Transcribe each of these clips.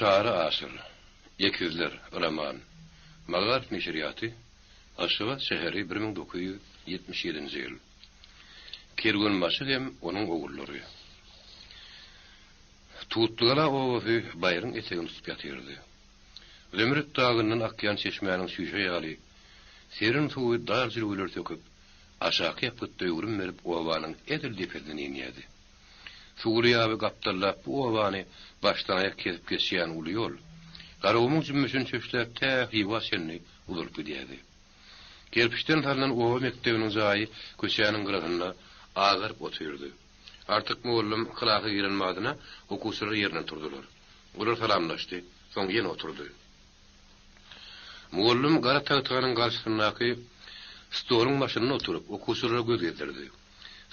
Çary Aşyr. Ekizler, roman. Magaryf neşirýaty, Aşgabat şäheri 1977-nji ýyl. Kerwenbaşy hem onuň ogullary. Tutlygala obasy baýryň etegini tutup ýatyrdy. Zümrüt dagyndan akýan çeşmäniň çüýşe ýaly serin suwy dar jülgeleri söküp, aşaky ýapgytda öwrüm berip obanyň edil depesinden inýärdi. Suwly ýaby gapdallap bu obany başdan-aýak kesip geçýän uly ýol, Garagumuň jümmüşini çöşläp tä Hywa çenli uzalyp gidýärdi. Kerpiçden salnan oba mekdebiniň jaýy köçäniň gyrasynda agaryp otyrdy. Artyk mugallym klasa giren badyna okuwçylar ýerinden turdular. Olar salamlaşdy, soň ýene oturdy. Mugallym gara tagtanyň garşysyndaky stoluň başynda oturyp, okuwçylara göz gezdirdi.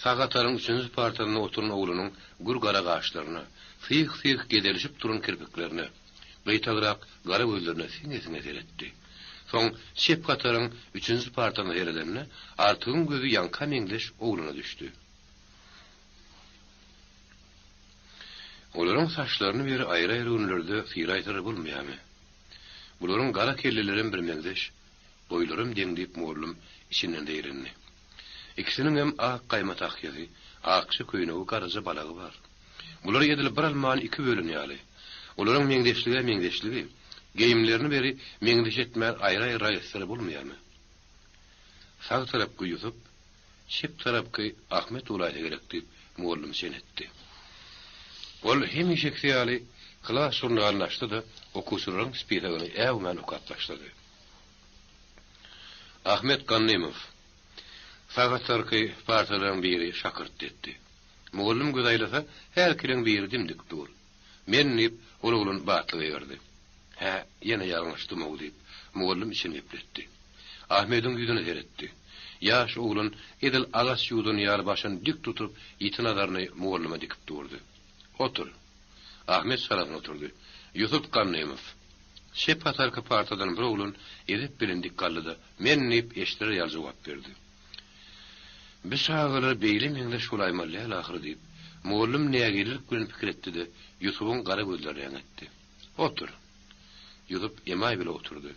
Sag hataryň üçünji partasynda oturan oglanyň gür gara gaşlaryna, syh-syh gezelişip duran kirpiklerine, gyýtagrak gara gözlerine siňe-siňe seretdi. Soň çep hataryň üçünji partasyna seredende, Artygyň gözi ýaňka meňzeş oglana düşdi. Olaryň saçlaryny beri aýry-aýry günlerde syraýsalar bolmaýarmy? Bularyň gara kellelerem birmeňzeş, boýlaram deň diýip mugallym içinden zeýrendi. Ikisiniňem ak gaýma tahýasy, akja köýnegi, garaja balagy bar. Bular edil bir almany iki bölen ýaly. Olaryň meňzeşlig-ä meňzeşligi, geýimlerini beri meňzeş etmän aýry-aýry etseler bolmaýarmy? Sag tarapky Ýusup, Çep tarapky Ahmet bolaýsa gerek diýip, mugallym çen etdi. Ol hemişekisi ýaly klas žurnalyny açdy-da, okuwçylaryň spisogyny äwmän okap başlady. Ahmet Gannymow. Sag hatarky partalaryň biri şakyrt etdi. Mugallym göz aýlasa, hälkileň biri dim-dik dur. Men diýip, ol oglan batly gygyrdy. Hä, ýene ýalňyşdym-ow diýip, mugallym içini gepletdi. Ahmediň ýüzüne seretdi. Ýaş oglan edil agaç ýuwdan ýaly başyny dik tutup, ýiti nazaryny mugallyma dikip durdy. Otur. Ahmet çalasyn oturdy. Ýusup Gannymow. Çep hatarky partadan bir oglan edep bilen dik galdy-da, Men diýip, eşidiler ýaly jogap berdi. Bi çagalar beýle meňzeş bolaýmaly däl ahyry diýip, mugallym nägilelik bilen pikir etdi-de, Ýusubyň gara gözlerine äňetdi. Otur. Ýusup emaý bile oturdy.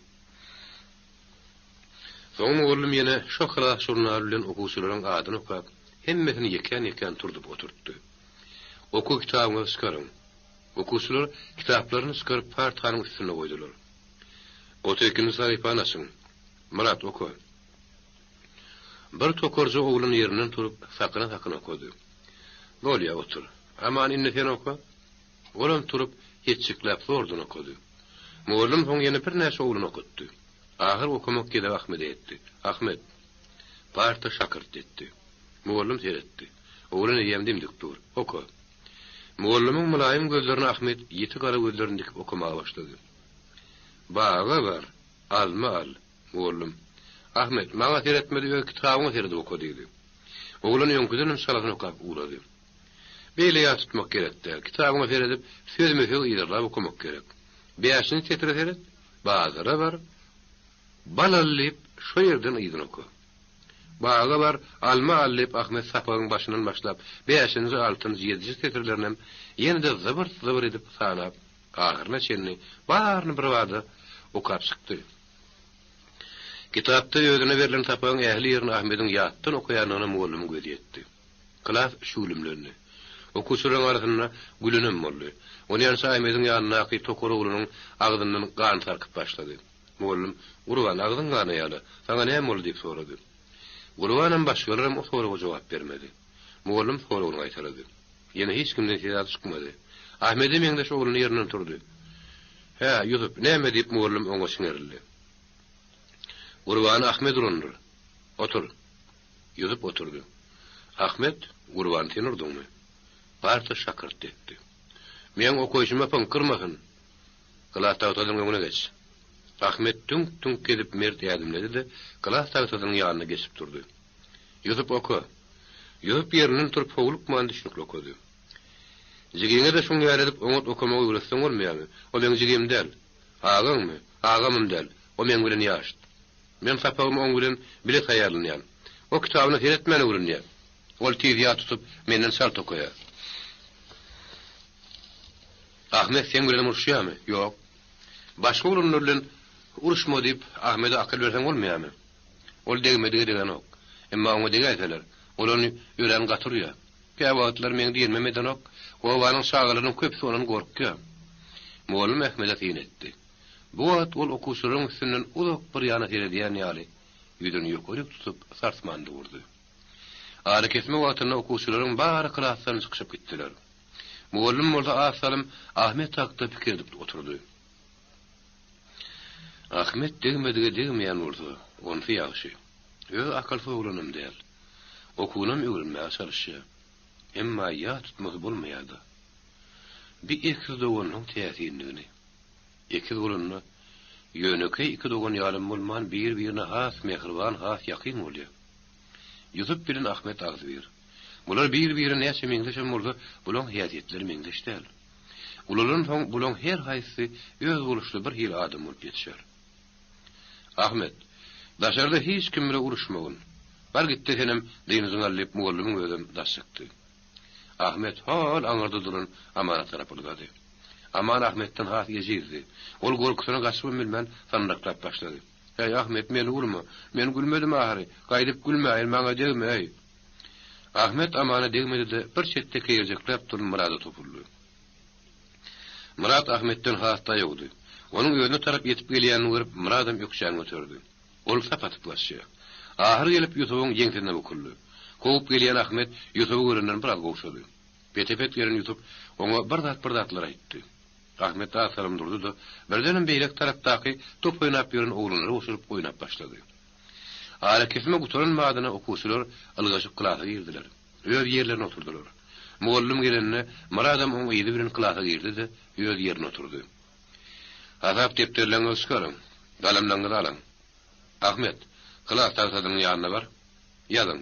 Soň mugallym ýene şo klas žurnaly bilen okuwçylaryň adyny okap, hemmesini ýekän-ýekän turzup oturtdy. Okuw kitabyňyzy çykaryň. Okuwçylar kitaplaryny çykaryp partanyň üstünde goýdular. 32-nji sahypany açyň. Myrat, oka. Bir tokarja oglan ýerinden turup, sakyna-sakyna okady. Bolýa, otur. Aman, indi sen oka. Olam turup, hetjikläp zordan okady. Mugallym soň ýene birnäçe oglan okatdy. Ahyr okamak gezegi Ahmede ýetdi. Ahmet! Parta şakyrt etdi. Mugallym seretdi. Oglan eýýäm dim-dik dur. Oka! Mugallymyň mylaýym gözlerine Ahmet ýiti gara gözlerini dikip okamaga başlady. Baga bar, alma al, mugallym. Ahmet, maňa seretme-de öz kitabyňa seredip oka diýdi. Oglan öňküdenem çalasyn okap ugrady. Beýle ýat tutmak gerek däl. Kitabyňa seredip, sözme-söz yzarlap okamak gerek. Bäşinji setire seret, bazara bar, bal al diýip, şo ýerden yzyny oka. Baga bar, alma al diýip, Ahmet sapagyň başyndan başlap, bäşinji, altynjy, ýedinji setirlerinem ýene-de zybyrt-zybyr edip sanap, ahyryna çenli baryny birbada okap çykdy. Kitapda özüne berlen sapagyň ähli ýerini Ahmediň ýatdan okaýandygyna mugallymyň gözi ýetdi. Klas şüwlümlendi. Okuwçylaryň arasynda gülenem boldy. Onýança Ahmediň ýanyndaky tokar oglanyň agzyndan gan sarkyp başlady. Mugallym, Gurban, agzyň ganaýa-la, saňa näme boldy diýip sorady. Gurbanam, başgalaram o soraga jogap bermedi. Mugallym soragyny gaýtalady. Ýene hiç kimden sesat çykmady. Ahmede meňzeş oglan ýerinden turdy. Hä, Ýusup, näme diýip mugallym oňa çiňerildi. Gurbany Ahmet urandyr. Otur. Ýusup oturdy. Ahmet, Gurbany sen urduňmy? Parta şakyrt etdi. Meň okaýşyma pyňkyrmasyn! Klas tagtasynyň öňüne geç. Ahmet düňk-düňk edip mert ädimledi-de, klas tagtasynyň ýanyna geçip durdy. Ýusup oka! Ýusup ýerinden turup howlukman düşnükli okady. Jigiňe-de şuň ýaly edip oňat okamagy öwretseň bolmaýarmy? O meň jigim däl. Agaňmy? Agamam däl. O meň bilen ýaşt. Men sapagymy oň bilen bile taýýarlanýan. O kitabyna seretmän öwrenýär. Ol tiz ýat tutup, menden çalt okaýar. Ahmet seň bilenem uruşýarmy? Ýok. Başga oglanlar bilen uruşma diýip, Ahmede akyl berseň bolmaýarmy? Ol degmedige degenok. Emma oňa degäýseler, ol ony örän gaty urýar. Käwagtlar meň diýenimem edenok. Obanyň çagalarynyň köpüsi ondan gorkýar. Mugallym Ahmede syn etdi. Bu wagt ol okuwçylaryň üstünden uzak bir ýana seredýän ýaly, ýüzüni ýokaryk tutup, sarsman durdy. Arakesme wagtynda okuwçylaryň bary klasdan çykyşyp gitdiler. Mugallym bolsa az salym Ahmet hakda pikir edip oturdy. Ahmet degmedige degmeýän bolsa, onsy ýagşy. Öz akylsyz oglanam däl. Okuwynam öwrenmäge çalyşýar. Emma ýat tutmasy bolmaýar-da. Bi ekiz doganynyň täsinligini. Ekiz bolanda, ýönekeý iki dogan ýalam bolman, bir-birine has mähriban, has ýakyn bolýar. Ýusup bilen Ahmet agzybir. Bular bir-birine näçe meňzeşem bolsa, bulaň häsiýetleri meňzeş däl. Ulalansoň bulaň her haýsysy özboluşly bir hili adam bolup ýetişer. Ahmet, daşarda hiç kim bile uruşmagyn. Bar gitde senem dynjyňy al diýip mugallymyň özem daş çykdy. Ahmet hol aňyrda duran Amana tarap ylgady. Aman Ahmetden has ejizdi. Ol gorkusyna gaçybam bilmän sandyraklap başlady. Häý, Ahmet, meni urma. Men gülmedim ahyry. Gaýdyp gülmäýin, maňa degme-eý. Ahmet Amana degmedi-de, bir çetde keýerjekläp duran Myrada topuldy. Myrat Ahmetden has daýawdy. Onuň özüne tarap ýetip gelýänini görüp, Myradam ökjäni göterdi. Ol sap atyp gaçýar. Ahyr gelip Ýusubyň ýeňsesine bukuldy. Kowup gelýän Ahmet Ýusuby görenden biraz gowşady. Pete-pet gelen Ýusup oňa bir zat-bir zatlar aýtdy. Ahmet az salym durdy-da, birdenem beýleki tarapdaky top oýnap ýören oglanlara goşulyp oýnap başlady. Arakesme gutaran badyna okuwçylar ylgaşyp klasa girdiler. Öz ýerlerine oturdylar. Mugallym gelende, Myradam oň yzy bilen klasa girdi-de, öz ýerine oturdy. Hasap depderleriňizi çykaryň, galamlaryňyzy alyň. Ahmet, klas tagtasynyň ýanyna bar. Ýazyň.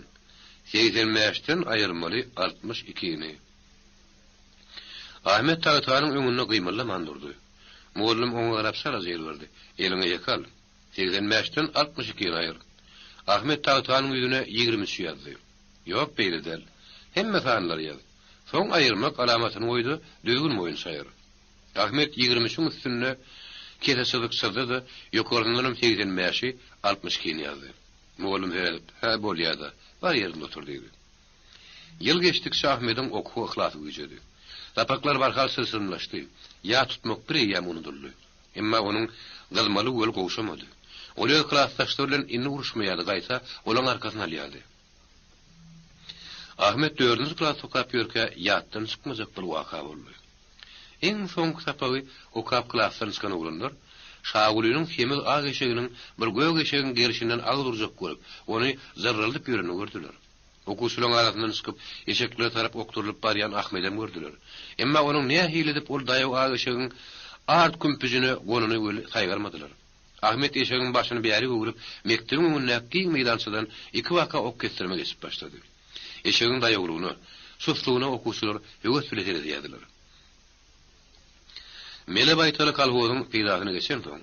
85-den aýyrmaly 62-ni. Ahmet tagtanyň öňünde gymyldaman durdy. Mugallym oňa garap çalaja ýylgyrdy. Eliňe ýeke al. 85-den 62-ni aýyr. Ahmet tagtanyň ýüzüne 23 ýazdy. Ýok, beýle däl. Hemme sanlary ýaz. Soň aýyrmak alamatyny goý-da, düzgün boýunça aýyr. Ahmet ýigrimi üçüň üstünde kese çyzyk çyzdy-da, ýokarsyndanam segsen bäşi, altmyş ikini ýazdy. Mugallym seredip, Hä, bolýa-da, bar ýerinde otur diýdi. Ýyl geçdikçe Ahmediň okuwa yhlasy güýjedi. Sapaklar barha çylşyrymlaşdy. Ýat tutmak bireýýäm unudyldy. Emma onuň gyzmaly göli gowşamady. Ol öz klasdaşlary bilen indi uruşmaýardy, gaýta, olaň arkasyny alýardy. Ahmet dördünji klasda okap ýörkä ýatdan çykmajak bir waka boldy. Iň soňky sapagy okap klasdan çykan oglanlar Şagulynyň semiz ak eşeginiň bir gök eşegiň gerşinden agyz urjak bolup, ony zyrryldyp ýörenini gördüler. Okuwçylaryň arasyndan çykyp, eşeklere tarap okdurylyp barýan Ahmedem gördüler. Emma onuň nähili edip ol daýaw ak eşegiň art kümpüjine gonany weli saýgarmadylar. Ahmet eşegiň başyny bärik öwrüp, mekdebiň öňündäki giň meýdançadan ikibaka ok kesdirme geçip başlady. Eşegiň daýawlygyna, suslugyna okuwçylar höwes bile seredýärdiler. Mele baýtaly kolhozyň peýdasyna geçensoň,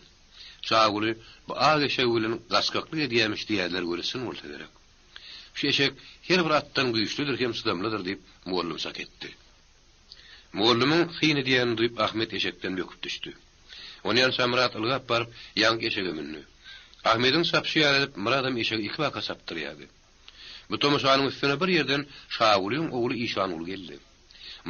Şaguly bu ak eşegi bilen gaçgaklyk edýämiş diýýärler weli çyn bolsa gerek. Şu eşek her bir atdan güýçlüdir hem çydamlydyr diýip, mugallym çak etdi. Mugallymyň syn edýänini duýup Ahmet eşekden böküp düşdi. Onýança Myrat ylgap baryp, ýaňky eşege mündi. Ahmediň çapyşy ýaly edip, Myradam eşegi ikibaka çapdyrýardy. Bu tomaşanyň üstüne bir ýerden Şagulyň ogly Işanguly geldi.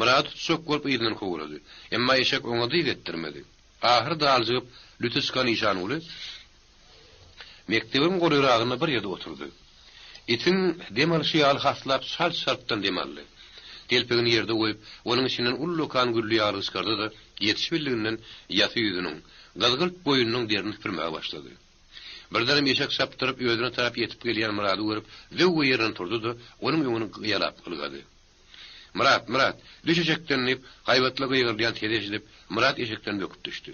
Myrady tutjak bolup yzyndan kowalady. Emma eşek oňa dyz etdirmedi. Ahyry daljygyp, lüti çykan Işanguly mekdebiň golaýragynda bir ýerde oturdy. Itiň dem alşy ýaly haslap çalt-çaltdan dem aldy. Telpegini ýerde goýup, onuň içinden ullakan gülli ýaglygy çykardy-da, ýetişibildiginden ýasy ýüzüniň, gyzgylt boýnunyň derini süpürmäge başlady. Birdenem eşek çapdyryp özüne tarap ýetip gelýän Myrady görüp, zöwwe ýerinden turdy-da, onuň öňüni gyýalap ylgady. Myrat, Myrat, düş eşekden! diýip, haýbatly gygyrylýan sesi eşidip, Myrat eşekden böküp düşdi.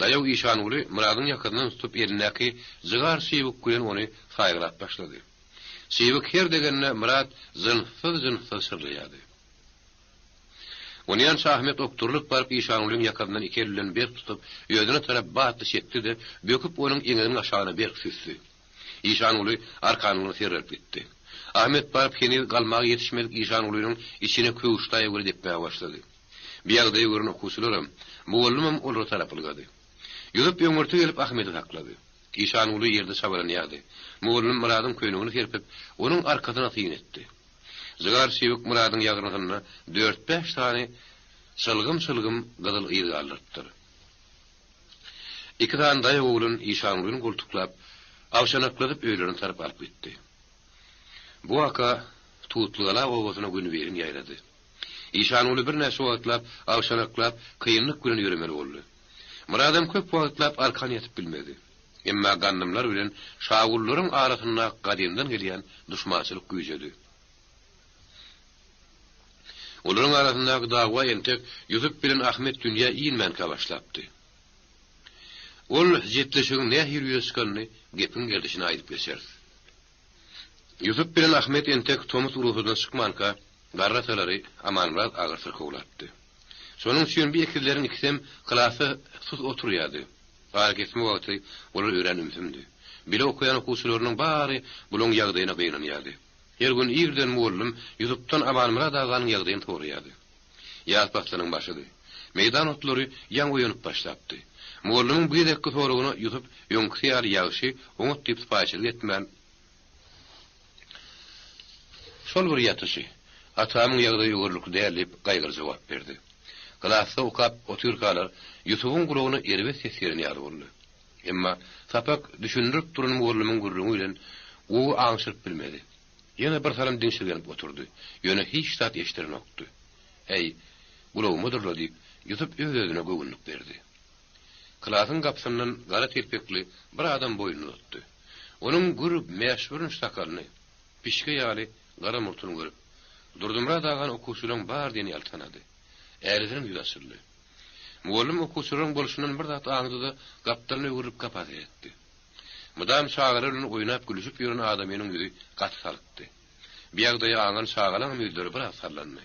Daýaw Işanguly Myradyň ýakasyndan tutup elindäki jygar çybyk bilen ony saýgylap başlady. Çybyk her degende Myrat jynssyz-jynssyz şyrlaýardy. Onýança Ahmet okdurylyp baryp Işangulyň ýakasyndan iki eli bilen berk tutup, özüne tarap batly çekdi-de, böküp onuň eňeginiň aşagyna berk süsdi. Işanguly arkanlygyna serrelip gitdi. Ahmet baryp heniz galmaga ýetişmedik Işangulynyň içine köwüş daýaw bilen depmäge başlady. Bu ýagdaýy gören okuwçylaram, mugallymam olara tarap ylgady. Ýusup öňürti gelip Ahmedi saklady. Işanguly ýerde çabalanýardy. Mugallym Myradyň köýnegini serpip, onuň arkasyna syn etdi. Jygar çybyk Myradyň ýagyrnysynda dört-bäş sany çylgym-çylgym gyzyl yz galdyrypdyr. Iki sany daýaw oglan Işangulyny goltuklap, awşanakladyp öýlerine tarap alyp gitdi. Bu waka Tutlygala obasyna günübirin ýaýrady. Işanguly birnäçe wagtlap awşanaklap, kynlyk bilen ýöremeli boldy. Myradam köp wagtlap arkan ýatyp bilmedi. Emma gandymlar bilen şagullaryň arasynda gadymdan gelýän duşmançylyk güýjedi. Olaryň arasyndaky dawa entek Ýusup bilen Ahmet dünýä inmänkä başlapdy. Ol jetleşigiň nähili ýüze çykanyny gepiň gerdişine aýdyp geçeris. Ýusup bilen Ahmet entek tomus rugsadyna çykmanka, garry atalary Amanmyrat agyr syrkawlapdy. Şonuň üçin bu ekizleriň ikisem klasda sus oturýardy. Arakesme wagty olar örän ümsümdi. Bile okaýan okuwçylarynyň bary bulaň ýagdaýyna gynanýardy. Her gün irden mugallym Ýusupdan Amanmyrat aganyň ýagdaýyny soraýardy. Ýaz paslynyň başydy. Meýdan otlary ýaňy oýanyp başlapdy. Mugallymyň bu gezekki soragyna Ýusup öňküsi ýaly ýagşy, oňat diýip sypaýyçylyk etmän, Şol bir ýatyşy. Atamyň ýagdaýy öwerlikli däl diýip, gaýgyly jogap berdi. Klasda okap otyrkalar, Ýusubyň gulagyna erbet ses gelen ýaly boldy. Emma sapak düşündirip duran mugallymyň gürrüňi bilen gowy aňşyryp bilmedi. Ýene bir salym diňşirgenip oturdy. Ýöne hiç zat eşidirenokdy. Äý, gulagymydyr-la diýip, Ýusup öz-özüne göwünlik berdi. Klasyň gapysyndan gara telpekli bir adam boýnuny uzatdy. Onuň gür mäşbürünç sakalyny, pişge ýaly gara murtuny görüp, Durdymyrat agany okuwçylaryň bary diýen ýaly tanady. Ärisiniň ýüzi açyldy. Mugallym okuwçylaryň bolşundan bir zat aňdy-da, gapdalyna öwrülip gapa seretdi. Mydam çagalar bilen oýnap-gülüşip ýören adamynyň ýüzi gaty salykdy. Bu ýagdaýy aňan çagalaňam ýüzleri biraz sallandy.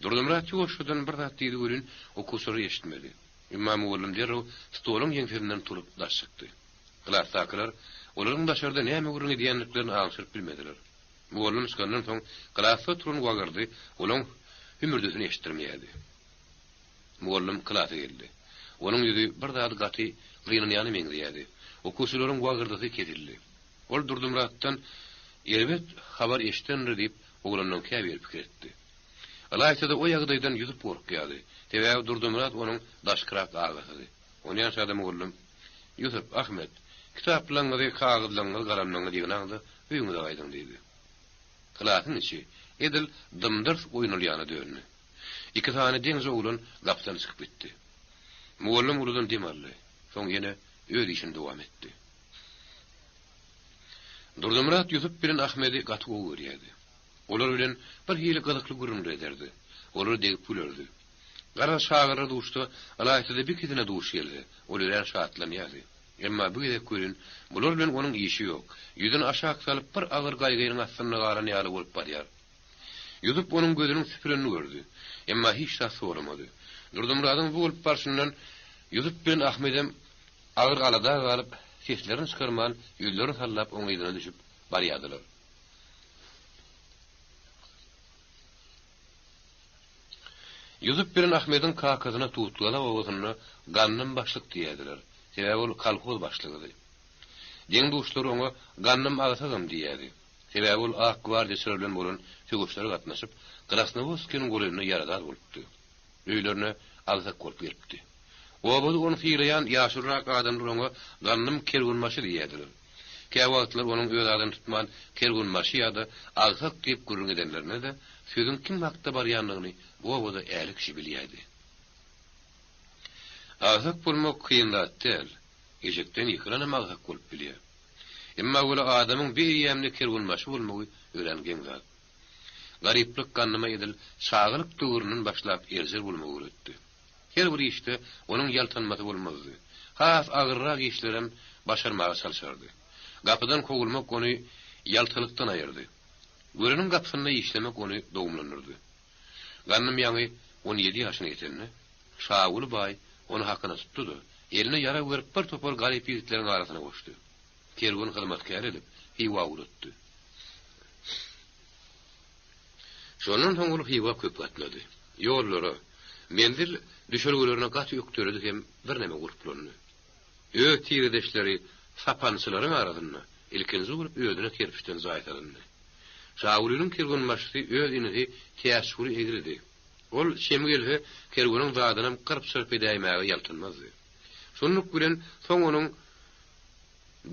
Durdymyrat ýuwaşjadan bir zat diýdi welin, okuwçylar eşitmedi. Emma mugallym derrew stoluň ýeňsesinden turup daş çykdy. Klasdakylar olaryň daşarda näme gürrüň edýändiklerini aňşyryp bilmediler. Mugallym çykandan soň klasda oturan wagyrdy olaň hümürdisini eşitdirmeýärdi. Mugallym klasa geldi. Onuň ýüzi bir zady gaty gynanýana meňzeýärdi. Okuwçylaryň wagyrdysy kesildi. Ol Durdymyratdan erbet habar eşidendir diýip, oglanlaryň käbiri pikir etdi. Ylaýta-da o ýagdaýdan Ýusup gorkýardy. Sebäbi Durdymyrat onuň daşkyrak agasydy. Onýança-da mugallym, Ýusup, Ahmet, kitaplaryňyzy, kagyzlaryňyzy, galamlaryňyzy ýygnaň-da, öýüňize gaýdyň diýdi. Klasyň içi edil dym-dyrs oýnalýana döndi. Iki sany deňje oglan gapydan çykyp gitdi. Mugallym uludan dem aldy. Soň ýene öz işini dowam etdi. Durdymyrat Ýusup bilen Ahmedi gaty gowy görýärdi. Olar bilen bir hili gyzykly gürrüňler ederdi. Olara degip gülerdi. Garaz çagalara duşsa, ylaýta-da bikisine duş gelse, ol örän şatlanýardy. Emma bu gezek welin, bular bilen onuň işi ýok. Ýüzüni aşak salyp bir agyr gaýgynyň astynda galan ýaly bolup barýar. Ýusup onuň gözüniň süpürenini gördi. Emma hiç zat soramady. Durdymyradyň bu bolup barşyndan Ýusup bilen Ahmedem agyr alada galyp, seslerini çykarman, ýüzlerini sallap oň yzyna düşüp barýardylar. Ýusup bilen Ahmediň kakasyna Tutlugala obasynda Gandym başlyk diýerdiler. Sebäbi ol kolhoz başlygydy. Deň-duşlary oňa Gandym agsagam diýerdi. Sebäbi ol ak gwardiýaçylar bilen bolan söweşlere gatnaşyp, Krasnowodskiniň golaýynda ýaradar bolupdy. Öýlerine agsak bolup gelipdi. Obada ony sylaýan ýaşulurak adamlar oňa Gandym kerwenbaşy diýerdiler. Käwagtlar onuň öz adyny tutman kerwenbaşy ýa-da agsak diýip gürrüň edenlerinde-de, sözüň kim hakda barýandygyny bu obada ähli kişi bilýärdi. Agsak bolmak kyn zat däl. Eşekden ýykylanam agsak bolup bilýär. Emma weli adamyň bir eýýämde kerwenbaşy bolmagy örän geň zat. Garyplyk Gandyma edil çagalyk döwründen başlap erjel bolmagy öwretdi. Her bir işde onuň ýaltanmasy bolmazdy. Has agyrrak işlerem başarmaga çalşardy. Gapydan kowulmak ony ýaltalykdan aýyrdy. Göreniň gapysynda işlemek ony dogumlandyrdy. Gandym ýaňy on ýedi ýaşyna ýetende, Şaguly baý ony hakyna tutdy-da, eline ýarag berip bir topar garyp ýigitleriň arasyna goşdy. Kerwen hyzmatkäri edip, Hywa ugratdy. Şondan soň ol Hywa köp gatnady. Ýollara. Menzil düşelgelerine gaty ökdeledi hem birneme gurplandy. Öz tiredeşleri sapançylaryň arasynda ilkinji bolup özüne kerpiçden jaý salyndy. Şagulynyň kerwenbaşysy öz inisi Täçguly egridi. Ol çemi gelse kerweniň zadynam gyrp-çyrp edäýmäge ýaltanmazdy. Şunluk bilen soň onuň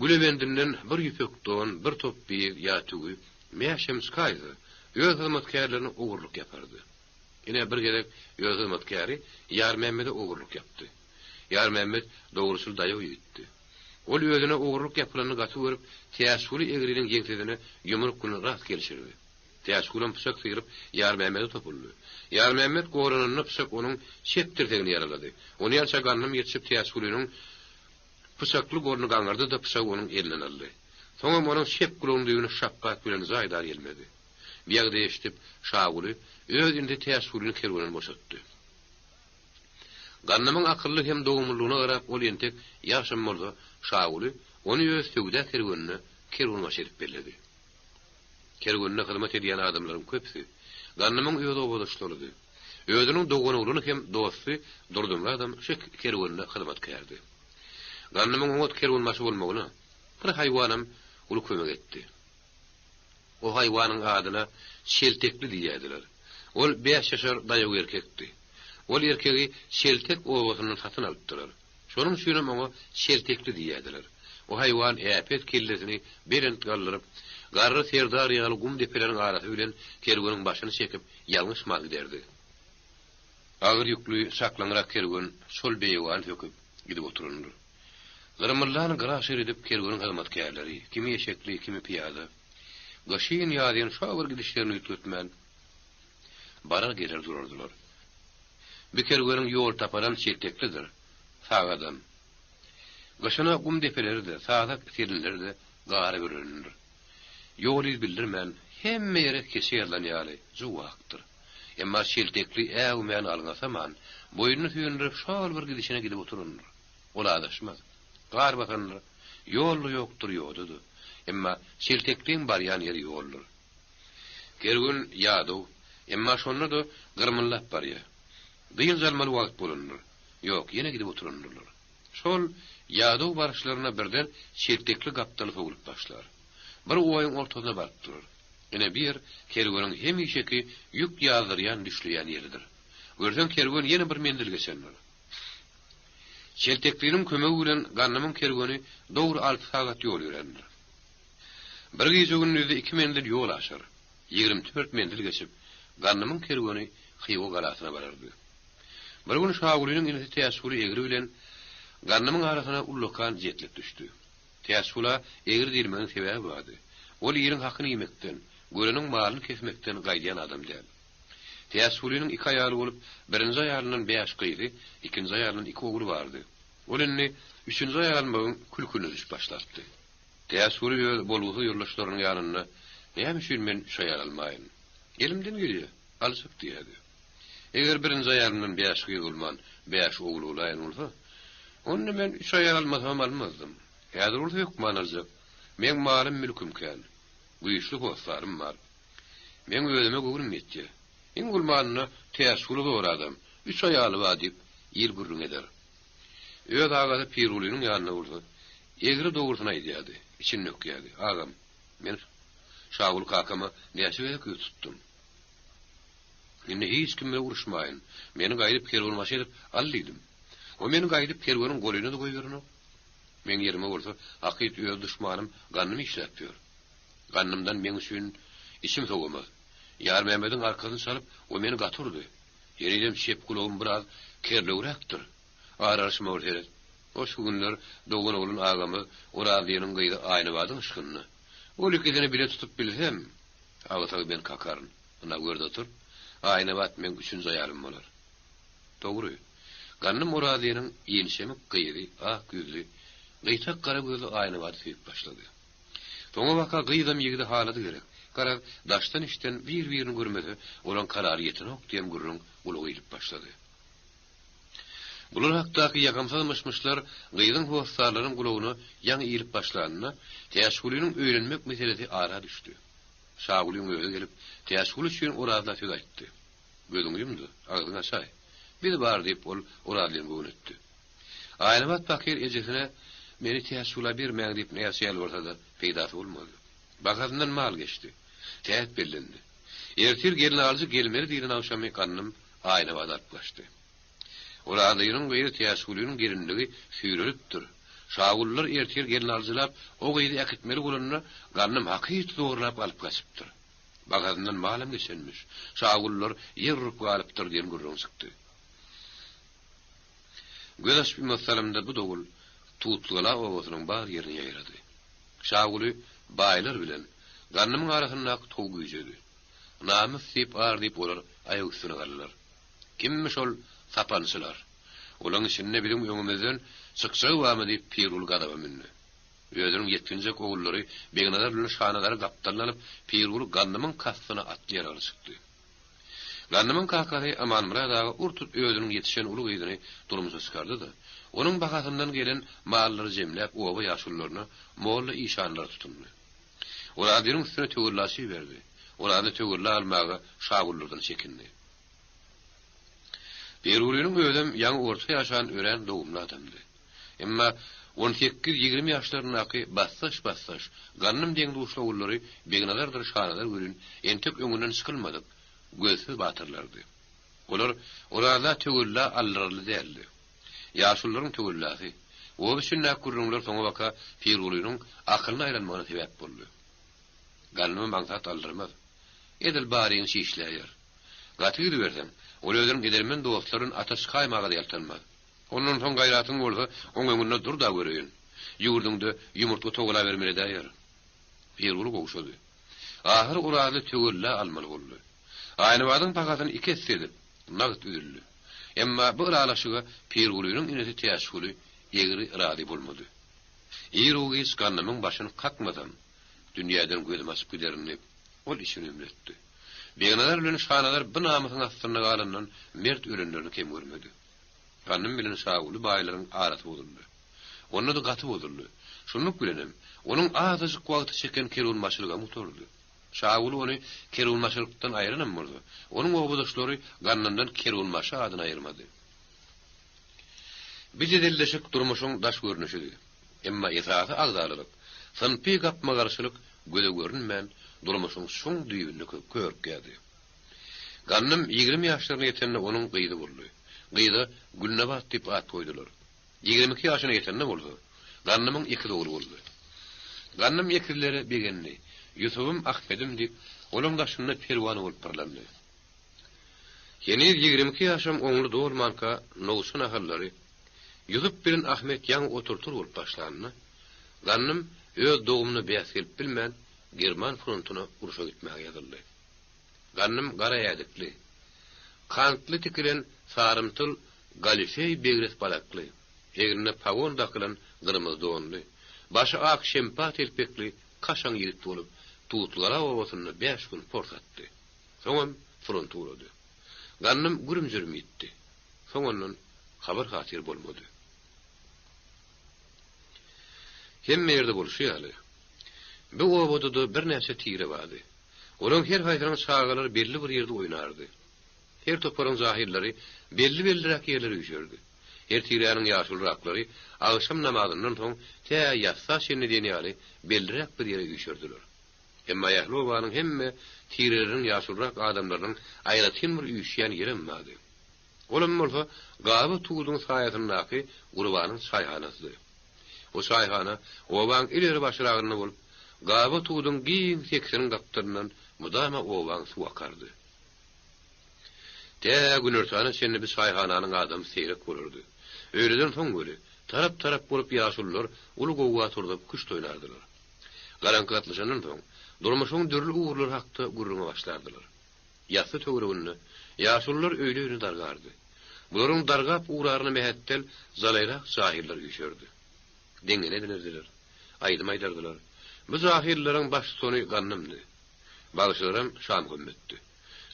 Gülebendinden bir ýüpek don, bir top biýz ýa tüwi, mäşem çykaýsa, öz hyzmatkärlerine ogurlyk ýapardy. Ine, bir gezek öz hyzmatkäri Ýarmämmede ogurlyk ýapdy. Ýarmämmet dogruçyl daýaw ýigitdi. Ol özüne ogurlyk ýapylanyny gaty görüp, Täçguly egriniň ýeňsesine ýumruk bilen rast gelşirdi. Täçgulam pyçak syryp, Ýarmämmede topuldy. Ýarmämmet gorananda pyçak onuň çep tirsegini ýaralady. Onýança Gandym ýetişip Täçgulynyň Pyçakly goluny gaňyrdy-da pyçagy onuň elinden aldy. Soňam onuň çep gulagynyň düýbüne şapbat bilen jaýdar ýelmedi. Bu ýagdaýy eşidip, Şaguly öz inisi Täçgulyny kerwenden boşatdy. Gandymyň akylly hem dogumlylygyna garap ol entek ýaşam bolsa, Şaguly ony öz söwda kerwenine kerwenbaşy edip belledi. Kerwenine hyzmat edýän adamlaryň köpüsi Gandymyň öz obadaşlarydy. Özüniň doganoglany hem dosty Durdymyradam şu kerwende hyzmatkärdi. Gandymyň oňat kerwenbaşy bolmagyna bir haýwanam uly kömek etdi. O haýwanyň adyna Çeltekli diýýärdiler. Ol bäş ýaşar daýaw erkekdi. Ol erkegi Çeltek obasyndan satyn alypdylar. Şonuň üçinem oňa Çeltekli diýýärdiler. O haýwan äpet kellesini belent galdyryp, garry serdar ýaly gum depeleriň arasy bilen kerweniň başyny çekip, ýalňyşman giderdi. Agyr ýükli çaklaňrak kerwen şol beýewany söküp, gidip oturandyr. Gyrmyllan gyra-şyr edip kerweniň hyzmatkärleri, kimi eşekli, kimi pyýada, gyşyn-ýazyn şo bir gidişlerini üýtgetmän, barar-geler durardylar. Bu kerweniň ýol taparam çelteklidir, sagadam. Gyşyna gum depeleri-de, sazak selinleri-de gara bürelendir. Ýol-yz bildirmän, hemme ýere keçe ýazylan ýaly juwakdyr. Emma çeltekli äwmän alňasaman, boýnuny süýndürip şol bir gidişine gidip oturandyr. Ol azaşmaz. Gar basandyr. Ýol-da ýokdur, ýoda-da. Emma çeltekliň barýan ýeri ýoldur. Kerwen ýadaw, emma şonda-da gyrmyldap barýar. Dynç almaly wagt bolandyr. Ýok, ýene gidip oturandyrlar. Şol ýadaw baryşlaryna birden çeltekli gapdaly sowlup başlar. Bir oýuň ortasyna baryp durar. Ine bu ýer kerweniň hemişeki ýük ýazdyrýan, düşleýän ýeridir. Görseň kerwen ýene bir menzil geçendir. Çeltekliniň kömegi bilen Gandymyň kerweni dogry alty sagat ýol ýörändir. Bir gije-gündizde iki menzil ýol aşar. 24 menzil geçip, Gandymyň kerweni Hywa galasyna barardy. Bir gün Şagulynyň inisi Täçguly egri bilen Gandymyň arasyna ullakan jetlik düşdi. Täçgula egri diýilmegiň sebäbi bardy. Ol iliň hakyny iýmekden, göreniň malyny kesmekden gaýdýan adam däl. Täçgulynyň iki aýaly bolup, birinji aýalyndan bäş gyzy, ikinji aýalyndan iki ogly bardy. Ol indi üçünji aýal almagyň külküne düşüp başlapdy. Täçguly öz bolgusyz ýoldaşlarynyň ýanynda, Näme üçin men üç aýal almaýyn? Elimden gelýär, aljak diýýärdi. Eger birinji aýalymdan bäş gyz bolman, bäş ogul bolaýan bolsa, onda men üç aýal almasamam almazdym. Häzir bolsa hökman aljak. Meň malym-mülküm kän. Güýçli hossarym bar. Meň özüme göwnüm ýetýär. Iň bolmanda Täçguly zor adam, üç aýaly bar diýip, il gürrüň eder. Öz agasy Pirgulynyň ýanynda bolsa, egri dogrusyny aýdýardy, içini dökýärdi, Agam, men Şaguly kakama näçe gezek ýüz tutdum. Indi hiç kim bilen uruşmaýyn. Meni gaýdyp kerwenbaşy edip al diýdim. O meni gaýdyp kerweniň golyna-da goýberenok. Meň ýerime bolsa hakyt öz duşmanym Gandym işläp ýör. Gandymdan meň üçin içim sowamaz. Ýarmämmediň arkasyny çalyp, o meni gaty urdy. Henizem çep gulagym biraz kerlewräkdir. Aralyşyma bir seret. O şu günler doganoglan agamyz Orazlynyň gyzy Aýnabadyň yşgynda. Ol ikisini bile tutup bilsem, agsagy men kakaryn. Ynha, gör-de otur, Aýnabat meň üçünji aýalym bolar. Dogry, Gandym Orazlynyň inçemik gyzy, ak ýüzli, gyýtak gara gözli Aýnabady söýüp başlady. Soňabaka gyzam ýigidi halady gerek. Garaz, daşdan-içden bir-birini görmese, olaň karary ýetenok diýen gürrüň gulaga ilip başlady. Bular hakdaky ýakymsyz myş-myşlar gyzyň hossarlarynyň gulagyna ýaňy ilip başlanynda, Täçgulynyň öýlenmek meselesi ara düşdi. Şagulyň özi gelip, Täçguly üçin Orazla söz aýtdy. Gözüňi ýum-da, agzyňy açaý. Biz bar, diýip, ol Orazlyny göwnetdi. Aýnabat pakyr ejesine Meni Täçgula bermäň diýip näçe ýalbarsa-da, peýdasy bolmady. Bahasyndan mal geçdi. Täk bellendi. Ertir gelnalyjy gelmeli diýlen agşamy Gandym Aýnabady alyp gaçdy. Orazlynyň gyzy Täçgulynyň gelinligi süýrelipdir. Şagulylar ertir gelnalyjylap o gyzy äkitmeli bolanda Gandym hakyt zorlap alyp gaçypdyr. Bahasyndan malam geçenmiş. Şagulylar ýer urup galypdyr diýen gürrüň çykdy. Göz açyp ýumasy salymda bu dowul Tutlugala obasynyň bar ýerine ýaýrady. Şaguly baýlar bilen Gandymyň arasyndaky tow güýjedi. Namys diýip, ar diýip olar aýak üstüne galdylar. Kimmiş ol sapançylar? Olaň içinde biziň öňümizden çykjagy barmy diýip Pirguly gazaba mündi. Özüniň ýetginjek ogullary Begnazar bilen Şanazary gapdalyna alyp Pirguly Gandymyň kastyna atly-ýaragly çykdy. Gandymyň kakasy Amanmyrat aga ur-tut özüniň ýetişen uly gyzyny durmuşa çykardy-da, onuň bahasyndan gelen mallary jemläp oba ýaşulularyna, molla-işanlara tutundy. Orazynyň üstüne töwellaçy iberdi. Orazy töwella almaga şagullardan çekindi. Berulynyň özem ýaňy orta ýaşan örän dogumly adamdy. Emma on sekiz-ýigrimi ýaşlaryndaky bassaş-bassaş, gandym deň-duşly ogullary Begnazardyr Şanazar welin entek öňünden çykylmadyk, gözsüz batyrlardy. Olar Oraza töwella aldyrarly däldi. Ýaşulularyň töwellasy, oba içindäki gürrüňler soňabaka Pirgulynyň akylyna aýlanmagyna sebäp boldy. Gandymam aňsat aldyrmaz. Edil baryňy çişläýer. Gaty gidiberseň, ol özüniň edermen dostlary bilen ata çykaýmaga-da ýaltanmaz. Ondan soň gaýratyň bolsa, oň öňünde dur-da göreýin. Ýüwürdiňde ýumurtga togalabermeli edäýer. Pirguly gowşady. Ahyr Orazly töwella almaly boldy. Aýnabadyň bahasyny iki esse edip, nagt üzüldi. Emma bu ylalaşyga Pirgulynyň inisi Täçguly egri razy bolmady. Iru-giç gandymyň başyny kakmasam, dünýäden gözümi açyp giderin diýip, ol içini ümletdi. Begnazar bilen Şanazar bu namysyň astynda galandan mert ölenlerini kem görmedi. Gandym bilen Şaguly baýlaryň arasy bozuldy. Onda-da gaty bozuldy. Şunluk bilenem, onuň azajyk wagty çeken kerwenbaşylygam gutardy. Şaguly ony kerwenbaşylykdan aýranam bolsa, onuň obadaşlary Gandymdan kerwenbaşy adyny aýyrmady. Bu jedelleşik durmuşyň daş görnüşidi. Emma esasy agzalalyk, synpy gapma-garşylyk göze görünmän, durmuşyň çuň düýbünde körükýärdi. Gandym 20 ýaşlaryna ýetende onuň gyzy boldy. Gyza Gülnabat diýip at goýdular. 22 ýaşyna ýetende bolsa, Gandymyň ekiz ogly boldy. Gandym ekizlere begendi. Ýusubym, Ahmedim diýip, olaň daşynda perwana bolup pyrlandy. Heniz 22 ýaşam oňly dolmanka nowça nahallary Ýusup bilen Ahmet ýaňy otur-tur bolup başlanda, Gandym öz dogumyna bäs gelip bilmän, german frontuna urşa gitmäge ýazyldy. Gandym gara ädikli, kantly tikilen sarymtyl galifeý begres balakly, egnine pagon dakylan gyrmyzy donly, başy ak şempa telpekli kaşaň ýigit bolup, Tutlugala obasynda bäş gün pors atdy. Soňam fronta ugrady. Gandym gürüm-jürüm ýitdi. Soň ondan habar-hatyr bolmady. Hemme ýerde bolşy ýaly, bu obada-da birnäçe tire bardy. Olaryň her haýsynyň çagalary belli bir ýerde oýnardy. Her toparyň jahyllary belli-belliräk ýerlere üýşerdi. Her tiräniň ýaşulyraklary agşam namazyndan soň tä ýassa çenli diýen ýaly belliräk bir ýere üýşerdiler. Emma ähli obanyň hemme tireleriniň ýaşulyrak adamlarynyň aýratyn bir üýşýän ýerem bardy. Olam bolsa Gaba tuduň saýasyndaky Gurbanyň çaýhanasydy. Bu çaýhana obaň ileri başyragynda bolup, Gaba tuduň giň sekisiniň gapdalyndan mydama obaň suwy akardy. Tä günortana çenli bu çaýhananyň adamy seýrek bolardy. Öýleden soň weli, tarap-tarap bolup ýaşulular uly gowga turzup küşt oýnardylar. Garaňky gatlyşandan soň, durmuşyň dürli ugurlary hakda gürrüňe başlardylar. Ýassy töwereginde ýaşulular öýli-öýüne dargardy. Bularyň dargap ugraryna mähetdel jalaýrak jahyllar üýşerdi. Deňňene edinerdiler. Aýdym aýdardylar. Bu jahyllaryň baştutany Gandymdy. Bagşylaram Şamhümmetdi.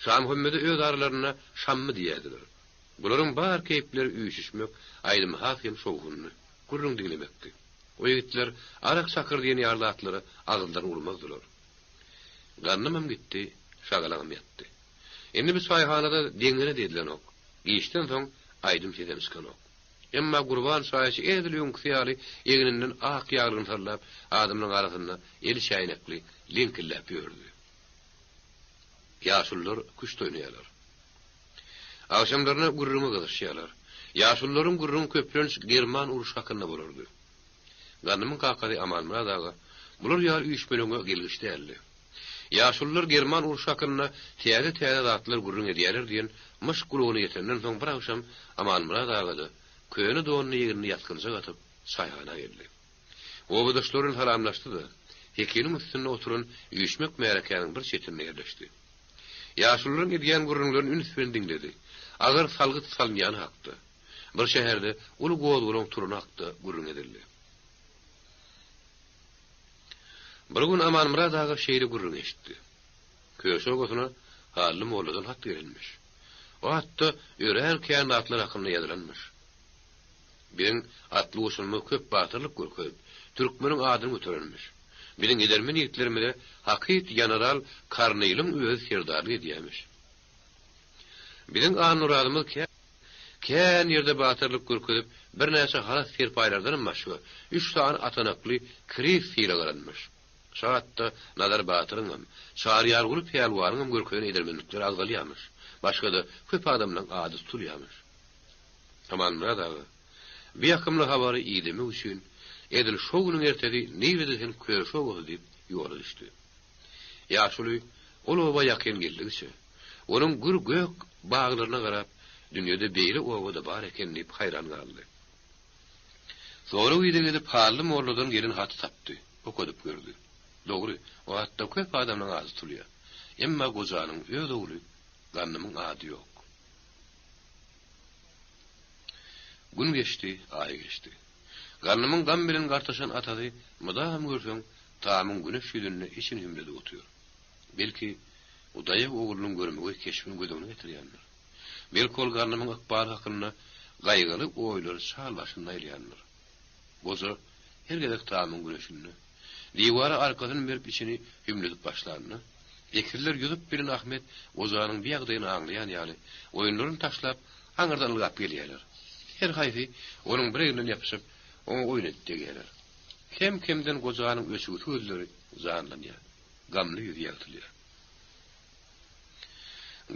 Şamhümmede öz aralarynda Şammy diýerdiler. Bularyň bar keýpleri üýşüşmek, aýdym-saz hem şowhundy, gürrüň diňlemekdi. O ýigitler arak-çakyr diýen ýaly zatlara agyzlaryny urmazdylar. Gandymam gitdi, şagalaňam ýatdy. Indi bu çaýhanada deňňene-de edilenok. Giçden soň aýdym sesem çykanok. Emma Gurban çaýçy edil öňküsi ýaly egninden ak ýaglygyny sallap, adamlaryň arasynda eli çäýnekli leňkilläp ýördi. Ýaşulular küşt oýnaýarlar. Agşamlaryna gürrüňe gyzyşýarlar. Ýaşulularyň gürrüňi köplenç german urşy hakynda bolardy. Gandymyň kakasy Amanmyrat aga bular ýaly üýşmeleňe gelgiç däldi. Ýaşulular german urşy hakynda täze-täze zatlar gürrüň edýärler diýen myş gulagyna ýetenden soň bir agşam Amanmyrat aga-da köne donuny egnine ýasgynjak atyp, çaýhana geldi. Obadaşlary bilen salamlaşdy-da, sekiniň üstünde oturan üýşmek märekäniň bir çetinde ýerleşdi. Ýaşulularyň edýän gürrüňlerini üns bilen diňledi. Agyr salgyt salynýany hakda, bir şäherde uly gozgalaň turany hakda gürrüň edildi. Bir gün Amanmyrat aga şeýle gürrüň eşitdi. Köşi obasyna Hally molladan hat gelenmiş. O hatda örän kän zatlar hakynda ýazylanmyş. Biziň atly goşunymyz köp batyrlyk görkezip, türkmeniň adyny göterenmiş. Biziň edermen ýigitlerimize hakyt ýanaral Karniliň özi serdarlyk edýämiş. Biziň Annurazymyz kän ýerde batyrlyk görkezip, birnäçe halat-serpaýlardanam başga, üç sany atanakly kris sylag alanmyş. Şo hatda Nazar batyryňam, Çaryýarguly pälwanyňam görkezen edermenlikleri agzalýamyş. Başga-da köp adamlaň ady tutulýamyş. Amanmyrat aga, bu ýakymly habary idemek üçin, edil şo günüň ertesi nirede sen Köşi obasy diýip ýola düşdi. Ýaşuly ol oba ýakyn geldigiçe, onuň gür gök baglaryna garap, dünýede beýle oba-da bar eken diýip haýran galdy. Sorag-ideg edip Hally molladan gelen haty tapdy, okadyp gördi. Dogry, o hatda köp adamlaň ady tutulýar. Emma gojanyň öz ogly Gandymyň ady ýok. Gün geçdi, aý geçdi. Gandymyň gam bilen gartaşan atasy mydam görseň, tamyň güneş ýüzünde içini hümledip otyr. Belki, o daýaw oglunyň görmegeý keşbini göz öňüne getirýändir. Belki ol Gandymyň ykbaly hakynda gaýgyly oýlary çal başynda aýlaýandyr. Goja her gezek tamyň güneşinde, diwara arkasyny berip içini hümledip başlanda, ekizler ýuzup bilen Ahmet gojanyň bu ýagdaýyny aňlaýan ýaly, oýunlaryny taşlap, aňyrdan ylgap gelýärler. Her haýsy onuň bir egninden ýapyşyp, oňa oýun edip degýärler. Kem-kemden gojanyň öçügsi gözleri janlanýar, gamly ýüzi ýagtylýar.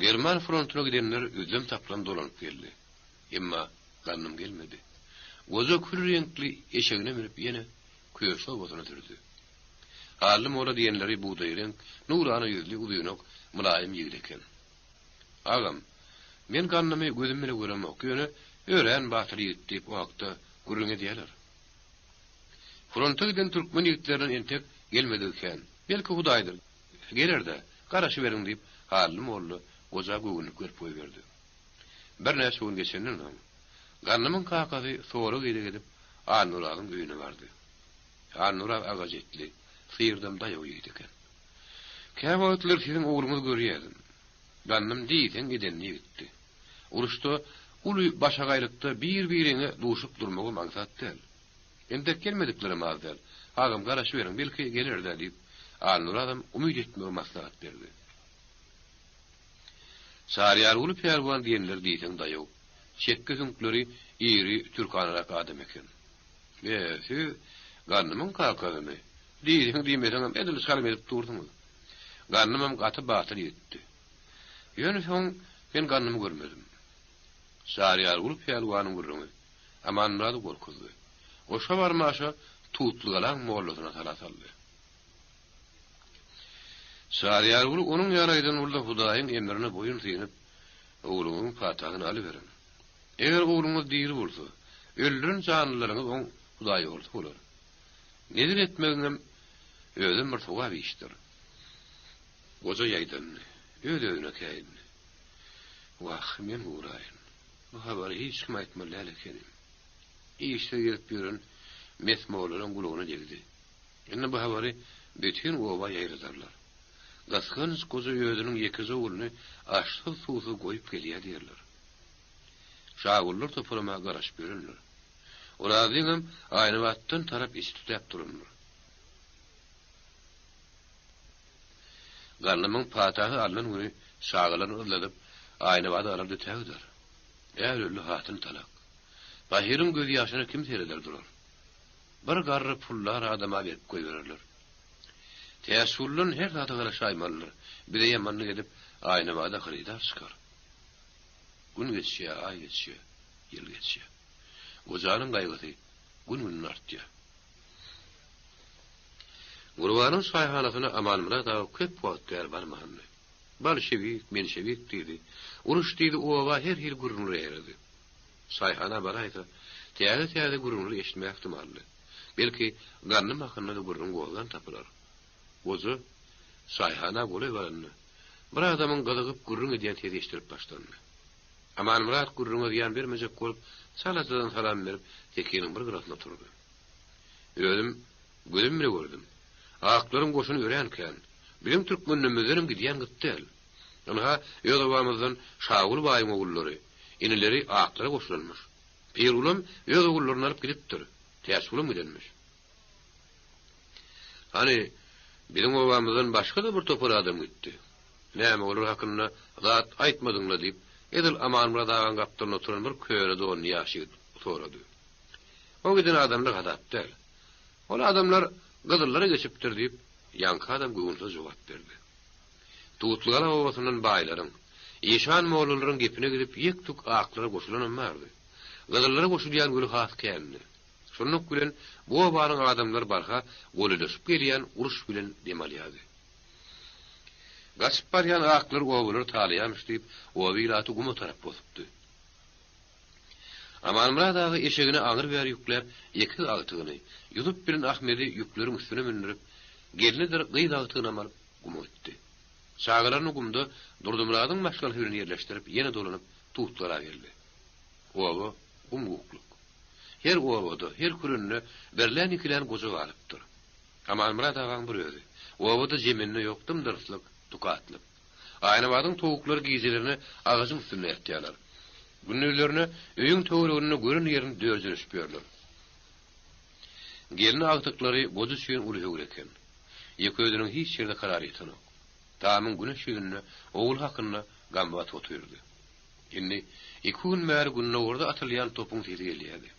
German frontuna gidenler üzlem-saplam dolanyp geldi. Emma Gandym gelmedi. Goja kül reňkli eşegine münüp ýene Köşi obasyna sürdi. Hally molla diýenleri bugdaýreňk, nurana ýüzli, uzynak, mylaýym ýigit eken. Agam, men Gandymy gözüm bile göremok, ýöne örän batyr ýigit diýip o hakda gürrüň edýäler. Fronta giden türkmen ýigitlerinden entek gelmedigi kän. Belki Hudaýdyr, geler-dä, garaşyberiň diýip, Hally molla goja göwünlik berip goýberdi. Birnäçe gün geçenden soň, Gandymyň kakasy sorag-ideg edip, Annurazyň öýüne bardy. Annuraz agaç etli, syrdam daýaw ýigit eken. Käwagtlar siziň ogluňyzy görýärdim. Gandym diýseň edenli ýigitdi. Uruşda uly başagaýlykda bir-biriňe duşup durmagam aňsat däl. Entek gelmediklerem az däl. Agam garaşyberiň, belki geler-dä diýip, Annurazam umyt etmegi maslahat berdi. Çaryýarguly pälwan diýenleri diýseň daýaw, çekge süňkleri iri türkanarak adam eken. Be, siz Gandymyň kakasymy? Diýseň diýmeseňem edil çalym edip dursuňyz. Gandymam gaty batyr ýigitdi. Ýöne soň men Gandymy görmedim. Çaryýarguly pälwanyň gürrüňi Amanmyrady gorkuzdy. O şo barmaşa Tutlygalaň mollasyna sala saldy. Çaryýarguly onuň ýaly aýdan bolsa Hudaýyň emrine boýun synyp, ogluňyzyň patasyny alyberiň. Eger ogluňyz diri bolsa, öldüren janlylaryňyz oň hudaýýolsy bolar. Nezir etmegiňem özem bir sogap işdir. Goja ýaýdandy, öz-özüne käýindi. Wah, men guraýyn. Bu habary hiç kime aýtmaly däl ekenim. Işsiz gezip ýören mes mollalaň gulagyna degdi. Indi bu habary bütin oba ýaýradarlar. Gysganç goja özüniň ýekeje ogluny aşsyz-suwsuz goýup gelýär diýerler. Şagullar toparama garaşyp ýörendir. Orazlyňam Aýnabatdan tarap içi tütäp durandyr. Gandymyň patasy alnan güni çagalaryny yzladyp, Aýnabada alar ötägider. Är öldi, hatyn talak. Pahyryň gözýaşyna kim sereder durar. Bir garry puldar adama berip goýbererler. Täçguldan her zada garaşaýmalydyr, bize ýamanlyk edip, Aýnabada hyrydar çykar. Gün geçýär, aý geçýär, ýyl geçýär. Gojanyň gaýgysy gün-günden artýar. Gurbanyň çaýhanasyna Amanmyrat aga köp wagt bäri barmandy. Bolşewik, menşewik diýdi. Uruş diýdi, oba her hili gürrüňler ýaýrady. Çaýhana baraýsa, täze-täze gürrüňler eşitmek ähtimaldy. Belki, Gandym hakynda-da gürrüň gozgan tapylar. Goja çaýhana golaý baranda, bir adamyň gyzygyp gürrüň edýän sesi eşidilip başlandy. Amanmyrat gürrüňe zyýan bermejek bolup, çalajadan salam berip, sekiniň bir gyrasynda oturdy. Özüm gözüm bile gördüm. Aklaryň goşuny örän kän. Biziň türkmenlerimizdenem gidýän gyt däl. Ynha, öz obamyzdan Şaguly baýyň ogullary, inileri aklara goşulanmyş. Pirgulam öz ogullaryny alyp gidipdir. Täçgulam gidenmiş. Hany, biziň obamyzdan başga-da bir topar adam gitdi. Näme, olar hakynda zat aýtmadyň-la diýip, edil Amanmyrat agaň gapdalynda oturan bir köne donly ýaş ýigit sorady. O giden adamlar hasap däl. Ol adamlar gyzyllara geçipdir diýip, ýaňky adam göwünsiz jogap berdi. Tutlygala obasyndan baýlaryň, işan-mollalaryň gepine gidip ýek-tük aklara goşulanam bardy. Gyzyllara goşulýan güli has kändi. Şonluk bilen bu obanyň adamlary barha golaýlaşyp gelýän uruş bilen dem alýardy. Gaçyp barýan aklar obalary talaýarmyş diýip, oba ilaty guma tarap bosupdy. Amanmyrat aga eşegine aňry-bäri ýükläp, ekiz agtygyny, Ýusup bilen Ahmedi ýükleriň üstüne mündürip, gelnidir gyz agtygynam alyp, guma gitdi. Çagalaryny gumda Durdymyradyň maşgalasy bilen ýerleşdirip, ýene dolanyp, Tutgala geldi. Oba gum-gukluk. Her obada, her kürende birlän-ikilän goja galypdyr. Amanmyrat agaň bir özi. Obada jemende ýok, dym-dyrslyk, tukatlyk. Aýnabadyň towuklary gijelerine agajyň üstünde ýatýarlar. Gündizlerine öýüň töwereginde gören ýerini dörjeleşip ýörler. Gelin agtyklary goja üçin uly höwür eken. Ýeke özüniň hiç ýerde karary ýetenok. Tamyň güneş ýüzünde ogly hakynda gama batyp otyrdy. Indi iki gün bäri gündogarda atylýan topuň sesi gelýärdi.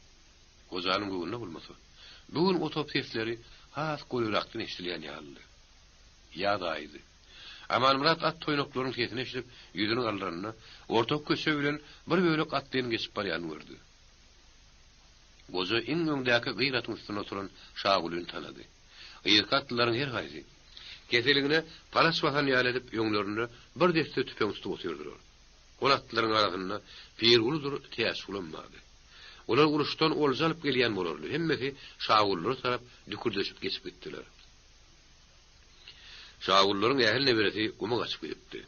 Gojanyň göwnüne bolmasa, bu gün o top sesleri has golaýrakdan eşidilýän ýalydy. Ýaz aýydy. Amanmyrat at toýnaklarynyň sesini eşidip, ýüzüni galdyranda, ortaky köçe bilen bir bölek atlynyň geçip barýanyny gördi. Goja iň öňdäki gyz atyň üstünde oturan Şagulyny tanady. Yzky atlylaryň her haýsy, keseligine palaç basan ýaly edip, öňlerinde bir desse tüpeň tutup otyrdylar. Ol atlylaryň arasynda Pirgulydyr Täçgulam bardy. Olar uruşdan olja alyp gelýän bolarly, hemmesi Şagulylara tarap dükürdeşip geçip gitdiler. Şagullaryň ähli neberesi guma gaçyp gidipdi.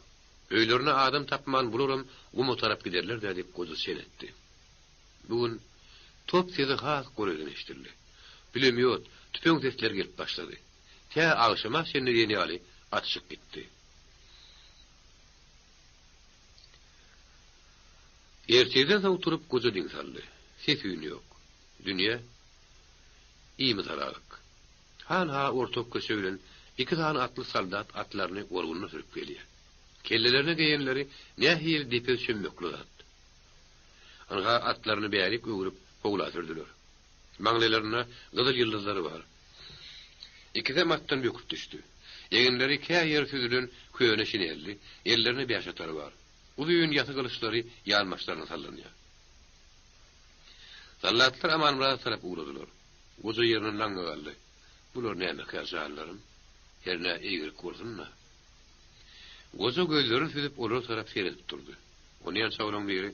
Öýlerine adam tapman bularam guma tarap giderler-dä diýip goja çen etdi. Bu gün top sesi has golaýdan eşidildi. Pülemýot, tüpeň sesleri gelip başlady. Tä agşama çenli diýen ýaly atyşyk gitdi. Ertirden soň turup goja diň saldy. Ses-üýn ýok. Dünýe imi-salalyk. Han-ha ortak köçe bilen iki sany atly soldat atlaryny gorgunyna sürüp gelýär. Kellelerine geýenleri nähili depe çömmekli zat. Ynha atlaryny bärik öwrüp howla sürdüler. Maňlaýlarynda gyzyl ýyldyzlary bar. Ikisem atdan böküp düşdi. Eginleri kä ýeri süzülen köne şinelli, ellerinde bäşatary bar. Uzyn ýasy gylyçlary ýanbaşlaryna sallanýar. Soldatlar Amanmyrada tarap ugradylar. Goja ýerinden laňňa galdy. Bular nämekä, janlarym? Hernä eýgilik bolsun-da. Goja gözlerini süzüp olara tarap seredip durdy. Onýança olaň biri,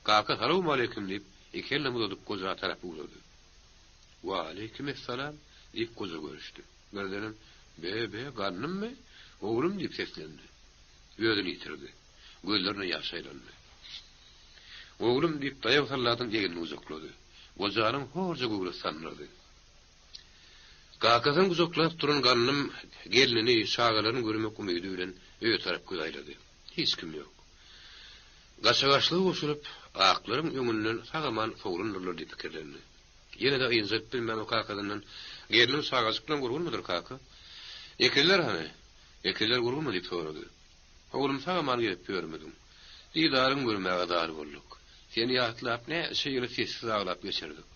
Kaka, salowmaleýkim! diýip, iki elinem uzadyp goja tarap ugrady. Waleýkimessalam! diýip goja görüşdi. Birdenem, Be-be, Gandymmy? Oglum! diýip seslendi. Özüni ýitirdi. Gözlerine ýaş aýlandy. Oglum! diýip, daýaw salladyň egnini gujaklady. Gojanyň horja göwresi sandyrdy. Kakasyny gujaklap duran Gandym gelnini, çagalaryny görmek umydy bilen öýe tarap göz aýlady. Hiç kim ýok. Gaçagaçlyga goşulyp, aklaryň öňünden sag-aman sowlandyrlar diýip pikirlendi. Ýene-de ynjalyp bilmän o kakasyndan, Gelnim çagajyklaň gurgunmydyr, kaka? Ekizler hany? Ekizler gurgunmy diýip sorady. Oglum sag-aman gezip ýörmediň. Didaryňy görmäge zar bolduk. Seni ýatlap näçe ýyly sessiz aglap geçirdik.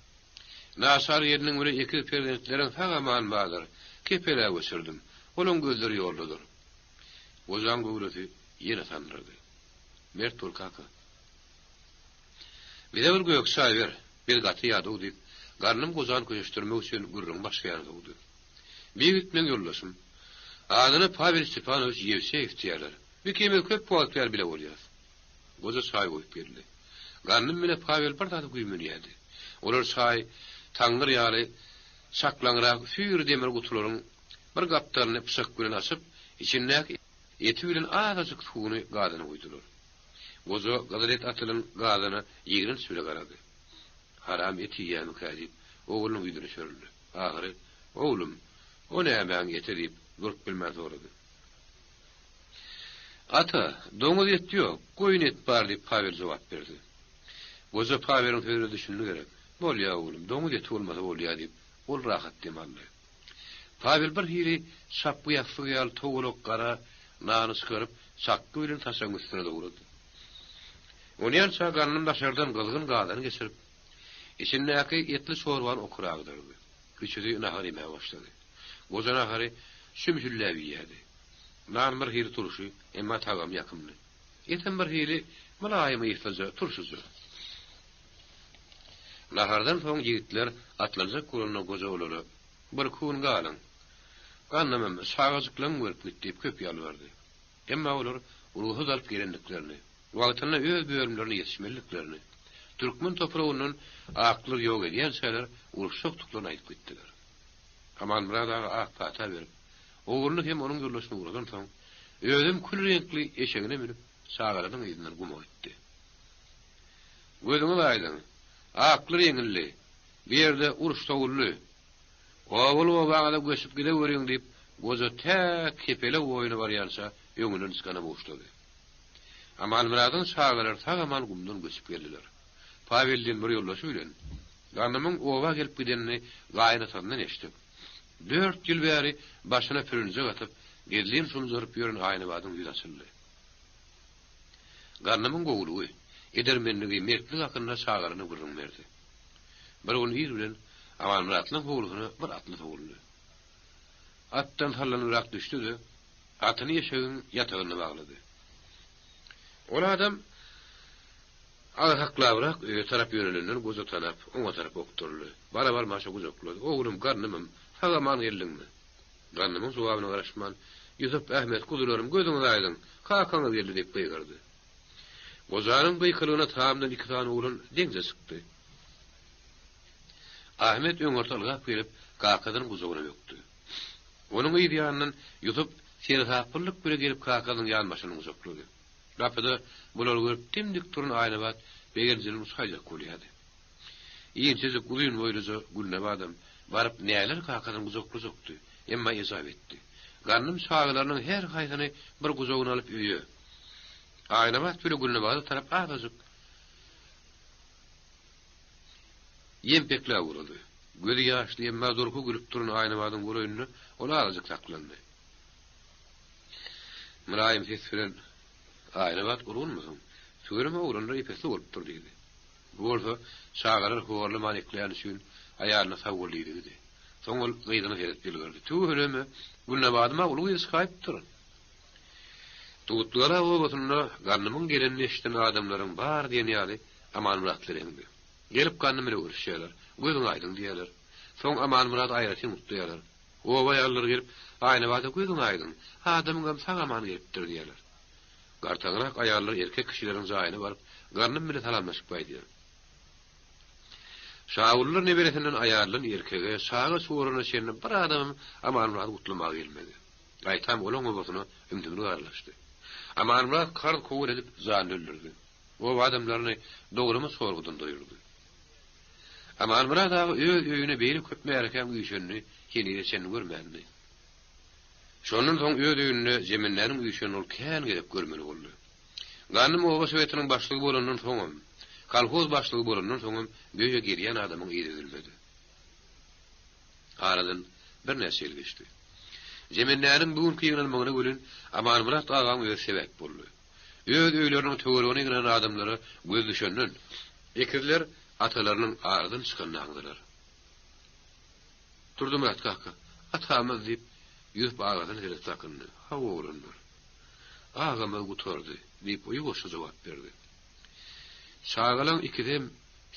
Naçar gelniň bile ekiz perzentleriň sag-aman bazar Kepelä göçürdim. Olaň gözleri ýoldadyr. Gojaň göwresi ýene sandyrady. Mert bol, kaka. Bize bir gök çaý ber, biz gaty ýadaw diýip, Gandym gojany köşeşdirmek üçin gürrüňi başga ýana sowdy. Bir ýigit meň ýoldaşym. Adyna Pawel Stepanowiç Ýewseýew diýýärler. Ikimiz köp wagt bäri bile bolýas. Goja çaý goýup geldi. Gandym bile Pawel bir zada güýmenýärdi. Olar çaý taňňyr ýaly çaklaňrak süýri demir gutularyň bir gapdalyny pyçak bilen açyp, içindäki eti bilen azajyk suwuny gazana guýdular. Goja gyzyl et atylan gazana ýigrenç bile garady. Haram et iýýämikä diýip, oglunyň ýüzüne çörüldi. Ahyry, Oglum, o nämäň eti diýip, durup bilmän sorady. Ata, doňuz eti ýok, goýun et bar diýip, Pawel jogap berdi. Goja Paweliň sözüne düşündi gerek. Bolýa, oglum, doňuz eti bolmasa bolýa diýip, ol rahat dem aldy. Pawel bir hili çapgy ýassyk ýaly togalak gara nany çykaryp, çakgy bilen saçagyň üstüne dogrady. Onýança Gandym daşardan gyzgyn gazany geçirip, içindäki etli çorbany okura agdardy. Üçüsi nahar iýmäge başlady. Goja nahary şümşülläp iýýärdi. Nan bir hili turşy, emma tagamy ýakymly. Etem bir hili mylaýym yslyja, turşuja. Nahardan soň ýigitler atlanjak bolanda goja olara, Birki gün galyň. Gandymym, çagajyklaryňy görüp git diýip köp ýalbardy. Emma olar rugsat alyp gelendiklerini, wagtynda öz bölümlerine ýetişmelidiklerini, türkmen topragyndan aklary ýok edýänçäler uruşjakdyklaryny aýdyp gitdiler. Amanmyrat aga ak pata berip, ogluny hem onuň ýoldaşyny ugradansoň, özem kül reňkli eşegine münüp, çagalarynyň yzyndan guma gitdi. Gözüňiz aýdyň, aklar ýeňildi, bu ýerde uruş sowuldy. Obaly-obaňyza göçüp gideweriň diýip, goja tä Kepele boýuna barýança öňünden çykana buşlady. Amanmyradyň çagalary sag-aman gumdan göçüp geldiler. Pawel diýen bir ýoldaşy bilen Gandymyň oba gelip gidenini gaýynatasyndan eşidip, dört ýyl bäri başyna pürünjek atyp, gizlin şumjaryp ýören Aýnabadyň ýüzi açyldy. Gandymyň gowulygy, edermenligi, mertligi hakynda çagalaryna gürrüň berdi. Bir gün ir bilen Amanmyratlaň howlusyna bir atly sowuldy. Atdan sallanybrak düşdi-de, atyny eşegiň ýatagyna baglady. Ol adam agsaklabrak öýe tarap ýönelenden goja tanap, oňa tarap okduryldy. Bara-barmaşa gujaklady. Oglum, Gandymym, sag-aman geldiňmi? Gandymyň jogabyna garaşman, Ýusup, Ahmet, guzularym, gözüňiz aýdyň, kakaňyz geldi diýip gygyrdy. Gojanyň gykylygyna tamdan iki sany oglan deňze çykdy. Ahmet öňürti ylgap gelip, kakasynyň gujagyna bökdi. Onuň yz ýanyndan Ýusup seresaplylyk bile gelip kakasynyň ýanbaşyny gujaklady. Gapyda bulary görüp dim-dik duran Aýnabat begenjinden uçaýjak bolýardy. Inçejik uzyn boýluja Gülnabadam baryp näler kakasyny gujaklajakdy, emma ejap etdi. Gandym çagalarynyň her haýsyny bir gujagyna alyp öýe, Aýnabat bile Gülnabada tarap azajyk ýempekläp ugrady. Gözi ýaşly, emma durky gülüp duran Aýnabadyň golaýynda ol azajyk saklandy. Mylaýym ses bilen, Aýnabat gurgunmysyň? Tüweleme oglanlar epesli bolupdyr diýdi. Bu bolsa çagalar horlaman ekläni üçin aýalyna sag bol diýdigidi. Soň ol gyzyna seredip ýylgyrdy. Tüweleme, Gülnabadym-a uly gyz çykaýypdyr. Dutlugala obasynda Gandymyň gelenini eşiden adamlaryň bary diýen ýaly Amanmyratlara eňdi. Gelip Gandym bile görüşýärler. Gözüň aýdyň diýýärler. Soň Amanmyrady aýratyn gutlaýarlar. Oba aýallary gelip, Aýnabada gözüň aýdyň, adamyňam sag-aman gelipdir diýýärler. Gartaňrak aýallar erkek kişileriň jaýyna baryp, Gandym bile salamlaşyp gaýdýar. Şagulylar neberesinden aýaldan erkege, çaga-çuwalana çenli bir adamam Amanmyrady gutlamaga gelmedi. Gaýtam olaň obasyna ümsümlik aralaşdy. Amanmyrat karz-kowul edip janyny öldürdi. Oba adamlaryny dograma sorgudan doýurdy. Amanmyrat aga öz öýüne beýle köp märekäň üýşenini henize çenli görmändi. Şondan soň öz öýünde jemendäniň üýşenini ol kän gezek görmeli boldy. Gandym oba sowetiniň başlygy bolandan soňam, kolhoz başlygy bolandan soňam bu öýe gelýän adamyň yzy üzülmedi. Aradan birnäçe ýyl geçdi. Jemendäniň bu günki ýygnanmagyna welin Amanmyrat agaň özi sebäp boldy. Öz öýleriniň töweregine ýygnanan adamlara göz düşenden. Ekizler atalarynyň aradan çykanyny aňdylar. Durdymyrat kaka, atamyz diýip, Ýusup agasyna seredip sakyndy. Hawa, oglanlar. Agamyz gutardy, diýip, o ýuwaşja jogap berdi. Çagalaň ikisem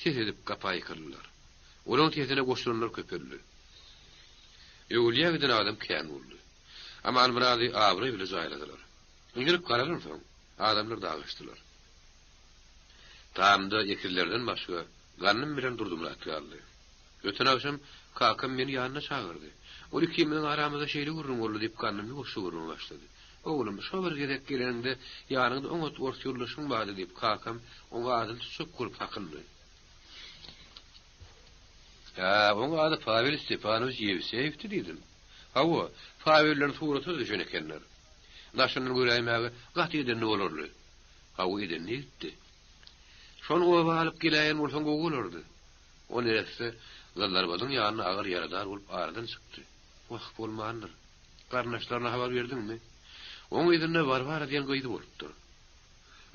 ses edip gapa ýykyldylar. Olaň sesine goşulanlar köpeldi. Öwülýä giden adam kän boldy. Amanmyrady abraý bile jaýladylar. Ynjylyp garalansoň, adamlar dagaşdylar. Tamda ekizlerden başga Gandym bilen Durdymyrat galdy. Öten agşam kakam meni ýanyna çagyrdy. Ol ikimiziň aramyzda şeýle gürrüň boldy diýip Gandym ýuwaşja gürrüňe başlady. Oglum, şo bir gezek geleniňde ýanyňda oňat ors ýoldaşyň bardy diýip kakam oň adyny tutjak bolup sakyndy. Hä, oň ady Pawel Stepanowiç Ýewseýewdi diýdim. Hawa, Pawel bilen surata-da düşen ekenler. Daşyndan göräýmäge gaty edenli bolarly. Hawa, edenli ýigitdi. Şony oba alyp geläýen bolsaň gowy bolardy. O neresse Gyzlarbadyň ýanynda agyr ýaradar bolup aradan çykdy. Wah, bolmandyr. Garyndaşlaryna habar berdiňmi? Oň yzynda Warwara diýen gyzy bolupdyr.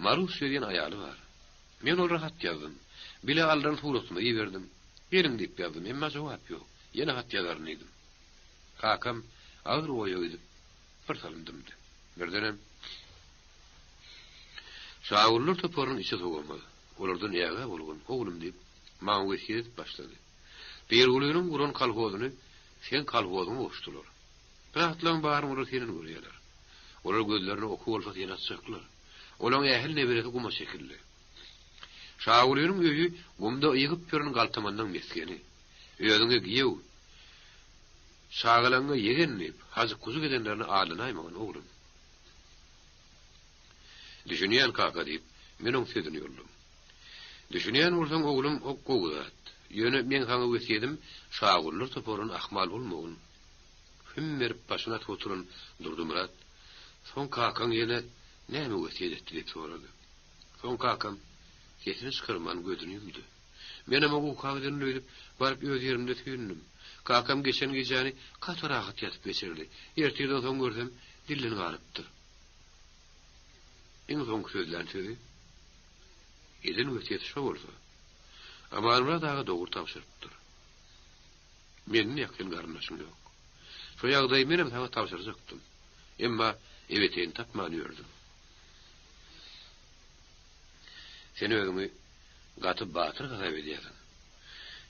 Marusýa diýen aýaly bar. Men olara hat ýazdym. Bile aldyran suratymy iberdim. Geliň diýip ýazdym, emma jogap ýok. Ýene hat ýazaryn diýdim. Kakam agyr oýa gidip, birsalym dymdy. Birdenem, Şagullar toparynyň içi sowamaz. Olardan ägä bolgun, oglum diýip, maňa wesýet edip başlady. Pirgulynyň guran kolhozyny seň kolhozyňa goşdular. Bu zatlaryň baryny olar senden görýärler. Olar gözlerine oky bolsa seni atjaklar. Olaň ähli neberesi guma çekildi. Şagulynyň öýi gumda ygyp ýören galtamanlaň mesgeni. Özüňe giýew, çagalaňňa ýegen diýip, hajyk-hujuk edenlerine aldanaýmagyn, oglum. Düşünýän, kaka, diýip, men oň sözüni ýoldum. Düşünýän bolsaň, oglum, o gowy zat. Ýöne meň saňa wesýedim, Şagullar toparyndan ahmal bolmagyn. Hüm berip başyny atyp oturan Durdymyrat, Soň kakaň ýene näme wesýet etdi diýip sorady. Soň kakam sesini çykarman gözüni ýumdy. Menem oň uka gidenini öýdüp, baryp öz ýerimde süýndüm. Kakam geçen gijäni gaty rahat ýatyp geçirdi. Ertirden soň görsem, dilden galypdyr. Iň soňky sözlän sözi, eden wesýeti şo bolsa, Amanmyrat aga dogry tabşyrypdyr. Menden ýakyn garyndaşyň ýok. Şo ýagdaýy menem saňa tabşyrjakdym. Emma ebeteýini tapman ýördüm. Sen özüňi gaty batyr hasap edýärsiň.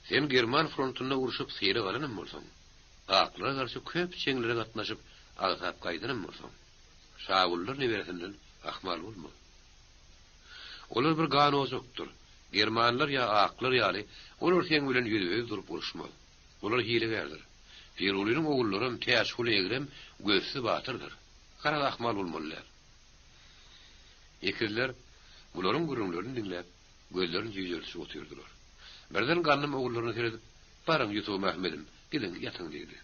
Sen german frontunda urşup sylag alanam bolsaň, aklara garşy köp jeňlere gatnaşyp agsap gaýdanam bolsaň, Şagullar neberesinden ahmal bolma. Olar bir gan ojakdyr. Germanlar ýa aklar ýaly olar seň bilen ýüzbe-ýüz durup uruşmaz. Olar hilegärdir. Pirulynyň ogullaram Täçguly egrem gözsüz batyrdyr. Garaz ahmal bolmaly däl. Ekizler bularyň gürrüňlerini diňläp, gözlerini jüýjeldişip otyrdylar. Birden Gandym ogullaryna seredip, Baryň, Ýusubym, Ahmedim, gidiň, ýatyň diýdi.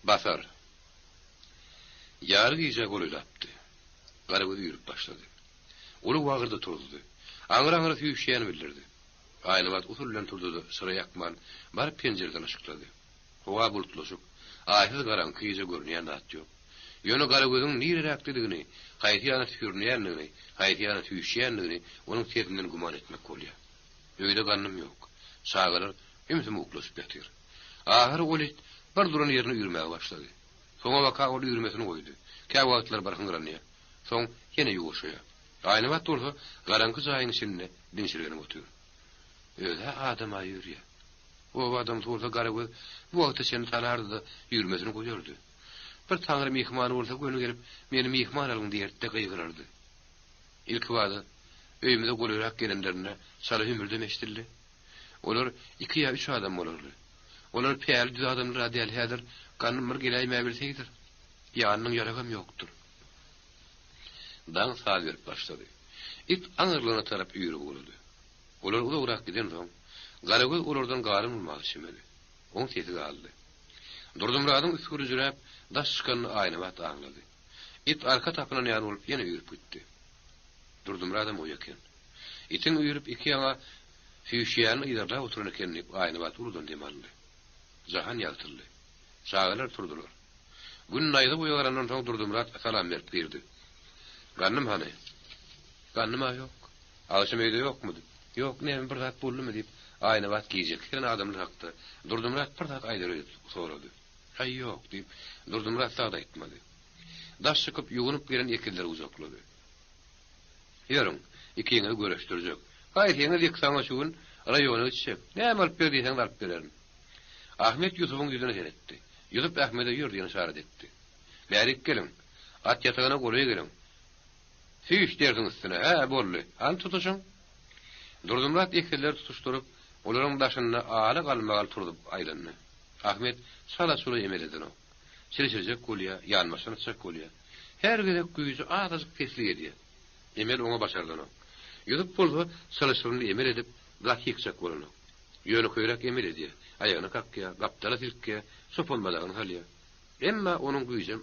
Basar. Ýary gijä golaýlapdy. Garagöz üýrüp başlady. Uly wagyrdy turuzdy. Aňry-aňry süýşýäni bildirdi. Aýnabat usul bilen turdy-da, çyra ýakman, baryp penjireden yşyklady. Howa bulutlaşyp, aýsyz garaňky gije görünýän zat ýok. Ýöne Garagözüň nireräkdedigini, haýsy ýana sürünýändigini, haýsy ýana süýşýändigini onuň sesinden güman etmek bolýar. Öýde Gandym ýok. Çagalar ümsüm uklaşyp ýatyr. Ahyry ol it bir duran ýerinde üýrmäge başlady. Soňabaka ol üýrmesini goýdy. Käwagtlar bir hyňranýar. Soň ýene ýuwaşaýar. Aýnabat bolsa garaňky jaýyň içinde diňşirgenip otyr. Öz-ä adam-a üýrýär. Oba adamsy bolsa Garagöz bu wagta çenli tanardy-da üýrmesini goýardy. Bir taňry myhmany bolsa göni gelip meni myhman alyň diýerdi-de gygyrardy. Ilkibada öýümize golaýrak gelenlerinde çala hümürdem eşidildi. Olar iki ýa üç adam bolarly. Olar päli düz adamlar-a däl häzir Gandym bir geläýmäbilseýdir. Ýanynyň ýaragam ýokdur. Daň saz berip başlady. It aňyrlygyna tarap üýrüp ugrady. Olar uzagrak gidensoň, Garagöz olardan galan bolmaga çemeli. Oň sesi galdy. Durdymyradyň üsgürijiräp daş çykanyny Aýnabat aňlady. It arka tapynan ýaly bolup ýene üýrüp gitdi. Durdymyradam oý eken. Itiň üýrüp iki ýaňa süýşýänini yzarlap oturan eken diýip Aýnabat uludan dem aldy. Jahan ýagtyldy. Çagalar turdular. Gün naýza boýy garandan soň Durdymyrat salam berip girdi. Gandym hany? Gandym-a ýok. Agşam öýde ýokmudy? Ýok, näme bir zat boldumy diýip, Aýnabat gijeki gelen adamlar hakda Durdymyrat bir zat aýdar öýdüp sorady. Aý, ýok, diýip, Durdymyrat zat aýtmady. Daş çykyp, ýuwunyp gelen ekizleri gujaklady. Ýörüň, ikiňizi görüşdirjek. Haýsyňyz ýyksaňyz şu gün raýona gitjek. Näme alyp ber diýseňiz alyp bererin. Ahmet Ýusubyň ýüzüne seretdi. Ýusup Ahmede ýör diýen yşarat etdi. Bärik geliň. At ýatagyna golaý geliň. Süýş dersiň üstüne. Hä, boldy. Hany tutuşyň? Durdymyrat ekizleri tutuşdyryp, olaryň daşynda ala galmagal turzup aýlandy. Ahmet çala-çula emel edenok. Çilşirjek bolýar, ýanbaşdan atjak bolýar. Her gezek güýji azajyk peslik edýär. Emel oňa başardanok. Ýusup bolsa çylşyrymly emel edip, gaty ýykjak bolanok. Ýönekeýräk emel edýär, aýagyny kakýar, gapdala silkýär, çopan badagyny salýar. Emma onuň güýjem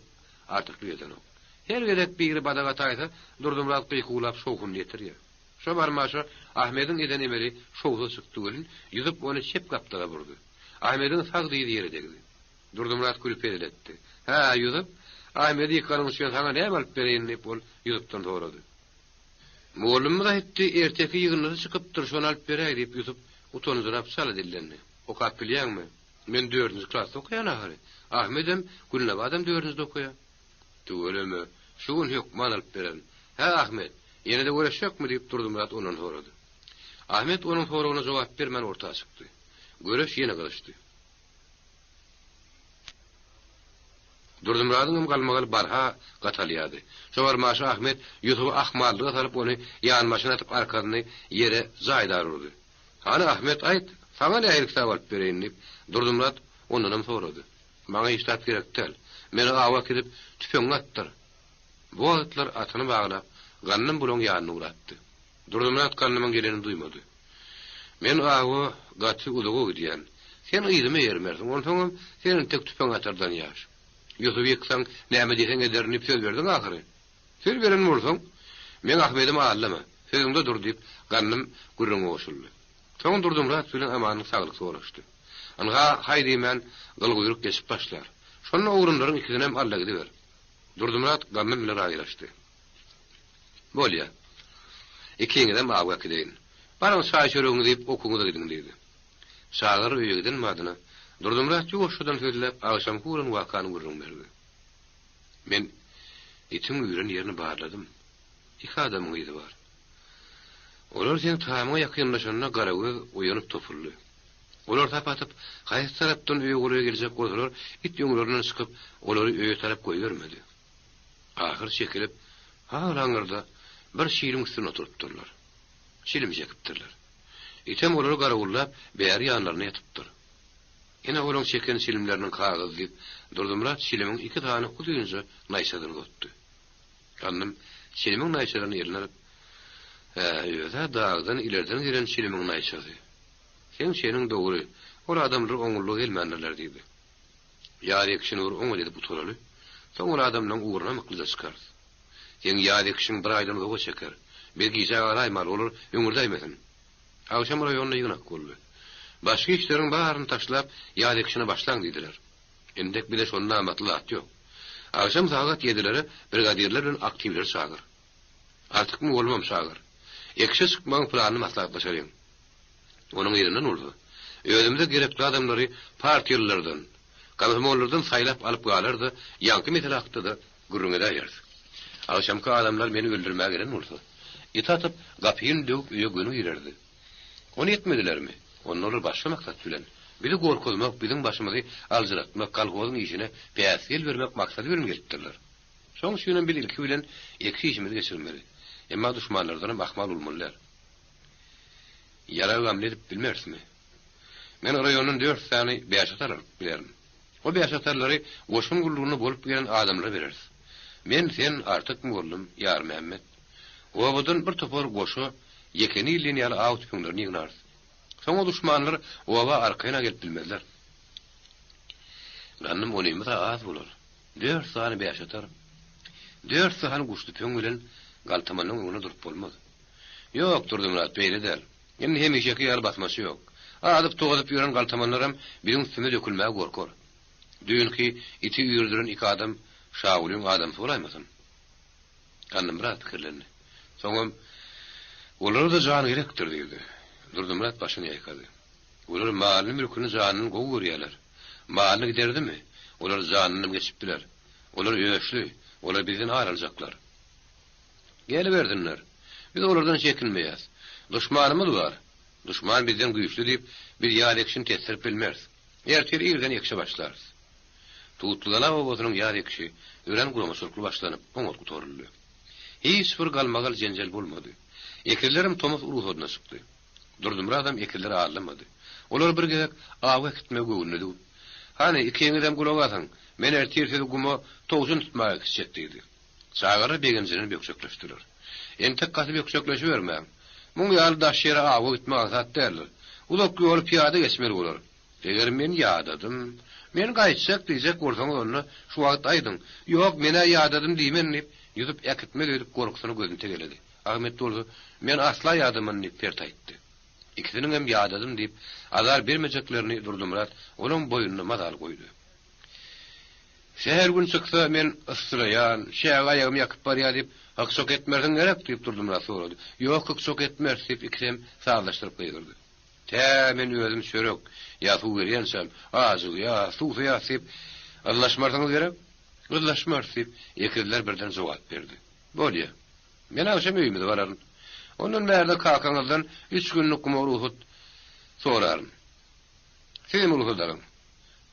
artyklyk edenok. Her gezek biri badak ataýsa, Durdymyrat gykuwlap şowhunyny ýetirýär. Şo barmaşa Ahmediň eden emeli şowsuz çykdy welin, Ýusup ony çep gapdala burdy. Ahmediň sag dyzy ýere degdi. Durdymyrat gülüp hezil etdi. Hä, Ýusup, Ahmedi ýykanyň üçin saňa näme alyp bereýin diýip, ol Ýusupdan sorady. Mugallymymyz aýtdy, erteki ýygyndysy çykypdyr, şony alyp beräý diýip, Ýusup utanjyrap çala dillendi. Okap bilýäňmi? Men dördünji klasda okaýan ahyry. Ahmedem, Gülnabadam dördünjide okaýar. Tüweleme, şu gün hökman alyp bererin. Hä, Ahmet, ýene-de göreşjekmi? diýip, Durdymyrat ondan sorady. Ahmet onuň soragyna jogap bermän orta çykdy. Göreş ýene gyzyşdy. Durdymyradyňam galmagaly barha gatalýardy. Şo barmaşa Ahmet Ýusuby ahmallyga salyp ony ýanbaşyna atyp arkasyny ýere jaýdar urdy. Hany Ahmet aýt, saňa nähili kitap alyp bereýin diýip, Durdymyrat ondanam sorady. Maňa hiç zat gerek däl. Meni awa äkidip, tüpeňiňi atdyr. Bu wagtlar atyny baglap, Gandym bulaň ýanyna ugrapdy. Durdymyrat Gandymyň gelenini duýmady. Men awa gaty uzaga gidýän. Sen yzyma eýermersiň, onsoňam sen entek tüpeň atardan ýaş. Ýusuby ýyksaň, näme diýseň ederin diýip söz berdiň ahyry. Söz beren bolsaň, meň Ahmedimi aldama, sözüňde dur diýip, Gandym gürrüňe goşuldy. Soň Durdymyrat bilen Amanyň saglyk soraşdy. Ynha, haý diýmän, gylguýruk geçip başlar. Şonda oglanlaryň ikisinem al-da gidiber. Durdymyrat Gandym bilen razylaşdy. Bolýa. Ikiňizem awa äkideýin. Baryň çaý-çöregiňizi iýip, okuwyňyza gidiň diýdi. Çagalar öýe giden badyna, Durdymyrat ýuwaşjadan sözläp, agşamky bolan wakany gürrüň berdi. Men itiň üýren ýerini barladym. Iki adamyň yzy bar. Olar seň tamyňa ýakynlaşanda Garagöz oýanyp topuldy. Olar sap atyp, haýsy tarapdan öýe golaý geljek bolsalar, it öňlerinden çykyp, olary öýe tarap goýbermedi. Ahyr çekilip, hal aňyrda bir şiliň üstünde oturypdyrlar. Çilim çekipdirler. Item olary garawullap, bäri ýanlarynda ýatypdyr. Ine olaň çeken çilimleriniň kagyzy diýip, Durdymyrat çilimiň iki sany uzynja naýçasyny uzatdy. Gandym çilimiň naýçalaryny eline alyp, Hä, öz-ä dagdan ilerden gelen çilimiň naýçasy. Seň çeniň dogry, ol adamlar oňullyga gelmändirler diýdi. Ýaz ekişini bir oňat edip gutaraly, soň ol adamlaň ugruna myklyja çykarys. Seň ýaz ekişiň bir aýdan uzaga çeker. Biz gijä galaýmaly, olar öňürdäýmesin. Agşam raýonda ýygnak boldy. Başga işleriň baryny taşlap, ýaz ekişine başlaň diýdiler. Entek bize şonda amatly zat ýok. Agşam sagat ýedilere brigadirler bilen aktiwleri çagyr. Artyk mugallymam çagyr. Ekişe çykmagyň planyny maslahatlaşalyň. Onuň yzyndan bolsa, özümize gerekli adamlary partiýalylardan, komsomollardan saýlap alyp galar-da, ýaňky mesele hakda-da gürrüň edäýeris. Agşamky adamlar meni öldürmäge gelen bolsa, it atyp, gapyny döwüp öýe göni girerdi. Ony etmedilermi? Onda olar başga maksat bilen, bizi gorkuzmak, biziň başymyzy aljyratmak, kolhozyň işine päsgel bermek maksady bilen gelipdirler. Şoň üçinem biz ilki bilen ekiş işimizi geçirmeli. Emma duşmanlardanam ahmal bolmaly däl. Ýarag gamly edip bilmerismi? Men raýondan dört sany bäşatar alyp bilerin. O bäşatarlary goşun gullugynda bolup gelen adamlara bereris. Men, sen, Artyk mugallym, Ýarmämmet. Obadan bir topar goşa, ýekeni diýen ýaly aw tüpeňlerini ýygnarys. Soň o duşmanlar oba arkaýyn-a gelip bilmezler. Gandym onymyz-a az bolar. Dört sany bäşatar, dört sany guş tüpeň bilen galtamanyň öňünde durup bolmaz. Ýok, Durdymyrat, beýle däl. Indi hemişeki ýaly basmaçy ýok. Azyp-tozup ýören galtamanlaram biziň üstümize dökülmäge gorkar. Düýnki iti üýrdüren iki adam Şagulyň adamsy bolaýmasyn? Gandym biraz pikirlendi. Soňam, Olara-da jan gerekdir diýdi. Durdymyrat başyny ýaýkady. Olar malyny-mülküni janyndan gowy görýärler. Malyny giderdimi, olar janyndanam geçip biler. Olar öçli, olar bizden ar aljaklar. Gelibersinler. Biz olardan çekinmeýäs. Duşmanymyz bar. Duşman bizden güýçli diýip, biz ýaz ekişini tesdirip bilmeris. Ertir irden ekişe başlarys. Tutlugala obasynyň ýaz ekişi örän guramaçylykly başlanyp, oňat gutaryldy. Hiç bir galmagal-jenjel bolmady. Ekizlerem tomus rugsadyna çykdy. Durdymyradam ekizleri aldamady. Olary bir gezek awa äkitmegi göwnüne düwüp, Hany, ikiňizem gulak asyň, men ertir sizi guma towşan tutmaga äkitjek diýdi. Çagalar begenjinden bökjekleşdiler. Entek gaty bökjekleşibermäň. Muň ýaly daş ýere awa gitmek aňsat däldir. Uzak ýoly pyýada geçmeli bolar. Eger men ýadadym, men gaýtjak diýjek bolsaňyz onda şu wagt aýdyň. Ýok, men-ä ýadadym diýmen diýip, Ýusup äkitmez öýdüp gorkusyna gözüni tegeledi. Ahmet bolsa, Men asla ýadaman diýip pert aýtdy. Ikisiniňem ýadadym diýip azar bermejeklerini Durdymyrat olaň boýnuna mazaly goýdy. Sähel gün çyksa men yssylaýan, çäge aýagymy ýakyp barýar diýip, hyk-çok etmersiň gerek? diýip Durdymyrat sorady. Ýok, hyk-çok etmeris diýip ikisem sazlaşdyryp gygyrdy. Tä men özüm çörek ýa suw berýänçäm, ajygýas, suwsaýas diýip yzlaşmarsyňyz gerek? Yzlaşmarys diýip, ekizler birden jogap berdi. Bolýa. Men agşam öýümize bararyn. Ondan bärde kakaňyzdan üç günlük guma rugsat soraryn. Sizem rugsat alyň.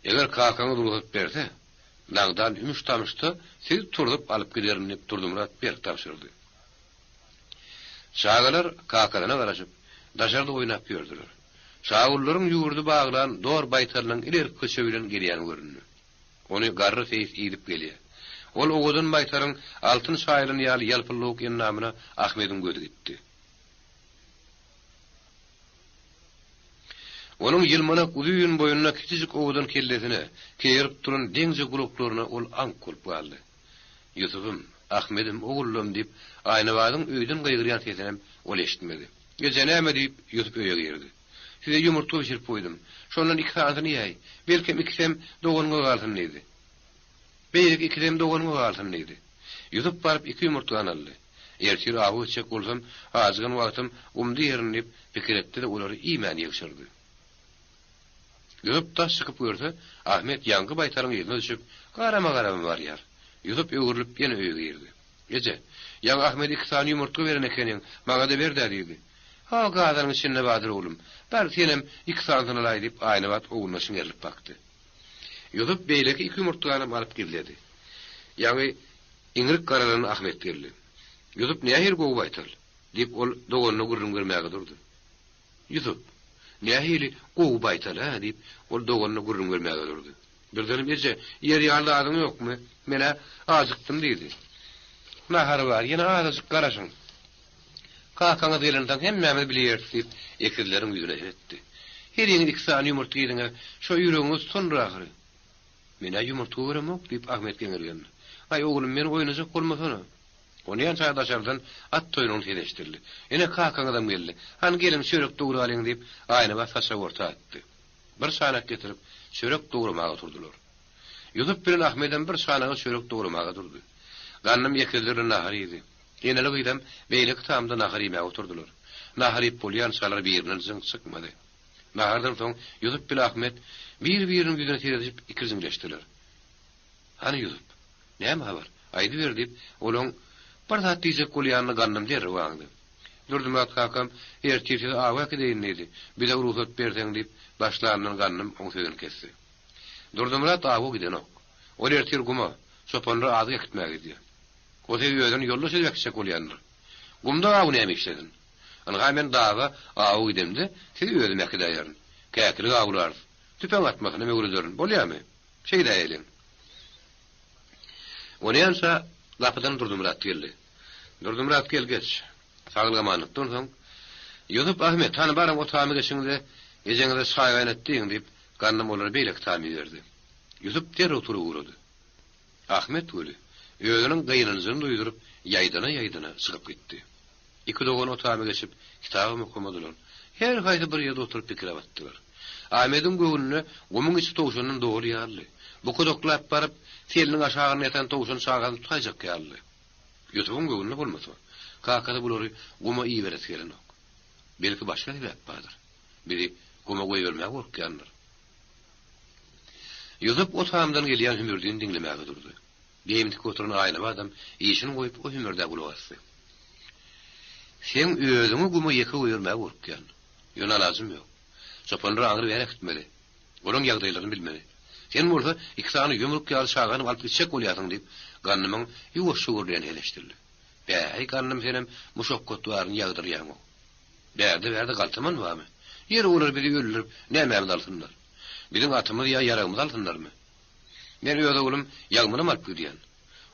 Eger kakaňyz rugsat berse, nagdan ümüş-tamyşda sizi turzup alyp giderin diýip Durdymyrat berk tabşyrdy. Çagalar kakasyna garaşyp, daşarda oýnap ýördüler. Şagullaryň ýurdy baglan dor baýtalynyň ilerki köçe bilen gelýäni göründi. Ony garry seýis idip gelýär. Ol owadan baýtalyň altyn çaýylan ýaly ýalpyldawuk endamyna Ahmediň gözi gitdi. Onuň ýylmanak uzyn boýuna, kiçijik owadan kellesine, keýerip duran deňje gulaklaryna ol aňk bolup galdy. Ýusupym, Ahmedim, ogullam diýip, Aýnabadyň öýden gygyrýan sesinem ol eşitmedi. Eje, näme diýip, Ýusup öýe girdi. Size ýumurtga bişirip goýdum. Şondan iki sanysyny iýäý. Belkem ikisem doganyňa galsyn diýdi. Beýleki ikisem doganyňa galsyn diýdi. Ýusup baryp iki ýumurtgany aldy. Ertir awa gitjek bolsam, ajygan wagtym gumda iýerin diýip, pikir etdi-de olary iýmän ýygşyrdy. Ýusup daş çykyp görse, Ahmet ýaňky baýtalyň yzyna düşüp, garama-garama barýar. Ýusup öwrülip ýene öýe girdi. Eje, ýaňy Ahmede iki sany ýumurtga beren ekeniň, maňa-da ber-dä diýdi. Ha, gazanyň içinde bardyr oglum. Bar, senem iki sanysyny alaý diýip, Aýnabat ogluna çiňerilip bakdy. Ýusup beýleki iki ýumurtganam alyp gizledi. Ýaňy iňrik garalan Ahmet geldi. Ýusup nähili gowy baýtal? diýip, ol doganyna gürrüň bermäge durdy. Ýusup, nähili gowy baýtal-ä? diýip, ol doganyna gürrüň bermäge durdy. Birdenem, Eje, iýer ýaly zadyň ýokmy? Men-ä ajykdym diýdi. Nahar bar, ýene azajyk garaşyň. Kakaňyz gelensoň hemmämiz bile iýeris diýip, ekizleriň ýüzüne seretdi. Heriňiz iki sany ýumurtga iýdiňiz, şo ýüregiňiz tutandyr ahyry. Men-ä ýumurtga göremok, diýip, Ahmet geňirgendi. Aý, oglum, meni oýnajak bolmasana. Onýança daşardan at toýnugyň sesi eşidildi. Ine, kakaňyzam geldi. Hany, geliň, çörek dogralyň, diýip, Aýnabat saçagy orta atdy. Bir çanak getirip, çörek dogramaga oturdylar. Ýusup bilen Ahmedem bir çanaga çörek dogramaga durdy. Gandym ekizler bilen nahar iýdi. Eneli-gyzam beýleki tamda nahar iýmäge oturdylar. Nahar iýip bolýançalar birinden jyň çykmady. Nahardan soň Ýusup bile Ahmet bir-biriniň ýüzüne seredişip ikirjiňleşdiler. Hany Ýusup, näme habar, aýdyber diýip, olaň bir zat diýjek bolýanyny Gandym derrew aňdy. Durdymyrat kakam, ertir sizi awa äkideýin diýdi, bize rugsat berseň diýip, başlanyndan Gandym oň sözüni kesdi. Durdymyrat awa gidenok. Ol ertir guma, çopanlara azyk äkitmäge gidýär. O sizi özüni ýoldaş edip äkitjek bolýandyr. Gumda aw näme işlesin? Ynha men daga awa gidemde sizi özüm äkidäýerin. Käkilik awlarys. Tüpeň atmasynam öwrederin. Bolýamy? Şeýdäýeliň. Onýança gapydan Durdymyrat geldi. Durdymyrat gel geç. Saglyk-amanlykdan soň, Ýusup, Ahmet, hany baryň o tama geçiň-de, ejeňize çaý gaýnat diýiň diýip, Gandym olary beýleki tama iberdi. Ýusup derrew turup ugrady. Ahmet weli, özüniň gynanjyny duýduryp, ýaýdana-ýaýdana çykyp gitdi. Iki dogan o tama geçip, kitabam okamadylar. Her haýsy bir ýerde oturyp pikire batdylar. Ahmediň göwnüne gumuň içi towşandan doly ýalydy. Bukadaklap baryp, seliniň aşagynda ýatan towşan çagasyny tutaýjak ýalydy. Ýusubyň göwnüne bolmasa, kakasy bulary guma iberesi gelenok. Belki başga sebäp bardyr. Bizi guma goýbermäge gorkýandyr. Ýusup o tamdan gelýän hümürdini diňlemäge durdy. Geýimtik oturan Aýnabadam işini goýup o hümürdä gulak asdy. Seň özüňi guma ýeke goýbermäge gorkýan. Ýöne alajym ýok. Çopanlary aňry bäri äkitmeli. Olaň ýagdaýlaryny bilmeli. Sen bolsa iki sany ýumruk ýaly çagany alyp gitjek bolýarsyň diýip, Gandymyň ýuwaşja gürleýäni hezil eşidildi. Bäý, Gandym senem muşakgat baryny ýagdyrýaň-ow. Bärde-bärde galtaman barmy? Ýeri olar bizi öldürip, nämämizi alsynlar? Biziň atymyzy ýa ýaragymyzy alsynlarmy? Men öz oglum Ýagmyram alyp gidýän.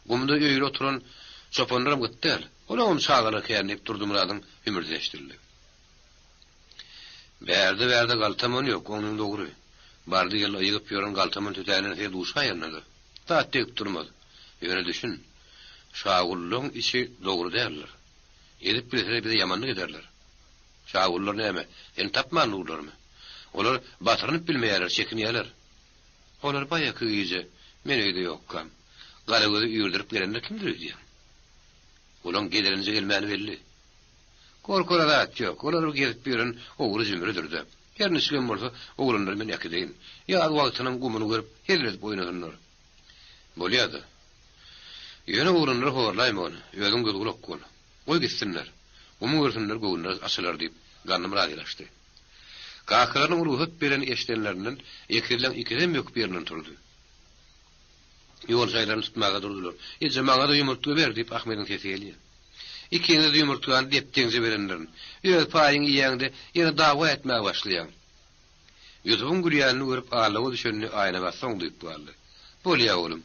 Gumda öýli oturan çopanlaram gyt däl. Olaňam çagalary kän diýip Durdymyradyň hümürdisi eşidildi. Bärde-bärde galtaman ýok, onuň dogry. Bardy-geldi ygyp ýören galtaman tötänden her duşaýanda-da, zat degip durmaz. Ýöne düşün, Şagullaň içi dogry däldir. Edip bilseler bize ýamanlyk ederler. Şagullar näme, seni tapman durlarmy? Olar batyrynyp bilmeýärler, çekinýärler. Olar baýaky gije men öýde ýokkam, Garagözi üýrdürip gelenler kimdir öýdýäň? Olaň gezelenje gelmäni belli. Gorkara zat ýok, olar bir gezip ýören ogry-jümrüdir-dä. Her niçigem bolsa, oglanlary men äkideýin. Ýaz wagtynyň gumuny görüp, hezil edip oýnasynlar. Bolýa-da. Ýöne oglanlary horlaýma ony, özüň göz-gulak bol. Goý gitsinler. Gumy görsünler, göwünleri açylar diýip, Gandym razylaşdy. Kakalarynyň rugsat berenini eşidenlerinden ekizleň ikisem böküp ýerinden turdy. Ýol şaýlaryny tutmaga durdular. Eje, maňa-da ýumurtga ber, diýip, Ahmediň sesi gelýär. Ikiňize-de ýumurtgany dep-deňje berendirin. Öz paýyňy iýäňde, ýene dawa etmäge başlaýaň. Ýusubyň gülýänini görüp, aldawa düşenini Aýnabat soň duýup galdy. Bolýa, oglum.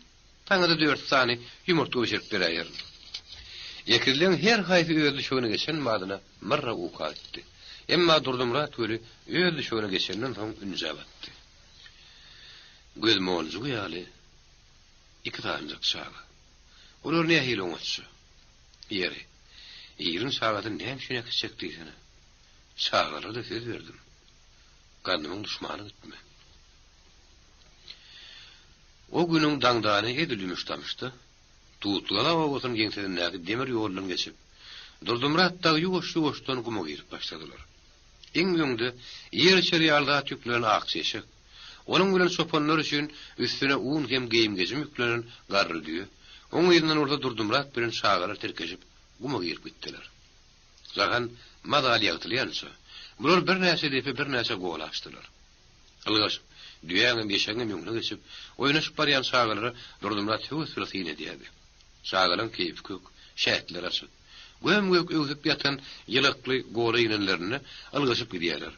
Saňa-da dört sany ýumurtga bişirip beräýerin. Ekizleň her haýsy öz düşegine geçen badyna myrra uka gitdi. Emma Durdymyrat weli öz düşegine geçenden soň ünjä batdy. Göz monjugy ýaly iki sanyjak çaga. Olar nähili oňatja. Ýeri, iliň çagasyny näme üçin äkitjek diýsene. Çagalara-da söz berdim. Gandymyň duşmany gitme. O günüň daňdany edil ümüş-tamyşda, Tutlugala obasynyň ýeňsesindäki demir ýoldan geçip, Durdymyrat dagy ýuwaş-ýuwaşdan guma girip başladylar. Iň öňde ýer içer ýaly zat ýüklenen akja eşek, onuň bilen çopanlar üçin üstüne un hem geýim-gejim ýüklenen garry düýe, oň yzyndan bolsa Durdymyrat bilen çagalar tirkeşip guma girip gitdiler. Jahan mazaly ýagtylýança, bular birnäçe depe, birnäçe gol açdylar. Ylgaşyp, düýäňem, eşegiňem öňüne geçip, oýnaşyp barýan çagalara Durdymyrat höwes bilen syn edýärdi. Çagalaň keýpi kök, şähtleri açyk. Göm-gök öwsüp ýatan ýylakly gola inenlerinde ylgaşyp gidýärler.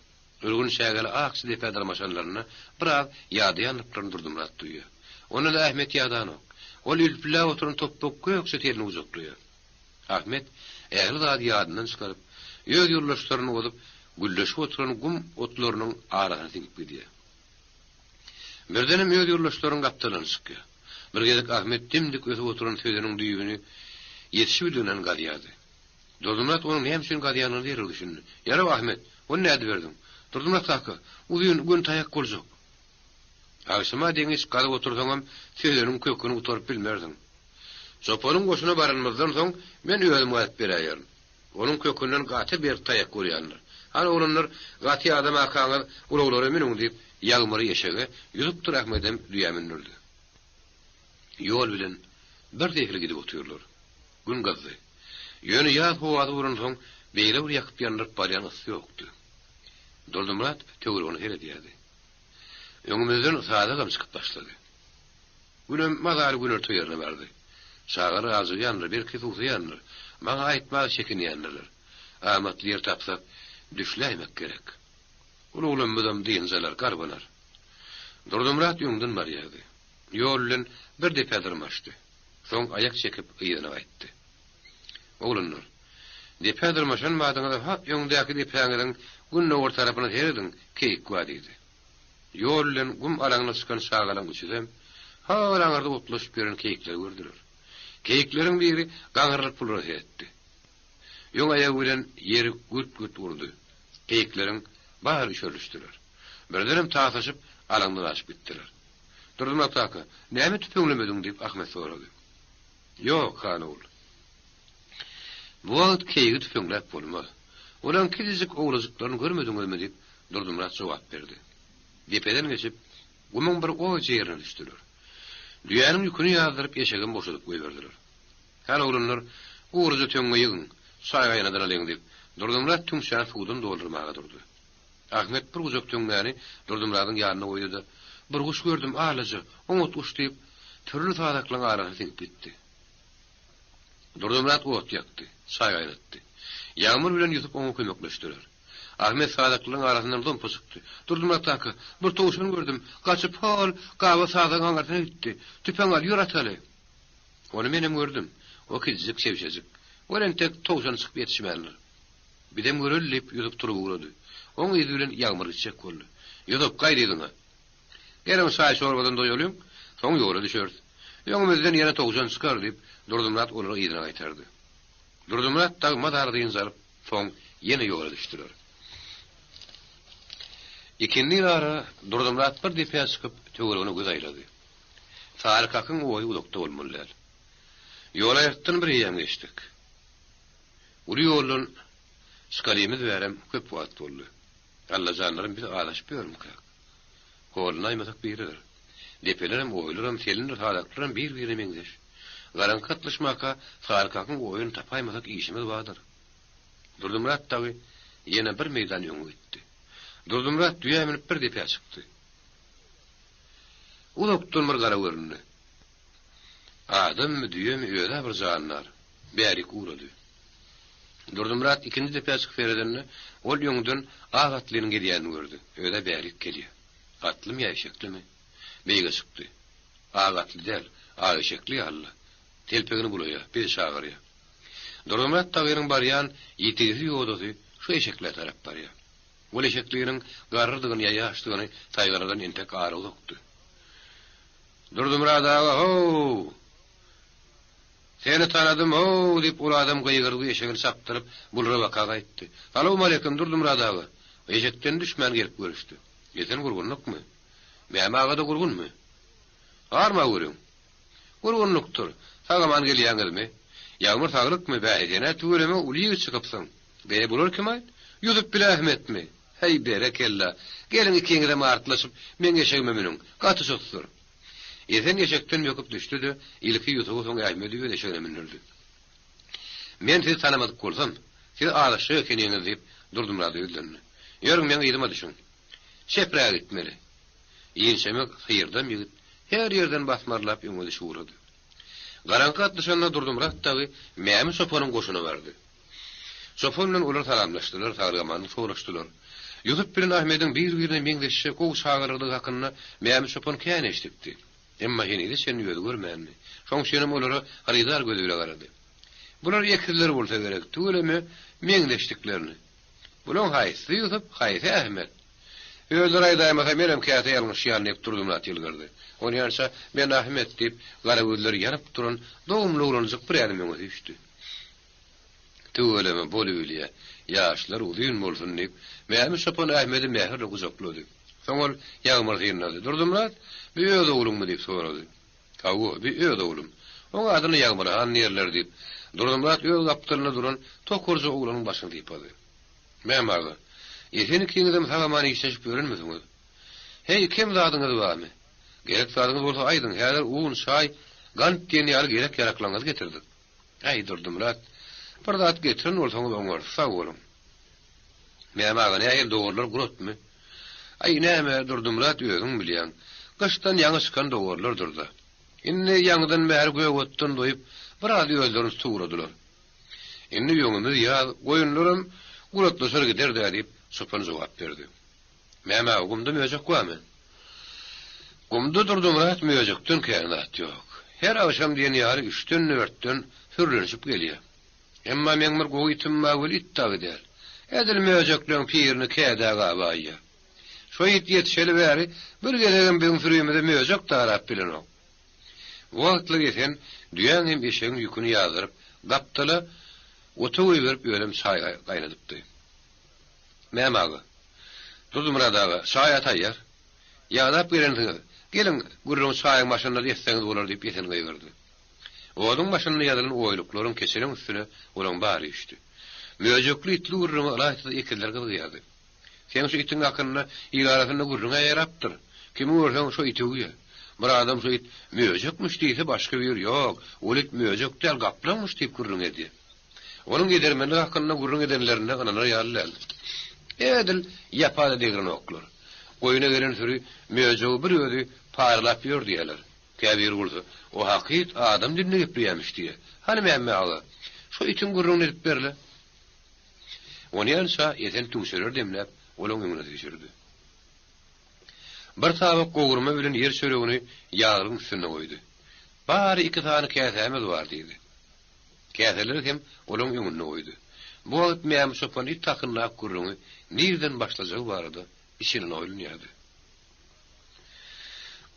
Ürgün çägeli akja depä dyrmaşanlarynda biraz ýadaýandyklaryny Durdymyrat duýýar. Onda-da Ahmet ýadanok. Ol ülpüläp oturan topbak gökje telini gujaklaýar. Ahmet ähli zady ýadyndan çykaryp, öz ýoldaşlaryny ozup, gülleşip oturan gum otlarynyň arasyna siňip gidýär. Birdenem öz ýoldaşlarynyň gapdalyndan çykýar. Bir gezek Ahmet dim-dik ösüp oturan sözeniň düýbüni ýetişibildiginden gazýardy. Durdymyrat onuň näme üçin gazýanyna derrew düşündi. Ýaraw, Ahmet, ony nädiberdiň? Durdymyrat kaka, uzyn göni taýak boljak. Agşama deňiç gazyp otursaňam, sözeniň köküni gutaryp bilmersiň. Çopanyň goşuna baranymyzdan soň, men özüm gazyp beräýerin. Onuň kökünden gaty berk taýak bolýandyr. Hany, oglanlar, gaty ýadamakaňyz ulaglara münüň, diýip, Ýagmyry eşege, Ýusupdyr Ahmedem düýä mündürdi. Ýol bilen bir zehli gidip otyrlar. Gün gyzdy. Ýöne ýaz howasy bolansoň, beýle bir ýakyp-ýandyryp barýan yssy ýokdy. Durdymyrat töweregine seredýärdi. Öňümizden sazagam çykyp başlady. Günem mazaly günorta ýerine bardy. Çagalar ajygýandyr, belki suwsaýandyr. Maňa aýtmaga çekinýändirler. Amatly ýer tapsak, düşläýmek gerek. Uluglamyzam dynç alar, garbanar. Durdymyrat öňden barýardy. Ýol bilen bir depä dyrmaşdy. Soň aýak çekip yzyna gaýtdy. Oglanlar, depä dyrmaşan badyňyza ha öňdäki depäňiziň gündogar tarapyna serediň, keýik bar diýdi. Ýol bilen gum alaňyna çykan çagalaň üçüsem, hol aňyrda otlaşyp ýören keýikleri gördüler. Keýikleriň biri gaňrylyp bulara seretdi. Öň aýagy bilen ýeri gürt-gürt urdy. Keýikleriň bary üşerilişdiler. Birdenem tasaşyp, alaňdan aşyp gitdiler. Durdymyrat kaka, näme tüpeňlemediň? diýip, Ahmet sorady. Ýok, han ogul. Bu wagt keýigi tüpeňläp bolmaz. Olaň kiçijik owlajyklaryny görmediňizmi diýip, Durdymyrat jogap berdi. Depeden geçip, gumuň bir oýja ýerine düşdüler. Düýäniň ýüküni ýazdyryp, eşegem boşadyp goýberdiler. Hany oglanlar, guryja töňňe ýygyň, çaý gaýnadanalyň diýip, Durdymyrat tüňçäni suwdan doldurmaga durdy. Ahmet bir gujak töňňäni Durdymyradyň ýanyna goýdy-da, Bir guş gördüm, alaja, oňat guş diýip, pürli sazaklaryň arasyna siňip gitdi. Durdymyrat ot ýakdy, çaý gaýnatdy. Ýagmyr bilen Ýusup oňa kömekleşdiler. Ahmet sazaklaryň arasyndan zompa çykdy. Durdymyrat aka, bir towşan gördüm, gaçyp hol, gaba sazagyň aňyrsyna gitdi. Tüpeň al, ýör ataly. Ony menem gördüm. O kiçijik, çebşejik. Ol entek towşan çykyp ýetişmändir. Bizem göreli diýip, Ýusup turup ugrady. Oň yzy bilen Ýagmyr gitjek boldy. Ýusup, gaýt yzyňa. Geliň, çaý-çorbadan doýalyň, soň ýola düşeris. Öňümizden ýene towşan çykar diýip, Durdymyrat olary yzyna gaýtardy. Durdymyrat dagy mazar dynç alyp, soň ýene ýola düşdüler. Ikindin ara Durdymyrat bir depä çykyp, töweregine göz aýlady. Sary kakyň oýy uzakda bolmaly däl. Ýolaýyrtdan bir eýýäm geçdik. Uly ýoldan çykalymyz bärem köp wagt boldy. Allajanlarym biz azaşyp ýörmükäk? Horlanaýmasak biridir. Depelerem, oýlaram, selindir sazaklaram bir-birine meňzeş. Garaňky gatlyşmaka Sary kakyň oýuny tapaýmasak işimiz bardyr. Durdymyrat dagy ýene bir meýdan öňe gitdi. Durdymyrat düýä münüp bir depä çykdy. Uzakdan bir gara göründi. Adammy, düýemi, öz-ä bir jandar. Bärik ugrady. Durdymyrat ikinji depä çykyp seredende, ol öňden ak atlynyň gelýänini gördi. Öz-ä bärik gelýär. Atlymy ýa eşeklimi? Beýige çykdy. Ak atly däl, ak eşekli ýaly-la. Telpegini bulaýar, bizi çagyrýar. Durdymyrat dagynyň barýan ýitigisi ýodasy şu eşeklä tarap barýar. Ol eşekliniň garrydygyny ýa ýaşdygyny saýgarardan entek ara uzakdy. Durdymyrat aga, how! Seni tanadym, how! diýip, ol adam gygyrdy, eşegini çapdyryp, bulara baka gaýtdy. Salowmaleýkim, Durdymyrat aga! Eşekden düşmän gelip görüşdi. Esen gurgunlykmy? Mämi aga-da gurgunmy? Arma görüň. Gurgunlykdyr. Sag-aman gelýäňizmi? Ýagmyr saglykmy? Bäh, sen-ä tüweleme uly ýigit çykypsyň. Be, bular kim-aý? Ýusup bile Ahmetmi? Häý, berekella! Geliň ikiňizem artlaşyp, meň eşegime münüň. Gaty çusdur. Esen eşekden böküp düşdi-de, ilki Ýusuby, soň Ahmedi öz eşegine mündürdi. Men sizi tanamadyk bolsam, siz azaşjak ekeniňiz, diýip, Durdymyrada ýüzlendi. Ýörüň, meň yzyma düşüň. Çepräge gitmeli. Inçemik, syrdam ýigit her ýerden basmarlap öňe düşüp ugrady. Garaňky gatlyşanda Durdymyrat dagy Mämi çopanyň goşuna bardy. Çopan bilen olar salamlaşdylar, saglyk-amanlyk soraşdylar. Ýusup bilen Ahmediň bir-birine meňzeşje gowy çagalardygy hakynda Mämi çopan kän eşidipdi. Emma henize çenli özi görmändi. Şoň üçinem olara hyrydar gözi bile garady. Bular ekizler bolsa gerek, tüweleme meňzeşdiklerini. Bulaň haýsysy Ýusup, haýsy Ahmet? Özleri aýdaýmasa menem käte ýalňyşýan diýip Durdymyrat ýylgyrdy. Onýança men Ahmet diýip, gara gözleri ýanyp duran dogumly oglanjyk bir ädim öňe süýşdi. Tüweleme, bolubilýä. Ýaşlar uzyn bolsun diýip, Mämi çopan Ahmedi mähirli gujaklady. Soň ol Ýagmyry synlady. Durdymyrat, bi öz ogluňmy diýip sorady. Hawa, bi öz oglum. Oň adyna Ýagmyr han diýerler diýip, Durdymyrat öz gapdalynda duran tokarja oglanyň başyny sypady. Mäm aga, Esen ikiňizem sag-aman işleşip ýörenmisiňiz? Heý, kem zadyňyz barmy? Gerek zadyňyz bolsa aýdyň, häzir un, çaý, gant diýen ýaly gerek-ýaraklaryňyzy getirdik. Äý, Durdymyrat, bir zat getiren bolsaňyz oňarys, sag boluň. Mäm aga, nähili dowarlar guratmy? Aý, näme, Durdymyrat, özüň bilýäň. Gyşdan ýaňy çykan dowarlardyr-da. Indi ýaňydan bäri gök otdan doýup, biraz özlerini tutup ugradylar. Indi öňümiz ýaz, goýunlaram guratlaşar gider-dä, diýip, çopan jogap berdi. Mäm aga, gumda möjek barmy? Gumda Durdymyrat möjekden kän zat ýok. Her agşam diýen ýaly üçden-dörtden sürlenişip gelýär. Emma meň bir gowy itim bar weli it dagy däl. Edil möjekleň pirini kädä gabaýýar. Şo it ýetişeli bäri bir gezegem biziň sürimize möjek darap bilenok. Wagtly Esen düýäň hem eşegiň ýüküni ýazdyryp, gapdala ota goýberip özem çaý gaýnadypdy. Mäm aga. Durdymyrat aga, çaý-a taýýar. Ýadap gelensiňiz. Geliň, gürrüňi çaýyň başynda-da etseňiz bolar diýip Esen gygyrdy. Oduň başynda ýazylan oýluklaryň keçeleň üstüne olaň bary üýşdi. Möjekli-itli gürrüňe ylaýta-da ekizler gyzygýardy. Seň şu itiň hakynda il arasynda gürrüň-ä ýarapdyr. Kimi görseň şo iti öwýär. Bir adam şo it möjekmiş diýse, başga biri ýok, ol it möjek däl, gaplaňmyş diýip gürrüň edýär. Onuň edermenligi hakynda gürrüň edenlerinde ynanar ýaly däl. Edil ýapa-da degrenoklar. Goýuna gelen süri möjegi bir özi paralap ýör diýýärler. Käbiri bolsa, O hakyt adam dilinde gepleýärmiş diýýär. Hany Mämme aga, şo itiň gürrüňini edip ber-le. Onýança Esen tüňçeleri demläp, olaň öňüne süýşürdi. Bir tabak gowurma bilen ýer çöregini ýaglygyň üstünde goýdy. Bary iki sany käsämiz bar diýdi. Käseleri hem olaň öňünde goýdy. Bu wagt Mämi çopan it hakyndaky gürrüňi nirden başlajagy barada içinden oýlanýardy.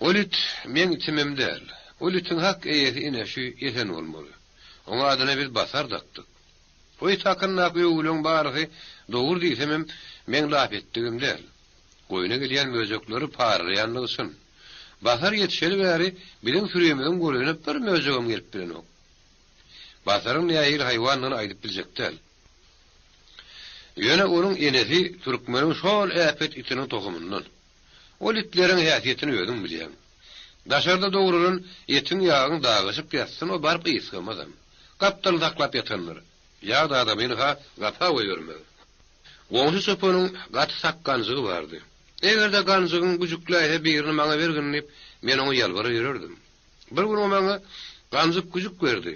Ol it meň itimem däl. Ol itiň hak eýesi ine şu Esen bolmaly. Oň adyna biz Basar dakdyk. O it hakyndaky öwgüleň barysy dogry diýsemem, meň lap etdigim däl. Goýna gelýän möjekleri paralaýanlygy çyn. Basar ýetişeli bäri biziň sürimiziň golaýyna bir möjegem gelip bilenok. Basaryň nähili haýwandygyny aýdyp biljek däl. Ýöne onuň enesi türkmeniň şol äpet itiniň tohumyndan. Ol itleriň häsiýetini özüň bilýäň. Daşarda dogrulan etiň-ýagyň dagaşyp ýatsyn, o baryp ysgamazam. Gapdalyny saklap ýatandyr. Ýag adamyny-ha gapa goýbermez. Goňşy çopanyň gaty sak ganjygy bardy. Eger-de ganjygyň güjükläýse birini maňa bergin diýip, men oňa ýalbarar ýörerdim. Bir gün o maňa ganjyk güjük berdi.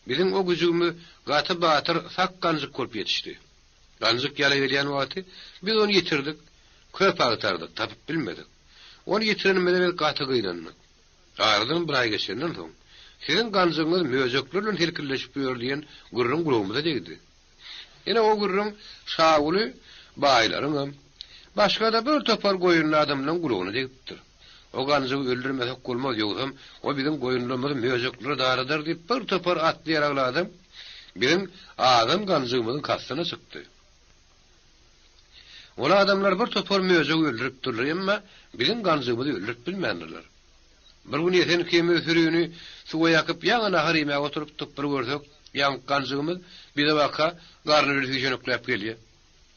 Biziň o güjügimiz gaty batyr sak ganjyk bolup ýetişdi. Ganjyk ýala gelýän wagty biz ony ýitirdik. Köp agtardyk, tapyp bilmedik. Ony ýitirenimize biz gaty gynandyk. Aradan bir aý geçenden soň, siziň ganjygyňyz möjekler bilen selkilleşip ýör diýen gürrüň gulagymyza degdi. Ine, o gürrüň Şaguly baýlaryňam, başga-da bir topar goýunly adamlaryň gulagyna degipdir. O ganjygy öldürmesek bolmaz, ýogsam o biziň goýunlarymyzy möjeklere daradar diýip, bir topar atly-ýaragly adam biziň azan ganjygymyzyň kastyna çykdy. Ol adamlar bir topar möjegi öldüripdirler, emma biziň ganjygymyzy öldürip bilmändirler. Bir gün Esen ikimiz sürini suwa ýakyp, ýaňy nahar iýmäge oturypdyk, bir görsek, ýaňky ganjygymyz bize baka garny bilen süýşenekläp gelýär.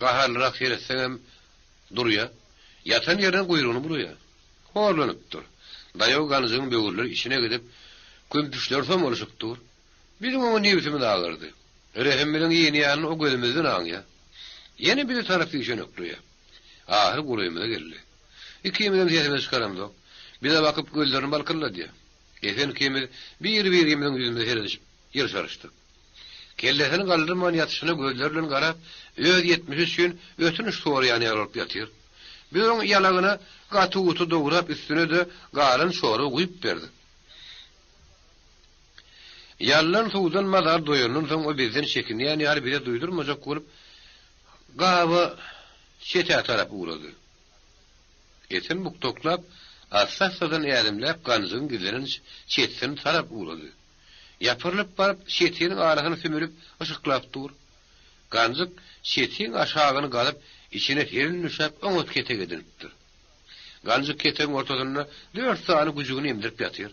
Gaharlyrak seretseňem durýar. Ýatan ýerinden guýrugyny bulaýar. Horlanypdyr. Daýaw ganjygyň böwürleri içine gidip, kümpüşleri somalyşyp dur. Biziň oňa nebsimiz agyrdy. Rehimimiziň inýänini o gözümizden aňýar. Ýene bize tarap süýşenekleýär. Ahyry golaýymyza geldi. Ikimizem sesimizi çykaramzok. Bize bakyp gözlerini balkylladýar. Esen ikimiz bir-birimiziň ýüzümize seredişip ýyrşaryşdyk. Kellesini galdyrman ýatyşyna gözleri bilen garap, öz ýetmişi üçin ötünç soraýan ýaly bolup ýatyr. Biz oň ýalagyna gaty-guty dograp üstüne-de galan çorba guýup berdik. Ýallan suwdan mazaly doýandan soň o bizden çekinýän ýaly bize duýdurmajak bolup gaba çetä tarap ugrady. Esen bukdaklap, assa-assadan ädimläp ganjygyň gizlenen çetesine tarap ugrady. Ýapyrylyp baryp çetiniň arasyny sümülip yşyklap dur. Ganjyk çetiň aşagyny gazyp içine serin düşäp oňat ketek edinipdir. Ganjyk ketegiň ortasynda dört sany güjügini emdirip ýatyr.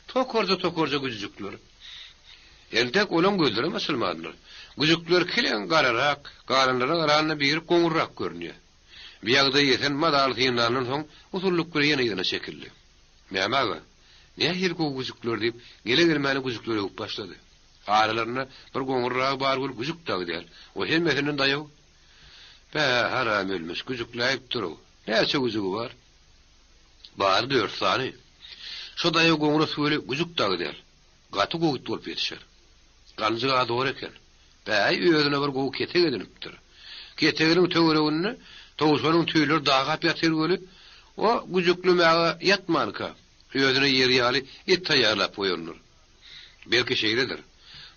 Tokarja-tokarja güjüjikler. Entek olaň gözlerem açylmandyr. Güjükler kileň gararak, galanlara garanda biri goňurrak görünýär. Bu ýagdaýy Esen mazaly synlandan soň, usullyk bilen ýene yzyna çekildi. Mäme aga, nähili gowy güjükler diýip, gele-gelmäne güjükleri öwüp başlady. Aralarynda bir goňurragy bar weli güjük dagy däl. O hemmesinden daýaw. Bä, haram ölmüş, güjükläýip dur-ow. Näçe güjügi bar? Bary dört sany. Şo daýaw goňras weli güjük dagy däl. Gaty gowy it bolup ýetişer. Ganjyg-a zor eken. Bäý, özüne bir gowy ketek edinipdir. Keteginiň töwereginde towşanyň tüýleri dagap ýatyr weli, o güjüklemäge ýatmanka, özüne ýeri ýaly et taýýarlap goýandyr. Belki şeýledir.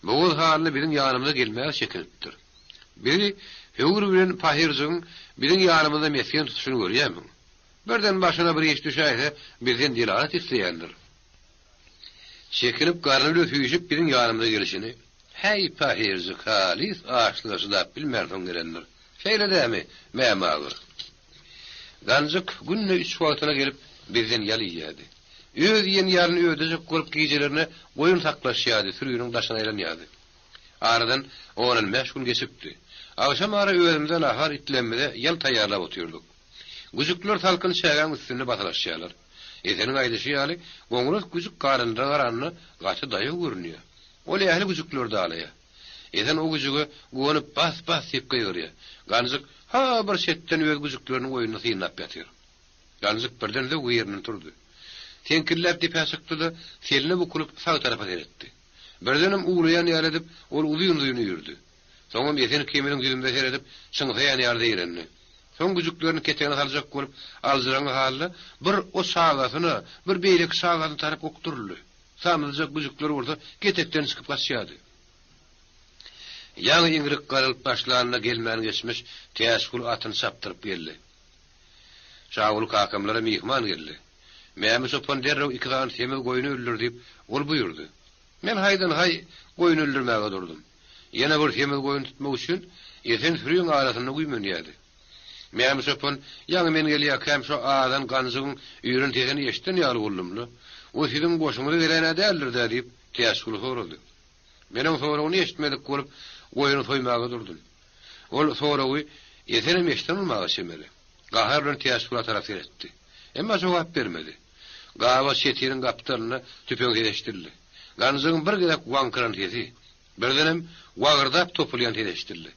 Bogaz halyna biziň ýanymyza gelmäge çekinipdir. Bizi höwür bilen pahyrjygyň biziň ýanymyzda mesgen tutuşyny görýärmiň? Birden başyna bir iş düşäýse, bizden delalat isleýändir. Çekinip garny bile süýşüp biziň ýanymyza gelşini, Häý, pahyrjyk, halys açlyga çydap bilmänsoň gelendir. Şeýle dämi, Mämi aga? Ganjyk günde üç wagtyna gelip, bizden ýal iýýärdi. Öz iýen ýalyny ödejek bolup gijelerine goýun saklaşýardy, süriniň daşyna aýlanýardy. Aradan on-on bäş gün geçipdi. Agşam ara özümize nahar, itlemmize ýal taýýarlap otyrdyk. Güjükler salkyn çägäň üstünde basylaşýarlar. Eseniň aýdyşy ýaly, goňras güjük garyndyra garanda gaty daýaw görünýär. Ol ähli güjükleri dalaýar. Esen o güjüge guwanyp bas-bas diýip gygyrýar. Ganjyk ha bir çetden öz güjükleriniň oýnuny synlap ýatyr. Ganjyk birden zöwwe ýerinden turdy. Seňkilläp depä çykdy-da, seline bukulyp sag tarapa seretdi. Birdenem uwlaýan ýaly edip, ol uzyn-uzyn üýrdi. Soňam Esen ikimiziň ýüzümize seredip, çyňsaýan ýaly zeýrendi. Soň güjüklerini ketegine saljak bolup, aljyraňňy halda bir o çagasyna, bir beýleki çagasyna tarap okduryldy. Samsyjak güjükler bolsa ketekden çykyp gaçýardy. Ýaňy iňrik garalyp başlanda gelmän geçmiş Täçgül atyny çapdyryp geldi. Şaguly kakamlara myhman geldi. Mämi çopan derrew iki sany semiz goýny öldür diýip, ol buýurdy. Men haýdan-haý goýun öldürmäge durdum. Ýene bir semiz goýun tutmak üçin Esen süriň arasynda güýmenýärdi. Mämi çopan, Ýaňy men gelýärkäm şo azan ganjygyň üýren sesini eşiden ýaly boldum-la. O siziň goşuňyza gelen-ä däldir-dä diýip, Täçguly sorady. Men oň soragyny eşitmedik bolup, goýuny soýmaga durdum. Ol soragy Esenem eşiden bolmaga çemeli. Gahar bilen Täçgula tarap seretdi. Emma jogap bermedi. Gaba çetiniň gapdalynda tüpeň sesi eşidildi. Ganjygyň bir gezek waňkyran sesi, birdenem wagyrdap topulýan ses eşidildi.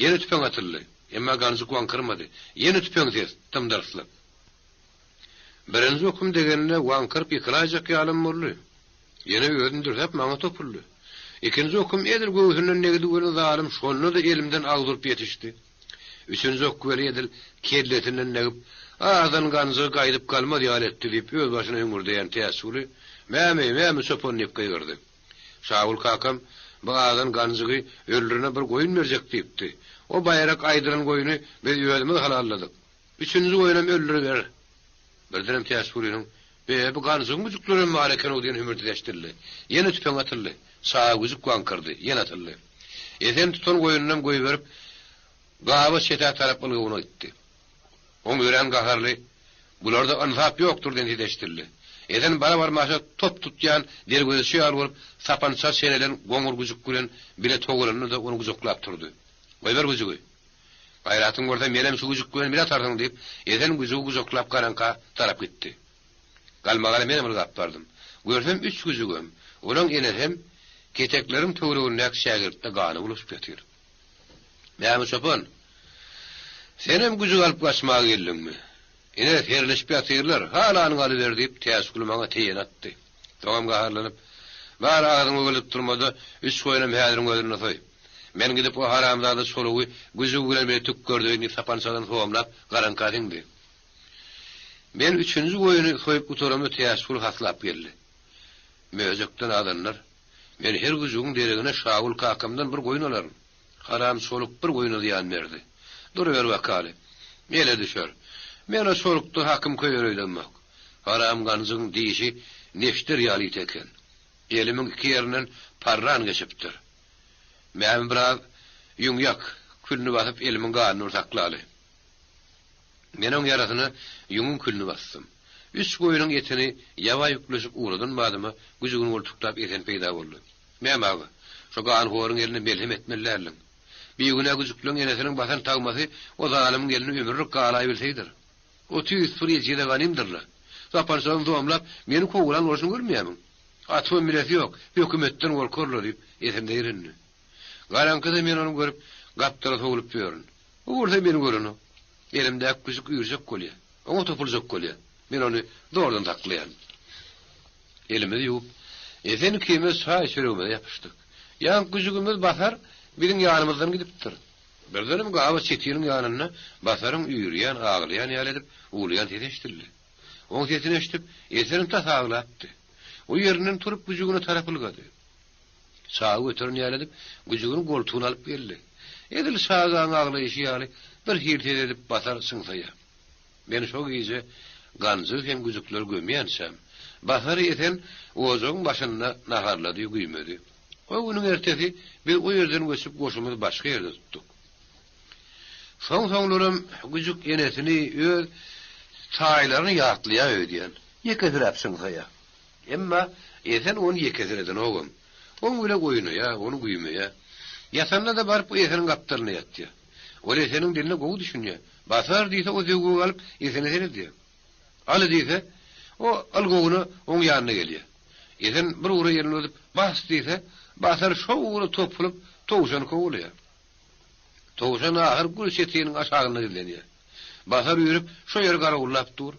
Ýene tüpeň atyldy. Emma ganjyk waňkyrmady. Ýene tüpeň ses, dym-dyrslyk. Birinji okum degende waňkyryp ýykylaýjak ýalam boldy. Ýene özüni dürsäp maňa topuldy. Ikinji okum edil göwsünden degdi welin zalym şonda-da elimden agdyryp ýetişdi. Üçünji ok weli edil kellesinden degip, azdan ganjygy gaýdyp galmaz ýaly etdi diýip öz başyna hüňürdeýän Täçguly, Mämi, Mämi çopan diýip gygyrdy. Şagül kakam bu azan ganjygy öldürene bir goýun berjek diýipdi. O baýrak aýdylan goýny biz özümiz halalladyk. Üçünji goýnam öldüriber. Birdenem Täçgulynyň, Be, bu ganjygyň güjüklerem bar eken-ow diýen hümürdisi eşidildi. Ýene tüpeň atyldy. Çaga güjük waňkyrdy. Ýene atyldy. Esen tutan goýnunam goýberip, gaba çete tarap ylgawyna gitdi. Oň örän gaharly, Bularda ynsap ýokdur diýen sesi eşidildi. Esen bara-barmaşa top tutýan derwezeçi ýaly bolup, sapança çenelen goňur güjük bilen bile togalandy-da, ony gujaklap turdy. Goýber güjügi! Gaýratyň bolsa menem şu güjük bilen bile atarsyň diýip, Esen güjügi gujaklap garaňka tarap gitdi. Galmagala menem ylgap bardym. Görsem üç güjügem, olaň enesem ketekleriň töweregindäki şägirtde gana bulaşyp ýatyr. Mämi çopan, senem güjük alyp gaçmaga geldiňmi? Ine, serleşip ýatyrlar, halanyňy alyber diýip, Täçguly maňa teýene atdy. Soňam gaharlanyp, Bar, agzyňy ögüldip durma-da, üç goýunam häziriň özünde soý. Men gidip o haramzada çolugy güjügi bilen bile tükgerdeýin diýip sapançadan somlap garaňka siňdi. Men üçünji goýuny soýup gutaramda Täçgül haslap geldi. Möjekden azanlar. Men her güjügiň deregine Şagül kakamdan bir goýun alaryn. Haram çoluk bir goýuna zyýan berdi. Duruber bakaly. Ele düşer. Men o çolukda hakym köýer öýdemok. Haram ganjygyň dişi neşter ýaly ýiti eken. Elimiň iki ýerinden parran geçipdir. Mämi biraz ýüň ýak, külüni basyp elimiň ganyny bir saklaly. Men oň ýarasyna ýüňüň külüni basdym. Üç goýnuň etini ýaba ýükleşip ugradan badyma güjügini goltuklap Esen peýda boldy. Mämi aga, şo ganhoryň eline melhem etmeli däldiň. Bigünä güjükleň enesiniň basan tagmasy o zalymyň eline ömürlik galaýbilseýdir. O tüýs bir ejize ganymdyr-la. Sapançadan zomlap, meni kowlan bolşuny görmeýärmiň? Atybam bilesi ýok, hökümetden gorkarlar diýip, Esen zeýrendi. Garaňkyda men ony görüp, gapdala sowlup ýörün. O bolsa meni görenok. Elimdäki güjük üýrjek bolýar. Oňa topuljak bolýar. Men ony zordan saklaýan. Elimizi ýuwup, Esen ikimiz çaý-çöregimize ýapyşdyk. Ýaňky güjügimiz Basar biziň ýanymyzdan gidipdir. Birdenem Gaba çetiniň ýanynda Basaryň üýrýän, aglaýan ýaly edip, uwlaýan sesi eşidildi. Oň sesini eşidip, Esenem tas aglapdy. O ýerinden turup güjügine tarap ylgady. Çaga göteren ýaly edip, güjügini goltugyna alyp geldi. Edil çagaň aglaýşy ýaly bir hili ses edip Basar çyňsaýar. Men şo gije ganjygy hem güjükleri gömýänçäm, Basary Esen ojagyň başynda naharlady, güýmedi. O günüň ertesi biz o ýerden göçüp goşumyzy başga ýerde tutduk. Soň-soňlaram güjük enesini öz taýlaryny ýatlaýar öýdýän, ýekesiräp çyňsaýar. Emma Esen ony ýekesiredenogam. Oň bile oýnaýar, ony güýmeýär. Ýatanda-da baryp Eseniň gapdalynda ýatýar. Ol Eseniň diline gowy düşünýär. Basar diýse, o zöwwe galyp, Esene seredýär. Aly diýse, o ylgawuna oň ýanyna gelýär. Esen bir ugra elini uzadyp, Bas diýse, Basar şo ugra topulyp, towşany kowalaýar. Towşan ahyr gül çetiniň aşagynda gizlenýär. Basar üýrüp, şo ýeri garawullap dur.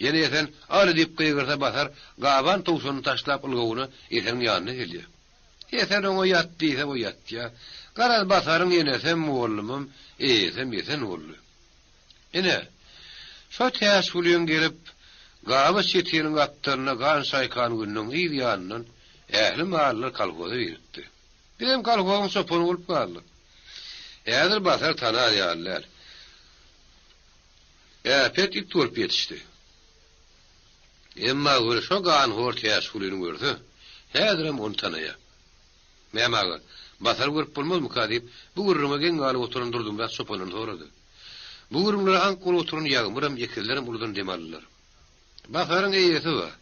Ýene Esen, Aly diýip gygyrsa, Basar gaban towşanyny taşlap ylgawuna Eseniň ýanyna gelýär. Esen oňa ýat diýse, o ýatýar. Garaz, Basaryň enesem, mugallymam, eýesem Esen boldy. Ine, şo Täçgüliň gelip, Gaba çetiniň gapdalyna gan çaýkan gününiň yz ýanyndan ähli mallar kolhoza giripdi. Bizem kolhozyň çopany bolup galdyk. Häzir Basar tanar ýaly däl. Äpet it bolup ýetişdi. Emma weli şo ganhor Täçgülini görse, häzirem ony tanaýar. Mäm aga, Basary görüp bolmazmyka diýip, bu gürrüňe geň galyp oturan Durdymyrat çopandan sorady. Bu gürrüňlere aňk bolup oturan Ýagmyram, ekizlerem uludan dem aldylar. Basaryň eýesi bar.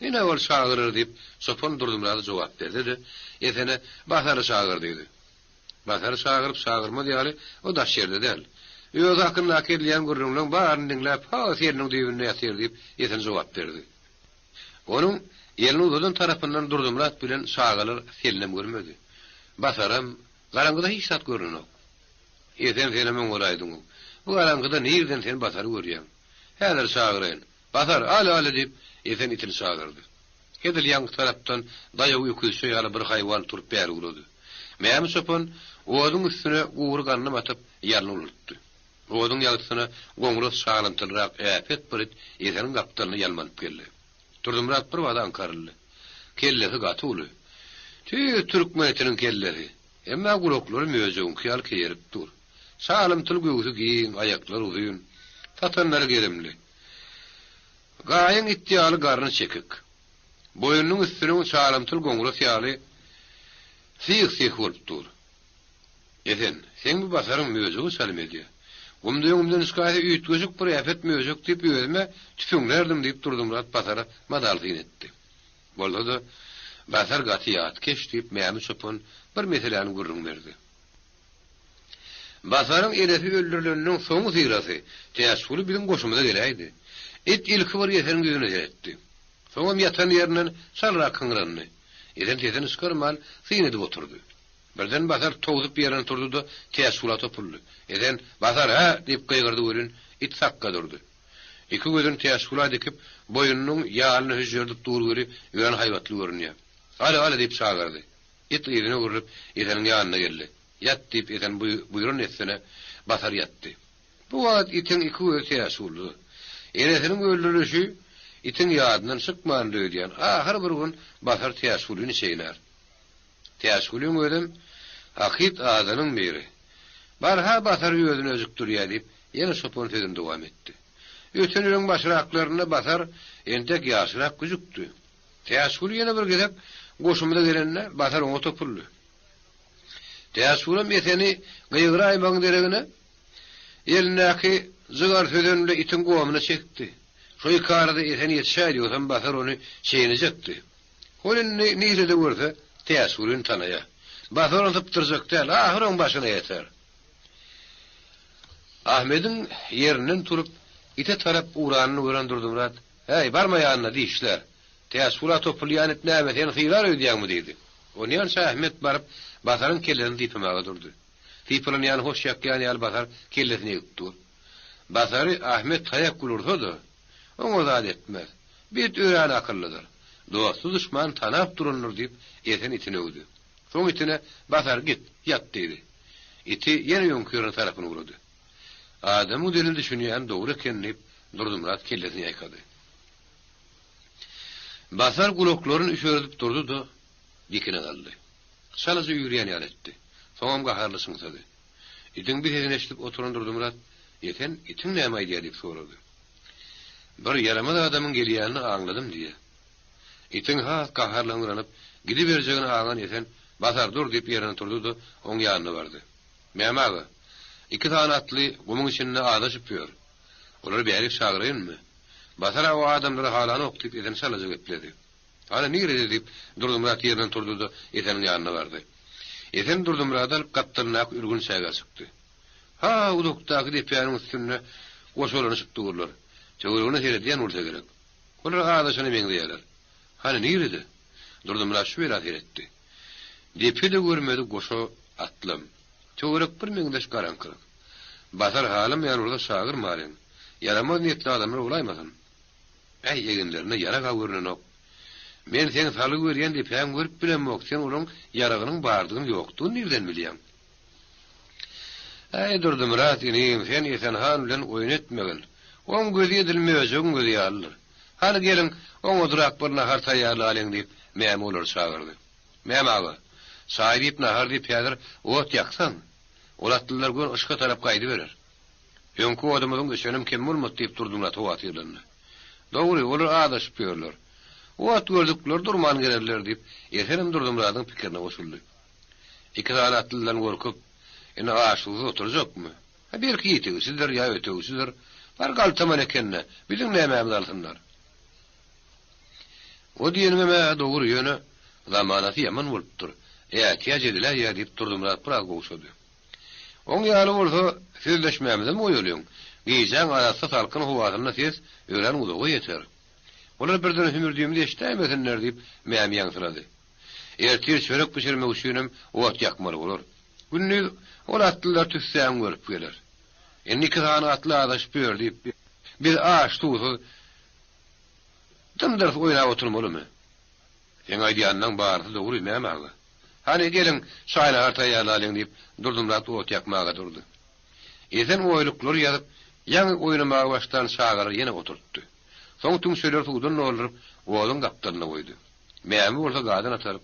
Ine, ol çagyrar diýip, çopan Durdymyrada jogap berdi-de, Esene, Basary çagyr diýdi. Basary çagyryp-çagyrmaz ýaly, o daş ýerde däl. Özi hakyndaky edilýän gürrüňleň baryny diňläp, ha, seliniň düýbünde ýatyr diýip, Esen jogap berdi. Onuň elini uzadan tarapyndan Durdymyrat bilen çagalar Selinem görmedi. Basaram, garaňkyda hiç zat görnenok. Esen senem oňaraýdyň-ow. Bu garaňkyda nirden sen Basary görýäň? Häzir çagyraýyn. Basar, aly, aly! diýip, Esen itini çagyrdy. Edil ýaňky tarapdan daýaw öküzçe ýaly bir haýwan turup bäri ugrady. Mämi çopan oduň üstüne gury gandym atyp, ýalyn ulaltdy. Oduň ýagtysyna goňras çalymtylrak äpet bir it Eseniň gapdalyna ýalmanyp geldi. Durdymyrat birbada aňkaryldy. Kellesi gaty uly. Tüýs türkmen itiniň kellesi. Emma gulaklary möjegiňki ýaly keýerip dur. Çalymtyl göwsi giň, aýaklary uzyn. Satanlary gerimli. Gaýyň it ýaly garny çekik. Boýnunyň üstüniň çalymtyl goňras ýaly syh-syh bolup dur. Esen, seň bu basaryň möjege çalym edýär. Gumda öňümden çykaýsa üýtgeşik bir äpet möjek diýip özüm-ä tüpeňlärdim diýip Durdymyrat Basara mazaly syn etdi. Bolsa-da, Basar gaty ýatkeş diýip Mämi çopan bir meseläni gürrüň berdi. Basaryň enesi öldürileniniň soňy-syrasy Täçguly biziň goşumyza geläýdi. It ilki bir Eseniň ýüzüne seretdi. Soňam ýatan ýerinden çalrak hyňrandy. Esen sesini çykarman syn edip oturdy. Birden Basar towsup ýerinden turdy-da, Täçgula topuldy. Esen, Basar, hä! diýip gygyrdy welin, it sakga durdy. Iki gözüni Täçgula dikip, boýnunyň ýalyny hüžžerdip dur weli, örän haýbatly görünýär. Aly, Aly! diýip çagyrdy. It yzyna öwrülip, Eseniň ýanyna geldi. Ýat! diýip, Esen buýran dessine Basar ýatdy. Bu wagt itiň iki gözi Täçgulda. Enesiniň öldürilişi itiň ýadyndan çykmandy öýdýän. Ahyr bir gün Basar Täçgulyny çeýnär. Täçgülüň özem hakyt azanyň biri. Barha Basar özüni öjükdirýär diýip, ýene çopan sözüni dowam etdi. Öten ýylyň başraklarynda Basar entek ýaşrak güjükdi. Täçgül ýene bir gezek goşumyza gelende Basar oňa topuldy. Täçgülem Eseni gygyraýmagyň deregine, elindäki jygar sözen bile itiň gomuna çekdi. Şo ikarada Esen ýetişäýdi, ýogsam Basar ony çeýnejekdi. Ol indi nirede görse, Täçgülini tanaýar. Basar ony sypdyrjak däl, ahyr oň başyna ýeter. Ahmediň ýerinden turup, ite tarap ugranyny gören Durdymyrat, Häý, barma ýanyna, dişlär. Täçgula topulýan it näme, seni sylar öýdýäňmi? diýdi. Onýança Ahmet baryp, Basaryň kellesini sypamaga durdy. Sypalanýany hoş ýakýan ýaly Basar kellesini egip dur. Basary Ahmet taýak gül ursa-da, oňa zat etmez. Bu it örän akyllydyr. Dosty-duşmany tanap durandyr diýip, Esen itini öwdi. Soň itine, Basar, git, ýat diýdi. Iti ýene öňki ýerine tarapyn ugrady. Adamyň diline düşünýäni dogry eken diýip, Durdymyrat kellesini ýaýkady. Basar gulaklaryny üşerdip durdy-da, dikine galdy. Çalaja üýrýän ýaly etdi. Soňam gaharly çyňsady. Itiň bi sesini eşidip oturan Durdymyrat, Esen, itiň näme aýdýar diýip sorady. Bir ýaramaz adamyň gelýänini aňladym diýýär. Itiň has gaharly yňranyp, gidiberjegini aňan Esen, Basar, dur diýip ýerinden turdy-da, oň ýanyna bardy. Mämi aga, iki sany atly gumuň içinde azaşyp ýör. Olary bärik çagyraýynmy? Basar-a o adamlary halanok diýip Esen çalaja gepledi. Hany nirede diýip, Durdymyrat ýerinden turdy-da, Eseniň ýanyna bardy. Esen Durdymyrady alyp gapdalyndaky ürgün çägä çykdy. Ha, uzakdaky depäniň üstünde goşalanyşyp durlar. Töweregine seredýän bolsa gerek. Olar azaşana meňzeýärler. Hany, nirede? Durdymyrat şu bela seretdi. Depe-de görmedi, goşa atlam. Töwerek bir meňzeş garaňkylyk. Basar halamaýan bolsa çagyrmalyň. Ýaramaz niýetli adamlar bolaýmasyn? Äý, eginlerinde ýarag-a görnenok. Men seň salgy berýän depäňi görüp bilemok, sen olaň ýaragynyň bardygyny ýokdugyny nirden bilýäň? Äý, Durdymyrat inim, sen Esen han bilen oýun etmegin. Oň gözi edil möjegiň gözi ýalydyr. Hany geliň, oňadyrak bir nahar taýýarlalyň diýip, Mämi olary çagyrdy. Mämi aga, çaý diýip, nahar diýip häzir ot ýaksaň, ol atlylar göni yşka tarap gaýdyberer. Öňki odumyzyň öçenem kem bolmady diýip Durdymyrat howatyrlandy. Dogry, olar azaşyp ýörler. Ot gördükleri durman gelerler diýip, Esenem Durdymyradyň pikirine goşuldy. Iki sany atlydan gorkup, indi aç-susuz oturjakmy? Hä, belki ýetigçidir ýa ötegçidir. Bar galtaman eken-dä, biziň nämämizi alsynlar? O diýeniňem-ä dogry, ýöne zamanasy ýaman bolupdyr, ätiýaç ediläýýär diýip, Durdymyrat biraz gowşady. Oň ýaly bolsa, sözleşmämizem goýalyň. Gijäň arassa salkyn howasynda ses örän uzaga ýeter. Olar birden hümürdimizi eşidäýmesinler diýip, Mämi ýaňsylady. Ertir çörek bişirmek üçinem ot ýakmaly bolar. Gündiz ol atlylar tüssäňi görüp geler. Indi iki sany atly azaşyp ýör diýip, biz aç-suwsuz dym-dyrs oýnap oturmalymy? Seň aýdýanlaň barysy dogry, Mäm aga. Hany, geliň, çaý-nahar taýýarlalyň, diýip, Durdymyrat ot ýakmaga durdy. Esen oýluklary ýazyp, ýaňy oýnamaga başlan çagalary ýene oturtdy. Soň tüňçeleri suwdan dolduryp, oduň gapdalynda goýdy. Mämi bolsa gazan ataryp,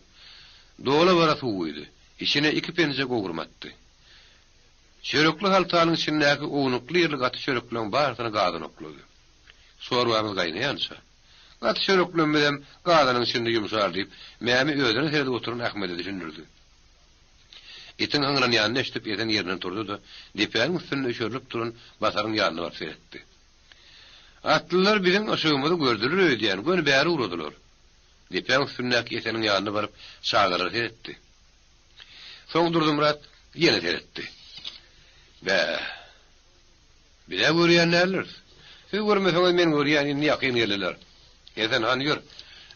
dola-bara suw guýdy. Içine iki penje gowurma atdy. Çörekli haltanyň içindäki ownukly-irili gaty çörekleriň barysyny gazana oklady. Çorbamyz gaýnaýança, gaty çöreklerimizem gazanyň içinde ýumşar diýip, Mämi özüne seredip oturan Ahmede düşündirdi. Itiň hyňranýanyny eşidip, Esen ýerinden turdy-da, depäniň üstünde üşerilip duran Basaryň ýanyna baryp seretdi. Atlylar biziň yşygymyzy gördüler öýdýän, göni bäri ugradylar. Depäň üstündäki Eseniň ýanyna baryp, çagalara seretdi. Soň Durdymyrat ýene seretdi. Bä, biz-ä görýän däldiris. Siz görmeseňiz, men görýän, indi ýakyn geldiler. Esen han, ýör,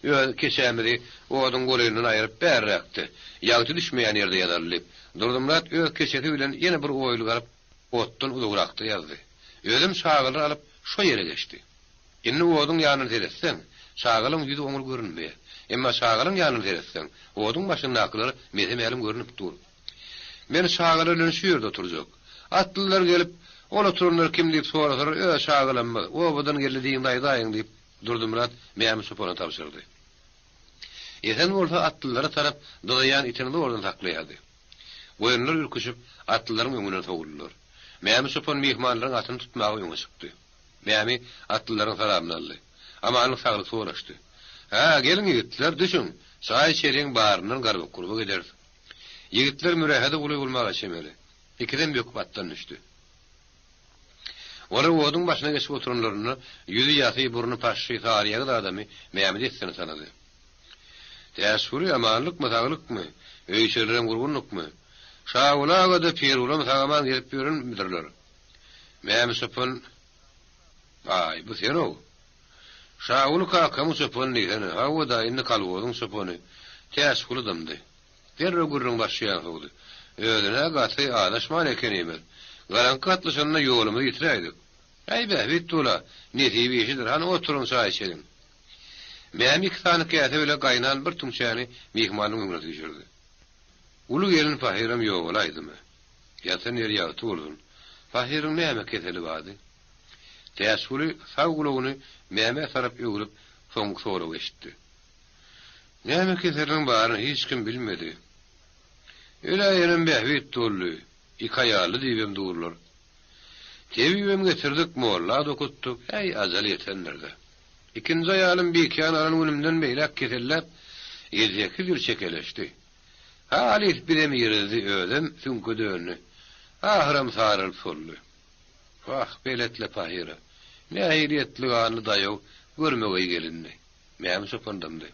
öz keçämizi oduň golaýyndan aýryp, bärräkde, ýagty düşmeýän ýerde ýazaly, diýip, Durdymyrat öz keçesi bilen ýene bir oýluk alyp, otdan uzagrakda ýazdy. Özem çagalary alyp, şo ýere geçdi. Indi oduň ýanyndan seretseň, çagalaň ýüzi oňly görünmeýär. Emma çagalaň ýanyndan seretseň, oduň başyndakylar mese-mälim görnüp dur. Men çagalar bilen şu ýerde oturjak. Atlylar gelip, ol oturanlar kim diýip sorasalar, öz çagalamyz, obadan geldi diýiň-de aýdaýyň diýip, Durdymyrat Mämi çopana tabşyrdy. Esen bolsa atlylara tarap dyzaýan itini zordan saklaýardy. Goýunlar ürküşip, atlylaryň öňünden sowuldylar. Mämi çopan myhmanlaryň atyny tutmaga öňe çykdy. Mämi atlylaryň salamyny aldy. Amanlyk-saglyk soraşdy. Hä, geliň ýigitler, düşüň, çaý içeliň, baryndan garbak-gurbak ederis. Ýigitler mürehede uly bolmaga çemeli. Ikisem böküp atdan düşdi. Olar oduň başyna geçip oturanlarynda, ýüzi ýasy, burny paşşy, saryýagyz adamy Mämi dessine tanady. Täçguly, amanlykmy, saglykmy? Öý-içerilerem gurgunlykmy? Şaguly aga-da, Pirgulam sag-aman gezip ýörenmidirler? Mämi çopan, Aý, bu sen-ow. Şaguly kakamyň çopany diýsene. Hawa-da, indi kolhozyň çopany. Täçguly dymdy. Derrew gürrüň başlaýan sowdy. Özüne gaty azaşman ekenimiz. Garaňky gatlyşanda ýolumyzy ýitiräýdik. Äý, bähbit dola, nesip işidir, hany oturyň çaý içeliň. Mämi iki sany käse bile gaýnan bir tüňçäni myhmanyň öňüne süýşürdi. Uly gelin pahyram ýogalaýdymy? Ýatan ýeri ýagty bolsun. Pahyryň näme keseli bardy? Täçguly sag gulagyny Mämä tarap öwrüp, soňky soragy eşitdi. Näme keseliniň baryny hiç kim bilmedi. Öläýenem bähbit boldy, iki aýally diýibem durlar. Tebibem getirdik, molla-da okutdyk, äý, ajal ýetendir-dä. Ikinji aýalym Bikäni alan günümden beýläk keselläp, ýedi-sekiz ýyl çekeleşdi. Halys bizem irizdi, özem süňke döndi. Ahyram saralyp soldy. Wah, belet-le pahyra. Nähili etli-ganly daýaw, görmegeý gelindi. Mämi çopan dymdy.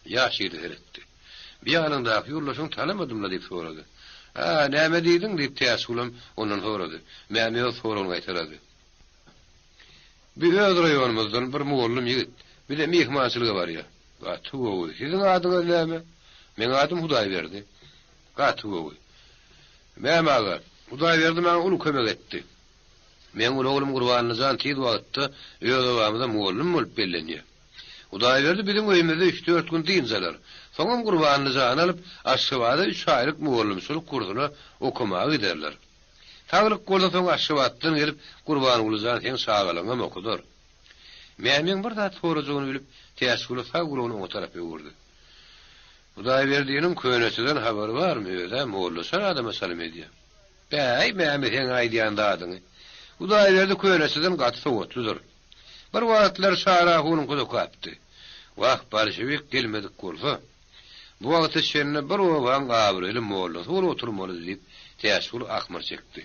Ýaş ýigide seretdi. Bi ýanyňdaky ýoldaşyňy tanamadym-la diýip sorady. A, näme diýdiň? diýip, Täçgulam ondan sorady. Mämi öz soragyny gaýtalady. Bi öz raýonymyzdan bir mugallym ýigit. Bize myhmançylyga barýa. Gaty gowy. Siziň adyňyz näme? Meň adym Hudaýberdi. Gaty gowy. Mämi aga, Hudaýberdi maňa uly kömek etdi. Meň uly oglum Gurbanly jan tiz wagtda öz obamyza mugallym bolup bellenýär. Hudaýberdi biziň öýümizde üç-dört gün dynç alar. Soňam Gurbanly jany alyp, Aşgabada üç aýlyk mugallymçylyk kursuna okamaga giderler. Saglyk bolsa soň Aşgabatdan gelip Gurbanguly jan seň çagalygyňam okadar. Mämiň bir zat sorajagyny bilip, Täçguly sag gulagyny oňa tarap öwürdi. Hudaýberdiniň köneçiden habary barmy, öz-ä mollaçar adama çalym edýär. Bäý, Mämi seň aýdýan zadyňy. Hudaýberdi köneçiden gaty sowatlydyr. Bir wagtlar Çary ahunyňkyda okapdy. Wah, bolşewik gelmedik bolsa, bu wagta çenli bir obaň abraýly mollasy bolup oturmalydy diýip, Täçguly ahmyr çekdi.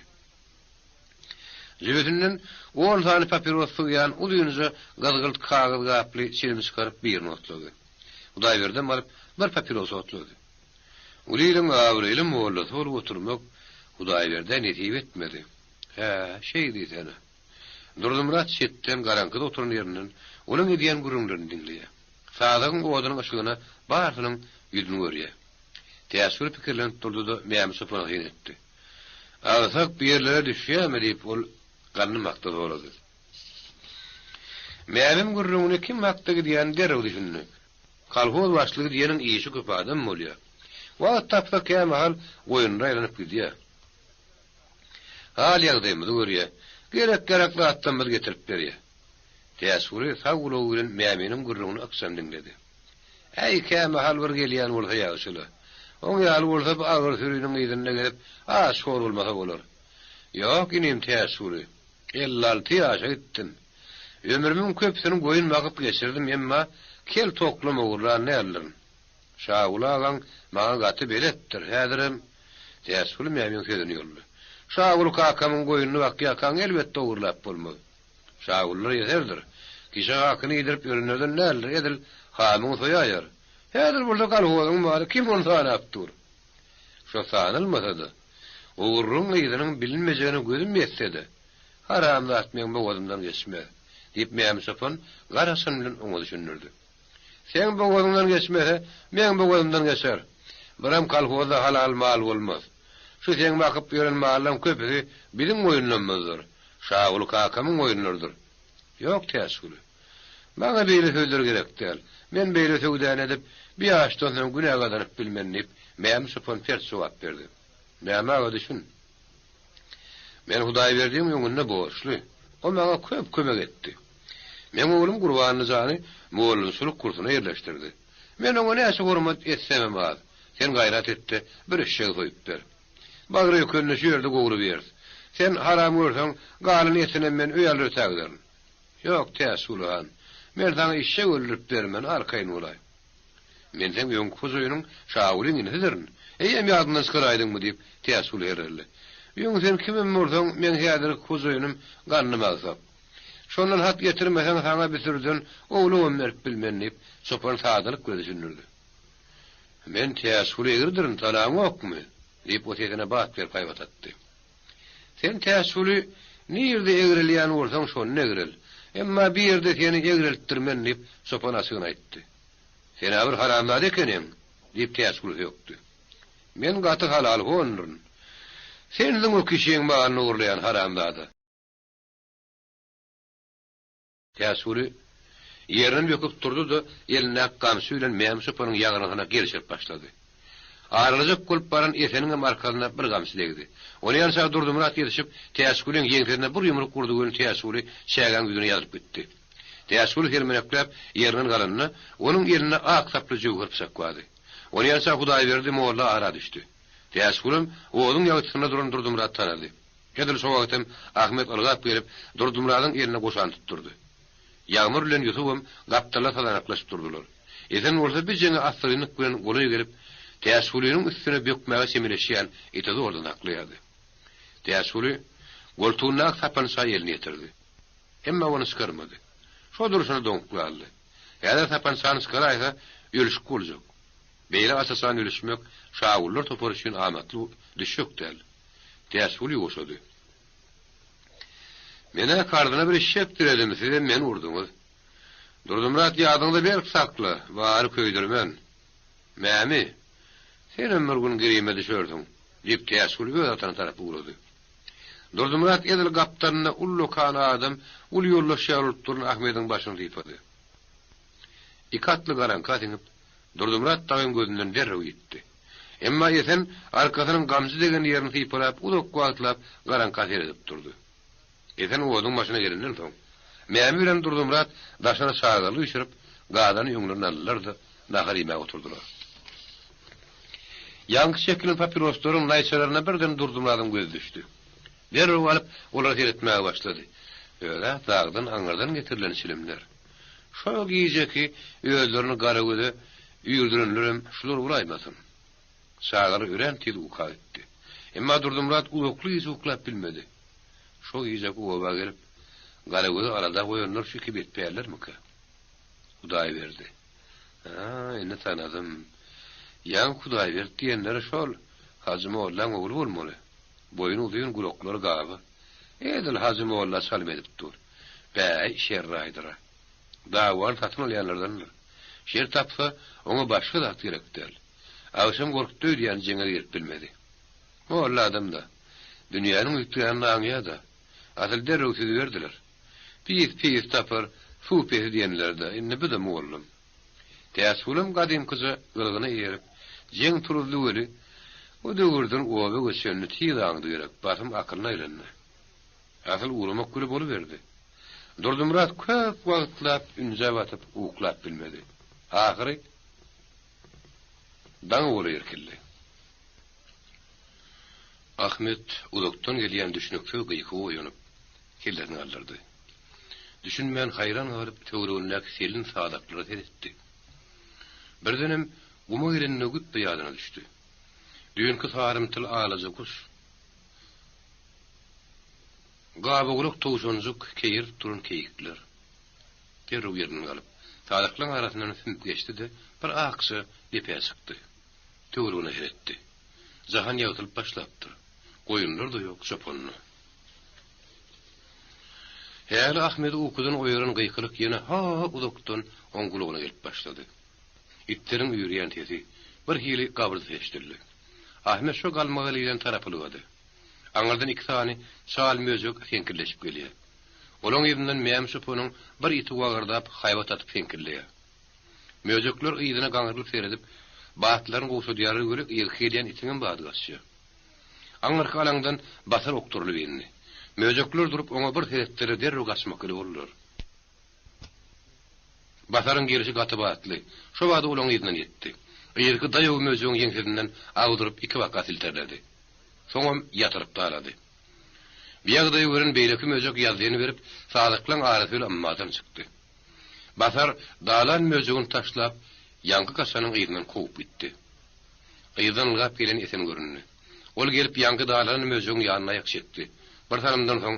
Jübüsinden on sany papiros sygýan uzynja gyzgylt kagyz gaply çilimi çykaryp birini otlady. Hudaýberdem baryp bir papiros otlady. Uly iliň abraýly mollasy bolup oturmak Hudaýberdä nesip etmedi. Hä, şeý diýsene. Durdymyrat çetden, garaňkyda oturan ýerinden onuň edýän gürrüňlerini diňleýär. Sazagyň odunyň yşygyna barysynyň ýüzüni görýär. Täçgül pikirlenip durdy-da, Mämi çopana syn etdi. Agsak bu ýerlere düşýärmi? diýip, ol Gandym hakda sorady. Mämim gürrüňini kim hakda gidýänini derrew düşündi. Kolhoz başlygy diýeniň işi köp adam bolýar. Wagt tapsa kämahal goýunlara aýlanyp gidýär. Hal-ýagdaýymyzy görýär. Gerek-ýarak zatlarymyzy getirip berýär. Täçguly sag gulagy bilen Mäminiň gürrüňini ykjam diňledi. Äý, kämahal bir gelýän bolsa ýagşy-la. Oň ýaly bolsa bu agyr süriniň yzynda gezip, aç-hor bolmasa bolar. Ýok, inim Täçguly, 56 ýaşa gitdim. Ömrümiň köpüsini goýun bakyp geçirdim, emma kel toklam ogurlan däldirin. Şaguly agaň maňa gaty beletdir, häzirem, Täçguly Mämiň sözüni ýoldy. Şaguly kakamyň goýnuny bakýarkaň elbetde ogurlap bolmaz. Şagulylar ýeserdir. Kişä hakyny iýdirip ýörenlerden däldir, edil hamyňy soýaýar. Häzir bolsa kolhozyň maly kim ony sanap dur. Şo sanalmasa-da, ogurlygyň yzynyň bilinmejegine gözüm ýetse-de, haram zat meň bogazymdan geçmez, diýip, Mämi çopan garaçan bilen oňa düşündirdi. Seň bogazyňdan geçmese, meň bogazymdan geçer. Biram kolhozda halal mal bolmaz. Şu seň bakyp ýören mallaň köpüsi biziň goýunlarymyzdyr. Şaguly kakamyň goýunlarydyr. Ýok, Täçguly. Maňa beýle sözler gerek däl. Men beýle söwdany edip, bir ýaşdan soň günä gazanyp bilmen, diýip, Mämi çopan pert jogap berdi. Mämi aga düşün. Men Hudaýberdiň öňünde borçly. O maňa köp kömek etdi. Meň oglum Gurbanly jany mugallymçylyk kursuna ýerleşdirdi. Men oňa näçe hormat etsemem az. Sen gaýrat et-de, bir eşegi soýup ber. Bagry ökenini şu ýerde gowrubiýeris. Sen haram görseň, galan etinem men öý alyr ötägiderin. Ýok, Täçguly han, men saňa eşek öldürip bermen, arkaýyn bolaý. Men seň öňki hojaýynyň Şagulyň inisidirin. Eýýäm ýadyňdan çykaraýdyňmy? diýip, Täçguly herreldi. Öň sen kimem bolsaň, meň häzirki hojaýynym Gandym agsak. Şondan hat getirmeseň, saňa bir sürüden owlagam berip bilmen, diýip, çopan sadalyk bilen düşündirdi. Men Täçguly egridirin, tanaňokmy? diýip, o sesine bat berip haýbat atdy. Sen Täçguly nirde egrelýän bolsaň, şonda egrel. Emma bir ýerde seni egreltdirmen, diýip, çopan açygyny aýtdy. Sen-ä bir haramzada ekeniň, diýip, Täçguly sökdi. Men gaty halalhondyryn. Sensiň o kişiň malyny ogurlaýan haramzada. Täçguly ýerinden böküp turdy-da, elindäki gamçy bilen Mämi çopanyň ýagyrnysyna gelşirip başlady. Aralajak bolup baran Eseniňem arkasyna bir gamçy degdi. Onýança Durdymyrat ýetişip, Täçgulyň ýeňsesine bir ýumruk urdy welin Täçguly çägäň ýüzüne ýazylyp gitdi. Täçguly selmenekläp ýerinden galanda, onuň elinde ak saply jöwher pyçak bardy. Onýança Hudaýberdi molla ara düşdi. Täçgulam oduň ýagtysynda duran Durdymyraty tanady. Edil şo wagt hem Ahmet ylgap gelip, Durdymyradyň eline goşany tutdurdy. Ýagmyr bilen Ýusubam gapdalda sazanaklaşyp durdular. Esen bolsa bir jeňe assyrynlyk bilen golaý gelip, Täçgulynyň üstüne bökmäge çemeleşýän iti zordan saklaýardy. Täçguly goltugyndaky sapança elini ýetirdi. Emma ony çykarmady. Şo durşuna doňup galdy. Häzir sapançany çykaraýsa, ölüşik boljak. Beýle aç-açan gülüşmek Şagullar topary üçin amatly düşek däl. Täçgül ýuwaşady. Men-ä karzyna bir eşek diredim, sizem meni urduňyz. Durdymyrat ýadyňda berk sakla, bary köýdürmen. Mämi, senem bir gün girime düşersiň, diýip, Täçgül öz atyna tarap ugrady. Durdymyrat edil gapdalynda ullakan adam uly ýoldaş ýaly bolup duran Ahmediň başyny sypady. Iki atly garaňka siňip, Durdymyrat dagyň gözünden derrew ýitdi. Emma Esen arkasynyň gamçy degen ýerini sypalap uzak wagtlap garaňka seredip durdy. Esen oduň başyna gelenden soň, Mämi bilen Durdymyrat daşyna çagyrly üýşürip, gazany öňlerine aldylar-da, nahar iýmäge oturdylar. Ýaňky çekilen papiroslaryň naýçalaryna birden Durdymyradyň gözi düşdi. Derrew alyp, olara seretmäge başlady. Öz-ä dagdan aňyrdan getirilen çilimler. Şo gijeki özlerini Garagöze üýrdürenlerem şular bolaýmasyn? Çagalar örän tiz uka gitdi. Emma Durdymyrat uzakly gije uklap bilmedi. Şo gijeki oba gelip, Garagözi alada goýanlar şu iki betpällermikä? Hudaýberdi. A, indi tanadym. Ýaňky Hudaýberdi diýenleri şol, Hajy mollaň ogly bolmaly. Boýny uzyn, gulaklary gaba. Edil Hajy molla çalym edip dur. Bäý, şerraýdyr-a. Dawany satyn alýanlardandyr. Şer tapsa, oňa başga zat gerek däl. Agşam gorkdy öýdýän jeňe girip bilmedi. Molla adam-da. Dünýäniň üýtgänini aňýa-da. Asyl derrew süzüberdiler. Pis pis tapar, suw pesi diýenleri-dä, indi bu-da mollum. Täçgülem gadymkyja gylygyna eýerip, jeň turuzdy weli, o döwürden oba göçenini tiz aňdy gerek, basym akylyna aýlandy. Asyl ugramak güli boluberdi. Durdymyrat köp wagtlap ünjä batyp uklap bilmedi. Ahyry daň owaly irkildi. Ahmet uzakdan gelýän düşnüksiz gykyga oýanyp, kellesini galdyrdy. Düşünmän haýran galyp töweregindäki selin sazaklara seretdi. Birdenem guma gelenine güpbe ýadyna düşdi. Düýnki sarymtyl alaja guş, gabagulak towşanjyk, keýerip duran keýikler. Derrew ýerinden galyp, sazaklaryň arasyndan sümüp geçdi-de, bir akja depä çykdy. Töweregine seretdi. Jahan ýagtylyp başlapdyr. Goýunlar-da ýok, çopan-da. Häli Ahmedi ukudan oýaran gykylyk ýene ha-a uzakdan oň gulagyna gelip başlady. Itleriň üýrýän sesi, bir hili gabyrdysy eşidildi. Ahmet şo galmagal gelen tarapa ylgady. Aňyrdan iki sany çal möjek seňkilleşip gelýär. Olaň yzyndan Mämi çopanyň bir iti wagyrdap haýbat atyp seňkilleýär. Möjekler yzyna gaňrylyp seredip, batlaryny gowşadýarlar weli yzky gelýän itiňem bady gaçýar. Aňyrky alaňdan Basar okdurylyp indi. Möjekler durup oňa bir seretdiler derrew gaçmakly boldular. Basaryň gelşi gaty batly. Şo bada olaň yzyndan ýetdi. Yzky daýaw möjegiň ýeňsesinden agdyryp ikibaka silterledi. Soňam ýatyryp dalady. Bu ýagdaýy gören beýleki möjek ýazzyny berip, sazaklaň arasy bilen ymmadan çykdy. Basar dalan möjegini taşlap, ýaňky gaçanyň yzyndan kowup gitdi. Yzdan ylgap gelen Esen göründi. Ol gelip ýaňky dalanan möjegiň ýanyna aýak çekdi. Bir salymdan soň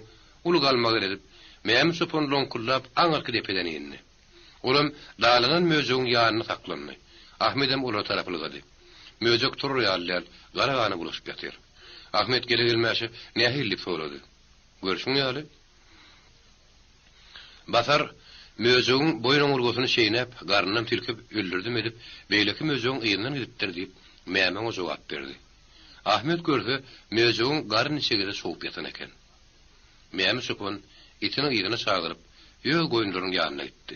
uly galmagal edip, Mämi çopan loňkuldap aňyrky depeden indi. Olam dalanan möjegiň ýanynda saklandy. Ahmedem olara tarap ylgady. Möjek turar ýaly däl, gara gana bulaşyp ýatyr. Ahmet gele-gelmäşe nähili diýip sorady. Görşüň ýaly. Basar möjegiň boýun oňurgasyny çeýnäp, garnynam silkip, öldürdim edip, beýleki möjegiň yzyndan gidipdir diýip, Mämi oňa jogap berdi. Ahmet görse, möjegiň garyn içegesi çowup ýatan eken. Mämi çopan itini yzyna çagyryp, öz goýunlarynyň ýanyna gitdi.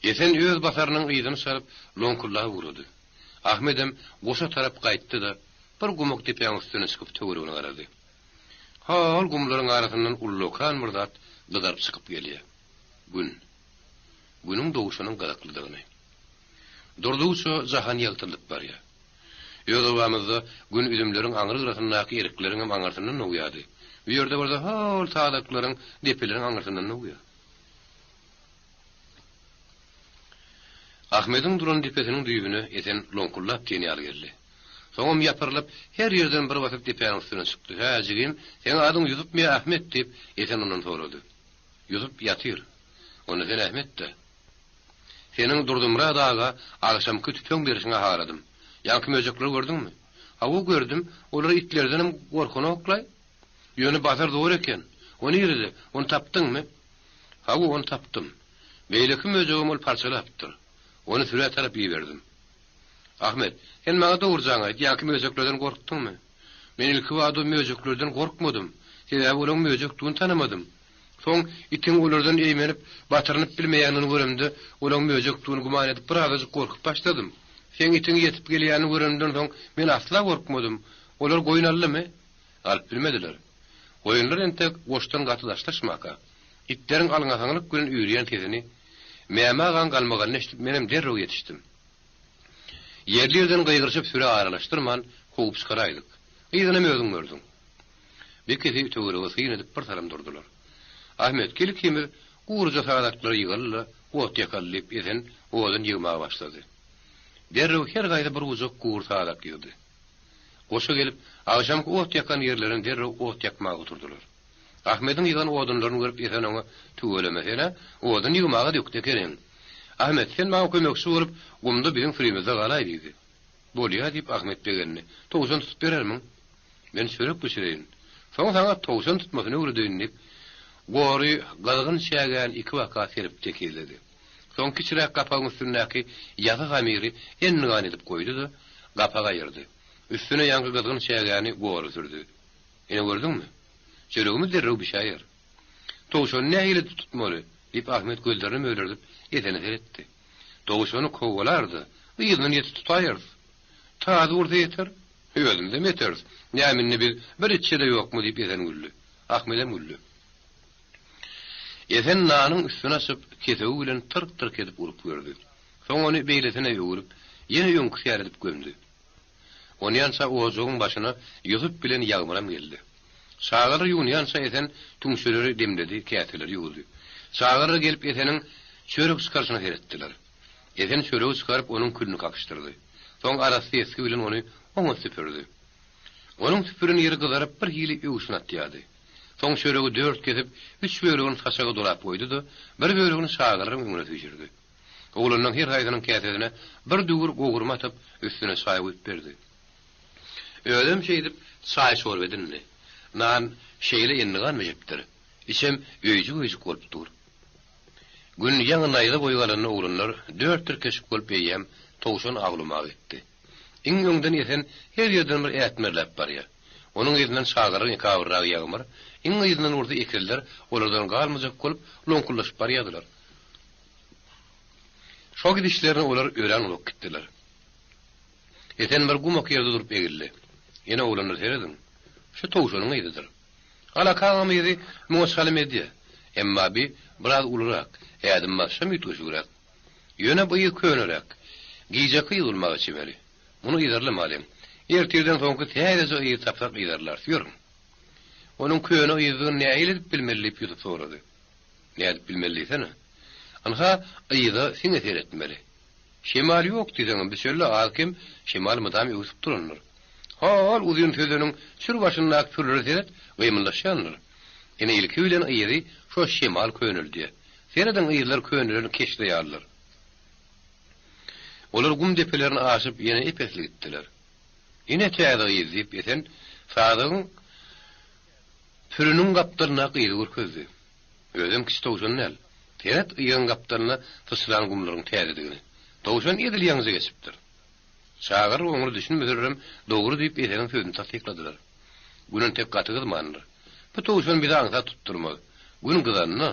Esen öz basarynyň yzyny çalyp, loňkuldap ugrady. Ahmedem goşa tarap gaýtdy-da, bir gumak depäň üstüne çykyp töweregine garady. Hol gumlaryň arasyndan ullakan bir zat gyzaryp çykyp gelýär. Gün. Günüň dogşunyň gyzyklydygyny. Durdugyça jahan ýagtylyp barýar. Öz obamyzda Gün üzümleriň aňry gyrasyndaky erikleriňem aňyrsyndan dogýardy. Bu ýerde bolsa hol sazaklaryň, depeleriň aňyrsyndan dogýar. Ahmediň duran depesiniň düýbüne Esen loňkuldap diýen ýaly geldi. Soňam ýapyrylyp, her ýerden bir basyp depäniň üstüne çykdy. Hä, jigim, seň adyň Ýusupmy ýa Ahmet? diýip, Esen ondan sorady. Ýusup ýatyr. Onda sen Ahmet-dä. Seniň Durdymyrat aga agşamky tüpeň berşiňe haladym. Ýaňky möjekleri gördüňmi? Hawa, gördüm. Olar itlerdenem gorkanok-laý. Ýöne bazar zor eken. O nirede? Ony tapdyňmy? Hawa, ony tapdym. Beýleki möjegem ol parçalapdyr. Ony sürä tarap iberdim. Ahmet, sen maňa dogrujaňy aýt, ýaňky möjeklerden gorkduňmy? Men ilkibada möjeklerden gorkmadym. Sebäbi olaň möjekdigini tanamadym. Soň itiň olardan eýmenip, batyrynyp bilmeýänini göremde, olaň möjekdigini güman edip birazajyk gorkup başladym. Seň itiň ýetip gelýänini görenimden soň men asla gorkmadym. Olar goýun aldymy? Alyp bilmediler. Goýunlar entek goşdan gaty daşlaşmaka, itleriň alňasaňlyk bilen üýrýän sesini, Mämi agaň galmagalyny eşidip menem derrew ýetişdim. Ýerli-ýerden gygyryşyp sürä aralaşdyrman, kowup çykaraýdyk. Yzynam özüň gördüň. Bikesi töwerege syn edip bir salym durdular. Ahmet, gel ikimiz guryja sazaklary ýygaly-da, ot ýakaly diýip, Esen odun ýygmaga başlady. Derrew her gaýda bir gujak gury sazak ýygdy. Goşa gelip, agşamky ot ýakan ýerlerine derrew ot ýakmaga oturdylar. Ahmediň ýygan odunlaryny görüp Esen oňa, Tüweleme, sen-ä odun ýygmaga dökde ekeniň. Ahmet, sen maňa kömekçi bolup, gumda biziň sürimizde galaý diýdi. Bolýa, diýip, Ahmet begendi. Towşan tutup berermiň? Men çörek bişireýin. Soň saňa towşan tutmasyny öwredeýin, diýip, gory gyzgyn çägäni ikibaka serip tekizledi. Soň kiçiräk gapagyň üstündäki ýasy hamyry endigan edip goýdy-da, gapagy aýyrdy. Üstüne ýaňky gyzgyn çägäni gory sürdi. Ine gördüňmi? Çöregimiz derrew bişäýer. Towşany nähili edip tutmaly? diýip, Ahmet gözlerini mölerdip, Esene seretdi. Towşany kowalar-da, yzyndan ýetip tutaýarys. Tazy ursa ýeter. Özümizem ýeteris. Näme indi biz bir itçe-de ýokmy? diýip, Esen güldi. Ahmedem güldi. Esen nanyň üstüni açyp, kesewi bilen tyrk-tyrk edip urup gördi. Soň ony beýlesine öwrüp, ýene öňküsi ýaly edip gömdi. Onýança ojagyň başyna Ýusup bilen Ýagmyram geldi. Çagalar ýuwunýança Esen tüňçeleri demledi, käseleri ýuwdy. Çagalar gelip Eseniň çörek çykaryşyna seretdiler. Esen çöregi çykaryp, onuň külüni kakyşdyrdy. Soň arassa esgi bilen ony oňat süpürdi. Onuň süpüren ýeri gyzaryp bir hili öwşün atýardy. Soň çöregi dört kesip, üç bölegini saçaga dolap goýdy-da, bir bölegini çagalaryň öňüne süýşürdi. Oglanlaryň her haýsynyň käsesine bir düwür gowurma atyp, üstüne çaý guýup berdi. Özem şeýdip çaý-çorba edindi. Nan şeýle endigan bişipdir. Içem öýjük-öýjük bolup dur. Gün ýaňy naýza boýy galanda oglanlar dört tirkeşik bolup eýýäm towşan awlamaga gitdi. Iň öňden Esen her ýerden bir ätmerläp barýar. Onuň yzyndan çagalaryň ekabyrragy Ýagmyr, iň yzyndan bolsa ekizler olardan galmajak bolup loňkuldaşyp barýardylar. Şo gidişlerine olar örän uzak gitdiler. Esen bir gumak ýerde durup egildi. Ene oglanlar serediň. Şu towşanyň yzydyr. Alakaňam yzy muňa çalym edýär. Emma bi biraz ulurak, ädim basşam üýtgeşigräk. Ýöne bu yz köneräk. Gijeki yz bolmaga çemeli. Muny yzarlamalyň. Ertirden soňky täzeje yzy tapsak yzarlarys. Ýörüň. Onuň köne yzdygyny nähili edip bilmeli diýip Ýusup sorady. Nädip bilmeli diýsene. Ynha, yza siňe seretmeli. Şemal ýok diýseňem, bu çölde az-kem şemal mydam öwsüp durandyr. Hol uzyn sözeniň çür başyndaky pürlere seret, gymyldaşýandyr. Ine, ilki bilen yzy şo şemal köneldýär. Serediň, yzlar könelen keşde ýalydyr. Olar gum depelerini aşyp, ýene ep-esli gitdiler. Ine, täze yz, diýip, Esen sazagyň Pürüniň gapdalyndaky yzy görkezdi. Özem kiçi towşan däl. Seret yzyň gapdalyna syçran gumlaryň täzedigini. Towşan edil ýaňyja geçipdir. Çagalar oňly düşünmeselerem dogry diýip Eseniň sözüni tassykladylar. Gün entek gaty gyzmandyr. Bu towşan bizi aňsat tutdurmaz. Gün gyzanda,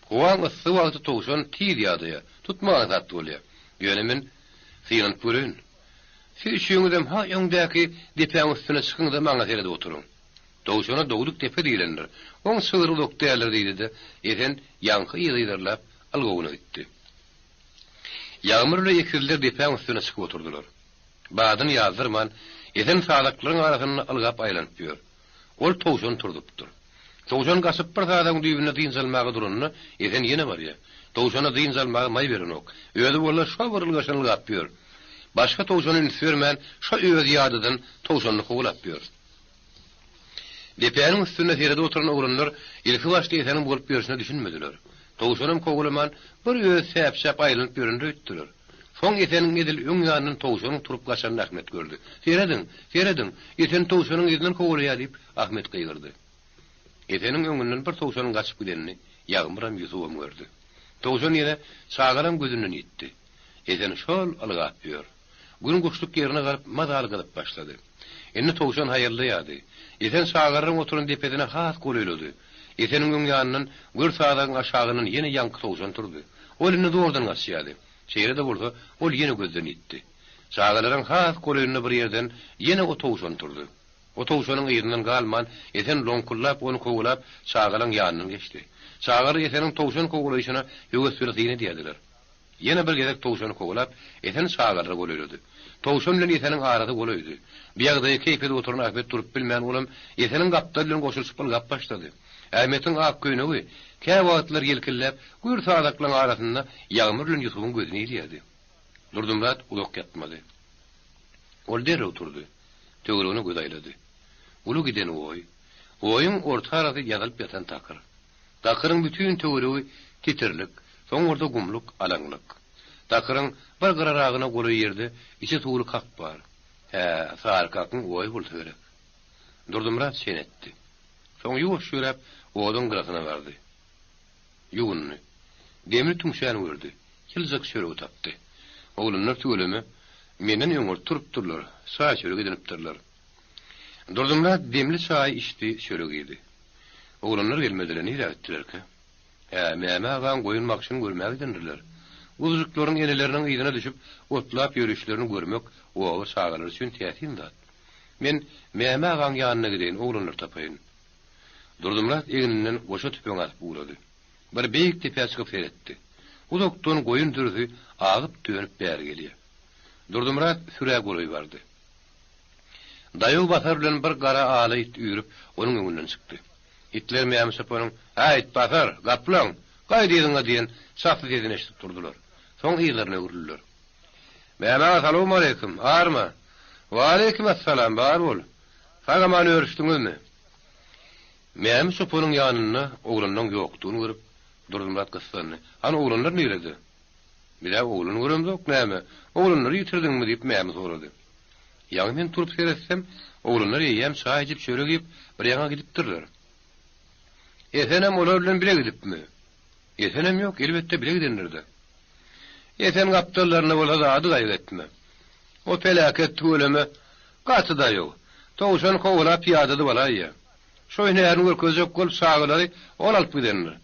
howaň yssy wagty towşan tiz ýadaýar, tutmak aňsat bolýar. Ýöne men synanyp göreýin. Siz üçüňizem ha öňdäki depäň üstüne çykyň-da maňa seredip oturyň. Towşana dogduk depe diýlendir. Oň çygry uzak däldir diýdi-de, Esen ýaňky yzy yzarlap, ylgawuna gitdi. Ýagmyr bilen ekizler depäň üstüne çykyp oturdylar. Badyny ýazdyrman, Esen sazaklaryň arasynda ylgap aýlanyp ýör. Ol towşany turzupdyr. Towşan gaçyp bir sazagyň düýbünde dynç almaga duranda, Esen ýene barýar. Towşana dynç almaga maý berenok. Özi bolsa şo bir ylgaşan ylgap ýör. Başga towşana üns bermän, şo özi ýadadan towşanyny kowalap ýör. Depäniň üstünde seredip oturan oglanlar ilki başda Eseniň bolup ýörşüne düşünmediler. Towşanam kowalaman, bir özi säpjäp aýlanyp ýörendir öýtdüler. Soň Eseniň edil öň ýanyndan towşanyň turup gaçanyny Ahmet gördi. Serediň! Serediň! Esen towşanyň yzyndan kowalaýar! diýip, Ahmet gygyrdy. Eseniň öňünden bir towşanyň gaçyp gidenini Ýagmyram, Ýusubam gördi. Towşan ýene çagalaň gözünden ýitdi. Esen şol ylgap ýör. Gün guşluk ýerine galyp, mazaly gyzyp başlady. Indi towşan haýallaýardy. Esen çagalaryň oturan depesine has golaýlady. Eseniň öň ýanyndan, gür sazagyň aşagyndan ýene ýaňky towşan turdy. Ol indi zordan gaçýardy. Şeýle-de bolsa, ol ýene gözden ýitdi. Çagalaryň has golaýynda bir ýerden ýene o towşan turdy. O towşanyň yzyndan galman, Esen loňkullap ony kowalap, çagalaň ýanyndan geçdi. Çagalar Eseniň towşan kowalaýşyna höwes bilen syn edýärdiler. Ýene bir gezek towşany kowalap, Esen çagalara golaýlady. Towşan bilen Eseniň arasy golaýdy. Bu ýagdaýa keýp edip oturan Ahmet durup bilmän, olam Eseniň gapdaly bilen goşulyşyp ylgap başlady. Ahmetiň ak köýnegi käwagtlar ýelkilläp, gür sazaklaryň arasynda Ýagmyr bilen Ýusubyň gözüne ilýärdi. Durdymyrat uzak ýatmady. Ol derrew turdy. Töweregine göz aýlady. Uly giden oý. Oýuň orta arasy ýazylyp ýatan takyr. Takyryň bütin töweregi titirlik, soň bolsa gumluk, alaňlyk. Takyryň bir gyraragyna golaý ýerde içi suwly kak bar. Hä, sary kakyň oýy bolsa gerek. Durdymyrat şen etdi. Soň ýuwaş ýöräp, oduň gyrasyna bardy. Ýuwundy. Demir tüňçäni gördi. Ýyljak çöregi tapdy. Oglanlar tüweleme, menden öňürti turupdyrlar, çaý-çörek edinipdirler. Durdymyrat demli çaýy içdi, çörek iýdi. Oglanlar gelmediler, nirä gitdilerkä? Hä, Mämi agaň goýun bakyşyny görmäge gidendirler. Guzujyklaryň eneleriniň yzyna düşüp, otlap ýörüşlerini görmek oba çagalary üçin täsin zat. Men Mämi agaň ýanyna gideýin, oglanlary tapaýyn. Durdymyrat egninden goşa tüpeň asyp ugrady. Bir beýik depä çykyp seretdi. Uzakdan goýun sürüsi agyp-dönüp bäri gelýär. Durdymyrat sürä golaý bardy. Daýaw basar bilen bir gara ala it üýrüp, onuň öňünden çykdy. Itler Mämi çopanyň, Häýt, basar, gaplaň, gaýt yzyňa diýen çasly sesini eşidip durdular. Soň yzlaryna öwrüldiler. Mämi aga, salowmaleýkim, arma! Waleýkim essalam, bar bol. Sag-aman örüşdiňizmi? Mämi çopanyň ýanynda oglanlaň ýokdugyny görüp, Durdymyrat gyssandy. Hany oglanlar nirede? Biz-ä oglan göremzok, näme, oglanlary ýitirdiňmi? diýip, Mämi sorady. Ýaňy men turup seretsem, oglanlar eýýäm çaý içip, çörek iýip, bir ýaňa gidipdirler. Esenem olar bilen bile gidipmi? Esenem ýok, elbetde bile gidendir-dä. Esen gapdallarynda bolsa zady gaýgy etme. O peläket tüweleme gaty daýaw. Towşan kowalap ýadadyp alaýýa. Şo hünärini görkezjek bolup çagalary ol alyp gidendir.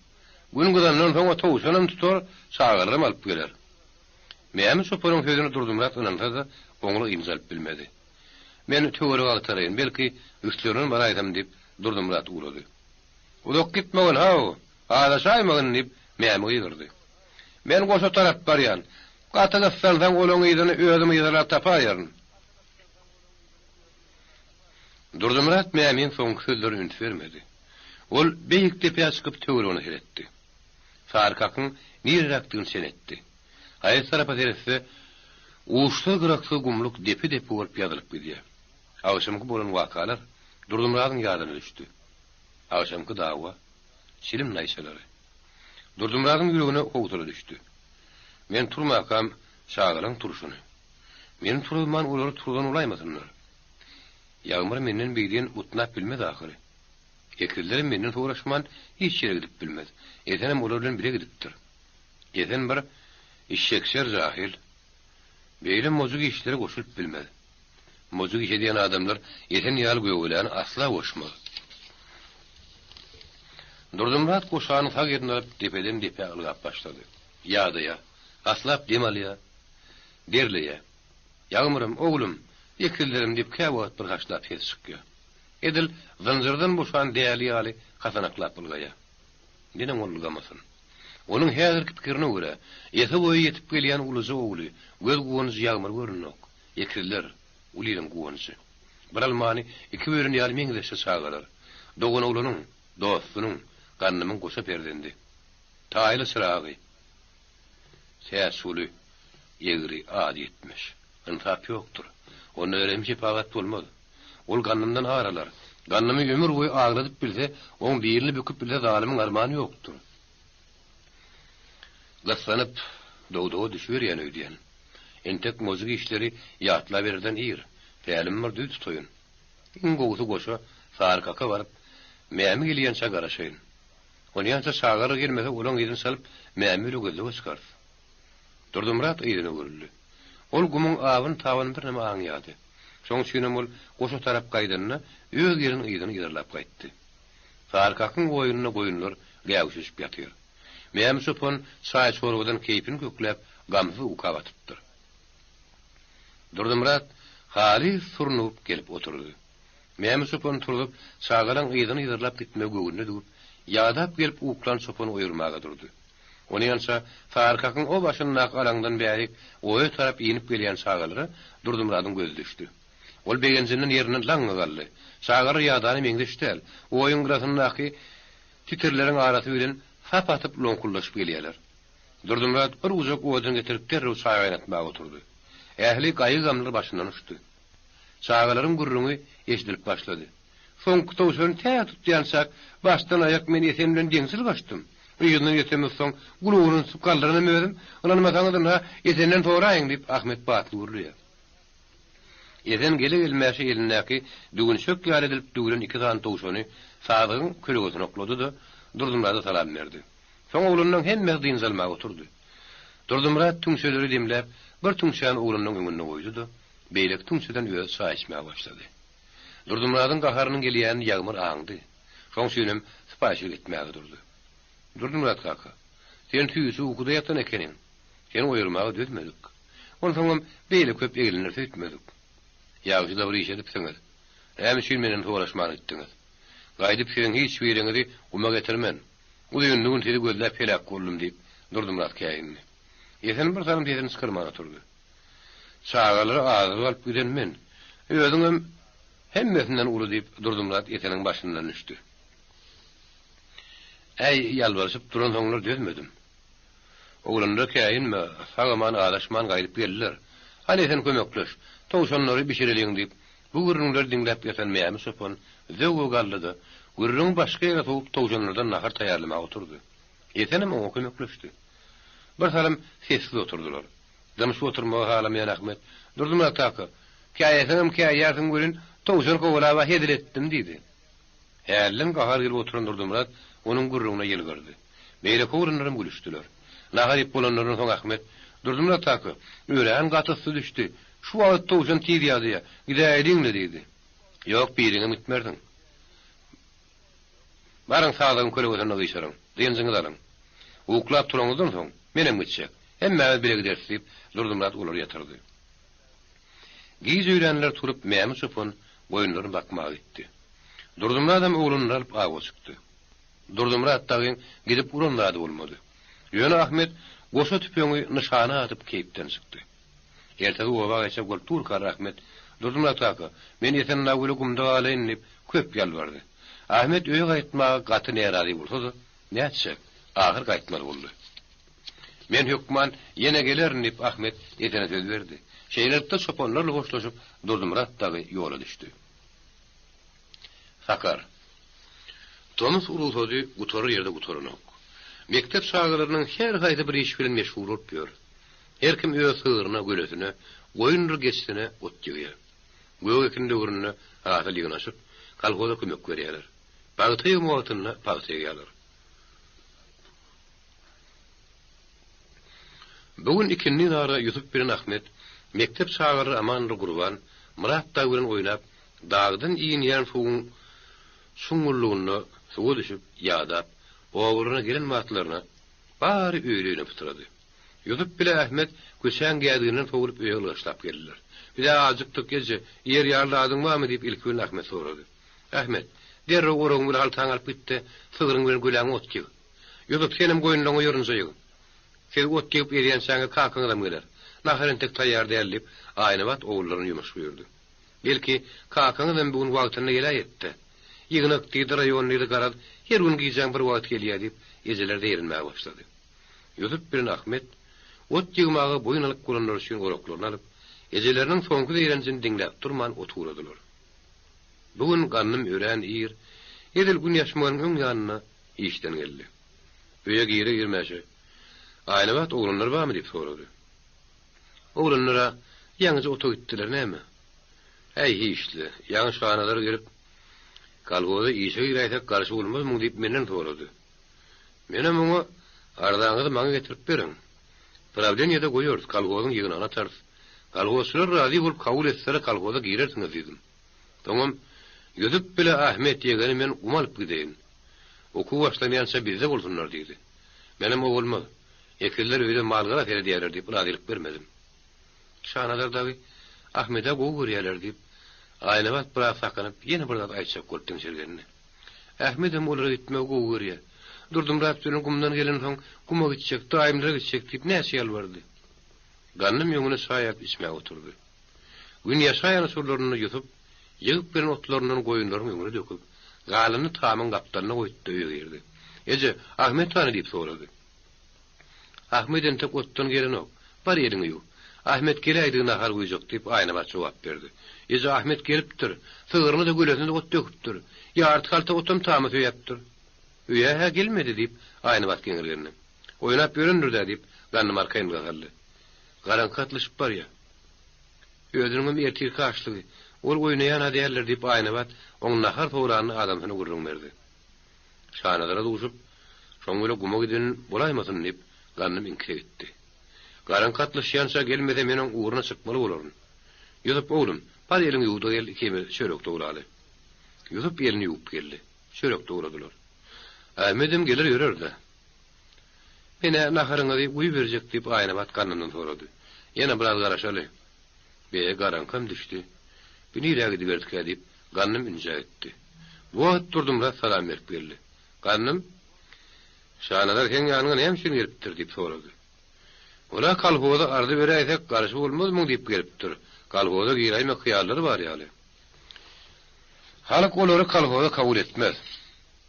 Gün gyzandan soň o towşanam tutar, çagalaram alyp geler. Mämi çopanyň sözüne Durdymyrat ynansa-da, oňly ynjalyp bilmedi. Men töweregi agtaraýyn, belki, üstlerinden baraýsam diýip, Durdymyrat ugrady. Uzak gitmegin, how, azaşaýmagyn diýip, Mämi gygyrdy. Men goşa tarap barýan. Gaty gyssansaň, olaň yzyny özüm yzarlap tapaýaryn. Durdymyrat Mämiň soňky sözlerine üns bermedi. Ol beýik depä çykyp töweregine seretdi. Sarykakyň nireräkdigini çen etdi. Haýsy tarapa seretse, uçsuz-gyraksyz gumluk depe-depe bolup ýazylyp gidýär. Agşamky bolan wakalar Durdymyradyň ýadyna düşdi. Agşamky dawa, çilim naýçalary. Durdymyradyň ýüregine howsala düşdi. Men turmakam çagalaň turşuny. Meni turuzman olary turuzan bolaýmasynlar. Ýagmyr menden beýdien butnap bilmez ahyry. Ekizlerem menden soraşman hiç ýere gidip bilmez. Esenem olar bilen bile gidipdir. Esen bir işşekşer jahyl. Beýle mojuk işlere goşulyp bilmez. Mojuk iş edýän adamlar Esen ýaly gögeläni asla goşmaz. Durdymyrat goşany sag eline alyp depeden depä ylgap başlady. Ýadaýar. Haslap dem alýar. Derleýär. Ýagmyrym, oglum, ekizlerim diýip käwagt bir haşlap ses çykýar. Edil zynjyrdan boşan däli ýaly hasanaklap ylgaýar. Neneň ol ylgamasyn? Onuň häzirki pikirine görä, ese-boýa ýetip gelýän uluja ogly, göz guwanjy Ýagmyr görünok. Ekizler, ulynyň guwanjy. Bir almany iki bölen ýaly meňzeşje çagalar. Doganoglanyň, dostunyň, Gandymyň goşa perzendi. Taýly çyragy. Täçguly, egri, az ýetmiş. Ynsap ýokdur. Onda rehim-şepagat bolmaz. Ol Gandymdan ar alar. Gandymy ömür boýy agladyp bilse, oň bilini büküp bilse zalymyň armany ýokdur. Gyssanyp, dogdaga düşüberýän öýdýän. Entek mojuk işleri ýatlabererden ir. Pälim bir düz tutaýyn. Iň gowusy goşa Sary kaka baryp, Mämi gelýänçä garaşaýyn. Onýança çagalar gelmese olaň yzyny çalyp Mämi bile gözlege çykarys. Durdymyrat yzyna öwrüldi. Ol gumuň abyn-tabyny birneme aňýardy. Şoň üçinem ol goşa tarap gaýdanda öz gelen yzyny yzarlap gaýtdy. Sarykakyň oýunda goýunlar gäwüşeşip ýatyr. Mämi çopan çaý-çorbadan keýpini kökläp, gamsyz uka batypdyr. Durdymyrat halys surnugyp gelip oturdy. Mämi çopany turzup, çagalaň yzyny yzarlap gitmegi göwnüne düwüp, ýadap gelip uklan çopany oýurmaga durdy. Onýança Sarykakyň o başyndaky alaňdan bärik oýa tarap inip gelýän çagalara Durdymyradyň gözi düşdi. Ol begenjinden ýerinden laňňa galdy. Çagalar ýadana meňzeş däl. Oýuň gyrasyndaky titirleriň arasy bilen sap atyp loňkuldaşyp gelýärler. Durdymyrat bir gujak odun getirip derrew çaý gaýnatmaga oturdy. Ähli gaýgy-gamlar başyndan uçdy. Çagalaryň gürrüňi eşidilip başlady. Soňky towşany tä tutýançak, başdan-aýak men Esen bilen deňşil gaçdym. Yzyndan ýetemizsoň, gulagyny tutup galdyranam özüm. Ynanmasaňyz ynha, Esenden soraýyň, diýip, Ahmet batly gürleýär. Esen gele-gelmäşe elindäki düwünçek ýaly edilip düwlen iki sany towşany sazygyň kölegesine oklady-da, Durdymyrada salam berdi. Soň oglanlaryň hemmesi dynç almaga oturdy. Durdymyrat tüňçeleri demläp, bir tüňçäni oglanlaryň öňünde goýdy-da, beýleki tüňçeden özi çaý içmäge başlady. Durdymyradyň gaharynyň gelýänini Ýagmyr aňdy. Şoň üçinem sypaýyçylyk etmäge durdy. Durdymyrat kaka, sen süýji ukuda ýatan ekeniň. Seni oýarmaga dözmedik. Onsoňam beýle köp egleners öýtmedik. Ýagşy-da bir iş edipsiňiz. Näme üçin menden soraşman gitdiňiz? Gaýdyp siziň hiç biriňizi guma getirmen. Uzynly gün sizi gözläp heläk boldum, diýip, Durdymyrat käýindi. Esen bir salym sesini çykarman oturdy. Çagalary azyk alyp giden men. Özüňem hemmesinden uly, diýip, Durdymyrat Eseniň başyndan düşdi. Äý, ýalbaryşyp duransoňlar dözmedim. Oglanlar käýinme, sag-aman azaşman gaýdyp geldiler. Hany Esen kömekleş, towşanlary bişireliň, diýip, bu gürrüňleri diňläp ýatan Mämi çopan zöwwe galdy-da, gürrüňi başga ýere sowup towşanlardan nahar taýýarlamaga oturdy. Esenem oňa kömekleşdi. Bir salym sessiz oturdylar. Dymşyp oturmagy halamaýan Ahmet, Durdymyrat kaka, käýeseňem käýýärsiň welin, towşan kowalab-a hezil etdim diýdi. Hälden gahar gelip oturan Durdymyrat onuň gürrüňine ýylgyrdy. Beýleki oglanlaram gülüşdiler. Nahar iýip bolanlaryndan soň Ahmet, Durdymyrat kaka, örän gaty yssy düşdi. Şu wagt towşan tiz ýagdaýa, gidäýeliň-le diýdi. Ýok, biriňem gitmersiň. Baryň sazagyň kölegesinde gyşaryň, dynjyňyzy alyň. Uklap turaňyzdan soň, menem gitjek. Hemmämiz bile gideris diýip, Durdymyrat olary ýatyrdy. Giç öýlänler turup Mämi çopan goýunlaryny bakmaga gitdi. Durdymyradam oglanlary alyp awa çykdy. Durdymyrat dagyň gidip uran zady bolmady. Ýöne Ahmet goşa tüpeňi nyşana atyp keýpden çykdy. Ertesi oba gaýtjak bolup durka Ahmet, Durdymyrat kaka, men Esennagüle gumda galaýyn diýip, köp ýalbardy. Ahmet öýe gaýtmaga gaty närazy bolsa-da, nätjek, ahyr gaýtmaly boldy. Men hökman ýene gelerin diýip, Ahmet Esene söz berdi. Şeýlelikde çopanlarla hoşlaşyp, Durdymyrat dagy ýola düşdi. Sakar. Tomus rugsady gutarar ýerde gutaranok. Mekdep çagalarynyň her haýsy bir iş bilen meşgul bolup ýör. Her kim öz sygryna, gölesine, goýundyr geçisine ot ýygýar. Gök ekin döwründe hasyl ýygnaşyp, kolhoza kömek berýärler. Pagta ýygymy wagtynda pagta ýygýarlar. Bu gün ikindi nara Ýusup bilen Ahmet, mekdep çagalary Amandyr Gurban, Myrat dagy bilen oýnap, dagdan inýän suwuň çuňňullygynda suwa düşüp, ýadap, obalaryna gelen wagtlaryna bary öýli-öýüne pytrady. Ýusup bile Ahmet köçäň gädiginden sowulyp öýe ylgaşlap geldiler. Biz-ä ajykdyk, eje, iýer ýaly zadyň barmy? diýip, ilki bilen Ahmet sorady. Ahmet, derrew oragyň bilen haltaňy alyp git-de, sygryň bilen göläňi ot ýyg. Ýusup, senem goýunlaňa ýorunja ýyg. Siz ot ýygyp gelýänçäňiz kakaňyzam geler. Nahar entek taýýar däl, diýip, Aýnabat ogullaryna ýumuş buýurdy. Belki, kakaňyzam bu gün wagtynda geläýetdi. Ýygnak diýdi, raýon diýdi, garaz, her gün gijäň bir wagty gelýär, diýip, ejeler zeýrenmäge başlady. Ýusup bilen Ahmet ot ýygmaga boýun alyp bolanlary üçin oraklaryny alyp, ejeleriniň soňky zeýrenjini diňläp durman otugradylar. Bu gün Gandym örän ir, edil gün ýaşmagynyň öň ýanynda işden geldi. Öýe gire-girmäşe, Aýnabat oglanlar barmy diýip sorady. Oglanlar-a ýaňyja ota gitdiler näme? Äý, hiç-le, ýaňy Şanazar gelip, Kolhoza işe giräýsek garşy bolmazmyň diýip menden sorady. Menem oňa, Arzaňyzy maňa getirip beriň. Prawleniýede goýarys, kolhozyň ýygnagyna atarys. Kolhozçylar razy bolup kabul etseler kolhoza girersiňiz diýdim. Soňam, Ýusup bile Ahmet ýegeni men guma alyp gideýin. Okuw başlanýança bizde bolsunlar diýdi. Menem o bolmaz. Ekizler öýde mal-gara seredýärler diýip razylyk bermedim. Şanazar dagy Ahmed-ä gowy görýärler diýip, Aýnabat biraz sakynyp, ýene bir zat aýtjak bolup diňşirgendi. Ahmedem olara gitmegi gowy görýär. Durdumyrat bilen gumdan gelensoň, guma gitjek, daýymlara gitjek diýip näçe ýalbardy. Gandym öňüne çaý alyp içmäge oturdy. Gün ýaşaýan uçurlarynda Ýusup ýygyp gelen otlaryndan goýunlaryň öňüne döküp, galanyny tamyň gapdalyna goýdy-da öýe girdi. Eje, Ahmet hany diýip sorady. Ahmet entek otdan gelenok. Bar eliňi ýuw. Ahmet geläýdigi nahar guýjak, diýip, Aýnabat jogap berdi. Eje, Ahmet gelipdir. Sygryna-da, gölesine-de ot döküpdir. Ýarty halta otam tama söýäpdir. Öýe-hä gelmedi, diýip, Aýnabat geňirgendi. Oýnap ýörendir-dä, diýip, Gandym arkaýynlyga saldy. Garaňky gatlyşyp barýa. Özüniňem ertirki açlygy. Ol oýnaýan-a däldir, diýip, Aýnabat oň nahar soranyny adamsyna gürrüň berdi. Şanazara duşup, şoň bile guma giden bolaýmasyn diýip, Gandym iňkise gitdi. Garaňky gatlyşýança gelmese men oň ugruna çykmaly bolaryn. Ýusup, oglum, bar eliňi ýuw-da gel, ikimiz çörek dograly. Ýusup elini ýuwup geldi. Çörek dogradylar. Ahmedem geler ýörer-dä. Men-ä naharyňyzy guýuberjek, diýip, Aýnabat Gandymdan sorady. Ýene biraz garaşaly. Be, garaňkam düşdi. Bu nirä gidiberdikä, diýip, Gandym ünjä gitdi. Bu wagt Durdymyrat salam berip geldi. Gandym, Şanazar seň ýanyňa näme üçin gelipdir? diýip sorady. Ol-a kolhoza arza beräýsek garşy bolmazmyň diýip gelipdir. Kolhoza giräýmek hyýallary bar ýaly. Halk olary kolhoza kabul etmez.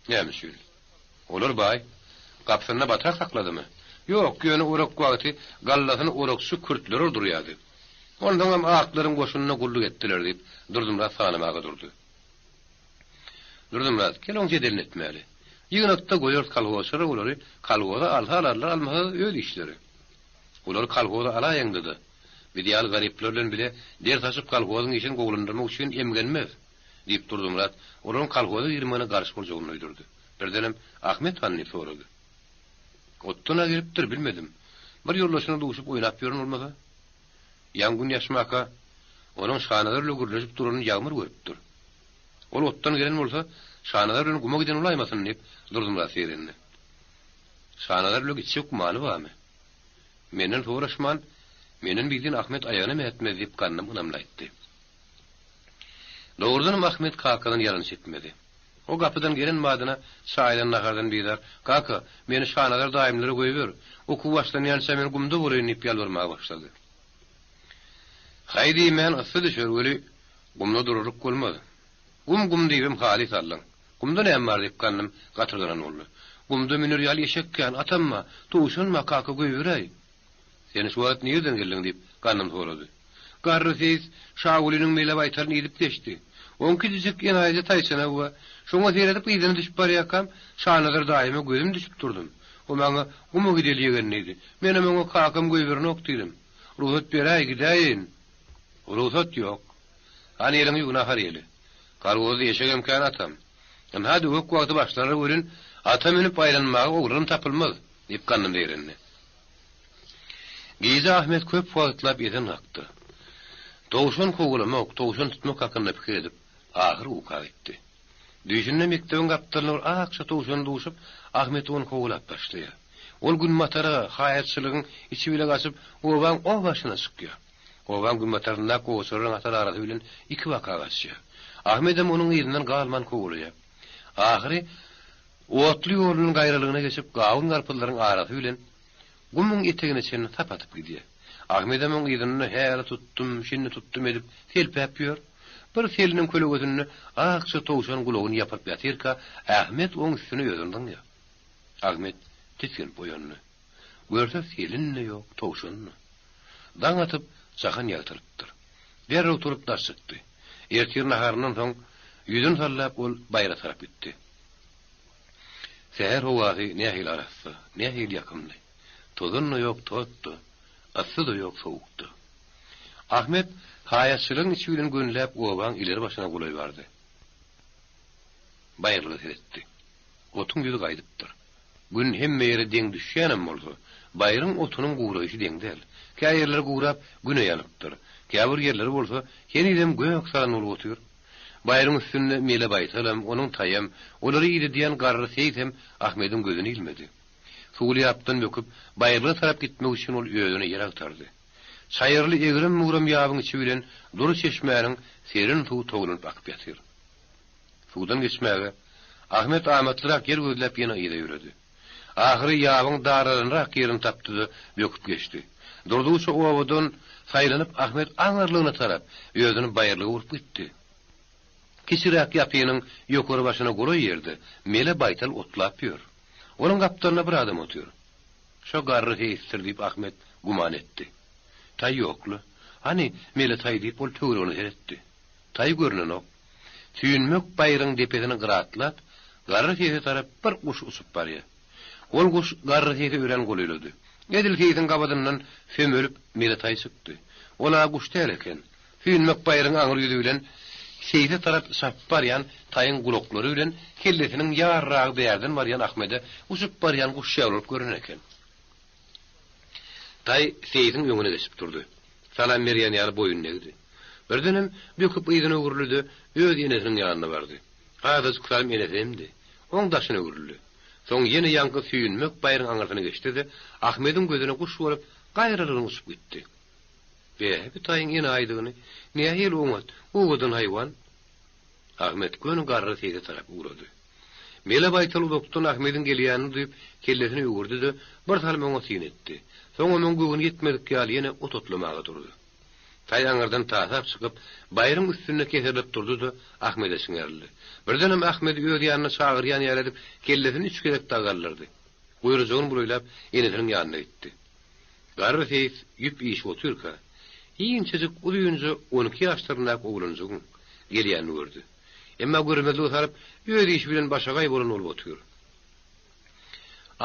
Näme üçin? Olar baý. Gapysynda batrak sakladymy? Ýok, ýöne orak wagty gallasyny orakçy kürtler urdurýardy. Onsoňam aklaryň goşunynda gulluk etdiler, diýip, Durdymyrat sanamaga durdy. Durdymyrat, gel oň jedelini etmäli. Ýygnakda goýarys kolhozçylar olary kolhoza alsa alarlar, almasa öz işleri. Olary kolhoza alaýaňda-da, biz ýaly garyplar bilen bile der saçyp kolhozyň işini gowulandyrmak üçin emgenmez. Diýip, Durdymyrat olaryň kolhoza girmegine garşy boljagyny duýdurdy. Birdenem, Ahmet hany? diýip sorady. Otdan-a gelipdir, bilmedim. Bir ýoldaşyna duşup oýnap ýören bolmasa? Ýaňy gün ýaşmaka, onuň Şanazar bilen gürleşip duranyny Ýagmyr görüpdir. Ol otdan gelen bolsa, Şanazar bilen guma giden bolaýmasyn, diýip, Durdymyrat zeýrendi. Şanazar bilen gitjek gümany barmy? Menden soraşman, menden bidin Ahmet aýagynam ätmez, diýip, Gandym ynamly aýtdy. Dogrudanam Ahmet kakadan ýalan çekmedi. O gapydan gelen badyna çaýdan-nahardan bizar, Kaka, meni Şanazar daýymlara goýber. Okuw başlanýança men gumda bolaýyn diýip ýalbarmaga başlady. Haý diýmän yssy düşer weli, gumda durarlyk bolmaz. Gum-gum diýibem halys aldyň. Gumda näme bar diýip Gandym gatyrdanan boldy. Gumda müner ýaly eşek kän, atam bar, towşan bar, kaka goýberäý. Sen şu wagt nireden geldiň? diýip, Gandym sorady. Garry seýis Şagulynyň mele baýtalyny idip geçdi. Oň kiçijik enaýyja taýçanagy bar. Şoňa seredip yzyna düşüp barýarkam, Şanazar daýyma gözüm düşüp durdum. O maňa, Guma gideli ýegen diýdi. Menem oňa kakam goýberenok diýdim. Rugsat beräý, gidäýeýin. Rugsat ýok. Hany eliňi ýuw, nahar iýeli. Kolhozda eşegem kän atam. Ynha döwek wagty başlanar welin, ata münüp aýlanmaga oglanam tapylmaz, diýip Gandym zeýrendi. Gije Ahmet köp wagtlap esen kakdy. Towşan kowalamak, towşan tutmak hakynda pikir edip, ahyr uka gitdi. Düýşünde mekdebiň gapdalynda bir akja towşana duşup, Ahmet ony kowalap başlaýar. Ol günbatara, haýatçylygyň içi bile gaçyp, obaň o başyna çykýar. Obaň günbataryndaky gowaçalaryň hatar arasy bilen ikibaka gaçýar. Ahmedem onuň yzyndan galman kowalaýar. Ahyry Otly ýolunyň gaýralygyna geçip, gawun-garpyzlaryň arasy bilen gumuň etegine çenli sap atyp gidýär. Ahmedem oň yzynda häli tutdum, şindi tutdum edip, selpäp ýör. Bir seliniň kölegesinde akja towşan gulagyny ýapyryp ýatyrka, Ahmet oň üstüne özüni zyňýar. Ahmet tisginip oýandy. Görse, selin-de ýok, towşan-da. Daň atyp, jahan ýagtylypdyr. Derrew turup daş çykdy. Ertir naharyndan soň, ýüzüni sallap ol baýra tarap gitdi. Säher howasy nähili arassa, nähili ýakymly. Tozan-da ýok, tot-da, yssy-da ýok, sowuk-da. Ahmet haýatçylygyň içi bilen gönüläp obaň ileri başyna golaý bardy. Baýyrlyga seretdi. Otuň ýüzi gaýdypdyr. Gün hemme ýere deň düşýänem bolsa, baýryň otunyň guraýşy deň däl. Kä ýerleri gurap, güne ýanypdyr. Käbir ýerleri bolsa, henizem gök salan bolup otyr. Baýryň üstünde mele baýtalam, onuň taýam, olary idedýän garry seýsem Ahmediň gözüne ilmedi. Suwly ýapdan böküp, baýyrlyga tarap gitmek üçin ol özüne ýer agtardy. Çaýyrly egrem-bugram ýabyň içi bilen dury çeşmäniň serin suwy towlanyp akyp ýatyr. Suwdan geçmäge Ahmet amatlyrak ýer gözläp ýene yza ýöredi. Ahyry ýabyň daralanrak ýerini tapdy-da, böküp geçdi. Durdugyça obadan saýlanyp Ahmet aňyrlygyna tarap özüni baýyrlyga urup gitdi. Kiçiräk ýapynyň ýokary başyna golaý ýerde mele baýtal otlap ýör. Onuň gapdalynda bir adam otyr. Şo garry seýisdir diýip Ahmet güman etdi. Taý ýok-la. Hany, mele taý diýip ol töweregine seretdi. Taý görnenok. Süýnmek baýryň depesini gyratlap, garry seýse tarap bir guş uçup barýar. Ol guş garry seýse örän golaýlady. Edil seýsiň gabadyndan sömelip mele taý çykdy. Ol-a guş däl eken. Süýnmek baýryň aňry ýüzi bilen seýse tarap çapyp barýan taýyň gulaklary bilen kellesiniň ýarragy bärden barýan Ahmede uçup barýan guş ýaly bolup görnen eken. Taý seýsiň öňüne geçip durdy. Salam berýän ýaly boýnuny egdi. Birdenem böküp yzyna öwrüldi-de, öz enesiniň ýanyna bardy. Azajyk salym enesi emdi. Oň daşyna öwrüldi. Soň ýene ýaňky süýnmek baýryň aňyrsyna geçdi-de, Ahmediň gözüne guş bolup, gaýralygyna uçup gitdi. Bä, bu taýyň enaýydygyny, nähili oňat, owadan haýwan! Ahmet göni garry seýse tarap ugrady. Mele baýtal uzakdan Ahmediň gelýänini duýup, kellesini öwürdi-de, bir salym oňa syn etdi. Soňam oň göwni ýetmedik ýaly ýene ot otlamaga durdy. Taý aňyrdan tasap çykyp, baýryň üstünde keserilip durdy-da, Ahmede çiňerildi. Birdenem Ahmedi öz ýanyna çagyrýan ýaly edip, kellesini üç gezek dagy galdyrdy. Guýrujagyny bulaýlap, enesiniň ýanyna gitdi. Garry seýis ýüp işip otyrka, inçejik uzynja 12 ýaşlaryndaky oglanjygyň gelýänini gördi. Emma görmezlige salyp, öz işi bilen başagaý bolan bolup otyr.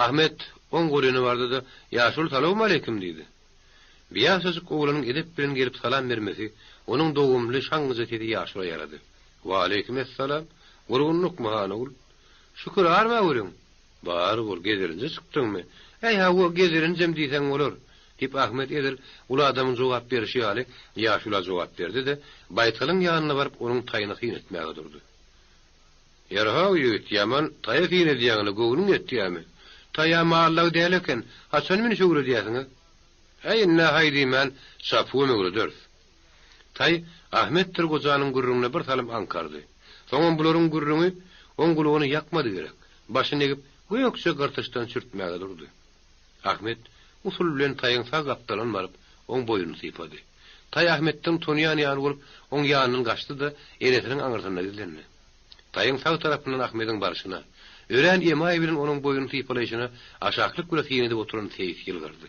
Ahmet oň golaýyna bardy-da, Ýaşuly salowmaleýkim diýdi. Bu ýaşajyk oglanyň edep bilen gelip salam bermesi, onuň dogumly, şaňňyja sesi ýaşula ýarady. Waleýkim essalam. Gurgunlykmy, han ogul? Şükür, arma görüň. Bar bol, gezelenje çykdyňmy? Äý, hawa, gezelenjem diýseň bolar, diýip, Ahmet edil uly adamyň jogap berişi ýaly, ýaşula jogap berdi-de, baýtalyň ýanyna baryp, onuň taýyna syn etmäge durdy. Ýer-how, ýigit, ýaman taýa syn edýäň-le, göwnüň ýetýämi? Taý-a mallag däl eken, haçan münüş öwredýäsiňiz? Äý, indi-ä haý diýmän, çapuwam öwrederis. Taý Ahmetdir gojanyň gürrüňine bir salym aňkardy. Soňam bularyň gürrüňi oň gulagyna ýakmady gerek, başyny egip, gökje gyrtyçdan çürtmäge durdy. Ahmet usul bilen taýyň sag gapdalyndan baryp, oň boýnuny sypady. Taý Ahmetden utanýan ýaly bolup, oň ýanyndan gaçdy-da, enesiniň aňyrsynda gizlendi. Taýyň sag tarapyndan Ahmediň barşyna, örän emaý bilen onuň boýnuny sypalaýşyna aşaklyk bilen syn edip oturan seýis ýylgyrdy.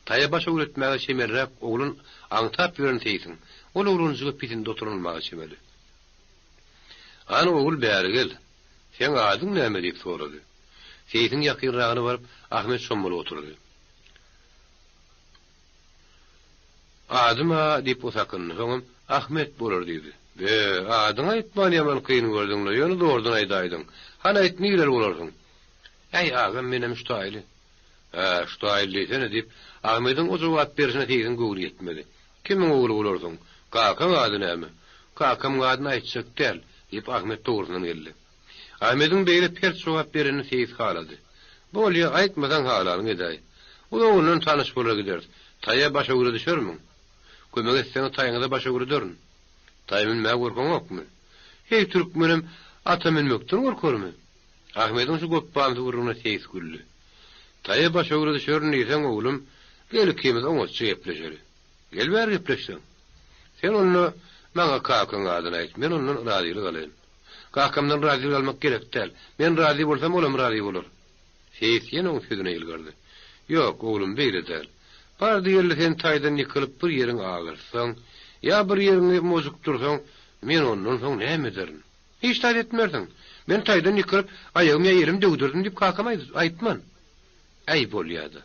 Taýa baş öwretmäge çemeliräk oglan aňtap ýören seýsiň, ol oglanjyga pisindi oturanmaga çemeli. Hany ogul bäri gel. Seň adyň näme diýip sorady. Seýsiň ýakynragyna baryp, Ahmet çommalyp oturdy. Adym-a, diýip o sakyndy, soňam, Ahmet bolar diýdi. Be, adyňy aýtman ýaman kyn gördüň-le, ýöne zordan aýdaýdyň. Hany aýt, nireli bolarsyň? Äý, agam, menem şu taýly. Hä, şu taýly diýsene, diýip, Ahmediň o jogap berşine seýsiň göwni ýetmedi. Kimiň ogly bolarsyň? Kakaň ady näme? Kakamyň adyny aýtjak däl, diýip, Ahmet dogrusyndan geldi. Ahmediň beýle pert jogap berenini seýis halady. Bolýa, aýtmasaň halanyňy edäý. Uzagyndan tanyş bolar gideris. Taýa baş öwredişermiň? Kömek etseňiz taýyňyza baş öwrederin. Taý münmäge gorkaňokmy? Heý, türkmenem ata münmekden gorkarmy? Ahmediň şu gopbamsy gürrüňine seýis güldi. Taýa baş öwredişerin diýseň, oglum, gel ikimiz oňatja gepleşeli. Gel bäri gepleşseň. Sen onda maňa kakaň adyny aýt, men ondan razylyk alaýyn. Kakamdan razylyk almak gerek däl. Men razy bolsam, olam razy bolar. Seýis ýene oň sözüne ýylgyrdy. Ýok, oglum, beýle däl. Bardy-geldi sen taýdan ýykylyp bir ýeriňi agyrtsaň, ýa bir ýeriňi mojukdyrsaň, men ondan soň näme ederin? Hiç zat etmersiň. Men taýdan ýykylyp, aýagym ýa elim döwdürdim diýip kakama aýtman. Äý, bolýa-da.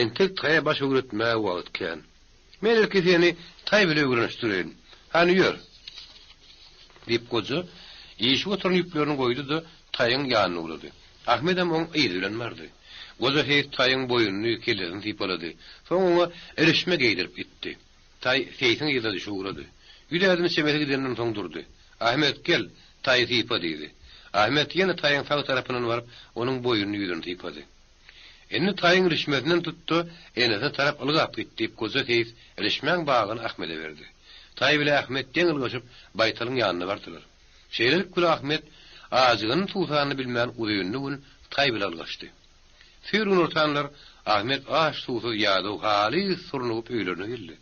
Entek taýa baş öwretmäge wagt kän. Men ilki seni. Taý bile öwrenişdireýin. Hany ýör! Diýip goja, işip oturan ýüplerini goýdy-da, taýyň ýanyna ugrady. Ahmedem oň yzy bilen bardy. Goja seýis taýyň boýnuny, kellesini sypalady. Soň oňa irişme geýdirip itdi. Taý seýsiň yzyna düşüp ugrady. Ýüz ädim çemesi gidenden soň durdy. Ahmet, gel, taýy sypa diýdi. Ahmet ýene taýyň sag tarapyndan baryp, onuň boýnuny, ýüzüni sypady. Indi taýyň ilişmesinden tut-da, enesine tarap ylgap git, diýip, goja seýis ilişmäň bagyny Ahmede berdi. Taý bile Ahmet deň ylgaşyp, baýtalyň ýanyna bardylar. Şeýlelik bile Ahmet ajyganyny-suwsanyny bilmän uzynly gün taý bile ylgaşdy. Süýr günortanlar Ahmet aç-suwsuz ýadaw halys surnugyp öýlerine geldi.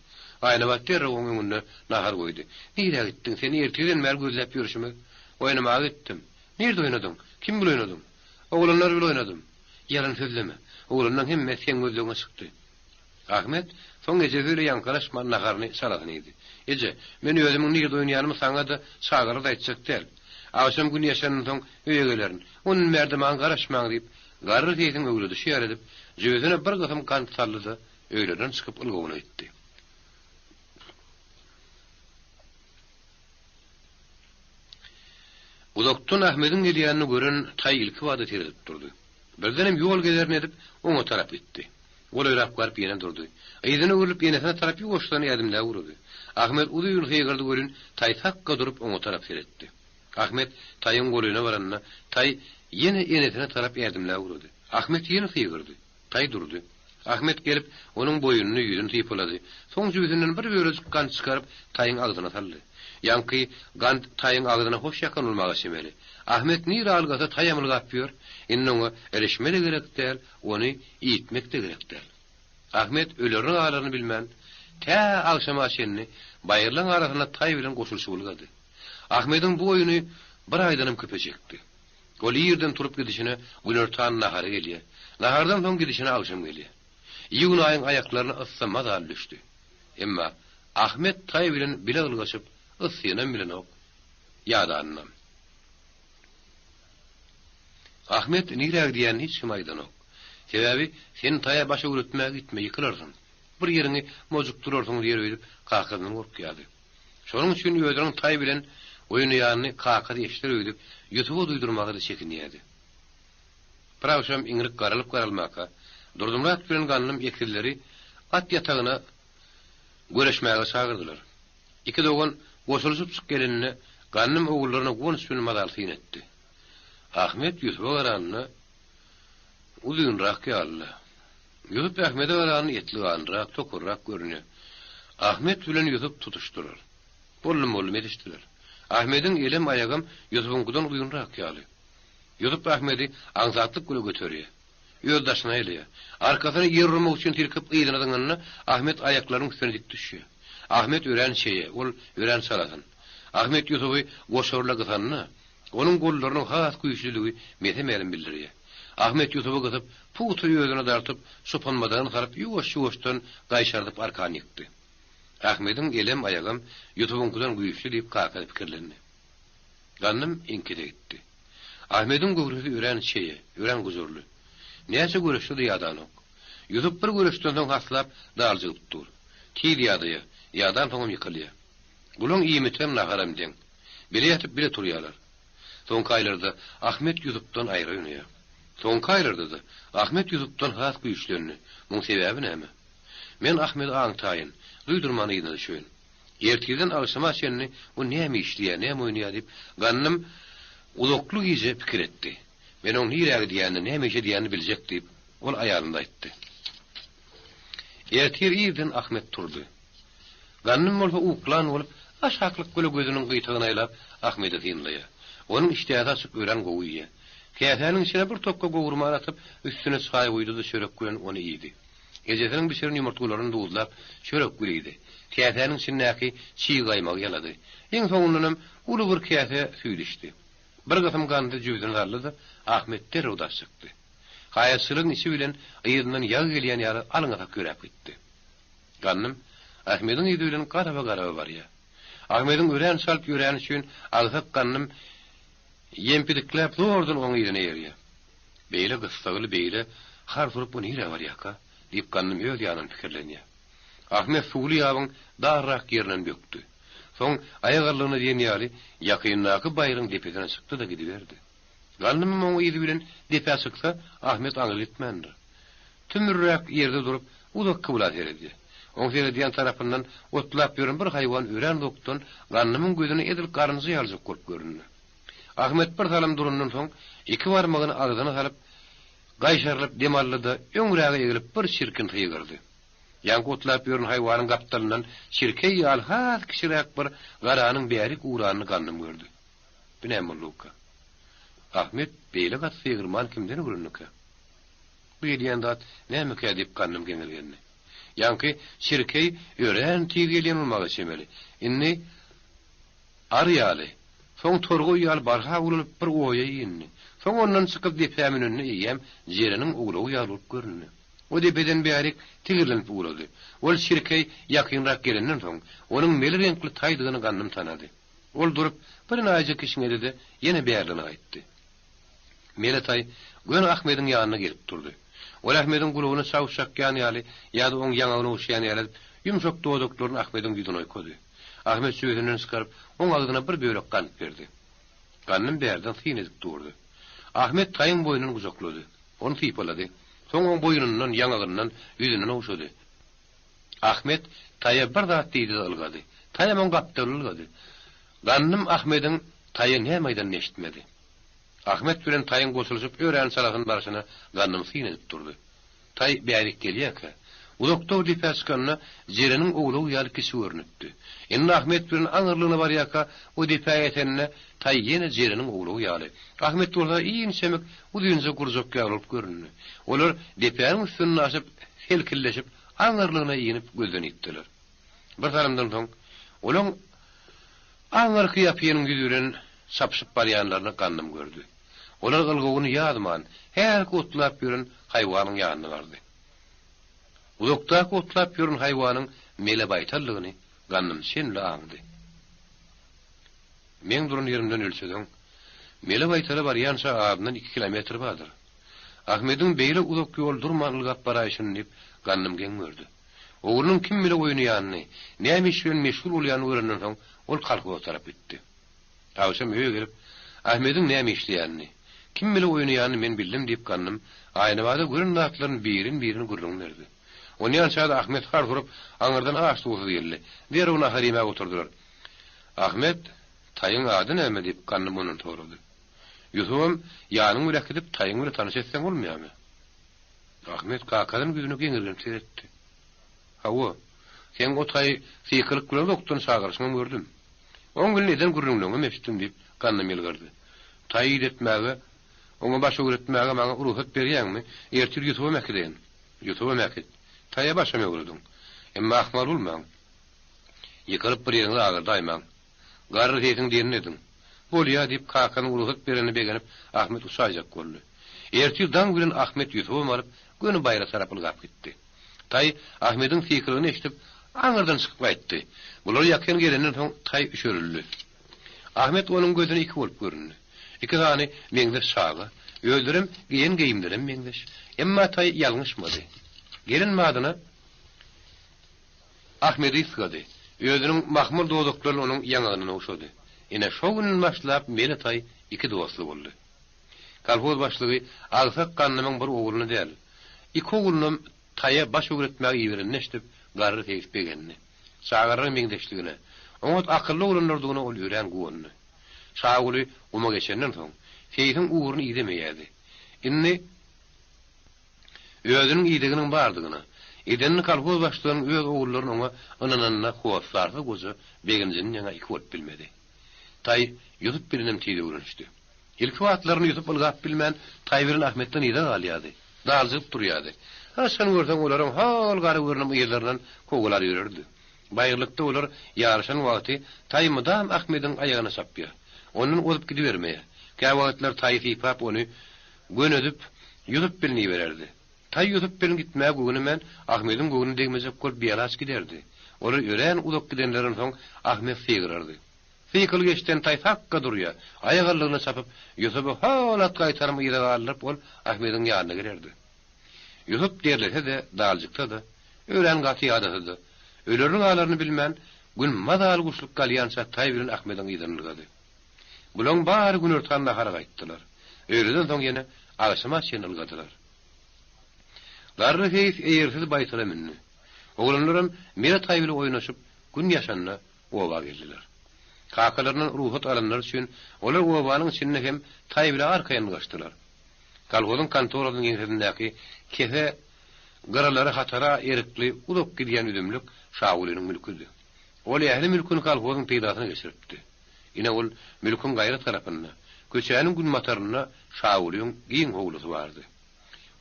Aýnabat derrew oň öňünde nahar goýdy. Nirä gitdiň, seni ertirden bäri gözläp ýörşümiz? Oýnamaga gitdim. Nirde oýnadyň? Kim bile oýnadyň? Oglanlar bile oýnadym. Ýalan sözleme. Oglanlaň hemmesi seň gözlegiňe çykdy. Ahmet soň ejesi bile ýaňkalaşman naharyny çalasyn iýdi. Eje, men özümiň nirde oýnaýanymy saňa-da, çagalara-da aýtjak däl. Agşam gün ýaşandan soň öýe gelerin. Ondan bärde maňa garaşmaň diýip, garry seýsiň öwredişi ýaly edip, jübüsine bir gysym gant saldy-da, öýlerinden çykyp ylgawyna gitdi. Uzakdan Ahmediň gelýänini gören taý ilkibada seredip durdy. Birdenem ýol gezerini edip, oňa tarap gitdi. Golaýrak baryp ýene durdy. Yzyna öwrülip enesine tarap ýuwaşdan ädimläp ugrady. Ahmet uzyn gygyrdy welin, taý sakga durup oňa tarap seretdi. Ahmet taýyň golaýyna baranda, taý ýene enesine tarap ädimläp ugrady. Ahmet ýene gygyrdy. Taý durdy. Ahmet gelip, onuň boýnuny, ýüzüni sypalady. Soň jübüsinden bir bölejik gant çykaryp, taýyň agzyna saldy. Ýaňky gant taýyň agzyna hoş ýakan bolmaga çemeli. Ahmet nirä ylgasa taýam ylgap ýör. Indi oňa irişme-de gerek däl, ony iýtmek-de gerek däl. Ahmet ölerini-galaryny bilmän, tä agşama çenli baýyrlaň arasynda taý bilen goşulyşyp ylgady. Ahmediň bu oýuny bir aýdanam köpe çekdi. Ol irden turup gidişine günortan nahara gelýär. Nahardan soň gidişine agşam gelýär. Iýun aýyň aýaklaryna yssy mazaly düşdi. Emma Ahmet taý bilen bile ylgaşyp, yssynam bilenok, ýadanynam. Ahmet nirä gidýänini hiç kime aýdanok. Sebäbi sen taýa baş öwretmäge gitme, ýykylarsyň. Bir ýeriňi mojukdyrarsyň diýer öýdüp kakasyndan gorkýardy. Şonuň üçin özüniň taý bilen oýnaýanyny kakasy eşider öýdüp, Ýusuba duýdurmaga-da çekinýärdi. Bir agşam iňrik garalyp-garalmaka, Durdymyrat bilen Gandym ekizleri at ýatagyna göreşmäge çagyrdylar. Iki dogan goşulyşyp çyk geleninde, Gandym ogullaryna guwanç bilen mazaly syn etdi. Ahmet Ýusuba garanda uzynrak ýalydy. Ýusup Ahmede garanda etli-ganlyrak, tokurrak görünýär. Ahmet bilen Ýusup tutuşdylar. Boldum-boldum edişdiler. Ahmediň elem, aýagam Ýusubyňkydan uzynrak ýaly. Ýusup Ahmedi aňsatlyk bile göterýär. Öz daşyna aýlaýar. Arkasyny ýer urmak üçin silkip yzyna zyňanda Ahmet aýaklarynyň üstüne dik düşýär. Ahmet örän çeýe, ol örän çalasyn. Ahmet Ýusuby goşaryla gysanda, Onuň gollarynyň has güýçlüligi mese-mälim bildirýär. Ahmet Ýusuby gysyp, pugta özüne dartyp, çopanmadagyny salyp ýuwaş-ýuwaşdan gaýşardyp arkan ýykdy. Ahmediň elem, aýagam Ýusubyňkydan güýçli diýip kakasy pikirlendi. Gandym iňkise gitdi. Ahmediň göwresi örän çeýe, örän gujurly. Näçe göreşse-de ýadanok. Ýusup bir göreşden soň haslap daljygyp dur. Tiz ýadaýar, ýadansoňam ýykylýar. Bulaň iýmitem, naharam deň. Bile ýatyp, bile turýarlar. Soňky aýlarda Ahmet Ýusupdan aýry oýnaýar. Soňky aýlarda-da Ahmet Ýusupdan has güýçlendi. Muň sebäbi näme? Men Ahmedi aňtaýyn, duýdurman yzyna düşeýin. Ertirden agşama çenli o näme işleýär, näme oýnaýar diýip, Gandym uzakly gije pikir etdi. Men oň nirä gidýänini, näme iş edýänini biljek diýip, ol aýalyna aýtdy. Ertir irden Ahmet turdy. Gandym bolsa uklan bolup, aşaklyk bile gözüniň gyýtagyny aýlap, Ahmedi synlaýar. Onuň işdäsi açyk örän gowy iýýär. Käsäniň içine bir tokga gowurmany atyp, üstüne çaý guýdy-da çörek bilen ony iýdi. Ejesiniň bişiren ýumurtgalaryny duzlap, çörek bile iýdi. Käsäniň içindäki çig gaýmagy ýalady. Iň soňundanam uly bir käse süýt içdi. Bir gysym gandy jübüsine saldy-da, Ahmet derrew daş çykdy. Haýatçylygyň içi bilen yzyndan ýagy gelýän ýaly alňasak ýöräp gitdi. Gandym Ahmediň yzy bilen garaba-garaba barýar. Ahmediň örän çalt ýöräni üçin agsak Gandym ýempidikläp zordan oň yzyna eýerýär. Beýle gyssagly, beýle hars urup bu nirä barýarka? diýip Gandym öz ýanyndan pikirlenýär. Ahmet suwly ýabyň darrak ýerinden bökdi. Soň aýagallygyna diýen ýaly ýakyndaky baýryň depesine çykdy-da gidiberdi. Gandymam oň yzy bilen depä çyksa, Ahmet aňry gitmändir. Tümürräk ýerde durup, uzak kybla seredýär. Oň seredýän tarapyndan otlap ýören bir haýwan örän uzakdan Gandymyň gözüne edil garynja ýalyjak bolup göründi. Ahmet bir salym durandan soň, iki barmagyny agzyna salyp, gaýşarylyp dem aldy-da, öňräge egilip bir çirkin gygyrdy. Ýaňky otlap ýören haýwanyň gapdalyndan çirkeý ýaly has kiçiräk bir garanyň bärik ugranyny Gandym gördi. Bu näme boldugyka? Ahmet beýle gaty sygyrman kimden öwrendikä? Bu edýän zat nämekä diýip Gandym geňirgendi. Ýaňky çirkeý örän tiz gelýän bolmaga çemeli. Indi Ary ýaly, soň torgaý ýaly barha ulalyp bir oýa indi. Soň ondan çykyp depä münende eýýäm Jereniň owlagy ýaly bolup göründi. O depeden bärik tigirlenip ugrady. Ol çirkeý ýakynrak gelenden soň, onuň mele reňkli taýdygyny Gandym tanady. Ol durup, bir naýza kişňedi-de, ýene bärligine gaýtdy. Mele taý göni Ahmediň ýanyna gelip durdy. Ol Ahmediň gulagyna çawuş çakýan ýaly ýa-da oň ýaňagyny ogşaýan ýaly edip, ýumşak dodaklaryny Ahmediň ýüzüne oýkady. Ahmet jübüsinden çykaryp, oň agzyna bir bölek gant berdi. Gandym bärden syn edip durdy. Ahmet taýyň boýnundan gujaklady. Ony sypalady. Soň oň boýnundan, ýaňagyndan, ýüzünden ogşady. Ahmet taýa bir zat diýdi-de ylgady. Taýam oň gapdaly ylgady. Gandym Ahmediň taýa näme aýdanyny eşitmedi. Ahmet bilen taýyň goşulyşyp örän çalasyn barşyna Gandym syn edip durdy. Taý bärik gelýärkä, uzakda bir depä çykanda Jereniň owlagy ýaly kiçi görnüpdi. Indi Ahmet bilen aňyrlygyna barýarka, o depä ýetende taý ýene Jereniň owlagy ýaly, Ahmet bolsa inçemik, uzynja gurjak ýaly bolup göründi. Olar depäniň üstünden aşyp, selkilleşip, aňyrlygyna inip gözden ýitdiler. Bir salymdan soň, olaň aňyrky ýapynyň ýüzi bilen çapyşyp barýanlaryny Gandym gördi. Olar ylgawyny ýazman, hälki otlap ýören haýwanyň ýanyna bardy. Uzakdaky otlap ýören haýwanyň mele baýtaldygyny Gandym çenli aňdy. Meň duran ýerimden ölçeseň, mele baýtala barýança azyndan iki kilometr bardyr. Ahmediň beýle uzak ýol durman ylgap baraýşyny diýip, Gandym geň gördi. Oglunyň kim bile oýnaýanyny, näme iş bilen meşgul bolýanyny görenden soň, ol kolhoza tarap gitdi. Agşam öýe gelip, Ahmediň näme işleýänini, kim bile oýnaýanyny men bildim diýip Gandym Aýnabada gören zatlaryny birin-birin gürrüň berdi. Onýança-da Ahmet hars urup, aňyrdan aç-suwsuz geldi. Derrew nahar iýmäge oturdylar. Ahmet, taýyň ady näme? diýip, Gandym ondan sorady. Ýusubam ýanyň bile äkidip, taýyň bile tanyş etseň bolmaýarmy? Ahmet kakasynyň ýüzüne geňirgenip seretdi. Hawa, seň o taýy sykylyk bilen uzakdan çagyryşyňam gördüm. Oň bilen eden gürrüňleriňem eşitdim, diýip, Gandym ýylgyrdy. Taýy idetmäge, oňa baş öwretmäge maňa rugsat berýäňmi? Ertir Ýusubam äkideýin. Ýusubam äkit. Taýa başam öwrediň. Emma ahmal bolmaň. Ýykylyp bir ýeriňizi agyrdaýmaň. Garry seýsiň diýenini ediň. Bolýa, diýip, kakasynyň rugsat berenine begenip, Ahmet uçaýjak boldy. Ertir daň bilen Ahmet Ýusubam alyp, göni baýra tarap ylgap gitdi. Taý Ahmediň sykylygyny eşidip, aňyrdan çykyp gaýtdy. Bular ýakyn gelenden soň taý üşerildi. Ahmet onuň gözüne iki bolup göründi. Iki sany meňzeş çaga, özlerem geýen geýimlerem meňzeş. Emma taý ýalňyşmady. Gelen badyna Ahmedi ysgady. Özüniň mahmal dodaklaryny onuň ýaňagyndan ogşady. Ine, şo günden başlap Mele taý iki dostly boldy. Kolhoz başlygy agsak Gandymyň bir ogluny däl, iki oglunam taýa baş öwretmäge iberenini eşidip, garry seýis begendi. Çagalaryň meňzeşligine, oňat akylly oglanlardygyna ol örän guwandy. Şaguly guma geçenden soň, seýsiň ugruny idemeýärdi. Indi özüniň ideginiň bardygyna, edenini kolhoz başlygynyň öz ogullaryny oňa ynananyna hossarsyz goja begenjinden ýaňa iki bolup bilmedi. Taý Ýusup bilenem tiz öwrenişdi. Ilki wagtlaryny Ýusup ylgap bilmän, Taý bilen Ahmetden yza galýardy. Daljygyp durýardy. Haçan görseň olaryň hol gara görnüm yzlaryndan kowalap ýörerdi. Baýyrlykda olar ýaryşan wagty Taý mydam Ahmediň aýagyna çapýar. Ondan ozup gidibermeýär. Käwagtlar Taýy sypap ony gönezip, Ýusup bilen ibererdi. Taý Ýusup bilen gitmäge göwnemän, Ahmediň göwnüne degmejek bolup bialaç giderdi. Olar örän uzak gidenlerinden soň Ahmet sygyrardy. Sykylyk eşiden taý sakga durýar. Aýagallygyna çapyp, Ýusuby hol at gaýtarym yza galdyryp, ol Ahmediň ýanyna gelerdi. Ýusup derlese-de, daljyksa-da, örän gaty ýadasa-da. Ölerini-galaryny bilmän, Gün mazaly guşluk galýança Taý bilen Ahmediň yzyny ylgady. Bulaň bary günortan nahara gaýtdylar. Öýleden soň ýene agşama çenli ylgadylar. Garry seýis eýersiz baýtala mündi. Oglanlaram Mele taý bile oýnaşyp, gün ýaşanda oba geldiler. Kakalaryndan rugsat alanlary üçin olar obanyň içinde hem taý bile arkaýyn ylgaşdylar. Kolhozyň kontorasynyň ýeňsesindäki kese gyralary hatara erikli uzak gidýän üzümlik Şagulynyň mülküdi. Ol ähli mülküni kolhozyň peýdasyna geçiripdi. Ine ol mülküň gaýra tarapynda, köçäniň günbatarynda Şagulyň giň howlusy bardy.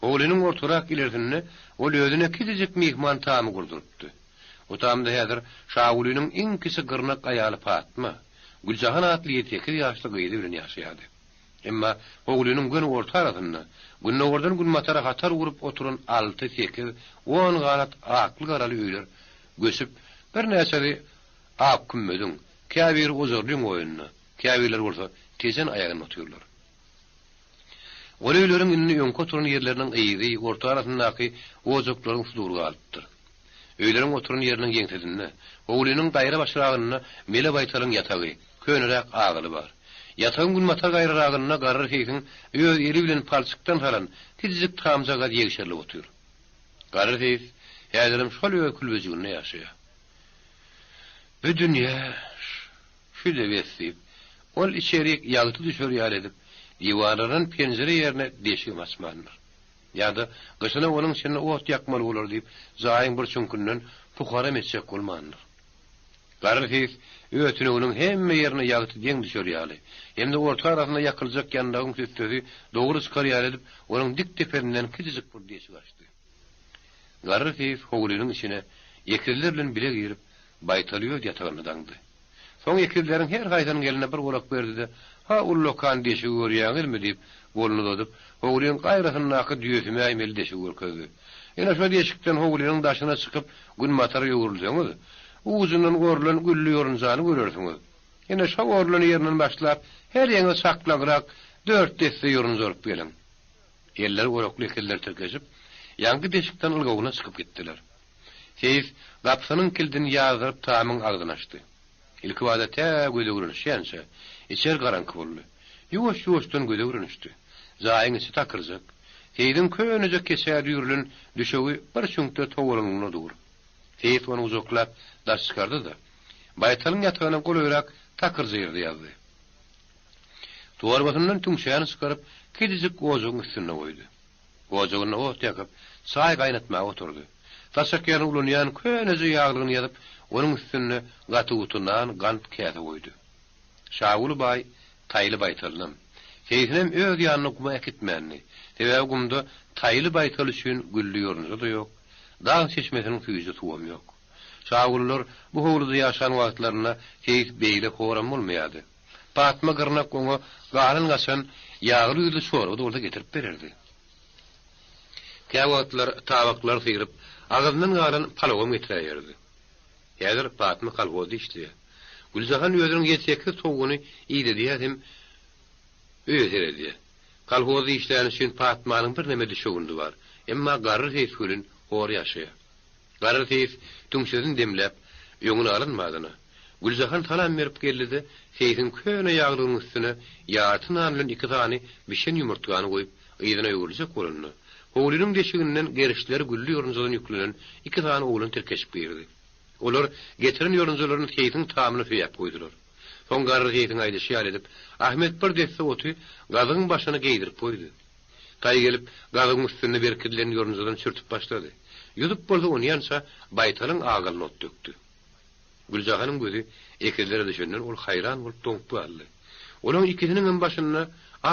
Howlynyň ortarak ilersinde ol özüne kiçijik myhman tamy gurdurypdy. O tamda häzir Şagulynyň iň kiçi gyrnak aýaly Patma, Güljahan atly ýedi-sekiz ýaşly gyzy bilen ýaşaýardy. Emma howlynyň göni orta arasynda, gündogardan günbatara hatar gurup oturan alty, sekiz, on ganat akly-garaly öýler göçüp, birnäçesi Ak kümmediň, käbiri Ojarlyň oýunda, käbirleri bolsa Tejen aýagynda otyrlar. Ol öýleriň indi öňki oturan ýerleriniň yzy, orta arasyndaky ojaklaryň sudury galypdyr. Öýleriň oturan ýeriniň ýeňsesinde, howlynyň gaýra başragynda mele baýtalyň ýatagy, köneräk agyly bar. Ýatagyň günbatar gaýraragynda garry seýsiň öz eli bilen palçykdan salan kiçijik tamjagaz ýegşerilip otyr. Garry seýis häzirem şol öz külbejiginde ýaşaýar. Bu dünýä şü-de bes diýip, ol içerik ýagty düşer ýaly edip, diwarlardan penjire ýerine deşigem açmandyr. Ýa-da gyşyna onuň içinde ot ýakmaly bolar diýip, jaýyň bir çüňkünden pukaram etjek bolmandyr. Garry seýis öz tüneginiň hemme ýerine ýagty deň düşer ýaly, hem-de orta arasynda ýakyljak ýandagyň tüssesi dogry çykar ýaly edip, onuň dik depesinden kiçijik bir deşik açdy. Garry seýis howlynyň içine ekizler bilen bile girip, baýtaly öz ýatagynda daňdy. Soň ekizleriň her haýsynyň eline bir orak berdi-de, Ha, ullakan deşigi görýäňizmi? diýip, goluny uzadyp, howlyň gaýrasyndaky düýesümäýmeli deşigi görkezdi. Ine, şo deşikden howlynyň daşyna çykyp, günbatara öwrülseňiz, ujundan orlan gülli ýorunjany görersiňiz. Ine, şo orlan ýerinden başlap, her ýeňiz çaklaňrak dört desse ýorunja orup geliň. Elleri orakly ekizler tirkeşip, ýaňky deşikden ylgawyna çykyp gitdiler. Seýis gapysynyň kildini ýazdyryp tamyň agzyny açdy. Ilkibada tä göze öwrenişýänçä, içeri garaňky boldy. Ýuwaş-ýuwaşdan göze öwrenişdi. Jaýyň içi takyrjak. Seýidiň köneje keçä düýrülen düşegi bir çüňkde togalanlygyna dur. Seýis ony gujaklap daş çykardy-da, baýtalyň ýatagyna golaýrak takyrja ýerde ýazdy. Torbasyndan tüňçäni çykaryp, kiçijik ojagyň üstünde goýdy. Ojagynda ot ýakyp, çaý gaýnatmaga oturdy. Saçak ýerine ulanýan köneje ýaglygyny ýazyp, onuň üstünde gaty-guty nan, gant käse goýdy. Şaguly baý Taýly baýtalynam, Seýsinem öz ýanyna guma äkitmändi. Sebäbi gumda Taýly baýtal üçin gülli ýorunja-da ýok, dag çeşmesiniň süýji suwam ýok. Şagulylar bu howluda ýaşan wagtlarynda Seýis beýle horam bolmaýardy. Patma gyrnak oňa galan-gaçan ýagly-ýüzli çorba-da bolsa getirip bererdi. Käwagtlar tabaklary syryp, agzyndan galan palawam getiräýerdi. Häzir Patma kolhozda işleýär. Güljahan özüniň ýedi-sekiz towugyny idedýär hem öýe seredýär. Kolhozda işläni üçin Patmanyň birneme düşewündi bar. Emma garry seýis welin hor ýaşaýar. Garry seýis tüňçesini demläp, öňüne alan badyna, Güljahan salam berip geldi-de, seýsiň köne ýaglygynyň üstüne ýarty nan bilen iki sany bişen ýumurtgany goýup, yzyna öwrüljek bolanda, howlynyň deşiginden gerişleri gülli ýorunjadan ýüklenen iki sany oglan tirkeşip girdi. Olar getiren ýorunjalaryny seýsiň tamyna söýäp goýdular. Soň garry seýsiň aýdyşy ýaly edip, Ahmet bir desse oty gazygyň başyna geýdirip goýdy. Taý gelip, gazygyň üstünde berkidilen ýorunjadan çürtüp başlady. Ýusup bolsa onýança baýtalyň agalyna ot dökdi. Güljahanyň gözi ekizlere düşenden ol haýran bolup doňup galdy. Olaň ikisiniňem başynda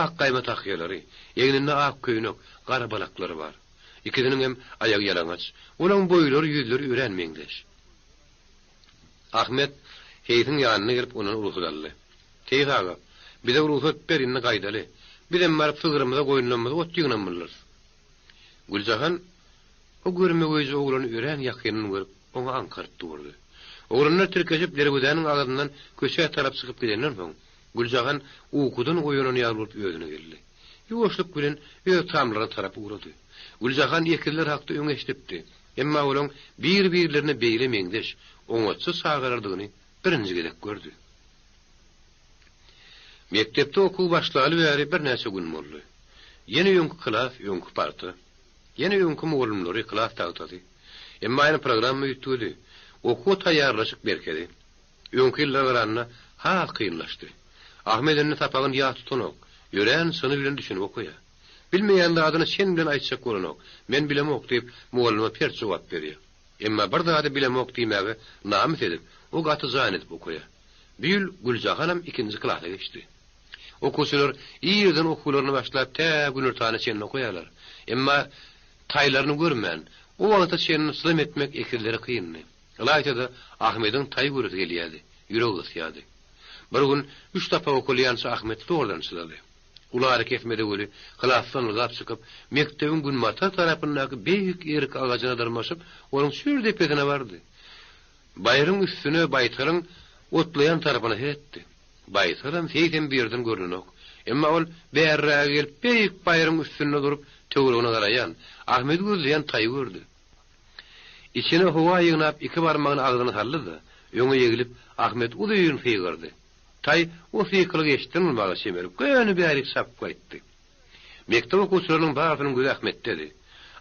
ak gaýma tahýalary, egninde ak köýnek, gara balaklary bar. Ikisiniňem aýagy ýalaňaç. Olaň boýlary, ýüzleri örän meňzeş. Ahmet seýsiň ýanyna gelip ondan rugsat aldy. Seýis aga, bize rugsat ber, indi gaýdaly. Bizem baryp sygrymyza, goýunlarymyza ot ýygnamylyrys. Güljahan o görmegeýji oglany örän ýakyndan görüp, oňa aňkaryp durdy. Oglanlar tirkeşip derwezäniň agzyndan köçä tarap çykyp gidenden soň, Güljahan ukudan oýanan ýaly bolup özüne geldi. Ýuwaşlyk bilen öz tamlaryna tarap ugrady. Güljahan ekizler hakda öň eşidipdi. Emma olaň bir-birlerine beýle meňzeş, oňatsyz çagalardygyny birinji gezek gördi. Mekdepde okuw başlaly bäri birnäçe gün boldy. Ýene öňki klas, öňki parta. Ýene öňki mugallymlary, klas tagtasy. Emma ýene programma üýtgedi. Okuwa taýýarlaşyk berkedi. Öňki ýyllara garanda has kynlaşdy. Ahmet indi sapagyny ýat tutanok, örän çyny bilen düşünip okaýar. Bilmeýän zadyny çen bilen aýtjak bolanok, men bilemok diýip, mugallyma pert jogap berýär. Emma bir zady bilemok diýmäge namys edip, o gaty jan edip okaýar. Bu ýyl Güljahanam ikinji klasa geçdi. Okuwçylar irden okuwlaryny başlap tä günortana çenli okaýarlar. Emma taýlaryny görmän, o wagta çenli çydam etmek ekizlere kyndy. Ylaýta-da Ahmediň taý göresi gelýärdi, ýüregi gysýardy. Bir gün üç sapak okalýança Ahmet zordan çydady. Uly arakesmede weli klasdan ylgap çykyp, mekdebiň günbatar tarapyndaky beýik erik agajyna dyrmaşyp, onuň çür depesine bardy. Baýryň üstüne baýtalyň otlaýan tarapyna seretdi. Baýtalam, seýsem bu ýerden görnenok. Emma ol bärräge gelip, beýik baýryň üstünde durup, töweregine garaýan, Ahmedi gözleýän taýy gördi. Içine howa ýygnap, iki barmagyny agzyna saldy-da, öňe eglip, Ahmet uzyn sygyrdy. Taý o sykylygy eşiden bolmaga çemeli, göni bärik çapyp gaýtdy. Mekdep okuwçylarynyň barysynyň gözi Ahmetdedi.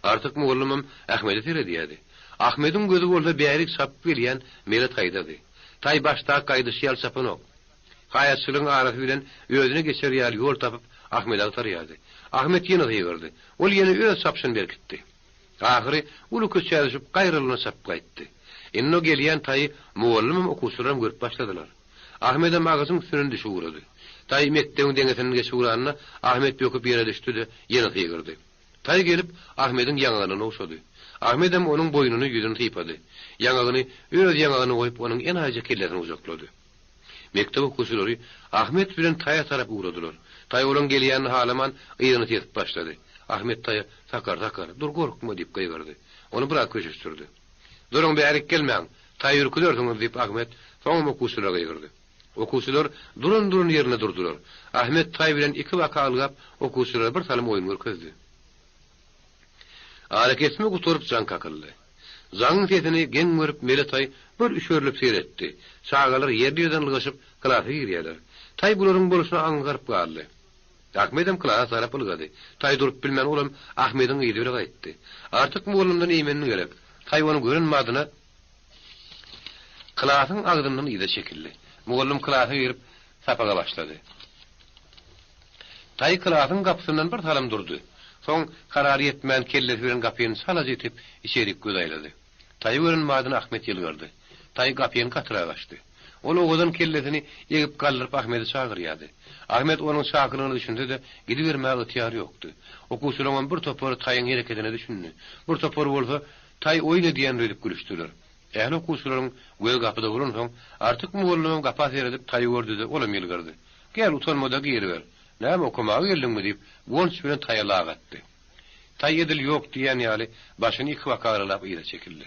Artyk mugallymam Ahmede seredýärdi. Ahmediň gözi bolsa bärik çapyp gelýän mele taýdady. Taý başdaky gaýdyşy ýaly çapanok. Haýatçylygyň arasy bilen özüne geçer ýaly ýol tapyp Ahmedi agtarýardy. Ahmet ýene gygyrdy. Ol ýene öz çapyşyny berkitdi. Ahyry uly köçä düşüp gaýralygyna çapyp gaýtdy. Indi o gelýän taýy mugallymam okuwçylaram görüp başladylar. Ahmedem agajyň üstünden düşüp ugrady. Taý mekdebiň deňesinden geçip ugranda, Ahmet böküp ýere düşdi-de, ýene gygyrdy. Taý gelip, Ahmediň ýaňagyndan ogşady. Ahmedem onuň boýnuny, ýüzüni sypady. Ýaňagyny öz ýaňagyna goýup, onuň enaýyja kellesini gujaklady. Mekdep okuwçylary Ahmet bilen Taýa tarap ugradylar. Taý olaň gelýänini halaman, yzyny tesip başlady. Ahmet Taýa, Sakar, Sakar, dur, gorkma! diýip gygyrdy. Ony biraz köşeşdirdi. Duruň, bärik gelmäň! Taýy ürküzersiňiz! diýip, Ahmet soňam okuwçylara gygyrdy. Okuwçylar duran-duran ýerinde durdular. Ahmet taý bilen ikibaka ylgap, okuwçylara bir salym oýun görkezdi. Arakesme gutaryp jaň kakyldy. Jaňyň sesini geň görüp Mele taý bir üşerilip seretdi. Çagalar ýerli-ýerden ylgaşyp klasa girýärler. Taý bularyň bolşuna aňňaryp galdy. Ahmedem klasa tarap ylgady. Taý durup bilmän olam Ahmediň yzy bile gaýtdy. Artyk mugallymdan eýmenini gerek. Taý ony gören badyna Klasyň agzyndan yza çekildi. Mugallym klasa girip, sapaga başlady. Taý klasyň gapysyndan bir salym durdy. Soň karary ýetmän kellesi bilen gapyny çalaja itip, içerik göz aýlady. Taýy gören badyna Ahmet ýylgyrdy. Taý gapyny gatyrak açdy. Ol owadan kellesini egip galdyryp Ahmedi çagyrýardy. Ahmet onuň çakylygyna düşünse-de, gidibermäge ygtyýary ýokdy. Okuwçylaryňam bir topary Taýyň herekedine düşündi. Bir topary bolsa Taý oýun edýändir öýdüp gülüşdiler. Ähli okuwçylaryň gözi gapyda bolansoň, Artyk mugallymam gapa seredip Taýy gördi-de, olam ýylgyrdy. Gel, utanma-da giriber. Näme, okamaga geldiňmi? diýip, guwanç bilen Taýa lak atdy. Taý edil ýok diýýän ýaly, başyny ikibaka aralap yza çekildi.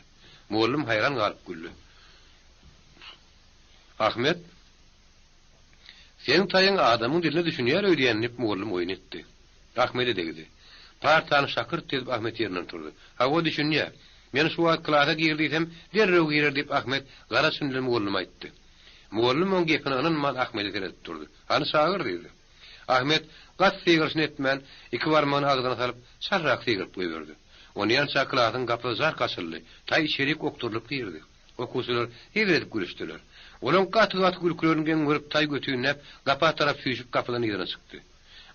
Mugallym haýran galyp güldi. Ahmet, Seň taýyň adamyň diline düşünýär öýdýän, diýip, mugallym oýun etdi. Ahmede degdi. Partany şakyrt edip Ahmet ýerinden turdy. Hawa, düşünýä. Men şu wagt klasa gir diýsem, derrew girer, diýip, Ahmet gara çyn bilen mugallyma aýtdy. Mugallym oň gepine ynanman Ahmede seredip durdy. Hany çagyr, diýdi. Ahmet gaty sygyryşyny etmän, iki barmagyny agzyna salyp, çarrak sygyryp goýberdi. Onýança klasyň gapysy jark açyldy. Taý içerik okdurylyp girdi. Okuwçylar hezil edip gülüşdiler. Olaň gaty-gaty gülkülerini geň görüp taý götünläp, gapa tarap süýşüp gapydan yzyna çykdy.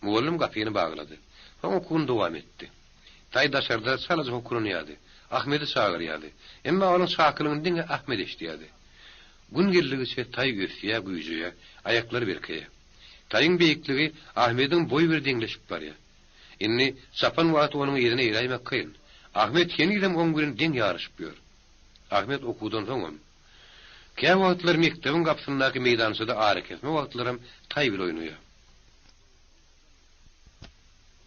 Mugallym gapyny baglady. Soň okuwyny dowam etdi. Taý daşarda çalaja hokranýardy. Ahmedi çagyrýardy. Emma onuň çakylygyny diňe Ahmet eşidýärdi. Gün geldigiçe taý ösýär, güýjeýär, aýaklary berkeýär. Taýyň beýikligi Ahmediň boýy bilen deňleşip barýar. Indi çapan wagty onuň yzyna eräýmek kyn. Ahmet henizem oň bilen deň ýaryşyp ýör. Ahmet okuwdan soňam, käwagtlar mekdebiň gapysyndaky meýdançada arakesme wagtlaram taý bile oýnaýar.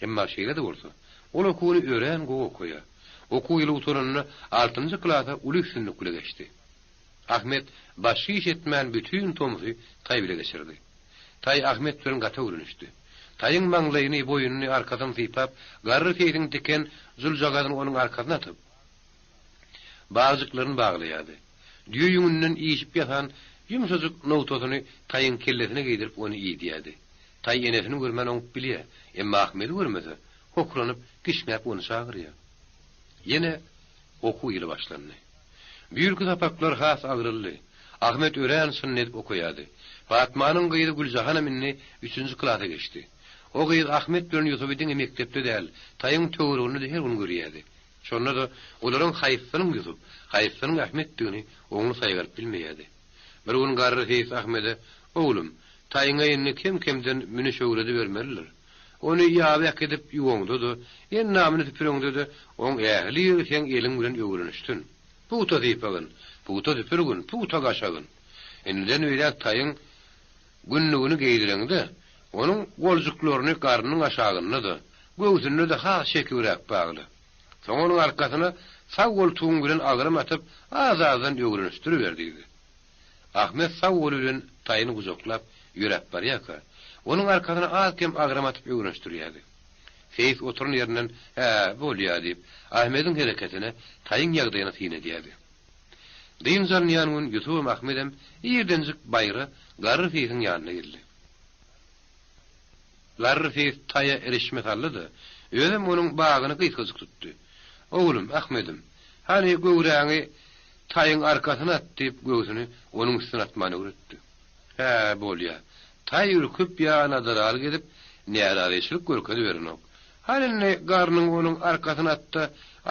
Emma şeýle-de bolsa, ol okuwyny örän gowy okaýar. Okuw ýyly gutaranda altynjy klasa uly üstünlik bile geçdi. Ahmet başga iş etmän bütin tomsy taý bile geçirdi. Taý Ahmet bilen gaty öwrenişdi. Taýyň maňlaýyny, boýnuny, arkasyny sypap, garry seýsiň tiken juljagazyny onuň arkasyna atyp. Bagjyklaryny baglaýardy. Düýe ýüňünden işip ýasan ýumşajyk nogtasyny taýyň kellesine geýdirip ony iýdýärdi. Taý enesini görmän oňup bilýär, emma Ahmedi görmese, hokranyp, kişňäp ony çagyrýar. Ýene okuw ýyly başlandy. Bu ýylky sapaklar has agraldy. Ahmet örän çynyny edip okaýardy. Patmanyň gyzy Güljahanam indi üçünji klasa geçdi. O gyz Ahmet bilen Ýusuby diňe mekdepde däl, taýyň töwereginde-de her gün görýärdi. Şonda-da olaryň haýsysynyň Ýusup, haýsysynyň Ahmetdigini oňly saýgaryp bilmeýärdi. Bir gün garry seýis Ahmede, Oglum, taýyňa indi kem-kemden münüş öwredibermelidir. Ony ýaba äkidip ýuwaňda-da, endamyny süpüreňde-de oň ähli ýeri seň eliň bilen öwrenişsin. Pugta sypagyn, pugta süpürgin, pugta gaşagyn. Indiden beýläk taýyň günlügini geýdireňde, onuň goljuklaryny garnynyň aşagynda-da, göwsünde-de has çekibräk bagla. Soň onuň arkasyna sag goltugyň bilen agram atyp, az-azdan öwrenişdiriber diýdi. Ahmet sag goly bilen taýyny gujaklap, ýöräp barýarka, onuň arkasyna az-kem agram atyp öwrenişdirýärdi. Seýis oturan ýerinden Hä, bolýa diýip, Ahmediň hereketine, taýyň ýagdaýyna syn edýärdi. Dynç alynýan gün Ýusubam Ahmedem irdenjik baýra garry seýsiň ýanyna geldi. Garry seýis taýa irişme saldy-da, özem onuň bagyny gysgajyk tutdy. Oglum, Ahmedim, hany göwräňi taýyň arkasyna at diýip göwsüni onuň üstüne atmany öwretdi. Hä, bolýa. Taý ürküp ýa nadaraly gezip, närazyçylyk görkeziberenok. Hany indi garnyňy onuň arkasyna at-da,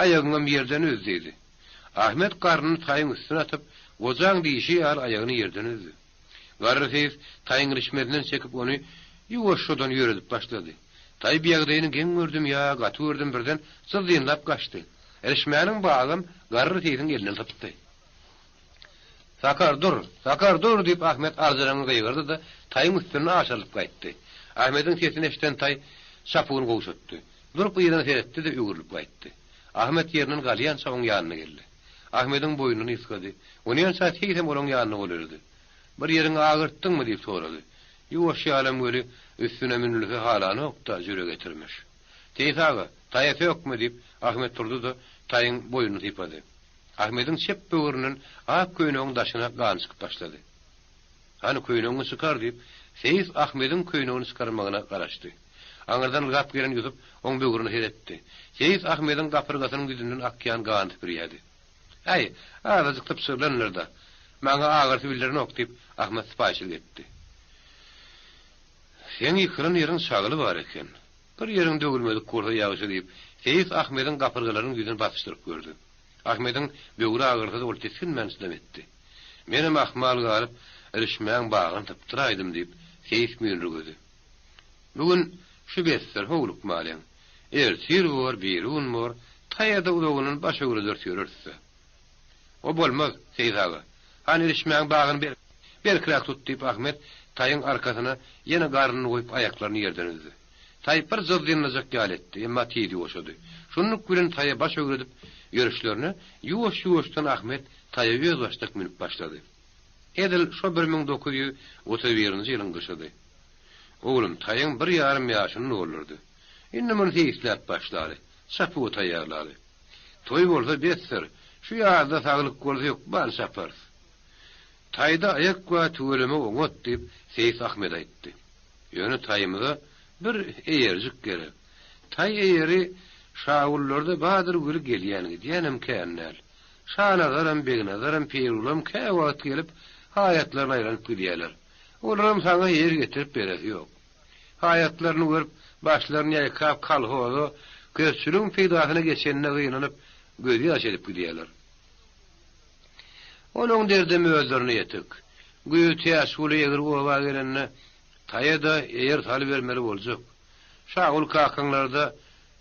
aýagyňam ýerden üz diýdi. Ahmet garnyny taýyň üstüne atyp, gojaň diýşi ýaly aýagyny ýerden üzdi. Garry seýis taýyň rişmesinden çekip ony ýuwaşjadan ýöredip başlady. Taý bu ýagdaýyny geň gördüm ýa gaty gördüm birden jyzzyndap gaçdy. Rişmäniň bagam garry seýsiň elinden sypdy. Sakar dur! Sakar dur! diýip Ahmet aljyraňňy gygyrdy-da taýyň üstünden aşyrylyp gaýtdy. Ahmediň sesini eşiden taý çapuwyny gowşatdy. Durup yzyna seretdi-de öwrülip gaýtdy. Ahmet ýerinden galýança oň ýanyna geldi. Ahmediň boýnundan ysgady. Onýança seýsem olaň ýanyna golaýlady. Bir ýeriňi agyrtdyňmy? diýip sorady. Ýuwaş ýalam weli, üstüne münülse halanok-da, jüre getirmiş. Seýis aga, taýa sökme! diýip, Ahmet turdy-da, taýyň boýnuny sypady. Ahmediň çep böwründen ak köýnegiň daşyna gan çykyp başlady. Hany, köýnegiňi çykar! diýip, seýis Ahmediň köýnegini çykarmagyna garaşdy. Aňyrdan ylgap gelen Ýusup oň böwrüne seretdi. Seýis Ahmediň gapyrgasynyň ýüzünden akýan gany süpürýärdi. Äý, azajyk sypjyrylandyr-da. Maňa agyrysy bildirenok, diýip, Ahmet sypaýyçylyk etdi. Seň ýykylan ýeriň çagyly bar eken. Bir ýeriň döwülmedik bolsa ýagşy, diýip, seýis Ahmediň gapyrgalarynyň ýüzüni basyşdyryp gördi. Ahmediň böwri agyrsa-da ol tisginmän çydam etdi. Menem ahmal galyp, irişmäň bagyny sypdyraýdym, diýip, seýis müýnürgedi. Bu gün şu besdir, howlukmalyň. Ertir bor, birigün bor, taýada uzagyndan baş öwrederis ýöreris-dä. O bolmaz, Seýis aga. Hany irişmäň bagyny berkiräk tut, diýip, Ahmet taýyň arkasyna ýene garnyny goýup aýaklaryny ýerden üzdi. Taý bir jyzdyňlajak ýaly etdi, emma tiz ýuwaşady. Şunluk bilen taýa baş öwredip ýörüşlerine ýuwaş-ýuwaşdan Ahmet taýa özbaşdak münüp başlady. Edil şo 1931-nji ýylyň gyşydy. Oglum, taýyň bir ýarym ýaşyny doldurdy. Indi muny seýisläp başlaly, çapuwa taýýarlaly. Toý bolsa besdir, şu ýazda saglyk bolsa hökman çaparys. Taýda aýak bar tüweleme oňat, diýip, seýis Ahmet aýtdy. Ýöne taýymyza bir eýerjik gerek. Taý eýeri Şagullarda bardyr weli gelýän-gidýänem kän däl. Şanazaram, Begnazaram, Pirgulam käwagt gelip, haýatlaryna aýlanyp gidýärler. Olaram saňa ýer getirip beresi ýok. Haýatlaryny görüp, başlaryny ýaýkap kolhoza, közçüligiň peýdasyna geçenine gynanyp, gözýaş edip gidýärler. Olaň derdem özlerine ýetik. Güýz Täçguly egri oba gelende, taýa-da eýer salybermeli boljak. Şagul kakaňlarda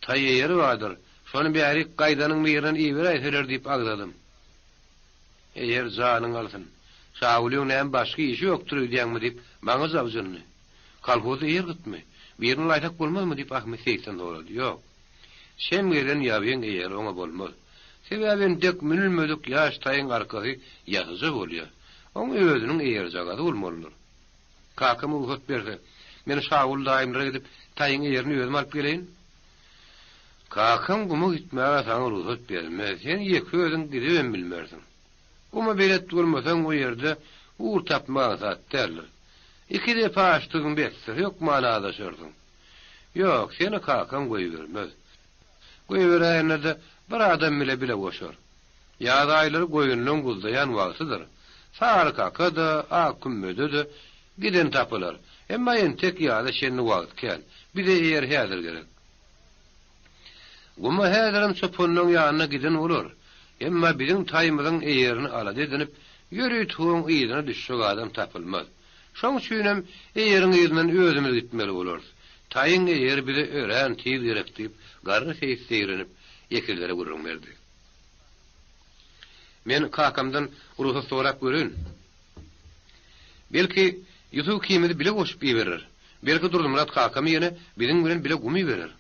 taý eýeri bardyr, şony bärik gaýdanyň birinden iberäýseler diýip agzadym. Eýer janyň alsyn. Şagulyň näme başga işi ýokdur öýdýäňmi diýip, maňa jabjyndy. Kolhozda eýer gytmy? Birini alaýsak bolmazmy diýip Ahmet seýisden sorady. Ýok. Şem gelen ýabyň eýeri oňa bolmaz. Sebäbi entek münülmedik ýaş taýyň arkasy ýasyja bolýar. Oň özüniň eýerjagazy bolmalydyr. Kakam rugsat berse, men Şaguly daýymlara gidip, taýyň eýerini özüm alyp geleýin. Kakaň guma gitmäge saňa rugsat bermez, sen ýeke özüň gidibem bilmersiň. Guma belet bolmasaň o ýerde ugur tapmak aňsat däldir. Iki depe açdygyň besdir, hökman azaşarsyň. Ýok, seni kakaň goýbermez. Goýberäýende-de bir adam bile bile goşar. Ýaz aýlary goýunlaň guzlaýan wagtydyr. Sary kaka-da, ak kümmede-de giden tapylar. Emma entek ýaza çenli wagt kän. Bize eýer häzir gerek. Guma häzirem çopanlaň ýanyna giden bolar. Emma biziň taýymyzyň eýerini alada edinip, ýörite oň yzyna düşjek adam tapylmaz. Şoň üçinem eýeriň yzyndan özümiz gitmeli bolarys. Taýyň eýeri bize örän tiz gerek diýip, garry seýis zeýrenip, ekizlere gürrüň berdi. Men kakamdan rugsat sorap göreýin. Belki, Ýusup ikimizi bile goşup iberer. Belki, Durdymyrat kakamy ýene biziň bilen bile gum iberer.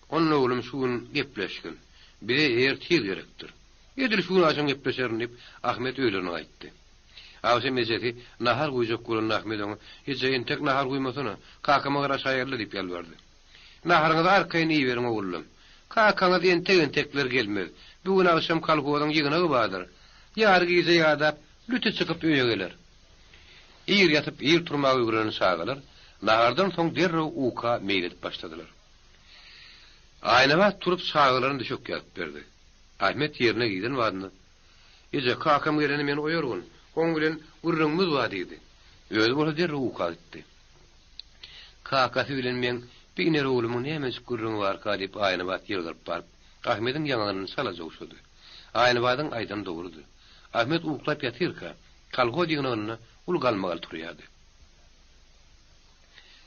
Onda oglum şu gün gepleşgin. Bize eýer tiz gerekdir. Edil şu gün agşam gepleşerin diýip, Ahmet öýlerine gaýtdy. Agşam ejesi nahar guýjak bolanda Ahmet oňa, Eje, entek nahar guýmasana, kakama garaşaýaly diýip ýalbardy. Naharyňyzy arkaýyn iýiberiň ogullym. Kakaňyz entek-entekler gelmez. Bu gün agşam kolhozyň ýygnagy bardyr. Ýary gije ýadap, lüti çykyp öýe geler. Ir ýatyp, ir turmaga öwrenen çagalar nahardan soň derrew uka meýil edip başladylar. Aýnabat turup çagalaryna düşek ýazyp berdi. Ahmet ýerine giden badyna, Eje, kakam gelende meni oýargyn, oň bilen gürrüňimiz bar diýdi. Özi bolsa derrew uka gitdi. Kakasy bilen meň bi iner oglumyň nämejik gürrüňi barka diýip Aýnabat ýylgyryp baryp, Ahmediň ýaňagyndan çalaja ogşady. Aýnabadyň aýdany dogrudy. Ahmet uklap ýatyrka, kolhoz ýygnagynda uly galmagal turýardy.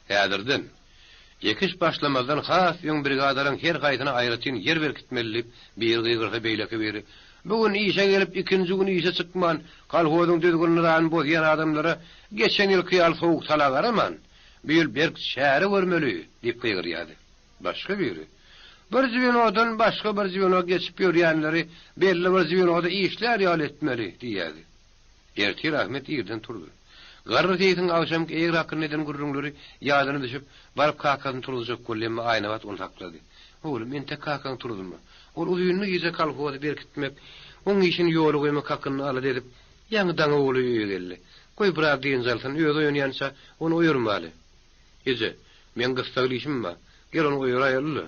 Häzirden, ekiş başlamazdan has öň brigadalaryň her haýsyna aýratyn ýer berkitmeli diýip, biri gygyrsa, beýleki biri, Bu gün işe gelip, ikinji gün işe çykman, kolhozyň düzgün-nyzamyny bozýan adamlara geçen ýylky ýaly sowuk-sala garaman, bu ýyl berk çäre görmeli! diýip gygyrýardy. Başga biri, Bir zwenodan başga bir zweno geçip ýörýänleri belli bir zwenoda işlär ýaly etmeli! diýýärdi. Ertir Ahmet irden turdy. Garry seýsiň agşamky eger hakynda eden gürrüňleri ýadyna düşüp, baryp kakasyny turuzjak boldy, emma Aýnabat ony saklady. Oglum, entek kakaňy turuzma. Ol uzynly gije kolhozy berkitmek, oň işini ýola goýmak hakynda alada edip, ýaňy daňa golaý öýe geldi. Goý, biraz dynç alsyn, özi oýanýança ony oýarmaly. Eje, meň gyssagly işim bar. Gel ony oýaraýaly-la.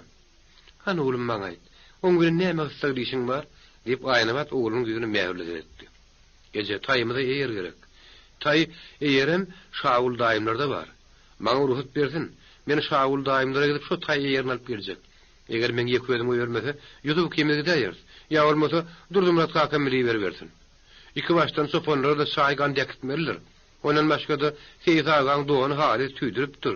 Hany oglum, maňa aýt. Oň bilen näme gyssagly işiň bar? diýip, Aýnabat oglunyň ýüzüne mähirli seretdi. Eje, taýymyza eýer gerek. Taý eýerem Şagül daýymlarda bar. Maňa rugsat bersin. Men Şagül daýymlara gidip şo taý eýerini alyp geljek. Eger meň ýeke özüm goýbermese, Ýusup ikimiz gidäýeris. Ýa bolmasa, Durdymyrat kakam bile iberibersin. Ikibaşdan çopanlara-da çaý-gant äkitmelidir. Ondan başga-da Seýis agaň dony halys tüýdüripdir.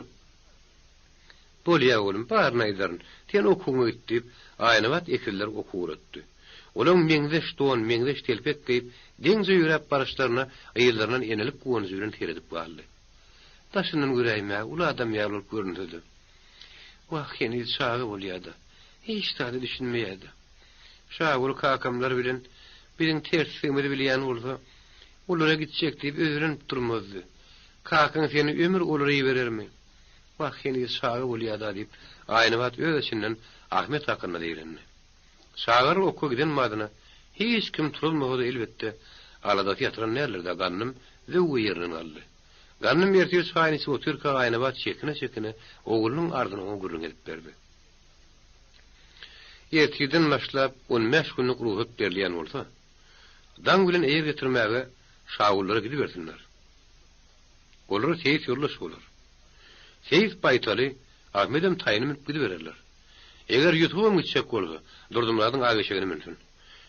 Bolýa oglum, baryny aýdaryn. Sen okuwyňa git, diýip, Aýnabat ekizleri okuwa ugratdy. Olaň meňzeş don, meňzeş telpek geýip, deňje ýöräp baryşlaryna yzlaryndan enelik guwanjy bilen seredip galdy. Daşyndan göräýmäge uly adam ýaly bolup görünse-de, wah, heniz çaga bolýa-da, hiç zada düşünmeýä-de. Şagül kakamlar bilen biziň tersligimizi bilýän bolsa, olara gitjek diýip özelenip durmazdy. Kakaň seni ömür olara iberermi? Wah, heniz çaga bolýa-da diýip, Aýnabat öz içinden Ahmet hakynda zeýrendi. Çagalar okuwa giden badyna hiç kim turuzmasa-da elbetde, aladasy ýatyran däldir-dä, Gandym zöwwe ýerinden galdy. Gandym ertir çaýyny içip otyrka Aýnabat çekine-çekine oglunyň arzyny oňa gürrüň edip berdi. Ertirden başlap on bäş günlük rugsat berilýän bolsa, daň bilen eýer getirmäge Şagullara gidibersinler. Olara seýis ýoldaş bolar. Seýis baýtaly, Ahmedem taýyny münüp gidibererler. Eger Ýusubam gitjek bolsa, Durdymyradyň ak eşegini münsün.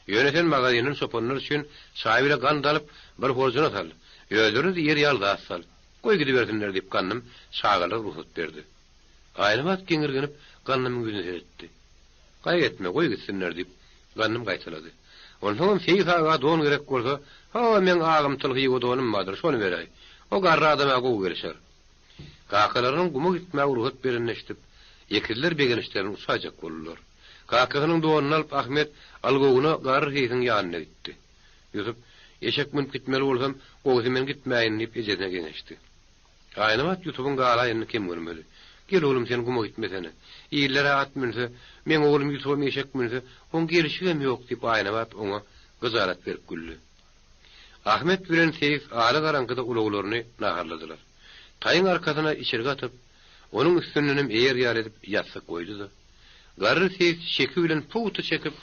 Ýöne sen magazinden çopanlar üçin çaý bile gant alyp, bir horjuna sal. Özlerine-de iýer ýaly zat sal. Goý gidibersinler diýip Gandym çagalara rugsat berdi. Aýnabat geňirgenip Gandymyň ýüzüne seretdi. Gaýgy etme, goý gitsinler diýip, Gandym gaýtalady. Onsoňam Seýis aga don gerek bolsa, ho, meň agymtyl hywa donum bardyr, şony beräý. O garry adama gowy gelişer. Kakalarynyň guma gitmäge rugsat berenini eşidip, ekizler begenişlerini uçaýjak boldular. Kakasynyň donuny alyp, Ahmet algowuna garry seýsiň ýanyna gitdi. Ýusup, Eşek münüp gitmeli bolsam, gowusy men gitmäýin diýip, ejesine geňeşdi. Aýnabat Ýusubyň galaýanyny kem görmedi. Gel oglum sen guma gitmesene. Iller-ä at münse, meň oglum Ýusubam eşek münse, oň gelşigem ýok diýip Aýnabat oňa gyjalat berip güldi. Ahmet bilen Seýis ala garaňkyda ulaglaryny naharladylar. Taýyň arkasyna içirgi atyp, onuň üstündenem eýer ýaly edip ýassyk goýdy-da, garry seýis çeki bilen pugta çekip,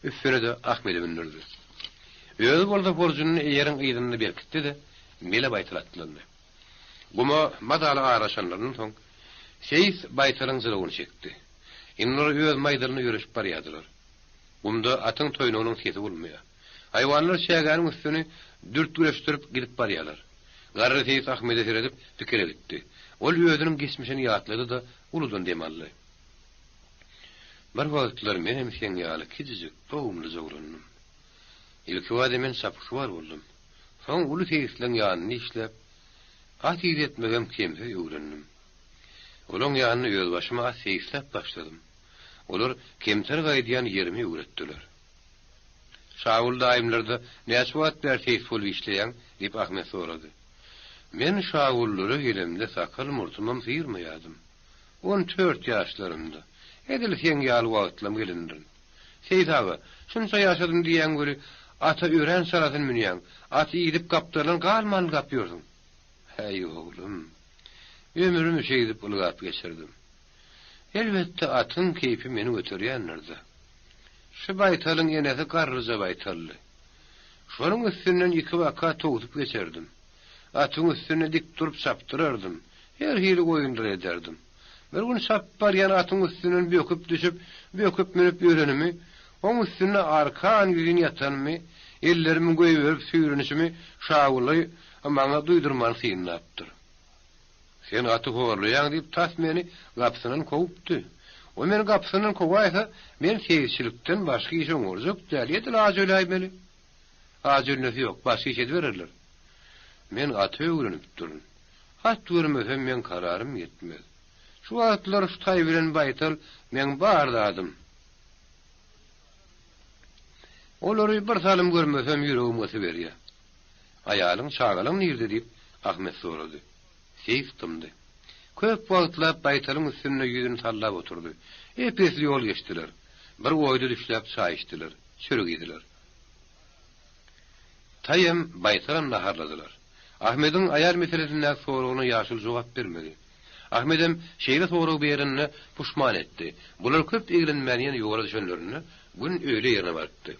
üstüne-de Ahmedi mündürdi. Özi bolsa horjunyny eýeriň yzynda berkitdi-de, mele baýtal atlandy. Guma mazaly aralaşanlaryndan soň, seýis baýtalyň jylawyny çekdi. Indi olar öz maýdalyna ýöreşip barýardylar. Gumda atyň toýnagynyň sesi bolmaýar. Haýwanlar çägäniň üstüni dürtgüleşdirip gidip barýarlar. Garry seýis Ahmede seredip, pikire gitdi. Ol özüniň geçmişini ýatlady-da, uludan dem aldy. Bir wagtlar menem seň ýaly kiçijik, dogumlyja oglandym. Ilkibada men çapyksuwar boldum. Soň uly seýisleň ýanynda işläp, at idetmegem kemsiz öwrendim. Olaň ýanynda özbaşyma at seýisläp başladym. Olar kemter gaýdýan ýerimi öwretdiler. Şagül daýymlarda näçe wagt bäri seýis bolup işleýäň? diýip, Ahmet sorady. Men Şagüllere gelemde sakal-murtumam syrmaýardym. 14 ýaşlarymda, edil seň ýaly wagtlam gelindirin. Seýis aga, şunça ýaşadym diýýäň weli, ata örän çalasyn münýäň, aty idip gapdaldan galman ylgap ýörsüň. Häý, oglum, ömrümi şeýdip ylgap geçirdim. Elbetde, atyň keýpi meni göterýändir-dä. Şu baýtalyň enesi garryja baýtaldy. Şonuň üstünden ikibaka towsup geçerdim. Atyň üstünde dik durup çapdyrardym. Her hili oýunlar ederdim. Bir gün çapyp barýan atyň üstünden böküp düşüp, böküp münüp ýörenimi, oň üstünde arkan-ýüzin ýatanymy, ellerimi goýberip süýrenişimi Şaguly maňa duýdurman synlapdyr. Sen gaty horlaýaň diýip tas meni gapysyndan kowupdy. O meni gapysyndan kowaýsa, men seýisçilikden başga iş oňarjak däl, edil aç öläýmeli. Aç ölmesi ýok, başga iş edibererler. Men gaty öwrenipdirin. At görmesem meň kararym ýetmez. Şu wagtlar şu taý bilen baýtal meň bar zadym. Olary bir salym görmesem ýüregim gysyberýär. Aýalyň, çagalaň nirde? diýip, Ahmet sorady. Seýis dymdy. Köp wagtlap baýtalyň üstünde ýüzüni sallap oturdy. Ep-esli ýol geçdiler. Bir oýda düşläp çaý içdiler, çörek iýdiler. Taýam, baýtalam naharladylar. Ahmediň aýal meselesindäki soragyna ýaşuly jogap bermedi. Ahmedem şeýle sorag berenine puşman etdi. Bular köp eglenmän ýene ýola düşenlerinde gün öýle ýerine barypdy.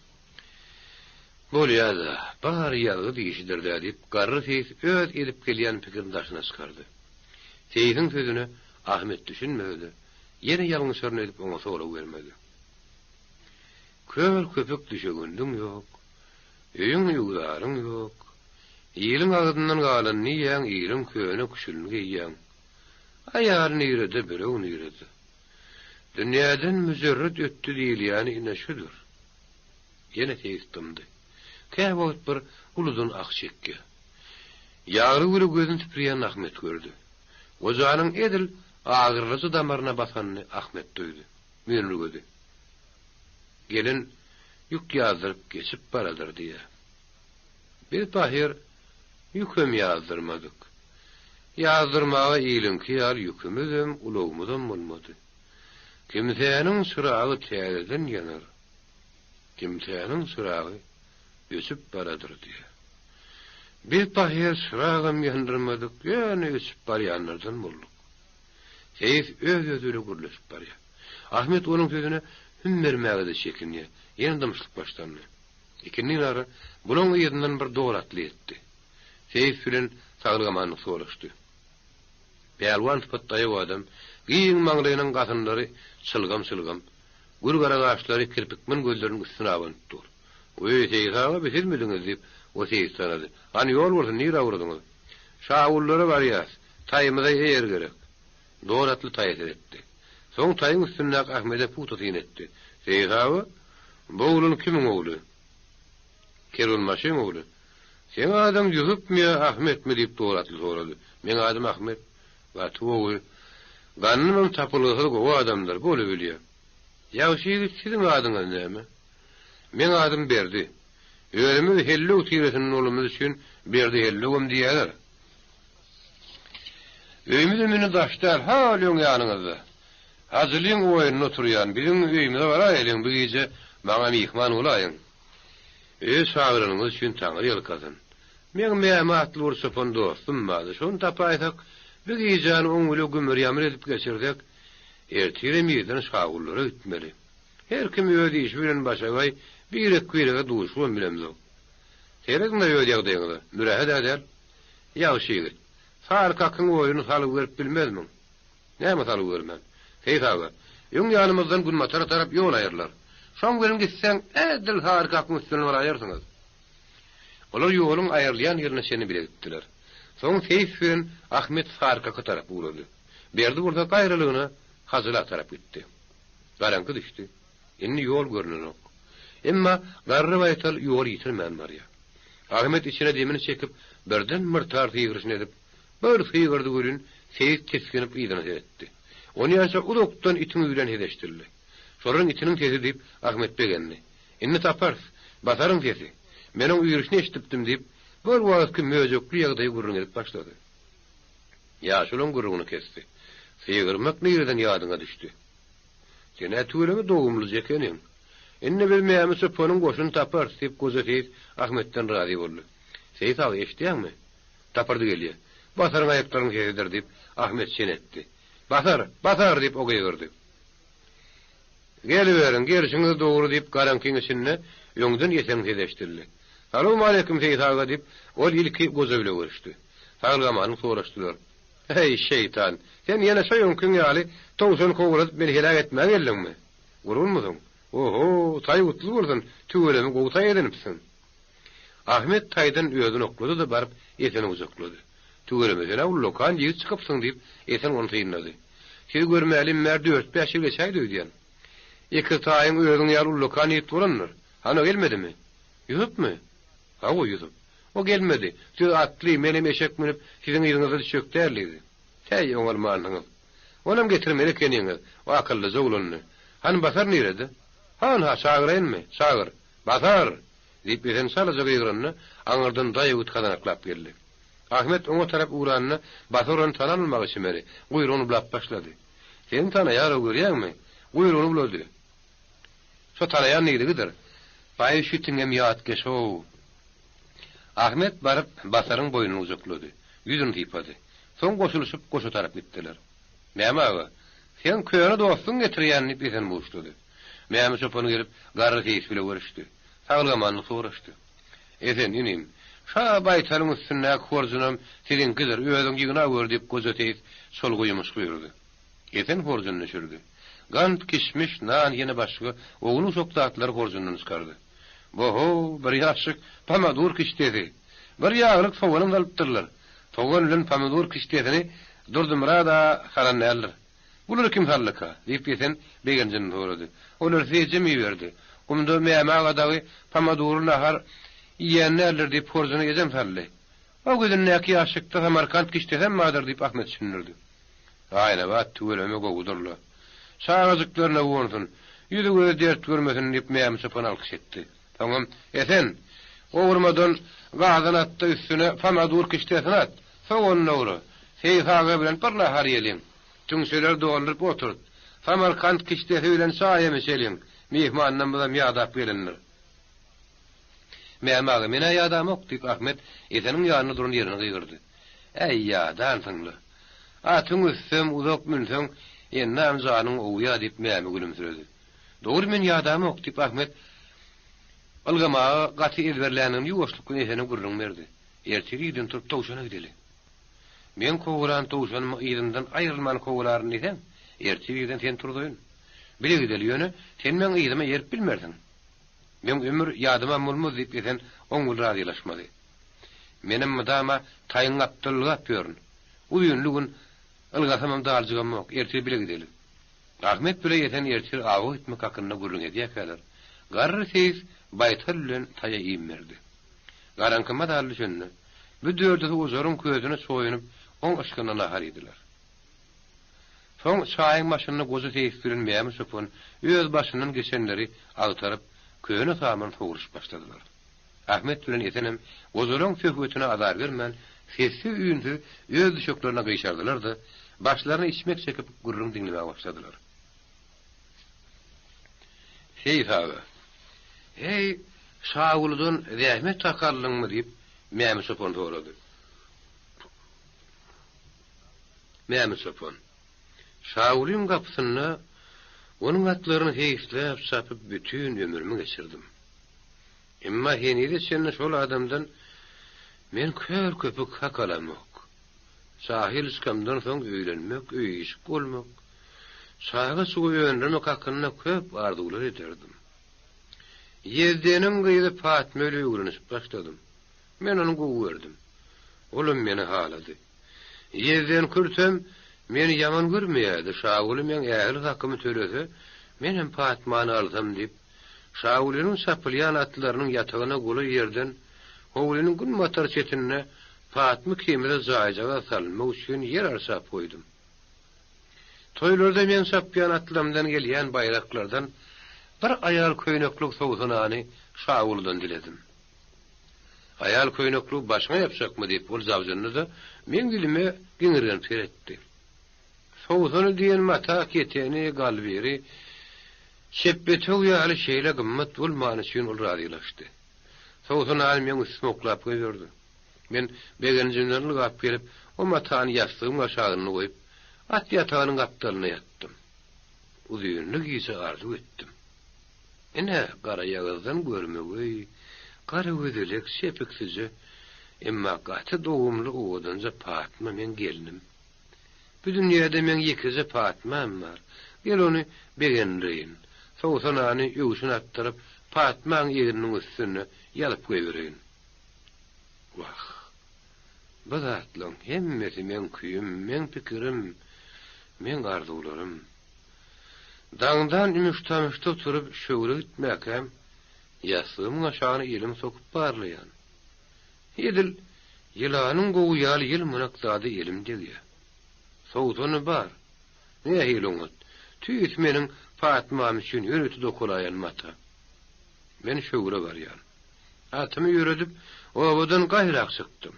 Bolýa-da, bary ýazgy dişidir-dä diýip, garry seýis öz edip gelýän pikirini daşyna çykardy. Seýisiň sözüne Ahmet düşünmese-de, ýene ýalňyşaryn öýdüp oňa sorag bermedi. Kör köpük düşegindiň ýok, öýüň-öwzaryň ýok, iliň agzyndan galanyny iýýäň, iliň köne küşülini geýýäň. Aýal nirede, birew nirede? Dünýäden müjerret ötdi diýilýäni ine şüdür. Ýene seýis dymdy. Käwagt bir uludan ah çekýär. Ýagly güli gözüni süpürýän Ahmet gördi. Gojanyň edil agyrylyjy damaryna basanyny Ahmet duýdy. Müýnürgedi. Gelin ýük ýazdyryp geçip baradyr diýýär. Biz pahyr ýükem ýazdyrmadyk. Ýazdyrmaga iliňki ýaly ýükümizem, ulagymyzam bolmady. Kimsäniň çyragy täzeden ýanar. Kimsäniň çyragy öçüp baradyr diýýär. Biz pahyr çyragam ýandyrmadyk, ýöne öçüp barýanlardan bolduk. Seýis öz-özi bilen gürleşip barýar. Ahmet onuň sözüne hüm bermäge-de çekinýär. Ýene dymyşlyk başlandy. Ikindin ara bulaň yzyndan bir dor atly ýetdi. Seýis bilen saglyk-amanlyk soraşdy. Pälwan sypat daýaw adam, giň maňlaýynyň gasynlary çylgam-çylgam, Gür gara gaşlary kirpikmen gözleriniň üstüne abanyp dur. Weý, Seýis aga, bi sizmidiňiz? diýip, o Seýis tanady. Hany, ýol bolsun, nirä ugradyňyz? Şagullara barýas. Taýymyza eýer gerek. Dor atly taýa seretdi. Soň taýyň üstündäki Ahmede pugta syn etdi. Seýis aga, bu oglan kimiň ogly? Kerwenbaşyň ogly. Seň adyň Ýusupmy ýa Ahmetmi? diýip, dor atly sorady. Meň adym Ahmet. Gaty gowy. Gandymam tapylgysyz gowy adamdyr, bolubilýä. Ýagşy ýigit, siziň adyňyz näme? Meň adym Berdi. Özümiz Hellew tiresinde bolumyz üçin Berdi Hellewem diýýäler. Öýümizem indi daş däl, hal öň ýanyňyzda. Hajylyň oýunda oturýan, biziň öýümize baraýalyň, bu gije maňa myhman bolaýyň. Öýe çagyranyňyz üçin Taňry ýalkasyn. Meň Mämi atly bir çopan dostum bardy, şony tapaýsak, bu gijäni oň bile gümür-ýamyr edip geçirsek, ertirem irden Şagullara gitmeli. Her kim öz işi bilen başagaý, birek-birege duşubam bilemzok. Serediň-le öz ýagdaýyňyza, mürähet-ä däl. Ýagşy ýigit, Sary kakyň oýuny salgy berip bilmezmiň? Näme salgy bermän? Seýis aga, öň ýanymyzdan günbatara tarap ýol aýrylar. Şoň bilen gitseň, edil Sary kakyň üstünden baraýarsyňyz. Olar ýoluň aýrylýan ýerine çenli bile gitdiler. Soň Seýis bilen Ahmet Sary kaka tarap ugrady. Berdi bolsa gaýralygyna Hajyla tarap gitdi. Garaňky düşdi. Indi ýol görnenok. Emma garry baýtal ýoly ýitirmän barýar. Ahmet içine demini çekip, birden myrtar sygyryşyny edip, bir sygyrdy welin, Seýit tisginip yzyna seretdi. Onýança uzakdan itiň üýren sesi eşidildi. Şolaryň itiniň sesi diýip, Ahmet begendi. Indi taparys. Basaryň sesi. Men oň üýrüşini eşidipdim diýip, bir wagtky möjekli ýagdaýy gürrüň edip başlady. Ýaşuly oň gürrüňini kesdi. Sygyrmak nireden ýadyňa düşdi? Sen-ä tüweleme dogumlyja ekeniň. Indi biz Mämi çopanyň goşuny taparys, diýip, goja seýis Ahmetden razy boldy. Seýis aga, eşidýäňmi? Tapyrdy gelýä. Basaryň aýaklarynyň sesidir, diýip, Ahmet çen etdi. Basar! Basar! diýip, o gygyrdy. Geliberiň, gelşiňiz dogry, diýip, garaňkyň içinde öňden Eseň sesi eşidildi. Salowmaleýkim, Seýis aga, diýip, ol ilki goja bile görüşdi. Saglyk-amanlyk soraşdylar. Heý, şeýtan, sen ýene şo öňkiň ýaly towşan kowaladyp meni heläk etmäge geldiňmi? Gurgunmysyň? Oho, taý gutly bolsun, tüweleme gowy taý edinipsiň. Ahmet taýdan özüni oklady-da baryp Eseni gujaklady. Tüweleme sen-ä ullakan ýigit çykypsyň diýip, Esen ony synlady. Sizi görmälim bäri dört-bäş ýyl geçäýdi öýdýän. Ekiz taýyň özüň ýaly ullakan ýigit bolandyr. Hany o gelmedimi? Ýusupmy? Hawa, Ýusup. O gelmedi. Siz atly, menem eşek münüp, siziň yzyňyzda düşjek däl diýdi. Täý, oňarmansyňyz. Onam getirmeli ekeniňiz. O akyllyja oglandy. Hany Basar nirede? Han-ha, çagyraýynmy? Çagyr. Basar! diýip, Esen çalaja gygyranda, aňyrdan daýaw it gazanaklap geldi. Ahmet oňa tarap ugranda, Basar ony tanan bolmaga çemeli, guýrugyny bulap başlady. Seni tanaýar-ow, görýäňmi? Guýrugyny bulady. Şo tanaýan diýdigidir. Baý şu itiňem ýatkeş-ow. Ahmet baryp, Basaryň boýnuny gujaklady. Ýüzüni sypady. Soň goşulyşyp goşa tarap gitdiler. Mämi aga, seň köne dostuň getirýän diýip Esen buşlady. Mämi çopan gelip, garry seýis bile görüşdi. Saglyk-amanlyk soraşdy. Esen, inim, şa baýtalyň üstündäki horjunam siziňkidir, özüň ýygna gör diýip goja seýis çolga ýumuş buýurdy. Esen horjunyny düşürdi. Gant, kişmiş, nan, ýene başga ownuk-uşak zatlary horjundan çykardy. Bo-ho, bir ýaşşik pomidor kişdesi! Bir ýaglyk soganam salypdyrlar. Sogan bilen pomidor kişdesini Durdymyrat-a salan däldir. Bulary kim saldyka? diýip, Esen begenjini sorady. Olary size ejem iberdi. Gumda Mämi aga dagy pomidorly nahar iýen däldir diýip, horjuny ejem saldy. O gözündäki ýaşşikde samarkant kişdesem bardyr diýip, Ahmet düşündirdi. Aýnabat tüweleme gowudyr-la. Çagajyklaryna guwansyn, ýüzi-gözi dert görmesin diýip Mämi çopan alkyş etdi. Soňam, Esen, gowurmadan gazan at-da üstüne pomadur kişdesini at, soganyny dogра, Seýis aga bilen bir nahar iýeliň. Tüňçeleri dolduryp oturt. Samarkant kişdesi bilen çaýam içeliň. Myhmanlarymyzam ýadap gelendir. Mämi aga, men-ä ýadamok, diýip Ahmet Eseniň ýanynda duran ýerine gygyrdy. Äý, ýadansyň-la. Atyň üstem uzak münseň, endam janyň owýa, diýip, Mämi gülümsiredi. Dogry, men ýadamok, diýip, Ahmet ylgamaga gaty ezberländigini ýuwaşlyk bilen Esene gürrüň berdi. Ertir irden turup towşana gideli. Meň kowalan towşanymy yzymdan aýrylman kowalaryn diýseň, ertir irden seni turzaýyn. Bile gideli, ýöne sen meň yzyma erip bilmersiň. Meň ömür ýadymam bolmaz, diýip, Esen oň bilen razylaşmady. Menem mydama taýyň gapdaly ylgap ýörün. Uzynly gün ylgasamam daljygamok, ertir bile gideli. Ahmet bile Esen ertir awa gitmek hakynda gürrüň edýärkäler, garry seýis baýtal bilen taýa iým berdi. Garaňky mazaly düşende, bu dördüsi ojaryň közüne çoýunyp, oň yşgynda nahar iýdiler. Soň çaýyň başynda goja seýis bilen Mämi çopan öz başyndan geçenleri agtaryp, köne saman sowruşyp başladylar. Ahmet bilen Esenem gojalaň söhbetine azar bermän, Sessiz-üýnsüz öz düşeklerine gyşardylar-da, başlaryny içmek çekip gürrüň diňlemäge başladylar. Seýis aga, Heý, Şagulydan zähmet haky aldyňmy? diýip, Mämi çopan sorady. Mämi çopan, Şagulyň gapysynda onuň atlaryny seýisläp çapyp bütin ömrümi geçirdim. Emma henize çenli şol adamdan men kör köpük hak alamok. Jahyl çykamdan soň öýlenmek, öý-işik bolmak, çaga-çuga öndürmek hakynda köp arzuwlar ederdim. Ýezdeniň gyzy Patma ile öwrenişip başladym. Men ony gowy gördüm. Olam meni halady. Ýezden kürtem meni ýaman görmeýärdi, Şaguly meň ähli hakymy tölese, menem Patmany alsam diýip, Şagulynyň çapylýan atlarynyň ýatagyna golaý ýerden, howlynyň günbatar çetinde Patma ikimize jaýjagaz salynmak üçin ýer arçap goýdum. Toýlarda meň çapýan atlarymdan gelýän baýraklardan bir aýal köýneklik sowsanany Şagulydan diledim. Aýal köýnekli başyňa ýapjakmy diýip, ol jabjyndy-da, meň ýüzüme geňirgenip seretdi. Sowsany diýen mata keteni, galbiri, çepbetöw ýaly şeýle gymmat bolmany üçin ol razylaşdy. Sowsanany meň üstüme oklap goýberdi. Men begenjimden ylgap gelip, o matany ýassygyň aşagynda goýup, at ýatagynyň gapdalynda ýatdym. Uzynly gije arzuw etdim. Ine, garaýagyzdan görmegeý, garagözelek, çepiksije, emma gaty dogumly owadanja Patma meň gelnim. Bu dünýäde meň ýekeje Patmam bar. Gel ony begendireýin. Sowsanany öwşün atdyryp, Patmaň egniniň üstünde ýazyp goýbereýin. Wah, bu zatlaň hemmesi meň küýüm, meň pikirim, meň arzuwlarym. Daňdan ümüş-tamyşda oturyp şöwre gitmäkäm, ýassygymyň aşagyna elimi sokup barlaýan. Edil ýylanyň gowy ýaly ýylmanak zada elim degýär. Sowsany bar. Nähili oňat. Tüýs meniň Patmam üçin ýörite dokalaýan mata. Men şöwre barýan. Atymy ýöredip, obadan gaýrak çykdym.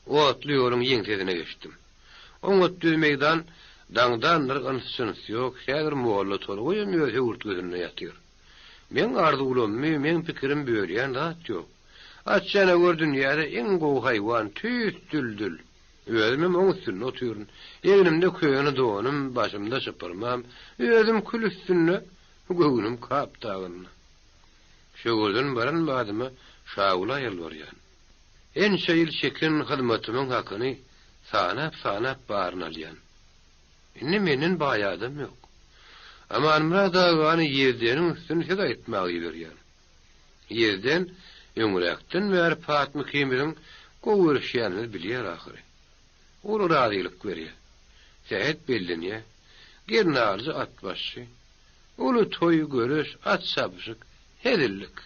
Otly ýoluň ýeňsesine geçdim. Oňat düz meýdan, daňdandyr yns-jyns ýok, häzir molla Torgaýam öz höwürtgesinde ýatyr. Meň arzuwlammy, meň pikirim bölýän zat ýok. At janawar dünýäde iň gowy haýwan, tüýs düldül. Özümem oň üstünde otyryn. Egnimde köne donum, başymda şypyrmam, özüm kül üstünde, göwnüm Kap dagynda. Şöwürden baran badyma Şagula ýalbarýan. Ençe ýyl çeken hyzmatymyň hakyny sanap-sanap baryny alýan. Indi menden baý adam ýok. Amanmyrat agany Ýezdeniň üstüne söz aýtmaga iberýän. Ýezden öňräkden bäri Patma ikimiziň gowy görüşýänimizi bilýär ahyry. Ol razylyk berýär. Sähet bellenýär. Gelnalyjy atbaşy. Uly toý, göreş, at çapyşyk, hezillik.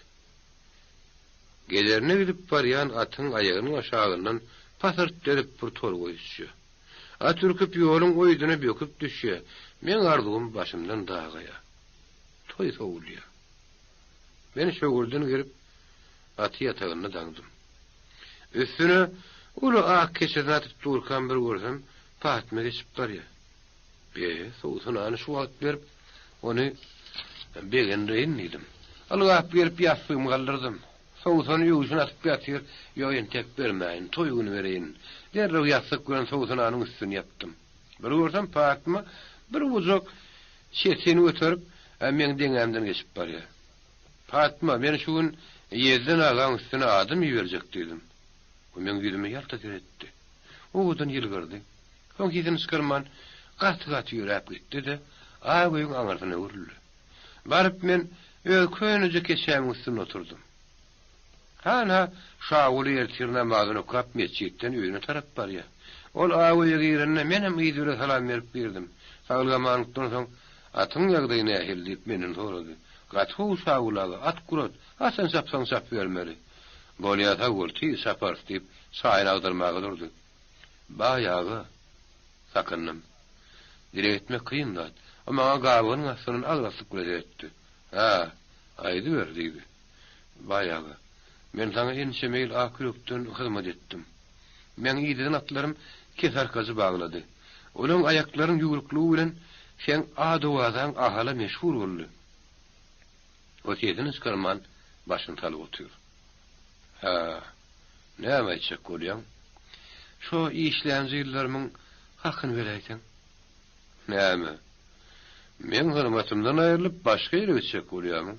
Gezerine gidip barýan atyň aýagynyň aşagyndan pasyrt berip bir torgaý düşýär. At ürküp ýoluň oýduna böküp düşýär. Meň arzuwym başymdan dagaýar. Toý sowulýar. Men şöwürden gelip, aty ýatagynda daňdym. Üstüne uly ak keçesini atyp durkam bir görsem, Patma geçip barýar. Be, sowsanany şu wagt berip, ony begendireýin diýdim. Ylgap gelip ýassygymy galdyrdym. Sowsany öwşün atyp ýatyr, ýok entek bermäýin, toý güni bereýin. Derrew ýassyk bilen sowsananyň üstüni ýapdym. Bir görsem Patma bir gujak çetini göterip, meň deňämden geçip barýar. Patma, men şu gün Ýezden agaň üstüne adam iberjek diýdim. O meň ýüzüme ýalta seretdi. Owadan ýylgyrdy. Soň sesini çykarman, gaty-gaty ýöräp gitdi-de, ak öýüň aňyrsyna öwrüldi. Baryp men öz köneje keçämiň üstünde oturdym. Hanha, Şaguly ertir namazyny okap metjitden öýüne tarap barýar. Ol ak öýe girende menem yzy bile salam berip girdim. Saglyk-amanlykdan soň, Atyň ýagdaýy nähili diýip menden sorady. Gaty gowy Şaguly aga, at gurat, haçan çapsaň çapybermeli. Bolýa sag bol, tiz çaparys diýip, çaýyny agdarmaga durdy. Baý aga, sakyndym. Dileg etmek kyn zat. O maňa gabygynyň astyndan agraslyk bilen seretdi. Hä, aýdyber, diýdi. Baý aga, men saňa ençeme ýyl ak ýürekden hyzmat etdim. Meň ideden atlarym kesarkajy baglady. Olaň aýaklaryň ýüwrükligi bilen seň ad-owazaň Ahala meşhur boldy. O sesini çykarman başyny salyp otyr. Hä, näme aýtjak bolýaň? Şo işlän ýyllarymyň hakyny beräýseň. Näme? Meň hyzmatymdan aýrylyp başga ýere gitjek bolýamyň?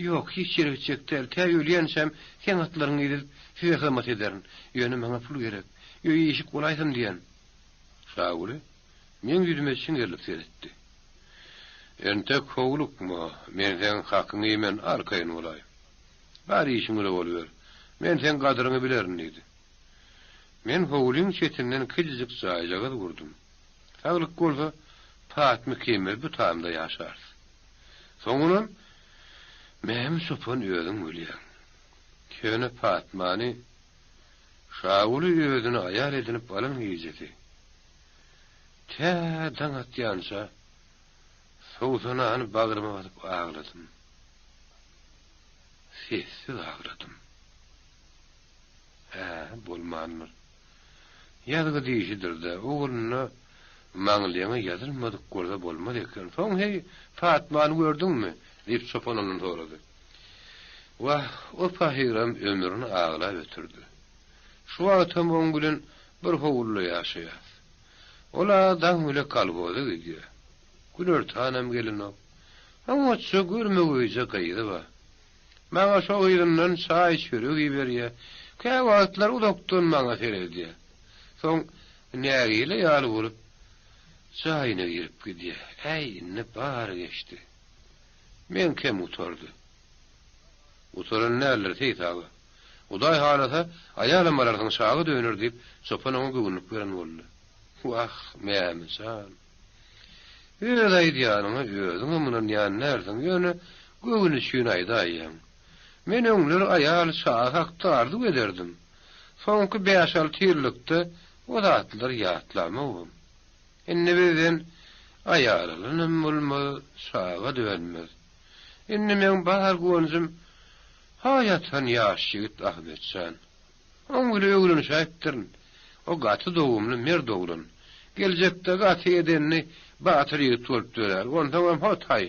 Ýok, hiç ýere gitjek däl, tä ölýänçäm seň atlaryňy idedip size hyzmat ederin. Ýöne maňa pul gerek. Öý-işik bolaýsam diýen. Şaguly meň ýüzüme çiňerilip seretdi. Entek howlukma, men seň hakyňy iýmen, arkaýyn bolaý. Bar işiňe boluber. Men seň gadyryňy bilerin diýdi. Men howlyň çetinden kiçijik jaýjagaz gurdum. Saglyk bolsa, Patma ikimiz bu tamda ýaşarys. Soňunam Mämi çopan özüň bilýäň. Ýöne Patmany Şaguly özüne aýal edinip alan gijesi, tä daň atýança sowsanany bagryma basyp agladym. Sessiz agladym. Hä, bolmandyr. Ýazgy diýşidir-dä, ogluna maňlaýyňa ýazylmadyk bolsa bolmaz eken. Soň heý, Patmany gördüňmi? diýip, çopan ondan sorady. Wah, o pahyram ömrüni aglap ötürdi. Şu wagtam oň bilen bir howluda ýaşaýas. Ol-a daň bile kolhoza gidýär. Günortanam gelenok. Oňatja görmegeýje gyzy bar. Maňa şo gyzyndan çaý-çörek iberýär. Käwagtlar uzakdan maňa seredýär. Soň nägile ýaly bolup, jaýyna girip gidýär. Äý, indi bary geçdi. Meňkem gutardy. Gutaran däldir, Seýit aga. Hudaý halasa, aýalam alarsyň, çaga döner, diýip, çopan oňa göwünlik beren boldy. Wah, Mämi jan! Öz aýdýanyňa özüňem ynanýan dälsiň, ýöne göwün üçin aýdaýýaň. Men öňler aýal, çaga hakda arzuw ederdim. Soňky bäş-alty ýyllykda o zatlary ýatlamogam. Indi bizden aýal alanam bolmaz, çaga dönmez. Indi meň bar guwanjym ha ýatan ýaş ýigit Ahmet jan. Oň bile öwrenişäýipdirin. O gaty dogumly, mert oglan. Geljekde gaty edenli, batyr ýigit bolup dörär. Onsoňam ho taý.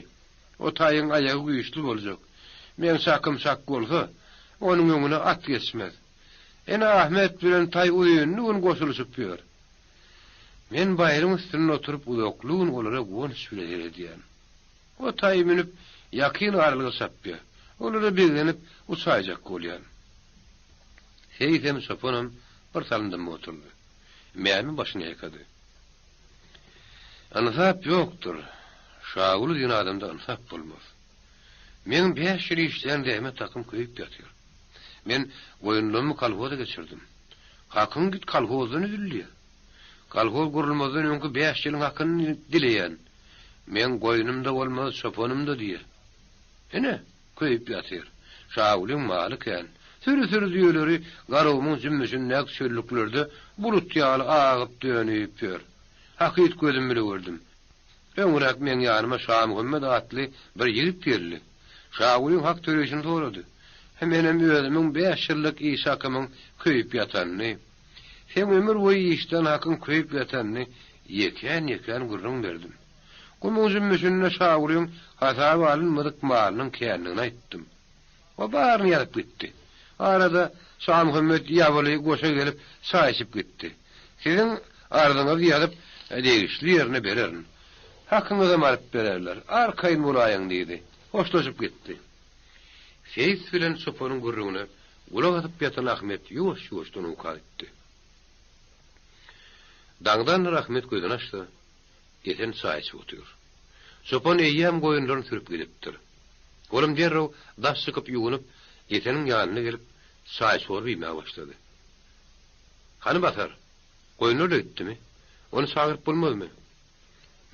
O taýyň aýagy güýçli boljak. Meň çakym çak bolsa, onuň öňüne at geçmez. Ene Ahmet bilen taý uzynly gün goşulyşyp ýör. Men baýryň üstünde oturyp uzakly gün olara guwanç bile seredýän. O taýy münüp, ýakyn aralyga çapýar. Olara begenip, uçaýjak bolýan. Seýisem, çopanam bir salym dymyp oturdy. Mämi başyny ýaýkady. Ynsap ýokdur. Şaguly diýen adamda ynsap bolmaz. Meň bäş ýyl işlän zähmet hakym köýüp ýatyr. Men goýunlarymy kolhoza geçirdim. Hakyň git kolhozdan üzül diýýär. Kolhoz gurulmazdan öňki bäş ýylyň hakyny dileýän. Meň goýnum-da bolmaz, çopanym-da diýýär. Ine, köýüp ýatyr. Şagulyň maly kän. Süri-süri düýeleri Garagumuň jümmüşindäki çöllüklerde bulut ýaly agyp-dönüp ýör. Hakyt gözüm bile gördüm. Öňräk meň ýanyma Şamuhammet atly bir ýigit geldi. Şagulyň hak töleýşini sorady. Menem özümiň bäş ýyllyk iş hakymyň köýüp ýatanyny, seň ömür boýy işlän hakyň köýüp ýatanyny ýekän-ýekän gürrüň berdim. Gumuň jümmüşinde Şagulyň hasaba alynmadyk malynyň kändigini aýtdym. O baryny ýazyp gitdi. Arada Şamuhammet ýabyly goşa gelip çaý içip gitdi. Siziň arzyňyzy ýazyp, degişli ýerine bererin. Hakyňyzam alyp bererler. Arkaýyn bolaýyň diýdi. Hoşlaşyp gitdi. Seýis bilen çopanyň gürrüňine gulak asyp ýatan Ahmet ýuwaş-ýuwaşdan uka gitdi. Daňdanlar Ahmet gözüni açsa, Esen çaý içip otyr. Çopan eýýäm goýunlaryny sürüp gidipdir. Olam derrew daş çykyp ýuwunyp, Eseniň ýanyna gelip, çaý-çorba iýmäge başlady. Hany Basar? Goýunlar-da gitdimi? Ony çagyryp bolmazmy?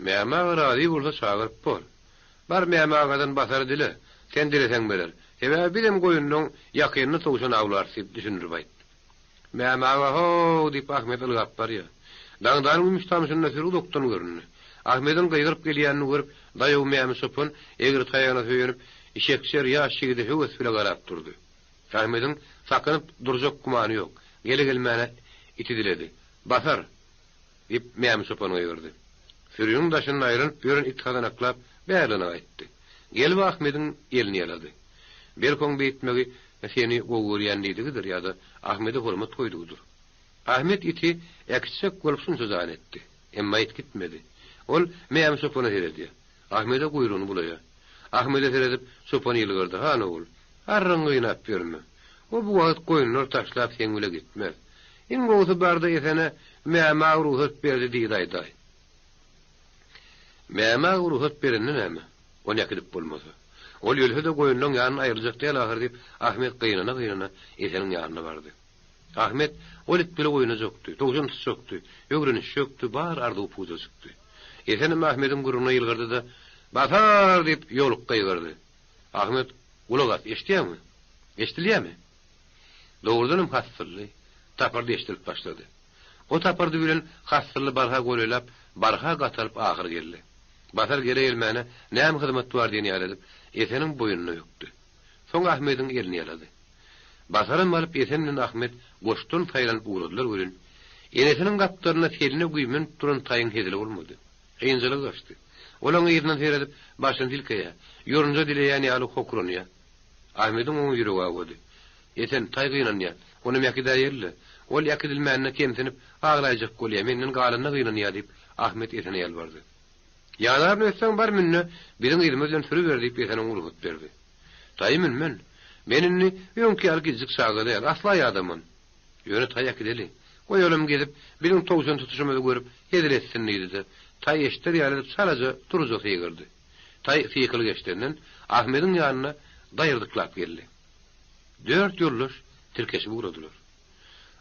Mämi aga razy bolsa çagyryp bor. Bar Mämi agadan Basary dile, sen dileseň berer. Sebäbi bizem goýunlaň ýakynynda towşan awlarys diýip düşündirip aýt. Mämi aga ho-ow! diýip Ahmet ylgap barýar. Daňdanyň ümüş tamşynda süri uzakdan göründi. Ahmediň gygyryp gelýänini görüp, daýaw Mämi çopan egri taýagyna söýenip, işekçer ýaş ýigide höwes bile garap durdy. Ahmediň sakynyp durjak gümany ýok. Gele-gelmäne. Iti diledi. Basar! Diýip, Mämi çopan gygyrdy. Süriniň daşynda aýlanyp ýören it hasanaklap, bärligine gaýtdy. Gelip Ahmediň elini ýalady. Belki oň beýtmegi seni gowy görýän diýdigidir ýa-da Ahmede hormat goýdugydyr. Ahmet iti äkitjek bolup şunça jan etdi. Emma it gitmedi. Ol Mämi çopana seredýär. Ahmede guýrugyny bulaýar. Ahmede seredip, çopan ýylgyrdy, Han ogul, arryňy gynap ýörme. O bu wagt goýunlar taşlap seň bile gitmez. Iň gowusy bar-da Esene Mämi aga rugsat berdi diýdi aýdaý. Mämi aga rugsat berende näme? Ony äkidip bolmasa. Ol ölse-de goýunlaň ýanyndan aýryljak däl ahyry diýip, Ahmet gynana-gynana Eseniň ýanyna bardy. Ahmet ol it bile oýnajakdy, towşan tutjakdy, öwrenişjekdi, bar arzuwy puja çykdy. Esenem Ahmediň gürrüňine ýylgyrdy-da, Basar! diýip, ýoluk gygyrdy. Ahmet, gulak as, eşidýäňmi? Eşidilýärmi? Dogrudanam hassylly, tapyrdy eşidilip başlady. O tapyrdy bilen hassylly barha golaýlap, barha gatalyp ahyr geldi. Basar gele-gelmäne näme hyzmat bar diýen ýaly edip, Eseniň boýnuna bökdi. Soň Ahmediň elini ýalady. Basaram alyp Esen bilen Ahmet goşdan saýlanyp ugradylar welin, enesiniň gapdalynda teline güýmenip duran taýyň hezili bolmady. Ynjalygy gaçdy. Olaň yzyndan seredip, başyny silkeýär, ýorunja dileýän ýaly hokranýar. Ahmediň oňa ýüregi awady. Esen, taý gynanýar. Onam äkidäýeli-le. Ol äkidilmänine kemsinip, aglaýjak bolýar, menden galanyna gynanýar diýip, Ahmet Esene ýalbardy. Ýadaryny ötseň bar mün-de, biziň yzymyz bilen sürüber diýip, Esen oňa rugsat berdi. Taýy münmen. Men indi öňki ýaly gijjik çaga däl, asla ýadaman. Ýöne taý äkideli. Goý olam gezip, biziň towşan tutuşymyzy görüp, hezil etsin diýdi-de, taý eşder ýaly edip çalaja duruja sygyrdy. Taý sykylyk eşidenden, Ahmediň ýanyna daýyrdyklap geldi. Dört ýoldaş tirkeşip ugradylar.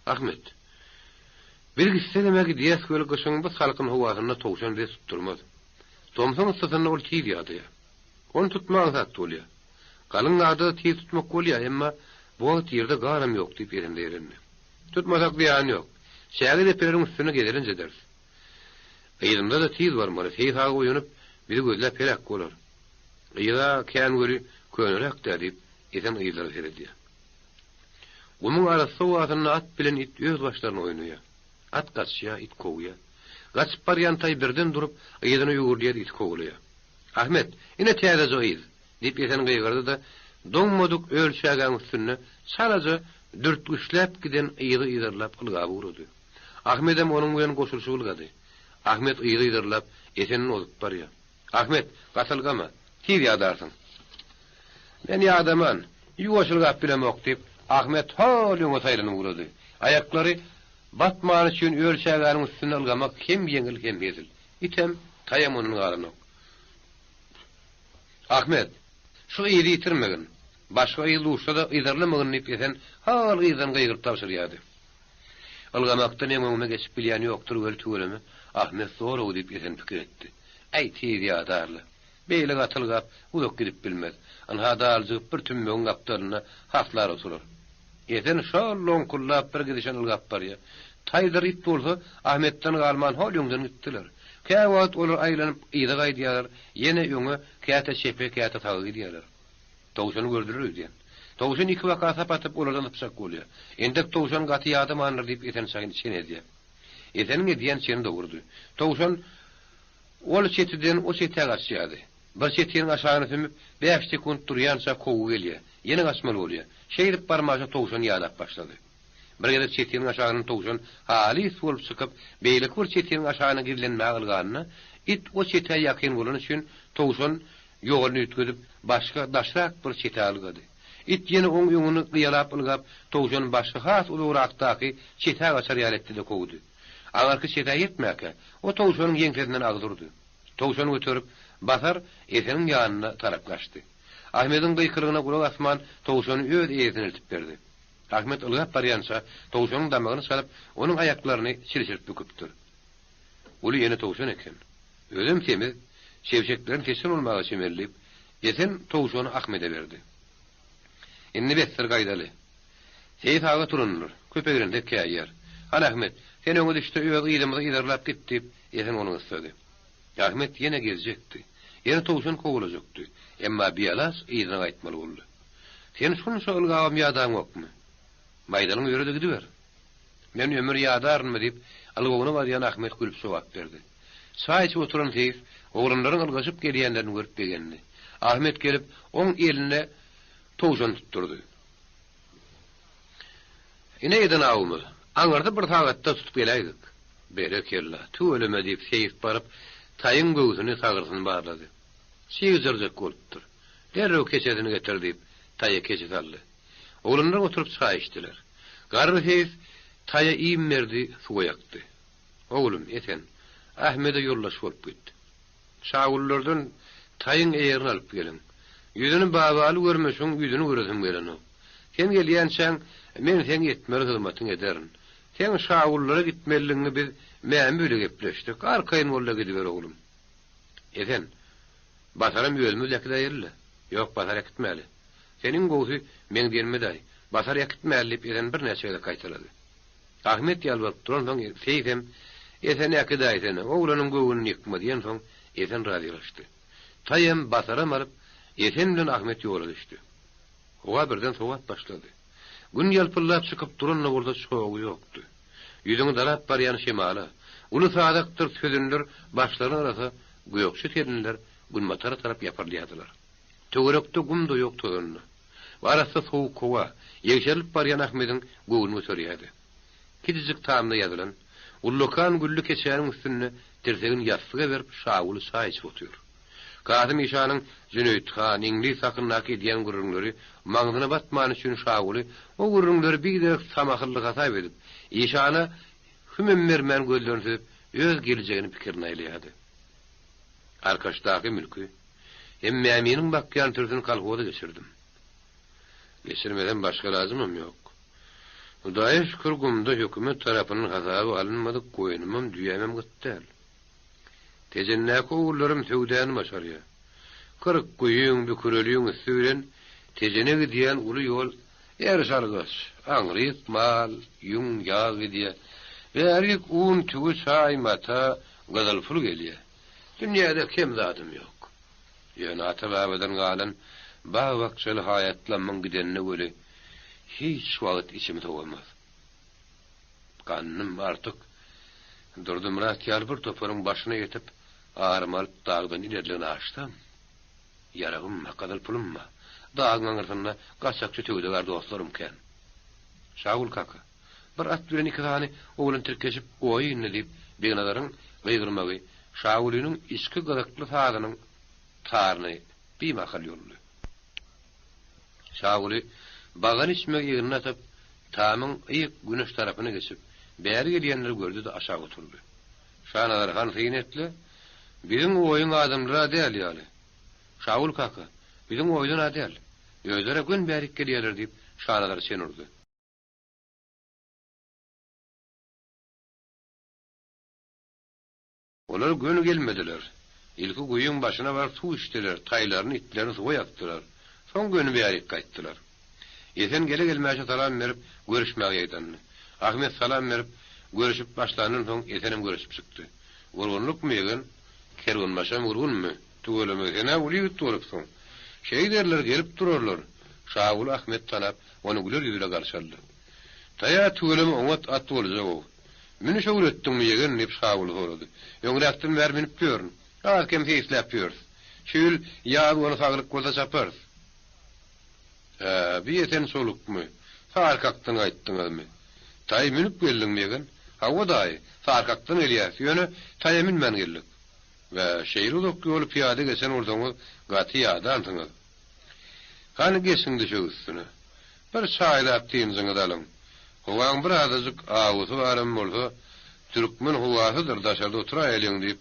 Ahmet, Biz gitsegem-ä gidýäs weli gyşyň bu salkyn howasynda towşan bizi tutdurmaz. Tomsuň yssysynda ol tiz ýadaýar. Ony tutmak aňsat bolýar. Galyň garda-da tiz tutmak bolýar, emma bu wagt ýerde garam ýok diýip Esen zeýrendi. Tutmasak zyýany ýok. Çäge depeleriň üstünde gezelenç ederis. Yzymyza-da tiz barmaly, Seýis aga oýanyp, bizi gözläp heläk bolar. Yza kän weli köneräk-dä diýip, Esen yzlara seredýär. Gumuň arassa howasynda at bilen it öz başlaryna oýnaýar. At gaçýar, it kowýar. Gaçyp barýan taý birden durup, yzyna öwrülýär-de iti kowalaýar. Ahmet, ine täzeje yz! diýip Esen gygyrdy-da, doňmadyk öl çägäň üstünde çalaja dürtgüçläp giden yzy yzarlap ylgap ugrady. Ahmedem onuň bilen goşulyşyp ylgady. Ahmet yzy yzarlap, Esenden ozup barýar. Ahmet, gaty ylgama, tiz ýadarsyň. Men ýadaman, ýuwaş ylgap bilemok, diýip, Ahmet hol öňe saýlanyp ugrady. Aýaklary batmany üçin öl çägäniň üstünde ylgamak hem ýeňil, hem hezil. Item, taýam ondan galanok. Ahmet, şu yzy ýitirmegin. Başga yz duşsa-da yzarlamagyn diýip Esen hal yzdan gygyryp tabşyrýardy. Ylgamakda meň öňüme geçip bilýän ýokdur weli tüweleme, Ahmet zor-ow diýip Esen pikir etdi. Äý, tiz ýadarly. Beýle gaty ylgap, uzak gidip bilmez. Ynha daljygyp bir tümmegiň gapdalynda haslar oturar. Esen şol loňkuldap bir gidişen ylgap barýar. Taýdyr it bolsa Ahmetden galman hol öňden gitdiler. Käwagt olar aýlanyp yza gaýdýarlar, ýene öňe, käte çepe, käte saga gidýärler. Towşany gördüler öýdýän. Towşan ikibaka sap atyp olardan sypjak bolýar. Entek towşan gaty ýadamandyr diýip Esen çaýyny çen edýär. Eseniň edýän çeni dogrudy. Towşan ol çetiden o çetä gaçýardy. Bir çetiniň aşagyna sümüp, bäş sekunt durýança kowgy gelýär. Ýene gaçmaly bolýar. Şeýdip barmaşa towşan ýadap başlady. Bir gezek çetiniň aşagyndan towşan halys bolup çykyp, beýleki bir çetiniň aşagyna gizlenmäge ylganda, it o çetä ýakyn bolany üçin towşan ýoluny üýtgedip, başga, daşrak bir çetä ylgady. It ýene oň öňüni gyýalap ylgap, towşany başga has uzagrakdaky çetä gaçar ýaly etdi-de kowdy. Aňyrky çetä ýetmäkä, o towşanyň ýeňsesinden agyz urdy. Towşany göterip, Basar Eseniň ýanyna tarap gaçdy. Ahmediň gykylygyna gulak asman, towşany öz eýesine eltip berdi. Ahmet ylgap barýança, towşanyň damagyny çalyp, onuň aýaklaryny çilşirip büküpdir. Uly ene towşan eken. Özem semiz, çebşeklerini seçen bolmaga çemeli diýip, Esen towşany Ahmede berdi. Indi besdir gaýdaly. Seýis aga turandyr. Köpe girende käýýär. Hany Ahmet, sen öňe düşde öz yzymyzy yzarlap git diýip, Esen ony gyssady. Ahmet ýene gezjekdi. Ýene towşan kowalajakdy. Emma bialaç yzyna gaýtmaly boldy. Sen şunça ylgabam ýadaňokmy? Maýdalyň ýöre-de gidiber. Men ömür ýadarynmy, diýip, ylgawyna barýan Ahmet gülüp jogap berdi. Çaý içip oturan seýis oglanlaryň ylgaşyp gelýänlerini görüp begendi. Ahmet gelip, oň eline towşan tutdurdy. Ine eden awumyz. Aňyrda bir sagatda tutup geläýdik. Berekella, tüweleme, diýip, seýis baryp, taýyň göwsüni, sagyrsyny barlady. Çig jyrjak bolupdyr. Derrew keçesini getir, diýip, taýa keçe saldy. Oglanlar oturyp çaý içdiler. Garry seýis taýa iým berdi, suwa ýakdy. Oglum, Esen, Ahmede ýoldaş bolup git. Şagullardan taýyň eýerini alyp geliň. Ýüzüni Babaly görmeşiň ýüzüni göresim gelenok. Sen gelýänçäň, men seň etmeli hyzmatyňy ederin. Seň Şagullara gitmelidigiňi biz Mämi bile gepleşdik. Arkaýyn bol-da gidiber, oglum. Esen, Basaram özümiz äkidäýeli-le. Ýok, Basar äkitmäli. Sen iň gowusy meň diýenimi edäý. Basar äkitmäli diýip Esen birnäçe gezek gaýtalady. Ahmet ýalbaryp duransoň Seýisem, Eseni äkidäýsene, oglanyň göwnüni ýykma diýensoň Esen razylaşdy. Taýam, Basaram alyp, Esen bilen Ahmet ýola düşdi. Howa birden sowap başlady. Gün ýalpyldap çykyp duran-da bolsa çogy ýokdy. Ýüzüňi dalap barýan şemala, uly sazakdyr sözünler başlaryny arasa gökje selinler günbatara tarap ýapyrylýardylar. Töwerekde gum-da ýok tozan-da. Arassa sowuk howa, ýegşerilip barýan Ahmediň göwnüni göterýärdi. Kiçijik tamda ýazylan, ullakan gülli keçäniň üstünde tirsegini ýassyga berip Şaguly çaý içip otyr. Kasym işanyň Jüneýit han, iňlis hakyndaky edýän gürrüňleri maňzyna batmany üçin Şaguly o gürrüňleri biderek samahyllyk hasap edip, işana hümem bermän gözlerini süzüp, öz geljegini pikirine aýlaýardy. Arkaçdaky mülki hem Mäminiň bakýan sürüsini kolhoza geçirdim. Geçirmesem başga alajymam ýok. Hudaýa şükür gumda hökümet tarapyndan hasaba alynmadyk goýnumam, düýämem gyt däl. Tejendäki ogullarym söwdany başarýar. Kyrkguýyň, Büküreliň üsti bilen Tejene gidýän uly ýol eriş-argaç, aňryk mal, ýüň, ýag gidýär. Bärik un, tüwi, çaý, mata, gyzyl pul gelýär. Dünýäde kem zadym ýok. Ýöne ata-babadan galan bag-bakjaly haýatlammyň gidenine weli hiç wagt içim sowamaz. Gandym Artyk, Durdymyrat ýaly bir toparyň başyna ýetip, arymy alyp dagdan ilerligine aşsam, ýaragym bar, gyzyl pulum bar, dagyň aňyrsynda gaçakçy söwdagär dostlarym kän. Şagül kaka, bir at bilen iki sany oglan tirkeşip oýa indi diýip, Begnazaryň gygyrmagy Şagulynyň içki gyzykly sazynyň taryny bimahal ýoldy. Şaguly bagan içmegi egnine atyp, tamyň yk güneş tarapyna geçip, bäri gelýänleri gördi-de aşak oturdy. Şanazar han syn et-le, biziň oýuň adamlary-a däl ýaly. Şagul kaka, biziň oýdan-a däl. Özler-ä göni bärik gelýärler diýip, Şanazar çen urdy. Olar göni gelmediler. Ilki guýyň başyna baryp suw içdiler, taýlaryny, itlerini suwa ýakdylar. Soň göni bärik gaýtdylar. Esen gele-gelmäşe salam berip, görüşmäge ýaýdandy. Ahmet salam berip, görüşip başlandan soň Esenem görüşip çykdy. Gurgunlykmy, ýegen? Kerwenbaşam gurgunmy? Tüweleme, sen-ä uly ýigit bolupsyň. Şeýderler, gelip durarlar. Şaguly Ahmet tanap, ony güler ýüz bile garşy aldy. Taýa, tüweleme, oňat at boljag-ow. Münüş öwretdiňmi, ýegen? diýip, Şaguly sorady. Öňräkden bäri münüp ýörün. Az-kem seýisläp ýörüs. Şu ýyl ýaz ony saglyk bolsa çaparys. Hä, bi Esen solukmy? Sarkakdan gaýtdyňyzmy? Taý münüp geldiňmi, ýegen? Hawa, daýy, Sarkakdan gelýäs. Ýöne taýa münmän geldik. Bä, şeýle uzak ýoly pyýada geçen bolsaňyz, gaty ýadansyňyz. Hany, geçiň düşek üstüne. Bir çaýlap dynjyňyzy alyň. Howaň bir azajyk awusy baram bolsa, türkmen howasydyr, daşarda oturaýalyň diýip,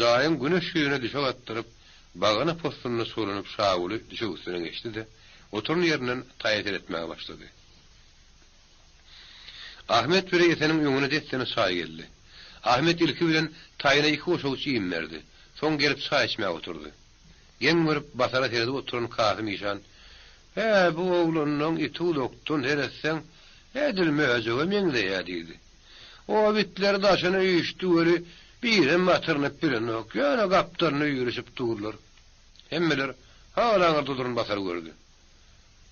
jaýyň güneş ýüzüne düşek atdyryp, bagana possunyna çolanyp Şaguly düşek üstüne geçdi-de, oturan ýerinden taýa seretmäge başlady. Ahmet bile Eseniň öňüne dessine çaý geldi. Ahmet ilki bilen taýyna iki goşawuç iým berdi. Soň gelip çaý içmäge oturdy. Geň görüp, Basara seredip oturan Kasym işan, Hä, bu oglanlaň iti uzakdan seretseň, edil möjege meňzeýä diýdi. O bitler daşyna üýşdi weli, birem batyrnyp bilenok, ýöne gapdalyna üýrüşip durlar. Hemmeler hal aňyrda duran Basary gördi.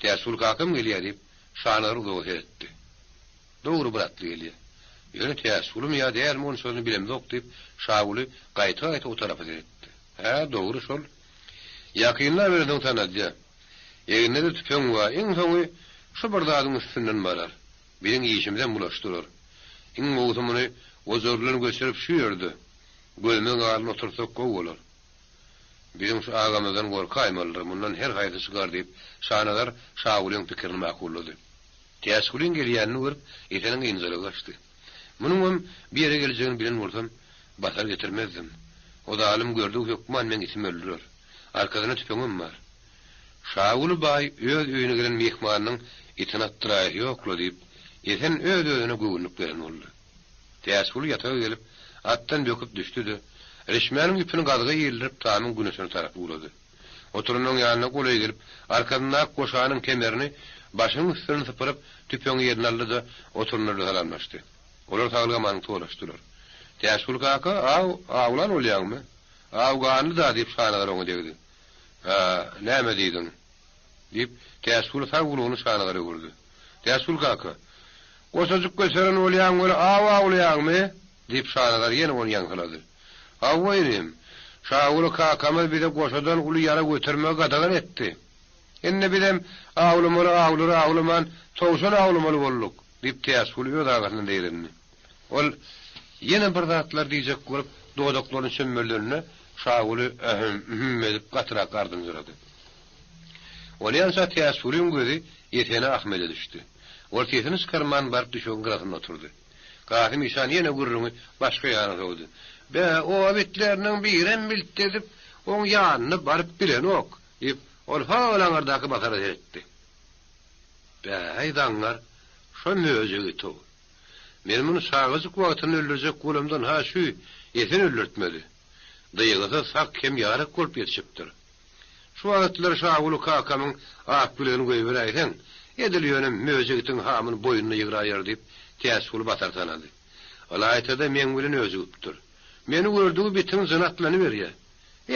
Täçgül kakam gelýä diýip, Şanazar uzaga seretdi. Dogry bir atly gelýä. Ýöne Täçgulumy ýa dälmi onçasyny bilemzok, diýip, Şaguly gaýta-gaýta o tarapa seretdi. Hä, dogry şol. Ýakynlaberensoň tanadýa. Egninde-de tüpeň bar, iň soňy şu bir zadyň üstünden barar. Biziň işimizem bulaşdyrar. Iň gowusy muny ojar bilen göçürip şu ýerde, gözümiziň alnynda oturtsak gowy bolar. Biziň şu agamyzdan gorkaýmalydyr, mundan her haýsy çykar diýip, Şanazar Şagulyň pikirini makullady. Täçgulyň gelýänini görüp, Eseniň ynjalygy gaçdy. Munuňam bir ýere geljegini bilen bolsam, basar getirmezdim. O zalym gördügi hökman meň itimi öldürer. Arkasynda tüpeňem bar. Şaguly baý öz öýüne gelen myhmanynyň itini atdyraýasy ýok-la diýip, Esen öz-özüne göwünlik beren boldy. Täçguly ýataga gelip, atdan böküp düşdi-de, rişmäniň ýüpüni gazyga ildirip tamyň güneşine tarap ugrady. Oturanyň ýanyna golaý gelip, arkasyndaky goşanyň kemerini başynyň üstünden sypyryp, tüpeňi eline aldy-da, oturanlar bilen salamlaşdy. Olar saglyk-amanlyk soraşdylar. Täçguly kaka, aw awlan bolýaňmy? Aw ganly-da, diýip, Şanazar oňa degdi. Hä, näme diýdiň? Diýip, Täçguly sag gulagyny Şanazara öwürdi. Täçgül kaka, goşajyk göteren bolýaň weli aw awlaýaňmy? Diýip, Şanazar ýene ony ýaňsylady. Hawa, inim. Şaguly kakamyz bize goşadan uly ýara götermegi gadagan etdi. Indi bizem awlamaly awlary awlaman, towşan awlamaly bolduk, diýip, Täçguly öz agasyndan zeýrendi. Ol ýene bir zatlar diýjek bolup, dodaklaryny çömmeldende, Şaguly ähüm, ühüm edip gatyrak ardynjyrady. Onýança Täçgulyň gözi Esene Ahmede düşdi. Ol sesini çykarman baryp düşegiň gyrasynda oturdy. Kasym işan ýene gürrüňi başga ýana sowdy. Be, oba itleriniň birem milt edip, oň ýanyna baryp bilenok, diýip, ol hol aňyrdaky basara seretdi. Bä-äý, zaňňar, şo möjek it-ow. Men muny çagajyk wagtynda öldürjek bolamdan ha şü Esen öldürtmedi. Dygysyz sak hem ýarak bolup ýetişipdir. Şu wagtlar Şaguly kakamyň ak bilegini goýberäýseň, edil ýöne möjek itiň hamyny boýnuna ýygraýar diýip, Täçguly batar tanady. Ylaýta-da meň bilen öjügipdir. Meni gördügi bitiň jyny atlanyberýär.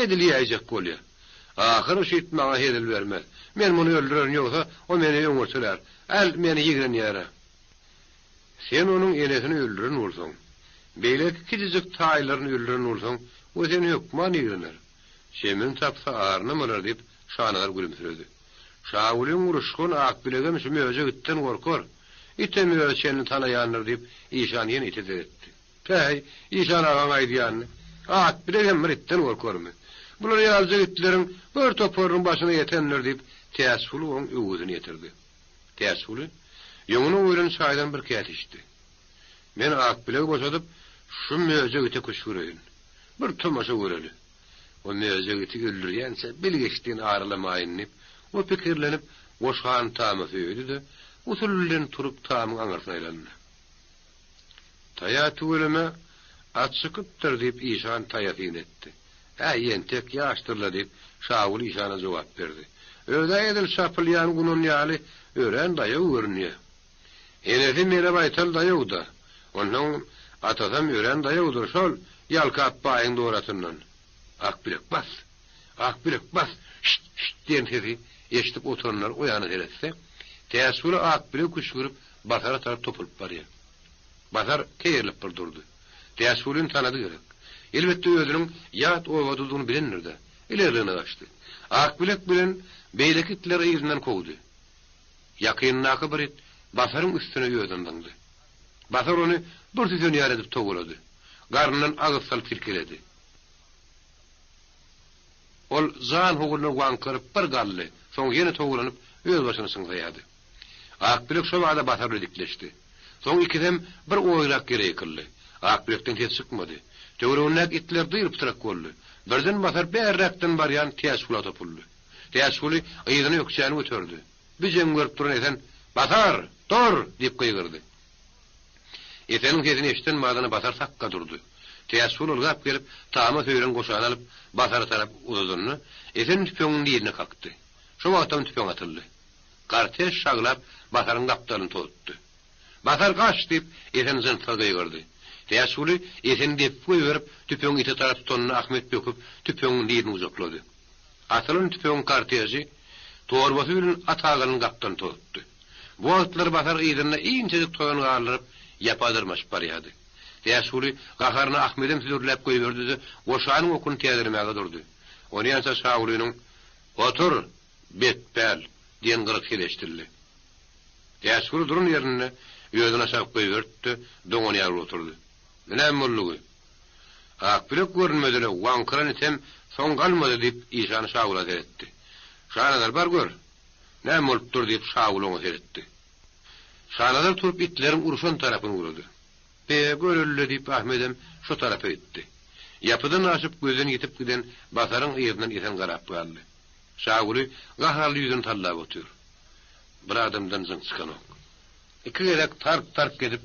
Edil iýäýjek bolýar. Ahyry şu it maňa hezil bermez. Men muny öldürerin ýogsa o meni öňürtelär. Äl, meni ýigrenýär-ä. Sen onuň enesini öldüren bolsaň, beýleki kiçijik taýlaryny öldüren bolsaň, o seni hökman ýigrener. Çemini tapsa arynam alar, diýip, Şanazar gülümsiredi. Şagulyň uruşgyn Akbilegem şu möjek itden gorkar. Item öz çenini tanaýandyr, diýip, işan ýene ite seretdi. Päý, işan agaň aýdýanyny. Akbilegem bir itden gorkarmy? Bular ýalyjak itleriň bir toparynyň başyna ýetendir, diýip, Täçguly oň öwgüsini ýetirdi. Täçguly ýoňuna goýlan çaýdan bir käse içdi. Men Akbilegi boşadyp, şu möjek ite küşgüreýin. Bir tomaşa göreli. O möjek iti öldürýänçä bilgeşden aralamaýyn diýip, o pikirlenip, goşhany tama söýedi-de, usul bilen turup tamyň aňyrsyna aýlandy. Taýa tüweleme, at çykypdyr, diýip, işan taýa syn etdi. Äý, entek ýaşdyr-la, diýip, Şaguly işana jogap berdi. Öz-ä edil çapylýan gunan ýaly örän daýaw görünýä. Enesi mele baýtal daýaw-da. Onsoň atasam örän daýawdyr, şol Ýalkap baýyň doratyndan. Akbilek bas! Akbilek bas! Şşt! Şşt! diýen sesi eşidip oturanlar o ýana seretse, Täçguly Akbilegi küşgürip, Basara tarap topulyp barýar. Basar keýerilip bir durdy. Täçgulyny tanady gerek. Elbetde özüniň ýat obadadygyny bilendir-dä. Ilerligine gaçdy. Akbilek bilen beýleki itleri yzyndan kowdy. Ýakyndaky bir it Basaryň üstüne özüni zyňdy. Basar ony bir süsen ýaly edip towalady. Garnyndan agyz salyp silkeledi. Ol jan howruna waňkyryp bir galdy, soň ýene towalanyp öz başyny çyňsaýardy. Akbilek şo bada Basar bilen dikleşdi. Soň ikisem bir oýrak ýere ýykyldy. Akbilekden ses çykmady. Töweregindäki itler dyr-pytrak boldy. Birden Basar bärräkden barýan Täçgula topuldy. Täçguly yzyna ökjäni göterdi. Bir jeňi görüp duran Esen, Basar! Dur! diýip gygyrdy. Eseniň sesini eşiden badyna Basar sakga durdy. Täçguly ylgap gelip, tama söýlen goşany alyp, Basara tarap uzadanda, Esen tüpeňiň niline kakdy. Şo wagtam tüpeň atyldy. Kartež şaglap, Basaryň gapdalyny tozutdy. Basar gaç! diýip, Esen jynssyz gygyrdy. Täçguly Eseni depip goýberip, tüpeňi ite tarap tutanda Ahmet böküp, tüpeňiň nilini gujaklady. Atylan tüpeňiň karteži torbasy bilen at aganyň gapdalyny tozutdy. Bu wagtlar Basar yzynda inçejik tozan galdyryp, ýapa dyrmaşyp barýardy. Täçguly gaharyny Ahmedem südürläp goýberdi-de, goşanyň okuny täzelemäge durdy. Onýança Şagulynyň, Otur, betpäl! diýen gyryk sesi eşidildi. Täçguly duran ýerinde özüni aşak goýberdi-de, doňan ýaly bolup oturdy. Bu näme boldugy? Akbilek görünmedi-le, waňkyran item soň galmady, diýip, işan Şagula seretdi. Şanazar, bar gör, näme bolupdyr, diýip, Şaguly oňa seretdi. Şanazar turup itleriň urşan tarapyny ugrady. Be, göreli-le, diýip, Ahmedem şo tarapa gitdi. Ýapydan aşyp gözden ýitip giden Basaryň yzyndan Esen garap galdy. Şaguly gaharly ýüzüni sallap otyr. Bir adamdan jyň çykanok. Iki gezek tark-tark edip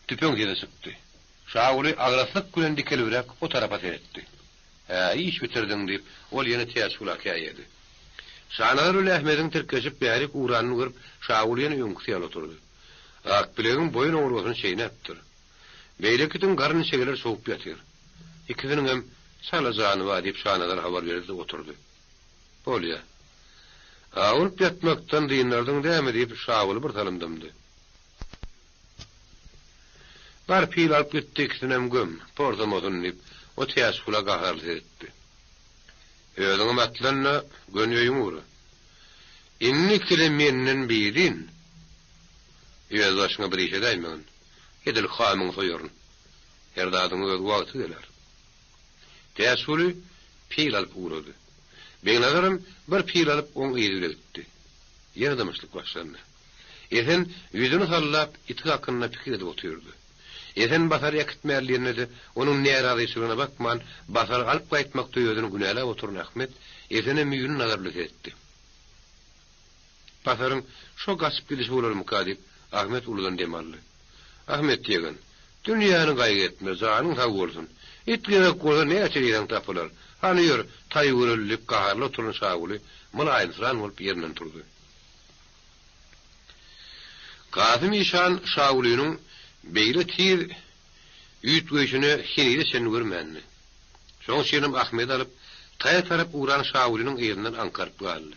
tüpeň sesi çykdy. Şaguly agraslyk bilen dikelibräk o tarapa seretdi. Hä, iş bitirdiň, diýip, ol ýene Täçgula käýedi. Şanazar bilen Ahmediň tirkeşip bärik ugranyny görüp, Şaguly ýene öňküsi ýaly oturdy. Akbilegiň boýun oňurgasyny çeýnäpdir. Beýleki itiň garyn içegeleri sowup ýatyr. Ikisiniňem çala jany bar, diýip, Şanazar habar berdi-de oturdy. Bolýa. Awunyp ýatmakdan dynardyň dämi, diýip, Şaguly bir salym dymdy. Bar pil alyp gitdi ikisinem göm, porsamasyn diýip, o Täçgula gaharly seretdi. Özüňem atlan-da, göni öýüňe ugra. Indi ikili menden birin. Öz başyňa bir iş edäýmegin. Edil hamyňy soýaryn. Her zadyň öz wagty geler. Täçguly pil alyp ugrady. Begnazaram bir pil alyp oň yzy bile gitdi. Ýene dymyşlyk başlandy. Esen ýüzüni sallap, iti hakynda pikir edip otyrdy. Esen Basary äkitmäli diýende-de, onuň närazyçylygyna bakman, Basary alyp gaýtmakda özüni günäläp oturan Ahmet Esene müýnli nazar bilen seretdi. Basaryň şo gaçyp gidişi bolarmyka diýip, Ahmet uludan dem aldy. Ahmet ýegen, dünýäni gaýgy etme, janyň sag bolsun. It gerek bolsa näçe diýseň tapylar. Hany ýör, taý göreli diýip, gaharly oturan Şaguly mylaýymsyran bolup ýerinden turdy. Kasym işan Şagulynyň beýle tiz üýtgeýşini henize çenli görmändi. Şoň üçinem Ahmedi alyp, taýa tarap ugran Şagulynyň yzyndan aňkaryp galdy.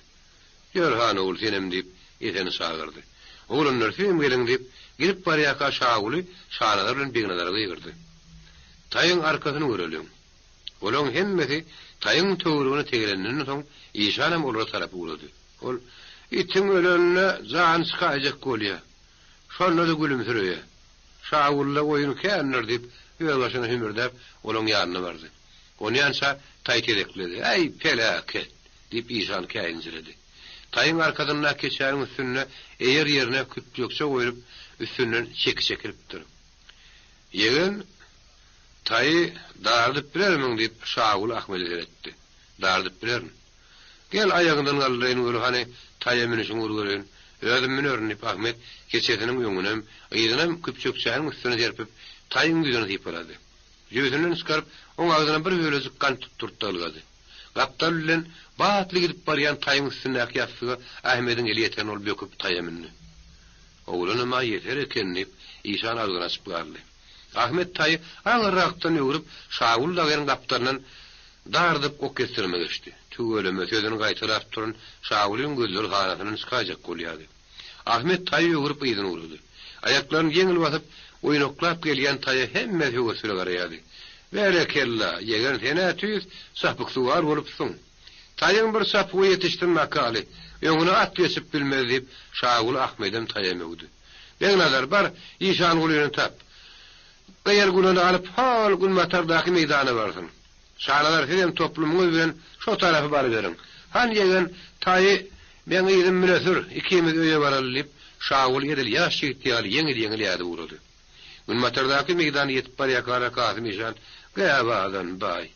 Ýör, han ogul, senem, diýip, Eseni çagyrdy. Oglanlar, sizem geliň, diýip, gidip barýarka Şaguly Şanazar bilen Begnazara gygyrdy. Taýyň arkasyny göreliň. Olaň hemmesi taýyň töweregine tegelenden soň işanam olara tarap ugrady. Ol, Itiň ölenine jany çykaýjak bolýa. Şonda-da gülümsireýä. Şagulla oýun kändir diýip, özbaşyna hümürdäp, olaň ýanyna bardy. Onýança taý tezekledi. Äý, peläket! diýip, işan käýinjiredi. Taýyň arkasyndaky keçäniň üstünde eýer ýerine küpjekçe goýlup, üstünden çeki çekilipdir. Ýegen, taýy dardyp bilermiň? diýip, Şaguly Ahmede seretdi. Dardyp bilerin. Gel, aýagyňdan galdyraýyn weli, hany, taýa münüşiňi bir göreýin. Özüm münerin, diýip, Ahmet keçesiniň öňünem, yzynam küpjekçäniň üstüne serpip, taýyň ýüzüni sypalady. Jübüsinden çykaryp, oň agzyna bir bölejik gant tutdurtdy ylgady. Gapdal bilen batly gidip barýan taýyň üstündäki ýassyga Ahmediň eli ýeten ol böküp taýa mündi. Oglanam-a ýeser eken, diýip, işan agzyny açyp galdy. Ahmet taýy aňyrrakdan öwrüp, Şaguly dagynyň gapdalyndan dardyp ok ýetdirme geçdi. Tüweleme, sözüni gaýtalap duran Şagulyň gözleri hanasyndan çykaýjak bolýardy. Ahmet taýy öwrüp yzyna ugrady. Aýaklaryny ýeňil basyp, oýnaklap gelýän taýa hemme höwes bile garaýardy. Berekella, ýegen sen-ä tüýs çapyksuwar bolupsyň. Taýyň bir çapygy ýetişsin makaly, öňüne at geçip bilmez diýip, Şaguly Ahmedem taýa möwdi. Begnazar, bar, Işangulyny tap. Gyýal günäni alyp, hol günbatardaky meýdana barsyn. Şanazar, sizem toplumyňyz bilen şo tarapa baryberiň. Han ýegen, taýy meň yzym bile sür, ikimiz öýe baraly, diýip, Şaguly edil ýaş ýigit ýaly ýeňil-ýeňil ädip ugrady. Günbatardaky meýdana ýetip barýarkalar Kasym işan, Gäbazan, baý,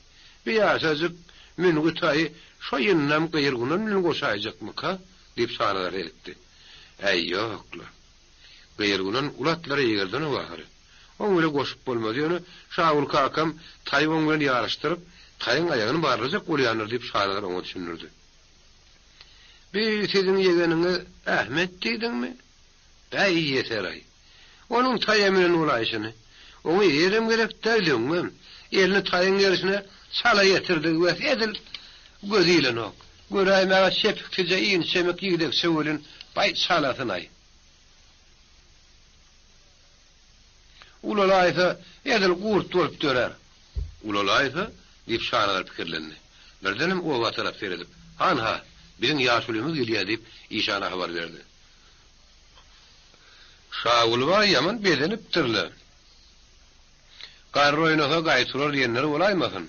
bi ýaşajyk müngi taýy şo ýyndam gyýylgunan bilen goşaýjakmyka? diýip Şanazara seretdi. Äý, ýok-la. Gyýylgunan uly atlara eýgerdenok ahyry. Oň bile goşup bolmaz, ýöne Şaguly kakam taýy oň bilen ýaryşdyryp, taýyň aýagyny barlajak bolýandyr, diýip, Şanazar oňa düşündirdi. Bi siziň ýegeniňiz Ahmet diýdiňmi? Bäý, ýeser-aý. Onuň taýa münen bolaýşyny. Oňa ýerem gerek däl, löňňem. Elini taýyň gerşine çala ýetirdigi wes edil gözi ilenok. Göräýmäge çepiksije inçemik ýigdekçe welin, baý çalasyn-aý. Ulalaýsa, edil gurt bolup dörär. Ulalaýsa? diýip Şanazar pikirlendi. Birdenem oba tarap seredip, Hanha, biziň ýaşulymyz gelýär diýip, işana habar berdi. Şaguly baý ýaman bezenipdir-le. Garry oýnasa gaý turar diýenleri bolaýmasyn.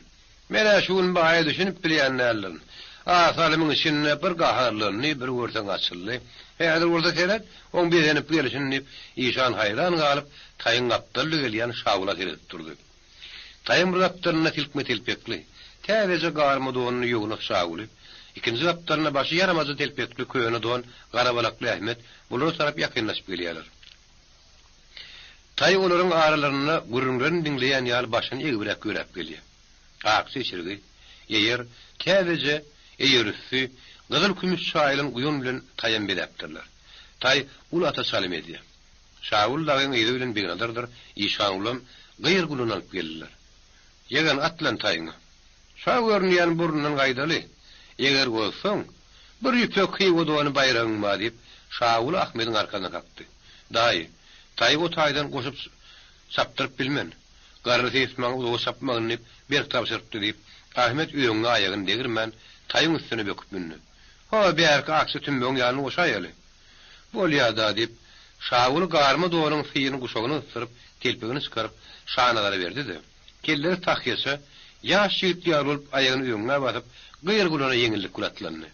Men-ä şu gün baýa düşünip bilýän däldirin. Az salymyň içinde bir gaharlandy, bir görseň açyldy. Häzir bolsa seret, oň bezenip gelşini diýip, işan haýran galyp, taýyň gapdalda gelýän Şagula seredip durdy. Taýyň bir gapdalynda silkme telpekli, täzeje garma donly ýognas Şaguly, ikinji gapdalynda başy ýaramaja telpekli köne don gara balakly Ahmet bulara tarap ýakynlaşyp gelýärler. Taý olaryň aralarynda gürrüňlerini diňleýän ýaly başyny egibräk ýöräp gelýär. Akja içirgi, eýer, täzeje eýerüsti, gyzyl-kümüş çaýylan guýun bilen taýam bezäpdirler. Taý uly ata çalym edýär. Şaguly dagyň yzy bilen Begnazardyr Işangulam gyr guluny alyp geldiler. Ýegen, atlan taýyňa. Şa görünýän burnundan gaýdaly. Eger bozsaň, bir ýüpek hywa dony baýragyň bar diýip, Şaguly Ahmediň arkasyna kakdy. Daýy, taýy o taýdan goşup çapdyryp bilmen. Garry seýis maňa uzaga çapmagyn diýip, berk tabşyrypdy diýip, Ahmet öňňe aýagyny degirmän, taýyň üstüne böküp mündi. Ho, bärki akja tümmegiň ýanyna goşaýaly. Bolýa-da, diýip, Şaguly garma donuň syýyny guşagyna gysdyryp, telpegini çykaryp, Şanazara berdi-de, kellesi tahýaça, ýaş ýigit ýaly bolup aýagyny öňňä basyp, gyr gulana ýeňillik bilen atlandy.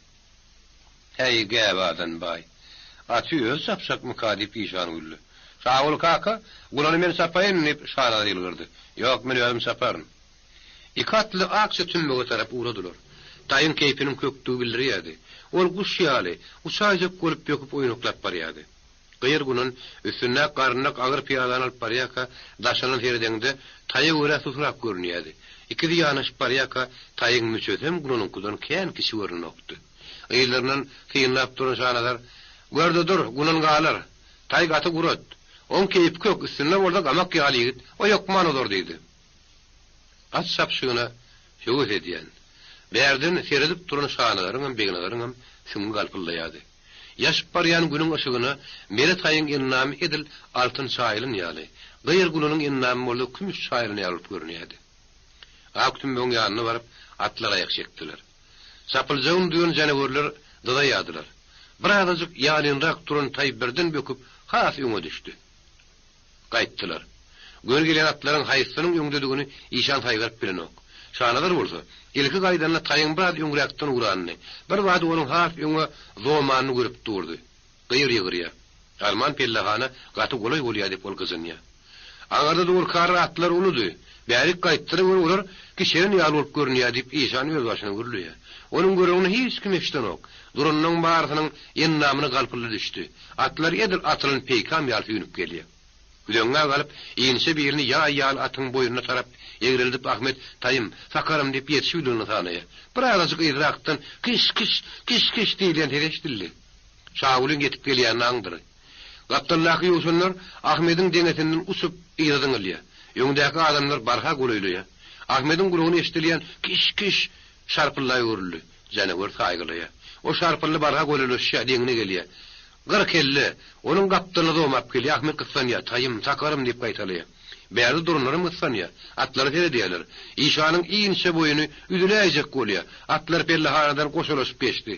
Häý, gäbadan baý, aty özi çapjakmyka? diýip, işan güldi. Şaguly kaka, gulany men çapaýyn, diýip, Şanazar ýylgyrdy. Ýok, men özüm çaparyn. Iki atly akja tümmege tarap ugradylar. Taýyň keýpiniň kökdügi bildirýärdi. Ol guş ýaly, uçaýjak bolup böküp oýnaklap barýardy. Gyr gunan, üstündäki garynlak agyr pyýadany alyp barýarka, daşyndan seredeňde, taýa görä susrak görünýärdi. Ikisi ýanaşyp barýarka, taýyň müçesem gunanyňkydan kän kiçi görnenokdy. Yzlaryndan synlap duran Şanazar, Gör-de dur, gunan galar. Taý gaty gurat. Oň keýpi kök, üstünde bolsa gamak ýaly ýigit, o hökman ozar diýdi. At çapyşygyna höwes edýän, bärden seredip duran Şanazaryňam, Begnazaryňam süňňi galpyldaýardy. Ýaşyp barýan Günüň yşygyna mele taýyň endamy edil altyn çaýylan ýaly, gyr gulunyň endamy bolsa kümüş çaýylan ýaly bolup görünýärdi. Ak tümmegiň ýanyna baryp, atlar aýak çekdiler. Çapyljagyny duýan janawerler dyzaýardylar. Birazajyk ýalynrak duran taý birden böküp, has öňe düşdi. Gaýtdylar. Göni gelen atlaryň haýsysynyň öňdedigini işan saýgaryp bilenok. Şanazar bolsa, ilki gaýdanda taýyň biraz öňräkden ugranyny, birbada onuň has öňe zomanyny görüp durdy. Gyr ýygyrýar. Arman pellehana gaty golaý bolýar diýip ol gyjynýar. Aňyrda durkara atlar uludy. Bärik gaýtdylar we olar kiçelen ýaly bolup görünýär diýip işan özbaşyna gürleýär. Onuň gürrüňini hiç kim eşidenok. Duranlaryň barysynyň endamyna galpyldy düşdi. Atlar edil atylan peýkam ýaly süýnüp gelýär. Üzeňňä galyp, inçe birini ýaý ýaly atyň boýnuna tarap egrildip Ahmet, Taýym, sakarym diýip ýetişibilenini sanaýar. Birazajyk yzrakdan Kiş-kiş, kiş-kiş diýilýän ses eşidildi. Şagulyň ýetip gelýänini aňdyr. Gapdaldaky ýowşanlar Ahmediň deňesinden uçup yza zyňylýar. Öňdäki adamlar barha golaýlaýar. Ahmediň gulagyna eşidilýän Kiş-kiş şarpylda öwrüldi. Janawer saýgylaýar. O şarpyldy barha golaýlaşýar, deňine gelýär. Gyr kelle, onuň gapdalyna zomap gelýär. Ahmet gyssanýar. Taýym, takarym diýip gaýtalaýar. Bärde duranlaram gyssanýar. Atlara seredýärler. Işanyň inçe boýuny üzüläýjek bolýar. Atlar pellehanadan goşalaşyp geçdi.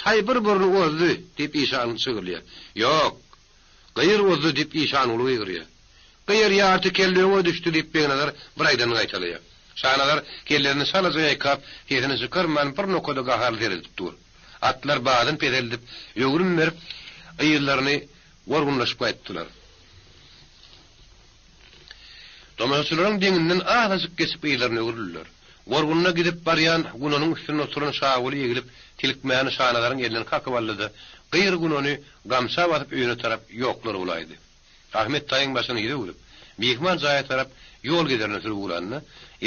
Taý bir burny ozdy! diýip işan çygyrýar. Ýok! Gyr ozdy! diýip Işanguly gygyrýar. Gyr ýarty kelle öňe düşdi! diýip Begnazar bir aýdanyny gaýtalaýar. Şanazar kellesini çalaja ýaýkap, sesini çykarman bir nokada gaharly seredip dur. Atlar badyny peseldip, öwrüm berip, yzlaryny gorgunlaşyp gaýtdylar. Tomaşaçylaryň deňinden azajyk geçip yzlaryna öwrüldiler. Gorgunda gidip barýan gunanyň üstünde oturan Şaguly eglip, tilkmäni Şanazaryň elinden kakyp aldy-da, gyr gunany gamça basyp öýüne tarap ýoklar bolaýdy. Ahmet taýyň başyny ýüze öwrüp, myhman jaýa tarap ýol gezerine sürüp ugranda,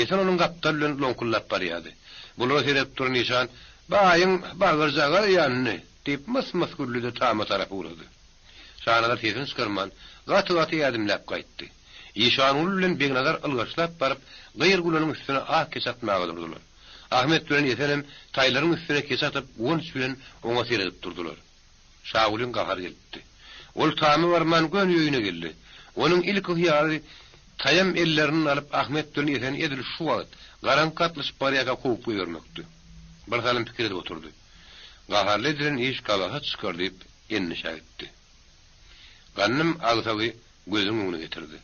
Esen onuň gapdaly bilen loňkuldap barýardy. Bulara seredip duran işan, Baýyň bagyrjagy ýandy! diýip, mys-mys güldi-de tama tarap ugrady. Şanazar sesini çykarman, gaty-gaty ädimläp gaýtdy. Işanguly bilen Begnazar ylgaşlap baryp, gyr gulanyň üstüne ak keçe atmaga durdular. Ahmet bilen Esenem taýlaryň üstüne keçe atyp, guwanç bilen oňa seredip durdular. Şagulyň gahary gelipdi. Ol tama barman göni öýüne geldi. Onuň ilki hyýaly. Taýam ellerinden alyp Ahmet bilen Eseni edil şu wagt, garaňky gatlyşyp barýarka kowup goýbermekdi. Bir salym pikir edip oturdy. Gaharly edilen iş gabahat çykar diýip endişä gitdi. Gandym agsagy gözüniň öňüne getirdi.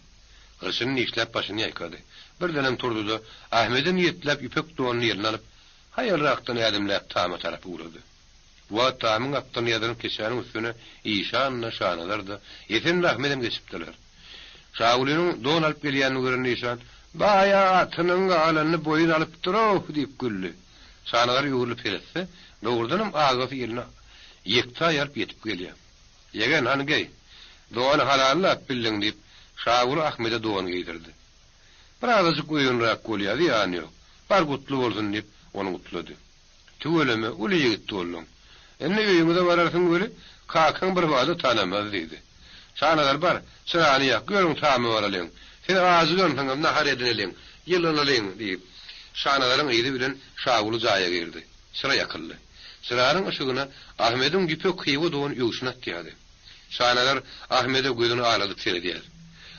Hyrçyny dişläp başyny ýaýkady. Birdenem turdy-da, Ahmede niýetläp ýüpek donuny eline alyp, haýalrakdan ädimläp tama tarap ugrady. Bu wagt tamyň gapdalyna ýazylan keçäniň üstüne Işan-da, Şanazar-da, Esen-de Ahmedem geçipdiler. Şagulynyň don alyp gelýänini gören Işan, Baý-a, atynyň galanyny boýun alypdyr-ow! diýip güldi. Şanazar öwrülip seretse, dogrudanam agasy eline ýektaý alyp ýetip gelýär. Ýegen, hany geý. Dony halallap bildiň, diýip, Şaguly Ahmede don geýdirdi. Birazajyk öýünräk bolýar, zyýany ýok. Bar gutly bolsun, diýip, ony gutlady. Tüweleme, uly ýigit bolduň. Indi öýüňize bararsyň weli, kakaň birbada tanamaz, diýdi. Şanazar, bar, çyrany ýak, ýörüň tama baralyň. Sen ajygansyňam, nahar edineliň, ýylanalyň, diýip, Şanazaryň yzy bilen Şaguly jaýa girdi. Çyra ýakyldy. Çyranyň yşygyna Ahmediň ýüpek hywa dony öwşün atýardy. Şanazar Ahmede gözüni aladyp seredýär.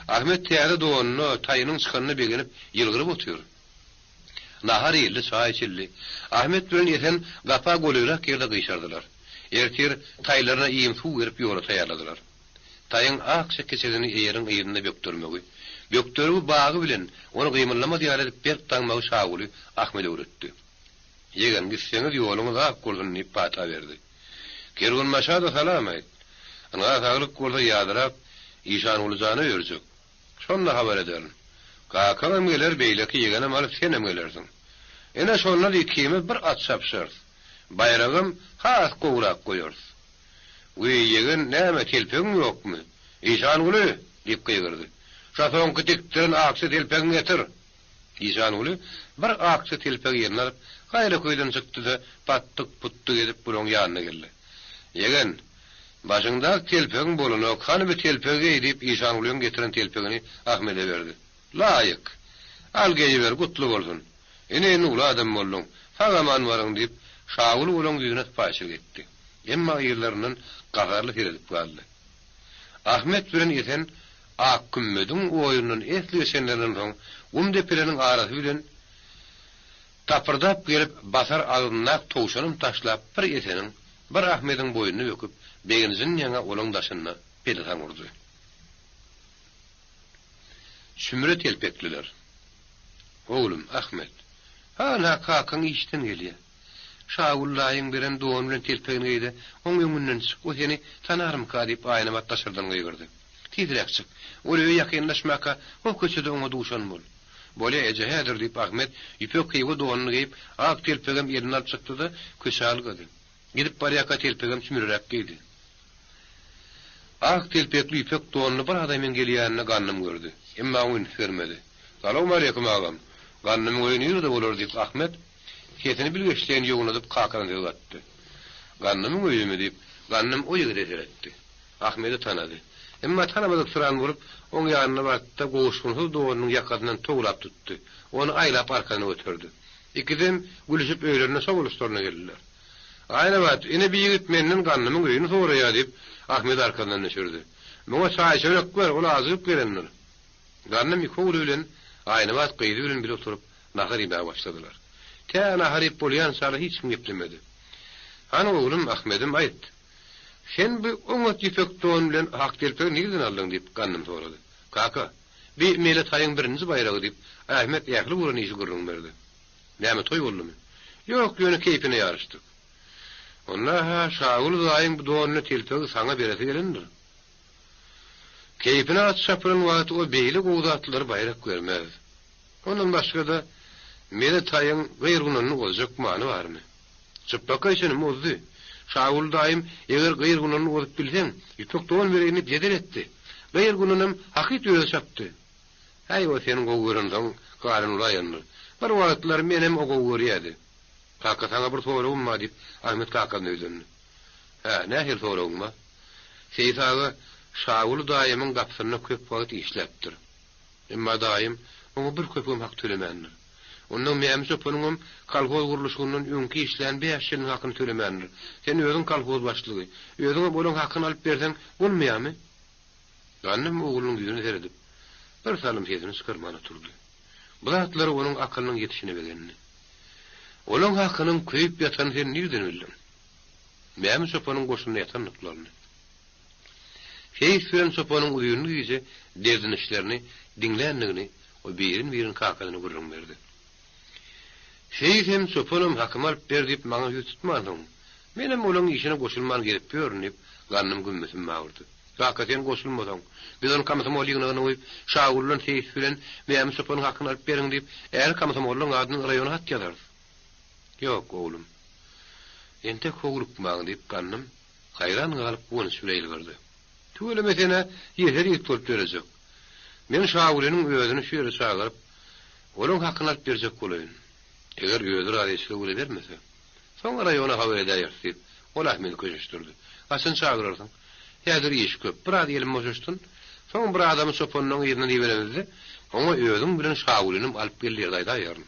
Ahmet täze donuna, taýynyň çykanyna begenip, ýylgyryp otyr. Nahar iýildi, çaý içildi. Ahmet bilen Esen gapa golaýrak ýerde gyşardylar. Ertir taýlaryna iým-suw berip ýola taýýarladylar. Taýyň akja keçesini eýeriň yzynda bökdermegi, bökdergi bagy bilen ony gymyldamaz ýaly edip berk daňmagy Şaguly Ahmede öwretdi. Ýegen, gitseňiz ýoluňyz ak bolsun diýip pata berdi. Kerwenbaşa-da salam aýt. Ynha saglyk bolsa ýazyrap, Işanguly jana ýörjek. Şonda habar ederin. Kakaňam geler, beýleki ýegenem alyp senem gelersiň. Ine şonda-da ikimiz bir at çapyşarys. Baýragam has gowurak goýarys. Wiý, ýegen, näme, telpegiň ýokmy? Işanguly! diýip gygyrdy. Şo soňky dikdiren akja telpegiňi getir! Işanguly bir akja telpegi eline alyp, gaýra köýden çykdy-da, patdyk-putdyk edip bulaň ýanyna geldi. Ýegen, başyňdaky telpegiň bolanok, hany bir telpegi geý, diýip, Işangulyň getiren telpegini Ahmede berdi. Laýyk. Al geýiber, gutly bolsun. Ine, indi uly adam bolduň. Sag-aman baryň, diýip, Şaguly olaň ýüzüne sypaýyçylyk etdi. Emma yzlaryndan gaharly seredip galdy. Ahmet bilen Esen Akkümmediň oýundan esli geçenlerinden soň, gum depeleriniň arasy bilen tapyrdap gelip, basar agzyndaky towşanam taşlap, bir Eseniň, bir Ahmediň boýnuna böküp, begenjinden ýaňa olaň daşynda pelesaň urdy. Sümre telpekliler. Oglum, Ahmet, han-ha kakaň işden gelýär. Şagül daýyň beren dony bilen telpegini geý-de, oň öňünden çyk, o seni tanarmyka diýip Aýnabat daşardan gygyrdy. Tizräk çyk. Ol öýe ýakynlaşmaka, o köçede oňa duşan bol. Bolýa, eje, häzir, diýip, Ahmet ýüpek hywa donuny geýip, ak telpegem eline alyp çykdy-da, köçä ylgady. Gidip barýarka telpegem çümreräk geýdi. Ak telpekli ýüpek donly bir adamyň gelýänini Gandym gördi. Emma oňa üns bermedi. Salowmaleýkim, agam. Gandymyň öýi nirede bolar? diýip, Ahmet sesini bilgeşleýin ýognadyp kakadan söz gatdy. Gandymyň öýümi? diýip, Gandym o ýigide seretdi. Ahmedi tanady. Emma tanamadyksyran bolup, oň ýanyna bardy-da, gowuşgynsyz donunyň ýakasyndan towlap tutdy. Ony aýlap arkasyna göterdi. Ikisem gülüşip öýlerine şo boluşlaryna geldiler. Aýnabat, ine bi ýigit menden Gandymyň öýüni soraýar, diýip, Ahmedi arkasyndan düşürdi. Muňa çaý-çörek ber, ol ajygyp gelendir. Gandym iki ogly bilen, Aýnabat gyzy bilen bile oturyp, nahar iýmäge başladylar. Tä nahar iýip bolýançalar hiç kim geplemedi. Hany oglum, Ahmedim, aýt. Sen bu oňat ýüpek don bilen ak telpegi nireden aldyň? diýip, Gandym sorady. Kaka, bi Mele taýyň birinji baýragy, diýip, Ahmet ähli bolan işi gürrüň berdi. Näme, toý boldumy? Ýok, ýöne keýpine ýaryşdyk. Onda-ha Şagül daýyň bu donuny telpegi saňa beresi gelendir. Keýpine at çapylan wagty o beýle gowy zatlary baýrak bermez. Ondan başga-da, Mele taýyň gyr-gunanyny ozjak many barmy? Çypbakaý çenim ozdy. Şagül daýym, eger gyr-gunanyny ozup bilseň, ýüpek don bereýin diýip jedel etdi. Gyr-gunanam hakyt özi çapdy. Häý, o seni gowy görensoň, galan ulaýandyr. Bir wagtlar menem o gowy görýädi. Kaka, saňa bir soragym bar, diýip, Ahmet kakasyna ýüzlendi. Hä, nähili soragyň bar? Seýis aga Şaguly daýymyň gapysynda köp wagt işläpdir. Emma daýym oňa bir köpügem hak tölemändir. Onnoň Mämi çopanyňam kolhoz gurluşygyndan öňki işlän bäş ýylynyň hakyny tölemändir. Sen özüň kolhoz başlygy. Özüňem olaň hakyny alyp berseň bolmaýarmy? Gandym oglunyň ýüzüne seredip. Bir salym sesini çykarman oturdy. Bu zatlara onuň akylynyň ýetişine begendi. Olaň hakynyň köýüp ýatanyny sen nirden bildiň? Mämi çopanyň goşunda ýatandyklaryny. Seýis bilen çopanyň uzynly gije derdinişlerini diňländigini o birin-birin kakasyna gürrüň berdi. Seýisem, çopanam hakymy alyp ber diýip maňa ýüz tutmansoň, menem olaň işine goşulman gezip ýörün diýip, Gandym gümmüsini bagyrdy. Kaka, sen goşulmasaň, biz ony komsomol ýygnagyna goýup, Şaguldan seýis bilen Mämi çopanyň hakyny alyp beriň diýip, ähli komsomollaryň adyndan raýona hat ýazarys. Ýok, oglum. Entek howlukmaň diýip, Gandym haýran galyp guwanç bile ýylgyrdy. Tüweleme sen-ä ýeser ýigit bolup dörejek. Men Şagulynyň özüni şu ýere çagyryp, olaň hakyny alyp berjek bolaýyn. Eger özi razyçylyk bile bermese, soň raýona habar edäýeris diýip, ol Ahmedi köşeşdirdi. Haçan çagyrarsyň? Häzir iş köp, biraz elim boşaşsyn. Soň bir adamy çopanynyň yzyndan iberenimizde, oňa özüň bilen Şagulynam alyp gel diýerdi aýdaýaryn.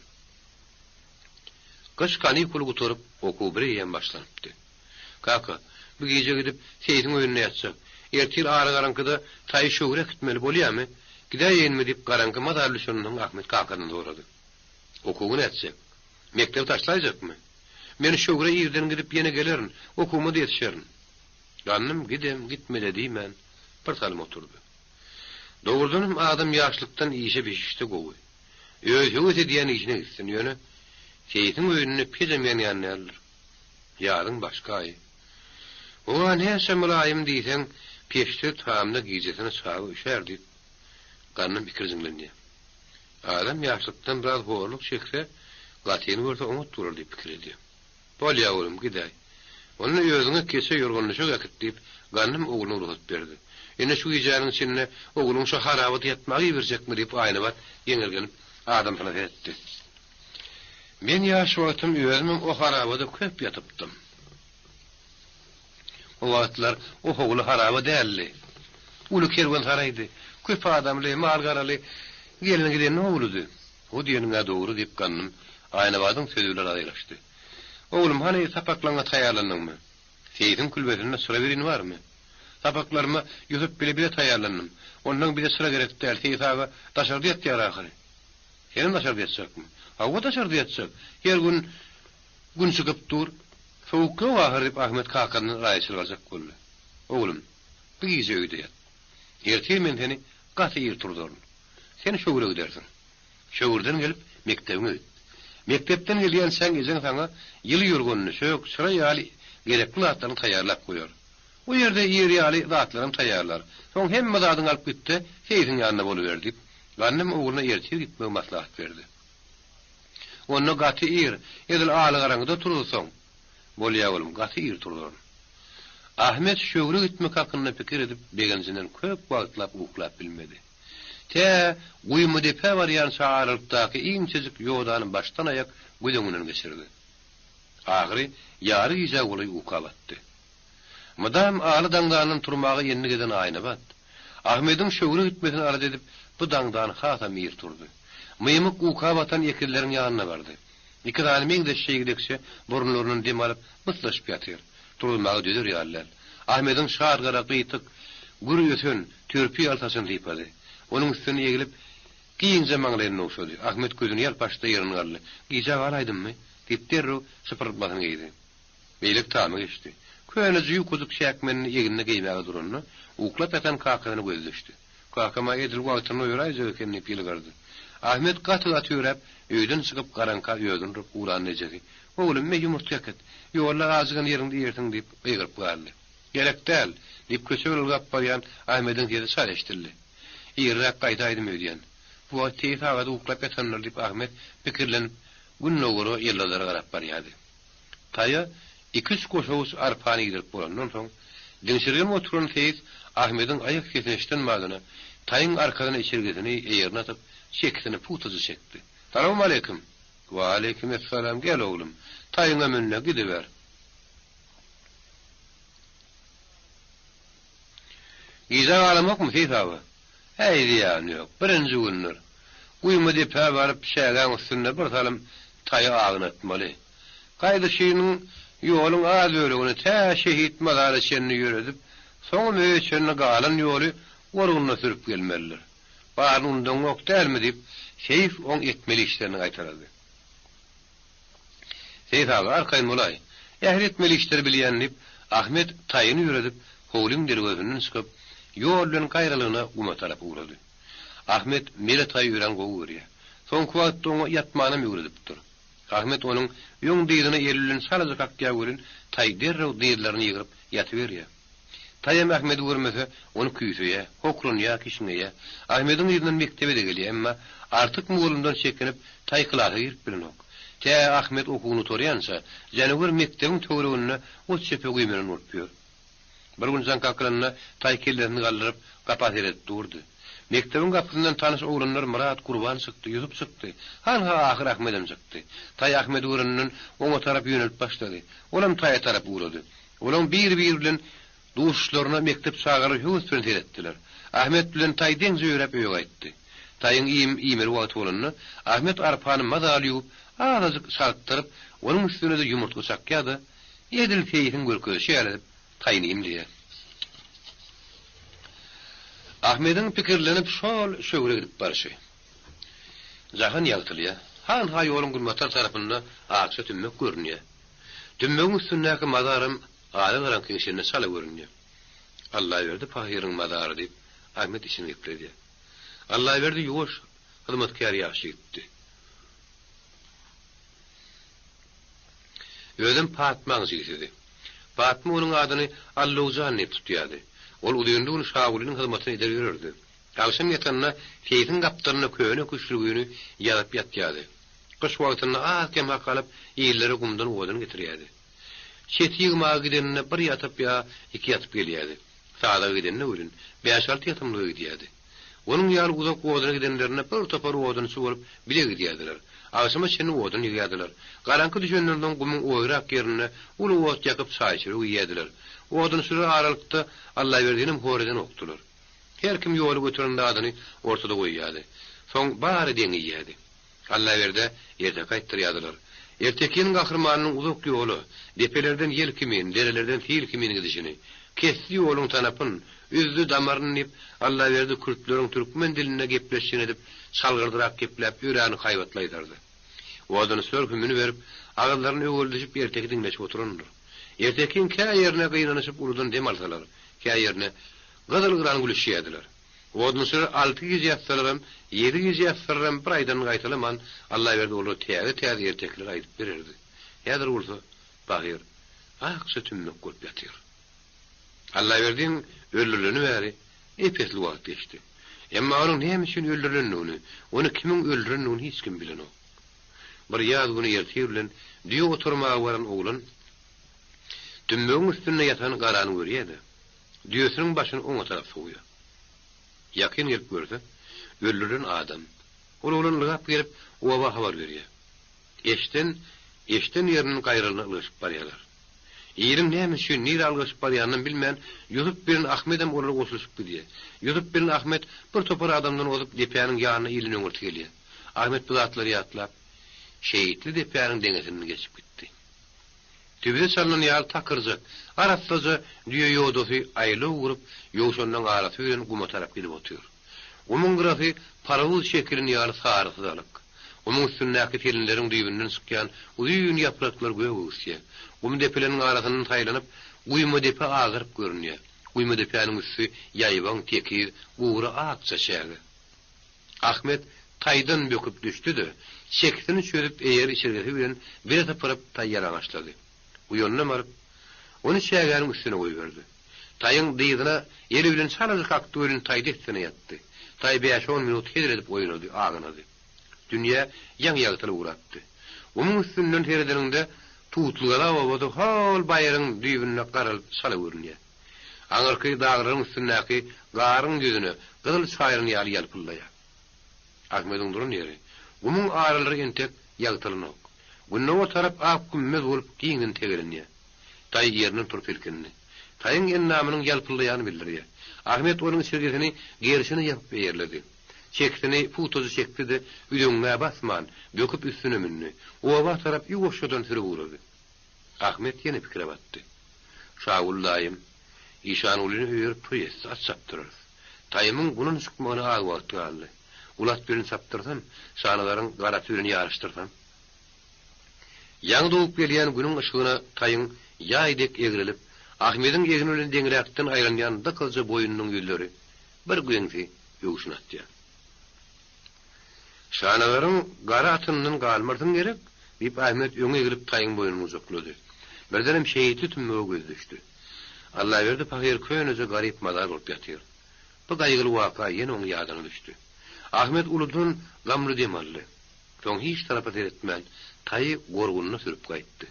Gyş kanikuly gutaryp, okuw bireýýäm başlanypdy. Kaka, bu gije gidip, seýsiň öýünde ýatjak. Ertir ara garaňkyda taýy şöwre äkitmeli bolýamy? Gidäýeýinmi? diýip, garaňky mazaly düşenden soň Ahmet kakadan sorady. Okuwy nätjek? Mekdebi taşlaýjakmy? Men şöwre irden gidip ýene gelerin, okuwyma-da ýetişerin. Gandym gidem, gitme-de diýmän, bir salym oturdy. Dogrudanam adam ýaşlykdan işe bişişse gowy. Öz höwes edýän işine gitsin, ýöne seýsiň öýünde pejem ýanýan däldir. Ýazyň başky aýy. Oňa näçe mylaýym diýseň, peçde tamda gijesine çaga üşär diýip, Gandym ikirjiňlenýär. Adam ýaşlykdan biraz horluk çekse, gatyny görse oňat bolar diýip pikir edýär. Bolýa oglum, gidäý. Onda özüňe keçe ýorgan-düşek äkit diýip, Gandym ogluna rugsat berdi. Indi şu gijäniň içinde ogluň şo harabada ýatmaga iberjekmi diýip Aýnabat geňirgenip adamsyna seretdi. Men ýaş wagtym özümem o harabada köp ýatypdym. O wagtlar o howly haraba däldi. Uly kerwensaraýdy. Köp adamly, mal-garaly, gelin-gidenli howludy. O diýeniň-ä dogry, diýip, Gandym Aýnabadyň sözi bilen razylaşdy. Oglum, hany, sapaklaryňa taýýarlandyňmy? Seýsiň külbesinde çyra birin barmy? Sapaklaryma Ýusup bile bile taýýarlandym. Ondan bize çyra gerek däl, Seýis aga daşarda ýatýar ahyry. Senem daşarda ýatjakmy? Hawa, daşarda ýatjak. Her gün Gün çykyp dur. Sowuk ýok ahyry, diýip, Ahmet kakasyndan raýaçylyk aljak boldy. Oglum, bu gije öýde ýat. Ertir men seni gaty ir turzaryn. Sen şöwre gidersiň. Şöwürden gelip, mekdebiňe git. Mekdepden gelýänçäň ejeň saňa ýyly ýorgan-düşek, çyra ýaly gerekli zatlaryny taýýarlap goýar. O ýerde iýer ýaly zatlaram taýýarlar. Soň hemme zadyňy alyp git-de, seýsiň ýanynda boluber, diýip, Gandym ogluna ertir gitmegi maslahat berdi. Onda gaty ir, edil alagaraňkyda turuzsaň. Bolýa oglum, gaty ir turuzaryn. Ahmet şöwre gitmek hakynda pikir edip, begenjinden köp wagtlap uklap bilmedi. Tä Guýma depä barýança aralykdaky inçejik ýodany başdan-aýak göz öňünden geçirdi. Ahyry ýary gijä golaý uka batdy. Mydam aly daňdandan turmaga endik eden Aýnabat, Ahmediň şöwre gitmesini alada edip, bu daňdan hasam ir turdy. Mymyk uka batan ekizleriň ýanyna bardy. Iki sany meňzeş şeýgidekçe burunlaryndan dem alyp, myslaşyp ýatyr. Turuzmaga dözer ýaly däl. Ahmediň şar gara gyýtyk, gür ösen, törpi ýaly saçyny sypady. Onuň üstüne eglip, giňje maňlaýyny ogşady. Ahmet gözüni ýalp açdy-da ýerinden galdy. Gijä galaýdymmy? diýip, derrew şypyrtmasyny geýdi. Beýleki tama geçdi. Köneje ýukajyk çäkmenini egnine geýmäge duranda, uklap ýatan kakasyna gözi düşdi. Kakam-a edil wagtynda oýaraýjak eken diýip ýylgyrdy. Ahmet gaty-gaty ýöräp, öýden çykyp garaňka özüni urup ugranda ejesi, Oglum, me ýumurtga äkit. Ýolda ajygan ýeriňde iýersiň diýip gygyryp galdy. Gerek däl! diýip köçe bilen ylgap barýan Ahmediň sesi çal eşidildi. Irräk gaýdaýdym öýdýän. Bu wagt teý sagady uklap ýatandyr diýip Ahmet pikirlenip, gündogara ýyldyzlara garap barýardy. Taýa iki-üç goşawuç arpany iýdirip bolandan soň, diňşirgenip oturan seýis Ahmediň aýak sesini eşiden badyna, taýyň arkasyna içirgisini eýerine atyp, çekisini pugtaja çekdi. Salowmaleýkim! Waleýkim essalam, gel oglum, taýyňa mün-de, gidiber. Gijä galamokmy, seýis aga? Äý, zyýany ýok. Birinji gündür. Guýma depä baryp, çägäň üstünde bir salym taýy agynatmaly. Gaýdyşynyň ýoluň az bölegini tä şehit mazara çenli ýöredip, soňam öýe çenli galan ýoly gorgunda sürüp gelmelidir. Baryny unudaňok dälmi? diýip, Seýis oň etmeli işlerini gaýtalady. Seýis aga, arkaýyn bolaý. Ähli etmeli işleri bilýän, diýip, Ahmet taýyny ýöredip, howlyň derwezesinden çykyp, ýol bilen gaýralygyna guma tarap ugrady. Ahmet mele taýy örän gowy görýär. Soňky wagtda oňa ýatmanam öwredipdir. Ahmet onuň öň dyzyna eli bilen çalaja kakýar welin, taý derrew dyzlaryny ýygryp ýatyberýär. Taýam Ahmedi görmese, ony küýseýär, hokranýar, kişňeýär. Ahmediň yzyndan mekdebe-de gelýär, emma Artyk mugallymdan çekinip, taý klasa girip bilenok. Tä Ahmet okuwyny gutarýança, janawer mekdebiň töwereginde ot-çöpe güýmenen bolup ýör. Bir gün jaň kakylanda, taý kellesini galdyryp, gapa seredip durdy. Mekdebiň gapysyndan tanyş oglanlar Myrat, Gurban çykdy, Ýusup çykdy. Hanha, ahyr Ahmedem çykdy. Taý Ahmedi göreninden oňa tarap ýönelip başlady. Olam taýa tarap ugrady. Olaň bir-biri bilen duşuşlaryna mekdep çagalary höwes bilen seretdiler. Ahmet bilen Taý deňje ýöräp öýe gaýtdy. Taýyň iým iýmeli wagty bolanda, Ahmet arpany mazaly ýuwup, azajyk çaltdyryp, onuň üstüne-de ýumurtga çakýar-da, edil seýsiň görkezişi ýaly edip, Taýyny iýmleýär. Ahmediň pikirlenip şol şöwre gidip barşy. Jahan ýagtylýar. Hanha ýoluň günbatar tarapynda akja tümmek görünýär. Tümmegiň üstündäki mazaram ala garaňkyň içinde çala görünýär. Allaberdi pahyryň mazary diýip, Ahmet içini gepledýär. Allaberdi ýuwaş, hyzmatkär ýaş ýigitdi. Özem Patmaň jigisidi. Patma onuň adyny Allowjan diýip tutýardy. Ol uzynly gün Şagulynyň hyzmatyny eder ýörerdi. Agşam ýatanda seýsiň gapdalynda köne küşlügini ýazyp ýatýardy. Gyş wagtynda az-kem hak alyp, illere gumdan odun getirýärdi. Çeti ýygmaga gideninde bir ýatyp ýa iki ýatyp gelýärdi. Sazaga gidende welin, bäş-alty ýatymlyga gidýärdi. Onuň ýaly uzak oduna gidenlerinde bir topar odunçy bolup bile gidýärdiler. Agşama çenli odun ýygýardylar. Garaňky düşenden soň gumuň oýrak ýerinde uly ot ýakyp çaý-çörek iýýärdiler. Odunçylar aralykda Allaberdinem hor edenokdylar. Her kim ýoly göteren zadyny ortada goýýardy. Soň bary deň iýýärdi. Allaberdä erteki aýtdyrýardylar. Ertekiniň gahrymanynyň uzak ýola, depelerden ýel kimin, derelerden sil kimin gidişini, kesdi ýoluň tanapyn, üzdi damaryn diýip, Allaberdi kürtleriň türkmen dilinde gepleşjegini edip, çalgyrdyrak gepläp, örän haýbatly aýdardy. Odunyçylar hümüni berip, agyzlaryny öweldişip erteki diňleşip oturandyr. Ertekiň kä ýerine gynanyşyp uludan dem alsalar, kä ýerine gyzyl-gyran gülüşýärdiler. Odunçylar alty gije ýatsalaram, ýedi gije ýatsalaram bir aýdanyny gaýtalaman, Allaberdi olara täze-täze ertekiler aýdyp bererdi. Häzir bolsa, pahyr, akja tümmek bolup ýatyr. Allaberdiň öldürileni bäri ep-esli wagt geçdi. Emma onuň näme üçin öldürilendigini, ony kimiň öldürendigini hiç kim bilenok. Bir ýaz güni ertir bilen düýe otarmaga baran oglan tümmegiň üstünde ýatan garany görýär-de, Düýesiniň başyny oňa tarap sowýar. Ýakyn gelip görse, öldürilen adam. Ol oglan ylgap gelip, oba habar berýär. Eşden, eşden ýerinden gaýralyna ylgaşyp barýarlar. Iliň näme üçin, nirä ylgaşyp barýanynam bilmän, Ýusup bilen Ahmedem olara goşulyşyp gidýär. Ýusup bilen Ahmet bir topar adamdan ozup, depäniň ýanyna ilden öňürti gelýär. Ahmet bu zatlary ýatlap, Şehitli depäniň deňesinden geçip gitdi. Tübüze çalnan ýaly takyrjak, arassaja düýe ýodasy aýlaw gurup, ýowşanlaň arasy bilen guma tarap gidip otyr. Gumuň gyrasy parawuz şekilin ýaly sary syzalyk. Gumuň üstündäki selinleriň düýbünden çykýan uzyn ýapraklar gök öwüsýär. Gum depeleriniň arasyndan saýlanyp, guýma depe agaryp görünýär. Guýma depäniň üsti ýaýbaň, tekiz, gury akja çäge. Ahmet taýdan böküp düşdi-de, çekisini çözüp eýeri içirgisi bilen bire sypyryp taý ýalaňaçlady. Uýanyna baryp, ony çägäniň üstüne goýberdi. Taýyň dyzyna eli bilen çalaja kakdy welin taý dessine ýatdy. Taý bäş-on minut hezil edip oýnady, agynady. Dünýä ýaňy ýagtylyp ugrapdy. Gumuň üstünden seredeniňde Tutlygala obasy hol baýryň düýbünde garalyp çala görünýär. Aňyrky daglaryň üstündäki garyň ýüzüne gyzyl çaýylan ýaly ýalpyldaýar. Ahmediň duran ýeri, gumuň aralary entek ýagtylanok. Gündogar tarap ak gümmez bolup giňden tegelenýär. Taý ýerinden turup silkindi. Taýyň endamynyň ýalpyldaýany bildirýär. Ahmet onuň içirgisini gerşine ýapyp eýerledi. Çekisini pugtaja çekdi-de, üzeňňä basman, böküp üstüne mündi. Oba tarap ýuwaşjadan sürüp ugrady. Ahmet ýene pikire batdy. Şaguly daýym, Işangulyny öýerip toý etse, at çapdyrarys. Taýymyň gunun çykmagyna az wagt galdy. Uly at bilen çapdyrsam, Şanazaryň gar aty bilen ýaryşdyrsam. Ýaňy dogup gelýän günüň yşygyna taýyň ýaý dek egrelip, Ahmediň egni bilen deňräkden aýlanýan dykyzja boýnunyň ýüzleri bir geňsi öwşün atýar. Şanazaryň gara atyndan galmarsyň gerek? diýip, Ahmet öňe eglip taýyň boýnuny gujaklady. Birdenem şehitli tümmege gözi düşdi. Allaberdi pahyr köneje garyp mazar bolup ýatyr. Bu gaýgyly waka ýene oň ýadyna düşdi. Ahmet uludan gamly dem aldy. Soň hiç tarapa seretmän, taýy gorgunyna sürüp gaýtdy.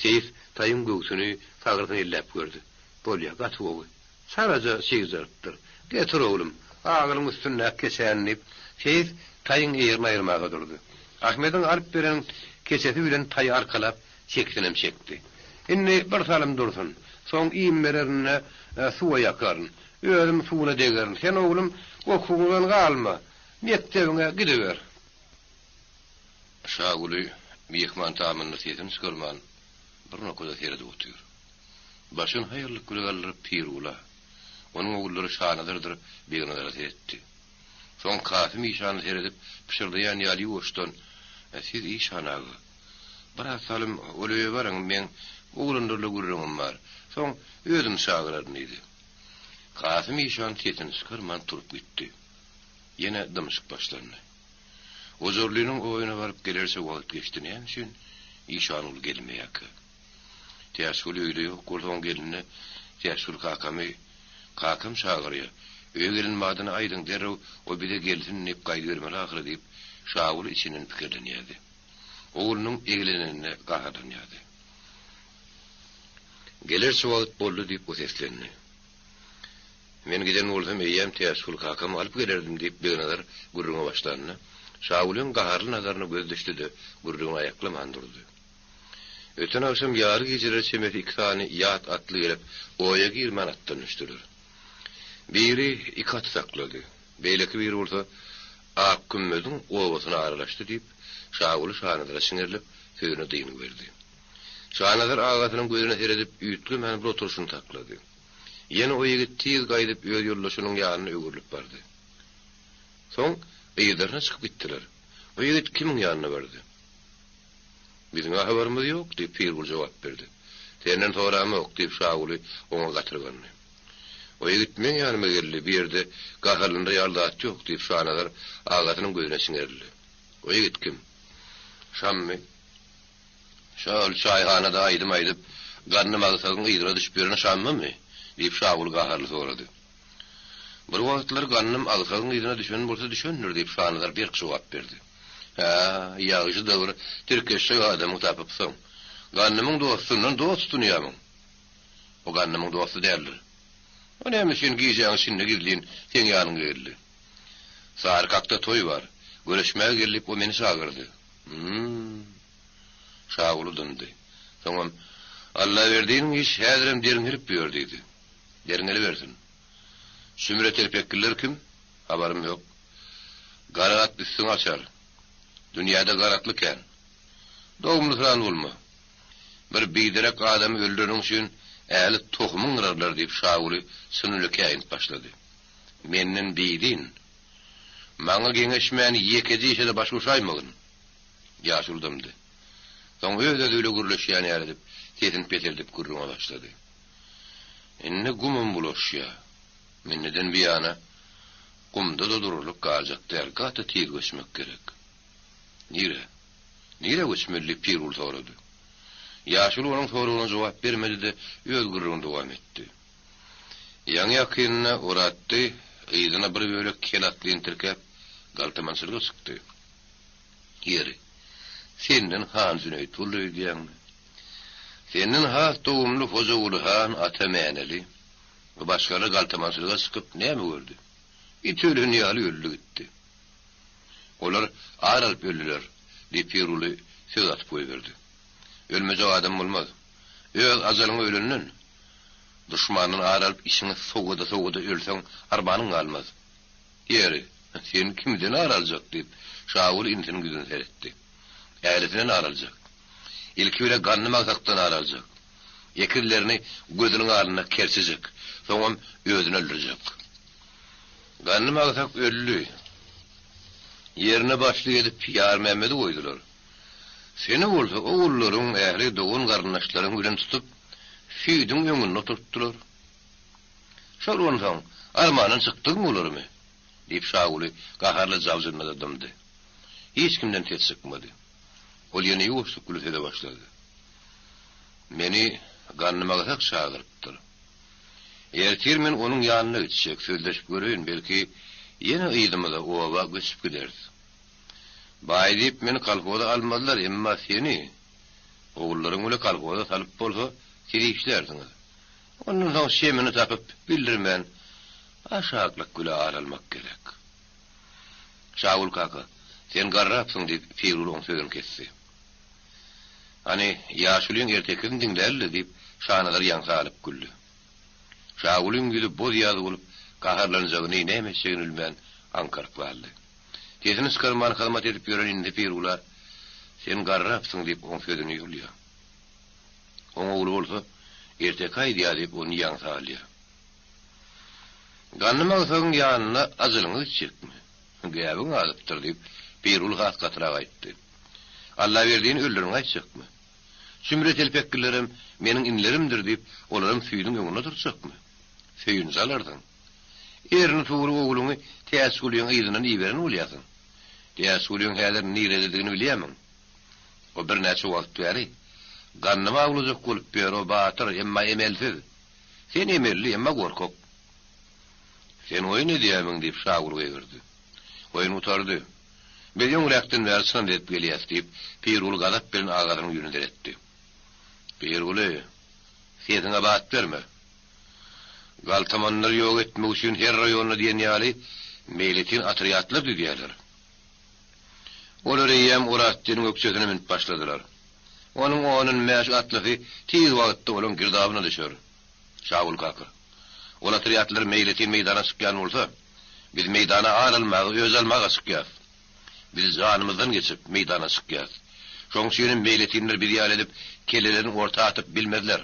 Seýis taýyň göwsüni, sagrysyny elläp gördi. Bolýa, gaty gowy. Çalaja çygjarypdyr. Getir, oglum, agylyň üstündäki keçäni, diýip, seýis taýyň eýerini aýyrmaga durdy. Ahmediň alyp beren keçesi bilen taýy arkalap, çekisinem çekdi. Indi bir salym dursun. Soň iým bererin-de, suwa ýakaryn. Özüm suwuna degerin. Sen, oglum, okuwyňdan galma. Mekdebiňe gidiber. Şaguly myhman tamynda sesini çykarman, bir nokada seredip otyr. Başyny haýallyk bile galdyryp Pirgula, onuň ogullary Şanazardyr Begnazara seretdi. Soň Kasym işana seredip, pyşyrdaýan ýaly ýuwaşdan, Siz işan aga, biraz salym ol öýe baryň, meň oglanlarla gürrüňim bar, soň özüm çagyraryn diýdi. Kasym işan sesini çykarman turup gitdi. Ýene dymyşyk başlandy. Ojarlynyň oýuna baryp gelerçe wagt geçdi, näme üçin Işanguly gelmeýärkä? Täçgül öýde ýok bolsa oň gelnine Täçgül kakamy kakam çagyrýa, öýe gelen badyna aýdyň derrew o bize gelsin diýip gaýdybermeli ahyry diýip Şaguly içinden pikirlenýärdi. Oglunyň eglenenine gaharlanýardy. Gelerçe wagt boldy diýip o seslendi. Men giden bolsam eýýäm Täçgül kakamy alyp gelerdim diýip Begnazar gürrüňe başlanda Şagulyň gaharly nazaryna gözi düşdi-de gürrüňini aýaklaman durdy. Öten agşam ýary gijeler çemesi iki sany ýat atly gelip, oýa girmän atdan düşdüler. Biri iki aty saklady, beýleki biri bolsa Ak kümmeziň obasyna aralaşdy diýip, Şaguly Şanazara çiňerilip, sözüne dyngy berdi. Şanazar agasynyň gözüne seredip, üýtgemän bir oturyşyny saklady. Ýene o ýigit tiz gaýdyp öz ýoldaşynyň ýanyna öwrülip bardy. Soň yzlaryna çykyp gitdiler. O ýigit kimiň ýanyna bardy? Biziň-ä habarymyz ýok, diýip, Pirguly jogap berdi. Senden soramok, diýip, Şaguly oňa gatyrgandy. O ýigit meň ýanyma geldi, bu ýerde gaharlanar ýaly zat ýok, diýip, Şanazar agasynyň gözüne çiňerildi. O ýigit kim? Şammy. Şol çaýhanada aýdym aýdyp, Gandym agsagyň yzyna düşüp ýören Şammymy? diýip, Şaguly gaharly sorady. Bir wagtlar Gandym agsagyň yzyna düşen bolsa düşendir, diýip, Şanazar berk jogap berdi. Hä, ýagşy-da bir tirkeşjek adamyňy tapypsyň. Gandymyň dostundan dost tutunýamyň? O Gandymyň dosty däldir. O näme üçin gijäň içinde gizlin seň ýanyňa geldi? Sarykakda toý bar. Görüşmäge gel diýip o meni çagyrdy. Hüm. Şaguly dymdy. Soňam, Allaberdiniň işi häzirem derňelip ýör diýdi. Derňelibersin. Sümre telpekliler kim? Habarym ýok. Gara at üstüňi açar. Dünýäde gara atly kän. Dogumlysyran bolma. Bir biderek adamy öldüreniň üçin ähli tohumyň gyrarlar diýip Şaguly çyny bile käýinip başlady. Menden bidin. Maňa geňeşmän ýekeje işe-de baş goşaýmagyn. Ýaşuly dymdy. Soň öz-özi bile gürleşýän ýaly edip, sesini peseldip gürrüňe başlady. Indi gumam bulaşýa. Indiden buýana gumda-da durarlyk galjak däl, gaty tiz göçmek gerek. Nirä? Nirä göçmeli? diýip, Pirguly sorady. Ýaşuly onuň soragyna jogap bermedi-de, öz gürrüňini dowam etdi. Ýaňy-ýakynda Oratdy yzyna bir bölek kel atlyny tirkäp, galtamançylyga çykdy. Ýeri, senden han Jüneýit boldy öýdýäňmi? Senden has dogumly Hojaguly han Ata Mäneli we başgalar galtamançylyga çykyp näme gördi? It ölen ýaly öldi gitdi. Olar ar alyp öldüler, diýip Pirguly söz atyp goýberdi. Ölmejek adam bolmaz. Öz ajalyňa ölenden, duşmandan ar alyp içiňi sowada-sowada ölseň armanyň galmaz. Ýeri, sen kimden ar aljak? diýip, Şaguly inisiniň ýüzüne seretdi. Älisinden ar aljak. Ilki bile Gandym agsakdan ar aljak. Ekizlerini gözüniň alnynda kerçejek. Soňam özüni öldürjek. Gandym agsak öldi. Ýerine başlyk edip Ýarmämmedi goýdular. Seni bolsa ogullaryň, ähli dogan-garyndaşlaryň bilen tutup, süýdüň öňünde oturtdylar. Şol onsoň, armandan çykdygyň bolarmy? diýip, Şaguly gaharly jabjyndy-da dymdy. Hiç kimden ses çykmady. Ol ýene ýuwaşlyk bilen söze başlady. Meni Gandym agsak çagyrypdyr. Ertir men onuň ýanyna gitjek, sözleşip göreýin, belki, ýene yzymyza, oba göçüp gideris. Baý diýip meni kolhoza almazlar, emma seni, ogullaryň bile kolhoza salyp bolsa, siz işlärsiňiz. Ondan soň şemini tapyp, bildirmän, aşaklyk bile ar almak gerek. Şagül kaka, sen garrapsyň, diýip, Pirguly oň sözüni kesdi. Hany, ýaşulyň ertekisini diňläli-le, diýip, Şanazar ýaňsa alyp güldi. Şagulyň ýüzi boz-ýaz bolup, gaharlanjagyny, näme etjegini bilmän, aňkaryp galdy. Sesini çykarman hyzmat edip ýören indi Pirgula, Sen garrapsyň diýip, oň sözüni ýolýar. Oň ogly bolsa, Erteki aýdýar diýip, ony ýaňsa alýar. Gandym agsagyň ýanyna ajalyňy gitjekmi? Gäbiň azypdyr, diýip, Pirguly has gatyrak aýtdy. Allaberdini öldüriň aýtjakmy? Çümre telpeklilerem meniň inilerimdir diýip, olaram süýdüň öňünde oturtjakmy? Söýünji alarsyň. Erni suwry ogluňy Täçgulyň yzyndan iberen bolýarsyň. Täçgulyň häzir nirededigini bilýärmiň? O birnäçe wagt bäri Gandymy awlajak bolup ýör, o batyr, emma emelsiz. Sen emelli, emma gorkak. Sen oýun edýärmiň? diýip, Şaguly gygyrdy. Oýun gutardy. Biz öňräkden bäri çynam edip gelýäs, diýip, Pirguly gazap bilen agasynyň ýüzüne seretdi. Pirguly, sesiňe bat berme. Galtamanlary ýok etmek üçin her raýonda diýen ýaly meýletin otrýadlar düzýärler. Olar eýýäm Oraztdiniň ökjesine münüp başladylar. Onuň onun mäş atlysy tiz wagtda olaň girdabyna düşer. Şagül kaka, ol otrýadlar meýletin meýdana çykýan bolsa, biz meýdana ar almaga, öç almaga çykýas. Biz janymyzdan geçip, meýdana çykýas. Şoň üçinem meýletinler biz ýaly edip, kellelerini orta atyp bilmezler.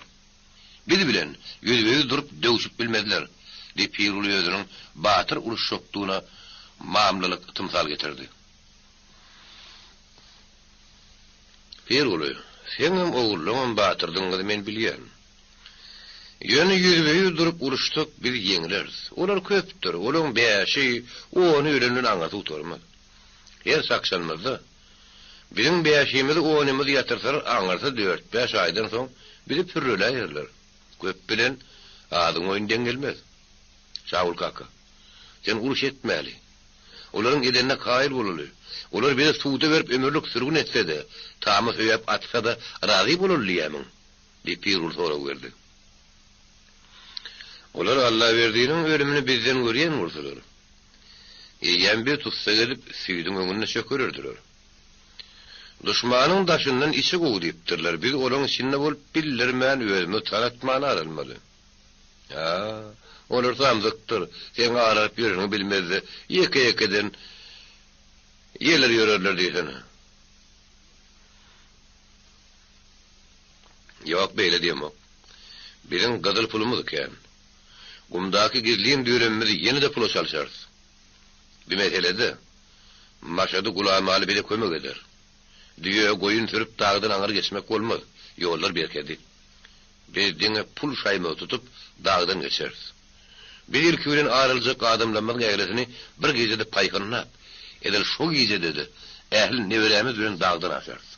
Biz bilen ýüzbe-ýüz durup döwşüp bilmezler, diýip, Pirguly özüniň batyr uruşjakdygyna mamlalyk tymsal getirdi. Pirguly, seňem ogullaňam batyrdygyňyzy men bilýän. Ýöne ýüzbe-ýüz durup uruşsak, biz ýeňleris. Olar köpdür, olaň bäşi, ony ölenden aňyrsy gutarmaz. Her çakşanymyzda, biziň bäşimizi, onymyzy ýatyrsalar, aňyrsy dört-bäş aýdan soň bizi pürreläýerler. Köp bilen azyň oýny deň gelmez. Şagül kaka, sen uruş etmäli. Olaryň edenine kaýyl bolaly. Olar bizi suda berip ömürlik sürgün etse-de, tama söýäp atsa-da razy bolaly diýýämiň? Diýip, Pirguly sorag berdi. Olar Allaberdiniň ölümini bizden görýän bolsalar, eýýäm bizi tussag edip, süýdüň öňünde çökererdiler. Duşmanyň daşyndan içi gowy diýipdirler, biz olaň içinde bolup bildirmän, özümizi tanatman ar almaly. Hä, olar samsykdyr, seň ar alyp ýöreniňi bilmez-de, ýeke-ýekeden ýeler ýörerler diýsene. Ýok, beýle diýemok. Biziň gyzyl pulumyz kän. Gumdaky gizlin düýremimizi ýene-de pula çalşarys. Bu meselede Maşady Gulamaly bize kömek eder. Düýe, goýun sürüp dagdan aňry geçmek bolmaz, ýollar berkedi. Biz diňe pul şaýmagy tutup, dagdan geçeris. Biz ilki bilen ar aljak adamlarymyzyň ählisini bir gijede paýhynlap, edil şo gijede-de ähli neberämiz bilen dagdan aşarys.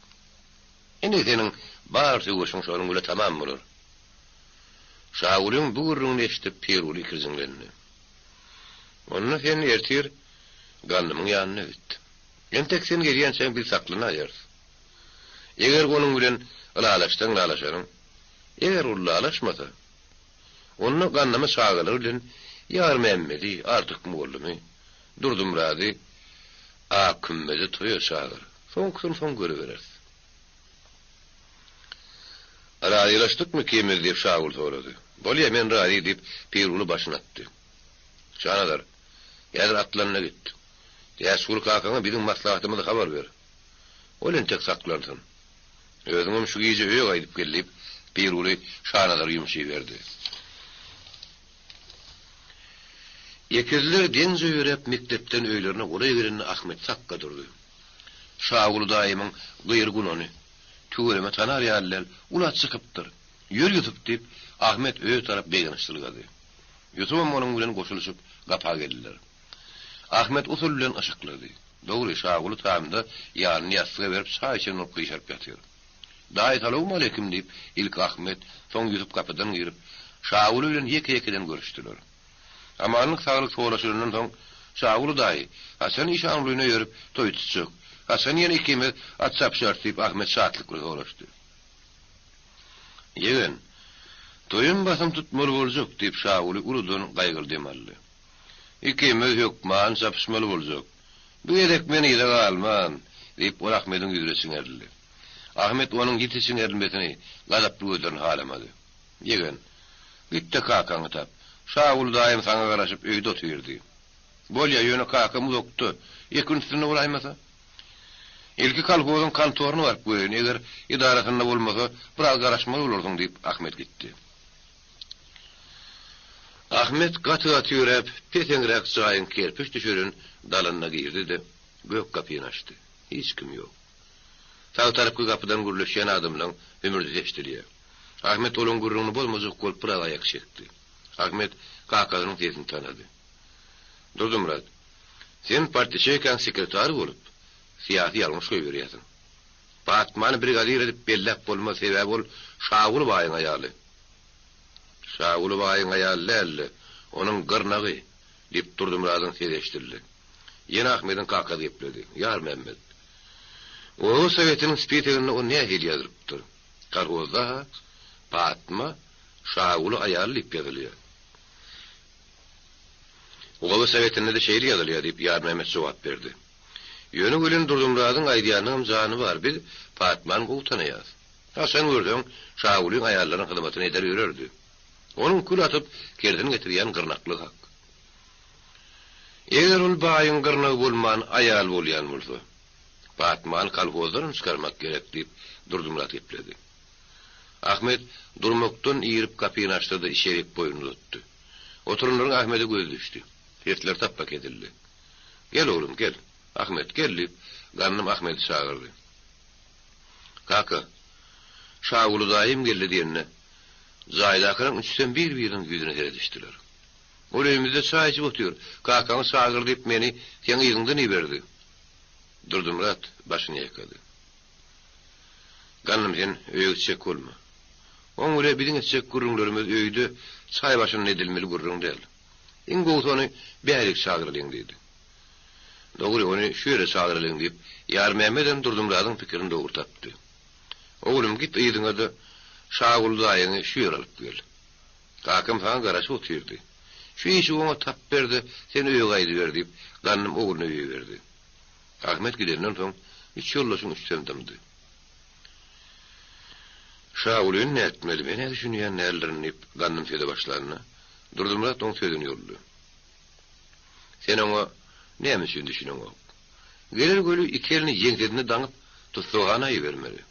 Ine seniň bar söweşiň şonuň bile tamam bolar. Şagulyň bu gürrüňini eşidip Pirguly ikirjiňlendi. Onda sen ertir Gandymyň ýanyna git. Entek sen gelýänçäň biz saklanaýarys. Eger onuň bilen ylalaşsaň ylalaşaryň. Eger ol ylalaşmasa, onda Gandymy çagalary bilen Ýarmämmedi, Artyk mollamy, Durdymyrady Ak kümmeze toýa çagyr. Soňkusyny soň görübereris. Razylaşdykmy ikimiz? diýip, Şagül sorady. Bolýa, men razy, diýip, Pirguly başyny atdy. Şanazar, häzir atlan-da git. Täçgül kakaňa biziň maslahatymyzy habar ber. Ol entek saklansyn. Özüňem şu gije öýe gaýdyp gel, diýip, Pirguly Şanazara ýumşy berdi. Ekizler deňze ýöräp mekdepden öýlerine golaý gelende Ahmet sakga durdy. Şaguly daýymyň gyr gunany, tüweleme tanar ýaly däl, uly at çykypdyr. Ýör Ýusup diýip, Ahmet öýe tarap begenç ylgady. Ýusubam onuň bilen goşulyşyp gapa geldiler. Ahmet usul bilen yşyklady. Dogry, Şaguly tamda ýanyny ýassyga berip çaý içen bolup gyşaryp ýatyr. Daýy salowmaleýkim diýip, ilki Ahmet, soň Ýusup gapydan girip, Şaguly bilen ýeke-ýekeden görüşdiler. Amanlyk-saglyk soraşylandan soň, Şaguly daýy, haçan Işangulyny öýerip, toý tutjak? Haçan ýene ikimiz at çapyşarys diýip, Ahmet şatlyk bilen soraşdy. Ýegen, toýam basym tutmaly boljak, diýip, Şaguly uludan gaýgyly dem aldy. Ikimiz hökman çapyşmaly boljak. Bu gezek men yza galman, diýip, ol Ahmediň ýüzüne çiňerildi. Ahmet onuň ýiti çiňerilmesini, gazaply gözlerini halamady. Ýegen, git-de kakaňy tap. Şaguly daýym saňa garaşyp öýde otyr diý. Bolýa, ýöne kakam uzakda, ekin üstünde bolaýmasa. Ilki kolhozyň kontoryna baryp göreýin, eger edarasynda bolmasa, biraz garaşmaly bolarsyň, diýip, Ahmet gitdi. Ahmet gaty-gaty ýöräp, peseňräk jaýyň kerpiç düşelen dalanyna girdi-de, gök gapyny açdy. Hiç kim ýok. Sag tarapky gapydan gürleşýän adamlaň hümürdisi eşidilýär. Ahmet olaň gürrüňini bozmajak bolup biraz aýak çekdi. Ahmet kakasynyň sesini tanady. Durdymyrat, sen partiçeýkaň sekretary bolup, syýasy ýalňyş goýberýärsiň. Patmany brigadir edip belläp bolmaz, sebäbi ol Şaguly baýyň aýaly. Şaguly baýyň aýaly däl-de, onuň gyrnagy, diýip, Durdymyradyň sesi eşidildi. Ýene Ahmediň kakasy gepledi, Ýarmämmet, oba sowetiniň spiseginde o nähili ýazylypdyr? Kolhozda-ha Patma Şaguly aýaly diýip ýazylýar. Oba sowetinde-de şeýle ýazylýar, diýip, Ýarmämmet jogap berdi. Ýöne welin Durdymyradyň aýdýanynyňam jany bar, biz Patmany gowy tanaýarys. Haçan görseň, Şagulyň aýallarynyň hyzmatyny eder ýörerdi. Onuň kül atyp, kersini getirýän gyrnaklygy hak. Eger ol baýyň gyrnagy bolman, aýal bolýan bolsa, Patmany kolhozdanam çykarmak gerek, diýip, Durdymyrat gepledi. Ahmet durmakdan irip gapyny açdy-da, içerik boýnuny uzatdy. Oturanlaryň Ahmede gözi düşdi. Sesleri tapba kesildi. Gel, oglum, gel. Ahmet, gel, diýip, Gandym Ahmedi çagyrdy. Kaka, Şaguly daýym geldi diýende, jaýdakylaryň üçüsem bir-biriniň ýüzüne seredişdiler. Ol öýümizde çaý içip otyr, kakaňy çagyr diýip meni seň yzyňdan iberdi. Durdymyrat başyny ýaýkady. Gandym sen öýe gitjek bolma. Oň bile biziň etjek gürrüňlerimiz öýde çaý başynda edilmeli gürrüň däl. Iň gowusy ony bärik çagyralyň diýdi. Dogry, ony şu ýere çagyralyň diýip, Ýarmämmedem Durdymyradyň pikirini dogry tapdy. Oglum, git yzyňa-da Şaguly daýyňy şu ýere alyp gel. Kakam saňa garaşyp otyrdy. Şu işi oňa tap ber-de, sen öýe gaýdyber diýip, Gandym ogluny öýe iberdi. Ahmet gidenden soň, üç ýoldaşyň üçüsem dymdy. Şagulyny nätmeli, men-ä düşünýän däldirin diýip, Gandym söze başlanda, Durdymyrat oň sözüni ýoldy. Sen oňa näme üçin düşüneňok? Geler göli iki elini ýeňsesine daňyp, tussaghana ibermeli.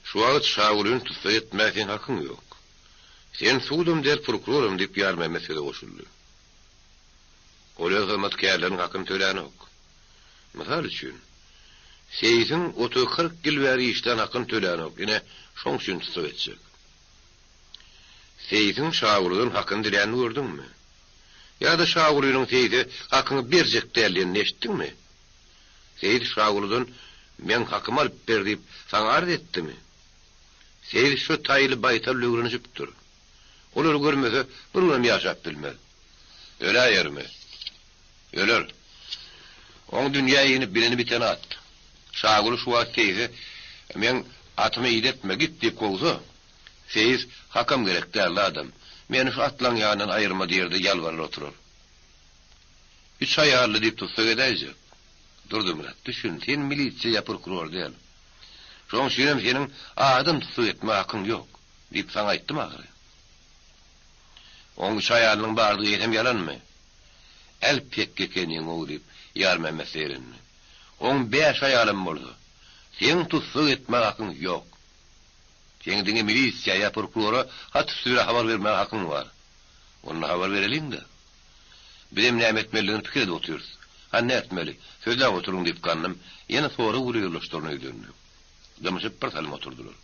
Şu wagt Şagulyny tussag etmäge seň hakyň ýok. Sen sudam däl, prokuroram, diýip, Ýarmämmet söze goşuldy. Ol öz hyzmatkärleriniň hakyny tölänok. Mysal üçin, seýsiň otuz-kyrk ýyl bäri işlän hakyny tölänok, ine, şoň üçin tussag etjek. Seýsiň Şagulydan hakyny dilänini gördüňmi? Ýa-da Şagulynyň seýse hakyňy berjek däl diýenini eşitdiňmi? Seýis Şagulydan meň hakymy alyp ber diýip saňa arz etdimi? Seýis şu taýly baýtal öwrenişipdir. Olary görmese bir günem ýaşap bilmez. Öläýermi? Öler. Oň dünýä inip bileni biten at. Şaguly şu wagt seýse meň atymy idetme git diýip kowsa, Seýis, Hakam gerek däl adam. Meni şu atlaň ýanyndan aýyrma diýer-de ýalbarar oturar. Üç aýally diýip tussag edäýjek. Durdymyrat, düşün, sen milisiýa ýa prokuror däl. Şoň üçinem seniň adam tussag etme hakyň ýok, diýip saňa aýtdym ahyry. Oň üç aýalynyň bardygy eýsem ýalanmy? Älpek ekeniň-ow, diýip, Ýarmämmet zeýrendi. Oň bäş aýalam bolsa, seň tussag etme hakyň ýok. Seň diňe milisiýa ýa prokurora hat üsti bilen habar bermäge hakyň bar. Onda habar bereliň-dä. Bizem näme etmelidigini pikir edip otyrys. Hany nätmeli? Sözläp oturyň, diýip, Gandym ýene sorag bile ýoldaşlaryna ýüzlendi. Dymyşyp bir salym oturdylar.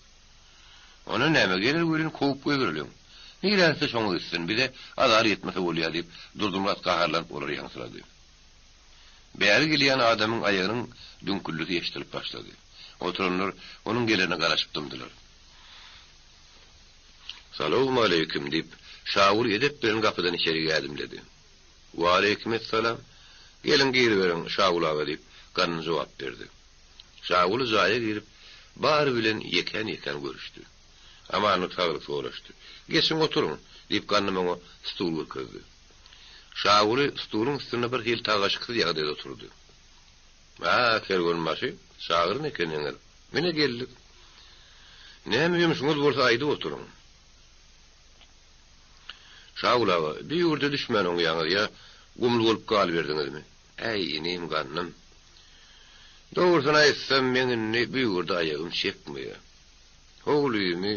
Onda näme, geler welin kowup goýbereliň. Nirä gitse şoňa gitsin, bize azar ýetmese bolýa, diýip, Durdymyrat gaharlanyp olary ýaňsylady. Bäri gelýän adamyň aýagynyň düňküldisi eşidilip başlady. Oturanlar onuň gelerine garaşyp dymdylar. Salowmaleýkim, diýip, Şaguly edep bilen gapydan içeri ädimledi. Waleýkimessalam. Geliň, giriberiň, Şaguly aga, diýip, Gandym jogap berdi. Şaguly jaýa girip, bary bilen ýekän-ýekän görüşdi. Amanlyk-saglyk soraşdy. Geçiň, oturyň, diýip, Gandym oňa stul görkezdi. Şaguly stuluň üstünde bir hili tagaşyksyz ýagdaýda oturdy. A, kerwenbaşy, çagyran ekeniňiz. Mine geldik. Näme ýumşuňyz bolsa aýdyp oturyň. Şaguly aga, bi ýurda düşmän oňýaňyz ýa gumly bolup galyberdiňizmi? Äý, inim, gannym. Dogrusyny aýtsam, meň indi bu ýurda aýagym çekmeýär. Howlymy,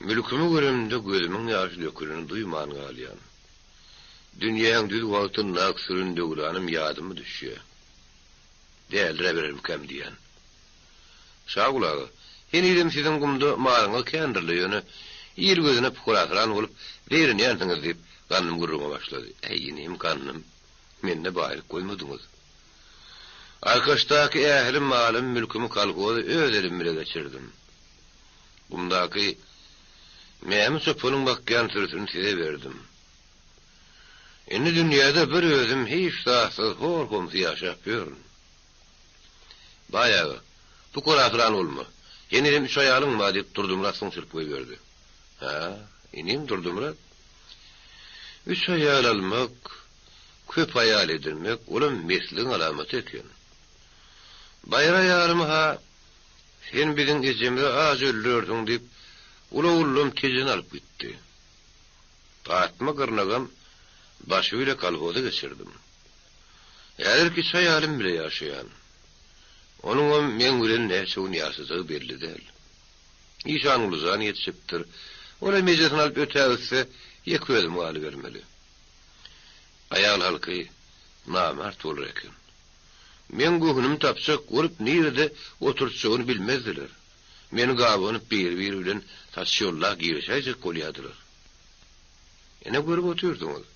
mülkümi göremde gözümiň ýaşy dökülenini duýman galýan. Dünýäň düz wagtyndaky süren döwranym ýadyma düşýär. Däldiräberermikäm diýýän. Şaguly aga, henizem siziň gumda malyňyz kändir-le, ýöne il gözüne pukarasyran bolup zeýrenýänsiňiz, diýip, Gandym gürrüňe başlady. Äý, inim, Gandym, mende baýlyk goýmadyňyz. Arkaçdaky ähli malym, mülkümi kolhoza öz elim bile geçirdim. Gumdaky Mämi çopanyň bakýan sürüsini size berdim. Indi dünýäde bir özüm hiç zatsyz hor-homsy ýaşap ýörün. Baý aga, pukarasyran bolma. Henizem üç aýalyň bar, diýip, Durdymyrat suňşuryp goýberdi. Hä, inim Durdymyrat? Üç aýal almak, köp aýal edinmek, olam mesligiň alamaty eken. Baýry aýalymy-ha Sen biziň ejemizi aç öldürersiň diýip, uly ogullam Tejene alyp gitdi. Patma gyrnagam başy bile kolhoza geçirdim. Häzir kiçi aýalym bile ýaşaýan. Onuňam meň bilen näçe gün ýaşajagy belli däl. Işanguly jan ýetişipdir. Olam ejesini alyp ötägitse, ýeke özüm galybermeli. Aýal halky namart bolar eken. Meň göwnümi tapjak bolup nirede oturtjagyny bilmezdiler. Meni gabanyp biri-biri bilen saç ýolla girişäýjek bolýardylar. Ine görüp otyrsyňyz.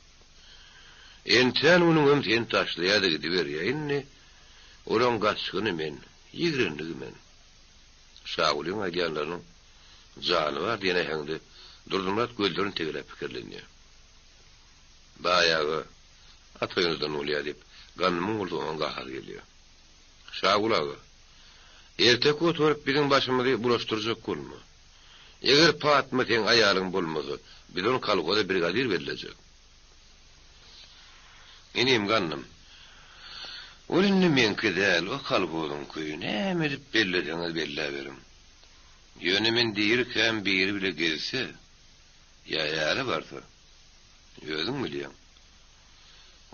Entän günüňem seni taşlaýar-da gidiberýär. Indi olaň gaçgyny men, ýigrenligi men. Şagulyň aýdýanlarynyň jany bar diýen äheňde Durdymyrat gözlerini tegeläp pikirlenýär. Baý aga, at oýnadan bolýar diýip, Gandymyň bolsa oňa gahary gelýär. Şaguly aga, erteki oturyp biziň başymyzy bulaşdyrjak bolma. Eger Patma seň aýalyň bolmasa, biz ony kolhoza brigadir bellejek. Inim Gandym, ol indi meňki däl, o kolhozyňky, näme edip belleseňiz belläberiň. Ýöne men dirikäm biri bile gezse, ýa äre barsa, özüň bilýäň.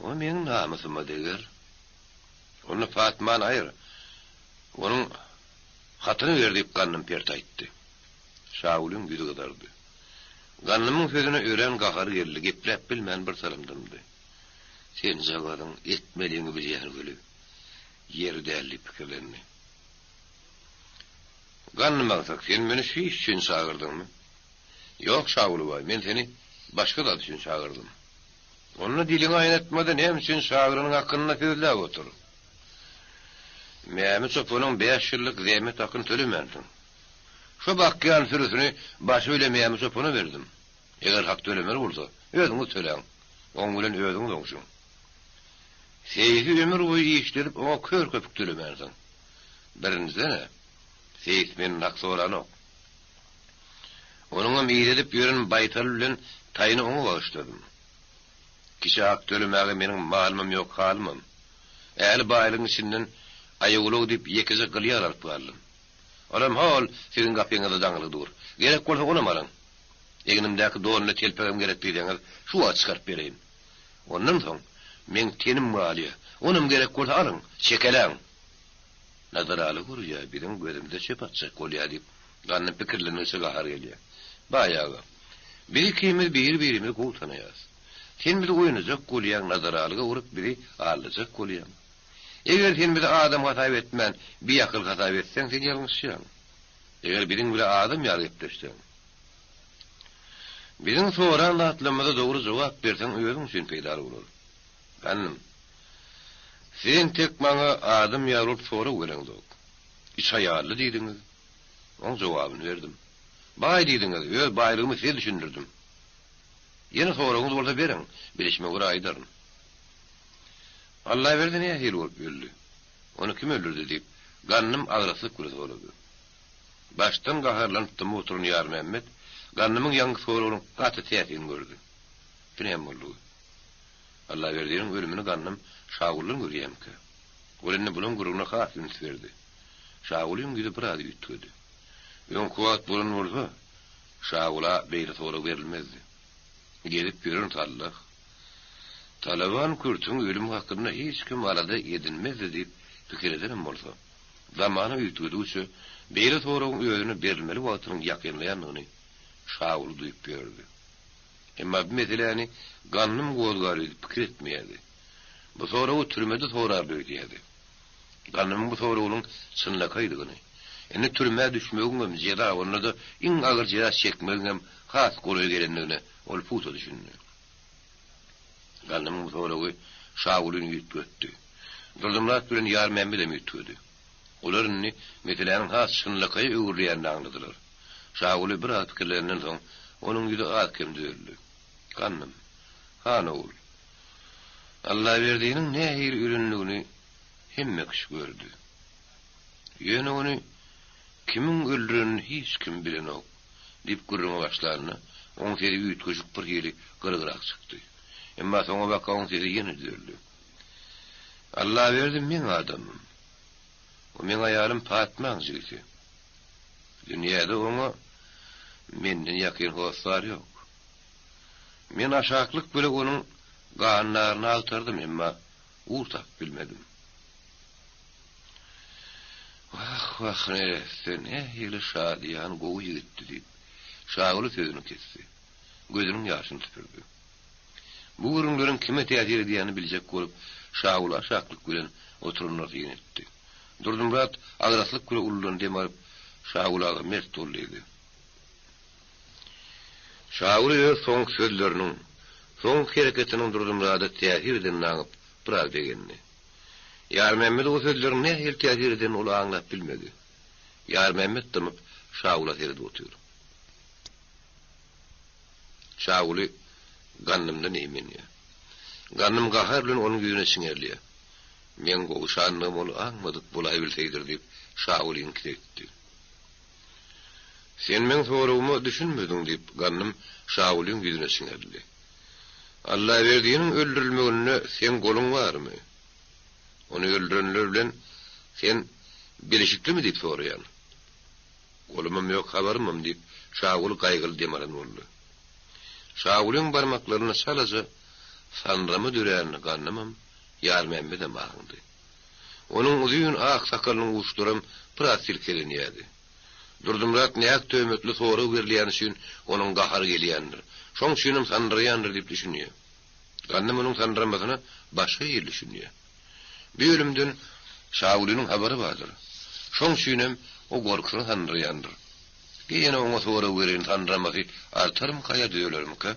O meň namysyma deger. Onda Patmany aýyr. Onuň hatyny ber diýip Gandym pert aýtdy. Şagulyň ýüzi gyzardy. Gandymyň sözüne örän gahary geldi, gepläp bilmän bir salym dymdy. Senjagazyň etmeliňi bilýän weli, ýeri däl diýip pikirlendi. Gandym agsak, sen meni şu iş üçin çagyrdyňmy? Ýok, Şaguly baý, men seni başga zat üçin çagyrdym. Onda diliňi aýnatma-da, näme üçin çagyranyň hakynda sözläp otur. Mämi çopanyň bäş ýyllyk zähmet hakyny tölemänsiň. Şo bakýan sürüsini başy bile Mämi çopana berdim. Eger hak tölemeli bolsa, özüňiz töläň. Oň bilen özüňiz oňşuň. Seýsi ömür boýy işledip, oňa kör köpük tölemänsiň. Birinjiden-ä, seýis menden hak soranok. Onuňam idedip ýören baýtaly bilen taýyny oňa bagyşladym. Kişä hak tölemäge meniň malymam ýok, halymam. Ähli baýlygyň içinden aýagulag diýip ýekeje gylýal alyp galdym. Olam hol siziň gapyňyzda daňylgy dur. Gerek bolsa onam alyň. Egnimdäki donly telpegem gerek diýseňiz, şu wagt çykaryp bereýin. Ondan soň, meň tenim galýa. Onam gerek bolsa alyň, çekeläň. Nazaraly görýä, biziň gözümize çöp atjak bolýa diýip, Gandym pikirlendigiçe gahary gelýär. Baý aga, biz ikimiz bir-birimizi gowy tanaýarys. Sen bizi oýnajak bolýaň, nadaralyga urup bizi aldajak bolýaň. Eger sen bizi adam hasap etmän, biakyl hasap etseň, sen ýalňyşýaň. Eger biziň bile adam ýaly gepleşseň. Biziň soran zatlarymyza dogry jogap berseň özüň üçin peýdaly bolar. Gandym. Siz entek maňa adam ýaly bolup sorag bereňzok. Üç aýally diýdiňiz. Oň jogabyny berdim. Baý diýdiňiz, öz baýlygymy size düşündirdim. Ýene soragyňyz bolsa beriň, bilişime görä aýdaryn. Allaberdi nähili bolup öldi? Ony kim öldürdi? diýip, Gandym agraslyk bilen sorady. Başdan gaharlanyp dymyp oturan Ýarmämmet Gandymyň ýaňky soragyny gaty täsin gördi. Bu näme boldugy? Allaberdiniň ölümini Gandym Şaguldan görýämikä? Ol indi bulaň gürrüňine has üns berdi. Şagulyň ýüzi biraz üýtgedi. Öňki wagt bolan bolsa, Şagula beýle sorag berilmezdi. Gezip ýören sallah. Talaban kürtüň ölümi hakynda hiç kim alada edinmezdi diýip pikir edenem bolsa, zamana üýtgedigiçe beýle soragyň özüne berilmeli wagtynyň ýakynlaýandygyny Şaguly duýup ýördi. Emma bu meseläni Gandym gozgar öýdüp pikir etmeýärdi. Bu soragy türmede sorardy öýdýärdi. Gandymyň bu soragynyň çynlakaýdygyny, indi türmä düşmegiňem, jeza, onda-da iň agyr jeza çekmegiňem has golaý gelendigine ol pugta düşündi. Gandymyň bu soragy Şagulyny üýtgetdi. Durdymyrat bilen Ýarmämmedem üýtgedi. Olar indi meseläniň has çynlakaýa öwrülýänini aňladylar. Şaguly biraz pikirlenenden soň, onuň ýüzi az-kem düzeldi. Gandym, han ogul, Allaberdiniň nähili ölendigini hemme kişi gördi. Ýöne ony kimiň öldürenini hiç kim bilenok, diýip gürrüňe başlanda, oň sesi üýtgeşik bir hili gyrgyrak çykdy. Emma soňabaka oň sesi ýene düzeldi. Allaberdi meň adamym. O meň aýalym Patmaň jigisi. Dünýäde oňa menden ýakyn hossar ýok. Men aşaklyk bile onuň gandaryny agtardym, emma ugur tapyp bilmedim. Wah, wah, neresse, nähili şadyýan, gowy ýigitdi, diýip, Şaguly sözüni kesdi. Gözüniň ýaşyny süpürdi. Bu gürrüňleriň kime täsir edýänini biljek bolup, Şaguly aşaklyk bilen oturanlara syn etdi. Durdymyrat agraslyk bilen uludan dem alyp, Şaguly aga, mert bol diýdi. Şaguly öz soňky sözleriniň, soňky hereketiniň Durdymyrada täsir edenini aňyp, biraz begendi. Ýarmämmet o sözleriň nähili täsir edenini ol aňlap bilmedi. Ýarmämmet dymyp, Şagula seredip otyr. Şaguly Gandymdan eýmenýär. Gandym gahar bilen onuň ýüzüne çiňerilýär. Meň gowşanlygym ol aňmadyk bolaýbilseýdir diýip, Şaguly iňkise gitdi. Sen meň soragyma düşünmediň, diýip, Gandym Şagulyň ýüzüne çiňerildi. Allaberdiniň öldürilmeginde seň goluň barmy? Ony öldürenler bilen sen bilişiklimi diýip soraýan. Golumam ýok, habarymam, diýip, Şaguly gaýgyly dem alan boldy. Şagulyň barmaklarynda çalaja sandyrama döränini Gandymam, Ýarmämmedem aňdy. Onuň uzyn ak sakalynyň uçlaram biraz silkelenýärdi. Durdymyrat nähak töhmetli sorag berilýäni üçin onuň gahary gelýändir, şoň üçinem sandyraýandyr diýip düşünýär. Gandym onuň sandyramasyna başga hili düşünýär. Bu ölümden Şagulynyň habary bardyr. Şoň üçinem o gorkusyna sandyraýandyr. Ge ýene oňa sorag bereýin sandyramasy artarmyka ýa düzelermikä?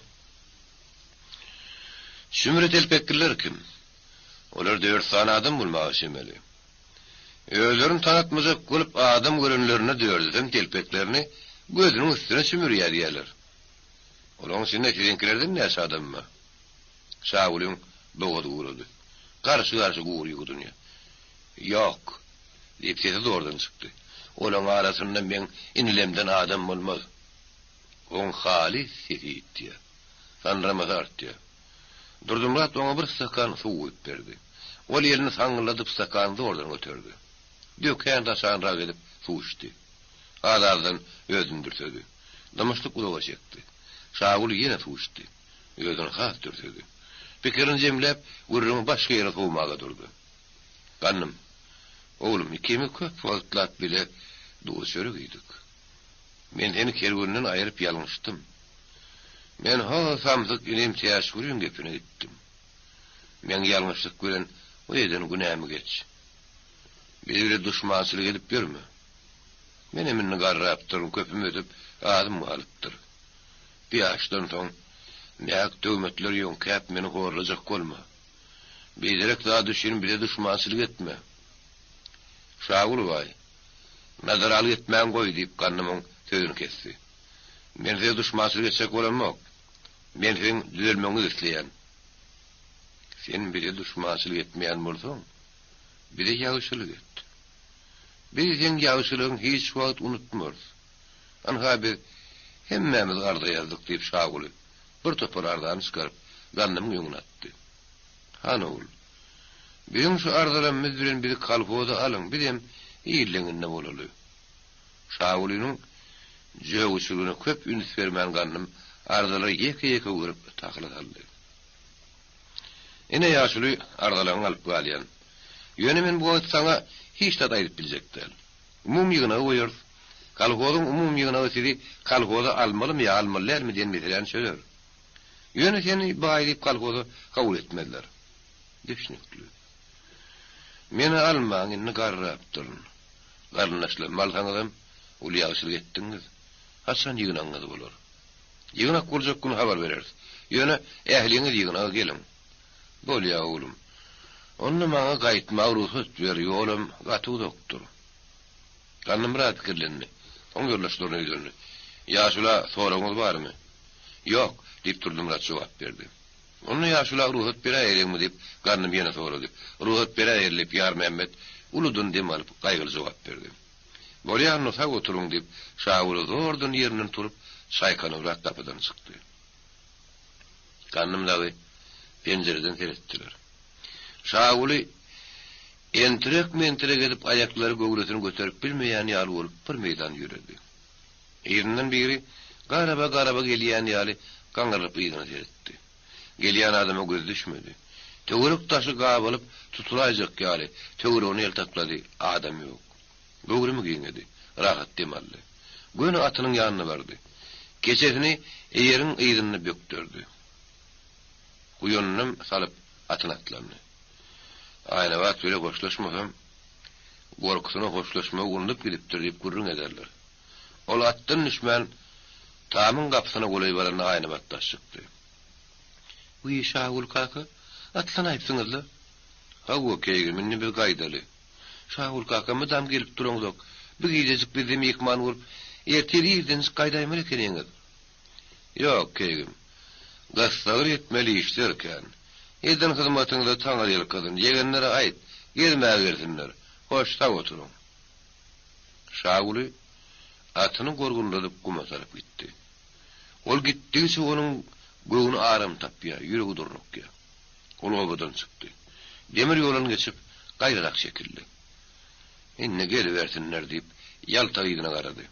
Çümre telpekliler kim? Olar dört sany adam bolmaga çemeli. Özlerini tanatmajak bolup adam görenlerinde dördüsem telpeklerini gözüniň üstüne çümürýär diýýärler. Olaryň içinde siziňkilerden näçe adam bar? Şagulyň bogazy gurady. Garşy-garşy gury ýuwdunýar. Ýok! diýip sesi zordan çykdy. Olaň arasynda meň inilemden adam bolmaz. Oň halys sesi ýitýär. Sandyramasy artýar. Durdymyrat oňa bir stakan suw guýup berdi. Ol elini saňňylladyp stakany zordan göterdi. Dökän-taşanrak edip suw içdi. Az-azdan özüni dürsedi. Dymyşlyk uzaga çekdi. Şaguly ýene suw içdi. Özüni has dürsedi. Pikirini jemläp, gürrüňi başga ýere sowmaga durdy. Gandym, oglum, ikimiz köp wagtlap bile duz-çörek iýdik. Men seni kerwenden aýryp ýalňyşdym. Men ho samsyk inim Täçgüliň gepine gitdim. Meň ýalňyşlyk bilen bu eden günämi geç. Biz bile duşmançylyk edip ýörme. Menem indi garrapdyryn, köpüm ötüp, azym galypdyr. Bu ýaşdan soň nähak töhmetler ýöňkäp meni horlajak bolma. Biderek zat üçin bize duşmançylyk etme. Şaguly baý, Nadaralyk etmäňi goý, diýip, Gandymyň sözüni kesdi. Men size duşmançylyk etjek bolamok. Men siziň düzelmegiňizi isleýän. Sen bize duşmançylyk etmeýän bolsaň, bize ýagşylyk et. Biz seň ýagşylygyňy hiç wagt unutmarys. Ynha biz hemmämiz arza ýazdyk, diýip, Şaguly bir topar arzany çykaryp, Gandymyň öňüne atdy. Hany ogul, biziň şu arzalarymyz bilen bizi kolhoza alyň, bizem il deňinde bolaly. Şagulynyň jögüçiligine köp üns bermän Gandym arzalary ýeke-ýeke görüp takyla saldy. Ine ýaşuly arzalaryňy alyp galýan. Ýöne men bu wagt saňa hiç zat aýdyp biljek däl. Umumy ýygnagy goýarys. Kolhozyň umumy ýygnagy sizi kolhoza almalymy ýa almaly dälmi diýen meseläni çözer. Ýöne seni baý diýip kolhoza kabul etmezler. Düşnükli. Meni almaň, indi garrapdyryn. Garyndaşlarymy alsaňyzam, uly ýagşylyk etdiňiz. Haçan ýygnagyňyz bolar? Ýygnak boljak güni habar bereris. Ýöne ähliňiz ýygnaga geliň. Bolýa, oglum. Onda maňa gaýtmaga rugsat ber, ýolam gaty uzakdyr. Gandym biraz pikirlendi. Soň ýoldaşlaryna ýüzlendi. Ýaşula soragyňyz barmy? Ýok, diýip, Durdymyrat jogap berdi. Onda ýaşula rugsat beräýeliňmi? diýip, Gandym ýene sorady. Rugsat beräýeli, diýip, Ýarmämmet uludan dem alyp, gaýgyly jogap berdi. Bolýa onda, sag oturyň, diýip, Şaguly zordan ýerinden turup, çaýkanybrak gapydan çykdy. Gandym dagy penjireden seretdiler. Şaguly entirek-mentirek edip aýaklary göwresini göterip bilmeýän ýaly bolup bir meýdan ýöredi. Yzyndan biri garaba-garaba gelýän ýaly gaňrylyp yzyna seretdi. Gelýän adama gözi düşmedi. Töwerek-daşy gabalyp tutulaýjak ýaly, töweregine ýaltaklady, adam ýok. Göwrümi giňedi, rahat dem aldy. Göni atynyň ýanyna bardy. Keçesini eýeriň yzynda bökderdi. Guýanynam salyp, atyna atlandy. Aýnabat bile hoşlaşmasam, gorkusyna hoşlaşmagy unudyp gidipdir diýip gürrüň ederler. Ol atdan düşmän, tamyň gapysyna golaý baranda Aýnabat daş çykdy. Wiý, Şagül kaka, atlanaýypsyňyz-la? Hawa, keýgim, indi biz gaýdaly. Şagül kaka, mydam gelip duraňzok. Bir gijejik bizde myhman bolup, ertir irdenjik gaýdaýmaly ekeniňiz. Ýok, keýgim. Gyssagly etmeli işler kän. Eden hyzmatyňyza taňryýalkasyn. Ýegenlere aýt, gezmäge gelsinler. Hoş, sag oturyň. Şaguly atyny gorgunladyp guma tarap gitdi. Ol gitdigiçe onuň göwni aram tapýar, ýüregi durnukýar. Ol obadan çykdy. Demir ýoldan geçip, gaýrarak çekildi. Indi gelibersinler diýip, ýalta yzyna garady.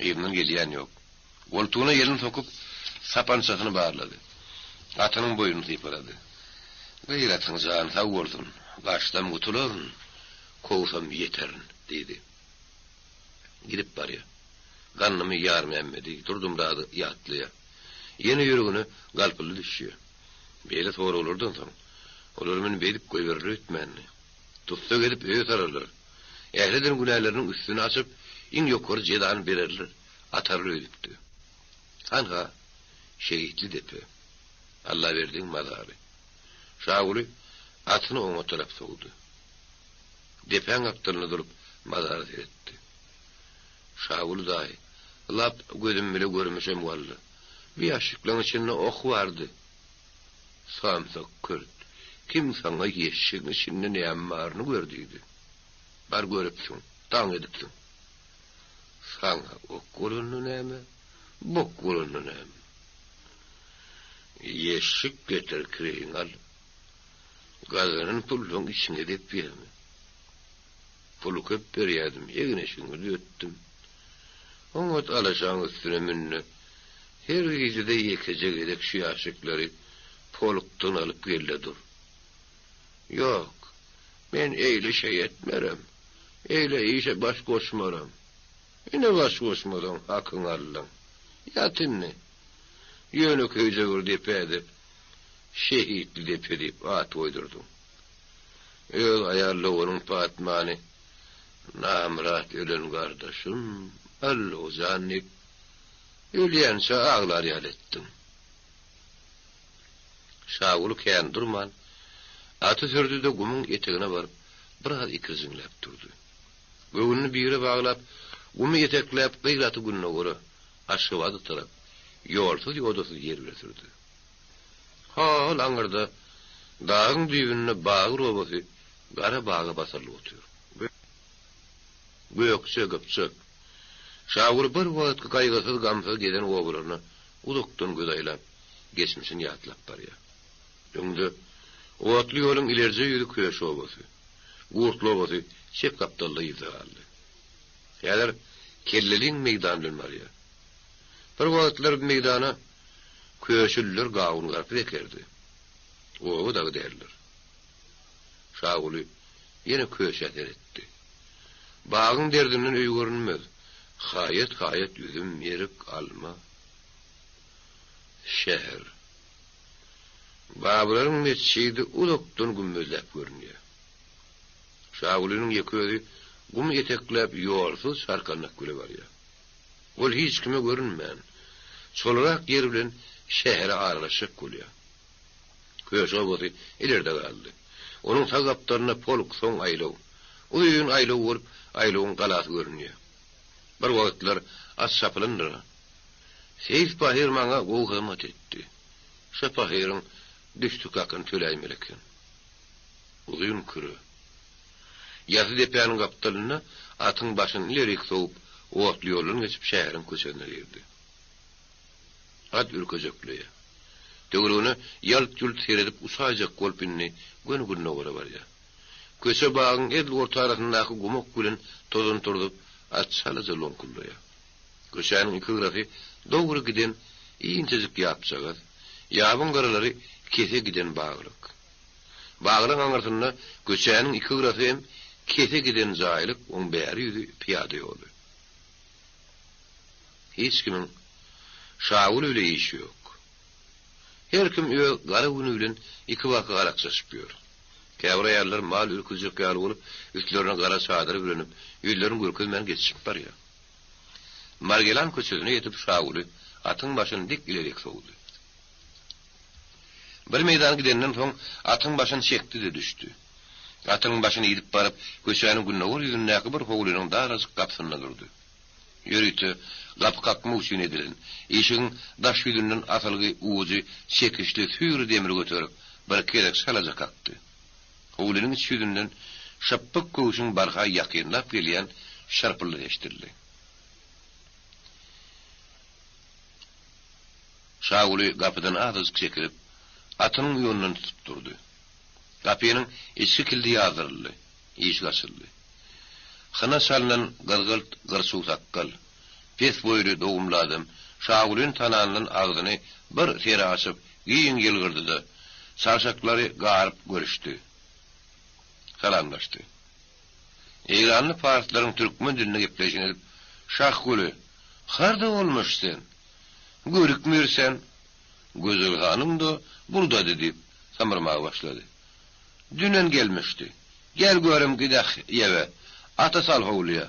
Yzyndan gelýän ýok. Goltugyna elini sokup, sapançasyny barlady. Atynyň boýnuny sypalady. Gyratyň jany sag bolsun, gaçsam gutularyn, kowsam ýeterin, diýdi. Gidip barýar. Gandymy Ýarmämmedi, Durdymyrady ýatlaýar. Ýene ýüregine galpyldy düşýär. Beýle soraglardan soň, olar meni beýdip goýberler öýtmändi. Tussag edip öýe sararlar. Ähli eden günäleriniň üstüni açyp, iň ýokary jezany bererler, atarlar öýdüpdi. Hanha, şehitli depe. Allaberdiň mazary. Şaguly atyny oňa tarap sowdy. Depäň gapdalynda durup, mazara seretdi. Şaguly daýy, lap gözüm bile görmüşem walla. Bu ýaşşyklaň içinde ok bardy. Samsyk kürt, kim saňa ýeşşigiň içinde näme baryny gör diýdi. Bar görüpsiň, daň edipsiň. Saňa ok bolanda näme, bok bolanda näme. Ýeşşik getir kireýiňi al. Gazanan pullaň içiňe depýämi? Puly köp berýädim, egin-eşigiňi düzetdim. Oňat alaşaň üstüne mün-de, her gijede ýekeje gezek şu ýaşşikleri polkdan alyp gel-de dur. Ýok, men eýle şeý etmerem, eýle işe baş goşmaram. Ine baş goşmasaň hakyňy aldyň. Ýat indi. Ýönekeýje bir depe-de Şehitli depe diýip at goýdurdyň. Öz aýal doganyň Patmany Namyrat ölen gardaşym, Allojan diýip, ölýänçä aglar ýaly etdiň. Şaguly kän durman, aty sürdi-de gumuň etegine baryp, biraz ikirjiňläp durdy. Göwnüni bire baglap, gumy etekläp gyz aty gündogara, Aşgabada tarap, ýolsuz-ýodasyz ýer bile sürdi. Hol aňyrda, dagyň düýbünde Bagyr obasy gara baga basyrylyp otyr. Gökje, Gypjak. Şaguly bir wagtky gaýgysyz-gamsyz gezen obalaryna uzakdan göz aýlap, geçmişini ýatlap barýar. Öňde, otly ýoluň ilerje ýüzi Köşi obasy, Gurtly obasy çep gapdalda yzda galdy. Häzir Kelleliň meýdany bilen barýar. Bir wagtlar bu meýdana köşüliler gawun-garpyz ekerdi. Oba dagy däldir. Şaguly ýene köşä seretdi. Bagyň derdinden öý görünmez. Haýat-haýat üzüm, erik, alma. Şäher. Babalaryň metjidi uzakdan gümmezläp görünýär. Şagulynyň ýeke özi gum etekläp ýolsuz çarkandak bile barýar. Ol hiç kime görünmän, çolarak ýer bilen şähere aralaşjak bolýar. Köşi obasy ileride galdy. Onuň sag gapdalynda polk, soň aýlaw. Uzyn aýlaw bolup, aýlawyň galasy görünýär. Bir wagtlar at çapylandyr-a. Seýis pahyr maňa gowy hyzmat etdi. Şo pahyryň düşdük hakyny töläýmeli eken. Uzyn küre. Ýasy depäniň gapdalynda atyň başyny ilerik sowup, otly ýoldan geçip şäheriň köçesine girdi. At ürkejekleýär. Töweregine ýalt-ýult seredip uçaýjak bolup indi göni gündogara barýar. Köçe bagyň edil ortarasyndaky gumuk bilen tozan turzup, at çalaja loňkullaýar. Köçäniň iki gyrasy dogry giden inçejik ýapjagaz, ýabyň gyralary kese giden baglyk. Baglyň aňyrsynda köçäniň iki gyrasy hem kese giden jaýlyk, oň bäri ýüzi pyýada ýoly. Hiç kimiň Şaguly bile işi ýok. Her kim öz gara güni bilen ikibaka garakçaşyp ýör. Käbir aýallar mal ürküzjek ýaly bolup, üstlerine gara çadyr bürenip, ýüzlerini görkezmän geçişip barýar. Margelan köçesine ýetip Şaguly atyň başyny dik ilerik sowdy. Bir meýdan gidenden soň atyň başyny çekdi-de düşdi. Atynyň başyny idip baryp, köçäniň gündogar ýüzündäki bir howlynyň darajyk gapysynda durdy. Ýörite gapy kakmak üçin edilen, işigiň daş ýüzünden asylgy ujy çekiçli süýri demiri göterip, birki gezek çalaja kakdy. Howlynyň iç ýüzünden şypbyk köwşüň barha ýakynlap gelýän şarpyldysy eşidildi. Şaguly gapydan azajyk çekilip, atynyň uýanyndan tutup durdy. Gapynyň içki kildi ýazdyryldy, işik açyldy. Hyna çalnan gyzgylt gyrçuw sakgal, pes boýly dogumly adam Şagulyny tanandan agzyny bir sere açyp, giň ýylgyrdy-da, çarşaklary garyp görüşdi. Salamlaşdy. Eýranly parslaryň türkmen dilinde gepleýşini edip, Şahguly, harda bolmuş sen? Görükmir sen? Gözel hanym-da burdady diýip, samyrmaga başlady. Dünen gelmişdi. Gel görüm gideh ýebe, aty sal howluýa.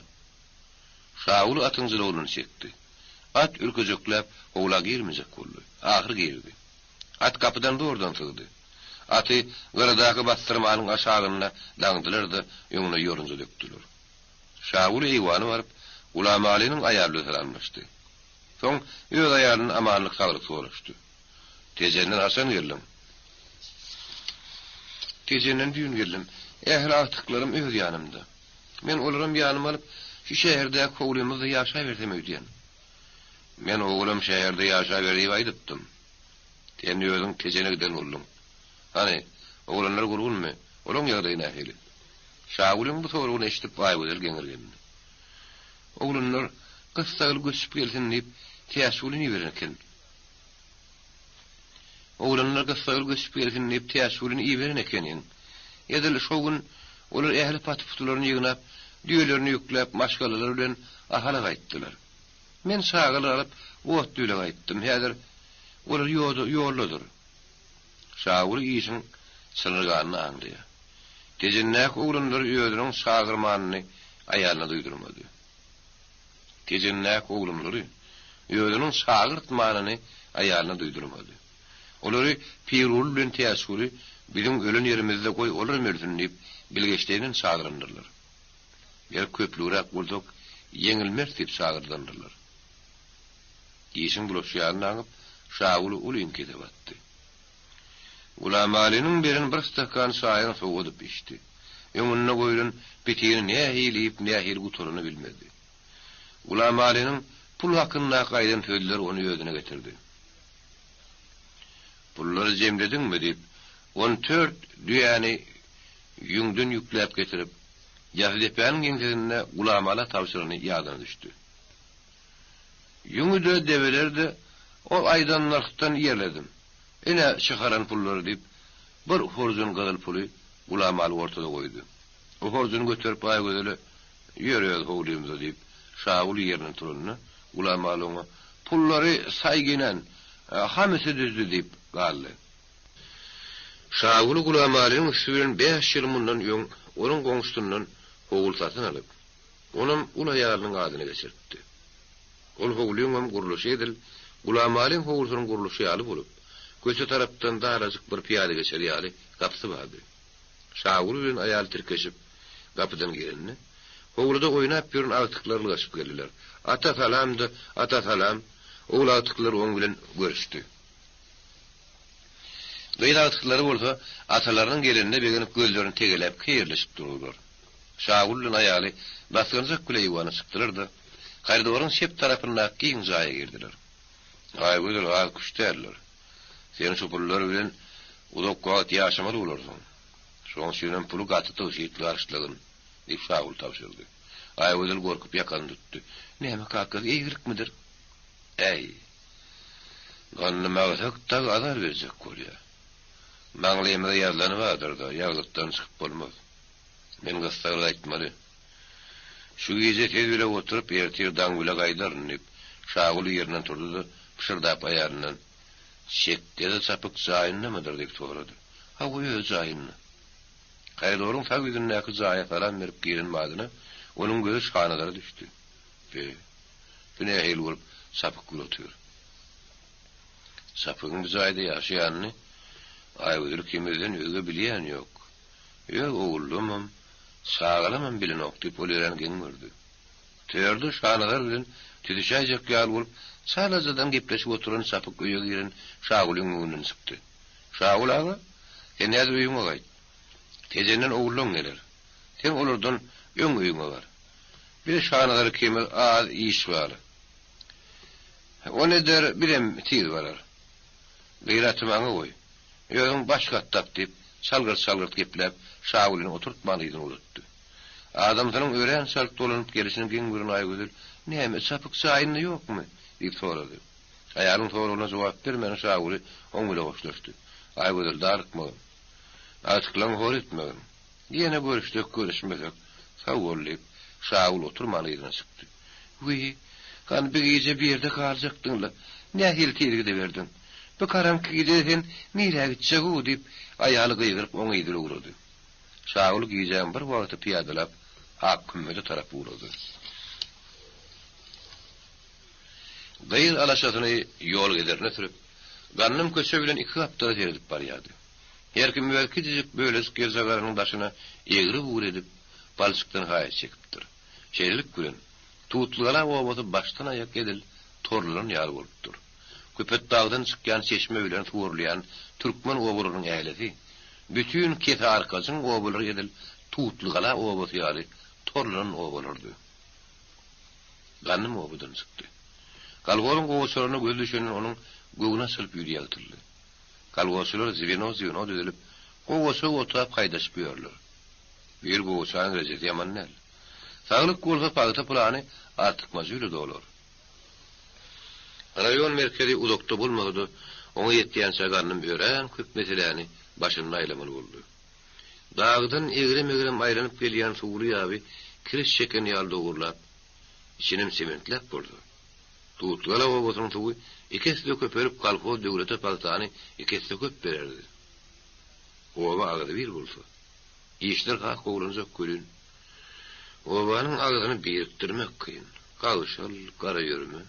Şaguly atyň jylawunyny çekdi. At ürkejekläp howla girmejek boldy. Ahyr girdi. At gapydan zordan sygdy. Aty gyradaky bassyrmanyň aşagynda daňdylar-da, öňüne ýorunja dökdüler. Şaguly eýwana baryp, Gulamalynyň aýaly bilen salamlaşdy. Soň öz aýalyndan amanlyk-saglyk soraşdy. Tejenden haçan geldiň? Tejenden düýn geldim. Ähli agtyklarym öz ýanymda. Men olaram ýanyma alyp, şu şäherdäki howlymyzda ýaşabersem öýdýän. Men ogulam şäherde ýaşaber diýip aýdypdym. Sen özüň Tejene giden bolduň. Hany, oglanlar gurgunmy? Olaň ýagdaýy nähili? Şagulyň bu soragyny eşidip Aýgözel geňirgendi. Oglanlar gyssagly göçüp gelsin diýip, Täçgulyny iberen eken. Oglanlar gyssagly göçüp gelsin diýip, Täçgulyny iberen ekeniň. Edil şo gün olar ähli paty-putularyny ýygnap, düýelerini ýükläp, maşgalalary bilen Ahala gaýtdylar. Men çagalary alyp, Otly bile gaýtdym. Häzir. Olar ýoda, ýoldadyr. Şaguly işiň çynyrganyny aňlaýar. Tejendäki oglanlary özüniň çagyrmanyny aýalyna duýdurmady. Tejendäki oglanlary özüniň çagyrtmanyny aýalyna duýdurmady. Olary Pirguly bilen Täçguly biziň ölen ýerimizde goý olaram ölsün diýip bilgeşleýinden çagyrandyrlar. Ger köplügräk bolsak ýeňilmeris diýip çagyrdylandyrlar. Işiň bulaşýanyny aňyp, Şaguly uly iňkise batdy. Gulamalynyň beren bir stakan çaýyny sowadyp içdi. Öňünde goýlan pitini nähili iýip, nähili gutaranyny bilmedi. Gulamalynyň pul hakyndaky aýdan sözleri ony özüne getirdi. Pullary jemlediňmi? diýip, on tört düýäni ýüňden ýükläp getirip, Ýasydepäniň ýeňsesinde Gulamala tabşyrany ýadyna düşdi. Ýüňi-de, deweleri-de ol aýdan nyrhdan ýerledim. Ine, çykaran pullary, diýip, bir horjun gyzyl puly Gulamaly ortada goýdy. O horjuny göterip Aýgözele, Ýör öz howlymyza, diýip, Şaguly ýerinden turanda, Gulamaly oňa, Pullary saý gelen, hamysy düzdi, diýip galdy. Şaguly Gulamalynyň üsti bilen bäş ýyl mundan öň onuň goňşusyndan howul satyn alyp, Onam ul aýalynyň adyna geçiripdi. Ol howlyňam gurluşy edil Gulamalyň howlusynyň gurluşy ýaly bolup, köçe tarapdan darajyk bir pyýada geçer ýaly gapysy bardy. Şaguly bilen aýaly tirkeşip, gapydan girende, howluda oýnap ýören agtyklar ylgaşyp geldiler. Ata salam-da, ata salam! Ogul agtyklar oň bilen görüşdi. Gyz agtyklary bolsa atalarynyň gelenine begenip gözlerini tegeläp keýerleşip durdular. Şagül bilen aýaly basgançak bile eýwana çykdylar-da, koridoryň çep tarapyndaky giň jaýa girdiler. Aýgözel az küş däldir. Sen şu pullar bilen uzak wagt ýaşamaly bolarsyň. Şoň üçinem puly gaty tygşytly harçlagyn, diýip Şagül tabşyrdy. Aýgözel gorkup ýakany tutdy. Näme kakasy, eýgilikmidir? Äý, Ganly magsak dagy azar berjek bolýar. Maňlaýymyza ýazylany bardyr-da, ýazlykdan çykyp bolmaz. Men gyssagly gaýtmaly. Şu gije tez bile oturyp, ertir daň bile gaýdaryn, diýip, Şaguly ýerinden turdy-da, pyşyrdap aýalyndan, Çekgede çapyk jaýyndamydyr? diýip sorady. Hawa, öz jaýynda. Koridoryň sag ýüzündäki jaýa salam berip giren badyna, onuň gözi Şanazara düşdi. Be, bu nähili bolup Çapyk gül otyr? Çapygyň bu jaýda ýaşaýanyny Aýgözel ikimizden özge bilýän ýok. Öz ogullamam, çagalamam bilenok diýip, ol örän geň gördi. Törde Şanazar bilen tütüşäýjek ýaly bolup, çalajadan gepleşip oturan Çapyk öýe giren Şagulyň öňünden çykdy. Şagul aga, sen häzir öýüňe gaýt. Tejenden ogullaň geler. Sen olardan öň öýüňe bar. Bize Şanazar ikimiz az iş bar. O neder, bizem tiz barar. Gyraty maňa goý. Özüň baş gat tap diýip, çalgyrt-çalgyrt gepläp, Şagulyny oturtman yzyna uzatdy. Adamsynyň örän çalt dolanyp gelişini geň gören Aýgözel, Näme, çapyk jaýynda ýokmy? diýip sorady. Aýalyň soragyna jogap bermän Şaguly oň bile hoşlaşdy. Aýgözel darykmagyn. Agtyklaňy hor etmegin. Ýene görüşsek, görüşmesek, sag bol, diýip, Şagül oturman yzyna çykdy. Wiý, hany bi gije bi ýerde galjakdyň-la, nähili tiz gidiberdiň? Bu garaňky gije sen nirä gitjeg-ow? diýip, aýaly gygyryp oň yzyna ugrady. Şagül gijäň bir wagty pyýadalap Ak kümmete tarap ugrady. Gyz alaşasyny ýol gezerine sürüp, Gandym köçe bilen iki gapdala seredip barýardy. Her kim öz kiçijik bölejik ýerjagazynyň daşyna egri-bugry edip, palçykdan haýat çekipdir. Şeýlelik bilen, Tutlygala obasy başdan-aýak edil torlanan ýaly bolupdyr. Köpetdagdan çykýan çeşme bilen suwarylýan türkmen obalarynyň ählisi, bütin Kesearkajyň obalary edil Tutlygala obasy ýaly torlanan obalardy. Gandym obadan çykdy. Kolhozyň gowaçalaryna gözi düşenden onuň göwni açylyp ýüzi ýagtyldy. Kolhozçylar zweno-zweno düzülip, gowaça otap haýdaşyp ýörler. Bir gowaçanyň rejesi ýaman däl. Saglyk bolsa pagta plany artykmajy bile dolar. Raýon merkezi uzakda bolmasa-da, oňa ýetýänçä Gandym örän köp meseläni başynda aýlamaly boldy. Dagdan egrem-egrem aýlanyp gelýän suwly ýaby kiriş çeken ýaly dogurlap, içinem sementläp bolsa. Tutgala obasynyň suwy iki esse köpelip kolhoz döwlete pagtany iki esse köp bererdi. Oba agzybir bolsa, işler has gowulanjak welin, obanyň agzyny birikdirmek kyn. Gagşal, garaýörme,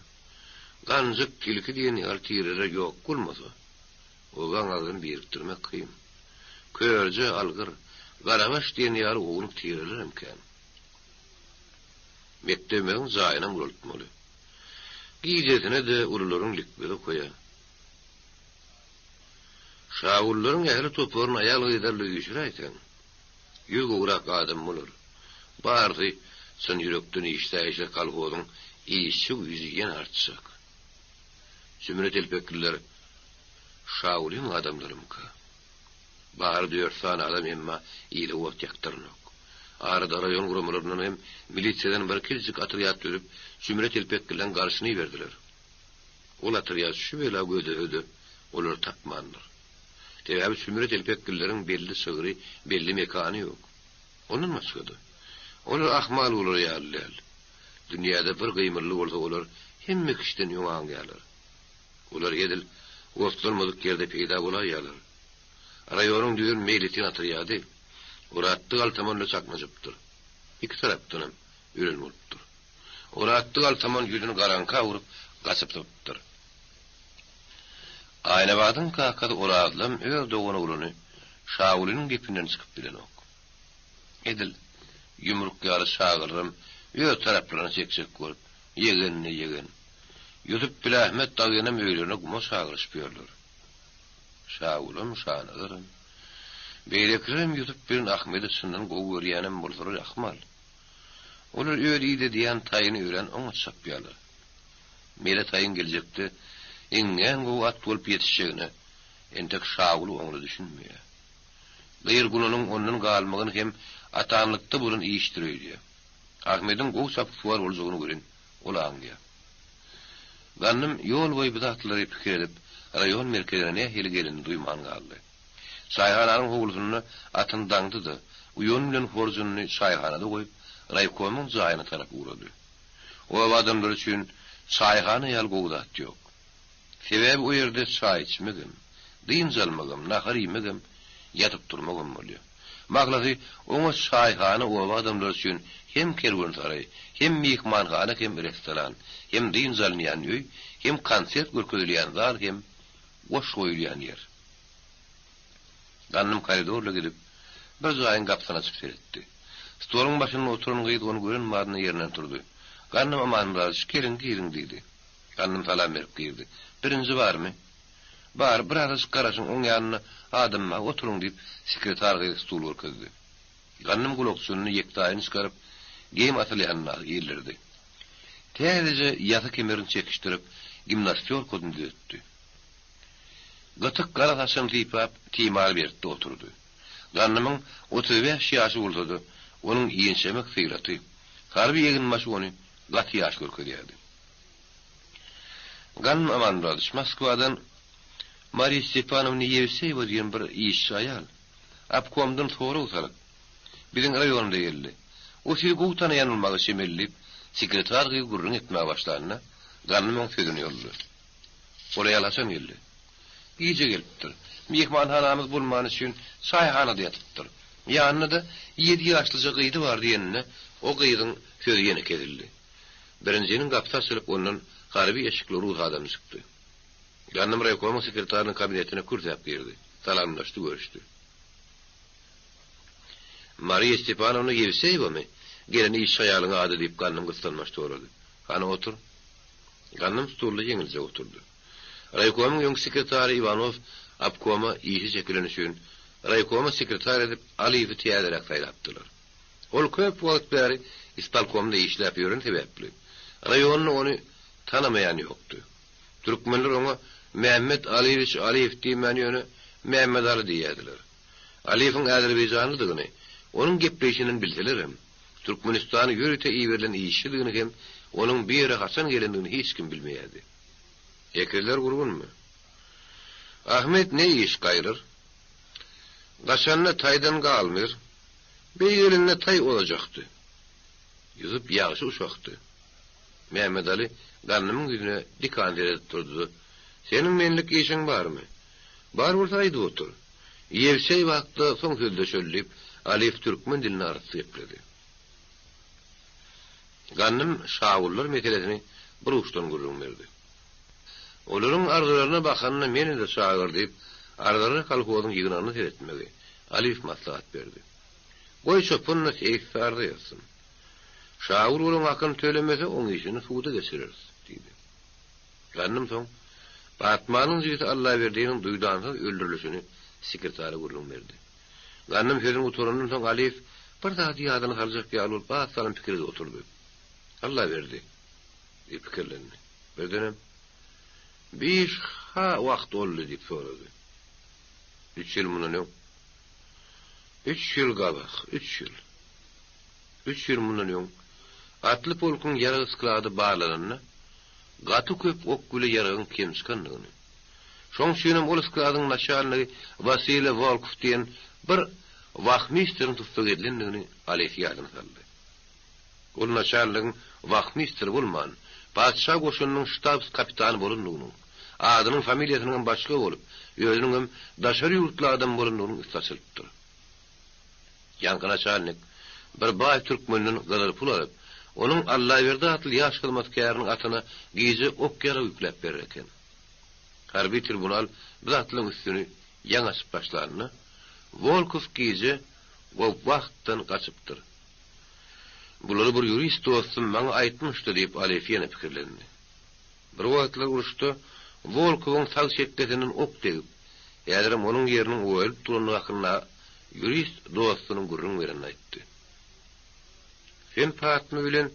ganjyk, tilki diýen ýaly tireler ýok bolmasa, obaň agzyny birikdirmek kyn. Körje, algyr, garabaş diýen ýaly ownuk tirelerem kän. Mekdebimiziň jaýynam ulaltmaly. Gijesine-de ulularyň likbezi okaýar. Şagullaryň ähli toparyny aýal-gyzlarla üýşüräýseň, ýüz gowrak adam bolar. Barysy çyn ýürekden işläýse kolhozyň işçi güýji ýene artjak. Jümle telpekliler Şagulyň adamlarymyka? Bary dört sany adam emma ile ot ýakdyranok. Arada raýon guramalaryndan hem milisiýadan bir kiçijik otrýad düzüp, jümle telpeklileň garşyny iberdiler. Ol otrýad şu bela gözlese-de, olary tapmandyr. Sebäbi jümle telpeklileriň belli çygry, belli mekany ýok. Ondan başga-da, olar ahmal bolar ýaly däl. Dünýäde bir gymyldy bolsa olar hemme kişiden öň aňýarlar. Olar edil otlanmadyk ýerde peýda bolaýýarlar. Raýonyň düzen meýletin otrýady Oratdy galtaman bilen çaknyşypdyr. Iki tarapdanam ölen bolupdyr. Oratdy galtaman ýüzüni garaňka urup, gaçyp sypypdyr. Aýnabadyň kakasy Orazlam öz doganoglany Şagulynyň gepinden çykyp bilenok. Edil ýumruk ýaly Şagylyram öz taraplaryna çekjek bolup, ýegenine ýegen. Ýusup bile Ahmet dagynam öýlerine guma çagyryşyp ýörler. Şagulam, Şanazaram, beýlekilerem Ýusup bilen Ahmedi çyndan gowy görýänem bolsalar ahmal. Olar öz idedýän taýyny örän oňat çapýarlar. Mele taýyň geljekde iňňän gowy at bolup ýetişjegine entek Şaguly oňly düşünmeýär. Gyr gunanyň ondan galmagyny hem atanlykda bolan işdir öýdýär. Ahmediň gowy çapyksuwar boljagyny welin ol aňýar. Gandym ýol boýy bu zatlary pikir edip, raýon merkezine nähili gelenini duýman galdy. Çaýhananyň howlusynda atyny daňdy-da, uýany bilen horjunyny çaýhanada goýup, raýkomyň jaýyna tarap ugrady. Oba adamlary üçin çaýhana ýaly gowy zat ýok. Sebäbi o ýerde çaý içmegem, dynç almagam, nahar iýmegem, ýatyp turmagam bolýar. Mahlasy, oňa çaýhana oba adamlary üçin hem kerwensaraý, hem myhmanhana hem restoran, hem dynç alynýan öý, hem konsert görkezilýän zal hem goş goýulýan ýer. Gandym koridorla gidip, bir jaýyň gapysyny açyp seretdi. Stoluň başynda oturan gyz ony gören badyna ýerinden turdy. Gandym Amanmyradowiç, geliň, giriň, diýdi. Gandym salam berip girdi. Birinji barmy? Bar, birazajyk garaşyň, oň ýanynda adam bar, oturyň, diýip, sekretar gyz stul görkezdi. Gandym gulakjynyny, ýektaýyny çykaryp, geýim asylýanyndaky ildirdi. Täzeje ýasy kemerini çekişdirip, gimnastýorkasyny düzetdi. Gytyk gara saçyny sypap, timar berdi-de oturdy. Gandymyň 35 ýaşy bolsa-da, onuň inçemik syraty, harby eginbaşy ony gaty ýaş görkezýärdi. Gandym Amanmyradowiç Moskwadan Mariýa Stepanowna Ýewseýewa diýen bir işçi aýal, obkomdan sorag salyp, biziň raýonymyza geldi. O sizi gowy tanaýan bolmaga çemeli diýip, sekretar gyz gürrüň etmäge başlanda, Gandym oň sözüni ýoldy. Ol aýal haçan geldi? Gije gelipdir. Myhmanhanamyz bolmany üçin çaýhanada ýatypdyr. Ýanynda-da ýedi ýaşlyja gyzy bar diýeninde, o gyzyň sözi ýene kesildi. Birinjiniň gapysy açylyp, ondan harby eşikli rus adamy çykdy. Gandym raýkomyň sekretarynyň kabinetine kürsäp girdi. Salamlaşdy, görüşdi. Mariýa Stepanowna Ýewseýewamy? Gelen işçi aýalyň ady, diýip, Gandym gyssanmaç sorady. Hany, otur. Gandym stulda ýeňiljek oturdy. Raýkomyň öňki sekretary Iwanow obkoma işe çekileni üçin, raýkoma sekretar edip Alyýewi täzeräk saýlapdylar. Ol köp wagt bäri ispolkomda işläp ýöreni sebäpli, raýonda ony tanamaýan ýokdy. Türkmenler oňa Mämmet Alyýewiç Alyýew diýmän ýöne Mämmet Aly diýýärdiler. Alyýewiň azerbaýjanlydygyny onuň gepleýşinden bilselerem, Türkmenistana ýörite iberilen işçidigini hem onuň bu ýere haçan gelendigini hiç kim bilmeýärdi. Ekizler gurgunmy? Ahmet ne iş gaýryr? Gaçanda taýdan galmyr. Beýgelinde taý olajakdy. Ýusup ýagşy uşakdy. Mämmedaly Gandymyň ýüzüne dikan seredip durdy-da, Seniň menlik işiň barmy? Bar bolsa aýdyp otur. Ýewseý wagtda soň sözleşeli diýip, Alyýew türkmen dilinde arassa gepledi. Gandym şawullar meselesini bir uçdan gürrüň berdi. Olaryň arzalaryna bakanda meni-de çagyr diýip, arzalara kolhozyň ýygnagyna seretmegi Alyýew maslahat berdi. Goý çopan-da seýis arza ýazsyn. Şawul olaň hakyny tölemese, oň işini suda geçireris, diýdi. Gandym soň, Batmanyň jigisi Allaberdiniň duýdansyz öldürilişini sekretara gürrüň berdi. Gandym sözüni gutarandan soň Alyýew bir zady ýadyna saljak ýaly bolup az salym pikir edip oturdy. Allaberdi, diýip pikirlendi. Birdenem, Bi iş ha wagt boldy? diýip sorady. Üç ýyl mundan öň. Üç ýyl gabak, üç ýyl. Üç ýyl mundan öň atly polkuň ýarag sklady barlananda, gaty köp ok bile ýaragyň kem çykandygyny, şoň üçinem ol skladyň naçalnigi Wasiliý Wolkow diýen bir wahmisteriň tussag edilendigini Ales ýadyna saldy. Ol naçalnigiň wahmister bolman, patyşa goşunynyň ştabs-kapitany bolandygynyň, adynyň familiýasynyňam başga bolup, özüniňem daşary ýurtly adam bolandygynyň üsti açylypdyr. Ýaňky naçalnik bir baý türkmenden gyzyl pul alyp, onuň Allaberdi atly ýaş hyzmatkäriniň atyna gije ok-ýarag ýükläp berer eken. Harby tribunal bu zatlaryň üstüni ýaňy açyp başlanda, Wolkow gije Gowwahtdan gaçypdyr. Bulary bir ýurist dostum maňa aýtmyşdy diýip, Alyýew ýene pikirlendi. Bir wagtlar uruşda Wolkowyň sag çekgesinden ok degip, häzirem onuň ýeriniň oýalyp durandygy hakynda ýurist dostunyň gürrüň berenini aýtdy. Sen Patma bilen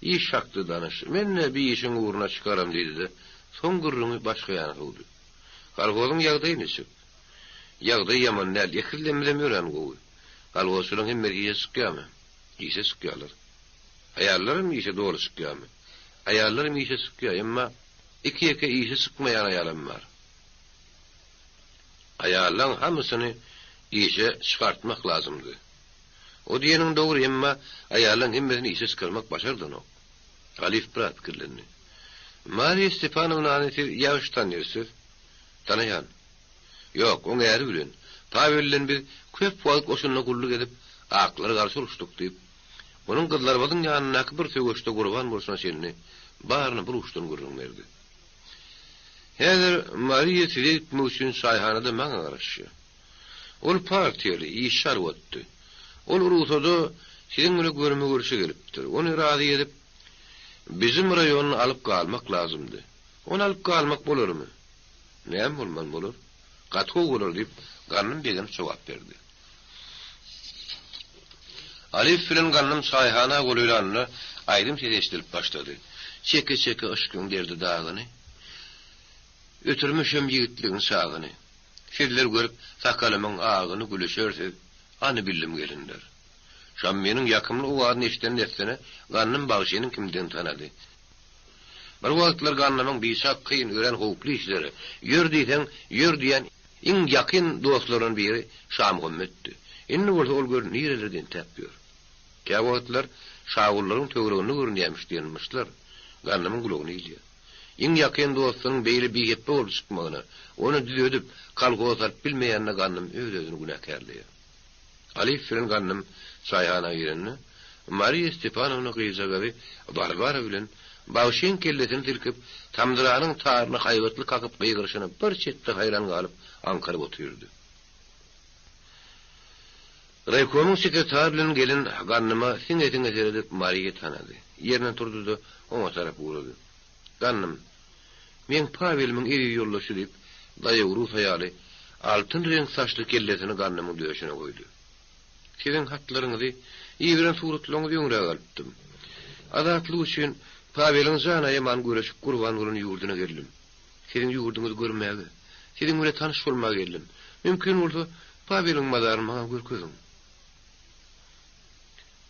iş hakda danyş, men-de bi işiň ugruna çykaram diýdi-de, soň gürrüňi başga ýana sowdy. Kolhozyň ýagdaýy niçik? Ýagdaý ýaman däl, ekizlemizem örän gowy. Kolhozçylaryň hemmesi işe çykýarmy? Işe çykýarlar. Aýallaram işe doly çykýarmy? Aýallaram işe çykýar, emma iki-ýeke işe çykmaýan aýalam bar. Aýallaň hamysyny işe çykartmak lazymdy. O diýeniň dogry, emma aýallaň hemmesini işe çykarmak başardanok. Halyf biraz pikirlendi. Mariýa Stepanownany siz ýagşy tanýarsyz? Tanaýan. Ýok, oň äri bilen, Pawel bilen biz köp wagt goşunda gulluk edip, aklara garşy uruşdyk diýip, onuň Gyzlarbadyň ýanyndaky bir söweşde gurban bolşuna çenli baryny bir uçdan gürrüň berdi. Häzir Mariýa size gitmek üçin çaýhanada maňa garaşýar. Ol partiýaly, işçi arwatdy. Ol rugsada siziň bile görme-görşe gelipdir. Ony razy edip, bizim raýonyna alyp galmak lazymdy. Ony alyp galmak bolarmy? Näme bolman bolar? Gaty gowy bolar, diýip, Gandym begenip jogap berdi. Alyf bilen Gandym çaýhana golaýlanynda aýdym sesi eşidilip başlady. Çeke-çeke yşkyň derdi-dagyny, Ötürmişem ýigitligiň çagyny. Sizler görüp sakalymyň agyny Gülüşersiz, any bildim gelinler. Şammynyň ýakymly owazyny eşiden dessine Gandym bagşynyň kimdigini tanady. Bir wagtlar Gandymyň biçak kyn, örän howply işlere, ýör diýseň, ýör diýen iň ýakyn dostlaryndan biri Şamuhammetdi. Indi bolsa ol gör nirelerde entäp ýör. Käwagtlar Şagullaryň töwereginde görünýärmiş diýen myşlar Gandymyň gulagyna ilýär. Iň ýakyn dostunyň beýle bihepbe bolup çykmagyna, ony düzedip, kolhoza salyp bilmeýänine Gandym öz-özüni günäkärleýär. Alyf bilen Gandym çaýhana girende, Mariýa Stepanowna gyzjagazy Warwara bilen bagşyň kellesini silkip, tamdyranyň taryna haýbatly kakyp gygyryşyna bir çetde haýran galyp aňkaryp otyrdy. Raýkomyň sekretary bilen gelen Gandyma siňe-siňe seredip Mariýa tanady. Ýerinden turdy-da, oňa tarap ugrady. Gandym, meň Pawelimiň eziz ýoldaşy diýip, daýaw rus aýaly altyn reňk saçly kellesini Gandymyň döşüne goýdy. Siziň hatlaryňyzy, iberen suratlaryňyzy öňräk alypdym. Azatlyk üçin Paweliň jan aýaman göreşip gurban bolan ýurduna geldim. Siziň ýurduňyzy görmäge, siziň bile tanyş bolmaga geldim. Mümkin bolsa, Paweliň mazaryny maňa görkeziň.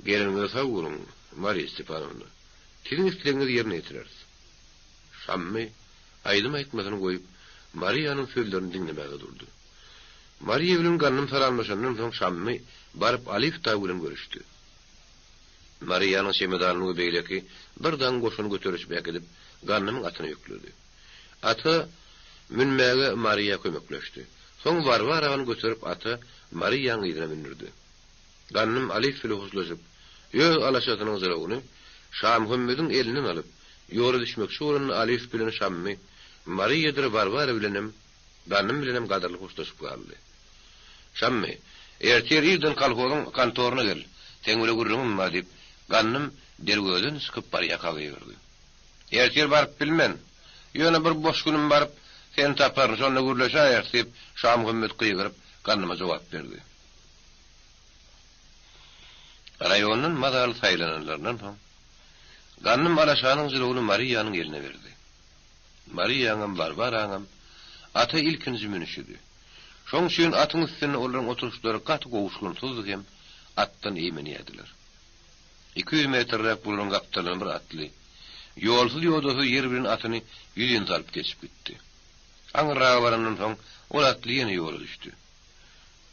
Geleniňize sag boluň, Mariýa Stepanowna. Siziň islegiňizi ýerine ýetireris. Şammy aýdym aýtmasyny goýup, Mariýanyň sözlerini diňlemäge durdy. Mariýa bilen Gandym salamlaşandan soň Şammy baryp Alif dagy bilen görüşdi. Mariýanyň çemodanyny we beýleki bir daň goşuny göterişip äkidip, Gannymyň atyna ýükledi. Ata münmäge Mariýa kömekleşdi. Soň Warwarany göterip ata Mariýaň yzyna mündürdi. Gandym Alif bile hoşlaşyp, öz alaşasynyň jylawyny Şamuhammediň elinden alyp, ýola düşmekçi bolanda Alif bilen Şammy, Mariýadyr Warwara bilenem, Gandym bilenem gadyrly hoşlaşyp galdy. Şammy, ertir irden kolhozyň kontoryna gel, seň bile gürrüňim bar diýip, Gandym derwezeden çykyp barýaka gygyrdy. Ertir baryp bilmen. Ýöne bir boş günüm baryp, seni taparyn, şonda gürleşäýeris diýip, Şamuhammet gygyryp, Gandyma jogap berdi. Raýondan mazaly saýlananlaryndan soň, Gandym alaşanyň jylawyny Mariýanyň eline berdi. Mariýaňam, Warwaraňam ata ilkinji münüşidi. Şoň üçin atyň üstünde olaryň oturyşlary gaty gowuşgynsyzdy hem atdan eýmenýärdiler. 200 metrräk bularyň gapdalyndan bir atly, ýolsuz-ýodasyz ýer bilen atyny ýüzin salyp geçip gitdi. Aňyrraga barandan soň, ol atly ýene ýola düşdi.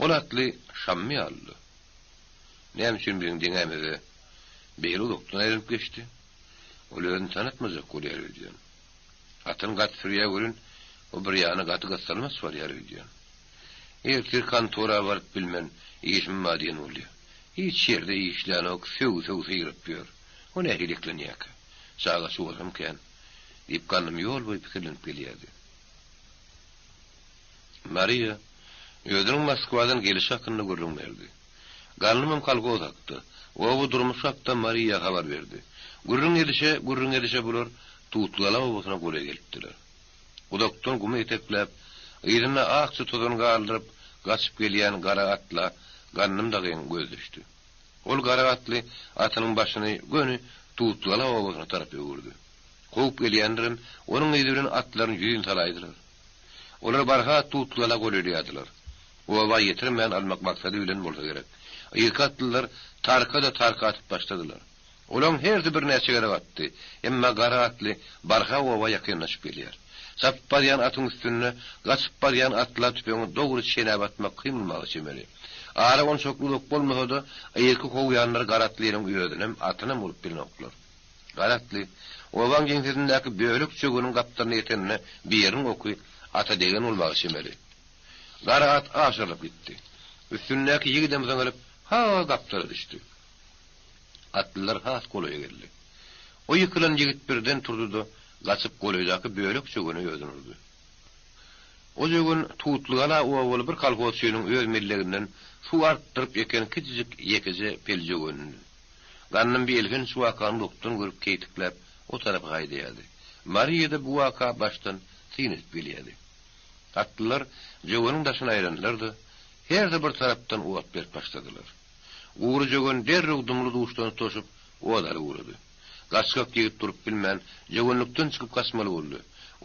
Ol atly Şammy ýalydy. Näme üçin biziň deňämize beýle uzakdan aýlanyp geçdi? Ol özüni tanatmajak bolýar öýdýän. Atyny gaty sürýär welin, o bir ýana gaty gyssanmaç barýar öýdýän. Ertir kontora baryp bilmen, işim bar diýen bolýar. Hiç ýerde işlänok, sög-sög syryp ýör. O nähili eklenýärkä? Çaga-çugasam kän, diýip, Gandym ýol boýy pikirlenip gelýärdi. Mariýa özüniň Moskwadan gelişi hakynda gürrüň berdi. Gandymam kolhoz hakda, oba durmuşy hakda Mariýa habar berdi. Gürrüň edişe, gürrüň edişe bular Tutlugala obasyna golaý gelipdiler. Uzakdan gumy etekläp, yzynda akja tozan galdyryp, gaçyp gelýän gara atla Gandym dagyň gözi düşdi. Ol gara atly atynyň başyny göni Tutlugala obasyna tarap öwürdi. Kowup gelýänlerem onuň yzy bilen atlaryny ýüzin salaýdylar. Olar barha Tutlugala golaýlaýardylar. Oba ýetirmän almak maksady bilen bolsa gerek, yzky atlylar tarka-da tarka atyp başladylar. Olaryň hersi birnäçe gezek atdy, emma gara atly barha oba ýakynlaşyp gelýär. Çapyp barýan atyň üstünde gaçyp barýan atla tüpeňi dogry çenäp atmak kyn bolmaga çemeli. Ara onçakly uzak bolmasa-da, yzky kowýanlar gara atlynyň özünem, atynam bulup bilenoklar. Gara atly, obaň ýeňsesindäki bölek çöweniň gapdalyna ýetende biriniň oky ata degen bolmaga çemeli. Gara at aşyrylyp gitdi. Üstündäki ýigidem zyňylyp, ha gapdala düşdi. Atlylar has golaýa geldi. O ýykylan ýigit birden turdy-da, gaçyp golaýdaky bölek çöwene özüni urdy. O jöwen Tutlygala obaly bir kolhozçynyň öz melleginden suw artdyryp eken kiçijik ýekeje pel jöwenidi. Gandym bi elhenç wakany uzakdan görüp keýtikläp o tarapa haýdaýardy. Mariýa-da bu waka başdan syn edip gelýärdi. Atlylar jöweniň daşyna aýlandylar-da, hersi bir tarapdan ot berip başladylar. Gury jöwen derrew dumly-duşdan tutaşyp, ot alyp ugrady. Gaçgak ýigit durup bilmän, jöwenlikden çykyp gaçmaly boldy.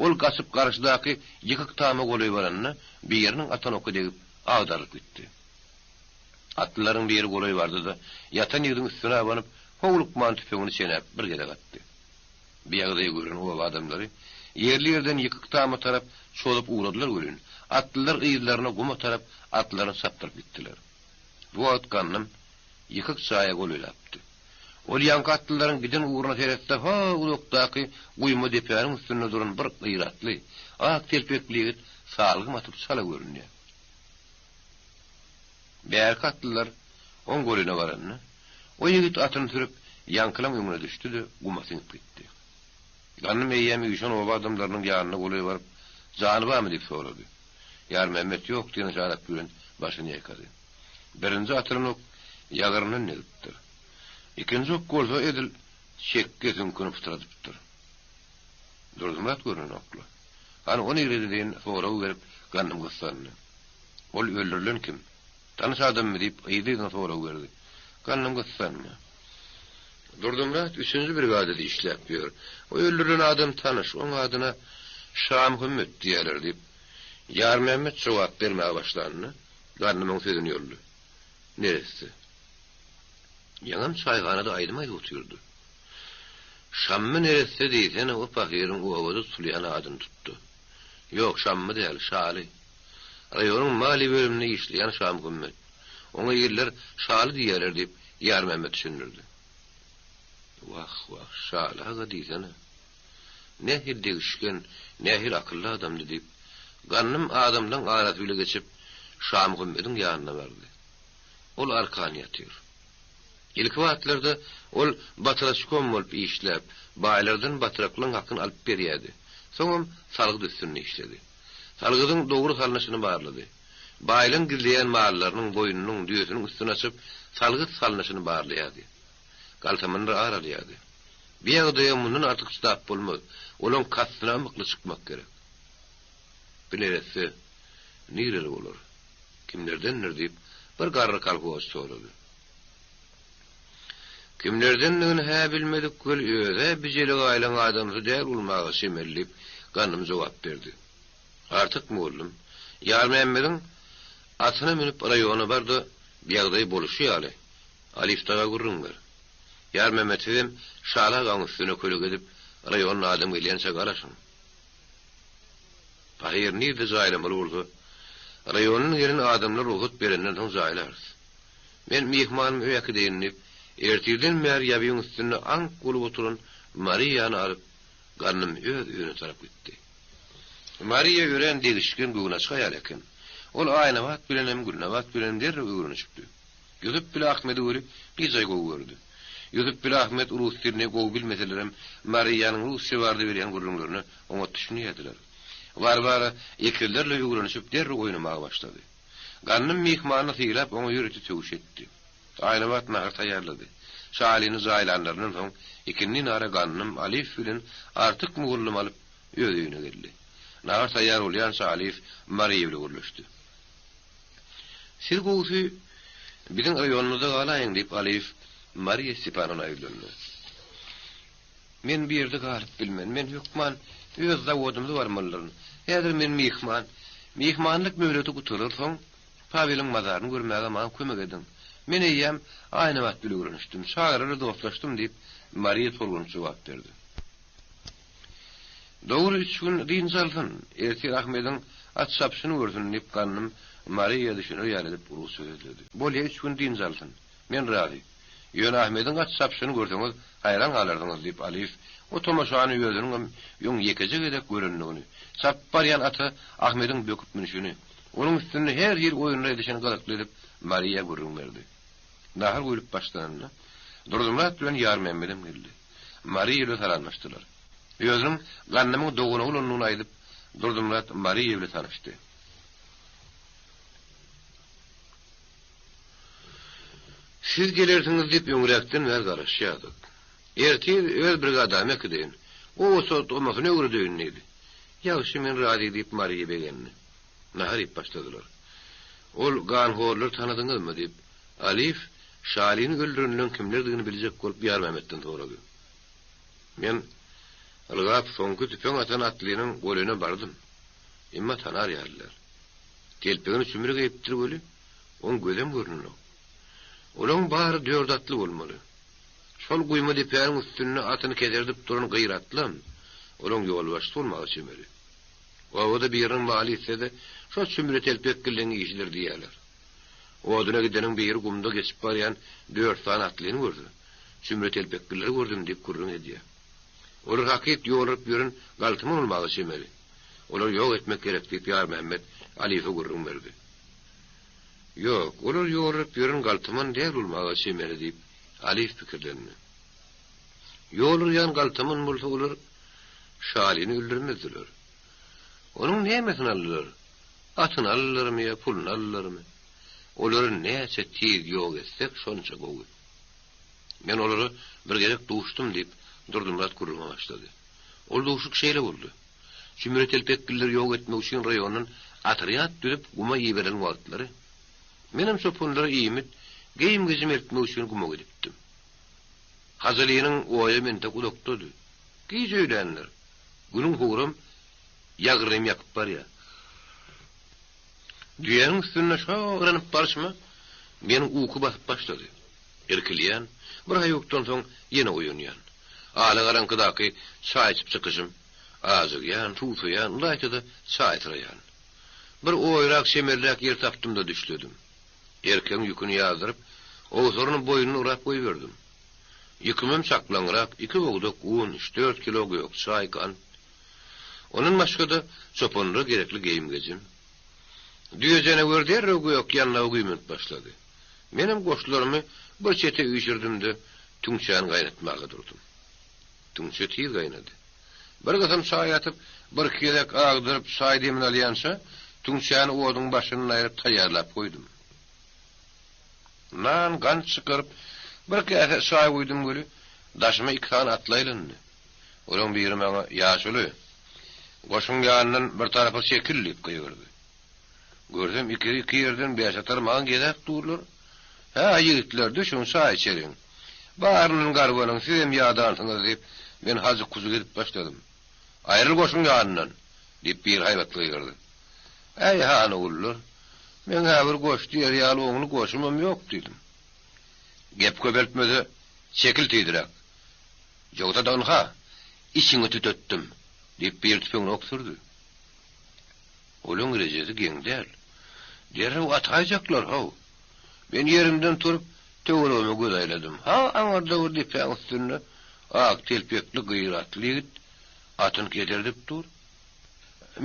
Ol gaçyp garşydaky ýykyk tama golaý baranda, biriniň atan oky degip, agdarylyp gitdi. Atlylaryň biri golaý bardy-da, ýatan ýigidiň üstüne abanyp, howlukman tüpeňini çenäp bir gezek atdy. Bu ýagdaýy gören oba adamlary ýerli-ýerden ýykyk tama tarap çozup ugradylar welin, atlylar yzlaryna guma tarap atlaryny çapdyryp gitdiler. Bu wagt Gandym ýykyk jaýa golaýlapdy. Ol ýaňky atlylaryň giden ugruna seretse, ho-o uzakdaky guýma depäniň üstünde duran bir gyratly, ak telpekli ýigit salgym atyp çala görünýär. Bärki atlylar oň golaýyna baranda, o ýigit atyny sürüp, ýaňkylaň öňüne düşdi-de, guma siňip gitdi. Gandym eýýäm üýşen oba adamlarynyň ýanyna golaý baryp, Jany barmy? diýip sorady. Ýarmämmet ýok diýen yşarat bilen başyny ýaýkady. Birinji atylan ok ýagyryndan degipdir. Ikinji ok bolsa edil çekge süňküni pytradypdyr. Durdymyrat görnenok-la. Hany o nirede diýen soragy berip, Gandym gyssandy. Ol öldürilen kim? Tanyş adammy? diýip, yzly-yzyna sorag berdi. Gandym gyssandy. Durdymyrat üçünji brigadada işläp ýör. O öldürilen adam tanyş, oň adyna Şamuhammet diýýärler, diýip, Ýarmämmet jogap bermäge başlanda, Gandymyň sözüni ýoldy. Neresse. Ýaňam çaýhanada aýdym aýdyp otyrdy. Şammy neresse diýsene, o pahyryň obada tutulýan adyny tutdy. Ýok, Şammy däl, Şaly. Raýonyň maliýe bölüminde işleýän Şamuhammet. Oňa iller Şaly diýýärler diýip, Ýarmämmet düşündirdi. Wah, wah, Şaly aga diýsene. Nähili degişgen, nähili akylly adamdy diýip, Gandym adamlaň arasy bile geçip, Şamuhammediň ýanyna bardy. Ol arkan ýatyr. Ilki wagtlarda ol batraçkom bolup işläp, baýlardan batraklaň hakyny alyp berýärdi. Soňam salgyt üstünde işledi. Salgydyň dogry salnyşyny barlady. Baýlaň gizleýän mallarynyň, goýnunyň, düýesiniň üstüni açyp, salgyt salnyşyny barlaýardy. Galtamanlar ar alýardy. Bu ýagdaýa mundan artyk çydap bolmaz, olaň kastyna ymykly çykmak gerek. Bu neresse nireli bolar, kimlerdendir diýip, bir garry kolhozçy sorady. Kimlerdendigini-hä bilmedik weli, öz-ä bijeli gaýlaň adamsy däl bolmaga çemeli diýip, Gandym jogap berdi. Artyk mugallym, Ýarmämmediň atyna münüp raýona bar-da, bu ýagdaý boluşy ýaly, Alyf daga gürrüň ber. Ýarmämmet sizem Şaly agaň üstüne kölege edip, raýondan adam gelýänçä garaşyň. Pahyr nirde jaýlamaly bolsa, raýondan gelen adamlar rugsat berenden soň jaýlarys. Men myhmanymy öýe äkideýin diýip, ertirden bäri ýabyň üstünde aňk bolup oturan Mariýany alyp, Gandym öz öýüne tarap gitdi. Mariýa örän degişgen, göwnaçyk aýal eken. Ol Aýnabat bilenem, Gülnabat bilenem derrew öwrenişipdi. Ýusup bile Ahmedi görüp, bijaý gowy gördi. Ýusup bile Ahmet rus dilini gowy bilmeselerem, Mariýanyň rusça barada berýän gürrüňlerine oňat düşünýärdiler. Warwara ekizlerle öwrenişip, derrew oýnamaga başlady. Gandym myhmanyny sylap, oňa ýörite söwüş etdi. Aýnabat nahar taýýarlady. Şalyny jaýlanlaryndan soň, ikindi nara Gandym Alyýew bilen Artyk mugallym alyp, öz öýüne geldi. Nahar taýýar bolýança Alyýew Mariýa bile gürleşdi. Siz gowusy, biziň raýonymyzda galaýyň, diýip, Alyýew Mariýa Stepanowna ýüzlendi. Men bu ýerde galyp bilmen. Men hökman öz zawodymyza barmalydyryn. Häzir men myhman. Myhmanlyk möhleti gutarar soň, Paweliň mazaryny görmäge maňa kömek ediň. Men eýýäm Aýnabat bile öwrenişdim, çagalar bilen dostlaşdym, diýip, Mariýa tolgunyp jogap berdi. Dogry üç gün dynç alsyn, ertir Ahmediň at çapyşyny görsün, diýip, Gandym Mariýa düşüner ýaly edip rusça sözledi. Bolýa, üç gün dynç alsyn. Men razy. Ýöne Ahmediň at çapyşyny görseňiz, haýran galarsyňyz, diýip, Alyýew o tomaşany özüniňem öň ýekeje gezek görendigini, çapyp barýan ata Ahmediň böküp münşüni, onuň üstünde her hili oýunlar edişini gyzykly edip Mariýa gürrüň berdi. Nahar guýlup başlananda, Durdymyrat bilen Ýarmämmedem geldi. Mariýa bilen salamlaşdylar. Özüniň Gandymyň doganoglandygyny aýdyp, Durdymyrat Mariýa bilen tanyşdy. Siz gelersiňiz diýip öňräkden bäri garaşýardyk. Ertir öz brigadamy äkideýin. Oba tomasyny öwredeýin diýdi. Ýagşy, men razy diýip Mariýa begendi. Nahar iýip başladylar. Ol ganhorlary tanadyňyzmy? diýip, Alyýew Şalyny öldürenleň kimlerdigini biljek bolup Ýarmämmetden sorady. Men ylgap soňky tüpeň atan atlynyň golaýyna bardym. Emma tanar ýaly däl. Telpegini çümre geýipdir weli, oň gözem görnenok. Olaň bary dört atly bolmaly. Şol guýma depäniň üstünde atyny keserdip duran gyr atlam olaň ýolbaşçysy bolmaga çemeli. Obada biriniň maly ýitse-de, şo çümre telpekgilleň işidir diýýärler. Oduna gideniň biri gumda geçip barýan dört sany atlyny görse, çümre telpekgilleri gördüm diýip gürrüň edýär. Olar hakyt ýoluryp ýören galtaman bolmaga çemeli. Olary ýok etmek gerek diýip Ýarmämmet Alyýewe gürrüň berdi. Ýok, olar ýoluryp ýören galtaman däl bolmaga çemeli diýip, Alyýew pikirlendi. Ýol urýan galtaman bolsa olar Şalyny öldürmezdiler. Onuň nämesini aldylar? Atyny aldylarmy ýa puluny aldylarmy? Olary näçe tiz ýok etsek şonça gowy. Men olara bir gezek duşdum diýip, Durdymyrat gürrüňe başlady. Ol duşuk şeýle boldy. Çümre telpekgilleri ýok etmek üçin raýondan otrýad düzüp guma iberilen wagtlary, menem çopanlara iýmit, geýim-gejim eltmek üçin guma gidipdim. Hajalynyň oýam entek uzakdady. Giç öýländir. Günüň howram ýagyrnym ýakyp barýar. Düýäniň üstünde şo-yranyp barşyma, meni uky basyp başlady. Irkilýän, bir haýukdan soň ýene oýanýan. Alagaraňkydaky çaý içip çykyşym, ajygýan, suwsaýan, ylaýta-da çaý syraýan. Bir oýrak, çemenräk ýer tapdym-da düşledim. Erkegiň ýüküni ýazdyryp, owsaryny boýnuna orap goýberdim. Ýükümem çaklaňrak, iki bogdak un, üç-dört kilo gök çaý, gant. Ondan başga-da çopanlara gerekli geýim-gejim. Düýe janawer derrew gök ýanlagy güýmenip başlady. Menem goşlarymy bir çete üýşürdim-de, tüňçäni gaýnatmaga durdum. Tüňçe tiz gaýnady. Bir gysym çaý atyp, birki gezek agdyryp, çaý demini alýança, tüňçäni oduň başyndan aýryp taýýarlap goýdum. Nan, gant çykaryp, bir käse çaý guýdum weli, daşyma iki sany atly aýlandy. Olaň biri maňa, Ýaşuly, goşuň ýanyndan bir tarapa çekil diýip gygyrdy. Görsem, ikisi iki ýerden bäşatar maňa gezäp durlar. Hä, ýigitler, düşüň, çaý içeliň. Baryndan garbanyň, sizem ýadansyňyz diýip, men hajyk-hujuk edip başladym. Aýryl goşuň ýanyndan! diýip, biri haýbatly gygyrdy. Äý, hany gullar, meň-hä bir goş diýer ýaly oňly goşumam ýok diýdim. Gep köpeltmese, çekil tizräk. Ýogsa-da ynha, içiňi tütetdim, diýip, biri tüpeňini ok sürdi. Olaň rejesi geň däl. Derrew ataýjaklar, how! Men ýerimden turup, töweregime göz aýladym. Ha, aňyrda bir depäň üstünde ak telpekli gyratly ýigit atyny keserdip dur.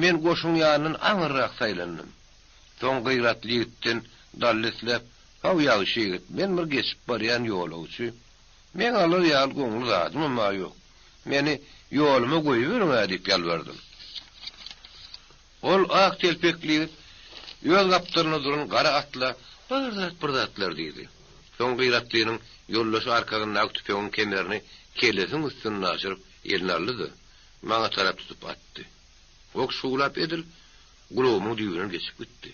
Men goşuň ýanyndan aňyrrak saýlandym. Soň gyratly ýigitden dally isläp, Haw, ýagşy ýigit, men bir geçip barýan ýolagçy. Meň alar ýaly goňly zadymam-a ýok. Meni ýoluma goýberiň-ä diýip ýalbardym. Ol ak telpekli ýigit öz gapdalynda duran gara atla bir zat bir zatlar diýdi. Soň gyratlynyň ýoldaşy arkasyndaky tüpeňiň kemerini kellesiniň üstünden aşyryp eline aldy-da, maňa tarap tutup atdy. Ok şuwlap edil gulagymyň düýbünden geçip gitdi.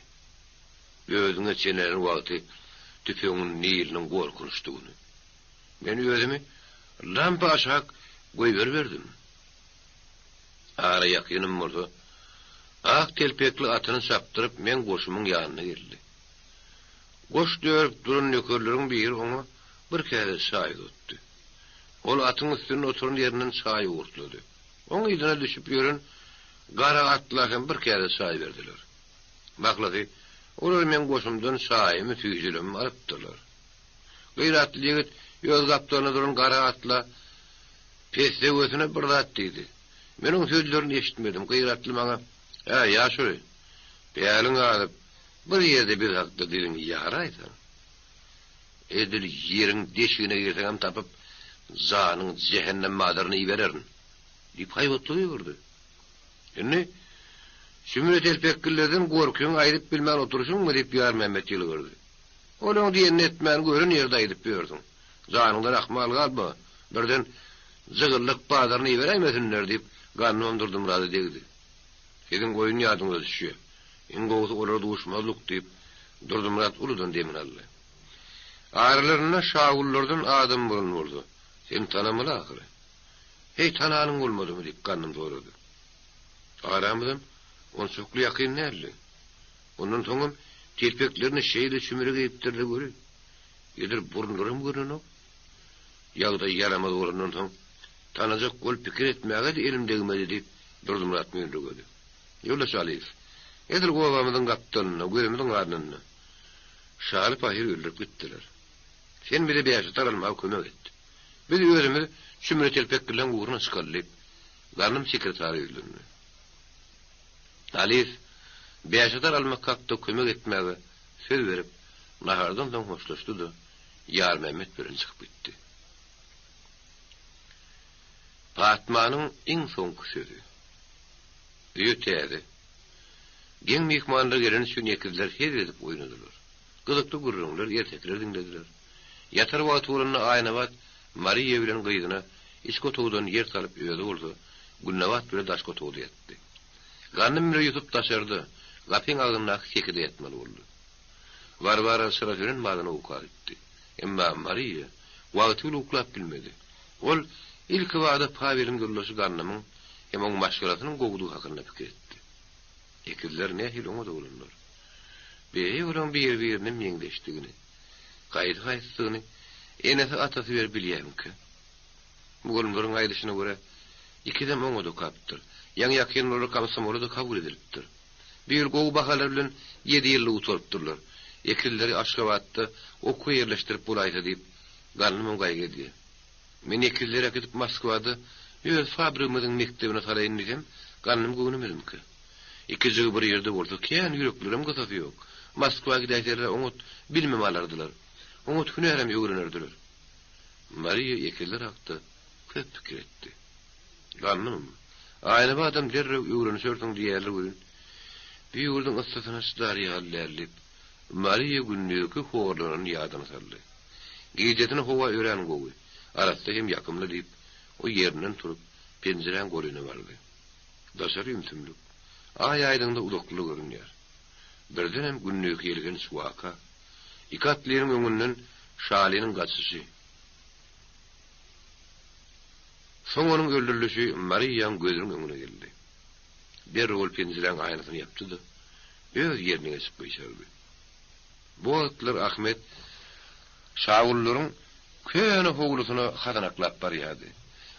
Özüňe çenelän wagty tüpeňiň niliniň gorkunçdygyny. Men özümi lampa aşak goýberiberdim. Ara ýakynym bolsa, ak telpekli atyny çapdyryp meň goşumyň ýanyna geldi. Goş dörüp duran nökerleriň biri oňa bir käse çaý uzatdy. Ol atyň üstünde oturan ýerinden çaý owurtlady. Oň yzyna düşüp ýören gara atla hem bir käse çaý berdiler. Mahlasy, olar meň goşumdan çaýymy, süýjülemimi alypdyrlar. Gyratly ýigit öz gapdalynda duran gara atla pessewesine bir zat diýdi. Men oň sözlerini eşitmedim. Gyratly maňa, Hä, ýaşuly, päliň azyp, bir ýerde biz hakda diliňi ýaraýsaň, edil ýeriň deşigine girseňem tapyp, janyň jähennem bazaryna ibererin, diýip haýbatly gygyrdy. Indi, şümle telpekgillerden gorkyňy aýdyp bilmän oturyşyňmy, diýip, Ýarmämmet ýylgyrdy. Olaň diýenini etmän gören ýerde aýdyp ýörsüň. Janyňdan ahmal galma, birden jygyllyk bazaryna iberäýmesinler, diýip, Gandymam Durdymyrada degdi. Siziň goýun ýadyňyza düşýär. Iň gowusy olara duşmazlyk, diýip, Durdymyrat uludan demini aldy. Aralarynda Şagullardan adam bolan bolsa, seni tanamaly ahyry. Heý, tananyň bolmadymy? diýip, Gandym sorady. Aramyzam onçakly ýakyn däldi. Ondan soňam telpeklerini şeýle çümre geýipdirler weli, edil burunlaram görnenok. Ýagdaý ýaramaz bolandan soň, tanajak bolup pikir etmäge-de elim degmedi, diýip, Durdymyrat müýnürgedi. Ýoldaş Alyýew, edil obamyzyň gapdalynda, gözümiziň alnynda Şaly pahyry öldürip gitdiler. Sen bize bäşatar almaga kömek et. Biz özümiz çümre telpeklileň ugruna çykaly, diýip, Gandym sekretara ýüzlendi. Alyýew bäşatar almak hakda kömek etmäge söz berip, nahardan soň hoşlaşdy-da, Ýarmämmet bilen çykyp gitdi. Patmanyň iň soňky sözi. Öýe täze, geň myhmanlar geleni üçin ekizler hezil edip oýnadylar. Gyzykly gürrüňler, ertekiler diňlediler. Ýatar wagty bolanda Aýnabat Mariýa bilen gyzyna içki otagdan ýer salyp özi bolsa Gülnabat bile daşky otagda ýatdy. Gandym bile Ýusup daşarda, gapyň agzyndaky sekide ýatmaly boldy. Warwara çyra sönen badyna uka gitdi. Emma Mariýa wagty bile uklap bilmedi. Ol ilkibada Paweliň ýoldaşy Gandymyň hem oň maşgalasynyň gowudygy hakynda pikir etdi. Ekizler nähili oňat oglanlar. Beýle olaň bir-birine meňzeşdigini, haýsy-haýsydygyny enesi-atasy bir bilýärmikä? Mugallymlaryň aýdyşyna görä, ikisem oňat okapdyr. Ýaňy-ýakyn olar komsomola-da kabul edilipdir. Bu ýyl gowy bahalar bilen ýedi ýyllyk gutarypdyrlar. Ekizleri Aşgabatda okuwa ýerleşdirip bolaýsa diýip, Gandymam gaýgy edýär. Men ekizleri äkidip Moskwada öz fabrigimiziň mekdebine salaýyn diýsem, Gandym göwnemezmikä? Ikijigi bir ýerde bolsa, kän ýüreklerem gysasy ýok. Moskwa gidäýseler oňat bilimem alardylar. Oňat hünärem öwrenerdiler. Mariýa ekizler hakda köp pikir etdi. Gandymym, Aýnabadam derrew öwrenişersiň diýýärler welin, bu ýurduň yssysyna çydar ýaly däl diýip, Mariýa gündizki horlananyny ýadyna saldy. Gijesine howa örän gowy, arassa hem ýakymly diýip, o ýerinden turup, penjiräň golaýyna bardy. Daşary ümsümlik. Aý aýdyňda uzakly görünýär. Birdenem gündizki elhenç waka, iki atlynyň öňünden Şalynyň gaçyşy, soň onuň öldürilişi Mariýaň gözüniň öňüne geldi. Derrew ol penjiräň aýnasyny ýapdy-da, öz ýerine geçip gyşardy. Bu wagtlar Ahmet Şagullaryň köne howlusyna hasanaklap barýardy.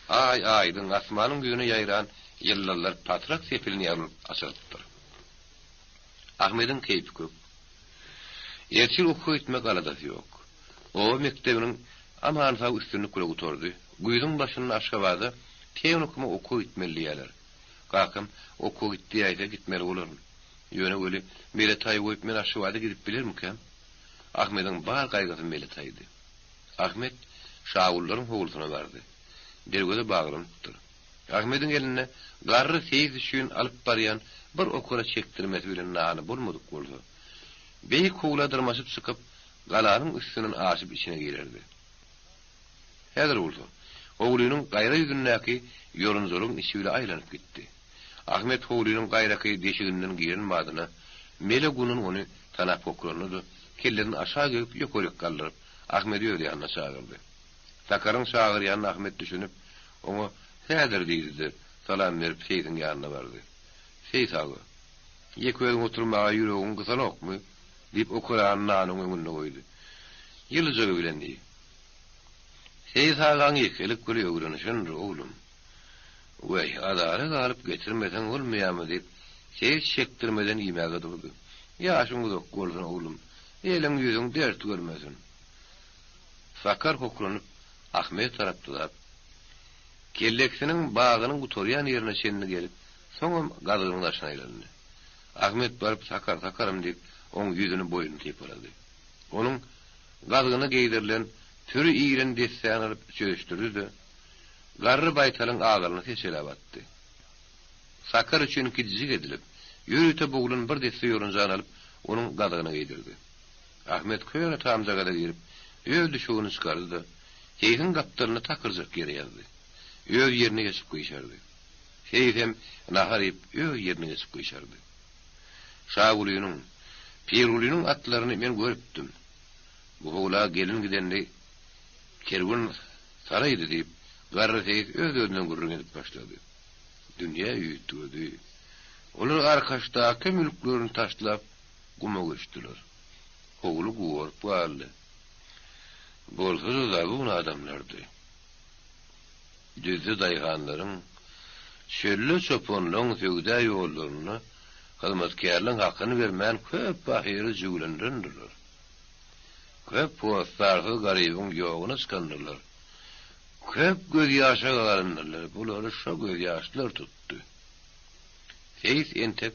Aý aýdyň, asmanyň ýüzüne ýaýran ýyldyzlar patrak sepilini ýaly bolup açylypdyr. Ahmediň keýpi kök. Ertir okuwa gitmek aladasy ýok. Oba mekdebiniň aman-sag üstünlik bile gutardy. Güýzüň başynda Aşgabada tehnikuma okuwa gitmeli diýýärler. Kakam okuwa git diýäýse gitmeli bolaryn. Ýöne weli Mele taýy goýup men Aşgabada gidip bilermikäm? Ahmediň bar gaýgysy Mele taýdy. Ahmet Şagullaryň howlusyna bardy. Derweze baglanypdyr. Ahmediň elinde garry seýis üçin alyp barýan bir okara çekdirmesi bilen nany bolmadyk bolsa, beýik howla dyrmaşyp çykyp, galanyň üstünden aşyp içine girerdi. Häzir bolsa, howlynyň gaýra ýüzündäki ýorunjalygyň içi bile aýlanyp gitdi. Ahmet howlynyň gaýraky deşiginden giren badyna, mele gunan ony tanap hokrandy-da, kellesini aşak egip, ýokaryk galdyryp, Ahmedi öz ýanyna çagyrdy. Sakaryň çagyrýanyna Ahmet düşünip, oňa Häzir diýdi-de, salam berip seýsiň ýanyna bardy. Seýis aga, ýeke özüň oturmaga ýüregiň gysanokmy? diýip, okarany nanyň öňünde goýdy. Ýylyjagy bilen iý. Seýis agaň ýekelik bile öwrenişendir, oglum. Weý, azara galyp getirmeseň bolmaýamy diýip, Seýis çekdirmeden iýmäge durdy. Ýaşyň uzak bolsun, oglum. Eliň ýüzüň dert görmesin. Sakar hokranyp, Ahmede tarap dyzap, kelleksiniň bagynyň gutarýan ýerine çenli gelip, soňam gazygynyň daşyna aýlandy. Ahmet baryp Sakar, Sakarym diýip, oň ýüzüni, boýnuny sypalady. Onuň gazygyna geýdirilen püri iren dessäni alyp çözüşdirdi-de, garry baýtalyň agalyny seçeläp atdy. Sakar üçin kiçijik edilip, ýörite buglan bir desse ýorunjany alyp, onuň gazygyna geýdirdi. Ahmet köne tamjagaza girip, öz düşegini çykardy-da, seýsiň gapdalyna takyrjak ýere ýazdy. Öz ýerine geçip gyşardy. Seýisem nahar iýip, öz ýerine geçip gyşardy. Şagulynyň, Pirgulynyň atlaryny men görüpdim. Bu howla gelin gidende kerwen saraýdy diýip, garry seýis öz-özünden gürrüň edip başlady. Dünýä üýtgedi. Olar Arkaçdaky mülklerini taşlap, guma göçdüler. Howly gugaryp galdy. Bolsa-da zabun adamlardy. Düzde daýhanlaryň, çölde çopanlaryň söwda ýollarynda hyzmatkärligiň hakyny bermän köp pahyry jüwlendirendirler. Köp hossarsyz garybyň ýoguna çykandyrlar. Köp gözýaşa galandyrlar. Bulary şo gözýaşlar tutdy. Seýis entek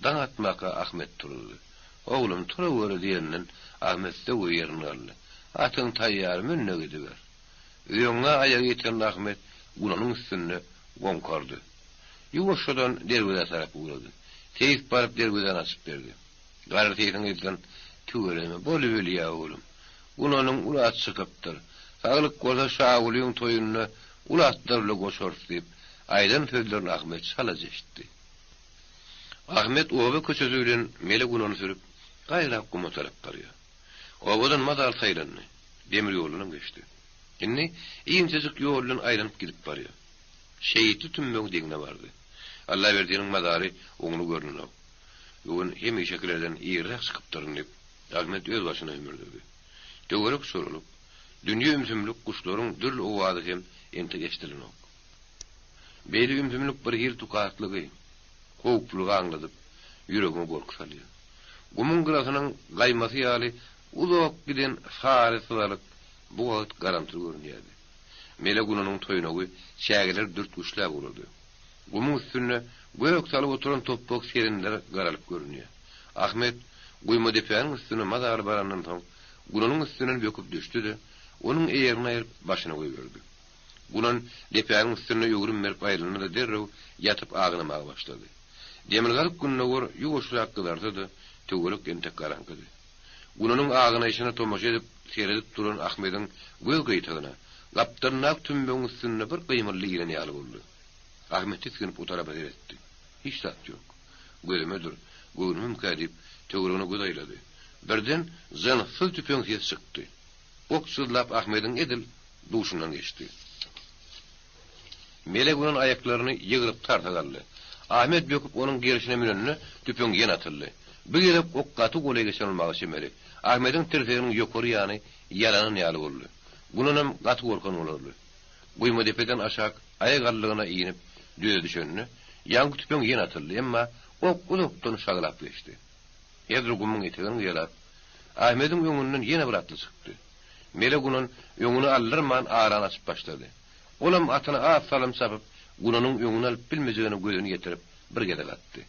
daň atmaka Ahmet turuzdy. Oglum, turaweri diýeninden Ahmet zöwwe ýerinden galdy. Atyň taýýar, mün-de gidiber. Öňňä aýagy ýeten Ahmet gulanyň üstünde goňkardy. Ýuwaşjadan derwezä tarap ugrady. Seýis baryp derwezäni açyp berdi. Garry seýsiň yzdan Tüweleme, bolubilýä oglum. Gulanyň uly at çykypdyr. Saglyk bolsa Şagulyň toýunda uly atlar bile goşarys diýip, aýdan sözlerini Ahmet çalaja eşitdi. Ahmet oba köçesi bilen mele gunany sürüp, gaýrap guma tarap barýar. Obadan mazaly saýlandy. Demir ýoldanam geçdi. Indi inçejik ýol bilen aýlanyp gidip barýar. Şehitli tümmegiň deňine bardy. Allaberdiniň mazary oňly görnenok. Bu gün hemişekilerden irräk çykypdyryn diýip, Ahmet özbaşyna hümürdedi. Töwerek çolalyp, dünýe ümsümlik, guşlaryň dürli owazy hem entek eşidilenok. Beýle ümsümlik bir hili tukatlygy, howplulygy aňladyp, ýüregiňe gorky salýar. Gumuň gyrasynyň gaýmasy ýaly uzak giden sary syzalyk bu wagt garamtyl görünýärdi. Mele gunanyň toýnagy çägeleri dürtgüçläp ugrady. Gumuň üstünde gök salyp oturan topbak serinler garalyp görünýär. Ahmet Guýmadepäniň üstüne mazaly barandan soň, gunanyň üstünden böküp düşdi-de, onuň eýerini aýryp, başyna goýberdi. Gunan depäniň üstünde öwrüm berip aýlandy-da derrew ýatyp agynamaga başlady. Demirgazyk-gündogar ýuwaşrak gyzarsa-da, töwerek entek garaňkydy. Gunanyň agynaýşyna tomaşa edip, seredip duran Ahmediň göz gyýtagyna, gapdalyndaky tümmegiň üstünde bir gymyldy giren ýaly boldy. Ahmet tisginip o tarapa seretdi. Hiç zat ýok. Gözümedir, göwnümimkä diýip, töweregine göz aýlady. Birden jynssyz tüpeň sesi çykdy. Ok jyzlap Ahmediň edil duşundan geçdi. Mele gunan aýaklaryny ýygryp tarsa galdy. Ahmet böküp onuň gerşine münende tüpeň ýene atyldy. Bu gezek ok gaty golaý geçen bolmaga çemeli. Ahmediň tirseginiň ýokary ýany ýalanan ýaly boldy. Gunanam gaty gorkan bolarly. Guýmadepeden aşak aýagallygyna inip düze düşende, ýaňky tüpeň ýene atyldy, emma ok uzakdan şaglap geçdi. Edil gumuň etegini gyýalap, Ahmediň öňünden ýene bir atly çykdy. Mele gunan öňüni aldyrman arany açyp başlady. Olam atyny az salym çapyp, gunanyň öňüni alyp bilmejegine gözüni ýetirip, bir gezek atdy.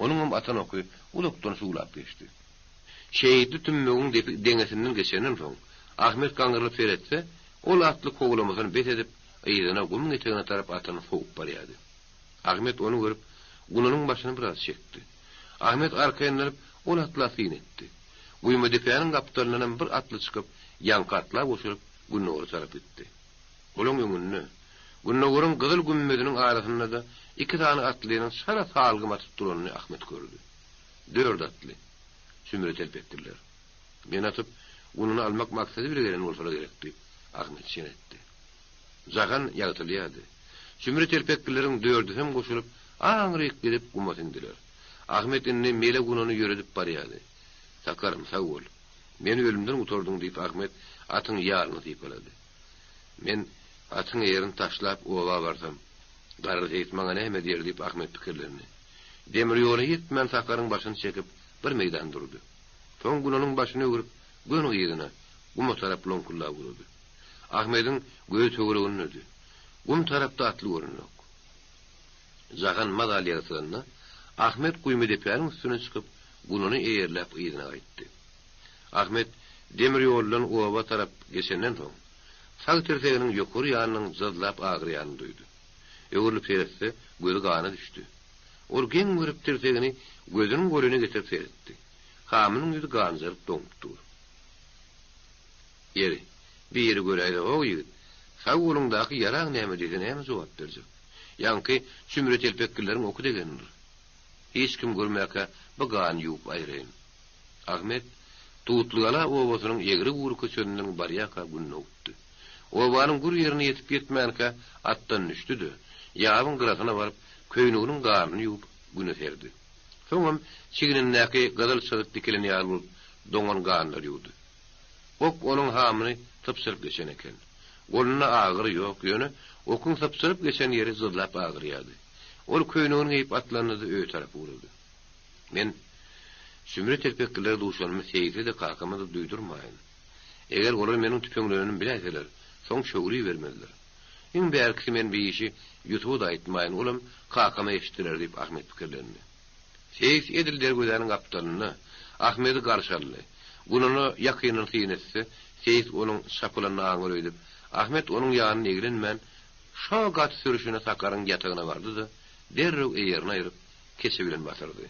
Onuňam atan oky uzakdan şuwlap geçdi. Şehitli tümmegiň deňesinden geçenden soň, Ahmet gaňrylyp seretse, ol atly kowalamasyny bes edip, yzyna gumuň etegine tarap atyny sowup barýardy. Ahmet ony görüp, gunanyň başyny biraz çekdi. Ahmet arkaýynlanyp, ol atla syn etdi. Guýmadepäniň gapdalyndanam bir atly çykyp, ýaňky atla goşulyp, gündogara tarap gitdi. Olaň öňünde, gündogaryň gyzyl gümmeziniň arasynda-da iki sany atlynyň çala salgym atyp duranyny Ahmet gördi. Dört atly. Sümre telpekdiler. Men atyp, ununy almak maksady bile gelen bolsalar gerek diýip, Ahmet çen etdi. Jahan ýagtylýardy. Sümre telpeklileriň dördüsem goşulyp, aňryk gidip guma siňdiler. Ahmet indi mele gunany ýöredip barýardy. Sakarym, sag bol. Meni ölümden gutardyň, diýip, Ahmet atyň ýalyny sypalady. Men atyň eýerini taşlap oba barsam, garry seýis maňa näme diýer diýip, Ahmet pikirlendi. Demir ýola ýetmän Sakaryň başyny çekip, bir meýdan durdy. Soň gunanyň başyny öwrüp, göni yzyna, guma tarap loňkuldap ugrady. Ahmediň gözi töweregindedi. Gum tarapda atly görünok. Jahan mazaly ýagtylanda, Ahmet Guýmadepäniň üstüne çykyp, gunany eýerläp yzyna gaýtdy. Ahmet demir ýoldan oba tarap geçenden soň, sag tirseginiň ýokary ýanynyň jyzlap agyrýanyny duýdy. Öwrülip seretse, gözi gana düşdi. Ol geň görüp tirsegini gözüniň golaýyna getirip seretdi. Hamynyň ýüzi ganjaryp doňup dur. Ýeri, biri göräýse, Ho, ýigit, sag goluňdaky ýaraň näme diýse näme jogap berjek? Ýaňky çümre telpekgilleriň oky degendir. Hiç kim görmäkä bu gany ýuwup aýraýyn. Ahmet Tutlygala obasynyň egri-bugry köçesinden barýarka gün dogupdy. Obanyň gür ýerine ýetip-ýetmänkä atdan düşdi-de, ýabyň gyrasyna baryp, köýneginiň ganyny ýuwup, güne serdi. Soňam çignindäki gyzyl çyzyk dikilen ýaly bolup doňan ganlary ýuwdy. Ok onuň hamyny sypsyryp geçen eken. Golunda agyry ýok, ýöne okuň sypsyryp geçen ýeri jyzlap agyrýardy. Ol köýnegini geýip atlandy-da öýe tarap ugrady. Men sümre telpeklilere duşanymy Seýise-de, kakama-da duýdurmaýyn. Eger olar meniň tüpeňlenenimi biläýseler, soň şöwribermezler. Iň bärkisi men bi işi Ýusuba-da aýtmaýyn, olam kakama eşitdirer diýip Ahmet pikirlendi. Seýis edil derwezäniň gapdalynda Ahmedi garşy aldy. Gunana ýakyndan syn etse, Seýis onuň çapylanyny aňar öýdüp, Ahmet onuň ýanynda eglenmän, şo gaty sürüşine Sakaryň ýatagyna bardy-da, derrew eýerini aýryp, keçe bilen basyrdy.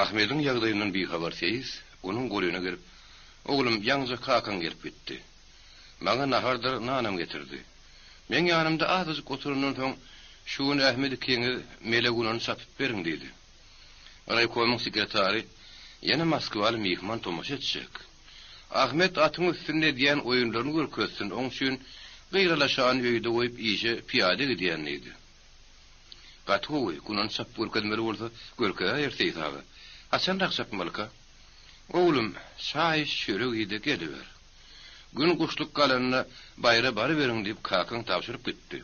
Ahmediň ýagdaýyndan bihabar Seýis onuň golaýyna gelip, Oglum, ýaňyja kakaň gelip gitdi. Maňa nahardyr nanam getirdi. Meň ýanymda azajyk oturandan soň, Şu gün Ahmet ikiňiz mele gunany çapyp beriň diýdi. Raýkomyň sekretary ýene moskwaly myhman tomaşa etjek. Ahmet atyň üstünde edýän oýunlaryny görkezsin, oň üçin gyralaşany öýde goýup işe pyýada gidýän diýdi. Gaty gowy, gunany çapyp görkezmeli bolsa, görkezäýer Seýis aga. Haçanrak çapmalyka? Oglum, çaý iç, çörek iý-de geliber. Gün guşluk galanda baýra baryberiň diýip kakaň tabşyryp gitdi.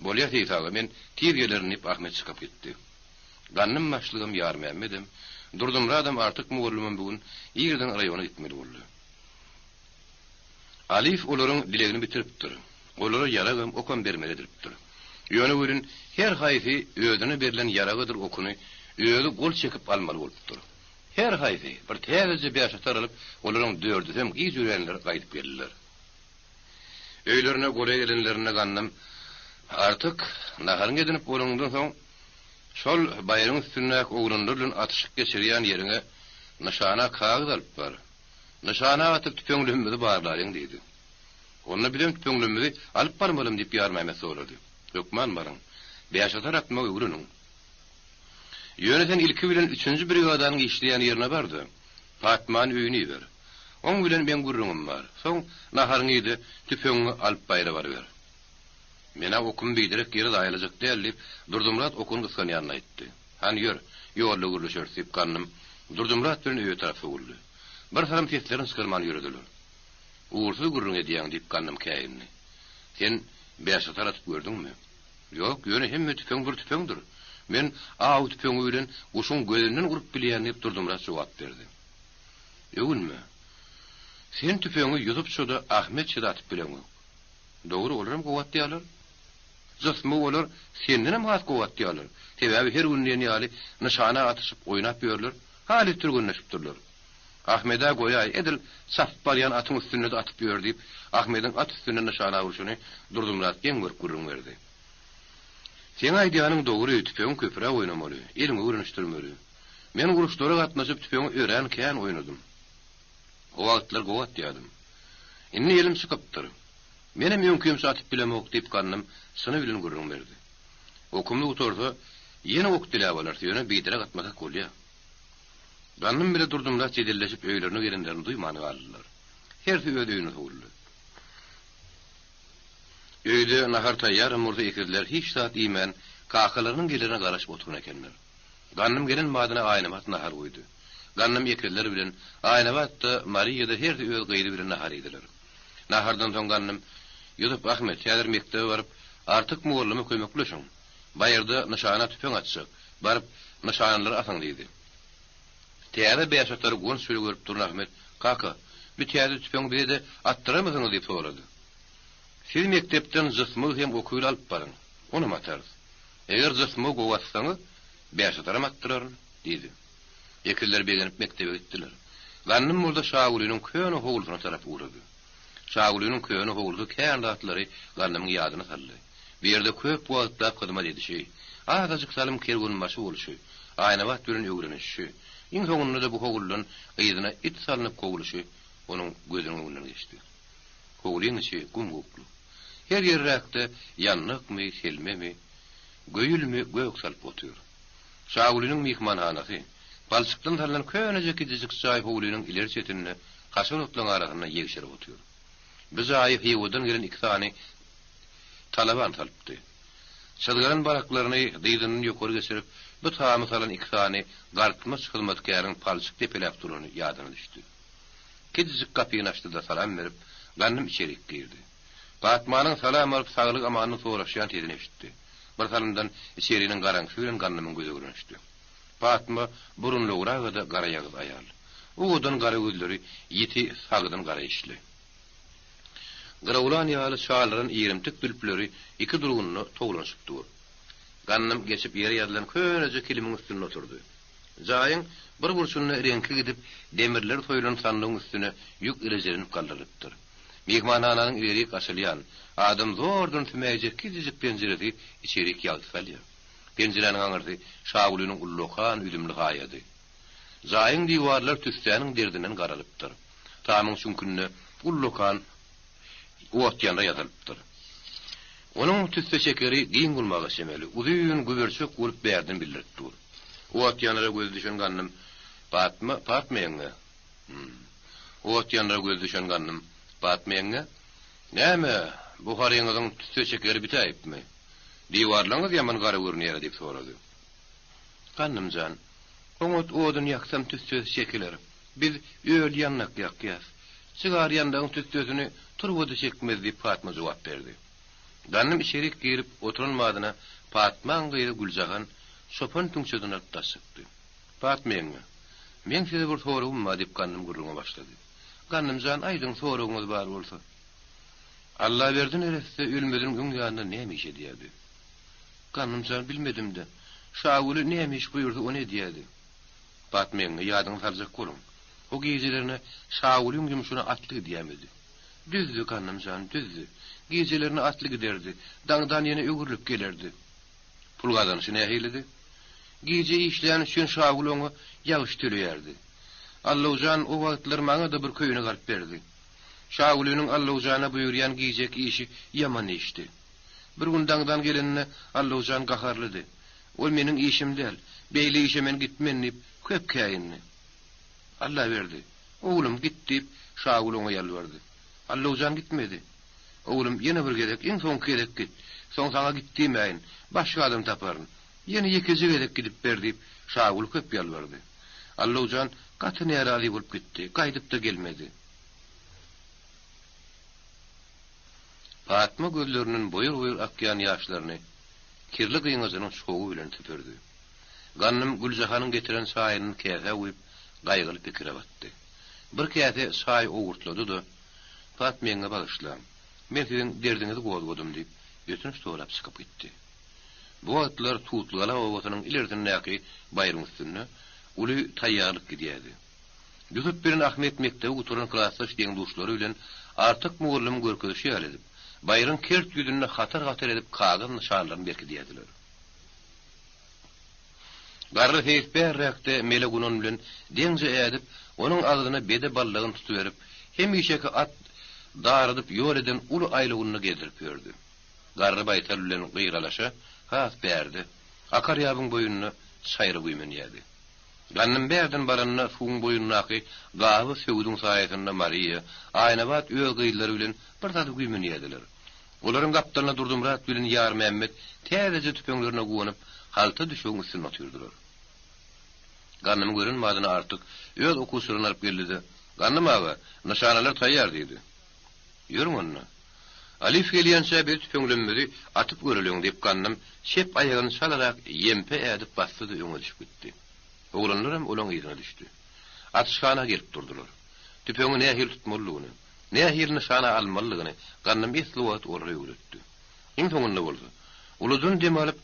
Bolýa Seýis aga, men tiz gelerin diýip Ahmet çykyp gitdi. Gandym başlygam Ýarmämmedem, Durdymyradam Artyk mugallymam bu gün irden raýona gitmeli boldy. Alyýew olaryň dilegini bitiripdir. Olara ýaragam, okam bermeli edilipdir. Ýöne welin her haýsy özüne berlen ýaragydyr okuny özi gol çekip almaly bolupdyr. Her haýsy bir täzeje bäşatar alyp, olaryň dördüsem giç ýöränler gaýdyp geldiler. Öýlerine golaý gelenlerinde Gandym, Artyk, naharyňy edinip bolanyňdan soň, şol baýryň üstündäki oglanlar bilen atyşyk geçirýän ýeriňe nyşana kagyz alyp bar. Nyşana atyp tüpeňlemimizi barlalyň diýdi. Onda bizem tüpeňlemimizi alyp barmalymy diýip Ýarmämmet sorady. Hökman baryň. Bäşatar atmagy öwreniň. Ýöne sen ilki bilen üçünji brigadanyň işleýän ýerine bar-da, Patmany öýüne iber. Oň bilen meň gürrüňim bar. Soň naharyňy iý-de, tüpeňiňi alyp baýra baryber. Men-ä okumy biderek ýere zaýalajak däl, diýip, Durdymyrat okuny gysganýanyny aýtdy. Hany ýör, ýolda gürleşeris, diýip, Gandym Durdymyrat bilen öýe tarap sowuldy. Bir salym seslerini çykarman ýörediler. Ugursyz gürrüň edýäň, diýip, Gandym käýindi. Sen bäşatar atyp gördüňmi? Ýok, ýöne hemme tüpeň bir tüpeňdir. Men aw tüpeňi bilen guşuň gözünden urup bilýän, diýip, Durdymyrat jogap berdi. Öwünme. Sen tüpeňi Ýusupça-da, Ahmetçe-de atyp bileňok. Dogry, olaram gowy atýarlar. Jysmy olar sendenem has gowy atýarlar. Sebäbi her gün diýen ýaly nyşana atyşyp oýnap ýörler, halys türgenleşipdirler. Ahmed-ä goýaý, edil çapyp barýan atyň üstünde-de atyp ýör diýip, Ahmediň at üstünde nyşana urşuny Durdymyrat geň görüp gürrüň berdi. Seň aýdýanyň dogry, tüpeňi köpräk oýnamaly, eliňi öwrenişdirmeli. Men uruşlara gatnaşyp tüpeňi örän kän oýnadym. O wagtlar gowy atýadym. Indi elim çykypdyr. Menem öňkimçe atyp bilemok, diýip, Gandym çyny bilen gürrüň berdi. Okumyz gutarsa, ýene ok diläp alarys, ýöne biderek atmasak bolýa. Gandym bile Durdymyrat jedelleşip öýlerine gelenlerini duýman galdylar. Hersi öz öýüne sowuldy. Öýde nahar taýýaram bolsa ekizler hiç zat iýmän, kakalarynyň gelerine garaşyp oturan ekenler. Gandym gelen badyna Aýnabat nahar goýdy. Gandym ekizler bilen, Aýnabat-da, Mariýa-da hersi öz gyzy bilen nahar iýdiler. Nahardan soň Gandym, Ýusup, Ahmet, häzir mekdebe baryp, Artyk mugallyma kömekleşiň. Baýyrda nyşana tüpeň atjak. Baryp, nyşanalary asyň diýdi. Täze bäşatary guwanç bile görüp duran Ahmet, Kaka, bi täze tüpeňi bize-de atdyrarmysyňyz diýip sorady. Siz mekdepden jysmygy hem okuwyly alyp baryň. Onam atarys. Eger jysmygy gowy atsaňyz, bäşataram atdyraryn, diýdi. Ekizler begenip mekdebe gitdiler. Gandym bolsa Şagulynyň köne howlusyna tarap ugrady. Şagulynyň köne howlusy kän zatlary Gandymyň ýadyna saldy. Bu ýerde köp wagtlap hyzmat edişi, azajyk salym kerwenbaşy bolşy, Aýnabat bilen öwrenişişi, iň soňunda-da bu howludan yzyna it salnyp kowluşy onuň gözüniň öňünden geçdi. Howlyň içi gum-gukluk. Her ýerräkde ýandakmy, selmemi, göýülmi gök salyp otyr. Şagulynyň myhmanhanasy, palçykdan salnan köneje kiçijik jaý howlynyň ileri çetinde haşal otlaryň arasynda ýegşerip otyr. Bu jaýy Hywadan gelen iki sany talaban salypdy. Çyzgaran baraklaryny dyzyndan ýokary geçirip, bu tamy salan iki sany gartmaç hyzmatkäriň palçyk depeläp durany ýadyna düşdi. Kiçijik gapyny açdy-da salam berip, Gandym içerik girdi. Patmanyň salam alyp saglyk-amanlyk soraşýan sesini eşitdi. Bir salymdan içeriniň garaňkysy bilen Gandymyň gözi öwrenişdi. Patma burunlugrak-da garaýagyz aýal. Owadan gara gözleri ýiti sagdyn garaýyşly. Gyrawlan ýaly çalaran irimtik zülpleri iki durgunda towlanyşyp dur. Gandym geçip ýere ýazylan köneje kilimiň üstünde oturdy. Jaýyň bir burçunda reňki gidip, demirleri soýulan sandygyň üstüne ýük rejelenip galdyrylypdyr. Myhmanhananyň ilerik açylýan, adam zordan sümäýjek kiçijik penjiresi içerik ýagty salýar. Penjiräniň aňyrsy Şagulynyň ullakan üzümli haýady. Jaýyň diwarlary tüssäniň derdinden garalypdyr. Tamyň çüňkünde ullakan ot ýanra ýazylypdyr. Onuň tüsse çekeri giň bolmaga çemeli, uzyn güberçek bolup bärden bildirip dur. Ot ýanara gözi düşen Gandym, Patma, Patma ýeňňe! Hum. Ot ýanara gözi düşen Gandym, Patma ýeňňe! Näme, bu haryňyzyň tüsse çekeri bitäýipmi? Diwarlaryňyz ýaman gara görünýär-ä diýip sorady. Gandym jan, oňat odun ýaksam tüssesi çekiler. Biz öl ýandak ýakýas. Çygar ýandagyň tüssesini turba-da çekmez diýip Patma jogap berdi. Gandym içerik girip oturan badyna Patmaň gyzy Güljahan çopan tüňçesini alyp daş çykdy. Patma ýeňňe, meň size bir soragym bar diýip Gandym gürrüňe başlady. Gandym jan aýdyň soragyňyz bar bolsa. Allaberdi neresse ölmeziniň öň ýanynda näme iş edýärdi? Gandym jan, bilmedim-de. Şaguly näme iş buýursa, ony edýärdi. Batmeňňi ýadyňa saljak boluň. O gijelerine Şagulyň ýumşuna atly gidýärmidi? Düzdi, Gandym jan, düzdi. Gijelerine atly giderdi, daňdan ýene öwrülip gelerdi. Pul gazanyşy nähilidi? Gije işläni üçin Şagül oňa ýagyş töleýärdi. Allowjan o wagtlar maňa-da bir köýnek alyp berdi. Şagulynyň Allowjana buýurýan gijeki işi ýaman işdi. Bir gün daňdan geleninde Allowjan gaharlydy. Ol meniň işim däl, beýle işe men gitmen diýip, köp käýindi. Allaberdi, Oglum, git diýip, Şagül oňa ýalbardy. Allowjan gitmedi. Oglum, ýene bir gezek, iň soňky gezek git. Soň saňa git diýmäýin. Başga adam taparyn. Ýene ýekeje gezek gidip ber diýip, Şagül köp ýalbardy. Allowjan gaty närazy bolup gitdi, gaýdyp-da gelmedi. Patma gözlerinden boýur-boýur akýan ýaşlaryny kirli gyňajynyň çowy bilen süpürdi. Gandym Güljahanyň getiren çaýyny käsä guýup, gaýgyly pikire batdy. Bir käse çaý owurtlady-da, Pat meňňe bagyşlaň. Men siziň derdiňizi gozgadym diýip, ötünç sorap çykyp gitdi. Bu wagtlar Tutlygala obasynyň ilersindäki baýryň üstünde uly taýýarlyk gidýärdi. Ýusup bilen Ahmet mekdebi gutaran klasdaş deň-duşlary bilen Artyk mugallymyň görkezişi ýaly edip, baýryň kert ýüzünde hatar-hatar edip kagyz nyşanlaryny berkidýärdiler. Garry seýis bärräkde mele gunan bilen deňje ädip, onuň agzyna bede baldagyny tutuberip, hemişeki at darydyp ýol eden uly aýlawynda gezdirip ýördi. Garry baýtal bilen gyralaşa has bärde, akar ýabyň boýunda çaýra güýmenýärdi. Gandym bärden baranda suwuň boýundaky gaby söwüdiň saýasynda Mariýa, Aýnabat öz gyzlary bilen bir zada güýmenýärdiler. Olaryň gapdalynda Durdymyrat bilen Ýarmämmet täzeje tüpeňlerine guwanyp, halta düşegiň üstünde otyrdylar. Gandymy gören badyna Artyk öz okuwçylaryny alyp geldi-de, Gandym aga, nyşanalar taýýar diýdi. Ýörüň onda. Alif gelýänçä biz tüpeňlemmizi atyp göreliň diýip Gandym çep aýagyny çalarak ýempe ädip basdy-da öňe düşüp gitdi. Oglanlaram olaň yzyna düşdi. Atyşhana gelip durdular. Tüpeňi nähili tutmalydygyny, Nähili nyşana almalydygyny Gandym esli wagt olara öwretdi. Iň soňunda bolsa, uludan dem alyp,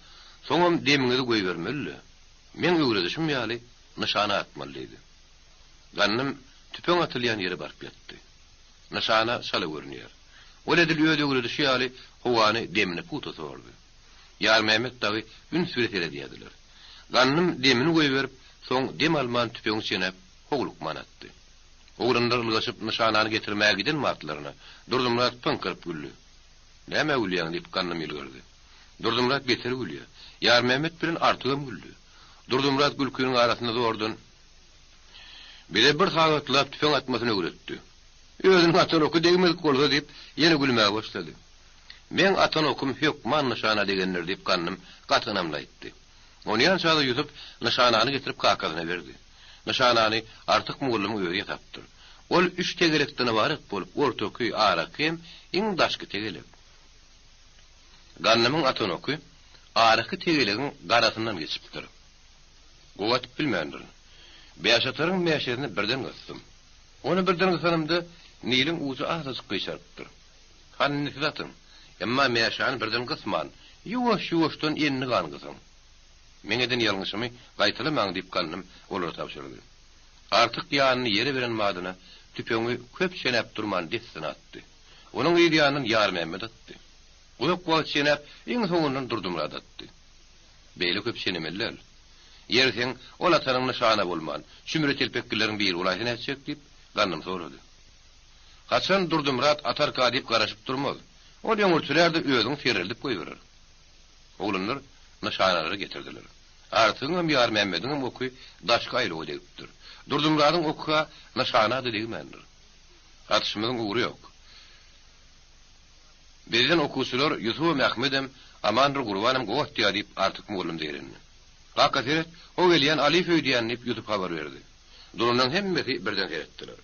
soňam demiňizi goýbermeli-de, meň öwredişim ýaly nyşana atmaly diýdi. Gandym tüpeň atylýan ýere baryp ýatdy. Nyşana çala görünýär. Ol edil öz öwredişi ýaly howany demine pugta sordy. Ýarmämmet dagy üns bile seredýärdiler. Gandym demini goýberip, soň dem alman tüpeňi çenäp, howlukman atdy. Oglanlar ylgaşyp nyşanany getirmäge giden wagtlaryna Durdymyrat pyňkyryp güldi. Nämä gülýäň? diýip, Gandym ýylgyrdy. Durdymyrat beter gülýär. Ýarmämmet bilen Artygam güldi. Durdymyrat gülkiniň arasynda zordan, Bize bir sagatlap tüpeň atmasyny öwretdi. Özüniň atan oky degmedik bolsa diýip, ýene gülmäge başlady. Meň atan okum hökman nyşana degendir diýip, Gandym gaty ynamly aýtdy. Onýança-da Ýusup nyşanany getirip kakasyna berdi. Nyşanany Artyk mugallymyň özi ýasapdyr. Ol üç tegelekden ybarat bolup, ortaky, araky hem iň daşky tegelek. Gandymyň atan oky araky tegelegiň garasyndan geçipdir. Gowy atyp bilmändirin. Bäşataryň mäşesini birden gysdym. Ony birden gysanymda niliň ujy azajyk gyşarypdyr. Hany indi siz atyň. Emma mäşäni birden gysman, ýuwaş-ýuwaşdan endigan gysyň. Meň eden ýalňyşymy gaýtalamaň diýip Gandym olara tabşyrdy. Artyk ýanyny ýere beren badyna tüpeňi köp çenäp durman dessine atdy. Onuň yz ýanyndan Ýarmämmet atdy. Uzak wagt çenäp, iň soňundan Durdymyrat atdy. Beýle köp çenemeli däl. Ýeri seň ol atanyň nyşana bolman, çümre telpekgilleriň biri bolaýsa nätjek diýip, Gandym sorady. Haçan Durdymyrat atarka diýip garaşyp durmaz. Ol öňürtilär-de özüňi serreldip goýberer. Oglanlar nyşanalary getirdiler. Artygyňam Ýarmämmediňem oky daşky aýlawa degipdir. Durdymyradyň oky-ha nyşana-da degmändir. Atyşymyzyň ugry ýok. Bizden okuwçylar Ýusubam Ahmedem, Amandyr Gurbanam gowy atýar diýip Artyk mugallym zeýrendi. Kaka seret, ho gelýän Alyýew öýdýän diýip Ýusup habar berdi. Duranlaryň hemmesi birden seretdiler.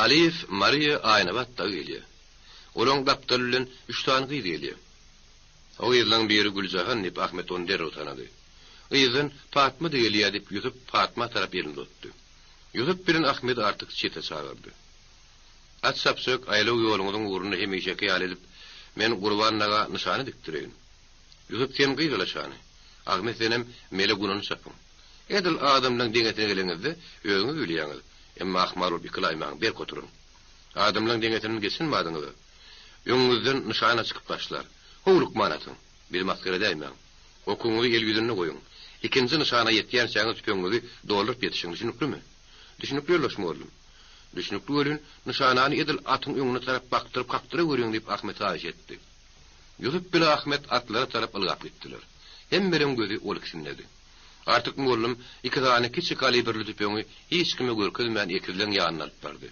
Alyýew, Mariýa, Aýnabat dagy gelýär. Olaň gapdaly bilen üç sany gyz gelýär. O gyzlaň biri Güljahan diýip Ahmet ony derrew tanady. Yzdan Patma-da gelýär diýip Ýusup Patma tarap elini uzatdy. Ýusup bilen Ahmedi Artyk çete çagyrdy. At çapjak aýlaw ýoluňyzyň ugrunda hemişeki ýaly edip, men Gurban daga nyşana dikdireýin. Ýusup sen gyz alaşany, Ahmet senem mele gunany çapyň. Edil adamlaň deňesine geleňizde özüňiz bilýäňiz, emma ahmal bolup ýykylaýmaň, berk oturyň. Adamlaň deňesinden geçen badyňyza, öňüňizden nyşana çykyp başlar. Howlukman atyň, bizi masgara edäýmäň. Okuňyzy el ýüzünde goýuň. Ikinji nyşana ýetýänçäňiz tüpeňiňizi dolduryp ýetişiň, düşüniklimi? Düşünikli ýoldaş mugallym. Düşünikli welin, nyşanany edil atyň öňüne tarap bakdyryp kakdyraweriň diýip Ahmet haýyş etdi. Ýusup bile Ahmet atlara tarap ylgap gitdiler. Hemmeleň gözi ol ikisindedi. Artyk mugallym iki sany kiçi kalibrli tüpeňi hiç kime görkezmän ekizleň ýanyna alyp bardy.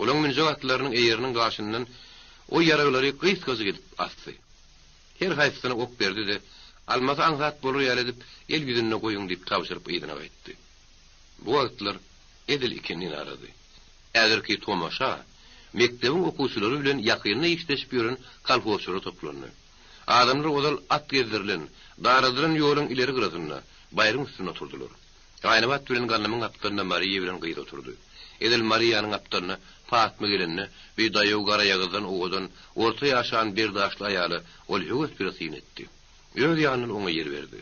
Olaň münjek atlarynyň eýeriniň gaşyndan o ýaraglary gysgajyk edip asdy. Her haýsysyna ok berdi-de, almasy aňsat bolar ýaly edip el ýüzünde goýuň diýip tabşyryp yzyna gaýtdy. Bu wagtlar edil ikindi arady. Häzirki tomaşa mekdebiň okuwçylary bilen ýakynda işleşip ýören kolhozçylar toplandy. Adamlar ozal at gezdirilen, daradylan ýoluň ileri gyrasynda, baýryň üstünde oturdylar. Aýnabat bilen Gandymyň gapdalynda Mariýa bilen gyz oturdy. Edil Mariýanyň gapdalyna Patma gelende, bir daýaw garaýagyzdan owadan, orta ýaşan berdaşly aýala ol höwes bile syn etdi. Öz ýanyndan oňa ýer berdi.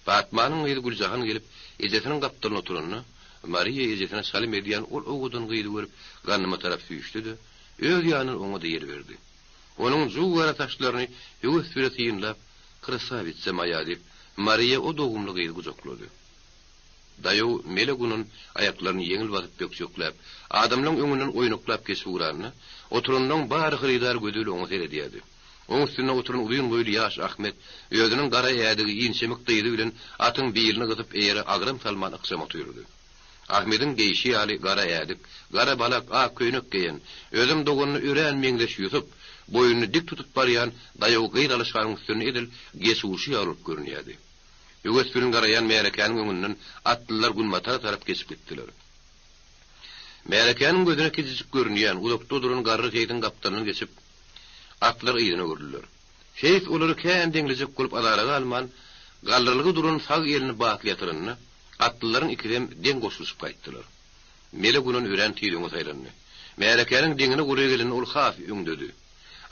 Patmanyň gyzy Güljahan gelip, ejesiniň gapdalynda oturanda, Mariýa ejesine çalym edýän ol owadan gyzy görüp, Gandyma tarap süýşdi-de, öz ýanyndan oňa-da ýer berdi. Onuň juw gara saçlaryny höwes bile synlap, Krasawitsa maýa diýip, Mariýa o dogumly gyzy gujaklady. Daýaw mele gunan aýaklaryny ýeňil basyp bökjekläp, adamlaň öňünden oýnaklap geçip ugranda, oturanlaň bary hyrydar gözi bile oňa seredýärdi. Oň üstünde oturan uzyn boýly ýaş Ahmet özüniň gara ädigi, inçemik dyzy bilen atyň bilini gysyp eýere agram salman ykjam otyrdy. Ahmediň geýşi ýaly gara ädik, gara balak, ak köýnek geýen, özem doganyna örän meňzeş Ýusup, boýnuny dik tutup barýan daýaw gyz alyşganyň üstünde edil geçuguşy ýaly bolup görünýärdi. Höwes bilen garaýan märekäniň öňünden atlylar günbatara tarap geçip gitdiler. Märekäniň gözüne kiçijik görünýän, uzakda duran garry seýsiň gapdalyndan geçip, atlylar yzyna öwrüldiler. Seýis olary kän deňlejek bolup azara galman, galdyrylgy duran sag elini batly ýatyranda, atlylaryň ikisem deň goşulyşyp gaýtdylar. Mele gunan örän tiz öňe saýlandy. Märekäniň deňine golaý gelende ol has öňdedi.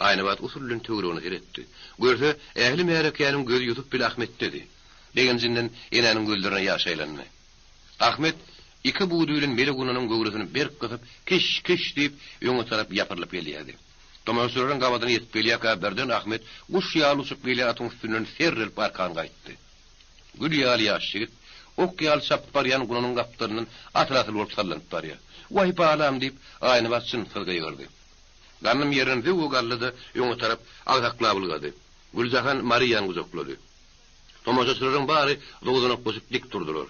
Aýnabat usul bilen töweregine seretdi. Görse, ähli märekäniň gözi Ýusup bile Ahmetdedi. Begenjinden enäniň gözlerine ýaş aýlandy. Ahmet iki budy bilen mele gunanyň göwresini berk gysyp, kiş, kiş diýip, öňe tarap ýapyrylyp gelýärdi. Tomaşaçylaryň gabadyna ýetip gelýärkä birden Ahmet guş ýaly uçup gelýän atyň üstünden serrelip arkan gaýtdy. Gül ýaly ýaş ýigit, ok ýaly çapyp barýan gunanyň gapdalyndan asyl-asyl bolup sallanyp barýar. Waý, balam! diýip, Aýnabat jynssyz gygyrdy. Gandym ýerinden zöwwe galdy-da, öňe tarap agsaklap ylgady. Güljahan Mariýany gujaklady. Tomaşaçylaryň bary zowzanaklaşyp dik durdular.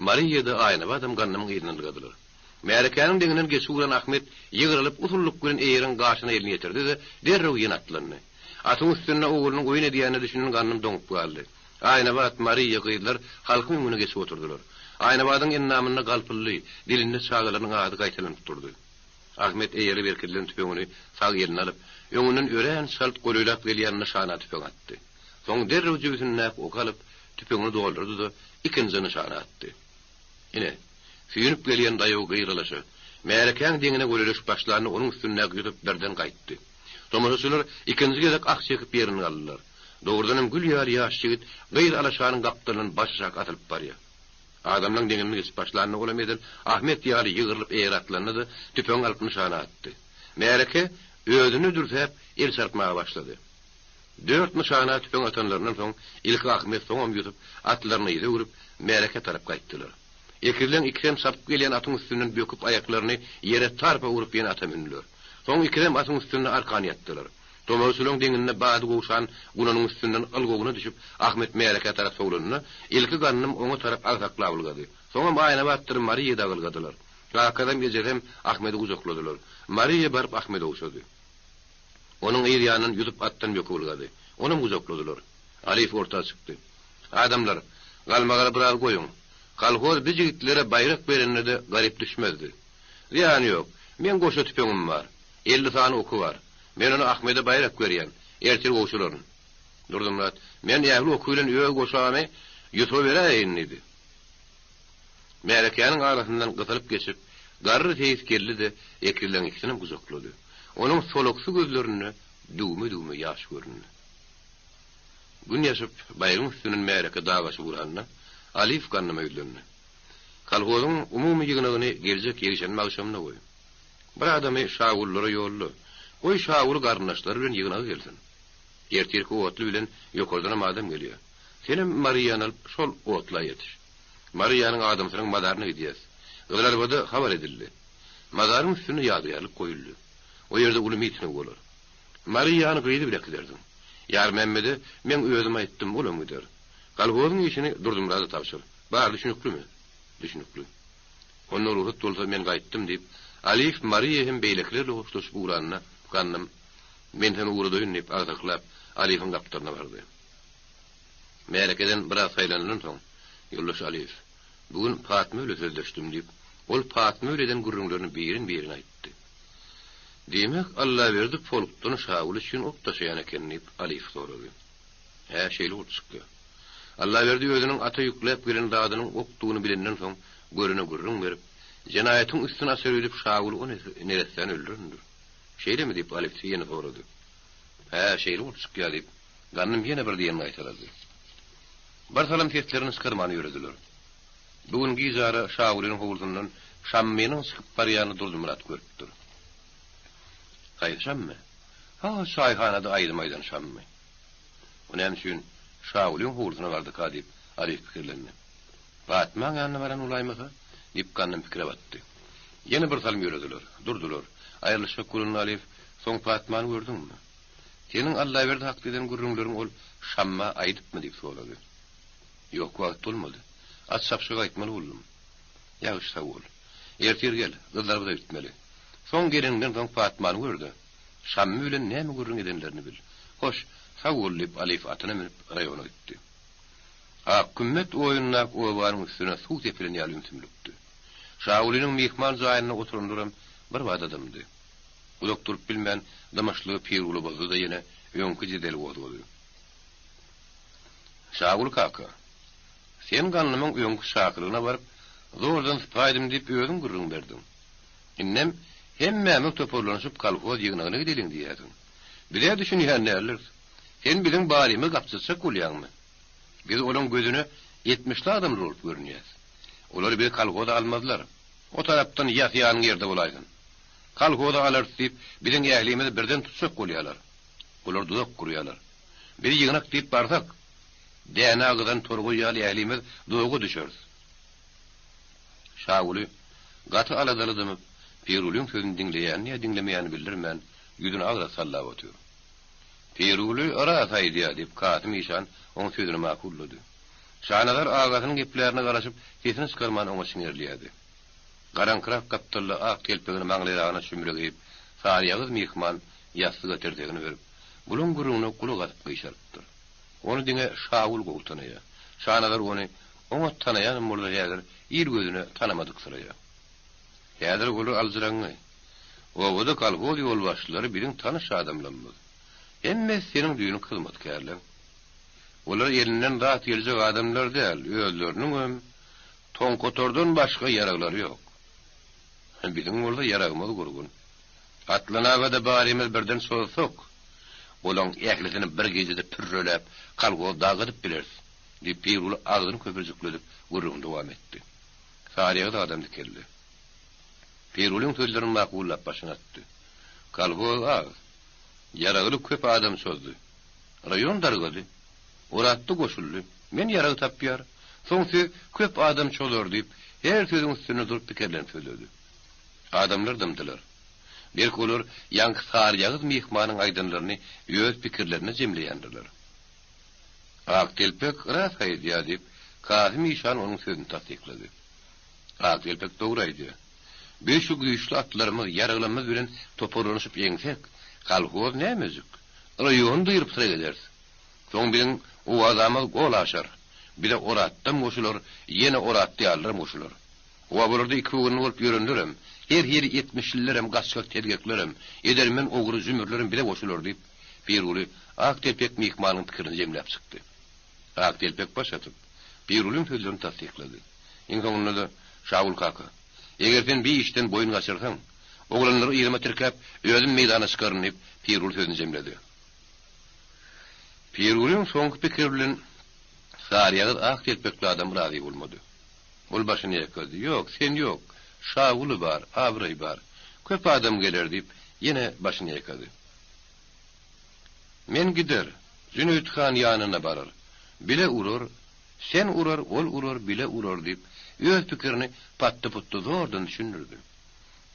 Mariýa-da, Aýnabadam Gandymyň yzyndan ylgadylar. Märekäniň deňinden geçip ugran Ahmet ýygrylyp, usullyk bilen eýeriň gaşyna elini ýetirdi-de, derrew ýene atlandy. Atyň üstünde oglunyň oýun edýänine düşünen Gandym doňup galdy. Aýnabat, Mariýa gyzlar halkyň öňüne geçip oturdylar. Aýnabadyň endamynda galpyldy, dilinde çagalarynyň ady gaýtalanyp durdy. Ahmet eýeri berkidilen tüpeňini sag eline alyp, öňünden örän çalt golaýlap gelýän nyşana tüpeň atdy. Soň derrew jübüsindäki oky alyp, tüpeňini doldurdy-da, ikinji nyşana atdy. Ine, süýnüp gelýän daýaw gyralaşa, märekäň deňine golaýlaşyp başlanda onuň üstündäki Ýusup birden gaýtdy. Tomaşaçylar ikinji gezek ah çekip ýerinden galdylar. Dogrudanam gül ýaly ýaş ýigit gyz alaşanyň gapdalyndan başaşak asylyp barýar. Adamlaň deňinden geçip başlanda olam edil Ahmet ýaly ýygrylyp eýer atlandy-da, tüpeňi alyp nyşana atdy. Märeke özüni dürsäp, el çarpmaga başlady. Dört nyşana tüpeň atanlaryndan soň, ilki Ahmet, soňam Ýusup atlaryny yza öwrüp, märekä tarap gaýtdylar. Ekizleň ikisem çapyp gelýän atyň üstünden böküp aýaklaryny ýere tarpa urup ýene ata mündüler. Soň ikisem atyň üstünde arkan ýatdylar. Tomaşaçylaryň deňinde bady gowşan gunanyň üstünden ylgawyna düşüp Ahmet märekä tarap sowlanda, ilki Gandym oňa tarap agsaklap ylgady. Soňam Aýnabatdyr Mariýa dagy ylgadylar. Kakasam, ejesem Ahmedi gujakladylar. Mariýa baryp Ahmedi ogşady. Onuň yz ýanyndan Ýusup atdan böküp ylgady. Onam gujakladylar. Alyýew orta çykdy. Adamlar, galmagaly biraz goýuň. Kolhoz bi jigitlere baýrak berende-de garyp düşmezdi. Zyýany ýok. Meň goşa tüpeňim bar. 50 sany oky bar. Men ony Ahmede baýrak berýän. Ertir gowşuraryn. Durdymyrat, Men ähli oky bilen öz goşamy Ýusuba beräýeýin diýdi. Märekäniň arasyndan gysylyp geçip. Garry seýis geldi-de, ekizleň ikisinem gujaklady. Onuň soluksy gözlerinde düwme-düwme ýaş göründi. Gün ýaşyp, baýryň üstünden märeke dag aşyp ugranda, Aliýew Gandyma ýüzlendi. Kolhozyň umumy ýygnagyny geljek ýekşenbe agşamyna goý. Bir adamy Şagullara ýolla. Goý, Şaguly garyndaşlary bilen ýygnaga gelsin. Ertirki otly bilen ýokardanam adam gelýär. Senem Mariýany alyp, şol otla ýetiş. Mariýanyň adamsynyň mazaryna gidýäs. Gyzylarbada habar edildi. Mazaryň üstünde ýadygärlik goýuldy. O ýerde uly miting bolar. Mariýany gyzy bile äkidersiň. Ýarmämmede meň özüm aýtdym, olam gider. Kolhozyň işini Durdymyrada tabşyr. Bary düşüniklimi? Düşünikli. Onda rugsat bolsa men gaýtdym, diýip, Aliýew Mariýa hem beýlekiler bilen hoşlaşyp ugranda, Gandym, Men seni ugradaýyn, diýip, agsaklap, Aliýewiň gapdalyna bardy. Märekeden biraz saýlanylan soň, Ýoldaş Aliýew, bu gün Patma bile sözleşdim, diýip, ol Patma bile eden gürrüňlerini birin-birin aýtdy. Diýmek, Allaberdi polkdan Şaguly üçin ok daşaýan eken, diýip, Aliýew sorady. Hä, şeýle bolup çykýar. Allaberdi özüniň ata ýükläp gelen zadynyň okdugyny bilenden soň, görene gürrüň berip, jenaýatyň üstüni açar öýdüp Şaguly o neressäni öldürendir. Şeýlemi? diýip, Alekseý ýene sorady. Hä, şeýle bolup çykýar, diýip, Gandym ýene bir diýenini gaýtalady. Bir salym seslerini çykarman ýörediler. Bu gün gijara Şagulynyň howlusyndan Şammynyň çykyp barýanyny Durdymyrat görüpdir. Haýsy Şammy? Ha, çaýhanada aýdym aýdan Şammy. O näme üçin Şagulyň howlusyna bardyka diýip, Alyýew pikirlendi. Patmaň ýanyna baran bolaýmasa? diýip, Gandym pikire batdy. Ýene bir salym ýörediler. Durdular. Aýrylyşjak bolanda Alyýew, Soň Patmany gördüňmi? Seniň Allaberdi hakda eden gürrüňleriňi ol Şamma aýdypmy? diýip sorady. Ýok, wagt bolmady. At çapyşyga gaýtmaly boldum. Ýagşy, sag bol. Ertir gel, gyzlarymyza gitmeli. Soň geleniňden soň Patmany gör-de, Şammy bilen näme gürrüň edenlerini bil. Hoş, sag bol, diýip, Alyýew atyna münüp, raýona gitdi. Ak kümmet oýundaky obanyň üstüne suw sepilen ýaly ümsümlikdi. Şagulynyň myhman jaýynda oturanlaram birbada dymdy. Uzak durup bilmän, dymyşlygy Pirguly bozdy-da ýene öňki jedeli gozgady. Şaguly kaka, sen Gandymyň öňki çakylygyna baryp, zordan sypaýdym diýip özüň gürrüň berdiň. Indem hemmämiz toparlanyşyp kolhoz ýygnagyna gideliň diýýärsiň. Biz-ä düşünýän däldiris. Sen biziň barymyzy gapjatjak bolýaňmy? Biz olaň gözüne etmişli adamlar bolup görünýäs. Olar bizi kolhoza almazlar. O tarapdan ýas-ýanyň ýerde bolaýsyn. Kolhoza alarys diýip, biziň ählimizi birden tutjak bolýarlar. Olar duzak gurýarlar. Biz ýygnak diýip barsak, däne agyzan torgaý ýaly ählimiz duzaga düşeris. Şaguly gaty aladaly dymyp, Pirgulyň sözüni diňleýänini ýa diňlemeýänini bildirmän, ýüzüni agras sallap otyr. Pirguly ras aýdýar, diýip, Kasym işan oň sözüni makullady. Şanazar agasynyň geplärine garaşyp, sesini çykarman oňa çiňerilýärdi. Garaňkyrak gapdalda ak telpegini maňlaýragyna çümre geýip, saryýagyz myhman ýassyga tirsegini berip, bulaň gürrüňine gulak asyp gyşarypdyr. Ony diňe Şagül gowy tanaýar. Şanazar ony oňat tanaýanam bolsa häzir il gözüne tanamadyksyraýar. Häzir olar aljyraňňy. Obada kolhoz ýolbaşçylary biziň tanyş adamlarymyz. Hemmesi seniň düýnki hyzmatkärleň. Olar elinden zat geljek adamlar däl, özleriniňem toňkotardan başga ýaraglary ýok. Biziň bolsa ýaragymyz gurgun. Atlanaga-da barymyz birden çozsak, olaň ählisini bir gijede pürreläp, kolhoz dargadyp bileris, diýip, Pirguly agzyny köpürjikledip, gürrüňini dowam etdi. Saryýagyz adam dikeldi. Pirgulyň sözlerini makullap başyny atdy. Kolhoz az. Ýaragly köp adam çozdy. Raýon dargady. Oratdy goşuldy. Men ýarag tapýar. Soň siz köp adam çozar diýip, her sözüň üstünde durup pikirlenip sözledi. Adamlar dymdylar. Belki olar ýaňky saryýagyz myhmanyň aýdanlaryny öz pikirlerinde jemleýändirler. Ak telpek ras aýdýar, diýip, Kasym işan onuň sözüni tassyklady. Ak telpek dogry aýdýar. Biz şu güýçli atlarymyz, ýaraglarymyz bilen toparlanyşyp ýeňsek, kolhoz nämejik, raýony dyryp-syryk ederis. Soň biziň owazamyz gol aşar. Bize Oratdam goşular, ýene Oratdy ýalylaram goşular. Obalarda ikiöwrümli bolup ýörenlerem, her hili etmişlilerem, gaçgak-tezgeklerem, edermen ogry-jümürlerem bize goşular, diýip, Pirguly ak telpek myhmanyň pikirini jemläp çykdy. Ak telpek baş atyp, Pirgulyň sözlerini tassyklady. Iň soňunda-da, Şagül kaka, Eger sen bi işden boýun gaçyrsaň, oglanlary yzyma tirkäp, özüm meýdana çykaryn diýip, Pirguly sözüni jemledi. Pirgulyň soňky pikiri bilen saryýagyz ak telpekli adam razy bolmady. Ol başyny ýaýkady. Ýok, sen ýok. Şaguly bar, abraý bar. Köp adam geler diýip, ýene başyny ýaýkady. Men gider, Jüneýit han ýanyna barar. Bile urar, sen urar, ol urar, bile urar diýip, öz pikirini patdy-putdy zordan düşündirdi.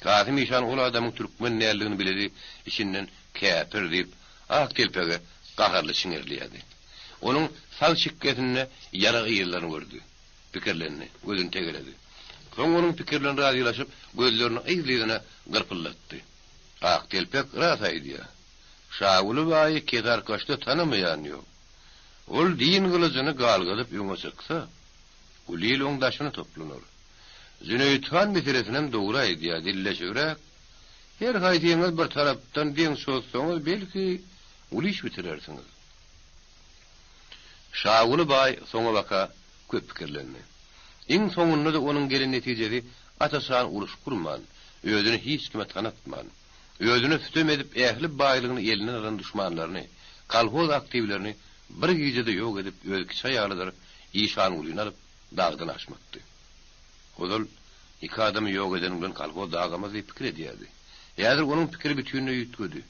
Kasym işan ol adamyň türkmen däldigini bileli içinden käpir diýip, ak telpege gaharly çiňerilýärdi. Onuň sag çikgesinde ýara yzlaryny gördi. Pikirlendi, gözüni tegeledi. Soň onuň pikiri bilen razylaşyp, gözlerini yzly-yzyna gyrpyldatdy. Ak telpek ras aýdýar. Şaguly baýy Kesarkaçda tanamaýan ýok. Ol din gylyjyny galgadyp öňe çyksa, uly il oň daşyna toplanar. Jüneýit han meselesinem dogry aýdýar, dilleşibräk, her haýsyňyz bir tarapdan deň çozsaňyz, belki, uly iş bitirersiňiz. Şaguly baý soňabaka köp pikirlendi. Iň soňunda-da onuň gelen netijesi aç-açan uruş gurman, özüni hiç kime tanatman, özüne sütem edip ähli baýlygyny elinden alan duşmanlaryny, kolhoz aktiwlerini bir gijede ýok edip öz kiçi aýalydyr Işangulyny alyp dagdan aşmakdy. Ozal iki adamy ýok edeniň bilen kolhoz dagamaz diýip pikir edýärdi. Häzir onuň pikiri bütinleý üýtgedi.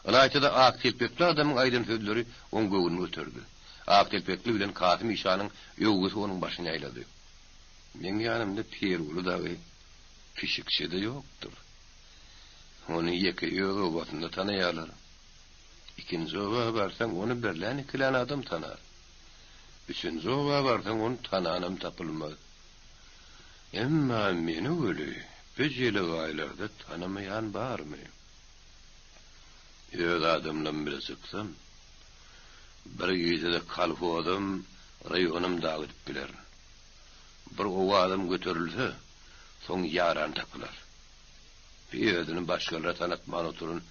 Ylaýta-da ak telpekli adamyň aýdan sözleri oň göwnüni göterdi. Ak telpekli bilen Kasym işanyň öwgüsi onuň başyny aýlady. Meň ýanymda Pirguly dagy pişikçe-de ýokdur. Ony ýeke öz obasynda tanaýarlar. Ikinji oba barsaň, ony birlän-ikilän adam tanar. Üçünji oba barsaň, ony tananam tapylmaz. Emma meni weli bu jelegaýlarda tanamaýan barmy? Öz adamlam bile çyksam, bir gijede kolhozam, raýonam dagy edip bilerin. Bir owazam göterilse, soň ýaran tapylar. Bir özüni başgalara tanatman oturan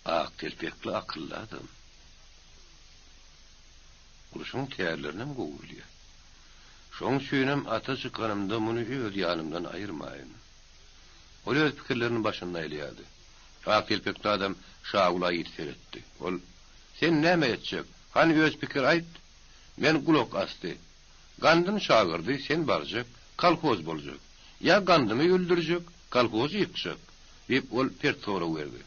ak telpekli akylly adam. Urşuň tärlerinem gowy bilýär. Şoň üçinem ata çykanymda muny öz ýanymdan aýyrmaýyn. Ol öz pikirlerini başynda aýlaýardy. Ak telpekli adam Şagula ýiti seretdi. Ol, Sen näme etjek? Hany öz pikir aýt? Men gulak asdy. Gandym çagyrdy, sen barjak, kolhoz boljak. Ýa Gandymy öldürjek, kolhozy ýykjak? diýip, ol pert sorag berdi.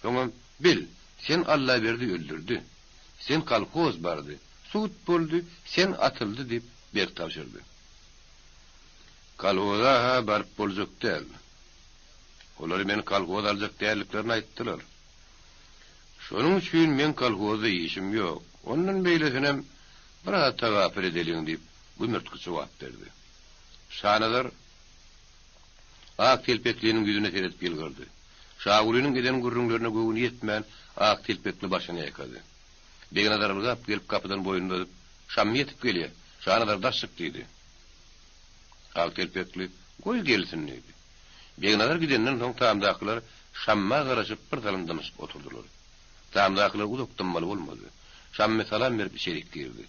Soňam, Bil, sen Allaberdi öldürdi. Sen kolhoz bardy, sud boldy, sen atyldy diýip, berk tabşyrdy. Kolhoza-ha baryp boljak däl. Olar meni kolhoz aljak däldiklerini aýtdylar. Şonuň üçin meň kolhozda işim ýok. Ondan beýlesinem biraz tagapyl edeliň diýip, gümürtgi jogap berdi. Şanazar ak telpekliniň ýüzüne seredip ýylgyrdy. Şagulynyň eden gürrüňlerine göwni ýetmän, ak telpekli başyny ýaýkady. Begnazar ylgap gelip gapydan boýnuny uzadyp, Şammy ýetip gelýär. Şanazar daş çyk diýdi. Ak telpekli, Goý gelsin diýdi. Begnazar gidenden soň tamdakylar Şamma garaşyp bir salym dymyşyp oturdylar. Tamdakylar uzak dymmaly bolmady. Şammy salam berip içerik girdi.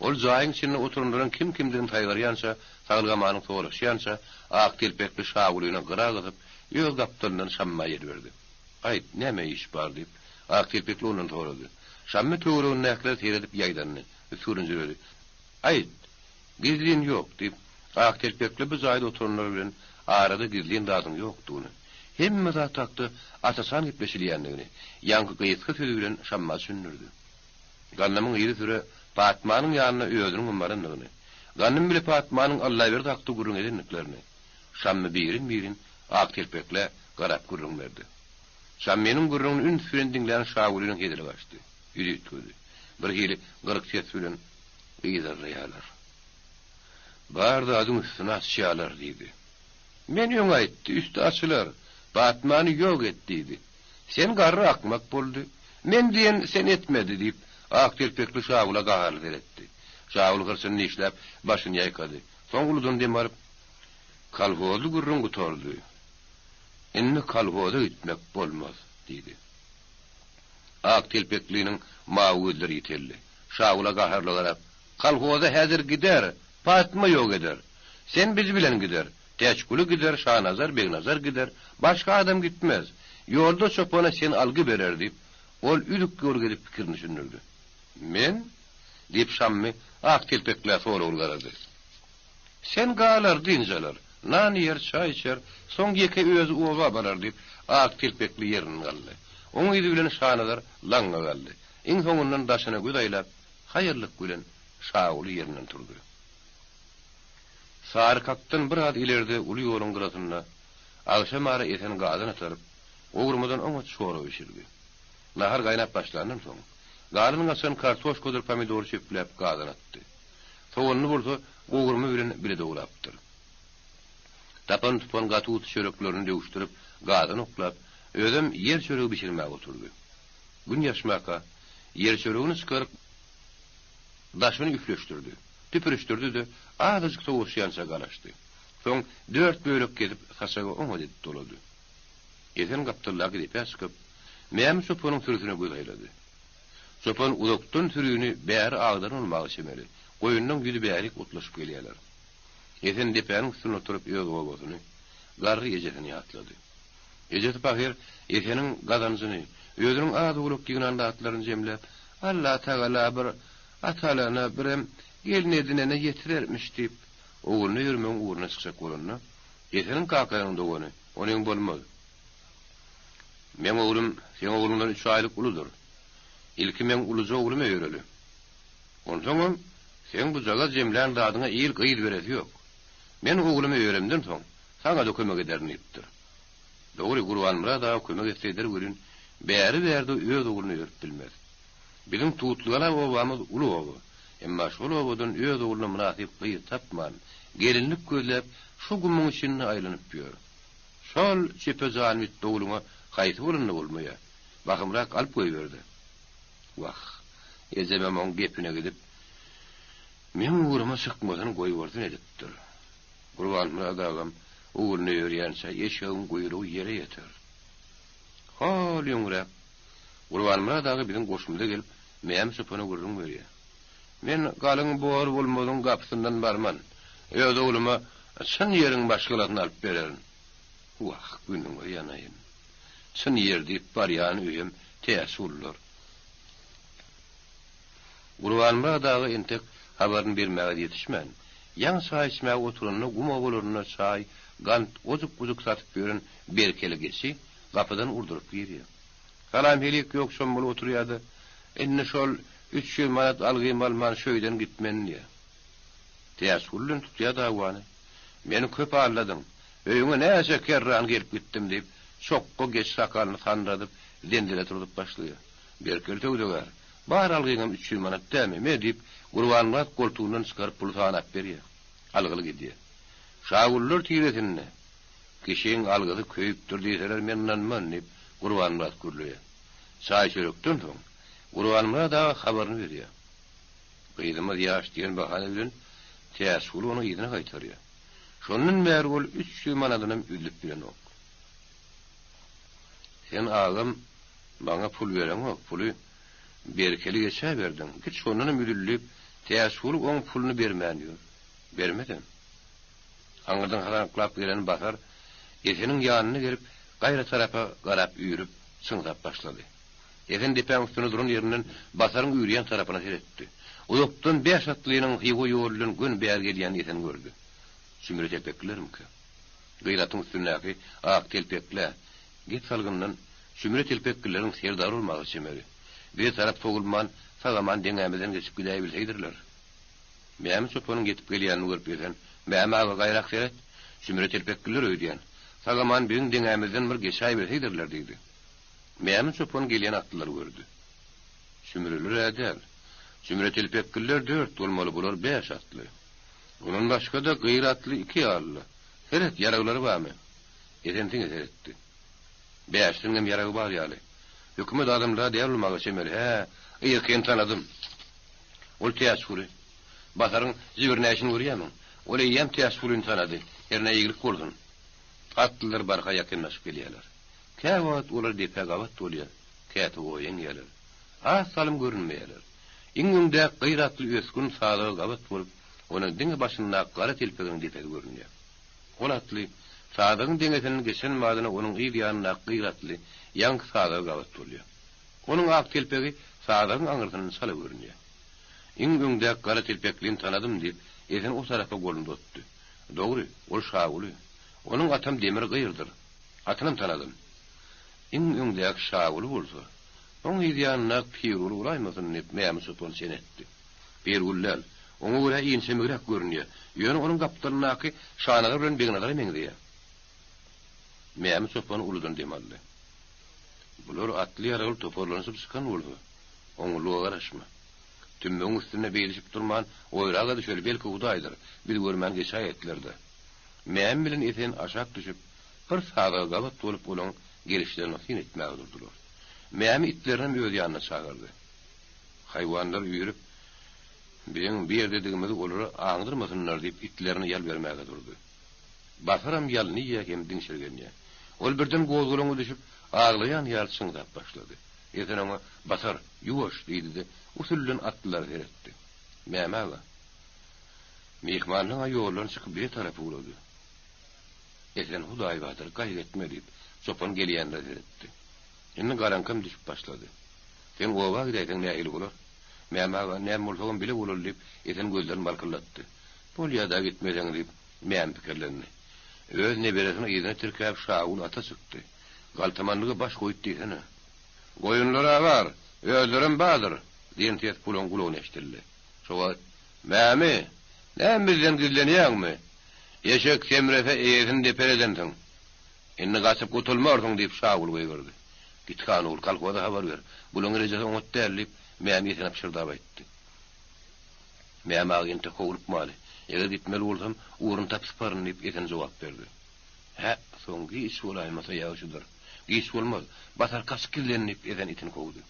Ol jaýyň içinde oturanlaryň kim-kimdigini saýgarýança, saglyk-amanyň soraşýança, ak telpekli Şagulyny gyra gysyp, öz gapdalyndan Şamma ýel berdi. Aýt, näme iş bar? diýip, ak telpekli ondan sorady. Şammy töweregindäkilere seredip ýaýdandy, üsgürinjiredi. Aýt! Gizlin ýok, diýip, ak telpekli bu jaýda oturanlar bilen arada gizlin zadyň ýokdugyny, hemme zat hakda aç-açan gepleşilýändigini ýaňky gysga sözi bilen Şamma düşündirdi. Gandymyň yzysüre Patmanyň ýanyna özüniňem barandygyny, Gandym bile Patmanyň Allaberdi hakda gürrüň edendiklerini Şammy birin-birin ak telpeklä garap gürrüň berdi. Şammynyň gürrüňini üns bilen diňlän Şagulynyň hezili gaçdy, ýüzi üýtgedi. Birhili gyryk ses bilen. Yzarlaýarlar. Bar zadyň üstüni açýarlar, diýdi. Men öň aýtdy, üsti açylar, Batmany ýok et diýdi. Sen garry akmak boldy. Men diýen sen etmedi, diýip, ak telpekli Şagula gaharly seretdi. Şagul hyrçyny dişläp, başyny ýaýkady. Soň uludan dem alyp, Kolhozly gürrüň gutardy. Indi kolhoza gitmek bolmaz, diýdi. Ak telpekliniň mawy gözleri ýiteldi. Şagula gaharly garap, Kolhoza häzir gider, Patma ýok eder. Sen biz bilen gider. Täçguly gider, Şanazar, Begnazar gider, başga adam gitmez. Ýolda çopana sen algy berer diýip, ol üzük ýol gezip pikirini düşündirdi. Men? diýip, Şammy ak telpeklä soragly garady. Sen galar, dynç alar, nan iýer, çaý içer, soň ýeke özi oba barar diýip, ak telpekli ýerinden galdy. Oň yzy bilen Şanazar laňňa galdy. Iň soňundan daşyna göz aýlap, haýallyk bilen Şaguly ýerinden turdy. Sarykakdan biraz ilerde uly ýoluň gyrasynda agşamara Esen gazan ataryp, gowurmadan oňat çorba bişirdi. Nahar gaýnap başlandan soň, galan-gaçan kartoşkadyr pomidory çöpläp gazana atdy. Soganyny bolsa gowurma bilen bile dograpdyr. Tapan-tupan gaty-guty çöreklerini döwüşdirip, gazana oklap, özem ýer çöregi bişirmäge oturdy. Gün ýaşmaka, ýer çöregini çykaryp, daşyny üfleşdirdi. Tüpürişdirdi-de, azajyk sowaşýança garaşdy. Soň dört bölek kesip, saçaga oňat edip dolady. Esen gapdaldaky depä çykyp, Mämi çopanyň sürüsine göz aýlady. Çopan uzakdan sürini bäri agdaran bolmaga çemeli, goýunlaň ýüzi bärik otlaşyp gelýärler. Esen depäniň üstünde oturyp öz obasyny, garry ejesini ýatlady. Ejesi pahyr Eseniň gazanjyny, özüniň az-owlak ýygnan zatlaryny jemläp, Allatagala bir at alana, birem gelin edinene ýetirermiş diýip, ogluny öýermegiň ugruna çykjak bolanda, Eseniň kakasynyň dogany, Onyň bolmaz. Meň oglum seň ogluňdan üç aýlyk uludyr. Ilki meň uluja oglumy öýereli. Onsoňam, seň bujagaz jemlän zadyňa il gyz beresi ýok. Men oglumy öýeremden soň, saňa-da kömek ederin diýipdir. Dogry, Gurbanmyrat aga kömek etse eder welin, bäri-bärde öz ogluny öýerip bilmez. Biziň Tutlygala obamyz uly oba. Emma şol obadan öz ogluna mynasyp gyz tapman, gelinlik gözläp, şu gumuň içinde aýlanyp ýör. Şol çöpe jan bitdi ogluňa haýsy bolanda bolmaýa. Bahymrak alyp goýberde. Wah, ejemem oň gepine gidip, meň ugruma çykmasyny goýbolsun edipdir. Gurbanmyrat agam ogluny öýerýänçä eşegiň guýrugy ýere ýeter. Hol öňräk Gurbanmyrat aga biziň goşumyza gelip, Mämi çopana gürrüň berýär. Men galyň bor bolmazyň gapysyndan barman. Öz ogluma çyn ýeriň maşgalasyny alyp bererin. Wah, günüňe ýanaýyn. Çyn ýer diýip barýan öýem Täçgullar. Gurbanmyrat aga entek habaryny bermäge ýetişmän, ýaňy çaý içmäge oturanda gum obalarynda çaý, gant, ojuk-bujuk satyp ýören Berkeli geçi gapydan urduryp girýär. Salam-helik ýok çommalyp oturýar-da, Indi şol 300 manat algymy alman şu öýden gitmen diýýär. Täçgül bilen tutýar dawany. Meni köp aldadyň. Öýüňe näçe kerran gelip gitdim diýip, çokga geç sakalyny sandyradyp, zenzele turzup başlaýar. Berkeli söwdagär, Bar algyňam 300 manat dämi, me diýip, Gurbanmyrat goltugyndan çykaryp puly sanap berýär. Algyly gidýär. Şagullar tiresinde, Kişiň algysy köýüpdir diýseler men ynanman diýip, Gurbanmyrat gürleýär. Çaý-çörekden soň, Gurbanmyrat aga habaryny berýär. Gyzymyz ýaş diýen bahana bilen Täçguly ony yzyna gaýtarýar. Şondan bäri ol 300 manadynam üzlüp bilenok. Sen agam maňa pul bereňok, puly Berkeli geçä berdiň, git şondanam üzül diýip, Täçguly oň puluny bermän ýör. Bermezem. Aňyrdan haranklap gelen Basar Eseniň ýanyna gelip, gaýra tarapa garap üýrüp, çyňsap başlady. Esen depäň üstünde duran ýerinden Basaryň üýrýän tarapyna seretdi. Uzakdan bäş atlynyň Hywa ýoly bilen göni bäri gelýänini Esen gördi. Sümre telpeklilermikä? Gyz atyň üstündäki ak telpeklä gep salgyndan Sümre telpeklileriň serdary bolmaga çemeli. Bize tarap sowulman, sag-aman deňämizden geçip gidäýbilseýdirler. Mämi çopanyň ýetip gelýänini görüp Esen, Mämi aga gaýrak seret, Sümre telpekliler öýdýän. Sag-aman biziň deňämizden bir geçäýbilseýdirler diýdi. Mämi çopan gelýän atlylary gördi. Sümrüler-ä däl. Sümre telpekliler dört bolmaly, bular bäş atly. Ondan başga-da gyr atly iki ýalyly. Seret, ýaraglary barmy? Esen siňe seretdi. Bäşisiniňem ýaragy bar ýaly. Hökümet adamlar-a däl bolmaga çemeli. Hä, yzkyny tanadym. Ol Täçguly. Basaryň jibrinäýşini görýärmiň? Ol eýýäm Täçgulyny tanady. Hernä eýgilik bolsun. Atlylar barha ýakynlaşyp gelýärler. Käwagt olar depä gabat bolýar, käte oýa eňýärler. Az salym görünmeýärler. Iň öňdäki gyr atly ösgün sazaga gabat bolup, onuň diňe başyndaky gara telpeginiň depesi görünýär. Ol atly sazagyň deňesinden geçen badyna onuň yz ýanyndaky gyr atly ýaňky sazaga gabat bolýar. Onuň ak telpegi sazagyň aňyrsyndan çala görünýär. Iň öňdäki gara telpeklini tanadym diýip, Esen o tarapa goluny uzatdy. Dogry, ol Şaguly. Onuň atam Demir gyrdyr. Atynam tanadym. Iň öňdäki Şaguly bolsa, oň yz ýanyndaky Pirguly bolaýmasyn diýip, Mämi çopan çen etdi. Pirguly däl. Oňa görä inçemigräk görünýär. Ýöne onuň gapdalyndaky Şanazar bilen Begnazara meňzeýär. Mämi çopan uludan dem aldy. Bular atly-ýaragly toparlanyşyp çykan bolsa, oňluga garaşma. Tümmegiň üstünde beýdişip durman, oýraga düşeli, belki Hudaýdyr, biz görmän geçäýetler-dä. Mämi bilen Esen aşak düşüp, bir sazaga gabat bolup olaň gelişlerine syn etmäge durdular. Mämi itlerinem öz ýanyna çagyrdy. Haýwanlar üýrüp, biziň bu ýerdedigimizi olara aňdyrmasynlar diýip itlerine ýal bermäge durdy. Basaram ýalyny iýýär hem diňşirgenýär. Ol birden gozgalaňa düşüp, aglaýan ýaly çyňsap başlady. Esen oňa, Basar, ýuwaş! diýdi-de, usuldan atlylara seretdi. Mäme aga, myhmanlaň-a ýoldan çykyp bize tarap ugrady. Esen, Hudaý bardyr, gaýgy etme diýip, çopan gelýänlere seretdi. Indi garaňkam düşüp başlady. Sen oba gidäýseň nähili bolar? Mäme aga, Näme bolsagam bile bolaly diýip, Esen gözlerini balkyldatdy. Bolýa-da gitmeseň diýip, Mämi pikirlendi. Öz neberesini yzyna tirkäp Şagül ata çykdy. Galtamanlyga baş goýup diýsene. Goýunlar-a bar, özlerem bardyr, diýen ses bulaň gulagyna eşidildi. Şo wagt, Mämi, näme bizden gizlenýäňmi? Eşek semrese eýesini deper edensiň. Indi gaçyp gutulmarsyň, diýip, Şagül gygyrdy. Git han ogul, kolhoza habar ber. Bulaň rejesi oňat däl, diýip, Mämi Esene pyşyrdap aýtdy. Mämi aga entek howlukmaly. Eger gitmeli bolsam, ugruny tapyp syparyn, diýip, Esen jogap berdi. Hä, soň giç bolaýmasa ýagşydyr. Giç bolmaz. Basar gaçyp gizlen, diýip, Esen itini kowdy.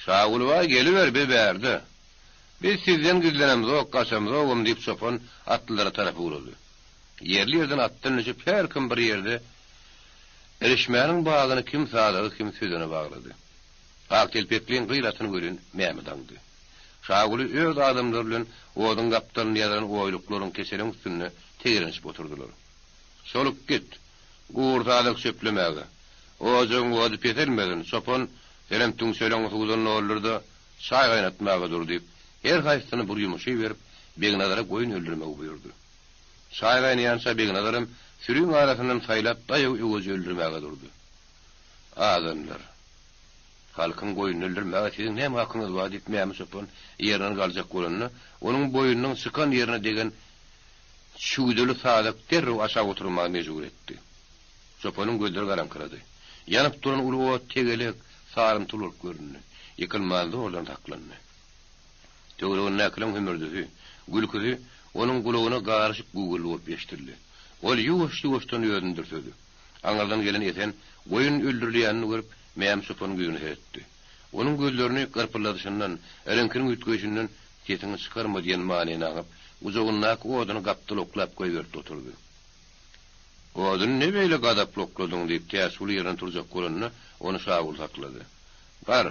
Şaguly baý, geliber, biz bärde. Biz sizden gizlenemzok, gaçamzogam, diýip, çopan atlylara tarap ugrady. Ýerli-ýerden atdan düşüp, her kim bir ýerde irişmäniň bagyny kim sazaga, kim sözene baglady. Ak telpekliň gyl atyny welin Mämi daňdy. Şaguly öz adamlary bilen oduň gapdalynda ýazylan oýluklaryň keçeliň üstünde tegelenişip oturdylar. Solup git, gur sazak çöplemäge. Ojagyň ody peselmesin, çopan, senem tüňçeleňi suwdan doldur-da, çaý gaýnatmaga dur diýip, her haýsysyna bir ýumuşy berip, Begnazara goýun öldürmegi buýurdy. Çaý gaýnaýança Begnazaram süriň arasyndan saýlap daýaw öweji öldürmäge durdy. Adamlar, halkyň goýnuny öldürmäge siziň näme hakyňyz bar diýip Mämi çopan ýerinden galjak bolanda, onuň boýnunyň çykan ýerine degen çüwdeli sazak derrew aşak oturmaga mejbur etdi. Çopanyň gözleri garaňkyrady. Ýanyp duran uly ot tegelek, sarymtyl bolup göründi. Ýykylman zordan saklandy. Töweregindäkileriň hümürdisi, gülküsi onuň gulagyna garyşyk güwwüldi bolup eşidildi. Ol ýuwaş-ýuwaşdan özüni dürsedi. Aňyrdan gelen Esen goýun öldürilýänini görüp, Mämi çopanyň ýüzüne seretdi. Onuň gözlerini gyrpyldadyşyndan, reňkiniň üýtgeýşinden sesiňi çykarma diýen manyny aňyp, gujagyndaky oduny gapdal oklap goýberipdi oturdy. Oduny ne beýle gazaply okladyň diýip, Täçguly ýerinden turjak bolanda, ony Şaguly saklady. Bar,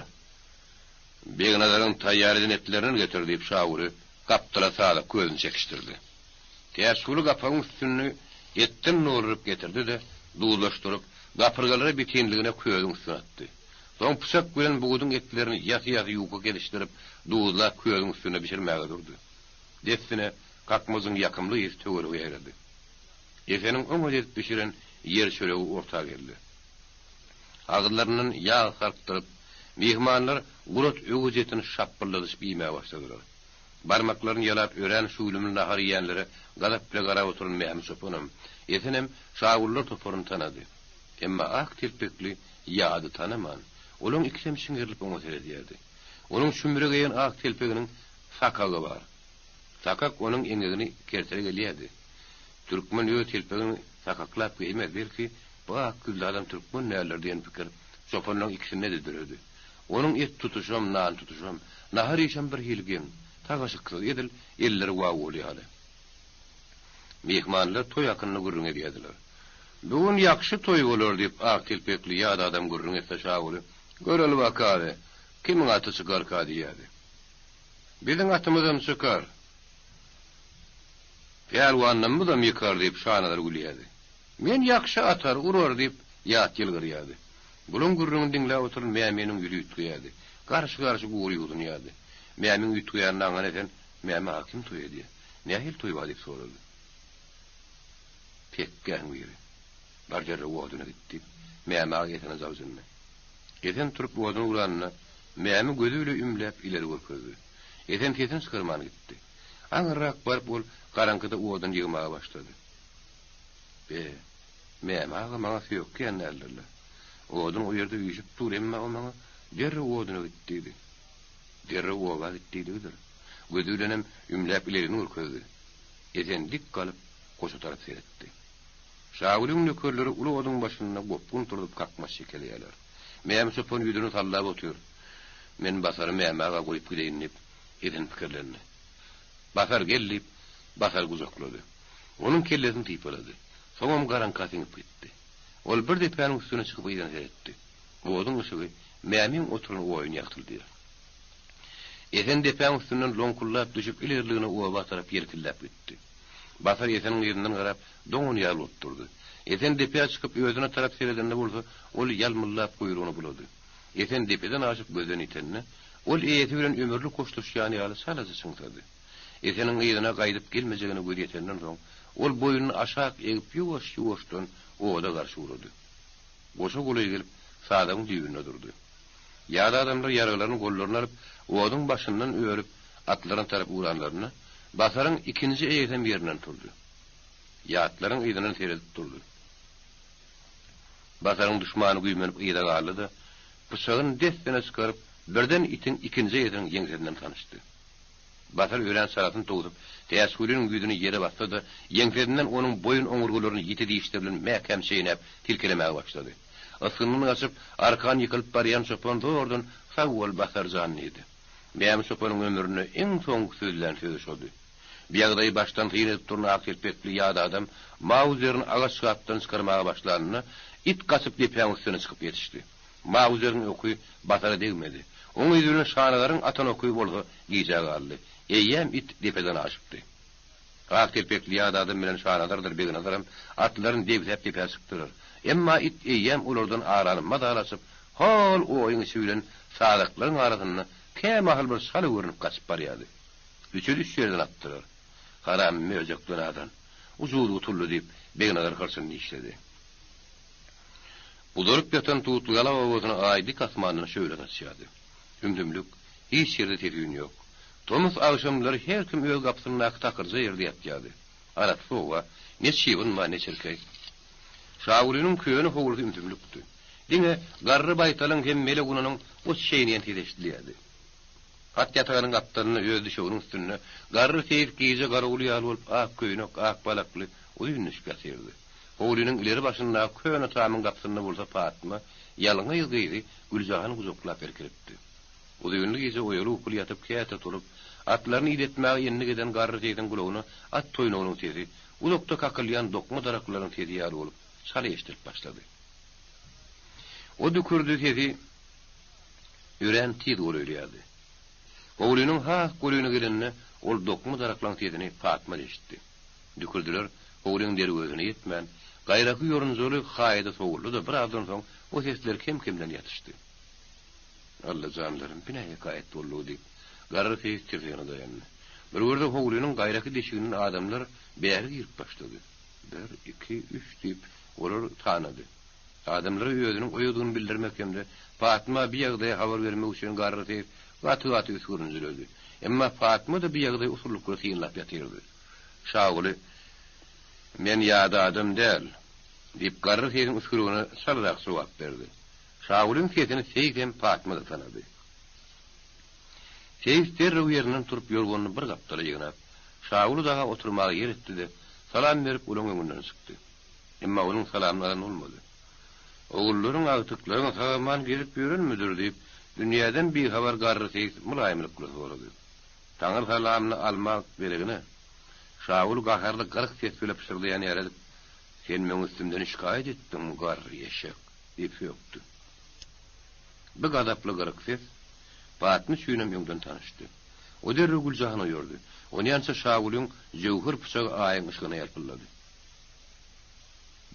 Begnazaryň taýýar eden etlerinden getir, diýip, Şaguly gapdala salyp közüni çekişdirdi. Täçguly gapagyň üstüni etden dolduryp getirdi-de, duzlaşdyryp, gapyrgalary bitinligine közüň üstüne atdy. Soň pyçak bilen bugudyň etlerini ýasy-ýasy ýuka kesişdirip, duzlap közüň üstünde bişirmäge durdy. Dessine kakmajyň ýakymly ysy töwerege ýaýrady. Eseniň oňat edip bişiren ýer çöregi orta geldi. Agyzlaryndan ýag sarkdyryp, myhmanlar gurat öwüz etini şapbyldadyşyp iýmäge başladylar. Barmaklaryny ýalap örän şüwlümli nahar iýenlere gazap bile garap oturan Mämi çopanam, Esenem Şagullar toparyny tanady. Emma ak telpekli Ýady tanaman, olaň ikisem çiňerilip oňa seredýärdi. Onuň çümre geýen ak telpeginiň sakagy bar. Sakak onuň eňegini kertere gelýärdi. Türkmen öz telpegini sakaklap geýmez, belki, bu ak ýüzli adam türkmen däldir diýen pikir çopanlaryň ikisinde-de döredi. Onuň et tutuşam, nan tutuşam, nahar iýşem bir hili geň, tagaşyksyz, edil elleri wawwaly ýaly. Myhmanlar toý hakynda gürrüň edýärdiler. Bu gün ýagşy toý bolar diýip, ak telpekli ýat adam gürrüň etse Şaguly, Göreli bakaly, kimiň aty çykarka diýýärdi. Biziň atymyzam çykar. Pälwanlarymyzam ýykar diýip, Şanazar gülýärdi. Men ýagşy atar, urar diýip, ýat ýylgyrýardy. Bulaň gürrüňini diňläp oturan Mäminiň ýüzi üýtgeýärdi. Garşy-garşy gury ýuwdunýardy. Mämiň üýtgeýänini aňan Esen, Mämi aga kim toý edýär? Nähili toý bar diýip sorady. Pekgäň biri. Bar derrew oduna git diýip, Mämi aga Esene jabjyndy. Esen turup oduna ugranda, Mämi gözi bile ümläp ileri görkezdi. Esen sesini çykarman gitdi. Aňyrrak baryp ol garaňkyda odun ýygmaga başlady. Be, Mämi aga maňa sökýän däldir-le. Odun o ýerde üýşüp dur, emma o maňa derrew oduna git diýdi. Derrew oba git diýdigidir. Gözi bilenem ümläp ilerini görkezdi. Esen dik galyp, goşa tarap seretdi. Şagülüň nökerleri uly oduň başynda gopgun turzup kakmaç çekeleýärler. Mämi çopan ýüzüni sallap otyr. Men Basary Mämi aga goýup gideýin diýip, Esen pikirlendi. Basar gel diýip, Basary gujaklady. Onuň kellesini sypalady. Soňam garaňka siňip gitdi. Ol bir depäniň üstüne çykyp yzyna seretdi. Oduň yşygy Mämiň oturan oýuny ýagtyldýar. Esen depäň üstünden loňkullap düşüp ilerligine oba tarap ýelkilläp gitdi. Basar Eseniň yzyndan garap, doňan ýaly bolup durdy. Esen depä çykyp özüne tarap seredende bolsa, ol ýalmyldap guýrugyny bulady. Esen depeden aşyp gözden ýitende, ol eýesi bilen ömürlik hoşlaşýan ýaly çalaja çyňsady. Eseniň yzyna gaýdyp gelmejegine gözi ýetenden soň, ol boýnuny aşak egip ýuwaş-ýuwaşdan oda garşy ugrady. Goşa golaý gelip, sazagyň düýbünde durdy. Ýat adamlar ýaraglaryny gollaryna alyp, oduň başyndan örüp, atlaryna tarap ugranlarynda, Basaryň ikinji eýesem ýerinden turdy. Ýatlaryň yzyndan seredip durdy. Basaryň duşmany güýmenip yza galdy-da, pyçagyny dessine çykaryp, birden itiň ikinji eýesiniň ýeňsesinden tanyşdy. Basar örän çalasyn towsup, Täçgüliniň ýüzüni ýere basdy-da, ýeňsesinden onuň boýun oňurgalaryny ýiti dişleri bilen mäkäm çeýnäp, silkelemäge başlady. Ysgyndan gaçyp, arkan ýykylyp barýan çopan zordan, Sag bol, Basar jan diýdi. Mämi çopanyň ömründe iň soňky sözlän sözi şody. Bu ýagdaýy başdan syn edip duran ak telpekli ýat adam mauzerini agaç gapdan çykarmaga başlanynda, it gaçyp depäň üstüne çykyp ýetişdi. Mauzeriň oky Basara degmedi. Oň yzy bilen Şanazaryň atan oky bolsa gijä galdy. Eýýäm it depeden aşypdy. Ak telpekli ýat adam bilen Şanazardyr Begnazaram atlaryny debsäp depä çykdylar. Emma it eýýäm olardan arany mazaly açyp, hol oýuň içi bilen sazaklaryň arasynda kämahal bir çala görnüp gaçyp barýardy. Üçe üç ýerden atdylar. Haram möjekden azan. Ujyz gutuldy diýip, Begnazar hyrçyny dişledi. Uzalyp ýatan Tutlygala obasyna Aý dik asmandan şöhle saçýardy. Ümsümlik, hiç ýerde ses-üýn ýok. Tomus agşamlary her kim öz gapysyndaky takyrja ýerde ýatýardy. Arassa howa, ne çybyn bar, ne çirkeý. Şagulynyň köne howlusy ümsümlikdi. Diňe garry baýtalyň hem mele gunanyň ot çeýneýän sesi eşidilýärdi. At ýatagynyň gapdalynda öz düşeginiň üstünde garry seýis gije garawuly ýaly bolup ak köýnek, ak balakly uzyn düşüp ýatyrdy. Howlynyň ileri başyndaky köne tamyň gapysynda bolsa Patma ýalňyz gyzy Güljahany gujaklap irkilipdi. Uzynly gije oýaly-ukuly ýatyp käte turup, atlaryny idetmäge endik eden garry seýsiň gulagyna at toýnagynyň sesi, uzakda kakylýan dokma daraklaryň sesi ýaly bolup çala eşidilip başlady. O dükürdi sesi örän tiz golaýlaýardy. Howlynyň has golaýyna gelende ol dokma daraklaryň sesini Patma-da eşitdi. Dükürdiler howlyň derwezesine ýetmän, gaýraky ýorunjaly haýada sowuldy-da, birazdan soň o sesler kem-kemden ýatyşdy. Alla janlarym, bi nä hekaýat boldugy diýip, garry seýis tirsegine daýandy. Bir görse howlynyň gaýraky deşiginden adamlar bäri girip başlady. Bir, iki, üç diýip, olar sanady. Adamlara özüniň oýadygyny bildirmek hem-de Patma bi ýagdaýy habar bermek üçin garry seýis gaty-gaty üsgürinjiredi. Emma Patma-da bi ýagdaýy usullyk bilen synlap ýatyrdy. Şaguly, Men ýat adam däl, diýip, garry seýsiň üsgürigine çalarak jogap berdi. Şagulyň sesini seýis hem Patma-da tanady. Seýis derrew ýerinden turup ýorganyny bir gapdala ýygnap, Şaguly daga oturmaga ýer etdi-de, salam berip olaň öňünden çykdy. Emma onuň salamyny alan bolmady. Ogullaryň, agtyklaryň sag-aman gezip ýörenmidir? diýip, dünýäden bihabar garry seýis mylaýymlyk bilen sorady. Taňry salamyny almak deregine, Şaguly gaharly gyryk ses bile pyşyrdaýan ýaly edip, Sen meň üstümden şikaýat etdiň, garry eşek! diýip sökdi. Bu gazaply gyryk ses Patma üçinem öňden tanyşdy. O derrew Güljahana oýardy. Onýança Şagulyň jöwher pyçagy aýyň yşygyna ýalpyldady.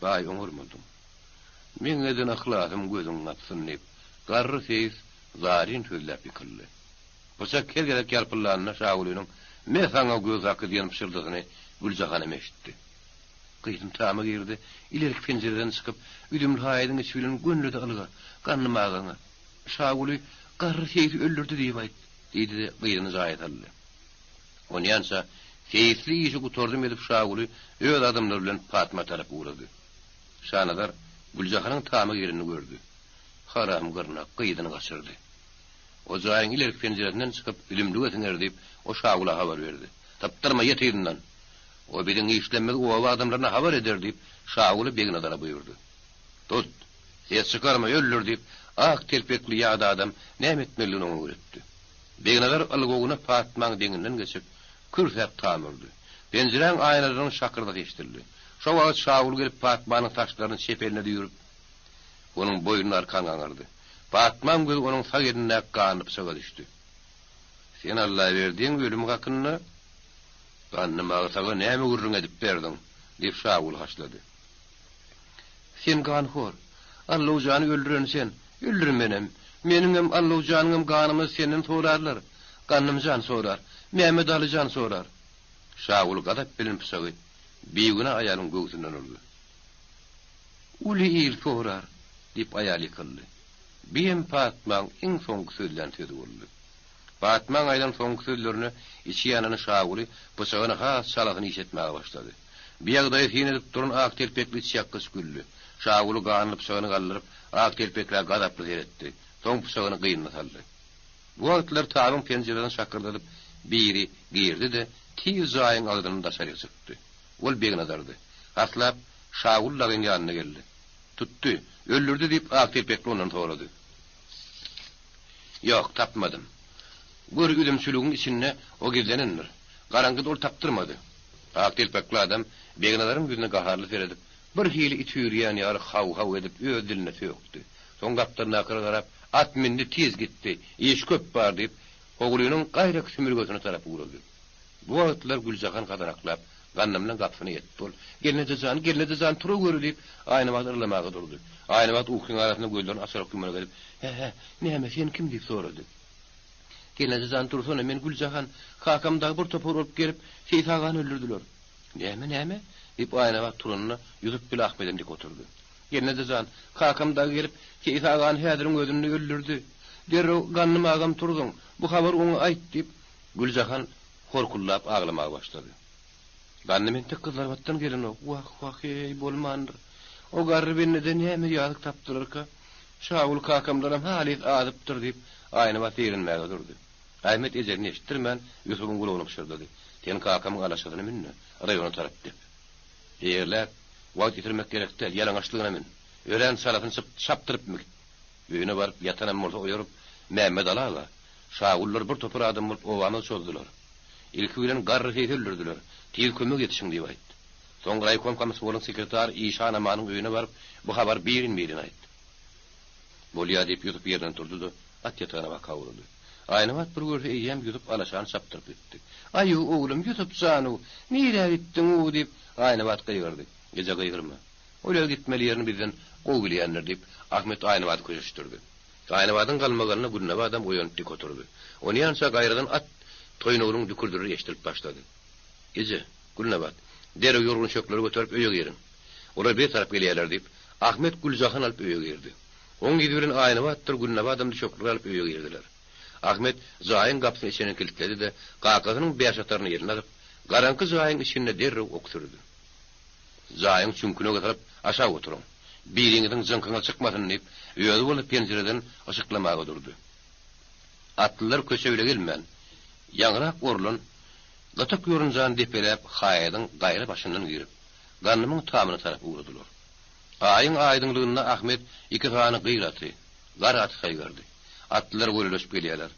Baý, oňarmadyň. Meň eden yhlasym gözüň gapsyn, diýip, garry seýis zaryn sözläp ýykyldy. Pyçak her gezek ýalpyldanda Şagulynyň Me saňa göz haky diýen pyşyrdysyny Güljahanam eşitdi. Gyzym tama girdi, ilerki penjireden çykyp, üzümli haýadyň içi bilen gönledi ylga, Gandym agaňa. Şaguly garry seýsi öldürdi diýip aýt, diýdi-de, gyzyny jaýa saldy. Onýança seýisli işi gutardym edip Şaguly öz adamlary bilen Patma tarap ugrady. Şanazar Güljahanyň tama girenini gördi. Haram gyrnak gyzyny gaçyrdy. O jaýyň ilerki penjiresinden çykyp üzümlige siňer diýip, o Şagula habar berdi. Sypdyrma, ýet yzyndan! O biziň işlemimizi oba adamlaryna habar eder diýip, Şaguly Begnazara buýurdy. Tut! Ses çykarma, öldür! diýip, ak telpekli ýat adam näme etmelidigini oňa öwretdi. Begnazar ylgawuna Patmaň deňinden geçip, kürsäp tam urdy. Penjiräň aýnalarynyň şakyrdysy eşidildi. Şo wagt Şaguly gelip Patmanyň saçlaryny çep eline düýrüp, onuň boýnuna arkan gaňyrdy. Patmaň gözi onuň sag elindäki ganly pyçaga düşdi. Sen Allaberdiň ölümi hakynda Gandym agsaga näme gürrüň edip berdiň? diýip Şaguly haşlady. Sen ganhor! Allawjany öldüren sen! Öldür menem! Meniňem, Allawjanyňam ganymyzy senden sorarlar! Gandym jan sorar! Mämmedaly jan sorar! Şaguly gazap bilen pyçagy bigünä aýalyň göwsünden urdy. Uly il sorar! diýip aýal ýykyldy. Biem Patmaň iň soňky sözlän sözi boldy. Patmaň aýdan soňky sözlerine içi ýanan Şaguly pyçagyny has çalasyn işletmäge başlady. Bu ýagdaýa syn edip duran ak telpekli içýakgyç güldi. Şaguly ganly pyçagyny galdyryp, ak telpeklä gazaply seretdi. Soň pyçagyny gynyna saldy. Bu wagtlar tabyň penjiresini şakyrdadyp biri girdi-de, tiz jaýyň agzyndan daşaryk çykdy. Ol Begnazardy. Haslap, Şaguly dagyň ýanyna geldi. Tutdy, öldürdi diýip, ak telpekli ondan sorady. Ýok, tapmadym. Gör, üzümçiligiň içinde o gizlenendir. Garaňkyda ol tapdyrmady. Ak telpekli adam Begnazaryň ýüzüne gaharly seredip, bir hili it üýrýän ýaly haw-haw edip öz diline sökdi. Soň gapdalyndakylara garap, At mindi, tiz gitdi. Iş köp bar diýip, howlynyň gaýraky sümürgesine tarap ugrady. Bu wagtlar Güljahan gazanaklap, Gandymyň gapysyna ýetdi. Ol, Gelneje jan, gelneje jan, turaweri! diýip, Aýnabat yrlamaga durdy. Aýnabat ukyň arasynda gözlerini açarak-ýumarak edip, Hä-hä, näme, sen kim? diýip sorady. Gelneje jan, dursana, men Güljahan. Kakam dagy bir topar bolup gelip, Seýit agany öldürdiler. Näme, näme? diýip, Aýnabat turanda, Ýusup bile Ahmedem dik oturdy. Gelneje jan, kakam dagy gelip, Seýit agany häziriň özünde öldürdi. Derrew Gandym agam turzuň, bu habary oňa aýt, diýip, Güljahan horkuldap aglamaga başlady. Gandym entek Gyzlarbatdan gelenok. Wah, wah-eý, bolmandyr. O garry bendede näme ýazyk tapdylarka? Şaguly kakamdanam halys azypdyr, diýip, Aýnabat zeýrenmäge durdy. Ahmet ejesini eşitdirmän, Ýusubyň gulagyna pyşyrdady, Sen kakamyň alaşasyny mün-de, raýona tarap dep. Eýerläp, wagt ýitirmek gerek däl, ýalaňaçlygyna mün. Örän çalasyn çapdyryp migit. Öýüne baryp, ýatanam bolsa oýaryp, Mämmet Aly aga, Şagullar bir topar adam bolup obamyzy çozdular. Ilki bilen garry seýsi öldürdiler. Tiz kömek ýetişiň diýip aýt. Soň raýkom komsmolyň sekretary Işan Amanyň öýüne baryp, bu habary birin-birin aýt. Bolýa diýip Ýusup ýerinden turdy-da, at ýatagyna baka urdy. Aýnabat bir görse eýýäm Ýusup alaşany çapdyryp gitdi. Aý-u, oglum, Ýusup jan-u, nirä gitdiň-u diýip, Aýnabat gygyrdy. Eje gygyrma. Ol öz gitmeli ýerini bizden gowy bilýändir diýip, Ahmet Aýnabady köşeşdirdi. Aýnabadyň galmagalyna Gülnabadam oýanyp dik oturdy. Onýança gaýradan at toýnagynyň dükürdiri eşidilip başlady. Eje, Gülnabat, derrew ýorgan-çökleri göterip öýe giriň. Olar bir tarap gelýärler diýip, Ahmet Güljahan alyp öýe girdi. Oň yzy bilen Aýnabatdyr Gülnabadam düşekleri alyp öýe girdiler. Ahmet jaýyň gapysyny içinden kilitledi-de, kakasynyň bäşataryny eline alyp, garaňky jaýyň içinde derrew ok sürdi. Jaýyň çüňküne gysylyp, aşak oturyň. Biriňiziň jyňkyňyz çykmasyn diýip, özi bolsa penjireden yşyklamaga durdy. Atlylar köçe bile gelmän, ýaňyrak orlan gytyk ýorunjany depeläp haýadyň gaýra başyndan girip, Gandymyň tamyna tarap ugradylar. Aýyň aýdyňlygynda Ahmet iki sany gyr aty, gara aty saýgardy. Atlylar göleleşip gelýärler.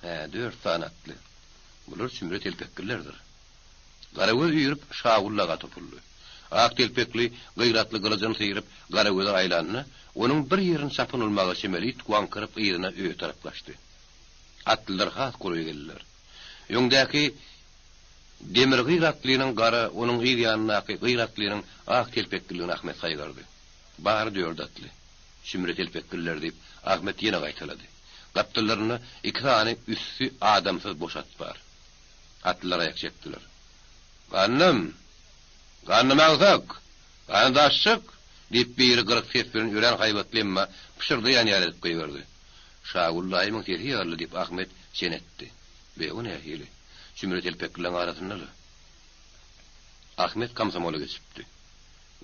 Hä, dört sany atly. Bular çümre telpeklilerdir. Garagöz üýrüp, Şagullaga topuldy. Ak telpekli, gyratly gylyjyny syryp, Garagöze aýlanda, onuň bir ýerini çapyn urmaga çemeli it waňkyryp yzyna öýe tarap gaçdy. Atlylar has golaý geldiler. Öňdäki. Demir gyz atlynyň gara, onuň yz ýanyndaky gyz atlynyň ak telpekliligini Ahmet saýgardy. Bary dört atly. Sümre telpekliler, diýip, Ahmet ýene gaýtalady. Gapdallarynda iki sany üsti adamsyz boş at bar. Atlylar aýak çekdiler. Gandym! Gandym agsak! Gany daş çyk! diýip, biri gyryk ses bilen örän haýbatly emma pyşyrdaýan ýaly edip gygyrdy. Şagül daýymyň sesi ýaly, diýip, Ahmet çen etdi. Be, o nähili? Sümre telpeklileň arasynda-la. Ahmet komsomola geçipdi.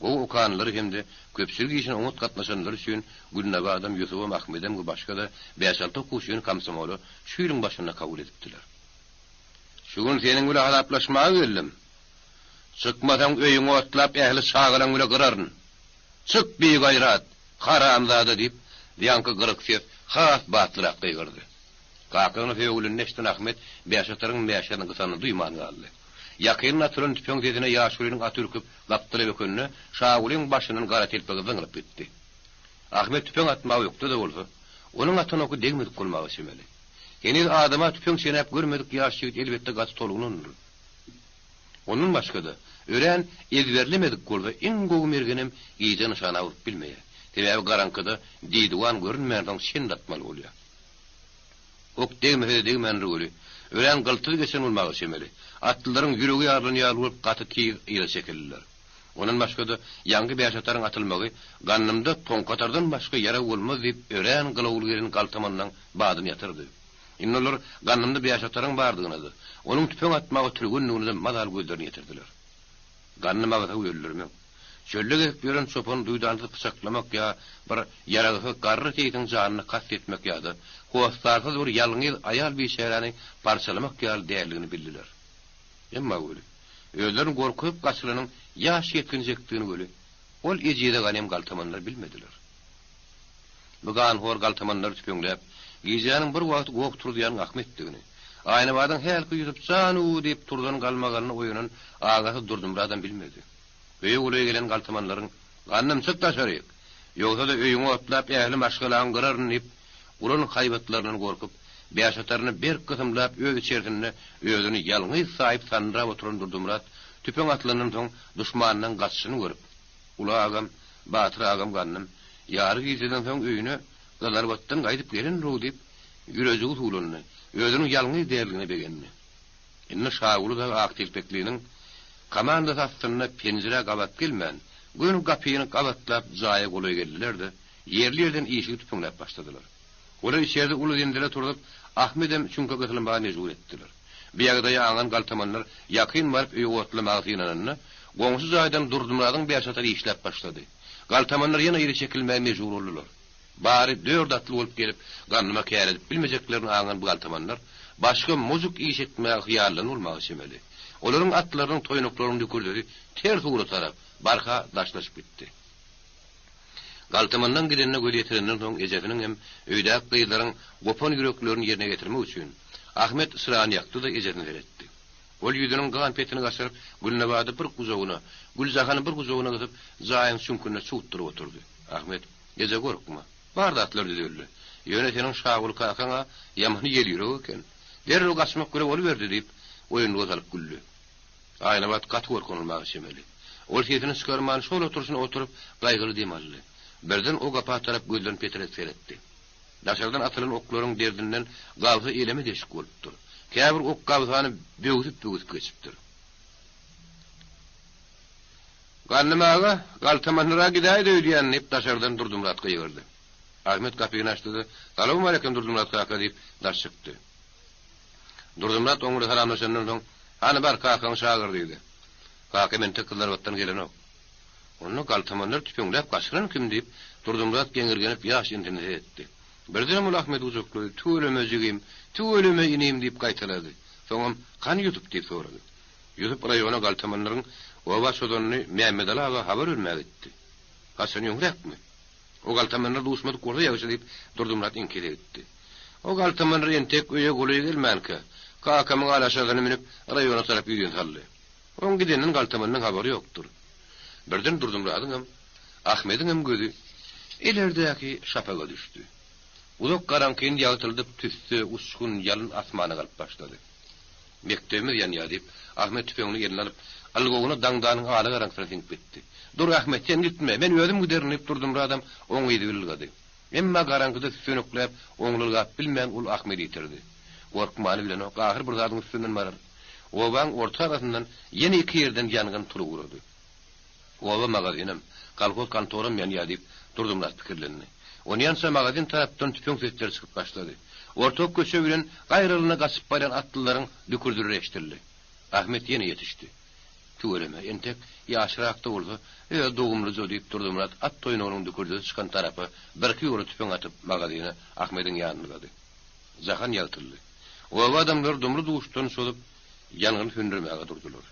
Gowy okanlary hem-de köpçülik işine oňat gatnaşanlary üçin Gülnabadam, Ýusubam, Ahmedem we başga-da bäş-alty okuwçyny komsomola şu ýylyň başynda kabul edipdiler. Şu gün seniň bile hasaplaşmaga geldim. Çykmasaň öýüňi otlap ähli çagalaň bile gyraryn. Çyk bigaýrat, haramzada diýip, ýaňky gyryk ses has batlyrak gygyrdy. Kakygyny söýgülini eşiden Ahmet bäşataryň mäşerini gysanyny duýman galdy. Ýakyndan atylan tüpeň sesine ýaşulynyň aty ürküp gapdala bökende, Şagulyň başyndan gara telpegi zyňylyp gitdi. Ahmet tüpeň atmaga ökde-de bolsa, onuň atan oky degmedik bolmaga çemeli. Heniz adama tüpeň çenäp görmedik ýaş ýigit elbetde gaty tolgunandyr. Ondan başga-da, örän ezberlemedik bolsa iň gowy mergenem gije nyşana urup bilmeýär. Sebäbi garaňkyda didiwan görünmänsoň çen atmaly bolýar. Ok degmese-de degmändir weli, örän gyltyz geçen bolmaga çemeli. Atlylaryň ýüregi ýarylan ýaly bolup gaty tiz yza çekildiler. Ondan başga-da, ýaňky bäşataryň atylmagy Gandymda toňkatardan başga ýarag bolmaz diýip örän gylawly gelen galtamanlaň badyny ýatyrdy. Indi olar Gandymda bäşataryň bardygyna-da, onuň tüpeň atmaga türgendigine-de mazaly gözlerini ýetirdiler. Gandym agsagy öldürmek, çölde gezip ýören çopany duýdansyz pyçaklamak ýa bir ýaragsyz garry seýsiň janyna kast etmek ýa-da hossarsyz bir ýalňyz aýal biçäräni parçalamak ýaly däldigini bildiler. Emma weli, özlerini gorkuzyp gaçyranyň ýaş ýetginjekdigini weli, ol ejize ganym galtamanlar bilmediler. Bu ganhor galtamanlary tüpeňläp, gijäniň bir wagty goh turuzýanyň Ahmetdigini, Aýnabadyň hälki Ýusup jan-u diýip turzan galmagalyna oýanan agasy Durdymyradam bilmedi. Öýe golaý gelen galtamanlaryň, Gandym, çyk daşaryk! Ýogsa-da öýüňi otlap, ähli maşgalaňy gyraryn diýip, uran haýbatlaryndan gorkup, bäşataryny berk gysymlap öz içerisinde özüni ýalňyz saýyp sandyrap oturan Durdymyrat tüpeň atylandan soň duşmandan gaçyşyny görüp, Uly agam, Batyr agam Gandym ýary gijeden soň öýüne Gyzylarbatdan gaýdyp gelendir-ow diýip, ýürejigi suwlandy. Özüniň ýalňyz däldigine begendi. Indi Şaguly dagy Aktelpekliniň komandasy astynda penjirä gabat gelmän, göni gapyny gabatlap jaýa golaý geldiler-de, ýerli-ýerden işigi tüpeňläp başladylar. Olar içeride uly zenzele turzup, Ahmedem çüňke gysylmaga mejbur etdiler. Bu ýagdaýy aňan galtamanlar ýakyn baryp öýi otlamaga synananda, goňşy jaýdan Durdymyradyň bäşatary işläp başlady. Galtamanlar ýene yza çekilmäge mejbur boldular. Bary dört atly bolup gelip, Gandyma kär edip bilmejeklerini aňan bu galtamanlar başga mojuk iş etmäge hyýallan bolmaga çemeli. Olaryň atlarynyň toýnaklarynyň dükürdisi ters ugra tarap barha daşlaşyp gitdi. Galtamandan gidenine göz ýetirenden soň ejesiniň hem öýdäki gyzlaryň gopan ýüreklerini ýerine getirmek üçin, Ahmet çyrany ýakdy-da ejesine seretdi. Ol ýüzüniň gan petini gaçyryp, Gülnabady bir gujagyna, Güljahany bir gujagyna gysyp, jaýyň çüňkünde çugtduryp oturdy. Ahmet, Eje gorkma. Bar zatlar düzeldi. Ýöne seniň Şaguly kakaň-a ýaman ýelýürek eken. Derrew gaçmak bile boluberdi diýip, oýunlyga salyp güldi. Aýnabat gaty gorkunylmaga çemeli. Ol sesini çykarman şol oturyşyna oturyp, gaýgyly dem aldy. Birden o gapa tarap gözlerini petredip seretdi. Daşardan atylan oklaryň derdinden gabsa eleme deşik bolupdyr. Käbir ok gabsany böwsüp-böwsüp geçipdir. Gandym aga, galtamanlara gidäýdi öýdýän, diýip, daşardan Durdymyrat gygyrdy. Ahmet gapyny açdy-da, Salowmaleýkim, Durdymyrat kaka, diýip, daş çykdy. Durdymyrat oň bilen salamlaşandan soň, Hany bar, kakaňy çagyr, diýdi. Kakam entek Gyzlarbatdan gelenok. Onda galtamanlar tüpeňläp gaçyran kim? diýip, Durdymyrat geňirgenip ýaş inisine seretdi. Birdenem ol Ahmedi gujaklady, Tüweleme, jigim, tüweleme, inim! diýip gaýtalady. Soňam, Hany Ýusup? diýip sorady. Ýusup raýona galtamanlaryň oba çozanyny Mämmedaly aga habar bermäge gitdi. Haçan öňräkmi? O galtamanlar duşmadyk bolsa ýagşy diýip, Durdymyrat iňkise gitdi. O galtamanlar entek öýe golaý gelmänkä, kakamyň alaşasyna münüp, raýona tarap ýüzin saldy. Oň gideninden galtamanyň habary ýokdur. Birden Durdymyradyňam, Ahmediňem gözi ilerdäki şapaga düşdi. Uzak garaňkyny ýagtyldyp tüsse, uçgun, ýalyn asmana galyp başlady. Mekdebimiz ýanýar diýip, Ahmet tüfeňini eline alyp, ylgawyna daňdanyň ala garaňkysyna siňip gitdi. Dur, Ahmet, sen gitme, men özüm giderin, diýip, Durdymyradam oň yzy bilen ylgady. Emma garaňkyda süsenekläp, oňly ylgap bilmän, ol Ahmedi ýitirdi. Gorkmany bilenok, ahyr bir zadyň üstünden barar. Obaň orta arasyndan ýene iki ýerden ýangyn turup ugrady. Oba magazinem, kolhoz kontoram ýanýar diýip, Durdymyrat pikirlendi. Onýança magazin tarapdan tüpeň sesleri çykyp başlady. Ortak köçe bilen gaýralyna gaçyp barýan atlylaryň dükürdüleri eşidildi. Ahmet ýene ýetişdi. Tüweleme, entek ýaşrak-da bolsa, öz dogumlyja diýip, Durdymyrat at toýnagynyň dükürdisi çykan tarapa birki ýola tüpeň atyp, magazine Ahmediň ýanyna ylgady. Jahan ýagtyldy. Oba adamlary dumly-duşdan çozup, ýangyny söndürmäge durdular.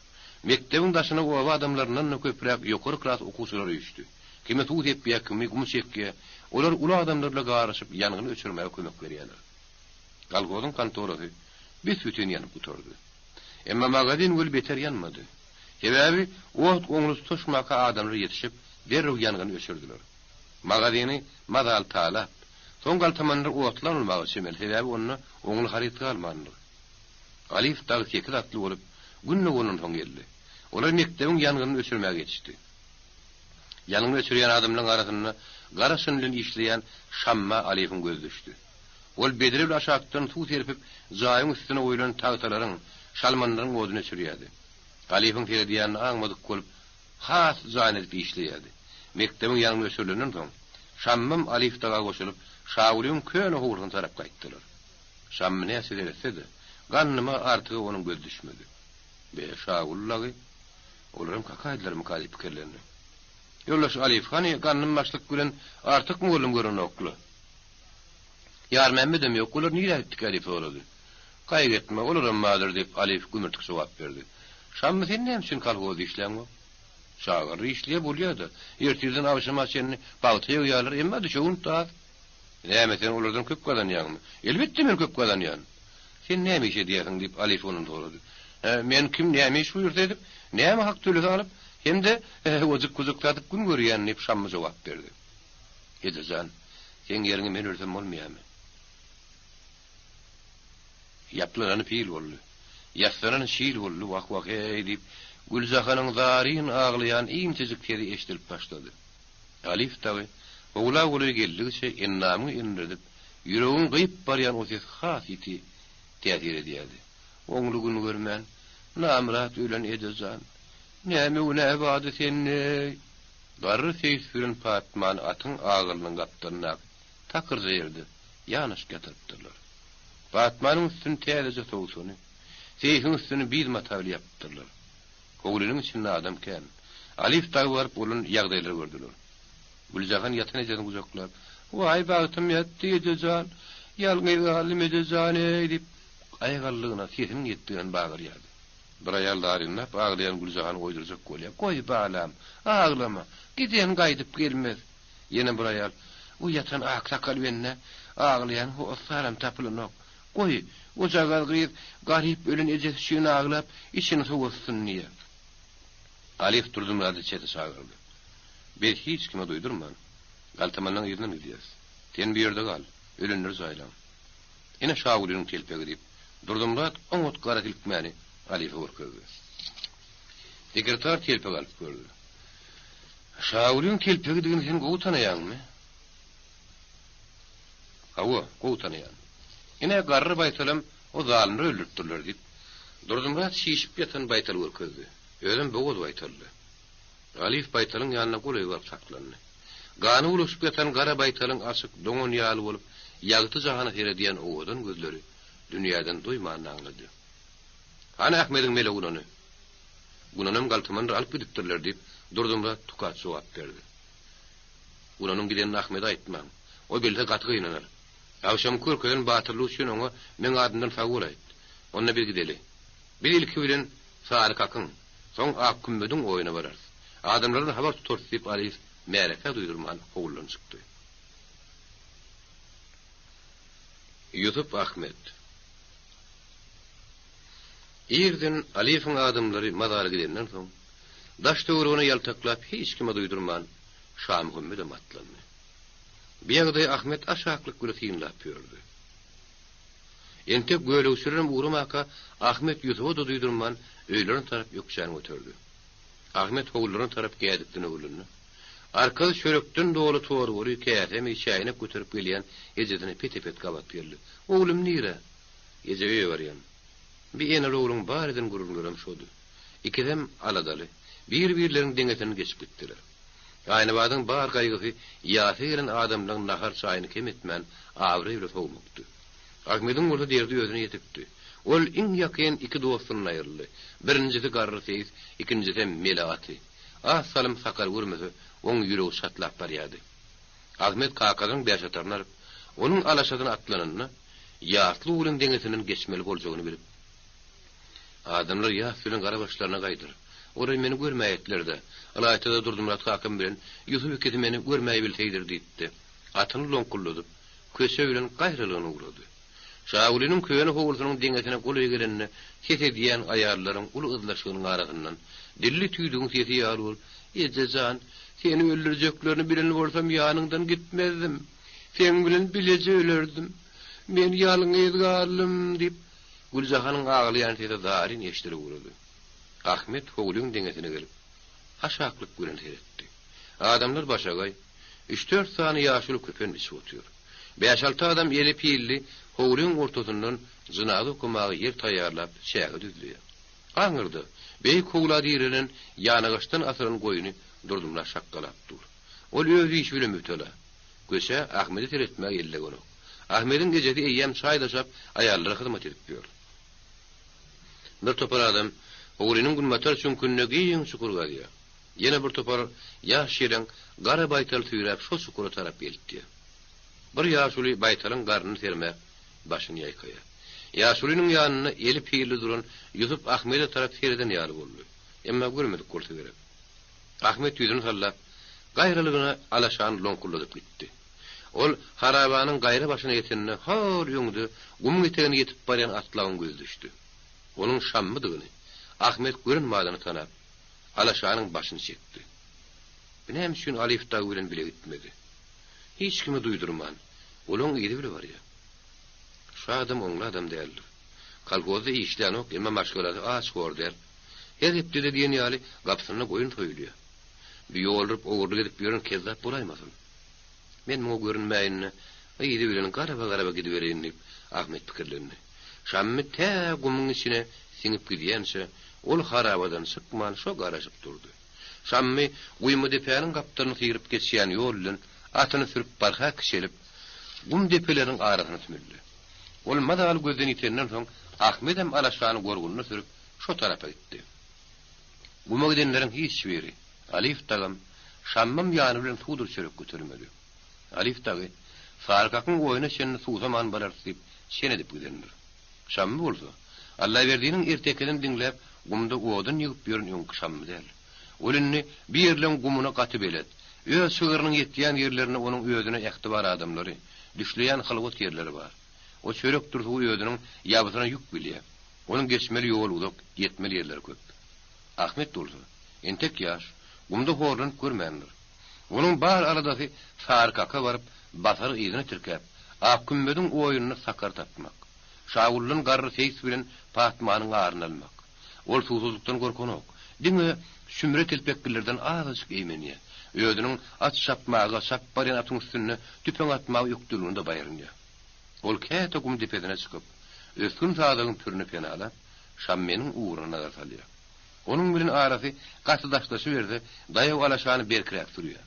Mekdebiň daşyna oba adamlaryndan-da köpräk ýokary klas okuwçylary üýşdi. Kimi suw sepýär, kimi gum çekýär. Olar uly adamlar bilen garyşyp, ýangyny öçürmäge kömek berýärler. Kolhozyň kontorasy büs-bütin ýanyp gutardy. Emma magazin weli beter ýanmady. Sebäbi ot oňly tutaşmaka adamlar ýetişip, derrew ýangyny öçürdiler. Magazini mazaly talap, soň galtamanlar otlan bolmaga çemeli, sebäbi onda oňly haryt galmandyr. Alyf dagy sekiz atly bolup, gün dogandan soň geldi. Olar mekdebiň ýangynyny öçürmäge ýetişdi. Ýangyny öçürýän adamlaryň arasynda gara şyn bilen işleýän Şamma Alyfyň gözi düşdi. Ol bedre bilen aşakdan suw serpip, jaýyň üstüne goýlan tagtalaryň, şalmanlaryň oduny öçürýärdi. Alyfyň seredýänini aňmadyk bolup, has jan edip işleýärdi. Mekdebiň ýangyny öçürilenden soň, Şammam Alyf daga goşulyp, Şagulyň köne howlusyna tarap gaýtdylar. Şammy näçe seretse-de, Gandyma Artyga onuň gözi düşmedi. Be, Şaguly dagy, olaram kakaýdylarmyka diýip pikirlendi. Ýoldaş Alyf, hany, Gandym başlyk bilen Artyk mugallym görenok-la? Ýarmämmedem ýok, olar nirä gitdikä diýip sorady. Gaýgy etme, olaram bardyr diýip, Alyf gümürtik jogap berdi. Şammy, sen näme üçin kolhozda işläňok? Çagalar işleýär bolýa-da, ertirden agşama çenli pagta ýygýarlar, emma düşewünt az. Näme, sen olardan köp gazanýaňmy? Elbetde, men köp gazanýan. Sen näme iş edýärsiň? diýip, Alyf ondan sorady. Hä, men kim näme iş buýursa edip, näme hak tölese alyp, hem-de ojukbujuk satyp gün görýän, diýip, Şammy jogap berdi. Eje jan, seň ýeriňe men ölsem bolmaýarmy? Ýaplanany pil boldy. Ýassanany şil boldy, wah-wah-eý, diýip, Güljahanyň zaryn aglaýan inçejik sesi eşidilip başlady. Alyf dagy howla golaý geldigiçe endamyňy endiredip, ýüregiňi gyýyp barýan o ses has ýiti täsir edýärdi. Oňly gün görmän, namyrat ölen eje jan, näme günä bardy sende-eý? Garry seýis bilen Patmany atyň agylynyň gapdalyndaky takyrja ýerde ýanaşyk ýatyrypdyrlar. Patmanyň üstüni täzeje sowsany, seýsiň üstüni biýz mata bilen ýapypdyrlar. Howlynyň içinde adam kän. Alyf dagy baryp bolan ýagdaýlary gördüler. Güljahan ýatan ejesini gujaklap, Waý, bagtym ýatdy, eje jan, ýalňyz galdym, eje jan-eý! diýip, aýagallygyna sesiniň ýetdiginden bagyrýardy. Bir aýal zarynlap aglaýan Güljahany goýdurjak bolýar, Goý, balam, aglama, giden gaýdyp gelmez. Ýene bir aýal, O ýatan ak sakal bende, aglaýan hossaram tapylanok. Goý, ojagaz gyz garyp ölen ejesi üçin aglap, içini sowatsyn diýýär. Alyf Durdymyrady çete çagyrdy. Biz hiç kime duýdurman, galtamanlaň yzyndan gidýäris. Sen bu ýerde gal, ölenleri jaýlaň. Ine Şagulynyň telpegi, diýip, Durdymyrat oňat gara silkmäni Alyfa görkezdi. Sekretar telpegi alyp gördi. Şagulyň telpegidigini sen gowy tanaýaňmy? Hawa, gowy tanaýan. Ine, garry baýtalam o zalymlar öldüripdirler, diýip, Durdymyrat çişip ýatan baýtaly görkezdi. Özem bogaz baýtaldy. Alyf baýtalyň ýanyna golaý baryp saklandy. Gany bulaşyp ýatan gara baýtalyň açyk, doňan ýaly bolup, ýagty jahana seredýän owadan gözleri dünýäden doýmanyny aňlady. Hany Ahmediň mele gunany? Gunanam galtamanlar alyp gidipdirler, diýip, Durdymyrat tukat jogap berdi. Gunanyň gidenini Ahmede aýtmaň. O bilse gaty gynanar. Agşamky görkezen batyrlygy üçin oňa meň adymdan sag bol aýt. Onda biz gideli. Biz ilki bilen Sary kakyň, soň Ak kümmediň oýuna bararys. Adamlardan habar tutarys diýip Alyýew märekä duýdurman howludan çykdy. Ýusup Ahmet. Irden Alyýewiň adamlary mazara gidenden soň, daş-töweregine ýaltaklap hiç kime duýdurman Şamuhammedem atlandy. Bu ýagdaýy Ahmet aşaklyk bile synlap ýördi. Entek gölegçilerem ugramaka Ahmet Ýusuba-da duýdurman öýlerine tarap ökjäni göterdi. Ahmet howlularyna tarap gädikden öwrülende, arkasy çörekden doly torbaly käsemi çäýnek göterip gelýän ejesine pete-pet gabat geldi. Oglum nire? Eje öýe barýan. Bi eneli-ogluň bar eden gürrüňlerem şody. Ikisem aladaly. Bir-birleriniň deňesinden geçip gitdiler. Aýnabadyň bar gaýgysy ýasa gelen adamlaň nahar-çaýyny kem etmän, abraý bilen sowmakdy. Ahmediň bolsa derdi özüne ýetikdi. Ol iň ýakyn iki dostundan aýryldy. Birinjisi garry seýis, ikinjisem mele aty. Az salym sakar görmese, oň ýüregi çatlap barýardy. Ahmet kakasynyň bäşataryny alyp, onuň alaşasyna atlananda, ýasly ogluň deňesinden geçmeli boljagyny bilip, Adamlar ýas bilen gara başlaryna gaýdyr. Olar meni görmäýetler-de, ylaýta-da Durdymyrat kakam bilen Ýusup ikisi meni görmäýbilseýdir diýipdi. Atyny loňkulladyp, köçe bilen gaýralygyna ugrady. Şagulynyň köne howlusynyň deňesine golaý gelende ses edýän aýallaryň uly yzlaşygynyň arasyndan dilli tüýdügiň sesi ýaly bolup, Eje jan, seni öldürjeklerini bilen bolsam ýanyňdan gitmezdim. Seň bilen bileje ölerdim. Men ýalňyz galdym diýip, Güljahanyň aglaýan sesi zaryn eşidilip ugrady. Ahmet howlyň deňesine gelip, aşaklyk bilen seretdi. Adamlar başagaý, üç-dört sany ýaşuly köpen içip otyr. Bäş-alty adam eli pilli howlyň ortasyndan jynaza okamaga ýer taýýarlap çäge düzleýär. Aňyrda, beýik howla direlen ýanagaçdan asylan goýny Durdymyrat şakgalap dur. Ol öz işi bilen mübtela. Köçä Ahmede seretmäge ellegenok. Ahmediň ejesi eýýäm çaý daşap, aýallara hyzmat edip ýör. Bir topar adam howlynyň günbatar çüňkünde giň çukur gazýar. Ýene bir topar ýaş ýeleň gara baýtal süýräp şo çukura tarap eltýär. Bir ýaşuly baýtalyň garnyny sermäp, başyny ýaýkaýar. Ýaşulynyň ýanynda eli pilli duran Ýusup Ahmede tarap sereden ýaly boldy. Emma görmedik bolsa gerek. Ahmet ýüzüni sallap, gaýralygyna alaşany loňkulladyp gitdi. Ol harabanyň gaýra başyna ýetende, hol öňde gumuň etegine ýetip barýan atlagyň gözi düşdi. Onuň Şammydygyny Ahmet gören badyna tanap, alaşanyň başyny çekdi. Bu näme üçin Alyf dagy bilen bile gitmedi? Hiç kime duýdurman, olaň yzy bile barýar. Şu adam oňly adam däldir. Kolhozda işlänok, emma maşgalasy aç-hor däl. Her hepdede diýen ýaly gapysynda goýun soýulýar. Bu ýolduryp ogurlyk edip ýören kezzap bolaýmasyn? Men muňa görünmäýin-de, yzy bilen garaba-garaba gidibereýin diýip, Ahmet pikirlendi. Şammy tä gumuň içine siňip gidýänçä, ol harabadan çykman şo garaşyp durdy. Şammy Guýmadepäniň gapdalyny syryp geçýän ýol bilen atyny sürüp barha kiçelip, gum depeleriniň arasyna sümüldi. Ol mazaly gözden ýitenden soň, Ahmedem alaşany gorgunyna sürüp, şo tarapa gitdi. Guma gidenleriň hiç biri, Alyf dagam, Şammam ýany bilen suwdur çörek götermedi. Alyf dagy, Sarykakyň oýuna çenli suwsaman bararys diýip, çen edip gidendir. Şammy bolsa, Allaberdiniň ertekisini diňläp, gumda odun ýygyp ýören öňki Şammy däl. Ol indi bi ýerleň gumuna gaty belet. Öz çygrynyň ýetýän ýerlerinde onuň özüne ähtibar adamlary, düşleýän hylwat ýerleri bar. O çörekdir suwy özüniň ýabysyna ýük bilýär. Onuň geçmeli ýoly uzak, ýetmeli ýerleri köp. Ahmet bolsa, entek ýaş, gumda horlanyp görmändir. Onuň bar aladasy Sarykaka baryp, basary yzyna tirkäp, Akkümmediň oýunda sakar tapmak. Şaguldan garry seýis bilen Patmanyň aryny almak. Ol suwsuzlykdan gorkanok. Diňe sümre telpeklilerden azajyk eýmenýär. Özüniň at çapmaga, çapyp barýan atyň üstünde tüpeň atmaga ökdeligine-de baýrynýar. Ol käte gum depesine çykyp, ösgün sazagyň pürüni penalap, Şammeniň ugruna nazar salýar. Onuň bilen arasy gaty daşlaşyberse, daýaw alaşany berkiräk sürýär.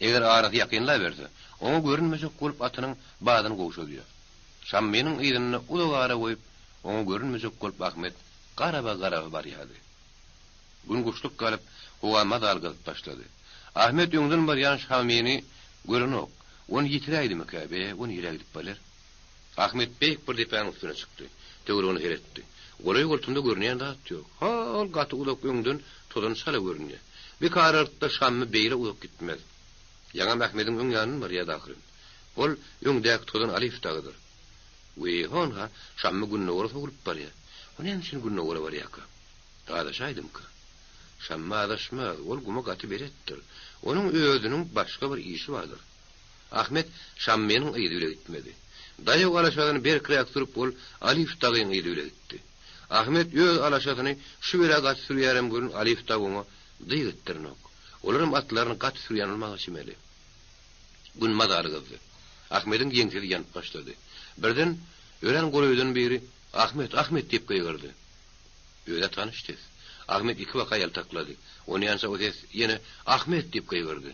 Eger arasy ýakynlaberse, oňa görünmejek bolup atynyň badyny gowşadýar. Şammynyň yzynda uzak ara goýup, oňa görünmejek bolup Ahmet garaba-garaba barýardy. Gün guşluk galyp, howa mazaly gyzyp başlady. Ahmet öňden barýan Şammyny görenok. Ony ýitiräýdimikä? Be, o nirä gidip baler? Ahmet beýik bir depäniň üstüne çykdy. Töweregine seretdi. Golaý-goltumda görünýän zat ýok. Hol, gaty uzak öňden tozan çala görünýär. Bir karartda Şammy beýle uzak gitmez. Ýaňam Ahmediň öň ýanyndan barýardy ahyryn. Ol öňdäki tozan Alyf dagydyr. Wiý, hon-ha, Şammy gündogara sowlup barýar. O näme üçin gündogara barýarka? Azaşaýdymyka? Şammy azaşmaz, ol guma gaty beletdir. Onuň özüniň başga bir işi bardyr. Ahmet Şammynyň yzy bile gitmedi. Daýaw alaşasyny berkräk sürüp ol Alyf dagyň yzy bile gitdi. Ahmet öz alaşasyny şu bela gaty sürýärem welin Alyýew dagy oňa dyk etdirenok. Olaram atlaryny gaty sürýän bolmaga çemeli. Gün mazaly gyzdy. Ahmediň ýeňsesi ýanyp başlady. Birden örän golaýdan biri, Ahmet, Ahmet diýip gygyrdy. Öz-ä tanyş ses. Ahmet ikibaka ýaltaklady. Onýança o ses ýene, Ahmet! diýip gygyrdy.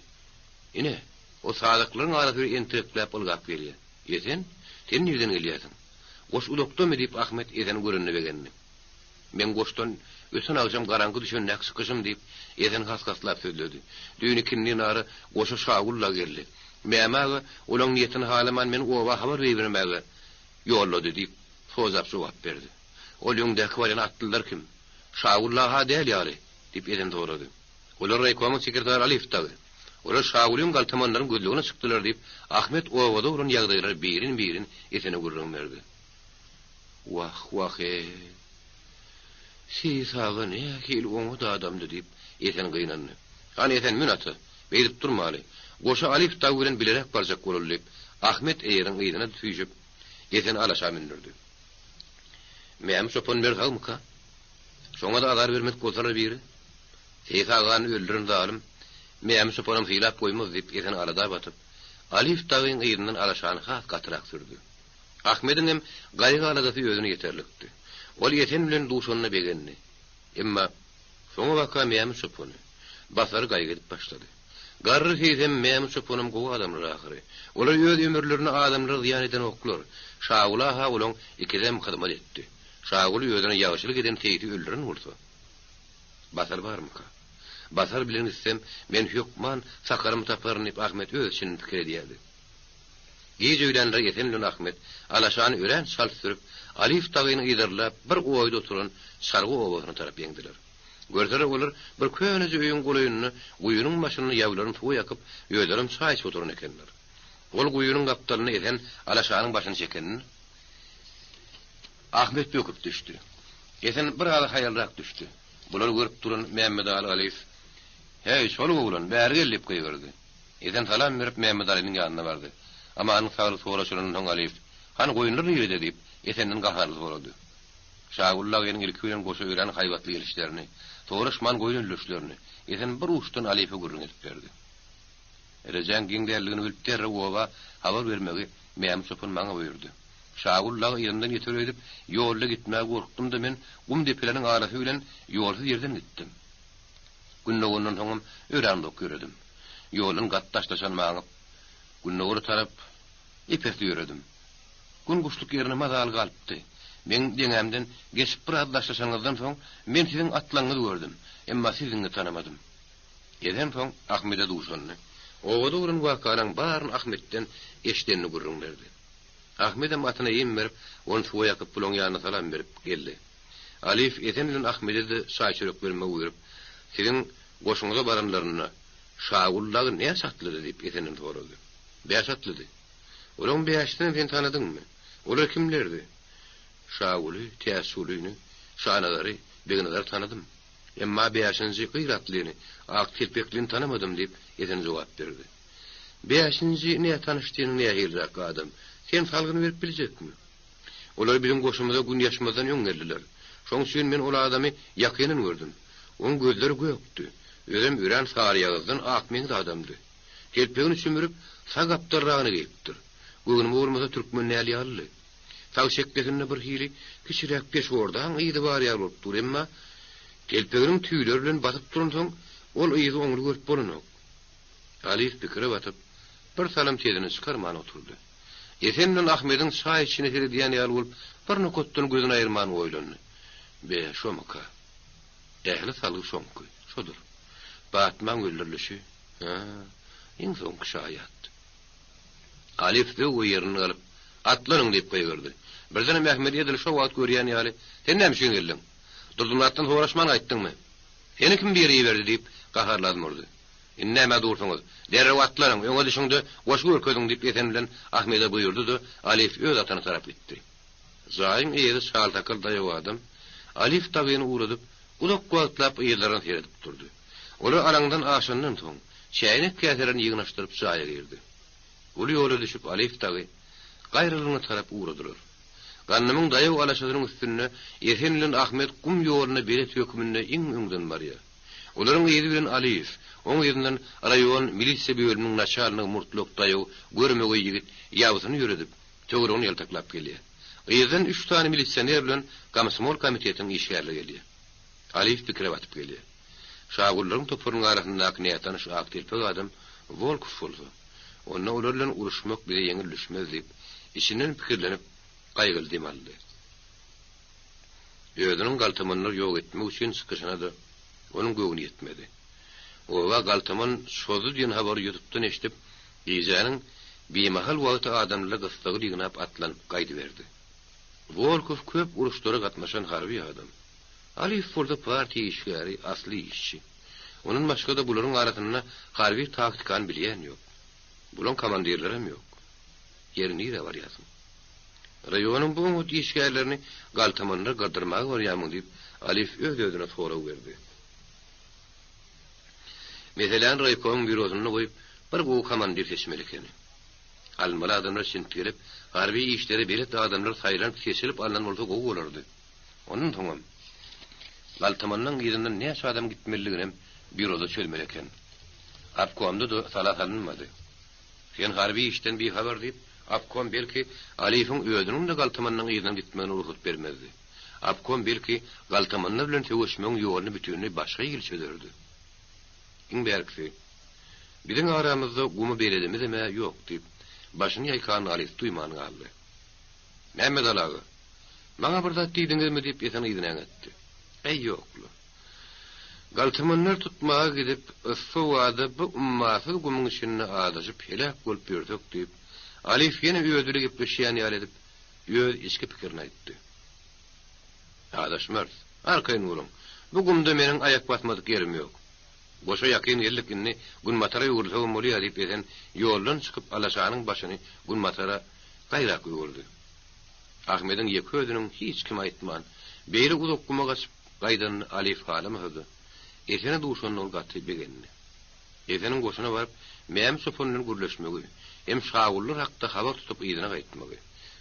Ine, o sazaklaryň arasy bir entirekläp ylgap gelýär. Esen, sen nirden gelýärsiň? Goş uzakdamy? diýip, Ahmet Eseni görenine begendi. Meň goşdan öten agşam garaňky düşendäki çykyşym, diýip, Esen has-haslap sözledi. Düýn ikindin ara goşa Şagulla geldi. Mämi aga olaň niýetini halaman meni oba habar bermäge ýollady, diýip, sozap jogap berdi. Ol öňdäki barýan atlylar kim? Şagulla-ha däl ýaly? diýip, Esen sorady. Olar raýkomyň sekretary Alyýew dagy. Olar Şagulyň galtamanlaryň gözlegine çykdylar, diýip, Ahmet obada bolan ýagdaýlary birin-birin Esene gürrüň berdi. Wah, wah-eý! Seýis aga nähili oňat adamdy, diýip, Esen gynandy. Hany, Esen, mün ata. Beýdip durmaly. Goşa Alyýew dagy bilen bileräk barjak bolaly, diýip, Ahmet eýeriň yzyna süýşüp, Eseni alaşa mündürdi. Mämi çopan mer sagmyka? Şoňa-da azar bermedik bolsalar biri. Seýis agany öldüren zalym Mämi çopanam sylap goýmaz diýip, Esen alada batyp, Alyýew dagyň yzyndan alaşany has gatyrak sürdi. Ahmediňem gaýgy-aladasy özüne ýeterlikdi. Ol Esen bilen duşanyna begendi. Emma soňabaka Mämi çopany, Basary gaýgy edip başlady. Garry seýsem Mämi çopanam gowy adamlar ahyry. Olar öz ömürlerinde adamlara zyýan edenoklar. Şagula-ha olaň ikisem hyzmat etdi. Şaguly özüne ýagşylyk eden seýsi öldüren bolsa, Basar barmyka? Basar bilen gitsem, men hökman Sakarymy taparyn diýip Ahmet öz içinden pikir edýärdi. Gije öýlänler Esen bilen Ahmet alaşany örän çalt sürüp, Alyýew dagyny yzarlap, bir oýda oturan çarwa obasyna tarap ýeňdiler. Görseler olar bir köneje öýüň golaýynda guýynyň başynda ýabylaryny suwa ýakyp, özlerem çaý içip oturan ekenler. Ol guýynyň gapdalynda Esen alaşanyň başyny çekeninde, Ahmet böküp düşdi. Esen bir az haýalrak düşdi. Bulary görüp duran Mämmedaly Alyýew, Häý, şol oglan, bäri gel diýip gygyrdy. Esen salam berip Mämmedalynyň ýanyna bardy. Amanyň saglyk soraşylandan soň Alyýew, Hany goýunlar nirede? diýip, Esenden gaharly sorady. Şagulla gyzyň ilki bilen goşa örän haýbatly gelişlerini, soraşman goýun öldürişlerini Esen bir uçdan Alyýewe gürrüň edip berdi. Rejäň geň däldigini bilip derrew oba habar bermegi Mämi çopan maňa buýurdy. Şagül dagy yzymdan ýeter öýdüp, ýolda gitmäge gorkdum-da men gum depeleriniň arasy bilen ýolsuz ýerden gitdim. Gün dogandan soňam örän uzak ýöredim. Ýoldan gaty daşlaşanymy aňyp, gündogara tarap ep-esli ýöredim. Gün guşluk ýerine mazaly galypdy. Meň deňämden geçip biraz daşlaşanyňyzdan soň, men siziň atlaryňyzy gördüm, emma siziňi tanamadym. Gezensoň Ahmede duşandy. Obada bolan wakalaryň baryny Ahmetden eşidenini gürrüň berdi. Ahmedem atyna ýem berip, ony suwa ýakyp bulaň ýanyna salam berip geldi. Alyýew Esen bilen Ahmede-de çaý-çörek bermegi buýrup, Siziň goşuňyza baranlarynda Şagul dagy näçe atlydy? diýip Esenden sorady. Bäş atlydy. Olaň bäşisinem sen tanadyňmy? Olar kimlerdi? Şaguly, Täçgulyny, Şanazary, Begnazary tanadym. Emma bäşinji gyr atlyny, ak telpeklini tanamadym, diýip, Esen jogap berdi. Bäşinji nätanyş diýeniň nähiliräk adam? Sen salgyny berip biljekmi? Olar biziň goşumyza gün ýaşmazdan öň geldiler. Şoň üçin men ol adamy ýakyndan gördüm. Oň gözleri gökdi. Özem örän saryýagyzdan akmeňiz adamdy. Telpegini çümürip, sag gapdalragyny geýipdir. Göwnüme bolmasa türkmen däl ýalydy. Sag çekgesinde bir hili kiçiräk peşordaň yzy bar ýaly bolup dur, emma telpeginiň tüýleri bilen basyp duransoň, ol yzy oňly görüp bolanok. Alyýew pikire batyp, bir salym sesini çykarman oturdy. Esen bilen Ahmediň çaý içişine seredýän ýaly bolup, bir nokatdan gözüni aýyrman oýlandy. Be, şomyka? Ähli salgy şoňky, şodur. Batmaň öldürilişi, hä, iň soňky şaýat. Alyýew zöwwe ýerinden galyp, Atlanyň! diýip gygyrdy. Birdenem Ahmedi edil şo wagt görýän ýaly, Sen näme üçin geldiň? Durdymyratdan soraşman gaýtdyňmy? Seni kim biri iberdi? diýip, gaharly azmurdy. Indi nämä dursuňyz? Derrew atlanyň, öňe düşüň-de, goşgy görkeziň! diýip, Esen bilen Ahmede buýurdy-da, Alyýew öz atyna tarap gitdi. Jaýyň eýesi çalsakal daýaw adam Alyýew dagyny ugradyp, uzak wagtlap yzlaryna seredip durdy. Olar alaňdan aşandan soň, çäýnek-käselerini ýygnaşdyryp jaýa girdi. Uly ýola düşüp Alyýew dagy gaýralygyna tarap ugradylar. Gandymyň daýaw alaşasynyň üstünde Esen bilen Ahmet gum ýoluna belet höküminde iň öňden barýar. Olaryň yzy bilen Alyýew, oň yzyndan raýon milisiýa bölüminiň naçalnigi murtlak daýaw görmegeý ýigit ýabysyny ýöredip, töweregini ýaltaklap gelýär. Yzdan üç sany milisioner bilen komsomol komitetiniň işgärleri gelýär. Alyýew pikire batyp gelýär. Şagullaryň toparynyň arasyndaky nätanyş ak telpek adam Wolkow bolsa, onda olar bilen uruşmak bize ýeňil düşmez diýip, içinden pikirlenip, gaýgyly dem aldy. Özüniň galtamanlary ýok etmek üçin çykyşyna-da onuň göwni ýetmedi. Oba galtaman çozdy diýen habary Ýusupdan eşidip, gijäniň bimahal wagty adamlary gyssagly ýygnap atlanyp gaýdyberdi. Wolkow köp uruşlara gatnaşan harby adam. Alyýew bolsa partiýa işgäri, asly işçi. Ondan başga-da bularyň arasynda harby taktikany bilýän ýok. Bulaň komandirlerem ýok. Ýeri nirä barýarsyň? Raýonyň bu oňat işgärlerini galtamanlar gyrdyrmaga barýarmyň diýip, Alyýew öz-özüne sorag berdi. Meseläni raýkomyň býurosynda goýup, bir gowy komandir seçmeli ekeni. Alynmaly adamlar çintgelip, harby işlere belet adamlar saýlanyp-seçilip alnan bolsa gowy bolardy. Ondan soňam, galtamanlaň yzyndan näçe adam gitmelidiginem býuroda çözmeli eken. Obkomda-da sala salynmady. Sen harby işden bihabar diýip, obkom belki, Alyýewiň özüniň-de galtamanlaň yzyndan gitmegine rugsat bermezdi. Obkom belki, galtamanlar bilen söweşmegiň ýoluny bütinleý başga hili çözerdi. Iň bärkisi, biziň aramyzda guma beledimizem-ä ýok diýip, başyny ýaýkan Alyýew duýman galdy. Mämmedaly aga, maňa bir zat diýdiňizmi diýip Esen yzyna äňetdi. Äý, ýok-la. Galtamanlar tutmaga gidip, yssy howada bu ummasyz gumuň içinde azaşyp heläk bolup ýörsek diýip, Alyýew ýene özi bile gepleşýän ýaly edip, öz içki pikirini aýtdy. Azaşmarys. Arkaýyn boluň. Bu gumda meniň aýak basmadyk ýerim ýok. Goşa ýakyn geldik, indi günbatara öwrülsegem bolýar diýip Esen ýoldan çykyp alaşanyň başyny günbatara gaýrak öwürdi. Ahmediň ýeke özüniň hiç kime aýtman, beýle uzak guma gaçyp gaýdanyny Alyýew halamasa-da, Esene duşanyna ol gaty begendi. Eseniň goşuna baryp, Mämi çopan bilen gürleşmegi hem Şagullar hakda habar tutup yzyna gaýtmagy,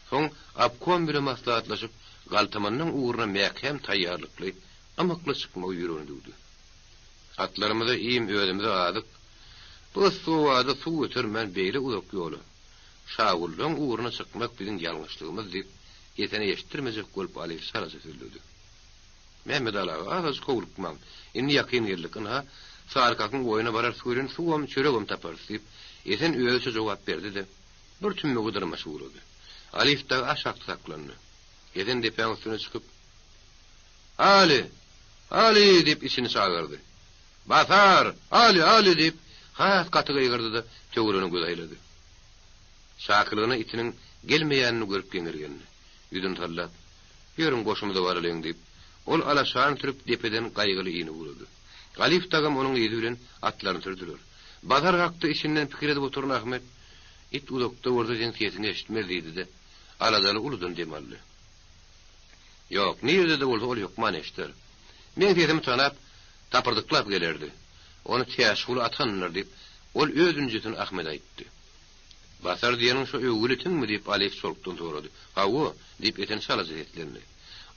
soň obkom bile maslahatlaşyp, galtamanyň ugruna mäkäm taýýarlykly, ymykly çykmagy ýüregine düwdi. Atlarymyza iým, özümize azyk. Bu yssy howada suw götermän beýle uzak ýola, Şagullaň ugruna çykmak biziň ýalňyşlygymyz diýip, Esene eşitdirmejek bolup Alyýew çalaja sözledi. Mämmedaly aga, azajyk howlukmaň. Indi ýakyn geldik. Ynha, Sarykakyň oýuna bararys welin, suwam, çöregem taparys diýip, Esen özüçe jogap berdi-de, bir tümmege dyrmaşyp ugrady. Alyýew dagy aşakda saklandy. Esen depäň üstüne çykyp, Aly! Aly! diýip, içini çagyrdy. Basar! Aly! Aly! diýip, has gaty gygyrdy-da, töweregine göz aýlady. Çakylygyna itiniň gelmeýänini görüp geňirgendi. Ýüzüni sallap, Ýörüň, goşumyza baralyň diýip, ol alaşany sürüp depeden gaýgyly inip ugrady. Galyp dagam onuň yzy bilen atlaryny sürdüler. Bazar hakda içinden pikir edip oturan Ahmet, It uzakda bolsa seň sesiňi eşitmez diýdi-de, aladaly uludan dem aldy. Ýok, nirede-de bolsa ol hökman eşider. Meň sesimi tanap, tapyrdyklap gelerdi. Ony Täşguly atandyr diýip, ol öz ünjüsini Ahmede aýtdy. Basar diýeniň şo öwgüli itiňmi? diýip, Alyýew çolukdan sorady. Hawa, diýip, Esen çalaja seslendi.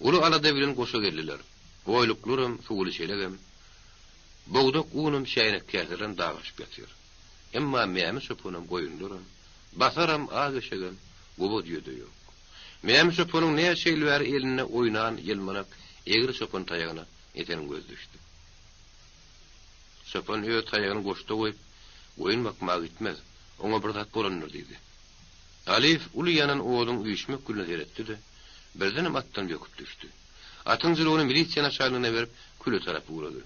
Uly alada bilen goşa geldiler. Boýluklaram, suwly çelegem, bogdak unam, çäýnek-käselerem dagaşyp ýatyr. Emma Mämi çopanam, goýunlaram, Basaram, ak eşegem, guba düýe-de ýok. Mämi çopanyň näçe ýyl bäri elinde oýnan ýylmanak egri çopan taýagyna Eseniň gözi düşdi. Çopan öz taýagyny goşda goýup, goýun bakmaga gitmez, oňa bir zat bolandyr diýdi. Alyýew uly ýanan oduň üýşmek külüne seretdi-de, birdenem atdan böküp düşdi. Atyň jylawyny milisiýa naçalnigine berip, küle tarap ugrady.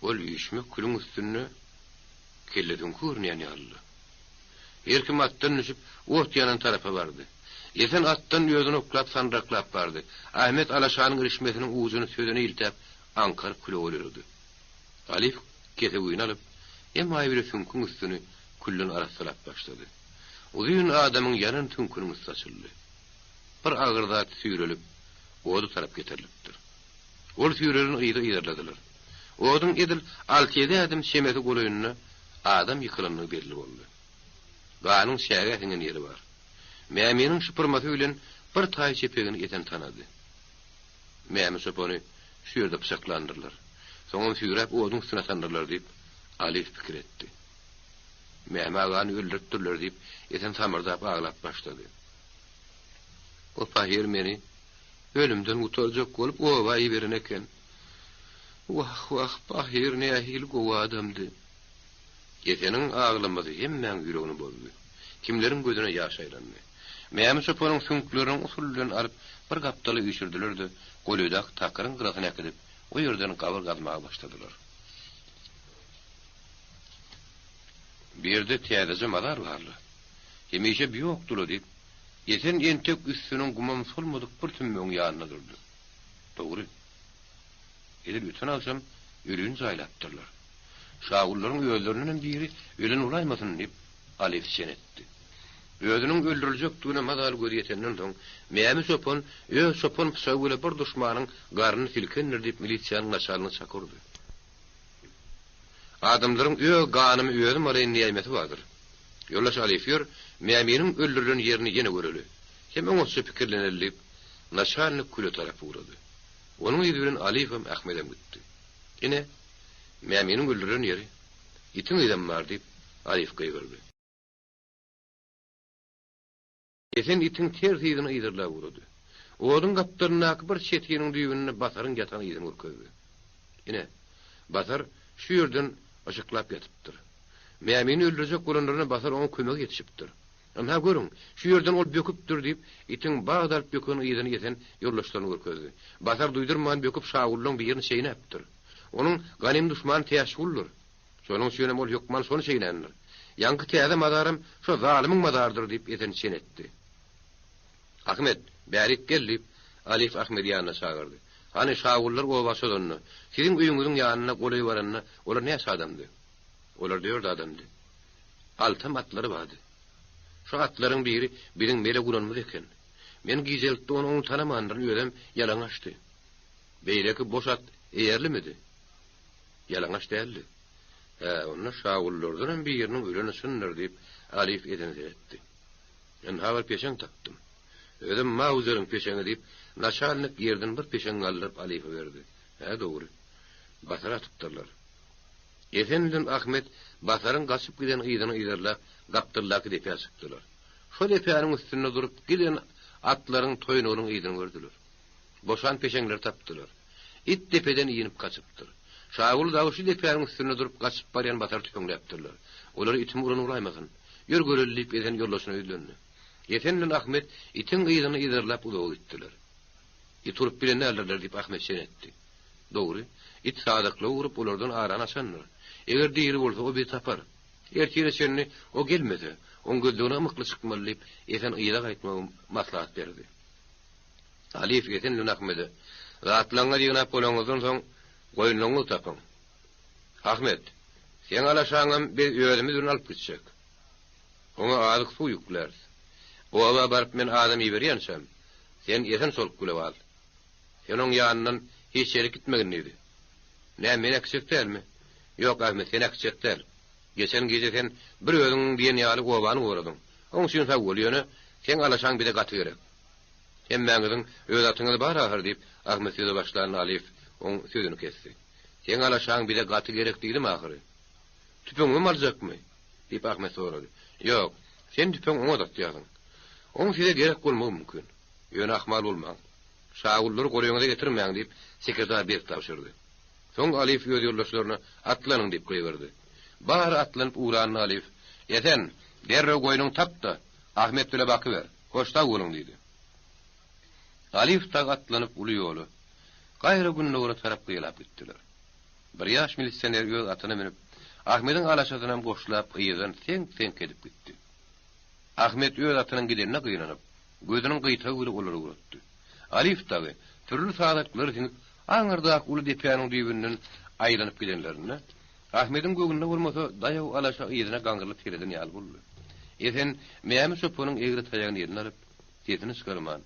Ol üýşmek külüň üstünde kelle süňki görünýän ýalydy. Her kim atdan düşüp, ot ýanan tarapa bardy. Esen atdan özüni oklap sandyraklap bardy. Ahmet alaşanyň irişmesiniň ujuny sözüne iltäp, aňkaryp küle golaýlady. Alyýew kesewini alyp, emaý bile süňküň üstüni külden arassalap başlady. Uzyn adamyň ýanan süňküniň üsti açyldy. Bir agyr zat süýrelip, oda tarap getirilipdir. Ol süýrelen yzy yzarladylar. Oduň edil alty-ýedi ädim çemesi golaýynda adam ýykylandygy belli boldy. Ganyň çägä siňen ýeri bar. Mäminiň şypyrmasy bilen. Bir taý çepegini Esen tanady. Mämi çopany şu ýerde pyçaklandyrlar. Soňam süýräp oduň üstüne atandyrlar diýip, Alyýew pikir etdi. Mämi agany öldüripdirler diýip, Esen samyrdap aglap başlady. O pahyr meni ölümden gutarjak bolup oba iberen eken. Wah, wah, pahyr nähili gowy adamdy. Eseniň aglamasy hemmäň ýüregini bozdy. Kimleriň gözüne ýaş aýlandy. Mämi çopanyň süňklerini usul bilen alyp, bir gapdala üýşürdiler-de, golaýdaky takyryň gyrasyna äkidip, o ýerden gabyr gazmaga başladylar. Bu ýerde täzeje mazar bar-la. Hemişe bu ýokdy-la diýip, Esen entek üstüniň gumam solmadyk bir tümmegiň ýanynda durdy. Dogry. Edil öten agşam ölini jaýlapdyrlar. Şagullaryň özlerindenem biri ölen bolaýmasyn diýip, Alyf çen etdi. Özüniň öldüriljekdigine mazaly gözi ýetenden soň, Mämi çopan öz çopan pyçagy bile bir duşmanyň garnyny silkendir diýip milisiýanyň naçalnigi çak urdy. Adamlaryň öz ganymy özüm alaýyn diýäýmesi bardyr. Ýoldaş Alyf ýör, Mäminiň öldürilen ýerini ýene göreli. Hem oňatja pikirleneli diýip, naçalnik küle tarap ugrady. Onuň yzy bilen Alyfam, Ahmedem gitdi. Ine, Mäminiň öldürilen ýeri. Itiň yzam bar, diýip, Alyf gygyrdy. Esen itiň ters yzyny yzarlap ugrady. Oduň gapdalyndaky bir çetginiň düýbünde Basaryň ýatan yzyny görkezdi. Ine, Basar şu ýerden yşyklap ýatypdyr. Mämini öldürjek bolanlarynda Basar oňa kömege ýetişipdir. Ynha, görüň, şu ýerden ol böküpdir, diýip, itiň bat alyp böken yzyny Esen ýoldaşlaryna görkezdi. Basar duýdurman böküp şagullaň birini çeýnäpdir. Onuň ganym duşmany Täçguldyr. Şonuň üçinem ol hökman şony çeýnändir. Ýaňky täze mazaram şo zalymyň mazarydyr, diýip, Esen çen etdi. Ahmet, bärik gel, diýip, Alyýew Ahmedi ýanyna çagyrdy. Hany, şagullar oba çozanda, siziň öýüňiziň ýanyna golaý baranda olar näçe adamdy? Olar dört adamdy. Altam atlary bardy. Şo atlaryň biri biziň mele gulanymyz eken. Men gijelikde ony oň tanamandyryn, özem ýalaňaçdy. Beýleki boş at eýerlimidi? Ýalaňaç däldi. Hä, onda şagullardanam biriniň öleni çyndyr, diýip, Alyýew edeni seretdi. Ynha bir peşeň tapdym. Özem mauzeriň peşeňi, diýip, naçalnik ýerden bir peşeň galdyryp Alyýewe berdi. Hä, dogry. Basar atypdyrlar. Esen bilen Ahmet Basaryň gaçyp giden yzyny yzarlap, gapdaldaky depä çykdylar. Şo depäniň üstünde durup giden atlaryň toýnugynyň yzyny gördüler. Boşan peşeňleri tapdylar. It depeden inip gaçypdyr. Şaguly dagy şu depäniň üstünde durup gaçyp barýan Basary tüpeňläpdirler. Olary itim uran bolaýmasyn? Ýör göreli diýip Esen ýoldaşyna ýüzlendi. Esen bilen Ahmet itiň yzyny yzarlap uzaga gitdiler. It urup bilen däldirler diýip Ahmet çen etdi. Dogry, it sadaklygy urup olardan arany açandyr. Eger diri bolsa o bizi tapar. Ertire çenli o gelmese, oň gözlegine ymykly çykmaly diýip Esen yza gaýtmagy maslahat berdi. Alyýew Esen bilen Ahmede, Zatlaryňyzy ýygnap bolaňyzdan soň, goýunlaryňyzy tapyň. Ahmet, seň alaşaňam biz özümiz bilen alyp gitjek. Oňa azyk-suw ýükläris. Oba baryp men adam iberýänçäm, sen Esen soluk bile gal. Sen oň ýanyndan hiç ýerik gitmegin diýdi. Näme, meni äkitjek dälmi? Ýok, Ahmet, seni äkitjek däl. Geçen gije sen bir özüň diýen ýaly obany goradyň. Oň üçin sag bol, ýöne seň alaşaň bize gaty gerek. Hemmäňiziň öz atyňyz bar ahyr, diýip, Ahmet söze başlanda Alyýew oň sözüni kesdi. Seň alaşaň bize gaty gerek diýdim ahyry. Tüpeňimem aljakmy? diýip, Ahmet sorady. Ýok, sen tüpeň oňat atýarsyň. Oň size gerek bolmagy mümkin. Ýöne ahmal bolmaň. Şagullary golaýyňyza getirmäň, diýip, sekretar berk tabşyrdy. Soň Alyýew öz ýoldaşlaryna, Atlanyň! diýip gygyrdy. Bary atlanyp ugranda Alyýew, Esen, derrew goýnuňy tap-da, Ahmet bile bakyber. Hoş sag boluň! diýdi. Alyýew dagy atlanyp uly ýola, gaýra gündogara tarap gyýalap gitdiler. Bir ýaş milisioner öz atyna münüp, Ahmediň alaşasynam goşlap yzdan seňk-seňk edip gitdi. Ahmet öz atynyň gidenine gynanyp, gözüniň gyýtagy bile olary ugratdy. Alyýew dagy pürli sazaklary siňip, aňyrdaky uly depäniň düýbünden aýlanyp gidenlerinde, Ahmediň göwnüne bolmasa, daýaw alaşa yzyna gaňrylyp sereden ýaly boldy. Esen Mämi çopanyň egri taýagyny eline alyp, sesini çykarman,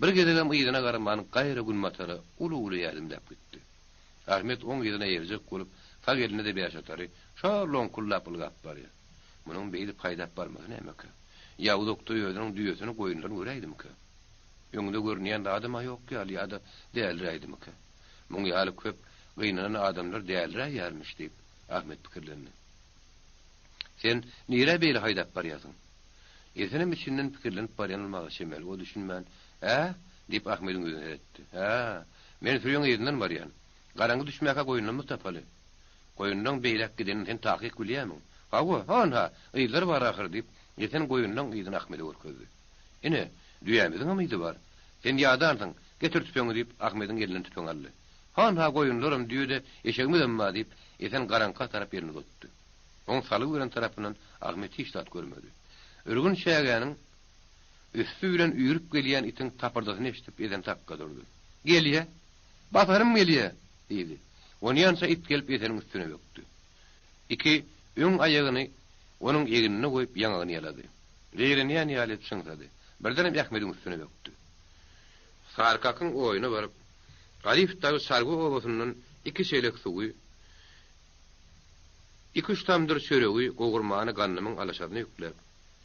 bir gezegem yzyna garaman gaýra günbatara uly-uly ädimläp gitdi. Ahmet oň yzyna eýerjek bolup, sag elinde-de bäşatary şo loňkullap ylgap barýar. Munuň beýdip haýdap barmasy nämekä? Ýa uzakda özüniň düýesini goýunlaryny göräýdimikä? Öňde görünýän zadam-a ýok ýaly ýa-da däliräýdimikä? Muň ýaly köp gynanan adamlar däliräýýärmiş diýip, Ahmet pikirlendi. Sen nirä beýle haýdap barýarsyň? Esenem içinden pikirlenip barýan bolmaga çemeli, o düşünmän, Ä? diýip, Ahmediň ýüzüne seretdi. Hä, men sürüň yzyndan barýan. Garaňky düşmäkä goýunlarymyzy tapaly. Goýunlaň beýläk gidenini sen takyk bilýärmiň? Hawa, hon-ha, yzlary bar ahyry, diýip, Esen goýunlaň yzyny Ahmede görkezdi. Ine, düýämiziňem yzy bar. Sen ýadansyň, getir tüpeňi, diýip, Ahmediň elinden tüpeňi aldy. Hon-ha, goýunlaram, düýe-de, eşegimizem bar, diýip, Esen garaňka tarap elini uzatdy. Oň salgy beren tarapyndan Ahmet hiç zat görmedi. Ürgün çägäniň üsti bilen üýrüp gelýän itiň tapyrdysyny eşidip Esen sakga durdy. Gelýä! Basarym gelýä! diýdi. Onýança it gelip Eseniň üstüne bökdi. Iki öň aýagyny onuň egnine goýup ýaňagyny ýalady. Zeýrenýän ýaly edip çyňsady. Birdenem Ahmediň üstüne bökdi. Sarykakyň oýuna baryp, Galyp dagy çarwa obasyndan iki çelek suwy, Iki-üç tamdyr çöregi gowurmany gandymyň alaşasyna ýükläp,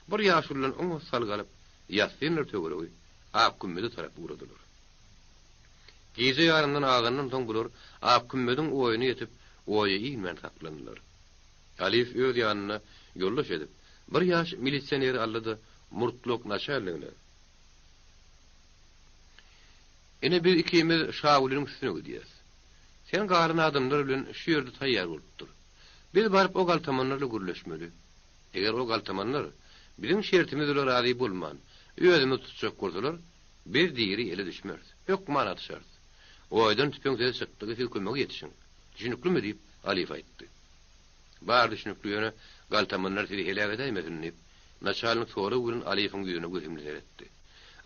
bir ýaşuludan oňat salgy alyp, ýassynlar töweregi Akgümmeze tarap ugradylar. Gije ýarymdan agandan soň bular Akgümmediň oýuna ýetip, oýa inmän saklandylar. Alyýew öz ýanyna ýoldaş edip, bir ýaş milisioneri aldy-da, murtlak naçalnigine, Ine, biz ikimiz Şagulynyň üstüne gidýäs. Sen galan adamlar bilen şu ýerde taýýar bolup dur. Biz baryp o galtamanlarla gürleşmeli. Eger o galtamanlar biziň şertimiz bilen razy bolman, özümizi tutjak bolsalar, biz diri ele düşmeris. Hökman atyşarys. Oýdan tüpeň sesi çykdygy siz kömege ýetişiň. Düşüniklimi? diýip, Alyýew aýtdy. Bar düşünikli ýöne galtamanlar sizi heläk edäýmesin diýip, naçalnik sorag bilen Alyýewiň ýüzüne göhümli seretdi.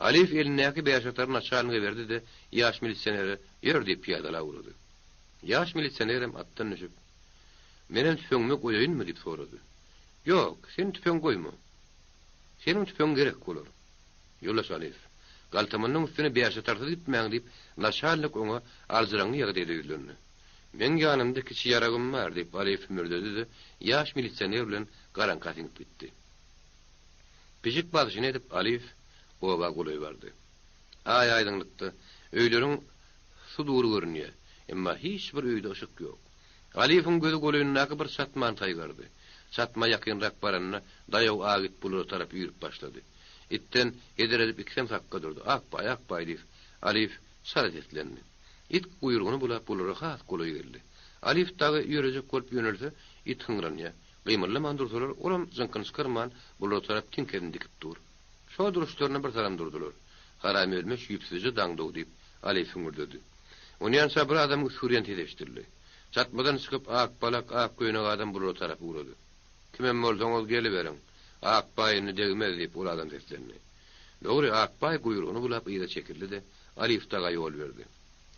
Alyýew elindäki bäşatary naçalnige berdi-de, ýaş milisionere Ýör diýip pyýadalap ugrady. Ýaş milisionerem atdan düşüp, Menem tüpeňimi goýaýynmy diýip sorady. Ýok, sen tüpeň goýma. Seniň tüpeňiň gerek bolar. Ýoldaş Alyýew, galtamanyň üstüne bäşatarsyz gitmäň diýip, naçalnik oňa aljyraňňy ýagdaýda ýüzlendi. Meň ýanymda kiçi ýaragym bar, diýip, Alyýew hümürdedi-de, ýaş milisioner bilen garaňka siňip gitdi. Pişik basyşyny edip, Alyýew oba golaý bardy. Aý aýdyňlykda öýleriň sudury görünýär, emma hiç bir öýde yşyk ýok. Alyýewiň gözi golaýyndaky bir çatmany saýgardy. Çatma ýakynrak baranda, daýaw ak it bulara tarap üýrüp başlady. Itden heder edip ikisem sakga durdy. Akbaý, Akbaý! diýip, Alyýew çala seslendi. It guýrugyny bulap bulara has golaý geldi. Alyýew dagy ýörejek bolup ýönelse, it hyňranýar. Gymyldaman dursalar, olam jyňkyny çykarman, bulara tarap tiňkesini dikip dur. Şo duruşlaryna bir salam durdular. Haramölmüş ýüpsüzje daňdow diýip, Alyýew hüňürdedi. Onýança bir adamyň üsgürýän sesi eşidildi. Çatmadan çykyp, ak balak, ak köýnek adam bulara tarap ugrady. Kimem bolsaňyz geliberiň. Akbaý indi degmez diýip, ol adam seslendi. Dogry, Akbaý guýrugyny bulap yza çekildi-de, Alyýew daga ýol berdi.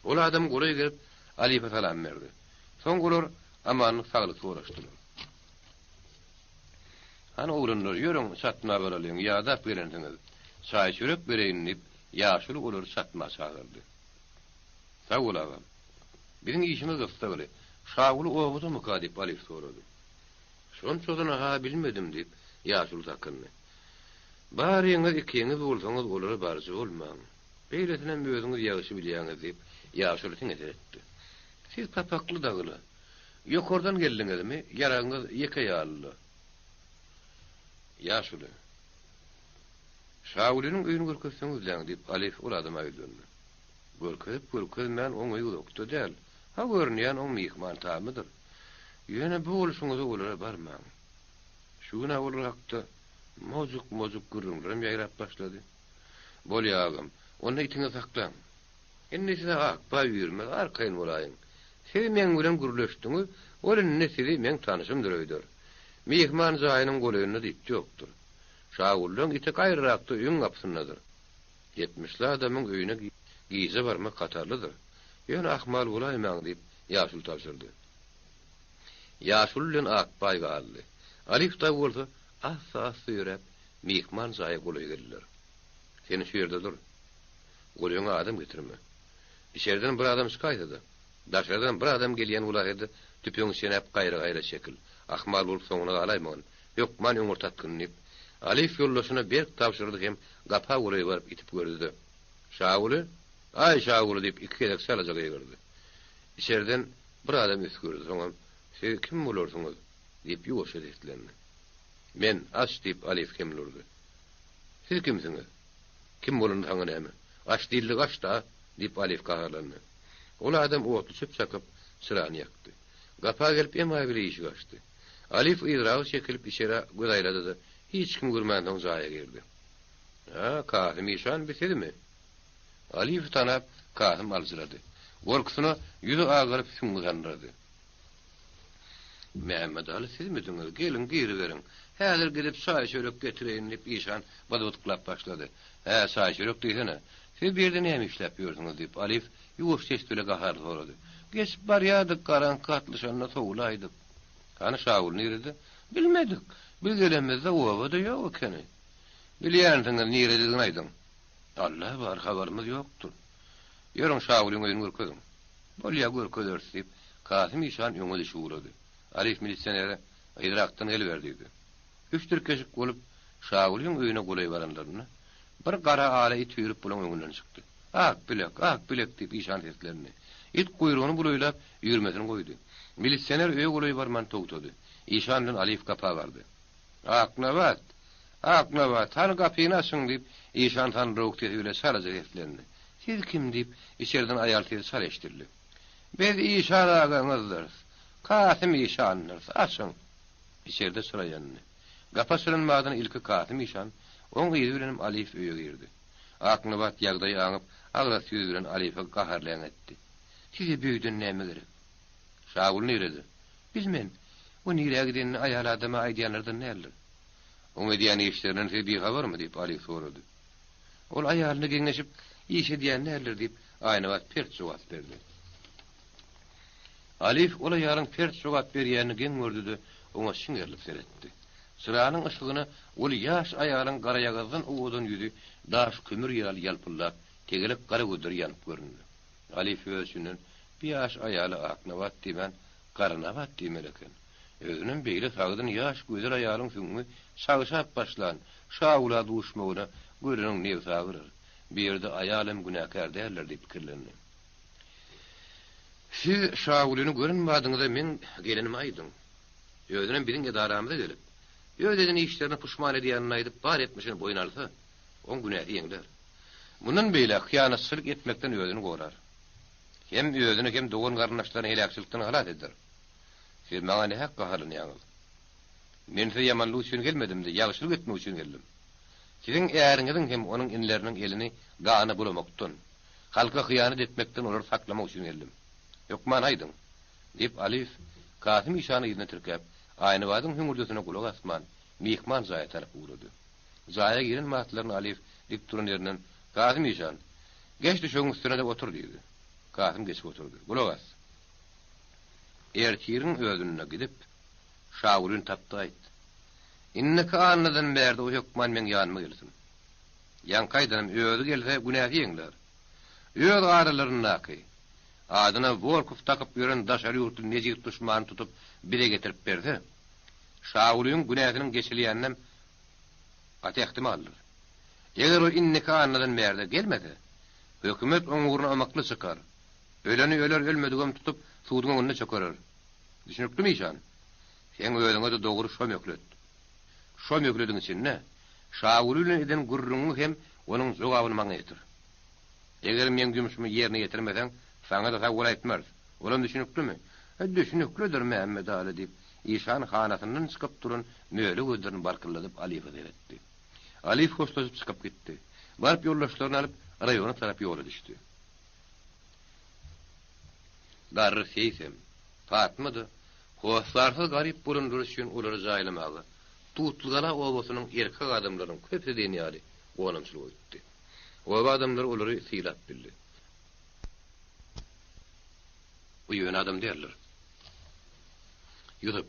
Ol adam golaý gelip, Alyýewe salam berdi. Soň olar amanlyk-saglyk soraşdylar. Hany oglanlar, ýörüň, çatma baralyň, ýadap gelensiňiz. Çaý-çörek bereýin, diýip, ýaşuly olary çatma çagyrdy. Sag bol, agam. Biziň işimiz gyssagly. Şaguly obadamyka? diýip, Alyýew sorady. Şonçasyny-ha bilmedim, diýip, ýaşuly sakyndy. Baryňyz ikiňiz bolsaňyz, olara baryjy bolmaň. Beýlesinem özüňiz ýagşy bilýäňiz, diýip, ýaşuly siňe seretdi. Siz papakly dagyla. Ýokardan geldiňizmi, ýaragyňyz ýeke ýaly-la. Ýaşuly. Şagulynyň öýüni görkezseňizläň, diýip, Alyýew ol adama ýüzlendi. Görkezip-görkezmän oň öýi uzakda däl. Ha görünýän oň myhman tamydyr. Ýöne bu bolşuňyza olara barmaň. Şu gün-ä olar hakda mojuk-mojuk gürrüňlerem ýaýrap başlady. Bolýa agam, onda itiňizi saklaň. Indi size Akbaý üýrmez, arkaýyn bolaýyň. Siz meň bilen gürleşdiňiz, ol indi sizi meň tanyşymdyr öýder. Myhman jaýynyň golaýynda it ýokdur. Şagullaň iti gaýrarakda öýüň gapysyndadyr. Ýetmişli adamyň öýüne gije barmak hatarlydyr. Ýöne ahmal bolaýmaň, diýip, ýaşuly tabşyrdy. Ýaşuly bilen Akbaý galdy. Alyf dagy bolsa assa-assa ýöräp, myhman jaýa golaý geldiler. Sen şu ýerde dur. Golaýyňa adam getirme. Içeriden bir adam çykaýsa-da, daşardan bir adam gelýän bolaýsa-da, tüpeňi çenäp gaýra-gaýra çekil. Ahmal bolup soňuna galaýmagyn. Hökman öňürti atgyn, diýip, Alyf ýoldaşyna berk tabşyrdy hem gapa golaý baryp itip gördi-de. Şaguly? Aý, Şaguly! diýip, iki gezek çalaja gygyrdy. Içerden bir adam üsgürdi, soňam, Siz kim bolarsyňyz? diýip, ýuwaşja seslendi. Men, aç! diýip, Alyýew kemlurdy. Siz kimsiňiz? Kim bolanda saňa näme? Aç diýildigi aç-da! diýip, Alyýew gaharlandy. Ol adam otly çöp çakyp, çyrany ýakdy. Gapa gelip emaý bile işigi açdy. Alyýew yzraga çekilip içerä göz aýlady-da, hiç kim görmänsoň jaýa girdi. Hä, Kasym işan bi sizmi? Alyýewi tanap, Kasym aljyrady. Gorkusyna ýüzi agaryp süňňi sandyrady. Mämmedaly sizmidiňiz? Geliň, giriberiň. Häzir gidip çaý-çörek getireýin, diýip, işan byzbytklap başlady. Hä, çaý-çörek diýsene. Siz bu ýerde näme işläp ýörsüňiz? diýip, Alyýew ýuwaş ses bile gaharly sorady. Geçip barýardyk, garaňky gatlyşanda sowulaýdyk. Hany, Şaguly nirede? Bilmedik. Biz gelemizde obada ýok ekeni. Bilýänsiňiz, nirededigini aýdyň. Alla bar, habarymyz ýokdur. Ýörüň, Şagulyň öýüni görkeziň. Bolýa, görkezeris, diýip, Kasym işan öňe düşüp ugrady. Alyf milisionere, Yzrakdan geliber diýdi. Üç tirkeşik bolup, Şagulyň öýüne golaý baranlarynda, bir gara ala it üýrüp bulaň öňünden çykdy. Ak bilek, ak bilek! diýip, işan seslendi. It guýrugyny bulaýlap, üýrmesini goýdy. Milisioner öýe golaý barman togtady. Işan bilen Alyf gapa bardy. Aknabat! Aknabat, hany gapyny açyň! diýip, işan sandyrawuk sesi bile çalaja seslendi. Siz kim? diýip, içerden aýal sesi çala eşidildi. Biz işan agaňyzdyrys. Kasym işandyrys. Açyň! Içerde çyra ýandy. Gapy açylan badyna ilki Kasym işan, oň yzy bilenem Alyýew öýe girdi. Aknabat ýagdaýy aňyp, agras ýüz bilen Alyýewe gaharly äňetdi. Size bu öýden näme gerek? Şaguly nirede? Bilmen. O nirä gidenini aýal adama aýdýanlardan däldir. Oň edýän işlerinden siz bihabarmy? diýip, Alyýew sorady. Ol aýalyna geňeşip iş edýän däldir, diýip, Aýnabat pert jogap berdi. Alyýew ol aýalyň pert jogap berýänini geň gördi-de, oňa şiňerilip seretdi. Çyranyň yşygyna ol ýaş aýalyň garaýagyzdan owadan ýüzi daş kömür ýaly ýalpyldap, tegelek gara gözleri ýanyp göründi. Alyýew öz içinden, Bu ýaş aýala Aknabat diýmän, Garanabat diýmeli eken. Özünem beýle sagdyn ýaş gözel aýalyň süňňi çagşap başlan Şagula duşmagyna göreniň nebsi agyrar. Bu ýerde aýal hem günäkär däldir diýip pikirlendi. Siz Şagulyny gören badyňyza meň gelenimi aýdyň. Özünem biziň edaramyza gelip, öz eden işlerine puşman edýänini aýdyp bar etmişini boýun alsa, oň günäsi ýeňlär. Mundan beýläk hyýanatçylyk etmekden özüni gorar. Hem özüni hem dogan-garyndaşlaryny heläkçilikden halas eder. Siz maňa nähak gaharlanýaňyz? Men size ýamanlyk üçin gelmedim-de, ýagşylyk etmek üçin geldim. Siziň äriňiziň hem onuň inileriniň elini gana bulamakdan, halka hyýanat etmekden olary saklamak üçin geldim. Hökman aýdyň! diýip, Alyýew Kasym işany yzyna tirkäp, Aýnabadyň hüňürdisine gulak asman, myhman jaýa tarap ugrady. Jaýa giren wagtlaryna Alyýew dik duran ýerinden, Kasym işan, geç düşegiň üstüne-de otur diýdi. Kasym geçip oturdy. Gulak as! Ertiriň özünde gidip, Şagulyny tap-da aýt. Indiki annadan bärde o hökman meň ýanyma gelsin. Ýaňky aýdanym, özi gelse, günäsi ýeňlär. Öz aralaryndaky, adyna Wolkow dakyp ýören daşary ýurtly nejis duşmany tutup bize getirip berse, Şagulyň günäsiniň geçilýäninem gaty ähtimaldyr. Eger o indiki annadan bärde gelmese, hökümet oň ugruna ymykly çykar. Öleni öler, ölmedigem tutup suduň öňünde çökerer. Düşüniklimi işan? Seň özüňe-de dogry şo möhlet. Şo möhlediň içinde Şaguly bilen eden gürrüňiňi hem onuň jogabyny maňa ýetir. Eger meň ýumşumy ýerine ýetirmeseň, saňa-da sag bol aýtmarys. Olam düşüniklimi? Düşüniklidir, Mämmedaly, diýip, işan hanasyndan çykyp duran möle gözlerini balkyldadyp Alyýewe seretdi. Alyýew hoşlaşyp çykyp gitdi. Baryp ýoldaşlaryny alyp, raýona tarap ýola düşdi. Garry seýsem, Patma-da hossarsyz garyp bolanlary üçin olary jaýlamaga Tutlygala obasynyň erkek adamlarynyň köpüsi diýen ýaly gonamçylyga gitdi. Oba adamlary olary sylap bildi. Bu ýöne adam däldir. Ýusup,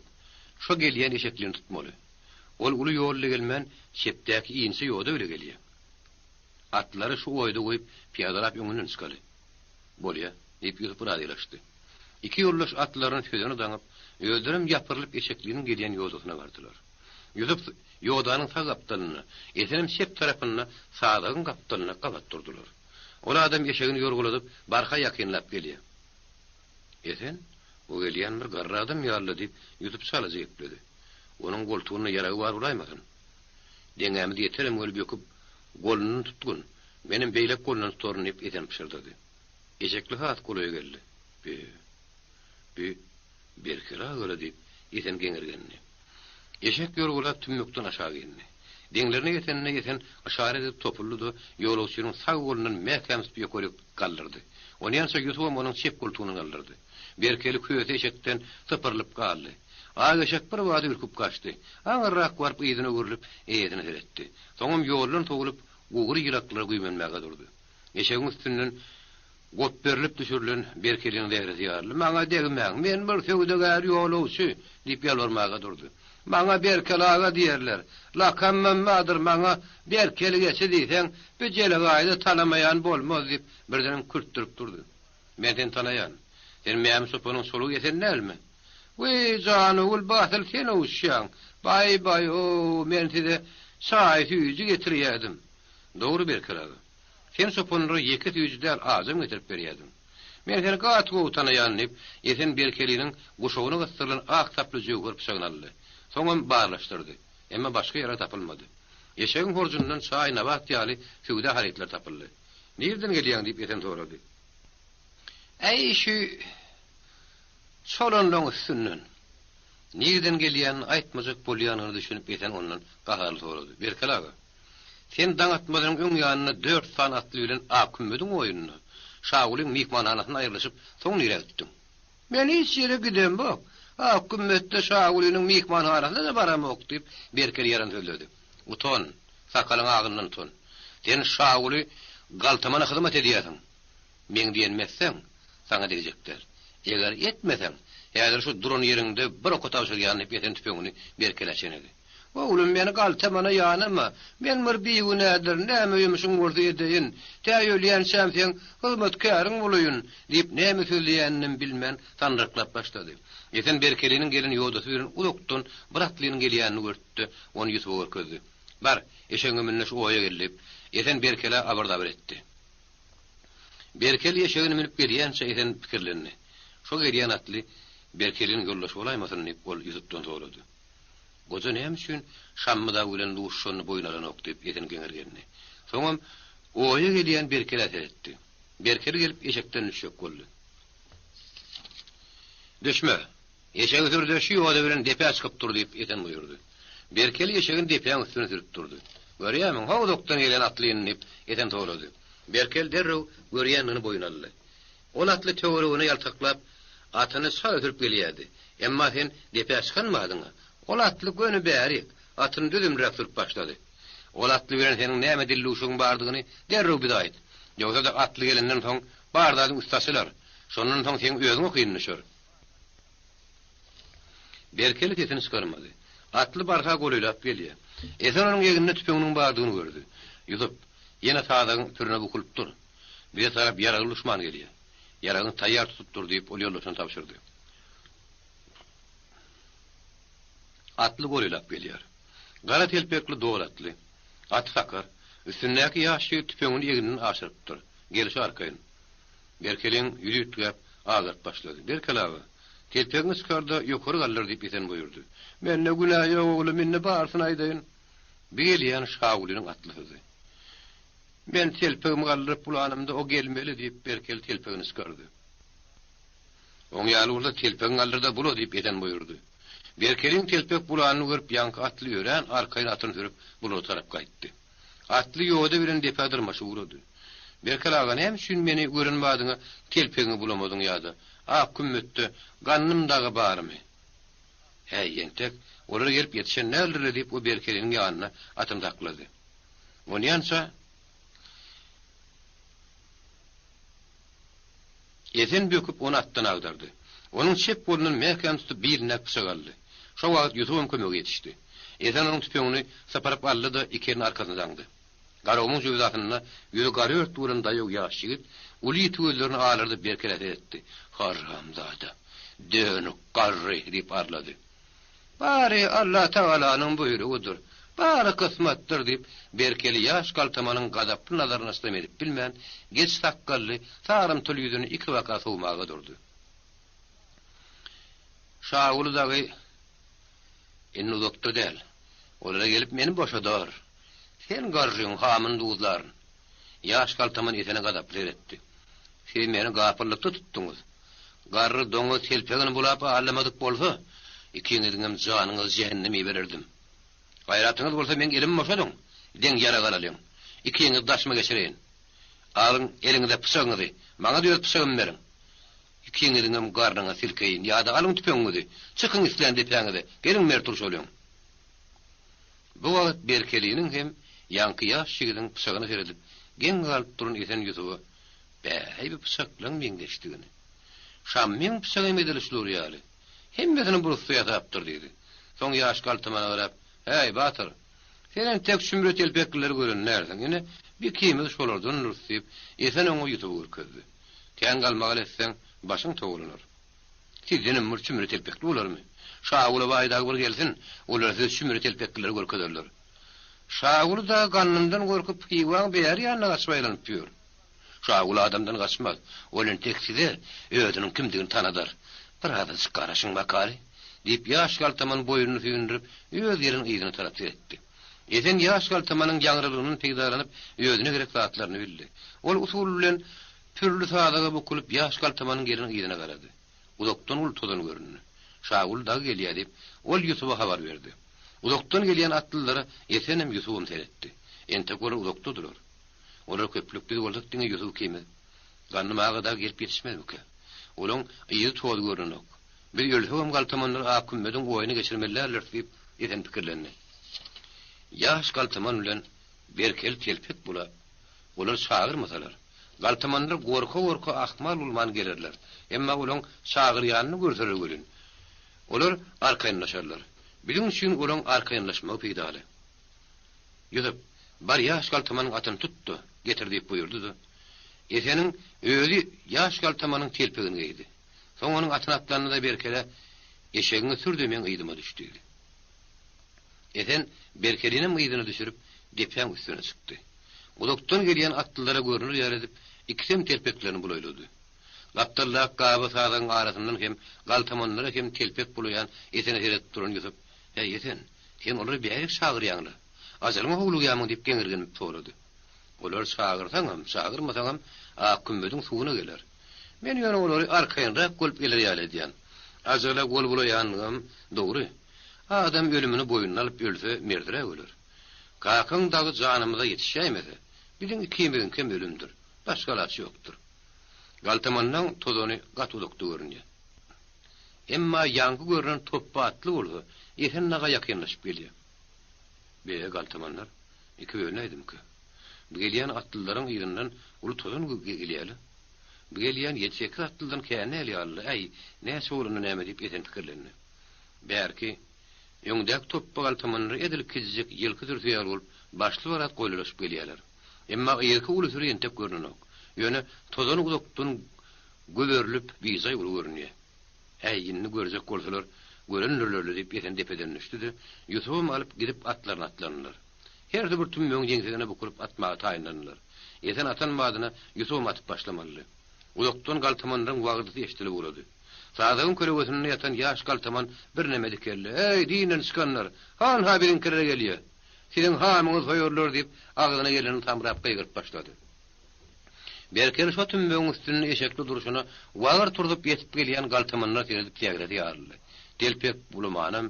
şo gelýän eşeklini tutmaly. Ol uly ýol ile gelmän, çepdäki inçe ýoda bile gelýär. Atlary şu oýda goýup, pyýadalap öňünden çykaly. Bolýa, diýip, Ýusup razylaşdy. Iki ýoldaş atlaryny sözene daňyp, özlerem ýapyrylyp eşekliniň gelýän ýodasyna bardylar. Ýusup ýodanyň sag gapdalynda, Esenem çep tarapynda sazagyň gapdalynda gabat durdular. Ol adam eşegini ýorgaladyp, barha ýakynlap gelýär. Esen, O gelýän bir garry adam ýaly-la diýip, Ýusup çalaja gepledi. Onuň goltugynda ýaragy bar bolaýmasyn? Deňämiz ýeterem weli böküp, golundan tutgun, menem beýleki golundan tutaryn diýip, Esen pyşyrdady. Eşekli has golaýa geldi. Be, bi Berkeli aga-la diýip, Esen geňirgendi. Eşek ýorgalap tümmekden aşak indi. Deňlerine ýetende Esen yşarat edip topuldy-da, ýolagçynyň sag golundan mäkäm tutup ýokaryk galdyrdy. Onýança Ýusubam onuň çep goltugyndan galdyrdy. Berkeli köse eşekden sypyrylyp galdy. Ak eşek birbada ürküp gaçdy. Aňyrrak baryp yzyna öwrülip, eýesine seretdi. Soňam ýoldan sowulyp, gury ýylaklara güýmenmäge durdy. Eşegiň üstünden Gopberilip düşürilen Berkeliň zähresi ýaryldy. Maňa degmäň, men bir söwdagär ýolagçy! diýip ýalbarmaga durdy. Maňa Berkeli aga diýerler. Lakamym bardyr, maňa Berkeli geçi diýseň, bu jelegaýda tanamaýan bolmaz diýip, birdenem kürtdürip durdy. Men seni tanaýan. Sen Mämi çopanyň çolugy Esen dälmi? Wiý, janogul, basyl sen oguşýaň. Baý-baý-ow, men size çaý-süýji getirýärdim. Dogry, Berkeli aga. Sen çopanlara ýeke süýji däl, ajam getirip berýärdiň. Men seni gaty gowy tanaýan, diýip, Esen Berkeliniň guşagyna gysdyrylan ak saply jöwher pyçagyny aldy. Soňam barlaşdyrdy. Emma başga ýarag tapylmady. Eşegiň horjunyndan çaý, nabat ýaly söwda harytlary tapyldy. Nireden gelýäň? diýip, Esen sorady. Äý, şü çolanlaň üstünden. Nireden gelýänini aýtmajak bolýanyna düşünip Esen ondan gaharly sorady. Berkeli aga. Sen daň atmazynyň öň ýanynda dört sany atly bilen Akkümmediň oýunda, Şagulyň myhmanhanasynda aýrylyşyp, soň nirä gitdiň? Men hiç ýere gidemok. Akkümmetde Şagulynyň myhmanhanasyna-da baramok, diýip, Berkeli ýalan sözledi. Utan, sakalyň agyndan utan. Sen Şaguly galtamana hyzmat edýärsiň. Meň diýenimi etseň, saňa degjek däl. Eger etmeseň, häzir şu duran ýeriňde bir oka tabşyrýan, diýip, Esen tüpeňini Berkelä çenedi. Oglum, meni galtamana ýanama. Men bir bigünädir, näme ýumşuň bolsa edeýin. Tä ölýänçäm seň hyzmatkäriň bolaýyn, diýip, näme sözleýäninem bilmän, sandyraklap başlady. Esen Berkeliniň gelen ýodasy bilen uzakdan bir atlynyň gelýänini gördi-de, ony Ýusuba görkezdi. Bar, eşegiňe mün-de şu oýa gel, diýip, Esen Berkelä abyr-dabyr etdi. Berkeli eşegini münüp gelýänçä Esen pikirlendi. Şo gelýän atly Berkeliniň ýoldaşy bolaýmasyn, diýip, ol Ýusupdan sorady. Goja näme üçin Şammy dagy bilen duşuşanyny boýun alanok diýip, Esen geňirgendi. Soňam oýa gelýän Berkelä seretdi. Berkeli gelip eşekden düşjek boldy. Düşme! Eşegi sür-de şu ýoda bilen depä çykyp dur diýip, Esen buýurdy. Berkeli eşegini depäň üstüne sürüp durdy. Görýärmiň, ho uzakdan gelen atlyny diýip, Esen sorady. Berkeli derrew görýändigini boýun aldy. Ol atly töweregine ýaltaklap, atyny çala sürüp gelýärdi. Emma sen depä çykan badyňa, ol atly göni bärik, atyny düzümliräk sürüp başlady. Ol atly bilen seniň näme dildüwşügiň bardygyny derrew bize aýt. Ýogsa-da atly gelenden soň bar zadyň üsti açylar. Şondan soň seň özüňe kyn düşer. Berkeli sesini çykarmady. Atly barha golaýlap gelýär. Esen onuň egninde tüpeňiniň bardygyny gördi. Ýusup, ýene sazagyň pürüne bukulyp dur. Bize tarap ýaragly duşman gelýär. Ýaragyňy taýýar tutup dur, diýip, ol ýoldaşyna tabşyrdy. Atly golaýlap gelýär. Gara telpekli dol atly. Aty sakar. Üstündäki ýaş ýigit tüpeňini egninden aşyrypdyr. Gelşi arkaýyn. Berkeliň ýüzi üýtgäp, agaryp başlady. Berkeli aga, telpegiňi çykar-da, ýokary galdyr, diýip, Esen buýurdy. Mende günä ýok, oglum, indi barysyny aýdaýyn. Bi gelýän Şagulynyň atlysydy. Men telpegimi galdyryp bulanymda o gelmeli, diýip, Berkeli telpegini çykardy. Oň ýaly bolsa telpegiňi galdyr-da bula, diýip, Esen buýurdy. Berkeliň telpek bulanyny görüp, ýaňky atly örän arkaýyn atyny sürüp, bulara tarap gaýtdy. Atly ýoda bilen depä dyrmaşyp ugrady. Berkeli aga, näme üçin meni gören badyňa telpegiňi bulamadyň ýa-da ak kümmetde Gandym dagy barmy? Häý, entek olar gelip ýetişen däldir-le, diýip, o Berkeliniň ýanynda atyny saklady. Onýança Esen böküp ony atdan agdardy. Onuň çep golundan mäkäm tutup bilindäki pyçagy aldy. Şo wagt Ýusubam kömege ýetişdi. Esen onuň tüpeňini sypyryp aldy-da, iki elini arkasyna daňdy. Garagumuň jöwzasynda ýüzi garört bolan daýaw ýaş ýigit uly ýiti gözlerini alardyp Berkelä seretdi. Haramzada! Dönük garry! diýip arlady. Bary Allatagalanyň buýrugydyr. Bary kysmatdyr, diýip, Berkeli ýaş galtamanyň gazaply nazaryna çydam edip bilmän, geç sakgally, sarymtyl ýüzüni ikibaka sowmaga durdy. Şaguly dagy indi uzakda däl. Olara gelip meni boşadar. Sen garryň hamyny duzlaryn. Ýaş galtaman Esene gazaply seretdi. Siz meni gapyllykda tutduňyz. Garry doňuz telpegini bulap aldamadyk bolsa, ikiňiziňem janyňyzy jähenneme ibererdim. Gaýratyňyz bolsa meň elimi boşadyň, deň ýarag alalyň. Ikiňizi daşyma geçireýin. Alyň eliňize pyçagyňyzy, maňa-da öz pyçagymy beriň. Ikiňiziňem garnyňa silkeýin, ýa-da alyň tüpeňiňizi, çykyň islän depäňize, geliň mert urşalyň. Bu wagt Berkeliniň hem ýaňky ýaş ýigidiň pyçagyna seredip, geň galyp duran Esen Ýusuba, Bä-äý bu pyçaklaň meňzeşdigini. Şammyň pyçagam edil şular ýaly. Hemmesini bir ussa ýasapdyr diýdi. Soň ýaş galtamana garap, Häý, batyr! Sen entek çümre telpeklileri gören dälsiň. Ine, bikimiz şolardandyrys diýip, Esen oňa Ýusuby görkezdi. Kän galmagal etseň, başyň towlanar. Sizdenem bir çümre telpekli bolarmy? Şaguly baý dagy bir gelsin, olar size çümre telpeklileri görkezerler. Şaguly dagy gandymdan gorkup, Hywaň bäri ýanyna gaçyp aýlanyp ýör. Şaguly adamdan gaçmaz. Ol entek size özüniň kimdigini tanadar. Bir azajyk garaşyň bakaly, diýip, ýaş galtaman boýnuny süýndürip, öz gelen yzyna tarap seretdi. Esen ýaş galtamanyň ýaňrylygyndan peýdalanyp, özüne gerek zatlaryny bildi. Ol usul bilen Pürli sazaga bukulyp, ýaş galtamanyň gelen yzyna garady. Uzakdan uly tozan göründi. Şaguly dagy gelýär diýip, ol Ýusuba habar berdi. Uzakdan gelýän atlylara Esenem, Ýusubam seretdi. Entek olar uzakdadylar. Olar köplük, biz bolsak diňe Ýusup ikimiz. Gandym aga dagy gelip ýetişmezmikä? Olaň yzy-tozy görnenok. Biz ölsegem galtamanlar ak kümmediň oýuna geçirmeli däldiris diýip, Esen pikirlendi. Ýaş galtaman bilen Berkeli telpek bulap, Olar çagyrmasalar, galtamanlar gorka-gorka ahmal bolman gelerler. Emma olaň çagyrýanyny görseler welin, olar arkaýynlaşarlar. Biziň üçin olaň arkaýynlaşmagy peýdaly. Ýusup, bar ýaş galtamanyň atyny tut-da, getir diýip buýurdy-da, Eseniň özi ýaş galtamanyň telpegini geýdi. Soň onuň atyna atlandy-da Berkelä, Eşegiňi sür-de meň yzyma düş diýdi. Esen Berkelinem yzyna düşürip, depäň üstüne çykdy. Uzakdan gelýän atlylara görner ýaly edip, ikisem telpeklerini bulaýlady. Gapdaldaky gaba sazagyň arasyndan hem galtamanlara hem telpek bulaýan Esene seredip duran Ýusup, Häý, Esen, sen olary bärik çagyrýaň-la? Ajalyňa howlugýarmyň diýip geňirgenip sorady. Olar çagyrsaňam, çagyrmasaňam ak kümmediň suwuna geler. Men ýöne olary arkaýynrak bolup geler ýaly edýän. Ajala gol bulaýanlygam dogry. Adam ölümini boýnuna alyp ölse, merdiräk öler. Kakaň dagy janymyza ýetişäýmese, biziň ikimiziňkem ölümdir. Başga alaç ýokdur. Galtamanlaň tozany gaty uzakda görünýär. Emma ýaňky görnen topba atly bolsa, Esen daga ýakynlaşyp gelýär. Be, galtamanlar, iki bölünäýdimkä? Bu gelýän atlylaryň yzyndan uly tozan gelýär-le. Bu gelýän ýedi-sekiz atlydan kän däl ýaly-la, äý, näçe bolanda näme diýip Esen pikirlendi. Bärki, öňdäki topba galtamanlar edil kijijik ýylky sürüsi ýaly bolup, başly-barat goýlulaşyp gelýärler. Emma yzky uly süri entek görnenok. Ýöne tozany uzakdan göberilip, bijaý uly görünýär. Äý, indi görjek bolsalar, görendirler-le diýip, Esen depeden düşdi-de, Ýusubam alyp gidip atlaryna atlandylar. Hersi bir tümmegiň ýeňsesine bukulyp atmaga taýynlandylar. Esen atan badyna Ýusubam atyp başlamalydy. Uzakdan galtamanlaryň wagyrdysy eşidilip ugrady. Sazagyň kölegesinde ýatan ýaş galtaman birneme dikeldi. Eý, dinden çykanlar! Han-ha biziňkiler gelýä! Siziň hamyňyzy soýarlar! diýip, agzyna gelenini samrap gygyryp başlady. Berkeli şo tümmegiň üstünde eşekli durşuna wagyr turzup ýetip gelýän galtamanlara seredip sägresi ýaryldy. Telpek bulamanam,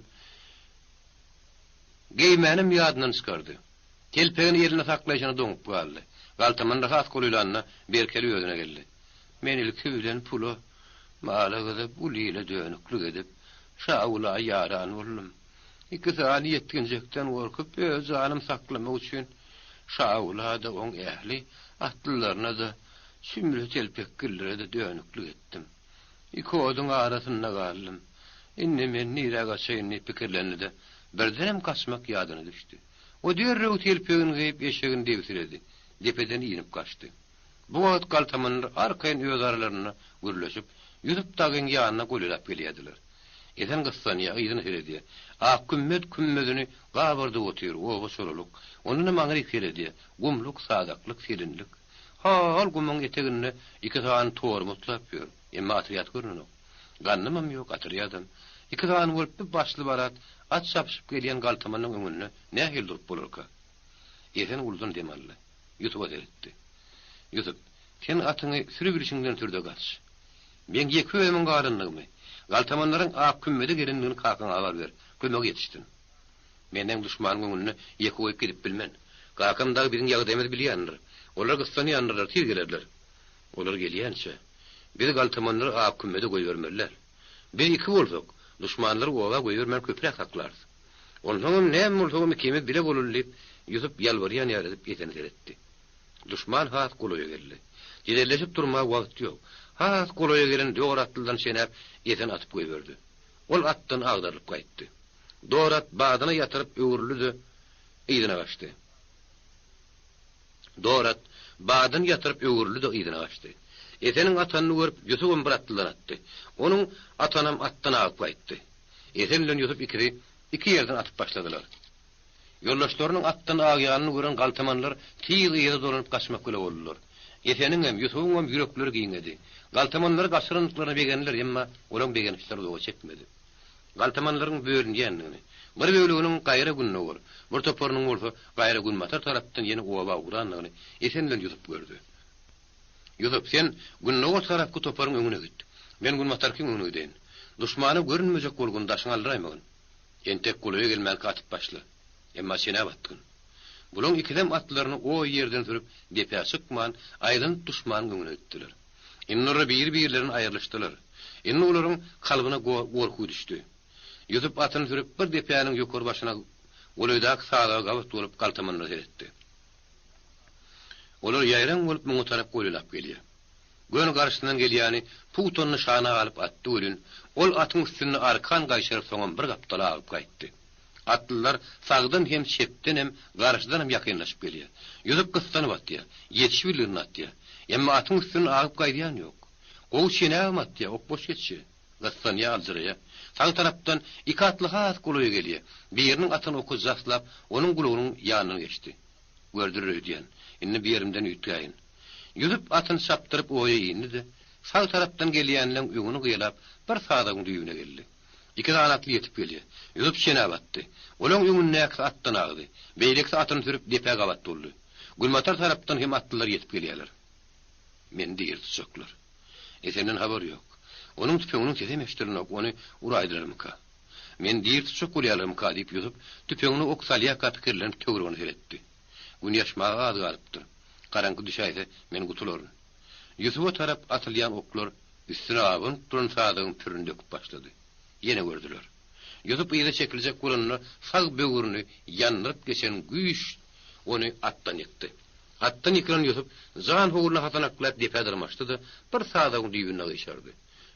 geýmänem ýadyndan çykardy. Telpegini elinde saklaýşyna doňup galdy. Galtamanlar has golaýlanda Berkeli özüne geldi. Men ilki bilen pula, mala gyzyp, uly ile dönüklik edip, Şagula ýaran boldum. Iki sany ýetginjekden gorkup, öz janym saklamak üçin Şagula-da, oň ähli atlylaryna-da, çümre telpekgillere-de dönüklik etdim. Iki oduň arasynda galdym. Indi men nirä gaçaýyn diýip pikirlendi-de, birdenem gaçmak ýadyna düşdi. O derrew telpegini geýip, eşegini debsiredi. Depeden inip gaçdy. Bu wagt galtamanlar arkaýyn öz aralarynda gürleşip, Ýusup dagyň ýanyna golaýlap gelýärdiler. Esen gyssanýar, yzyna seredýär. Ak kümmet kümmedini gabardyp otyr, oba çolalyk. Ondanam aňryk seredýär. Gumluk, sazaklyk, selinlik. Ha-ol gumuň eteginde iki sany torum otlap ýör. Emma otrýad görnenok. Gandymam ýok, otrýadam. Iki sany bolup bir başly-barat at çapyşyp gelýän galtamanyň öňünde nähili durup bolarka? Esen uludan dem aldy. Ýusuba seretdi. Ýusup, sen atyňy sürübilişiňden sür-de gaç. Meň ýeke özümiň galandygymy, galtamanlaryň ak kümmede gelendigini kakaňa habar ber, kömege ýetişsin. Menem duşmanyň öňünde ýeke goýup gidip bilmen. Kakam dagy biziň ýagdaýymyzy bilýändir. Olar gyssanýandyrlar, tiz gelerler. Olar gelýänçä, biz galtamanlary ak kümmede goýbermeli däl. Biz iki bolsak, duşmanlary oba goýbermän köpräk saklarys. Onsoňam näme bolsagam ikimiz bile bolaly diýip, Ýusup ýalbarýan ýaly edip Esene seretdi. Duşman has golaýa geldi. Jedelleşip durmaga wagt ýok. Has golaýa gelen dor atlydan çenäp Esen atyp goýberdi. Ol atdan agdarylyp gaýtdy. Dor at badyna ýatyryp öwrüldi-de, yzyna gaçdy. Dor at badyny ýatyryp öwrüldi-de yzyna gaçdy. Eseniň atanyny görüp, Ýusubam bir atlydan atdy. Onuň atanam atdan agyp gaýtdy. Esen bilen Ýusup ikisi iki ýerden atyp başladylar. Ýoldaşlarynyň atdan agýanyny gören galtamanlar tiz yza dolanyp gaçmak bile boldular. Eseniňem, Ýusubyňam ýürekleri giňedi. Galtamanlary gaçyrandyklaryna begendiler, emma olaň begenişleri uzaga çekmedi. Galtamanlaryň bölünýändigini, bir böleginiň gaýra gündogar, bir toparynyň bolsa gaýra günbatar tarapdan ýene oba ugrandygyny Esen bilen Ýusup gördi. Ýusup, sen gündogar tarapky toparyň öňüne git. Men günbatarkyň öňüne gideýin. Duşmana görünmejek bolgun, daşyňy aldyraýmagyn. Entek golaýa gelmänkä atyp başla. Emma çenäp atgyn. Bulaň ikisem atlaryny o ýerden sürüp, depä çykman, aýlanyp duşmanyň öňüne gitdiler. Indi olar biri-birlerinden aýrylyşdylar. Indi olaryň kalbyna gorky düşdi. Ýusup atyny sürüp, bir depäniň ýokary başyna golaýdaky sazaga gabat bolup galtamanlara seretdi. Olar ýaýraň bolup muňa tarap golaýlap gelýär. Göni garşysyndan gelýäni pugta nyşana alyp atdy welin, ol atyň üstünde arkan gaýşaryp soňam bir gapdala agyp gaýtdy. Atlylar sagdan hem, çepden hem, garşydan hem ýakynlaşyp gelýär. Ýusup gyssanyp atýar. Ýetişibildigini atýar. Emma atyň üstünden agyp gaýdýan ýok. Gowy çenäbem atýar, ok boş geçýär. Gyssanýar, aljyraýar. Sag tarapdan iki atly has golaýa gelýär. Biriniň atan oky jaslap, onuň gulagynyň ýanyndan geçdi. Gördürer öýdýän. Indi bir ýerimden üýtgäýin. Ýusup atyny çapdyryp oýa indi-de, sag tarapdan gelýänleň öňüni gyýalap, bir sazagyň düýbüne geldi. Iki sany atly ýetip gelýär. Ýusup çenäp atdy. Olaň öňündäkisi atdan agdy. Beýlekisi atyny sürüp depä gabat boldy. Günbatar tarapdan hem atlylar ýetip gelýärler. Meni diri tutjaklar. Esenden habar ýok. Onuň tüpeňiniň sesem eşidilenok, ony uraýdylarmyka? Meni diri tutjak bolýarlarmyka diýip Ýusup tüpeňine ok salýarka pikirlenip töweregine seretdi. Gün ýaşmaga az galypdyr. Garaňky düşäýse, men gutularyn. Ýusuba tarap atylýan oklar üstüne abanyp duran sazagyň pürüni döküp başlady. Ýene gördüler. Ýusup yza çekiljek bolanda sag böwrüni ýandyryp geçen güýç ony atdan ýykdy. Atdan ýykylan Ýusup jan howruna hasanaklap depä dyrmaşdy-da, bir sazagyň düýbünde gyşardy.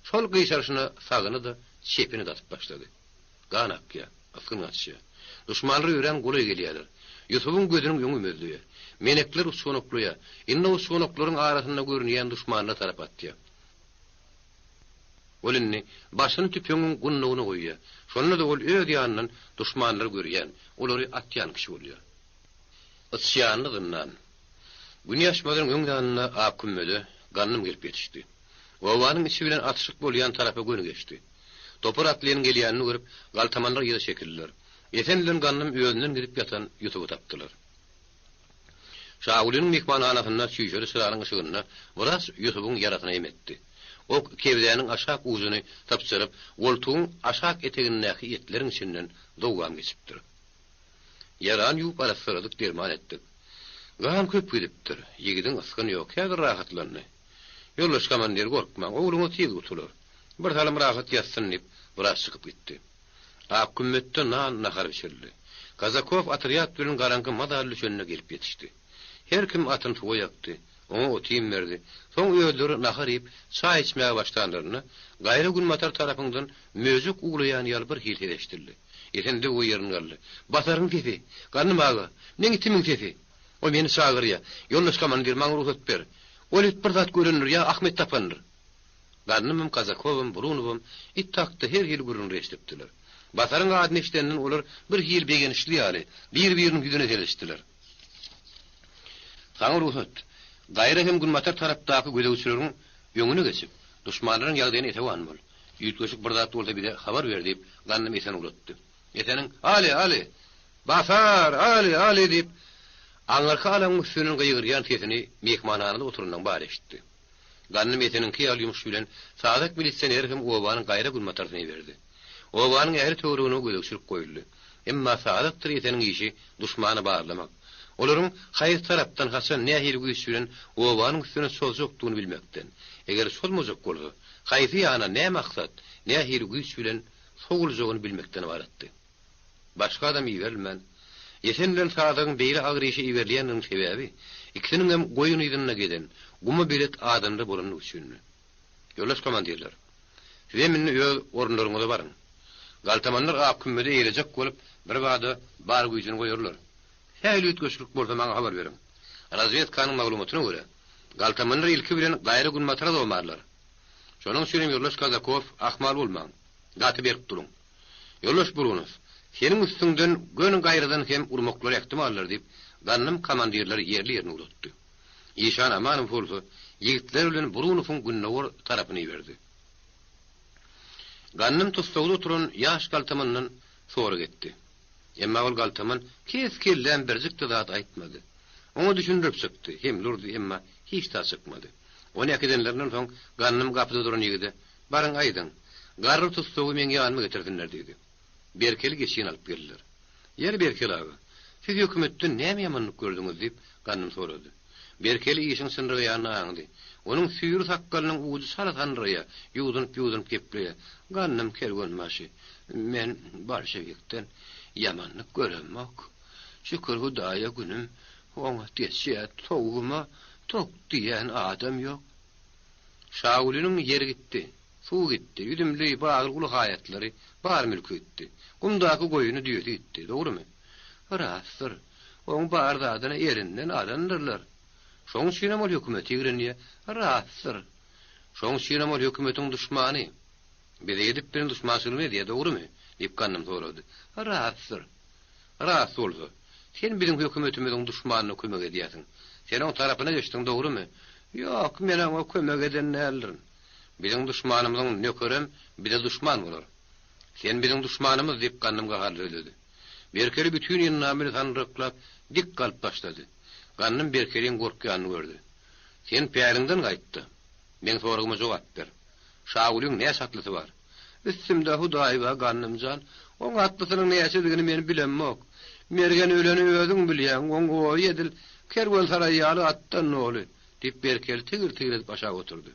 Şol gyşaryşyna sagyny-da, çepini-de atyp başlady. Gan akýar, ysgyn gaçýar. Duşmanlar örän golaý gelýärler. Ýusubyň gözüniň öňi ümezleýär. Menekler uçganaklaýar. Indi uçganaklaryň arasynda görünýän duşmanyna tarap atýar. Ol indi başyny tüpeňiň gundagyna goýýar. Şonda-da ol öz ýanyndan duşmanlary görýän, olary atýan kişi bolýar. Ysýanly zyndan. Gün ýaşmazynyň öň ýanynda ak kümmede Gandym gelip ýetişdi. Obanyň içi bilen atyşyk bolýan tarapa göni geçdi. Topar atlynyň gelýänini görüp, galtamanlar yza çekildiler. Esen bilen Gandym özünden gidip ýatan Ýusuby tapdylar. Şagulynyň myhmanhanasynda çüýşeli çyranyň yşygynda wraç Ýusubyň ýarasyna em etdi. Ok kebzäniň aşak ujuny sypjyryp, goltugyň aşak etegindäki etleriň içinden zowwam geçipdir. Ýarany ýuwup arassaladyk, derman etdik. Gan köp gidipdir. Ýigidiň ysgyny ýok, häzir rahatlandy. Ýoldaş komandir, gorkmaň, ogluňyz tiz gutular. Bir salym rahat ýatsyn, diýip, wraç çykyp gitdi. Ak kümmetde nan, nahar bişirildi. Kazakow otrýad bilen garaňky mazaly düşende gelip ýetişdi. Her kim atyny suwa ýakdy, oňa ot-iým berdi. Soň özleri nahar iýip, çaý içmäge başlanlarynda, gaýra günbatar tarapyňdan möjek uwlaýan ýaly bir hili ses eşidildi. Esen zöwwe ýerinden galdy. Basaryň sesi! Gandym aga! Meň itimiň sesi! Ol meni çagyrýar. Ýoldaş komandir, maňa rugsat ber. Ol it bir zat görendir ýa Ahmet tapandyr. Gandymam, Kazakowam, Brunowam it hakda her hili gürrüňler eşidipdiler. Basaryň adyny eşidenden olar bir hili begenişli ýaly, bir-biriniň ýüzüne seredişdiler. Saňa rugsat. Gaýra hem günbatar tarapdaky gözegçileriň öňüne geçip, duşmanlaryň ýagdaýyna esewan bol. Üýtgeşik bir zat bolsa bize habar ber diýip, Gandym Eseni ugratdy. Eseniň, Aly, Aly! Basar! Aly, Aly! diýip, aňyrky alaňyň üstünden gygyrýan sesini myhmanhanada oturanlaryň bary eşitdi. Gandym Eseniňki ýaly ýumuş bilen Sazak milisioneri hem obanyň gaýra günbataryna iberdi. Obanyň ähli töweregine gözegçilik goýuldy. Emma Sazakdyr Eseniň işi duşmany barlamak, olaryň haýsy tarapdan, haçan, nähili güýç bilen obanyň üstüne çozjakdygyny bilmekden, eger çozmajak bolsa, haýsy ýana, nä maksat, nähili güýç bilen sowuljagyny bilmekden ybaratdy. Başga adam iberilmän, Esen bilen Sazagyň beýle agyr işe iberilýändiginiň sebäbi, ikisiniňem goýun yzynda gezen, guma belet adamlar bolandygy üçindi. Ýoldaş komandirler, sizem indi öz orunlaryňyza baryň. Galtamanlar ak kümmedi eýelejek bolup, birbada bar güýjüni goýarlar. Sähel üýtgeşiklik bolsa maňa habar beriň. Razwedkanyň maglumatyna görä, galtamanlar ilki bilen gaýra günbatara domarlar. Şonuň üçinem ýoldaş Kazakow, ahmal bolmaň. Gaty berk duruň. Ýoldaş Burunow, seniň üstüňden göni gaýradan hem urmaklary ähtimaldyr, diýip, Gandym komandirleri ýerli-ýerine ugratdy. Işan Amanow bolsa, ýigitler bilen Burunowyň gündogar tarapyna iberdi. Gandym tussagda oturan ýaş galtamandan sorag etdi. Emma ol galtaman kes-kelläm birjik-de zat aýtmady. Oňa düşündirip çykdy, hemle urdy, emma hiç zat çykmady. Ony äkidenlerinden soň Gandym gapyda duran ýigide, Baryň aýdyň, garry tussagy meň ýanyma getirsinler diýdi. Berkeli geçini alyp geldiler. Ýeri Berkeli aga, siz hökümetden näme ýamanlyk gördüňiz diýip, Gandym sorady. Berkeli işiň çynlygyny aňdy. Onuň süýri sakgalynyň ujy çala sandyraýar, ýuwdunyp-ýuwdunyp gepleýär, Gandym kerwenbaşy, men bolşewikden ýamanlyk göremok. Şükür Hudaýa günüm oňat geçýär, towugyma tok diýýän adam ýok. Şagulynyň ýeri gitdi, suwy gitdi, üzümli, bagly uly haýatlary, bar mülki gitdi. Gumdaky goýuny, düýesi gitdi. Dogrumy? Rastdyr. Oň bar zadyny erinden alandyrlar. Şoň üçinem ol hökümeti ýigrenýär. Rastdyr. Şoň üçinem ol hökümetiň duşmany. Bize edip bilen duşmançylygyny edýär, dogrumy? diýip, Gandym sorady. Rastdyr. Rast bolsa, sen biziň hökümetimiziň duşmanyna kömek edýärsiň. Sen oň tarapyna geçdiň, dogrumy? Ýok, men oňa kömek eden däldirin. Biziň duşmanymyzyň nökerem bize duşman bolar. Sen biziň duşmanymyz, diýip, Gandym gaharly sözledi. Berkeli bütin endamyny sandyraklap, dik galyp başlady. Gandym Berkeliň gorkýanyny gördi. Sen päliňden gaýt-da, meň soragyma jogap ber. Şagulyň näçe atlysy bar? Üstümde Hudaý bar, Gandym jan. Oň atlysynyň näçedigini men bilemok. Mergen öleni özüň bilýäň, oň oýy edil kerwensaraý ýaly atdan doly, diýip, Berkeli tigir-tigir edip aşak oturdy.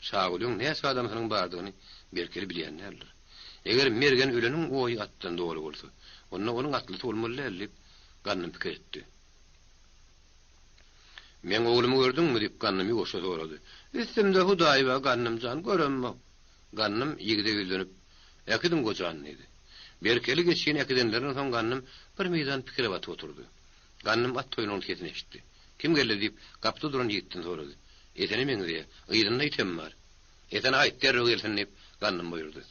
Şagulyň näçe adamsynyň bardygyny Berkeli bilýän däldir. Eger Mergen öleniň oýy atdan doly bolsa, onda onuň atlysy bolmaly däl, diýip, Gandym pikir etdi. Meň oglumy gördüňmi? diýip, Gandym ýuwaşja sorady. Üstümde Hudaý bar, Gandym jan, göremok. Gandym ýigide ýüzlenip, Äkidiň gojany, diýdi. Berkeli geçini äkidenlerinden soň Gandym bir meýdan pikire batyp oturdy. Gandym at toýnagynyň sesini eşitdi. Kim geldi? diýip, gapyda duran ýigitden sorady. Esene meňzeýär. Yzynda item bar. Esene aýt, derrew gelsin, diýip, Gandym buýurdy.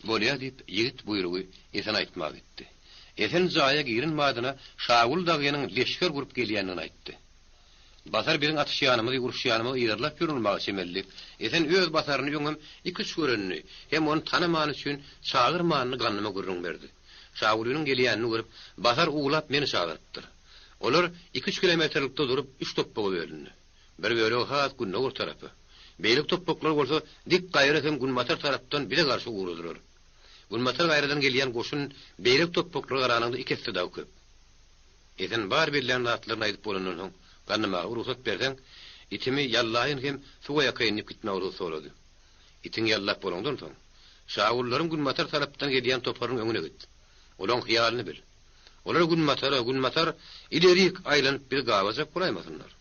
Bolýa, diýip, ýigit buýrugy Esene aýtmaga gitdi. Esen jaýa giren badyna Şagül dagynyň leşger gurup gelýändigini aýtdy. Basar biziň atyşýanymyzy, uruşýanymyzy yzarlap ýör bolmaga çemeli, diýip, Esen öz Basaryny öňem iki-üç görenini hem ony tanamany üçin çagyrmanyny Gandyma gürrüň berdi. Şagulynyň gelýänini görüp, Basar uwlap meni çagyrypdyr. Olar iki-üç kilometrlikde durup, üç topbaga bölündi. Bir bölegi has gündogar tarapa, beýleki topbaklar bolsa dik gaýra hem günbatar tarapdan bize garşy ugradylar. Günbatar gaýradan gelýän goşun beýleki topbaklara garanyňda iki esse dagy köp. Esen bar bellän zatlaryny aýdyp bolandan soň, Gandym aga, rugsat berseň, itimi ýallaýyn hem suwa ýakaýyn diýip gitmäge rugsat sorady. Itiňi ýallap bolaňdan soň, Şagullaryň günbatar tarapdan gelýän toparynyň öňüne git. Olaň hyýalyny bil. Olar günbatara, günbatar ilerik aýlanyp bizi gabajak bolaýmasynlar.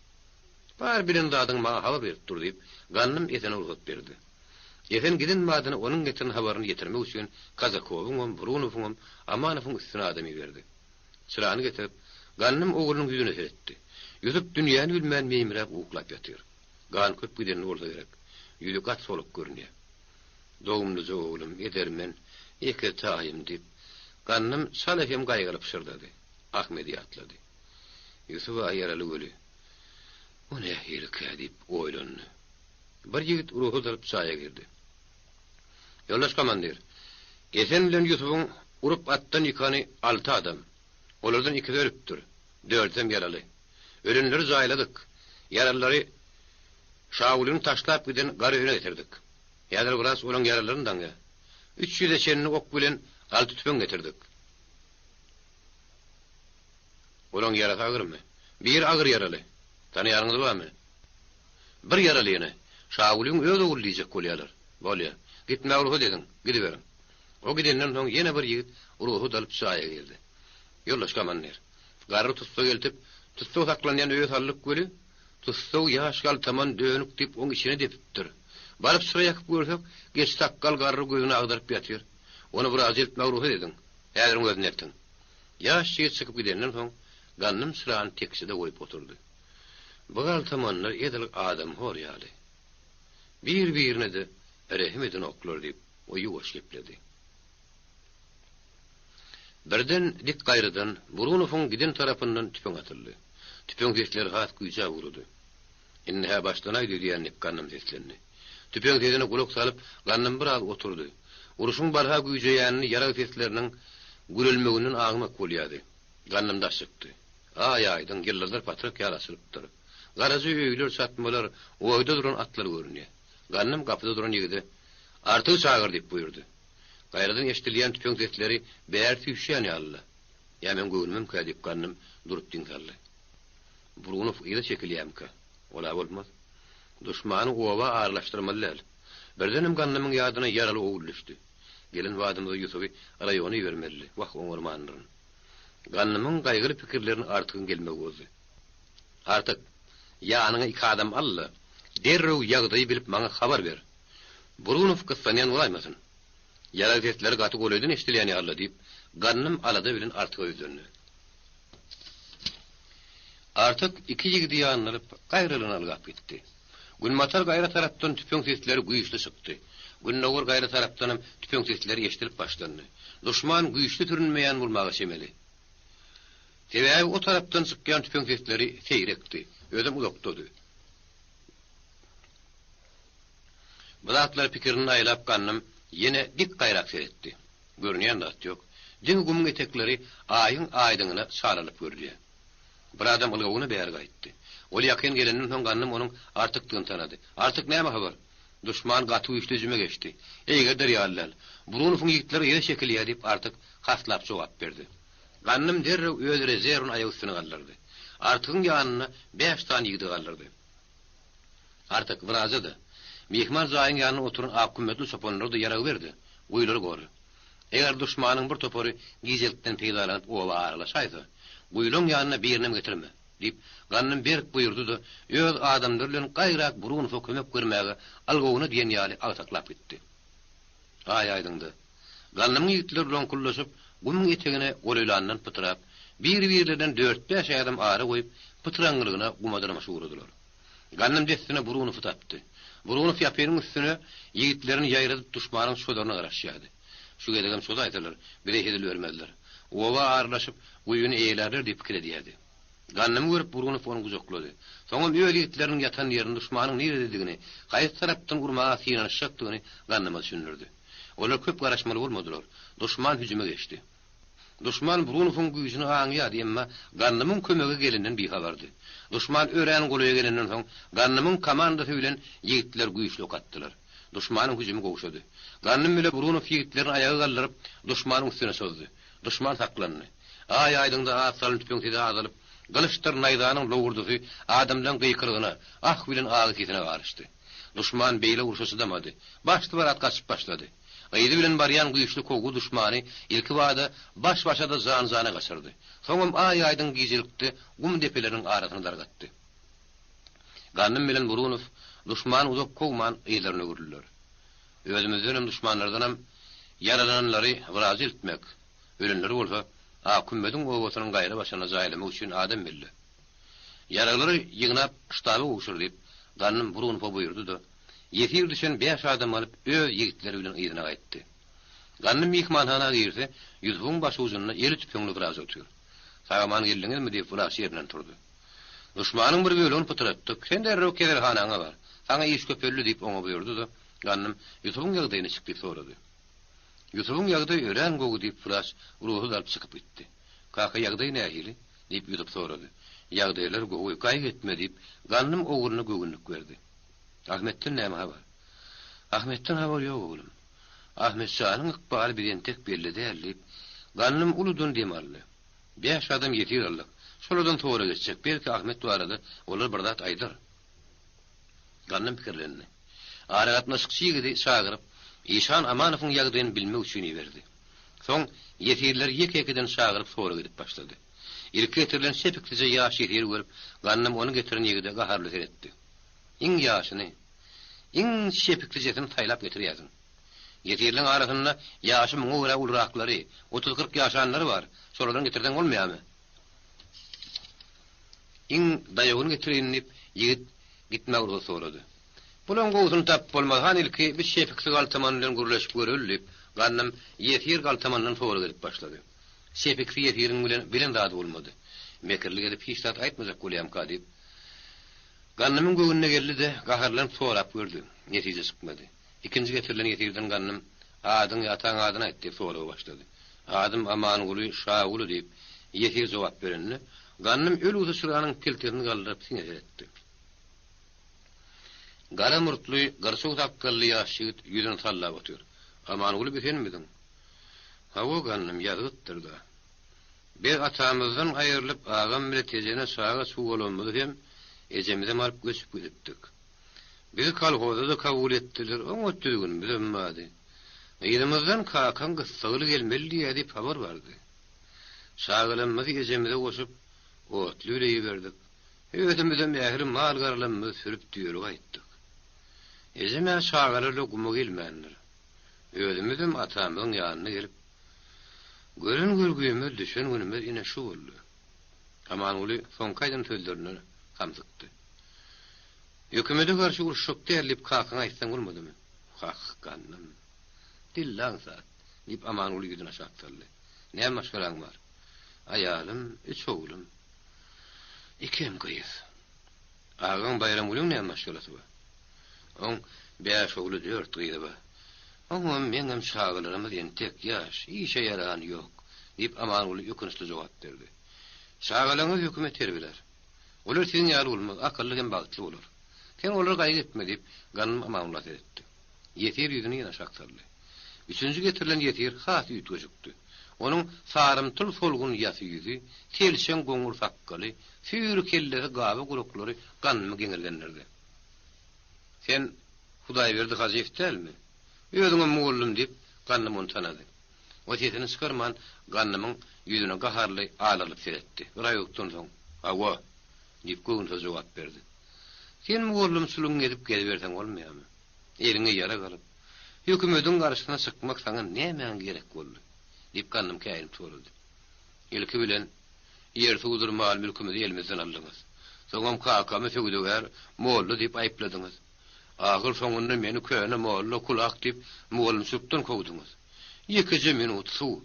Bar bilen zadyňy maňa habar berip dur diýip, Gandym Esene rugsat berdi. Esen giden badyna onuň getiren habaryny ýetirmek üçin Kazakowyňam, Brunowyňam, Amanowyň üstüne adam iberdi. Çyrany getirip, Gandym oglunyň ýüzüne seretdi. Ýusup dünýäni bilmän meýmiräp uklap ýatyr. Gan köp gidenli bolsa gerek. Ýüzi gaty soluk görünýär. Dogumlyja oglum, edermen, eke taýym diýip, Gandym çala hem gaýgyly pyşyrdady. Ahmedi ýatlady. Ýusub-a ýaraly weli, o nähilikä diýip oýlandy. Bir ýigit rugsat alyp jaýa girdi. Ýoldaş komandir, Esen bilen Ýusubyň urup atdan ýykany alty adam. Olardan ikisi ölüpdir, dördüsem ýaraly. Ölenleri jaýladyk. Ýaralylary Şagulyny taşlap giden gar öýüne getirdik. Häzir wraç olaň ýaralaryny daňýar. Üç ýüze çenli ok bilen alty tüpeň getirdik. Olaň ýarasy agyrmy? Biri agyr ýaraly. Tanaýanyňyz barmy? Bir ýaraly ýene. Şagulyň öz ogly diýjek bolýarlar. Bolýa. Gitmäge rugsat ediň. Gidiberiň. O gidenden soň ýene bir ýigit rugsat alyp jaýa girdi. Ýoldaş komandir. Garry tussag eltip, tussag saklanýan öýe saldyk weli, tussag ýaş galtaman dönük diýip oň içine depipdir. Baryp çyra ýakyp görsek, geç sakgal garry gözüni agdaryp ýatyr. Ony wraja eltmäge rugsat ediň. Häziriň özünde eltiň. Ýaş ýigit çykyp gidenden soň, Gandym çyrany tekjede goýup oturdy. Bu galtamanlar edil adamhor ýaly. Bir-birine-de rehim edenoklar diýip, o ýuwaş gepledi. Birden dik gaýradan, Burunowyň giden tarapyndan tüpeň atyldy. Tüpeň sesleri has güýjäp ugrady. Indi-hä başlanaýdy öýdýän diýip Gandym seslendi. Tüpeň sesine gulak salyp, Gandym biraz oturdy. Urşuň barha güýjeýänini ýarag sesleriniň gürelmeginden aňmak bolýardy. Gandym daş çykdy. Aý aýdyň, ýyldyzlar patrak ýaly açylypdyr. Garaja öýler, çatmalar, oýda duran atlar görünýär. Gandym gapyda duran ýigide, Artygy çagyr diýip buýurdy. Gaýradan eşidilýän tüpeň sesleri bäri süýşýän ýalydy. Ýa meň göwnümemkä diýip Gandym durup diň saldy. Brunow yza çekilýämikä? Ol-a bolmaz. Duşmany oba aralaşdyrmaly däl. Birdenem Gandymyň ýadyna ýaraly ogul düşdi. Gelen badymyza Ýusuby raýona ibermelidi. Wah, oňarmandyryn. Gandymyň gaýgyly pikirlerini Artygyň gelmegi bozdy. Artyk, ýanyňa iki adam al-da, derrew ýagdaýy bilip maňa habar ber. Brunow gyssanýan bolaýmasyn? Ýarag sesleri gaty golaýdan eşidilýän ýaly-la, diýip, Gandym alada bilen Artyga ýüzlendi. Artyk iki ýigidi ýanyna alyp, gaýralygyna ylgap gitdi. Günbatar gaýra tarapdan tüpeň sesleri güýçli çykdy. Gündogar gaýra tarapdanam tüpeň sesleri eşidilip başlandy. Duşman güýçli sürünmeýän bolmaga çemeli. Sebäbi o tarapdan çykýan tüpeň sesleri seýrekdi, özem uzakdady. Bu zatlary pikirinde aýlap Gandym ýene dik gaýrak seretdi. Görünýän zat ýok. Diňe gumuň etekleri Aýyň aýdyňyna çalalyp görülýär. Bir adam ylgawyna bäri gaýtdy. Ol ýakyn gelenden soň Gandym onuň Artykdygyny tanady. Artyk näme habar? Duşman gaty güýçli hüjüme geçdi. Eýgerder ýaly däl. Brunowyň ýigitleri yza çekilýär diýip Artyk haslap jogap berdi. Gandym derrew öz rezerwini aýak üstüne galdyrdy. Artygyň ýanynda bäş sany ýigidi galdyrdy. Artyk, wraja-da, myhman jaýyň ýanynda oturan ak kümmetli çopanlara-da ýarag berdi, guýulary gora. Eger duşmanyň bir topary gijelikden peýdalanyp oba aralaşaýsa, guýulaň ýanyna birinem getirme, diýip, Gandym berk buýurdy-da, öz adamlary bilen gaýrak Brunowa kömek bermäge algawuna diýen ýaly agsaklap gitdi. Aý aýdyňdy. Gandymyň ýigitleri loňkuldaşyp, gumuň etegine golaýlandan pytrap, bir-birlerinden dört-bäş ädim ara goýup, pytraňňylygyna guma dyrmaşyp ugradylar. Gandym dessine Brunowy tapdy. Brunow ýapynyň üstüne ýigitlerini ýaýradyp duşmanyň çozaryna garaşýardy. Şu gezegem çozaýsalar, bize hezil bermezler. Oba aralaşyp, guýyny eýelärler diýip pikir edýärdi. Gandymy görüp Brunow ony gujaklady. Soňam öz ýigitleriniň ýatan ýerini, duşmanyň nirededigini, haýsy tarapdan urmaga synanyşjakdygyny Gandyma düşündirdi. Olar köp garaşmaly bolmadylar. Duşman hüjüme geçdi. Duşman Brunowyň güýjüni aňýardy, emma Gandymyň kömege gelenden bihabardy. Duşman örän golaýa gelenden soň, Gandymyň komandasy bilen ýigitler güýçli ok atdylar. Duşmanyň hüjümi gowşady. Gandym bile Brunow ýigitlerini aýaga galdyryp, duşmanyň üstüne çozdy. Duşman saklandy. Aý aýdyňda az salym tüpeň sesi azalyp, gylyçdyr naýzanyň lowurdysy adamlaryň gykylygyna, ah bilen agy sesine garyşdy. Duşman beýle urşa çydamady. Başly-barat gaçyp başlady. Yzy bilen barýan güýçli kowgy duşmany ilkibada baş-başa-da jan-jana gaçyrdy. Soňam aý-aýdyň gijelikde gum depeleriniň arasyna dargatdy. Gandym bilen Burunow duşmany uzak kowman yzlaryna öwrüldiler. Özümizdenem, duşmanlardanam ýaralananlary wraja eltmek, ölenleri bolsa Akkümmediň obasynyň gaýra başyna jaýlamak üçin adam belle. Ýaraglary ýygnap ştaba gowşur diýip, Gandym Burunowa buýurdy-da. Ýesir düşen bäş adam alyp, öz ýigitleri bilen yzyna gaýtdy. Gandym myhmanhana girse, Ýusubyň başujunda eli tüpeňli wraç otyr. Sag-aman geldiňizmi? diýip, wraç ýerinden turdy. Duşmanyň bir bölegini pytratdyk. Sen derrew keselhanaňa bar. Saňa iş köpeldi, diýip, oňa buýurdy-da, Gandym, Ýusubyň ýagdaýy niçik? diýip sorady. Ýusubyň ýagdaýy örän gowy, diýip, wraç rugsat alyp çykyp gitdi. Kaka, ýagdaýy nähili? Diýip, Ýusup sorady. Ýagdaýlar gowy, gaýgy etme, diýip, Gandym ogluna göwünlik berdi. Ahmetden näme habar? Ahmetden habar ýok, oglum. Ahmet janyň ykbaly bize entek belli däl, diýip, Gandym uludan dem aldy. Bäş adam ýesir aldyk. Şolardan sorag etjek, belki Ahmet barada olar bir zat aýdar. Gandym pikirlendi. Aragatnaşykçy ýigidi çagyryp, Işan Amanowyň ýagdaýyny bilmek üçin iberdi. Soň ýesirleri ýeke-ýekeden çagyryp sorag edip başlady. Ilki getirilen çepiksije ýaş ýesiri görüp, Gandym ony getiren ýigide gaharly seretdi. Iň ýaşyny, iň çepiklijesini saýlap getirýärsiň. Ýesirleň arasynda ýaşy muňa görä uluraklary, otuz-kyrk ýaşanlary bar, şolardan getirseň bolmaýarmy? Iň daýawyny getireýin diýip, ýigit gitmäge rugsat sorady. Bulaň gowusyny tapyp bolmaz, han ilki bi çepiksi galtaman bilen gürleşip göreli diýip, Gandym ýesir galtamandan sorag edip başlady. Çepiksi ýesiriň bilen bilen zady bolmady. Mekirlik edip hiç zat aýtmajak bolýamka diýip, Gandymyň göwnüne geldi-de, gaharlanyp sorap gördi. Netije çykmady. Ikinji getirilen ýesirden Gandym, Adyňy, ataň adyny aýt diýip soraga başlady. Adym Amanguly Şaguly diýip, ýesir jogap berende, Gandym ölgüsi çyranyň piltesini galdyryp siňe seretdi. Gara murtly, gyrçuw sakgally ýaş ýigit ýüzüni sallap otyr. Amanguly bi senmidiň? Hawa, Gandym, ýazgytdyr-da. Biz atamyzdan aýrylyp, agam bile Tejene çaga çuwalamyzy hem ejemizem alyp göçüp gidipdik. Bizi kolhoza-da kabul etdiler, oňat düzgünimizem bardy. Yzymyzdan kakaň gyssagly gelmeli diýýär diýip habar bardy. Çagalamyzy ejemize goşup, otly bile iberdik. Özümizem ähli mal-garalamyzy sürüp düýeli gaýtdyk. Ejem-ä çagalar bile guma gelmändir. Özümizem atamyzyň ýanyna gelip, Gören görgümiz, düşen günümiz ine şu boldy. Amanguly soňky aýdan sözlerinden hamsykdy. Hökümete garşy uruşjak däl diýip kakaňa aýtsaň bolmadymy? Wah, gandym. Dille aňsat, diýip Amanguly ýüzüni aşak saldy. Näme maşgalaň bar? Aýalym, üç oglum. Ikem gyz. Agaň Baýramgulyň näme maşgalasy bar? Oň bäş ogly, dört gyzy bar. Oňam, meňem çagalarymyz entek ýaş, işe ýarany ýok, diýip, Amanguly ökünçli jogap berdi. Çagalaryňyzy hökümet terbiýelär. Olar siziň ýaly bolmaz, akylly hem bagtly bolar. Sen olary gaýgy etme, diýip, Gandym Amangula seretdi. Ýesir ýüzüni ýene aşak saldy. Üçünji getirilen ýesir has üýtgeşikdi. Onuň sarymtyl solgun ýasy ýüzi, selçeň goňur sakgaly, süýri kellesi gaba gulaklary Gandymy geňirgendirdi. Sen Hudaýberdi Hajyýew dälmi? Özüňem mugallym diýip, Gandym ony tanady. O sesini çykarman, Gandymyň ýüzüne gaharly alarylyp seretdi. Biraýukdan soň, Hawa! diýip, göwünsiz jogap berdi. Sen mugallymçylygyňy edip geziberseň bolmaýarmy? Eliňe ýarag alyp, hökümediň garşysyna çykmak saňa nämäň gerek boldy? diýip, Gandym käýinip sorady. Ilki bilen, ýer-suwdur mal-mülkümizi elimizden aldyňyz. Soňam kakamy söwdagär molla diýip aýypladyňyz. Ahyr soňunda meni köne molla, kulak diýip mugallymçylykdan kowduňyz. Ýekeje minut suw,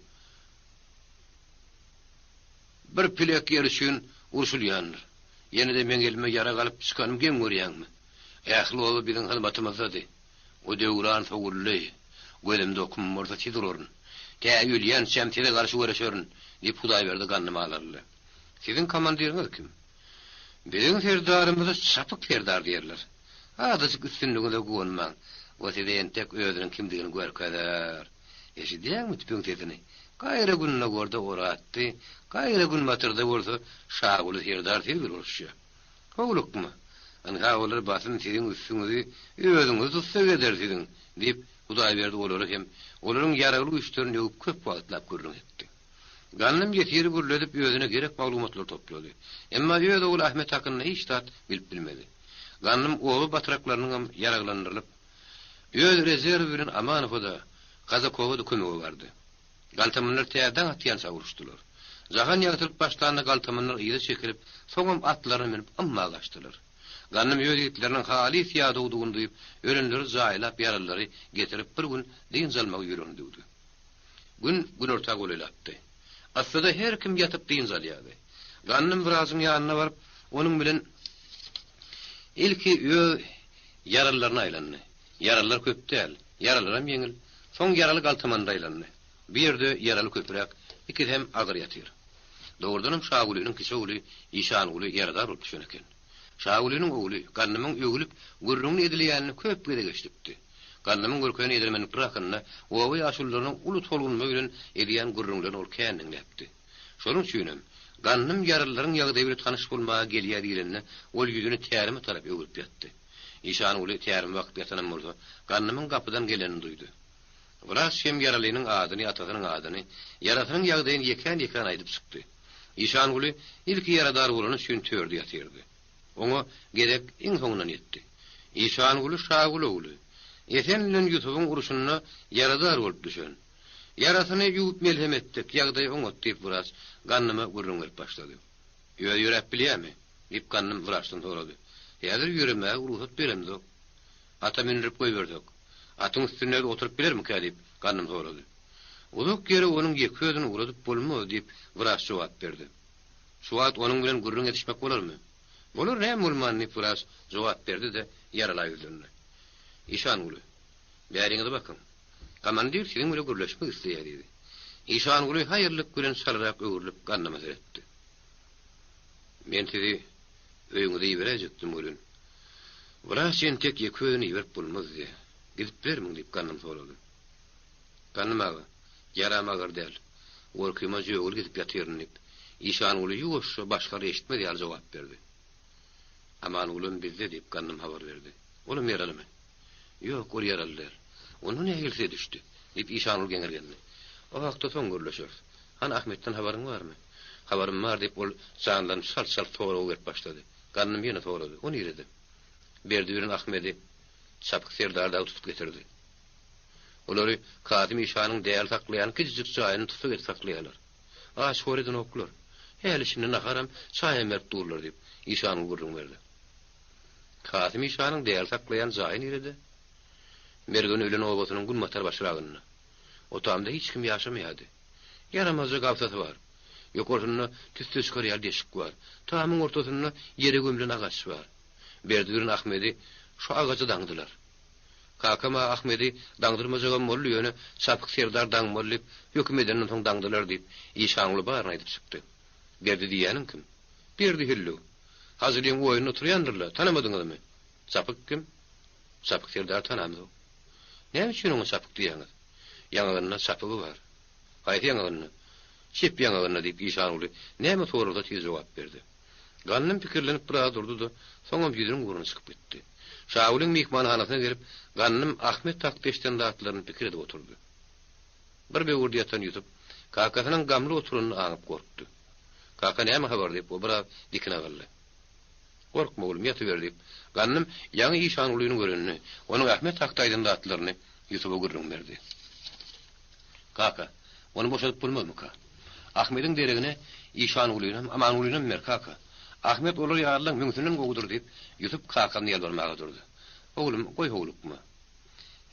bir pilek ýer üçin urşulýandyr. Ýene-de meň elime ýarag alyp çykanymy geň görýäňmi? Ähli oba biziň hyzmatymyzdady. O döwran sowuldy. Gözümde okum bolsa tiz uraryn. Tä ölýänçäm size garşy göreşerin, diýip, Hudaýberdi gandym alaryldy. Siziň komandiriňiz kim? Biziň serdarymyza Çapyk serdar diýerler. Azajyk üstünligiňize guwanmaň. O size entek özüniň kimdigini görkezer. Eşidýäňmi tüpeň sesini? Gaýra gündogarda Oratdy, gaýra günbatarda bolsa Şaguly serdar siz bilen uruşýar. Howlukma. Ynha olar basym siziň üstüňizi özüňizi tussag eder siziň, diýip, Hudaýberdi olary hem olaryň ýaragly güýçlerini öwüp köp wagtlap gürrüň etdi. Gandym ýesiri gürledip özüne gerek maglumatlary toplady. Emma öz ogly Ahmet hakynda hiç zat bilip bilmedi. Gandym oba batraklarynyňam ýaraglandyrylyp, öz rezerwi bilen Amanowa-da, Kazakowa-da kömege bardy. Galtamanlar tä daň atýança uruşdylar. Jahan ýagtylyp başlanda galtamanlar yza çekilip, soňam atlaryna münüp ymma gaçdylar. Gandym öz ýigitleriniň halys ýadawdygyny duýup, ölenleri jaýlap, ýaralylary getirip bir gün dynç almagy ýüregine düwdi. Gün günorta golaýlapdy. Yssyda her kim ýatyp dynç alýardy. Gandym wraçyň ýanyna baryp, onuň bilen ilki öz ýaralylaryna aýlandy. Ýaralylar köp däl, ýaralaram ýeňil. Soň ýaraly galtamanda aýlandy. Bu ýerde ýaraly köpräk, ikisi hem agyr ýatyr. Dogrudanam Şagulynyň kiçi ogly Işanguly ýaradar bolup düşen eken. Şagulynyň ogly Gandymyň öwlüp, gürrüňini ediläýenini köp gezek eşidipdi. Gandymyň görkezen edermenlikleri hakynda oba ýaşulularynyň uly tolgunma bilen edýän gürrüňlerini ol kän diňläpdi. Şonuň üçinem, Gandym ýaralylaryň ýagdaýy bilen tanyş bolmaga gelýär diýlende, ol ýüzüni tärime tarap öwrüp ýatdy. Işanguly tärime bakyp ýatanam bolsa, Gandymyň gapydan gelenini duýdy. Wraç hem ýaralynyň adyny, atasynyň adyny, ýarasynyň ýagdaýyny ýekän-ýekän aýdyp çykdy. Işanguly ilki ýaradar bolany üçin törde ýatyrdy. Oňa gezek iň soňundan ýetdi. Işanguly Şaguly ogly, Esen bilen Ýusubyň urşunda ýaradar bolup düşen. Ýarasyny ýuwup melhem etdik, ýagdaýy oňat, diýip, wraç Gandyma gürrüň berip başlady. Özi ýöräp bilýärmi? diýip, Gandym wraçdan sorady. Häzir ýöremäge rugsat beremzok. Ata mündürip goýbersek, atyň üstünde özi oturyp bilermikä? diýip, Gandym sorady. Uzak ýere onuň ýeke özüni ugradyp bolmaz, diýip, wraç jogap berdi. Şu wagt onuň bilen gürrüň edişmek bolarmy? Bolar, näme bolman, diýip, wraç jogap berdi-de, ýarala ýüzlendi. Işanguly, bäriňize bakyň. Komandir siziň bile gürleşmek isleýär, diýdi. Işanguly haýyrlyk bilen çalarak öwrülip, Gandyma seretdi. Men sizi öýüňize iberäýjekdim welin, wraç entek ýeke özüni iberip bolmaz diýýär. Gidip bilermiň? diýip, Gandym sorady. Gandym aga, ýaram agyr däl. Gorkyma jögül gidip ýatyryn, diýip, Işanguly ýuwaşja başgalar eşitmez ýaly jogap berdi. Amangulam bizde, diýip, Gandym habar berdi. Olam ýaralymy? Ýok, ol ýaraly däl. Onda nähili düşdi? diýip, Işanguly geňirgendi. O hakda soň gürleşeris. Hany Ahmetden habaryň barmy? Habarym bar, diýip, ol janlanyp çalt-çalt sorag berip başlady. Gandym ýene sorady. O nirede? Berdi bilen Ahmedi Çapyk serdar dagy tutup getirdi. Olary Kasym işanyň däli saklaýan kiçijik jaýynda tussag edip saklaýarlar. Aç-hor edenoklar. Häli-şindi naharam, çaýam berip durlar, diýip, Işanguly gürrüň berdi. Kasym işanyň däli saklaýan jaýy nirede? Mergen ölen obasynyň günbatar başragynda. O tamda hiç kim ýaşamaýardy. Ýaramazja gabsasy bar. Ýokarsynda tüsse çykar ýaly deşik bar. Tamyň ortasynda ýere gömlen agaç bar. Berdi bilen Ahmedi şo agaja daňdylar. Kakam-a Ahmedi daňdyrmajagam boldy, ýöne Çapyk serdar daňmaly diýip, höküm edenden soň daňdylar diýip, Işanguly baryny aýdyp çykdy. Berdi diýýäniň kim? Berdi hüllük. Hajylyň oýunda oturýandyr-la, tanamadyňyzmy? Çapyk kim? Çapyk serdary tanamzok. Näme üçin oňa çapyk diýýäňiz? Ýaňagynda çapygy bar. Haýsy ýaňagynda? Çep ýaňagynda, diýip, Işanguly näme soralsa tiz jogap berdi. Gandym pikirlenip biraz durdy-da, soňam ýüzüniň ugruna çykyp gitdi. Şagulyň myhmanhanasyna gelip, Gandym Ahmet hakda eşiden zatlaryny pikir edip oturdy. Bir böwürde ýatan Ýusup, kakasynyň gamly oturanyny aňyp gorkdy. Kaka, näme habar? diýip, o biraz dikine galdy. Gorkma, oglum, ýatyber, diýip, Gandym ýaňy Işangulyny görenini, onuň Ahmet hakda aýdan zatlaryny Ýusuba gürrüň berdi. Kaka, ony boşadyp bolmazmyka? Ahmediň deregine Işangulynam, Amangulynam ber, kaka. Ahmet olar ýalylaň müňsünden gowudyr, diýip, Ýusup kakasyna ýalbarmaga durdy. Oglum, goý howlukma.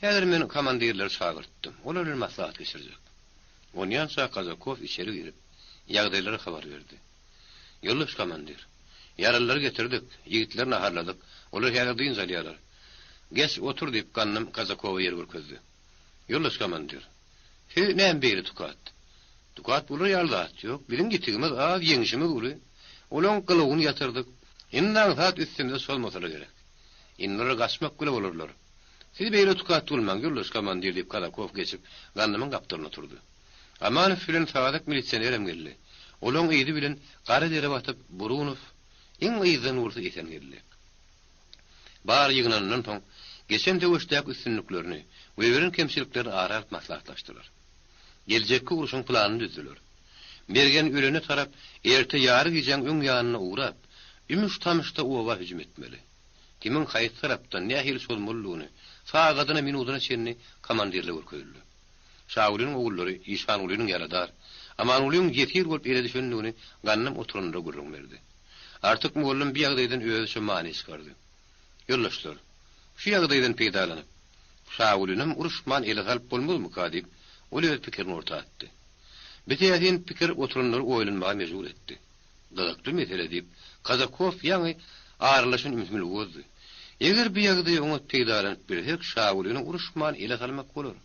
Häzir men komandirleri çagyrtdym. Olar bilen maslahat geçirjek. Onýança Kazakow içeri girip, ýagdaýlary habar berdi. Ýoldaş komandir, ýaralylary getirdik, ýigitleri naharladyk. Olar häzir dynç alýarlar. Geç, otur, diýip, Gandym Kazakowa ýer görkezdi. Ýoldaş komandir, siz näme beýle tukat? Tukat bolar ýaly zat ýok. Biziň ýitigimiz az, ýeňşimiz uly. Olaň gylygyny ýatyrdyk. Indi aňsat üstümize çozmasalar gerek. Indi olar gaçmak bile bolarlar. Siz beýle tukat bolmaň, ýoldaş komandir, diýip, Kazakow geçip, Gandymyň gapdalynda turdy. Amanow bilen Sadyk milisionerem geldi. Olaň yzy bilen gara dere batyp, Burunow, iň yzdan bolsa Esen geldi. Bary ýygnanandan soň, geçen söweşdäki üstünliklerini we beren kemçiliklerini ara alyp maslahatlaşdylar. Geljekki urşuň planyny düzdüler. Mergen ölene tarap erte ýary gijäň öň ýanynda ugrap, ümüş-tamyşda oba hüjüm etmeli. Kimiň haýsy tarapdan, nähili çozmalydygyny, sagadyna-minudyna çenli komandirlere görkezildi. Şagulynyň ogullary Işangulynyň ýaradar, Amangulyň ýesir bolup ele düşendigini Gandym oturanlara gürrüň berdi. Artyk mugallym bu ýagdaýdan özüçe many çykardy. Ýoldaşlar, şu ýagdaýdan peýdalanyp, Şagulynam uruşman ele salyp bolmazmyka diýip, ol öz pikirini orta atdy. Bu täsin pikir oturanlary oýlanmaga mejbur etdi. Gyzykly mesele diýip, Kazakow ýaňy aralaşan ümsümligi bozdy. Eger bu ýagdaýy oňat peýdalanyp bilsek, Şagulyny uruşman ele salmak bolar.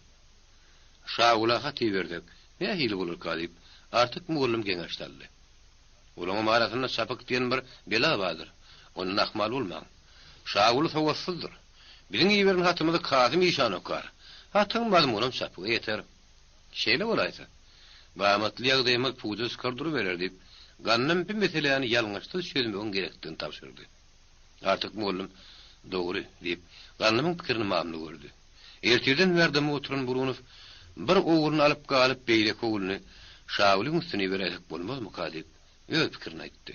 Şagula hat ibersek, nähili bolarka diýip, Artyk mugallym geňeş saldy. Olaňam arasynda çapyk diýen bir bela bardyr. Ondan ahmal bolmaň. Şaguly sowatsyzdyr. Biziň iberen hatymyzy Kasym işan okar. Hatyň mazmunam çapyga ýeter. Şeýle bolaýsa, bu amatly ýagdaýymyz puja çykar duruberer diýip, Gandym bu meseläni ýalňyşsyz çözmegiň gerekdigini tabşyrdy. Artyk mugallym, Dogry, diýip, Gandymyň pikirini mamla gördi. Ertirden bäri dymyp oturan Burunow bir ogluny alyp galyp, beýleki ogluny Şagulyň üstüne iberäýsek bolmazmyka diýip, öz pikirini aýtdy.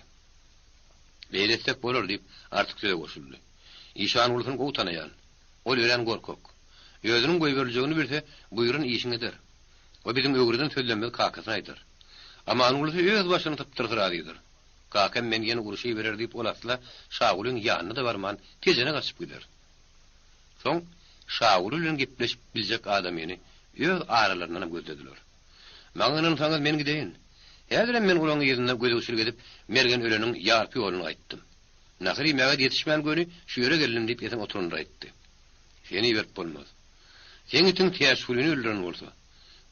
Beýle etsek bolar, diýip, Artyk söze goşuldy. Işangulysyny gowy tanaýan. Ol örän gorkak. Özüniň goýberiljegini bilse, buýran işiňi eder. O biziň öwreden sözlemimizi kakasyna aýdar. Amangulusy öz başyny sypdyrsa razydyr. Kakam meni ýene urşa iberer diýip ol asla Şagulyň ýanyna-da barman, Tejene gaçyp gider. Soň Şaguly bilen gepleşip biljek adamyny öz aralaryndanam gözlediler. Maňa ynansaňyz men gideýin. Häzirem men olaň yzynda gözegçilik edip Mergen öleniň ýarpy ýoluny gaýtdym. Nahar iýmäge ýetişmän göni şu ýere geldim diýip Esen oturanlara aýtdy. Seni iberip bolmaz. Seň itiň Täçgulyny öldüren bolsa,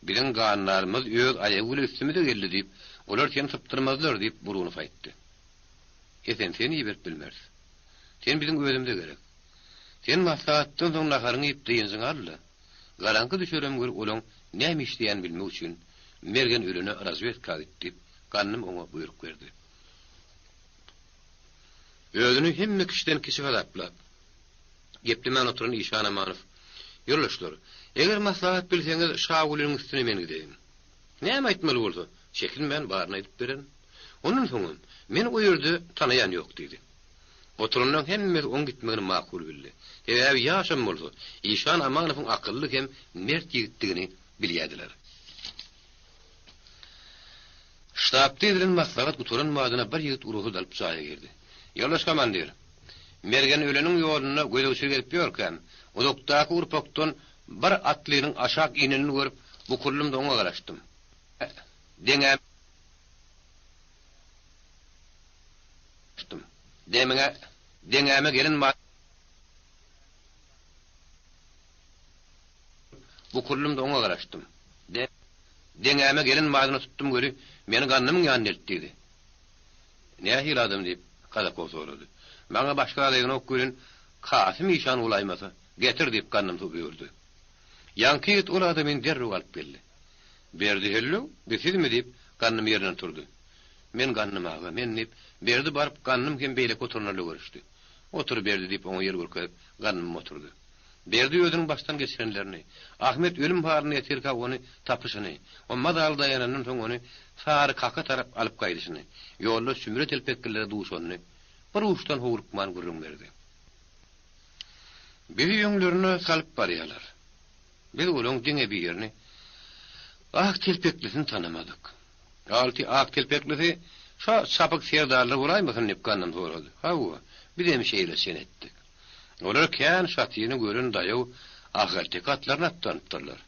biziň gandarymyz öz aýagy bile üstümize geldi diýip, olar seni sypdyrmazlar diýip Burunow aýtdy. Esen seni iberip bilmeris. Sen biziň özümize gerek. Sen maslahatdan soň naharyňy iýip dynjyňy al-da, garaňky düşerem gör olaň näme işleýänini bilmek üçin Mergen ölene razwedka git diýip, Gandym oňa buýruk berdi. Özüni hemme kişiden kiçi hasaplap, geplemän oturan Işan Amanow, Ýoldaşlar, eger maslahat bilseňiz, Şagulynyň üstüne men gideýin. Näme aýtmaly bolsa, çekinmän baryny aýdyp bererin. Ondan soňam, meni o ýerde tanaýan ýok diýdi. Oturanlaryň hemmesi oň gitmegini makul bildi. Sebäbi ýaşam bolsa, Işan Amanowyň akylly hem mert ýigitdigini bilýärdiler. Ştabda edilen maslahat gutaran badyna bir ýigit rugsat alyp jaýa girdi. Ýoldaş komandir! Mergen öleniň ýolunda gözegçilik edip ýörkäm, uzakdaky urpakdan bir atlynyň aşak inenini görüp, bukuldym-da oňa garaşdym. Deňäme. Demiňe, deňäme gelen Bukuldym-da oňa garaşdym. De, deňäme gelen badyna tutdum weli, meni gandymyň ýanyna elt diýdi. Nähili adam diýip, Kazakow sorady. Maňa başga geregenok welin, Kasym işan bolaýmasa, getir diýip, gandym buýurdy. Ýaňky ýigit ol adamyny derrew alyp geldi. Berdi hello, bi sizmi diýip, gandym ýerinden turdy. Men Gandym aga, men diýip, Berdi baryp Gandym hem beýleki oturanlarla görüşdi. Otur Berdi diýip oňa ýer görkezip, Gandymam oturdy. Berdi özüniň başdan geçirenlerini, Ahmet ölüm halynda ýatyrka ony tapyşyny, o mazaly daýanandan soň ony Sary kaka tarap alyp gaýdyşyny, ýolda sümre telpeklilere duşanyny bir uçdan howlukman gürrüň berdi. Bizi öňlerine salyp barýarlar. Biz olaň diňe birini, ak telpeklisini tanamadyk. Alty ak telpeklisi şo çapyk serdarlar bolaýmasyn diýip Gandym sorady. Hawa, bizem şeýle çen etdik. Olar kän şatyny gören daýaw ahalteke atlaryny atlanypdyrlar.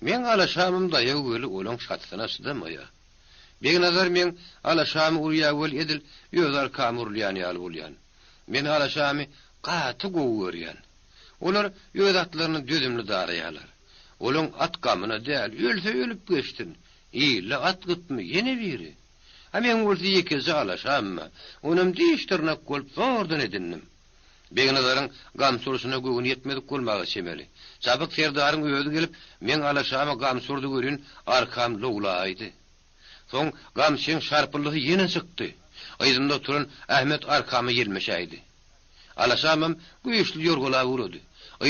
Meň alaşamym daýaw weli olaň şatysyna çydamaýar. Begnazar meň alaşamy urýar weli edil öz arkama urulýan ýaly bolýan. Men alaşamy gaty gowy görýän. Olar öz atlaryny dözümli daraýarlar. Olaň at gamyna däl, ölse ölüp geçsin. Ilde at gytmy, ýene biri. A meň bolsa ýekeje alaşam bar. Onam diş-dyrnak bolup zordan edindim. Begnazaryň gamçy urşuna göwni ýetmedik bolmaga çemeli. Çapyk serdaryň özi gelip, meň alaşama gamçy urdy welin, arkam lowlaýdy. Soň gamçyň şarpyldysy ýene çykdy. Yzymda oturan Ahmet arkama ýelmeşäýdi. Alaşamam güýçli ýorgalap ugrady.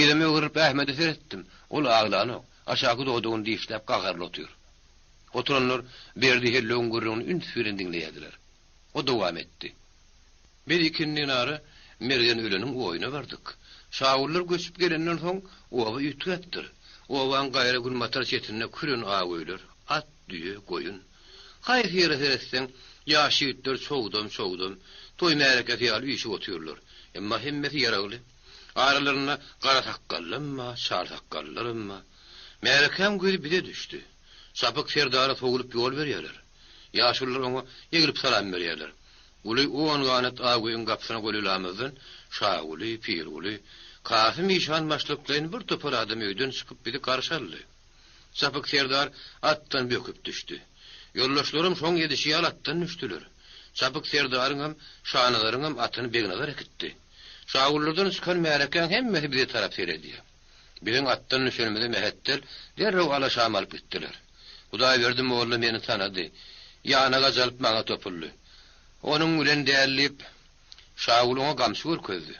Yzyma öwrülip Ahmede seretdim. Ol aglanok. Aşaky dodagyny dişläp gaharly otyr. Oturanlar Berdi hellewiň gürrüňini üns bilen diňleýärdiler. O dowam etdi. Biz ikindinara Mergen öleniň oýuna bardyk. Şagullar göçüp gelenden soň oba üýtgäpdir. Obaň gaýra günbatar çetinde küren ak öýler, at, düýe, goýun. Haýsy ýere seretseň, ýaş ýigitler çogdam-çogdam, toý märekesi ýaly üýşüp otyrlar. Emma hemmesi ýaragly. Aralarynda gara sakgallam bar, çal sakgallylaram bar. Märekäň gözi bize düşdi. Çapyk serdara sowulyp ýol berýärler. Ýaşulular oňa eglip salam berýärler. Uly on ganat ak öýüň gapysyna golaýlamyzdan Şaguly, Pirguly, Kasym işan başlyklaýyn bir topar adam öýden çykyp bizi garşy aldy. Çapyk serdar atdan böküp düşdi. Ýoldaşlaram şoň edişi ýaly atdan düşdüler. Çapyk serdaryňam, Şanazaryňam atyny Begnazar äkitdi. Şagullardan çykan märekäň hemmesi bize tarap seredýär. Biziň atdan düşenimize mähetdel derrew ala şam alyp gitdiler. Hudaýberdi molla meni tanady. Ýana gajalyp maňa topuldy. Onuň bilen däl diýip, Şaguly oňa gamçy görkezdi.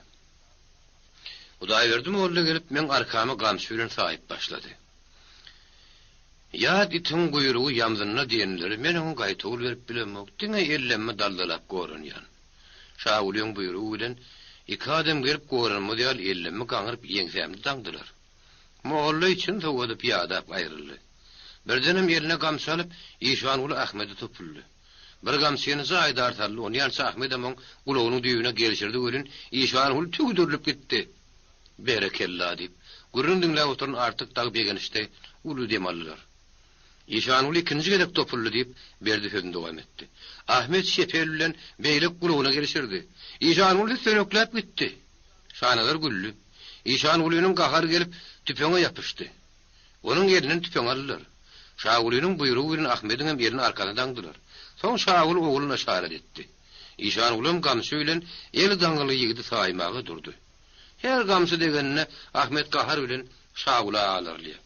Hudaýberdi molla gelip meň arkamy gamçy bilen saýyp başlady. Ýat itiň guýrugy ýamzynda diýenleri men oňa gaýtawul berip bilemok, diňe ellemmi daldalap goranýan. Şagulyň buýrugy bilen iki adam gelip goranmaz ýaly ellemmi gaňryp ýeňsämde daňdylar. Molla içini sowadyp ýadap aýryldy. Birdenem eline gamçy alyp Işanguly Ahmede topuldy. Bir gamçyny jaýdar saldy, onýança Ahmedem oň gulagynyň düýbüne gelşirdi welin, Işanguly tüwdürilip gitdi. Berekella! diýip, gürrüň diňläp oturan Artyk dagy begenişde uly dem aldylar. Işanguly ikinji gezek topuldy, diýip, Berdi sözüni dowam etdi. Ahmet çep el bilen beýleki gulagyna gelşirdi. Işanguly süssenekläp gitdi. Şanazar güldi. Işangulynyň gahary gelip, tüpeňe ýapyşdy. Onuň elinden tüpeňi aldylar. Şagulynyň buýrugy bilen Ahmediňem elini arkasyna daňdylar. Soň Şaguly ogluna yşarat etdi. Işangulam gamçy bilen eli daňylgy ýigidi saýmaga durdy. Her gamçy degeninde Ahmet gahar bilen Şagula alarylýar.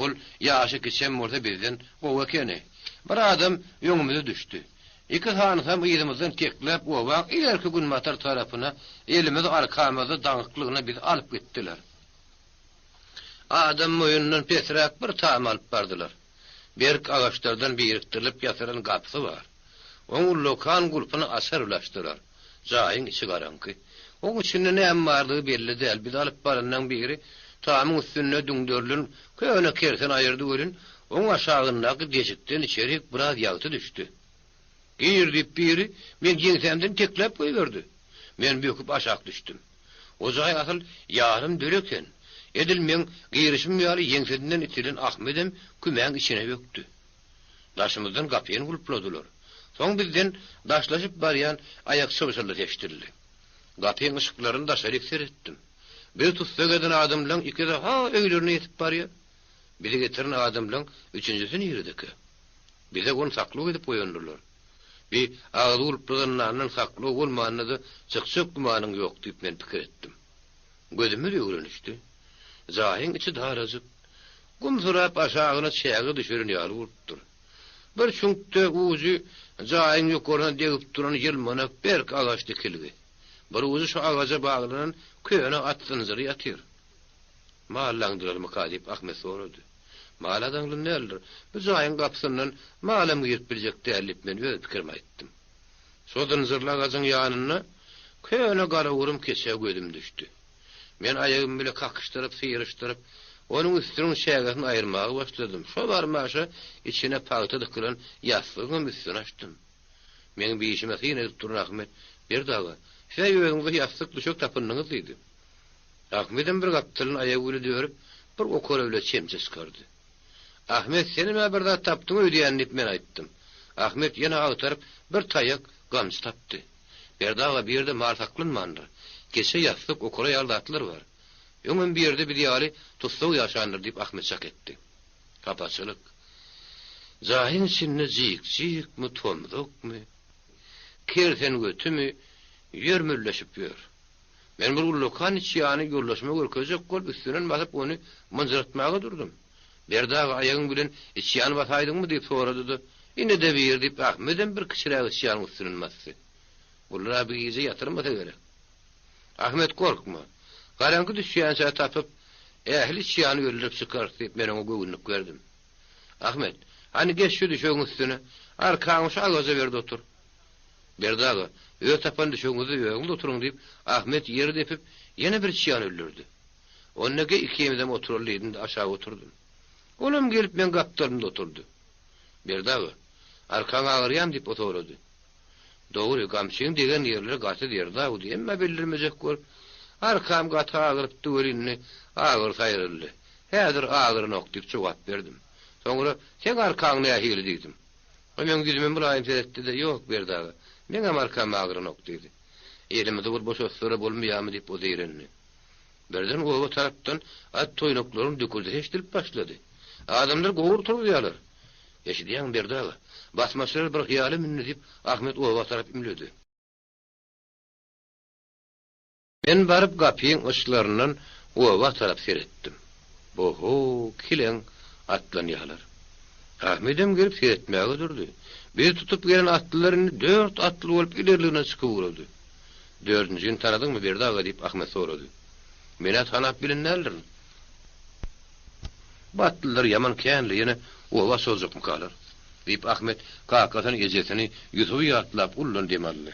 Ol ýaşy kiçem bolsa bizden gowy ekeni. Bir adam öňümize düşdi. Iki sanysam yzymyzdan tekläp obaň ilerki günbatar tarapyna elimiz arkamyzda daňyklygyna bizi alyp gitdiler. Adam boýundan pesräk bir tam alyp bardylar. Berk agaçlardan birikdirilip ýasalan gapysy bar. Oň ullakan gulpuny açar bile açdylar. Jaýyň içi garaňky. Oň içinde näme bardygy belli däl. Bizi alyp baranlaň biri tamyň üstünde düňderilen köne kersen aýyrdy welin, oň aşagyndaky deşikden içerik biraz ýagty düşdi. Gir diýip biri meň ýeňsämden tekläp goýberdi. Men böküp aşak düşdüm. O jaý asyl ýarym döl eken. Edil meň girişim ýaly ýeňsesinden itilen Ahmedem kümäň içine bökdi. Daşymyzdan gapyny gulpladylar. Soň bizden daşlaşyp barýan aýak çybşyldy eşidildi. Gapyň yşyklaryny daşaryk seretdim. Bizi tussag eden adamlaň ikisi ha öýlerine ýetip barýar. Bizi getiren adamlaň üçünjisi niredekä? Bize ony saklaw edip goýandyrlar. Bi agyzy gulply zyndandan saklaw bolmanda-da çykjak gümanyň ýok diýip men pikir etdim. Gözümiz öwrenişdi. Jaýyň içi darajyk. Gum sürap aşagyna çäge düşüren ýaly bolupdyr. Bir çüňkde ujy jaýyň ýokaryna degip duran ýylmanak berk agaç dikilgi. Bir ujy şu agaja baglanan köne at zynjyry ýatyr. Mal daňdylarmyka diýip Ahmet sorady. Mal-a daňlan däldir. Bu jaýyň gapysyndan malam girip biljek däl diýip men öz pikirimi aýtdym. Şo zynjyrly agajyň ýanynda köne garagurum keçä gözüm düşdi. Men aýagym bile kakyşdyryp, syryşdyryp, onuň üstüniň çägesini aýyrmaga başladym. Şo barmaşa içine pagta dykylan ýassygyňam üstüni açdym. Meň bi işime syn edip duran Ahmet, Berdi aga, siz-ä özüňize ýassyk-düşek tapyndyňyz diýdi. Ahmedem bir gapdalyn aýagy bile dörüp, bir okara bile çemçe çykardy. Ahmet, senem-ä bir zat tapdyň öýdýän diýip men aýtdym. Ahmet ýene agtaryp, bir taýak, gamçy tapdy. Berdi aga bu ýerde mal saklanmandyr. Keçe, ýassyk, okara ýaly zatlar bar. Öňem bu ýerde biz ýaly tussag ýaşandyr diýip Ahmet çak etdi. Hapaçylyk. Jaýyň içinde jik-jikmi, tomzakmy, kersengötümi ýer mülleşip ýör. Men bir ullakan içýany ýoldaşyma görkezjek bolup üstünden basyp ony mynjyratmaga durdum. Berdi aga aýagyň bilen içýany basaýdyňmy diýip sorady-da, Ine-de bir diýip Ahmedem bir kiçiräk içýanyň üstünden basdy. Bular-a bir gije ýatyrmasa gerek. Ahmet gorkma. Garaňky düşýänçä tapyp, ähli içýany öldürip çykarys diýip men oňa göwünlik berdim. Ahmet, hany geç şu düşegiň üstüne, arkaňy şu agaja ber-de otur. Berdi aga, öz tapan düşegiňizde özüňiz oturyň diýip, Ahmet ýeri depip, ýene bir içýan öldürdi. Onda ge ikimizem oturaly diýdim-de aşak oturdym. Olam gelip meň gapdalymda oturdy. Berdi aga, arkaň agyrýamy diýip o sorady. Dogry, gamçyň degen ýerleri gaty derdi awudy, emma bildirmejek bolup, Arkam gaty agyrypdy welin indi agyrysy aýryldy. Häzir agyranok diýip jogap berdim. Soňra, Seň arkaň nähili diýdim. O meň ýüzüme mylaýym seretdi-de, Ýok, Berdi aga, meňem arkam agyranok diýdi. Elimizi bir boşatsalar bolmaýarmy diýip o zeýrendi. Birden oba tarapdan at toýnaklaryň dükürdisi eşidilip başlady. Adamlar gowur turuzýarlar. Eşidýäňmi, Berdi aga, basmaçylar bir hyýala mündi diýip, Ahmet oba tarap ümledi. Men baryp gapyň yşlaryndan oba tarap seretdim. Bo-ho, kileň atlanýarlar. Ahmedem gelip seretmäge durdy. Bizi tutup gelen atlylar indi dört atly bolup ilerligine çykyp ugrady. Dördünjini tanadyňmy, Berdi aga diýip, Ahmet sorady. Men-ä tanap bilen däldirin. Bu atlylar ýaman känli, ýene oba çozjakmykalar? diýip, Ahmet kakasyny, ejesini, Ýusuby ýatlap uludan dem aldy.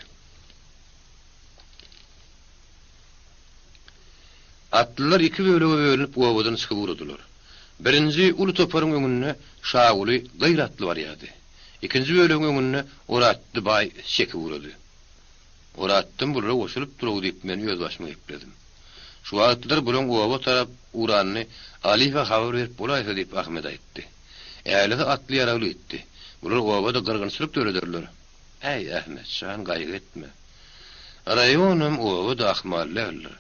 Atlylar iki bölege bölünip obadan çykyp ugradylar. Birinji uly toparyň öňünde Şaguly gyr atly barýardy. Ikinji bölegiň öňünde Oratdy baý çekip ugrady. Oratdym bulara goşulyp durow diýip men öz başyma gepledim. Şu wagtlar bulaň oba tarap ugranyny Alyýewe habar berip bolaýsa diýip Ahmet aýtdy. Älisi atly-ýaragly gitdi. Bular obada gyrgynçylyk dörederler. Äý, Ahmet jan, gaýgy etme. Raýonam, oba-da ahmal däldir.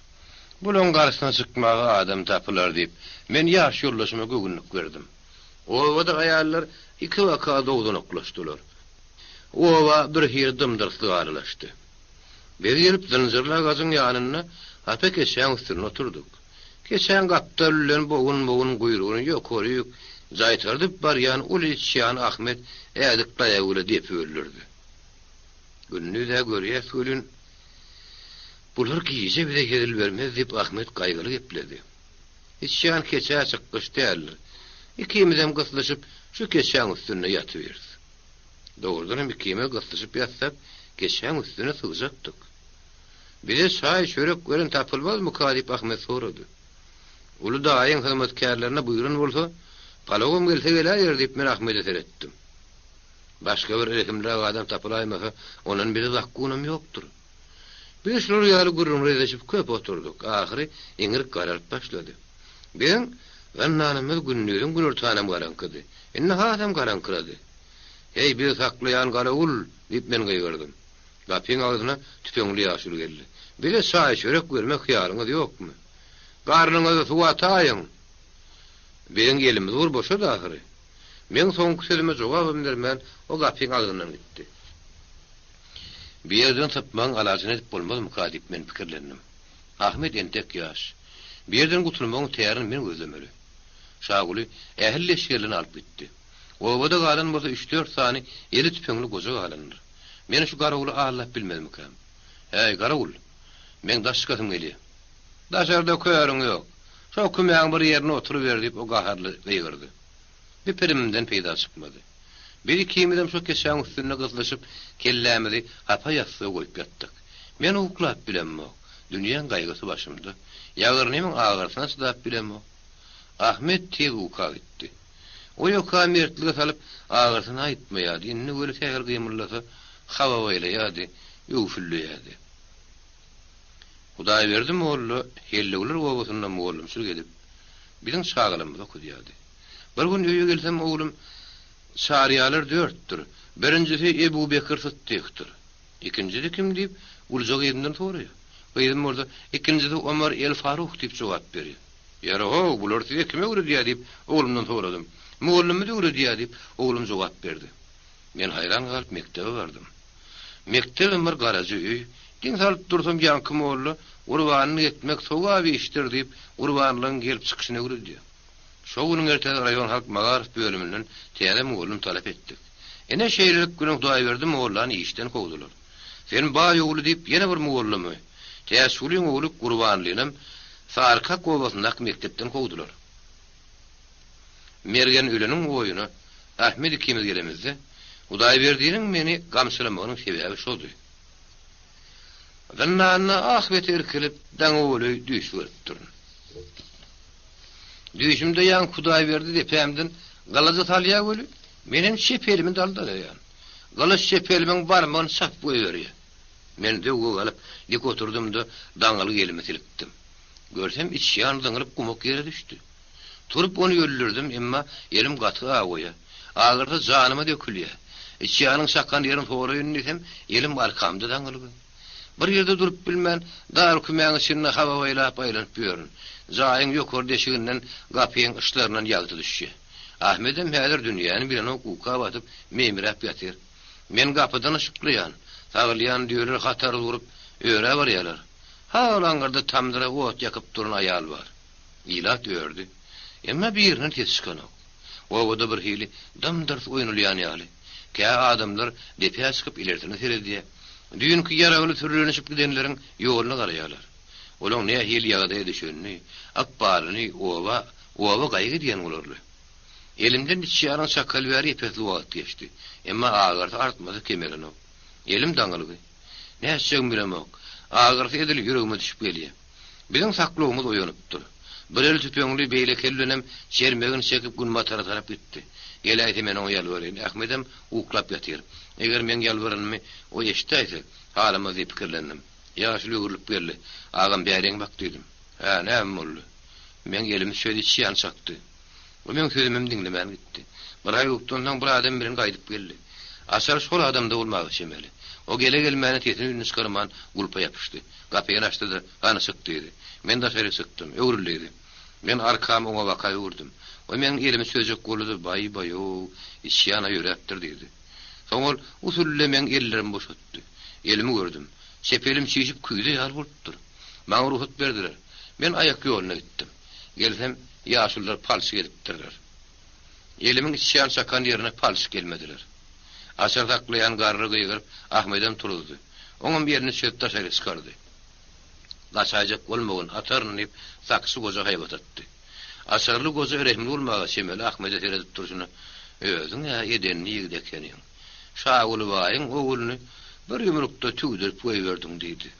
Bulaň garşysyna çykmaga adam tapylar diýip, men ýaş ýoldaşyma göwünlik berdim. Obada aýallar ikibaka dowzanaklaşdylar. Oba birhili dym-dyrslyk aralaşdy. Biz gelip zynjyrly agajyň ýanynda hapa keçäň üstünde oturdyk. Keçäň gapdaly bilen bogun-bogun guýrugyny ýokaryk jaýtardyp barýan uly içýan Ahmet ädik daýagy bile depip öldürdi. Gündiz-ä görýäs welin, bular gije bize hezil bermez diýip Ahmet gaýgyly gepledi. Içýan keçä çykgyç däldir. Ikimizem gyslyşyp şu keçäň üstünde ýatybiris. Dogrudanam ikimiz gyslyşyp ýatsak, keçäň üstüne sygjakdyk. Bize çaý-çörek beren tapylmazmyka diýip Ahmet sorady. Uly daýyň hyzmatkärlerine buýran bolsa, palawam gelse geläýer diýip men Ahmede seretdim. Başga bir rehimliräk adam tapylaýmasa, ondan bize zakgunam ýokdur. Biz şular ýaly gürrüňler edişip köp oturdyk. Ahyry iňrik garalyp başlady. Biziň zyndanymyz gündiziň günortanam garaňkydy. Indi hasam garaňkyrady. Heý, bizi saklaýan garawul! diýip men gygyrdym. Gapyň agzyna tüpeňli ýaşuly geldi. Bize çaý-çörek bermek hyýalyňyz ýokmy? Garnyňyzy suwa ataýyň! Biziň elimiz bir boşady ahyry. Meň soňky sözüme jogabam bermän, o gapyň agzyndan gitdi. Bu ýerden sypmagyň alajyny edip bolmazmyka diýip men pikirlendim. Ahmet entek ýaş. Bu ýerden gutulmagyň tärini men gözlemeli. Şaguly ähli leşgerlerini alyp gitdi. Obada galan bolsa üç-dört sany eli tüpeňli goja galandyr. Men şu garawuly aldap bilmezmikäm? Häý, garawul! Meň daş çykasym gelýär. Daşarda körüň ýok. Şo kümäň bir ýerinde oturyber diýip, o gaharly gygyrdy. Bir pirimimden peýda çykmady. Biz ikimizem şo keçäň üstünde gyslyşyp, kellämizi hapa ýassyga goýup ýatdyk. Men uklap bilemok. Dünýäň gaýgysy başymda. Ýagyrnymyň agyrysyna çydap bilemok. Ahmet tiz uka gitdi. O ýoka mertlige salyp, agyrysyny aýtmaýardy, indi weli sähel gymyldasa, hababaýlaýardy, öwfülleýärdi. Hudaýberdi molla Hellewler obasynda mugallymçylyk edip, biziň çagalarymyzy okadýardy. Bir gün öýe gelsem, oglum, Çaryýarlar dörtdür. Birinjisi Ebu Bekir Sytdykdyr. Ikinjisi kim diýip, uluja gyzymdan soraýar. Gyzym bolsa, Ikinjisi Omar el-Faruh diýip jogap berýär. Ýeri-how, bulary size kim öwredýär diýip, oglumdan soradym. Mugallymymyz öwredýär diýip, oglum jogap berdi. Men haýran galyp mekdebe bardym. Mekdebem bir garaja öý. Diň salyp dursam ýaňky molla Gurbanlyk etmek sogap işdir diýip, gurbanlygyň gelip çykyşyny öwredýär. Şo günüň ertesi raýon halk magaryf bölüminden täze mugallym talap etdik. Ine şeýlelik bilen Hudaýberdi mollany işden kowdular. Sen baý ogly diýip ýene bir mugallymy, Täçgulyň ogly Gurbanlynam Sarykak obasyndaky mekdepden kowdular. Mergen öleniň oýuna Ahmet ikimiz gelemizde, Hudaýberdiniň meni gamçylamagynyň sebäbi şoldy. Zyndanda ahbeti irkilip, daňa golaý düýş görüpdirin. Düýşümde ýaňky Hudaýberdi depämden gylyjy salýar weli, menem çep elimi daldalaýan. Gylyç çep elimiň barmagyny çapyp goýberýär. Men zöwwe galyp, dik oturdym-da, daňylgy elimi silkdim. Görsem, içýan zyňylyp gumak ýere düşdi. Turup ony öldürdim, emma elim gaty awaýa. Agyrsa janyma dökülýä. Içýanyň çakan ýerini soraýyn diýsem, elim arkamda daňylgy. Bir ýerde durup bilmän, dar kümäň içinde hababaýlap aýlanyp ýörün. Jaýyň ýokary deşiginden gapyň yşlaryndan ýagty düşýä. Ahmedem häzir dünýäni bilenok uka batyp, meýmiräp ýatyr. Men gapydan yşyklaýan. Sagylýan düýeler hatar durup, örä barýarlar. Ha-ol aňyrda tamdyra ot ýakyp duran aýal bar. Ilat ördi. Emma birinden ses çykanok. Obada birhili dym-dyrs oýnalýan ýaly. Kä adamlar depä çykyp ilersine seredýär. Düýnki ýaragly sürlenişip gidenleriň ýoluna garaýarlar. Olaň nähili ýagdaýa düşenini, ykbalyny oba, oba gaýgy edýän bolarly. Elimden içýanyň çakaly bäri epesli wagt geçdi. Emma agyrysy artmasa kemelenok. Elim daňylgy. Nätjegimi bilemok. Agyrysy edil ýüregime düşüp gelýär. Biziň saklawymyz oýanypdyr. Bir eli tüpeňli, beýleki eli bilenem çermegini çekip günbatara tarap gitdi. Geläýse men oňa ýalbaraýyn. Ahmedem uklap ýatyr. Eger meň ýalbaranymy o eşidäýse, halamaz diýip pikirlendim. Ýaşuly öwrülip geldi. Agam bäriň bak diýdim. Hä, näme boldy? Meň elimi çöz içýan çakdy. O meň sözümem diňlemän gitdi. Bir aýlykdan soň bir adam bilen gaýdyp geldi. Açar şol adamda bolmaga çemeli. O gele-gelmäne sesini-üýnüni çykarman gulpa ýapyşdy. Gapyny açdy-da, Hany çyk diýdi. Men daşaryk çykdym. Öwrül diýdi. Men arkamy oňa baka öwürdim. O meň elimi çözjek boldy-da, Baý-baý-ow, içýan-a ýöräpdir diýdi. Soň ol usulle meň ellerimi boşatdy. Elimi gördüm. Çep elim çişip küýze ýaly bolupdyr. Maňa rugsat berdiler. Men aýak ýoluna gitdim. Gelsem, ýaşulular palçyk edipdirler. Elimiň içýan çakan ýerine palçyk gelmediler. Açar saklaýan garry gygyryp, Ahmedem turuzdy. Oňam elini çözüp daşaryk çykardy. Gaçaýjak bolmagyn, ataryn diýip, sakçy goja haýbat atdy. Açarly goja rehimli bolmaga çemeli Ahmede seredip durşuna, Özüň-ä edenli ýigit ekeniň. Şaguly baýyň ogluny bir ýumrukda tüwdürip goýberdiň diýdi.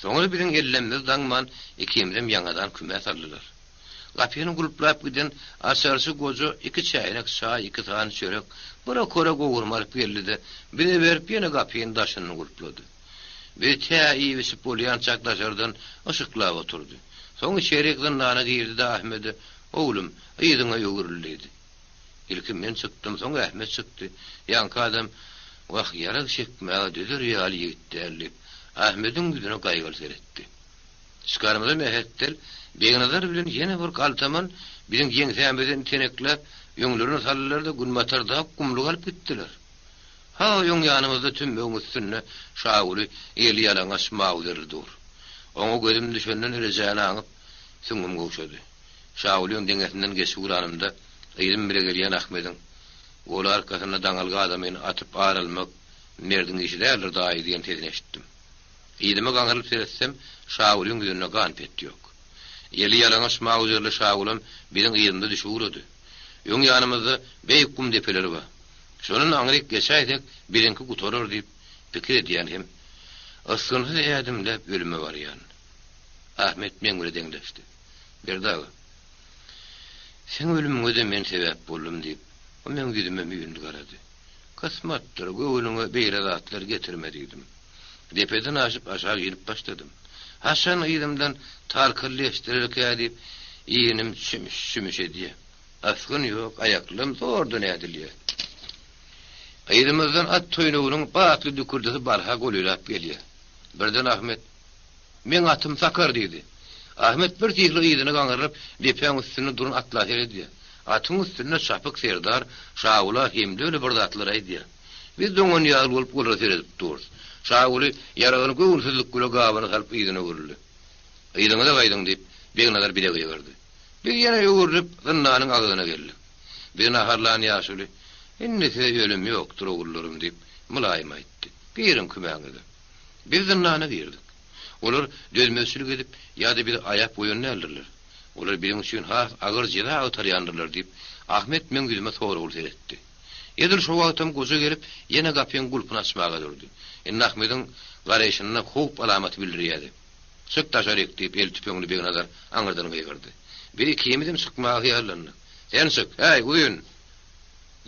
Soňra biziň ellemimizi daňman, ikimizem ýaňadan kümä saldylar. Gapyny gulplap giden açarçy goja iki çäýnek çaý, iki sany çörek, bir okara gowurma alyp geldi-de, bize berip ýene gapyny daşyndan gulplady. Bizi tä iýip-içip bolýançak daşardan yşyklap oturdy. Soň içerik zyndana girdi-de Ahmede, Oglum, yzyňa öwrül diýdi. Ilki men çykdym, soň Ahmet çykdy. Ýaňky adam, Wah, ýarag çekmäge dözer ýaly ýigit däl diýip, Ahmediň ýüzüne gaýgyly seretdi. Çykarymyza mähetdel, Begnazar bilen ýene bir galtaman biziň ýeňsämizden itenekläp, öňlerine saldylar-da, günbatardaky gumluga alyp gitdiler. Ha, öň ýanymyzda tümmegiň üstünde Şaguly eli ýalaňaç mawzerli dur. Oňa gözüm düşenden rejäni aňyp, süňňüm gowşady. Şagulyň deňesinden geçip ugranymda, yzym bile gelýän Ahmediň, Goly arkasynda daňalgy adamyny atyp ar almak merdiň işi däldir, daýy diýen sesini eşitdim. Yzyma gaňrylyp seretsem, Şagulyň ýüzünde gan-pet ýok. Eli ýalaňaç mauzerli Şagulam biziň yzymyza düşüp ugrady. Öň ýanymyzda beýik gum depeleri bar. Şondan aňryk geçäýsek, biziňki gutarar diýip, pikir edýän hem ysgynsyz ädimläp ölüme barýan. Ahmet meň bile deňleşdi. Berdi aga, Seň ölümiňe-de men sebäp boldum diýip, o meň ýüzüme müýnli garady. Kysmatdyr, göwnüňe beýle zatlar getirme diýdim. Depeden aşyp aşak inip başladym. Haçan yzymdan tarkyldy eşdilerkä diýip, inim çümüş-çümüş edýär. Ysgyn ýok, aýaklarym zordan ädilýär. Yzymyzdan at toýnagynyň batly dükürdisi barha golaýlap gelýär. Birden Ahmet, Meň atym Sakar diýdi. Ahmet bir syhly yzyna gaňrylyp, depäň üstünde duran atla seredýär. Atyň üstünde çapyk serdar Şagula hemdemli bir zatlar aýdýar. Biz doňan ýaly bolup olara seredip durus. Şaguly ýaragyny göwünsizlik bile gabyna salyp yzyna öwrüldi. Yzyňyza gaýdyň diýip, Begnazar bize gygyrdy. Biz ýene öwrülip, zyndanyň agzyna geldik. Bizi naharlan ýaşuly, Indi size ölüm ýokdur, ogullarym diýip, mylaýym aýtdy. Giriň kümäňize. Biz zyndana girdik. Olar dözmezçilik edip ýa-da bizi aýap goýan däldirler. Olar biziň üçin has agyr jeza agtarýandyrlar diýip, Ahmet meň ýüzüme soragly seretdi. Edil şo wagtam goja gelip, ýene gapyň gulpuny açmaga durdy. Indi Ahmediň garaýşynda howp alamaty bildirýärdi. Çyk daşaryk! diýip, eli tüpeňli Begnazar aňyrdan gygyrdy. Biz ikimizem çykmaga hyýallandyk. Sen çyk, häý, uzyn!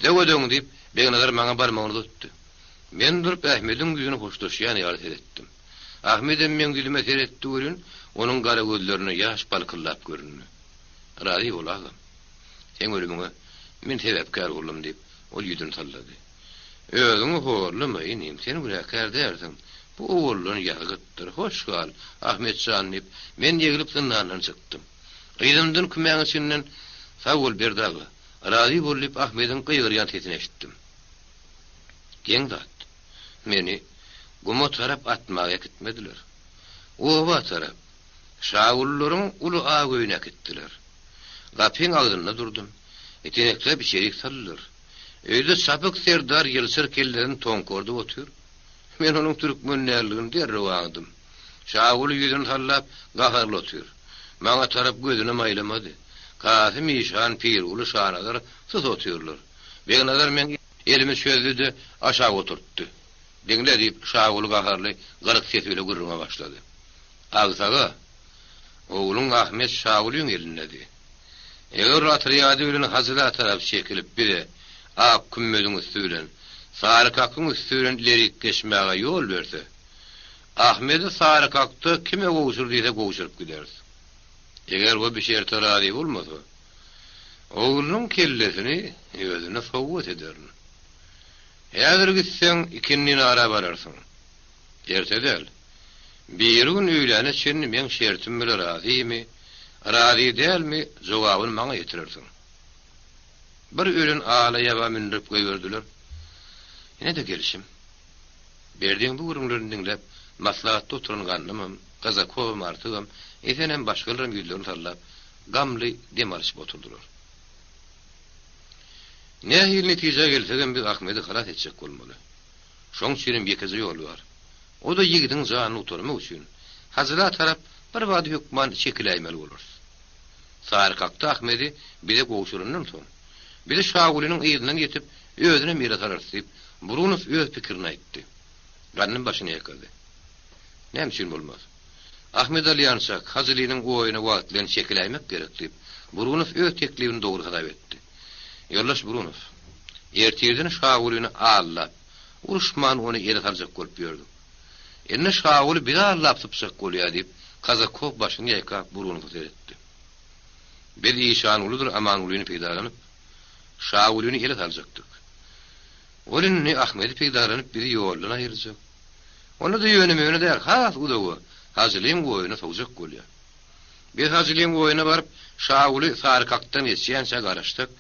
Zöwwe döň! diýip, Begnazar maňa barmagyny uzatdy. Men durup Ahmediň ýüzüne hoşlaşýan ýaly seretdim. Ahmedem meň ýüzüme seretdi welin, onuň gara gözlerinde ýaş balkyldap göründi. Razy bol, agam. Seň ölümiňe men sebäpkär boldum, diýip, ol ýüzüni sallady. Özüňi horlama, inim, sen günäkär dälsiň. Bu owaldan ýazgytdyr. Hoş gal, Ahmet jan, diýip, men eglip zyndandan çykdym. Yzymdan kümäň içinden, Sag bol, Berdi aga, razy bol, diýip, Ahmediň gygyrýan sesini eşitdim. Geň zat, meni guma tarap atmaga äkitmediler. Oba tarap, Şagulylaryň uly ak öýüne äkitdiler. Gapyň agzynda durdum. Itenekläp içerik saldylar. Öýde Çapyk serdar ýylçyr kellesini toňkardyp otyr. Men onuň türkmen däldigini derrew aňdym. Şaguly ýüzüni sallap, gaharly otyr. Maňa tarap gözünem aýlamady. Kasym işan, Pirguly, Şanazar sus otyrlar. Begnazar meň elimi çözdü-de, aşak oturtdy. Diňle, diýip, Şaguly gaharly, gyryk sesi bile gürrüňe başlady. Agsaga, ogluň Ahmet Şagulyň elindedi. Eger ol otrýady bilen Hajyla tarap çekilip bize Ak kümmeziň üsti bilen, Sarykakyň üsti bilen ilerik geçmäge ýol berse, Ahmedi Sarykakda kime gowşur diýse gowşuryp gideris. Eger o bi şerte razy bolmasa, oglunyň kellesini özüne sowgat ederin. Häzir gitseň ikindinara bararsyň. Erte däl. Birigün öýläne çenli meň şertim bile razymy, razy dälmi, jogabyny maňa ýetirersiň. Bir ölen ala ýaba mündürip goýberdiler. Ine-de gelşim. Berdiň bu gürrüňlerini diňläp, maslahatda oturan Gandymam, Kazakowam, Artygam, Esenem, başgalaram ýüzlerini sallap, gamly dem alyşyp oturdylar. Nähili netijä gelsegem biz Ahmedi halas etjek bolmaly. Şoň üçinem ýekeje ýol bar. O-da ýigidiň janyny gutarmak üçin, Hajyla tarap birbada hökman çekiläýmeli bolarys. Sarykakda Ahmedi bize gowşurandan soň, bizi Şagulynyň yzyndan ýetip, özünem ýere salarys diýip, Burunow öz pikirini aýtdy. Gandym başyny ýaýkady. Näme üçin bolmaz? Ahmet alýançak, Hajylynyň oýuna wagtlaýyn çekiläýmek gerek diýip, Burunow öz teklibini dogry hasap etdi. Ýoldaş Burunow, ertirden Şagulyny aldap, uruşman ony ele saljak bolup ýördük. Indi Şaguly bizi aldap sypjak bolýar diýip, Kazakow başyny ýaýkap Burunowa seretdi. Biz Işangulydyr Amangulyny peýdalanyp, Şagulyny ele saljakdyk. Ol indi Ahmedi peýdalanyp bizi ýoldan aýyrjak. Onda-da ýöne-möne däl, has uzaga, Hajylyň oýuna sowjak bolýar. Biz Hajylyň oýuna baryp, Şaguly Sarykakdan geçýänçä garaşsak,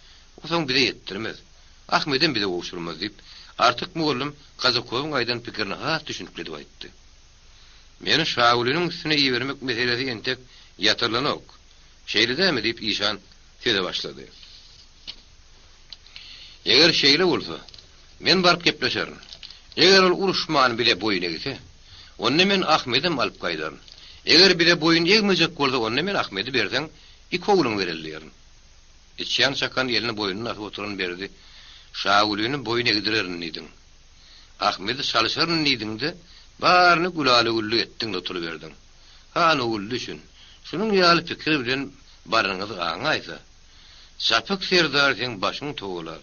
o soň bize ýetdirmez. Ahmedem bize gowşurmaz diýip, Artyk mugallym Kazakowyň aýdan pikirini has düşünikli edip aýtdy. Meni Şagulynyň üstüne ibermek meselesi entek ýatyrylanok. Şeýle dälmi? diýip, işan söze başlady. Eger şeýle bolsa, men baryp gepleşerin. Eger ol uruşman bize boýun egse, onda men Ahmedem alyp gaýdaryn. Eger bize boýun egmejek bolsa, onda men Ahmedi berseň, iki ogluňy bereli diýerin. Içýan çakan elini boýnuna asyp oturan Berdi, Şagulyny boýun egdirerin diýdiň. Ahmedi çalşaryn diýdiň-de, baryny gülala-güllük etdiň-de oturyberdiň. Han ogul düşün, şunuň ýaly pikir bilen baryňyz aňaýsa, Çapyk serdar seň başyňy togalar.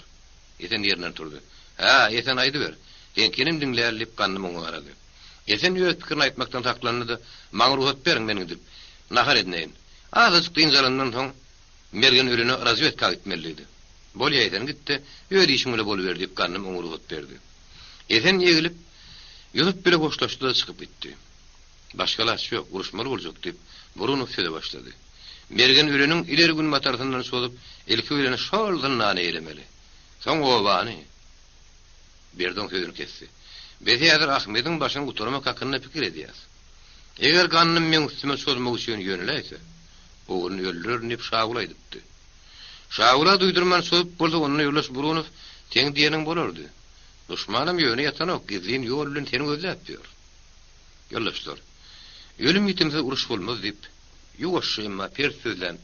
Esen ýerinden turdy. Hä, Esen aýdyber. Seňkinem diňläli diýip Gandym oňa garady. Esen öz pikirini aýtmakdan saklandy-da, Maňa rugsat beriň, men gidip, nahar edineýin. Azajyk dynç alandan soň, Mergen ölene razwedka gitmeli diýdi. Bolýa Esen git-de, öz işiň bile boluber diýip Gandym oňa rugsat berdi. Esen eglip, Ýusup bile hoşlaşdy-da çykyp gitdi. Başga alaç ýok, uruşmaly boljak diýip, Burunow söze başlady. Mergen öleniň ileri günbatarsyndan çozup, ilki bilen şol zyndany eýlemeli. Soň obany. Berdi oň sözüni kesdi. Biz häzir Ahmediň başyny gutarmak hakynda pikir edýäs. Eger Gandym meň üstüme çozmak üçin ýöneläýse, ogluny öldürerin diýip Şaguly aýdypdy. Şagula duýdurman çozup bolsa, onda ýoldaş Burunow, seň diýeniň bolardy. Duşmanam ýöne ýatanok, gizlin ýol bilen seni gözläp ýör. Ýoldaşlar, ölüm-ýitimsiz uruş bolmaz diýip, ýuwaşja emma pert sözlän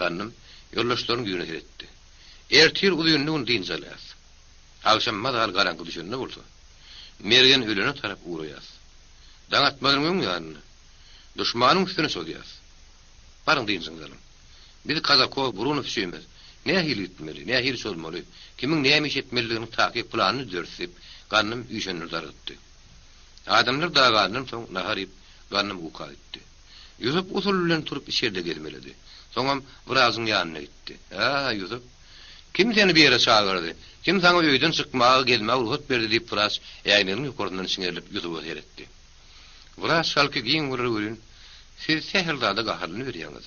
Gandym ýoldaşlarynyň ýüzüne seretdi. Ertir uzynly gün dynç alýas. Agşam mazaly garaňky düşende bolsa, Mergen ölene tarap ugraýas. Daň atmazynyň öň ýanynda, duşmanyň üstüne çozýas. Baryň dynjyňyzy alyň. Biz Kazakow, Burunow üçimiz nähili gitmeli, nähili çozmaly, kimiň näme iş etmelidiginiň takyk planyny düzeris diýip, Gandym üýşenleri dargytdy. Adamlar dagandan soň nahar iýip, Gandym uka gitdi. Ýusup usul bilen turup içerde gezmeledi. Soňam wrazyň ýanyna gitdi. Hä, Ýusup? Kim seni bu ýere çagyrdy? Kim saňa öýden çykmaga, gezmäge rugsat berdi? diýip, wraç äýneginiň ýokarsyndan çiňerilip Ýusuba seretdi. Wraç halky giň görer welin, siz sähel zada gaharlanyberýäňiz.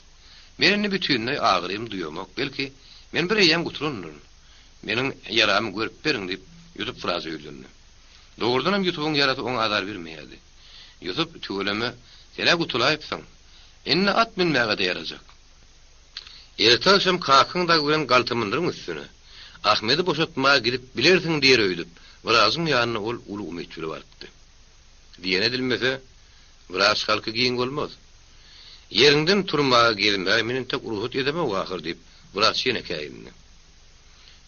Men indi bütinleý agyrymy duýamok, belki, men bir eýýäm gutulandyryn. Meniň ýaramy görüp beriň, diýip, Ýusup wraça ýüzlendi. Dogrudanam Ýusubyň ýarasy oňa azar bermeýärdi. Ýusup, tüweleme, sen-ä gutulaýypsyň. Indi at münmäge-de ýarajak. Erte agşam kakaň dagy bilen galtamanlaryň üstüne, Ahmedi boşatmaga gidip bilersiň diýer öýdüp, wraçyň ýanyna ol uly umyt bile barypdy. Diýen edilmese, wraç halky giň bolmaz. Ýeriňden turmaga, gezmäge men entek rugsat edemok ahyr diýip, wraç ýene käýindi.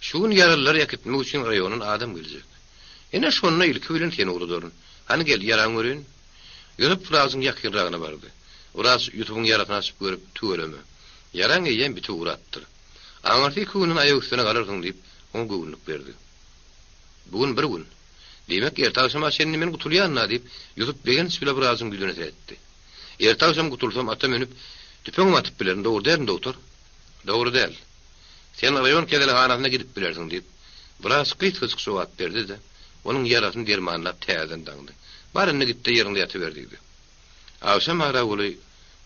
Şu gün ýaralylary äkitmek üçin raýondan adam geljek. Ine, şonda ilki bilen seni ugradaryn. Hany gel, ýaraňy göreýin. Ýusup wraçyň ýakynragyna bardy. Wraç Ýusubyň ýarasyny açyp görüp, Tüweleme. Ýaraň eýýäm bitip ugrapdyr. Aňyrsy iki günden aýak üstüne galarsyň diýip, oňa göwünlik berdi. Bu gün bir gün. Diýmek, erte agşama çenli men gutulýan-da, diýip, Ýusup begenç bile wraçyň ýüzüne seretdi. Erte agşam gutulsam, ata münüp, tüpeňem atyp bilerin, dogry dälmi, dogtor? Dogry däl. Sen raýon keselhanasyna gidip bilersiň, diýip, wraç gysgajyk jogap berdi-de, onuň ýarasyny dermanlap täzeden daňdy. Bar indi git-de ýeriňde ýatyber, diýdi. Agşam Araguly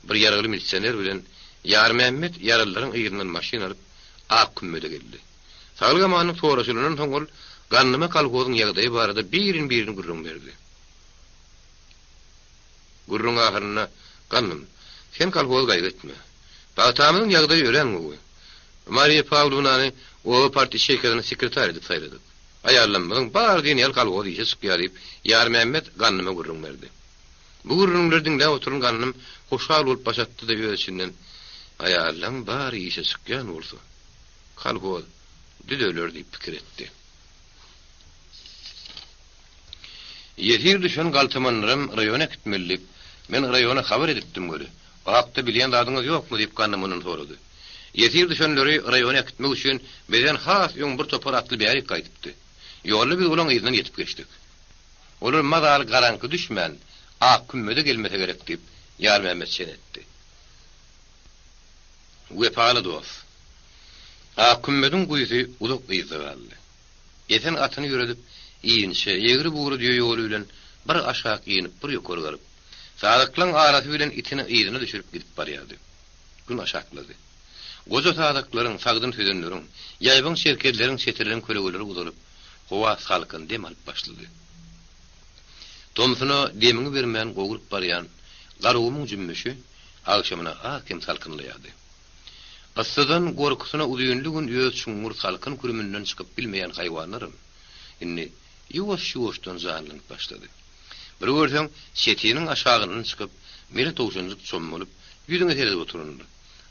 bir ýaragly milisioner bilen Ýarmämmet ýaralylaryň yzyndan maşyn alyp, Ak kümmede geldi. Saglyk-amanlyk soraşylandan soň ol Gandyma kolhozyň ýagdaýy barada birin-birin gürrüň berdi. Gürrüň ahyrynda, Gandym, sen kolhozy gaýgy etme. Pagtamyzyň ýagdaýy örän gowy. Mariýa Pawlownany oba partiýaçeýkasyna sekretar edip saýladyk. Aýallarymyzyň bary diýen ýaly kolhoz işe çykýar diýip, Ýarmämmet Gandyma gürrüň berdi. Bu gürrüňleri diňläp oturan Gandym hoşal bolup baş atdy-da öz içinden, Aýallaň bary işe çykýan bolsa, kolhoz düzeler diýip pikir etdi. Ýesir düşen galtamanlaram raýona äkitmeli diýip, men raýona habar edipdim weli, o hakda bilýän zadyňyz ýokmy diýip Gandym ondan sorady. Ýesir düşenleri raýona äkitmek üçin bizden has öň bir topar atly bärik gaýdypdy. Ýolda biz olaň yzyndan ýetip geçdik. Olar mazaly garaňky düşmän, ak kümmede gelmese gerek diýip, Ýarmämmet çen etdi. Wepaly dost. Ak kümmediň guýusy uzak yzda galdy. Esen atyny ýöredip, inçe, egri-bugry düýe ýoly bilen bir aşak inip, bir ýokary galyp, sazaklaň arasy bilen itini yzyna düşürip gidip barýardy. Gün aşaklady. Goja sazaklaryň, sagdyn sözenleriň, ýaýbaň çerkezleriň çetirlen kölegeleri uzalyp, howa salkyn dem alyp başlady. Tomsuna demiňi bermän gowrup barýan Garagumuň jümmüşi agşamyna az-kem salkynlaýardy. Yssydan gorkusyna uzynly gün öz çuňňur salkyn kürüminden çykyp bilmeýän haýwanlaram indi ýuwaş-ýuwaşdan janlanyp başlady. Bir görseň, çetiniň aşagyndan çykyp, mele towşanjyk çommalyp, ýüzüňe seredip oturandyr.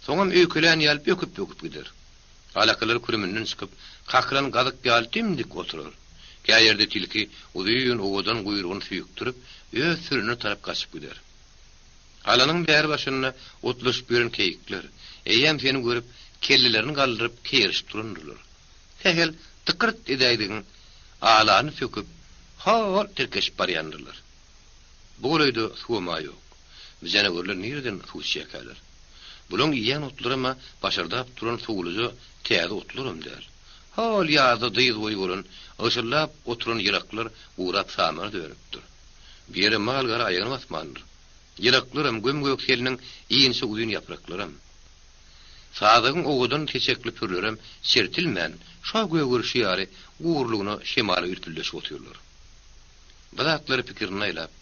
Soňam öýkelän ýaly böküp-böküp gider. Alakalar kürüminden çykyp, kakylan gazyk ýaly dim-dik oturar. Kä ýerde tilki uzyn, owadan guýrugyny süýkdürip, öz sürüne tarap gaçyp gider. Galanyň bäri başynda otlaşyp ýören keýikler, eýýäm seni görüp, kellelerini galdyryp, keýerişip durandyrlar. Sähel tykyrt edäýdigiň, alany söküp, ho-ol tirkeşip barýandyrlar. Bu golaýda suwam-a ýok. Bu janawerler nireden suw içýärkäler? Bulaň iýýän otlaram-a başyrdap duran suwluja täze otlaram däl. Hol ýazda dyz boýy bolan, ygşyldap oturan ýylaklar gurap samana dönüpdir. Bu ýere mal-gara aýagyny basmandyr. Ýylaklaram, göm-gök seliniň inçe uzyn ýapraklaram, sazagyň owadan seçekli pürlerem çirtilmän, şo gögerişi ýaly gurulygyna şemala ülpüldeşip otyrlar. Bu zatlary pikirinde aýlap,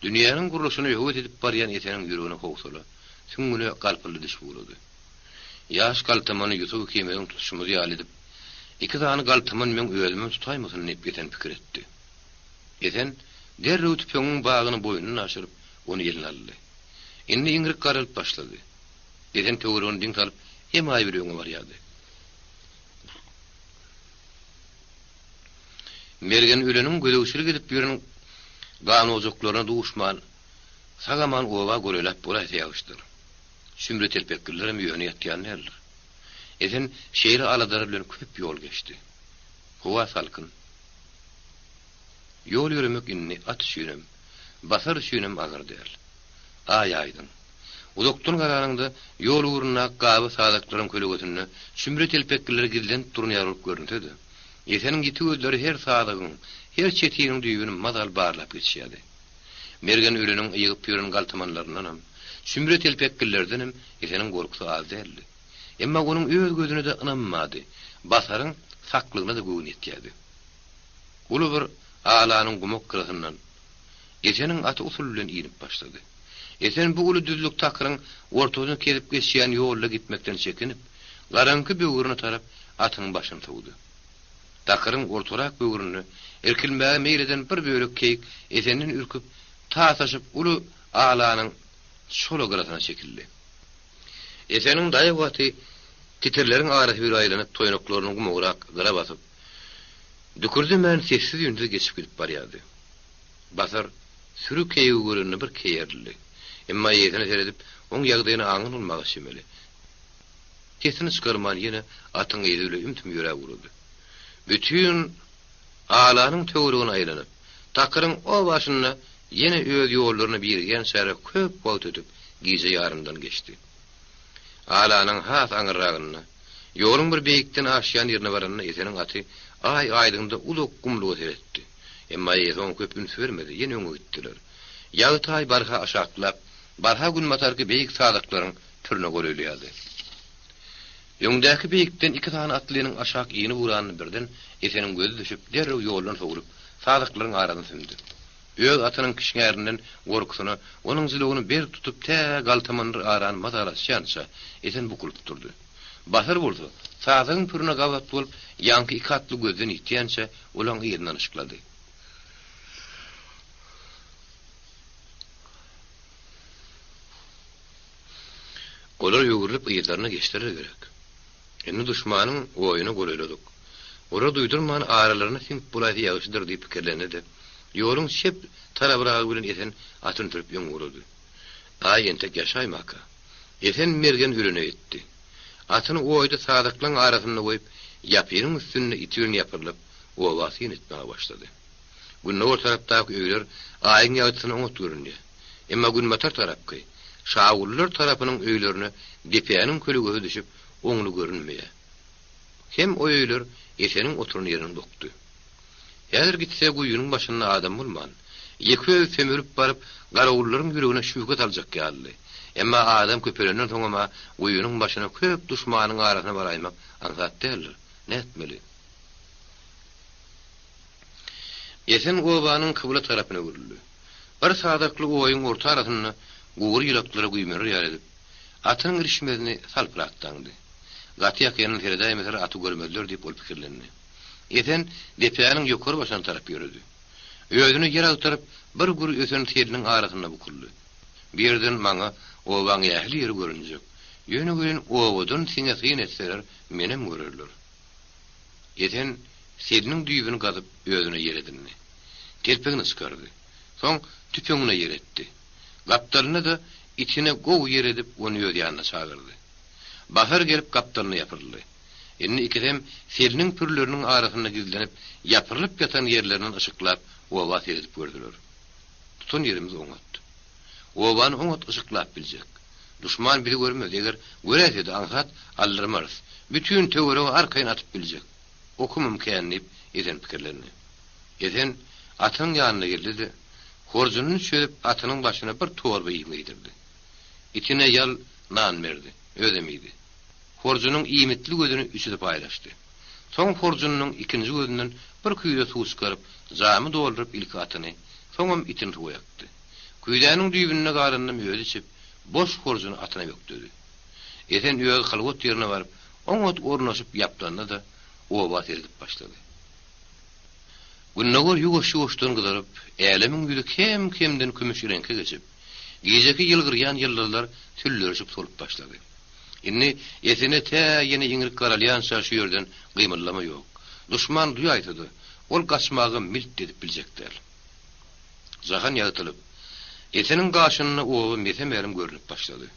dünýäniň gurluşyna höwes edip barýan Eseniň ýüregine howsala, süňňüne galpyldy düşüp ugrady. Ýaş galtamany Ýusup ikimiziň tutuşymyz ýaly edip, iki sany galtaman meň özümem tutaýmasyn diýip Esen pikir etdi. Esen derrew tüpeňiň bagyny boýnundan aşyryp, ony eline aldy. Indi iňrik garalyp başlady. Esen töweregine diň salyp, emaý bile öňe barýardy. Mergen öleniň gözegçilik edip ýören ganojaklaryna duşman, sag-aman oba göreläp bolaýsa ýagşydyr. Sümre telpeklilerem ýöne ýatýan däldir. Esen şeýle aladalar bilen köp ýol geçdi. Howa salkyn. Ýol ýöremek indi at üçinem, basar üçinem agyr däl. Aý aýdyň. Uzakdan garanyňda, ýol ugrundaky gaba sazaklaryň kölegesinde çümre telpekliler gizlenip duran ýaly bolup görünse-de, Eseniň ýiti gözleri her sazagyň, her çetiniň düýbüni mazaly barlap geçýärdi. Mergen öleniň ýygyp ýören galtamanlaryndanam, çümre telpeklilerdenem Eseniň gorkusy az däldi. Emma onuň öz gözüne-de ynanmady, Basaryň saklygyna-da göwni ýetýärdi. Uly bir alanyň gumak gyrasyndan Eseniň aty usul bilen inip başlady. Esen bu uly düzlük takyryň ortasyny kesip geçýän ýolda gitmekden çekinip, garaňky böwrüne tarap atynyň başyny sowdy. Takyryň ortarak böwründe irkilmäge meýil eden bir bölek keýik Esenden ürküp, tasaşyp uly alanyň çola gyrasyna çekildi. Eseniň daýaw aty titirleriň arasy biri aýlanyp toýnaklaryny gumagrak gyra basyp, dükürdemän sessiz-üýnsüz geçip gidip barýardy. Basar, süri keýigi görende bir keýerildi. Emma eýesine seredip, oň ýagdaýyny aňan bolmaga çemeli. Sesini çykarman ýene atyň yzy bile ümsüm ýöräp ugrady. Bütin alanyň töweregini aýlanyp, takyryň o başynda ýene öz ýollaryna birigýänçäler köp wagt ötüp, gije ýarymdan geçdi. Alanyň has aňyrragynda, ýoluň bir beýikden aşýan ýerine baranda Eseniň aty aý aýdyňda uzak gumluga seretdi. Emma eýesi oňa köp üns bermedi, ýene öňe gitdiler. Ýagty aý barha aşaklap, barha günbatarky beýik sazaklaryň pürüne golaýlaýardy. Öňdäki beýikden iki sany atlynyň aşak inip ugranyna birden Eseniň gözi düşüp, derrew ýoldan sowlup, sazaklaryň arasyna sümdi. Öz atynyň kişňärinden gorkusyna onuň jylawyny berk tutup tä galtamanlar arany mazaly açýança Esen bukulyp durdy. Batyr bolsa, sazagyň pürüne gabat bolup, ýaňky iki atly gözden ýitýänçä olaň yzyndan yşyklady. Olar öwrülip yzlaryna geçdiler gerek. Indi duşmanyň oýuna golaýladyk. Olar duýdurman aralaryna siňip bolaýsa ýagşydyr diýip pikirlendi-de, ýoluň çep tarabyragy bilen Esen atyny sürüp öňe ugrady. Aý entek ýaşaýmaka. Esen mergen ölene ýetdi. Atyny oýda sazaklaň arasynda goýup, ýapynyň üstünde iti bilen ýapyrylyp, oba syn etmäge başlady. Gündogar tarapdaky öýler Aýyň ýagtysyna oňat görünýär. Emma günbatar tarapky, Şagullar tarapynyň öýlerine depäniň kölegesi düşüp, oňly görünmeýär. Hem o öýler Eseniň oturan ýeriniň dokdy. Häzir gitse guýynyň başynda adam bolman, ýeke özi sömürip baryp, garawullaryň ýüregine şübhe saljak ýalydy. Emma adam köpelenden soňam-a guýynyň başyna köp duşmanyň arasyna baraýmak aňsat däldir. Nätmeli? Esen obanyň kybla tarapyna öwrüldi. Bir sazakly oýuň orta arasynda gury ýylaklara güýmener ýaly edip, atynyň irişmezini salpyrak daňdy. Gaty ýakyndan seredäýmeseler aty görmezler diýip ol pikirlendi. Esen depäniň ýokary başyna tarap ýöredi. Özüne ýer agtaryp, bir gür ösen seliniň arasynda bukuldy. Bu ýerden maňa obaň ähli ýeri görünjek. Ýöne welin obadan siňe syn etseler, menem görerler. Esen seliniň düýbüni gazyp, özüne ýer edindi. Telpegini çykardy. Soň tüpeňine ýer etdi. Gapdalynda-da itine gowy ýer edip, ony öz ýanyna çagyrdy. Bahar gelip gapdalyna ýapyryldy. Indi ikisem seliniň pürleriniň arasynda gizlenip, ýapyrylyp ýatan ýerlerinden yşyklap, oba seredip gördüler. Tutan ýerimiz oňat. Obany oňat yşyklap biljek. Duşman bizi görmez, eger göräýse-de aňsat aldyrmarys. Bütin töweregi arkaýyn atyp biljek. Okumym kän diýip, Esen pikirlendi. Esen atynyň ýanyna geldi-de, horjunyny çözüp atynyň başyna bir torba iým geýdirdi. Itine ýal nan berdi, özem iýdi. Horjunyň iýmitli gözüni üçüsi paýlaşdy. Soň horjunynyň ikinji gözünden bir küýze suw çykaryp, jamy dolduryp ilki atyny, soňam itini suwa ýakdy. Küýzäniň düýbünde galanynam özi içip, boş horjuny atyna bökdedi. Esen öz halwat ýerine baryp, oňat ornaşyp ýaplandy-da, oba seredip başlady. Gündogar ýuwaş-ýuwaşdan gyzaryp, älemiň ýüzi kem-kemden kümüş reňke geçip, gijeki ýylgyrýan ýyldyzlar süllerişip solup başlady. Indi Esene tä ýene iňrik garalýança şu ýerden gymyldama ýok. Duşman duýaýsa-da, ol gaçmaga milt edip biljek däl. Jahan ýagtylyp, Eseniň gaşynda oba mese-mälim görnüp başlady.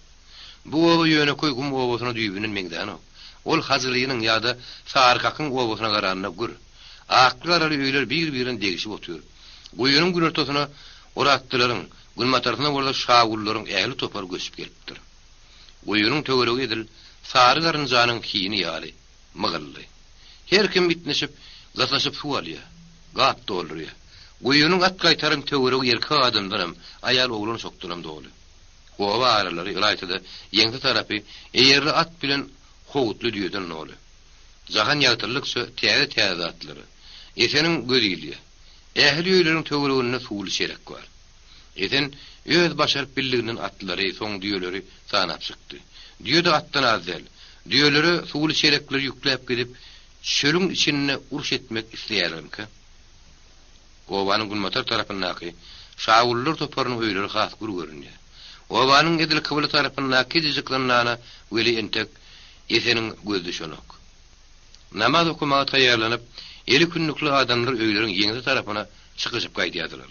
Bu oba ýönekeý gum obasyna düýbünden meňzänok. Ol Hajylynyň ýa-da Sarykakyň obasyna garanda gür. Akly-garaly öýler bir-birine degişip otyr. Guýynyň günortasyna Oratlylaryň, Günbatarsyna bolsa şagullaryň ähli topary göçüp gelipdir. Guýynyň töweregi edil sary garynjanyň hini ýaly mygylly. Her kim itnişip, gyslyşyp suw alýar, gap doldurýar. Guýynyň at gaýtarym töweregi erkek adamdanam, aýal-oglan çokdanam doly. Oba aralary, ylaýta-da ýeňse tarapy eýerli at bilen howutly düýeden doly. Jahan ýagtyldykça täze-täze zatlara Eseniň gözi ilýär. Ähli öýleriň töwereginde suwly çelek bar. Esen öz başaryp bildiginden atlary, soň düýeleri sanap çykdy. Düýe-de atdan az däl. Düýelere suwly çelekleri ýükläp gidip, çölüň içinde uruş etmek isleýärlermikä? Obanyň günbatar tarapyndaky Şagullar toparynyň öýleri has gür görünýär. Obanyň edil kybla tarapyndaky kiçijik zyndana weli entek Eseniň gözi düşenok. Namaz okamaga taýýarlanyp, eli kündükli adamlar öýleriň ýeňse tarapyna çykyşyp gaýdýardylar.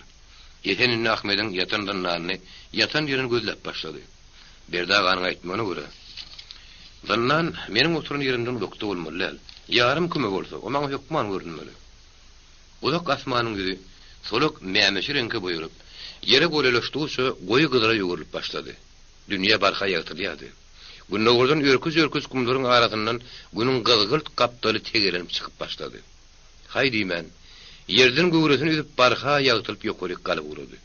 Esen indi Ahmediň ýatan zyndanyny ýatan ýerini gözläp başlady. Berdi aganyň aýtmagyna görä, zyndan meniň oturan ýerimden uzakda bolmaly däl. Ýarym küme bolsa, o maňa hökman görünmeli. Uzak asmanyň ýüzi solak mämişi reňke boýalyp, ýere golaýlaşdygyça goýy gyzyla öwrülip başlady. Dünýä barha ýagtylýardy. Gündogardan örküç-örküç gumlaryň arasyndan Günüň gyzgylt gapdaly tegelenip çykyp başlady. Haý diýmän, ýerden göwresini üzüp barha ýagtylyp ýokaryk galyp ugrady.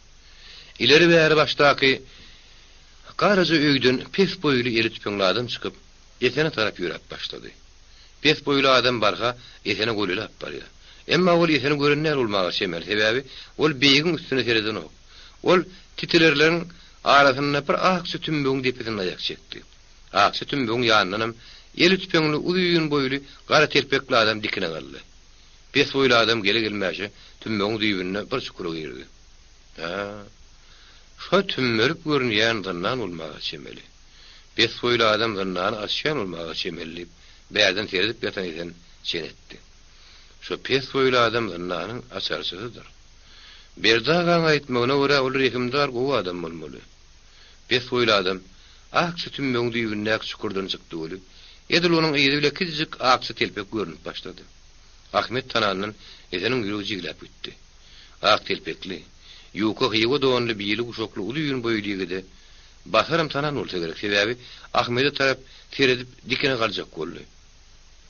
Ileri-bäri başdaky garaja öýden pes boýly eli tüpeňli adam çykyp, Esene tarap ýöräp başlady. Pes boýly adam barha Esene golaýlap barýar. Emma ol Eseni gören däl bolmaga çemeli, sebäbi ol beýigiň üstüne seredenok. Ol titilerleriň arasynda bir akja tümmegiň depesinde aýak çekdi. Akja tümmegiň ýanyndanam eli tüpeňli uzyn boýly gara telpekli adam dikine galdy. Pes boýly adam gele-gelmäşe tümmegiň düýbünde bir çukura girdi. Hä, şo tümmerip görünýän zyndan bolmaga çemeli. Pes boýly adam zyndany açýan bolmaga çemeli diýip, bärden seredip ýatan Esen çen etdi. Şo pes boýly adam zyndanyň açarçysydyr. Berdi agaň aýtmagyna görä, ol rehimdar gowy adam bolmaly. Pes boýly adam akja tümmegiň düýbündäki çukurdan çykdy weli, edil onuň yzy bile kiçijik akja telpek görnüp başlady. Ahmet tanandan Eseniň ýüregi jigläp gitdi. Ak telpekli, ýuka hywa donly bili guşakly uzyn boýly ýigidi Basaram tanan bolsa gerek, sebäbi Ahmede tarap seredip dikine galjak boldy.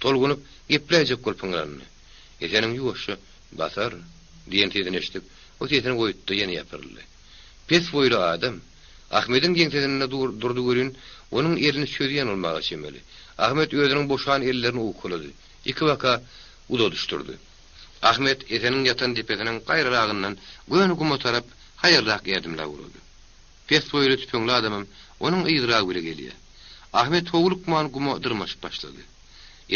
Tolgunyp, gepläýjek bolup pyňrandy. Eseniň ýuwaşja, Basar! diýen sesini eşidip, o sesini goýupdy, ýene ýapyryldy. Pes boýly adam Ahmediň ýeňsesinde durdy welin, onuň elini çözýän bolmaga çemeli. Ahmet özüniň boşan ellerini owkalady, ikibaka uzadyşdyrdy. Ahmet Eseniň ýatan depesiniň gaýraragyndan göni guma tarap haýalrak ädimläp ugrady. Pes boýly tüpeňli adamam onuň yzragy bile gelýär. Ahmet howlukman guma dyrmaşyp başlady.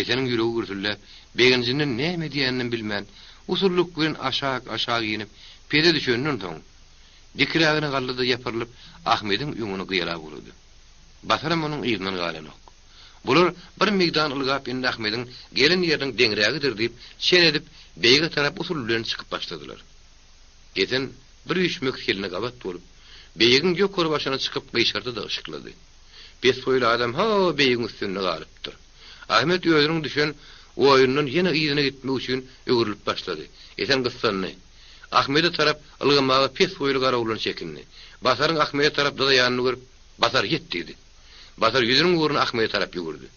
Eseniň ýüregi gürsüldäp, begenjinden näme edýäninem bilmän, usullyk bilen aşak-aşak inip, pese düşenden soň, dikirägine galdy-da ýapyrylyp, Ahmediň öňüni gyýalap ugrady. Basaram onuň yzyndan galanok. Bular bir meýdan ylgap indi Ahmediň gelen ýeriniň deňrägidir diýip, çen edip, beýige tarap usul bilen çykyp başladylar. Esen bir üýşmek seline gabat bolup, beýigiň ýokary başyna çykyp gyşardy-da yşyklady. Pes boýly adam ho-o beýigiň üstünde galypdyr. Ahmet özüniň düşen oýundan ýene yzyna gitmek üçin öwrülip başlady. Esen gyssandy. Ahmede tarap ylgamaga pes boýly garawuldan çekindi. Basaryň Ahmede tarap dyzaýanyny görüp, Basar, ýet! diýdi. Basar ýüzüniň ugruna Ahmede tarap ýüwürdi.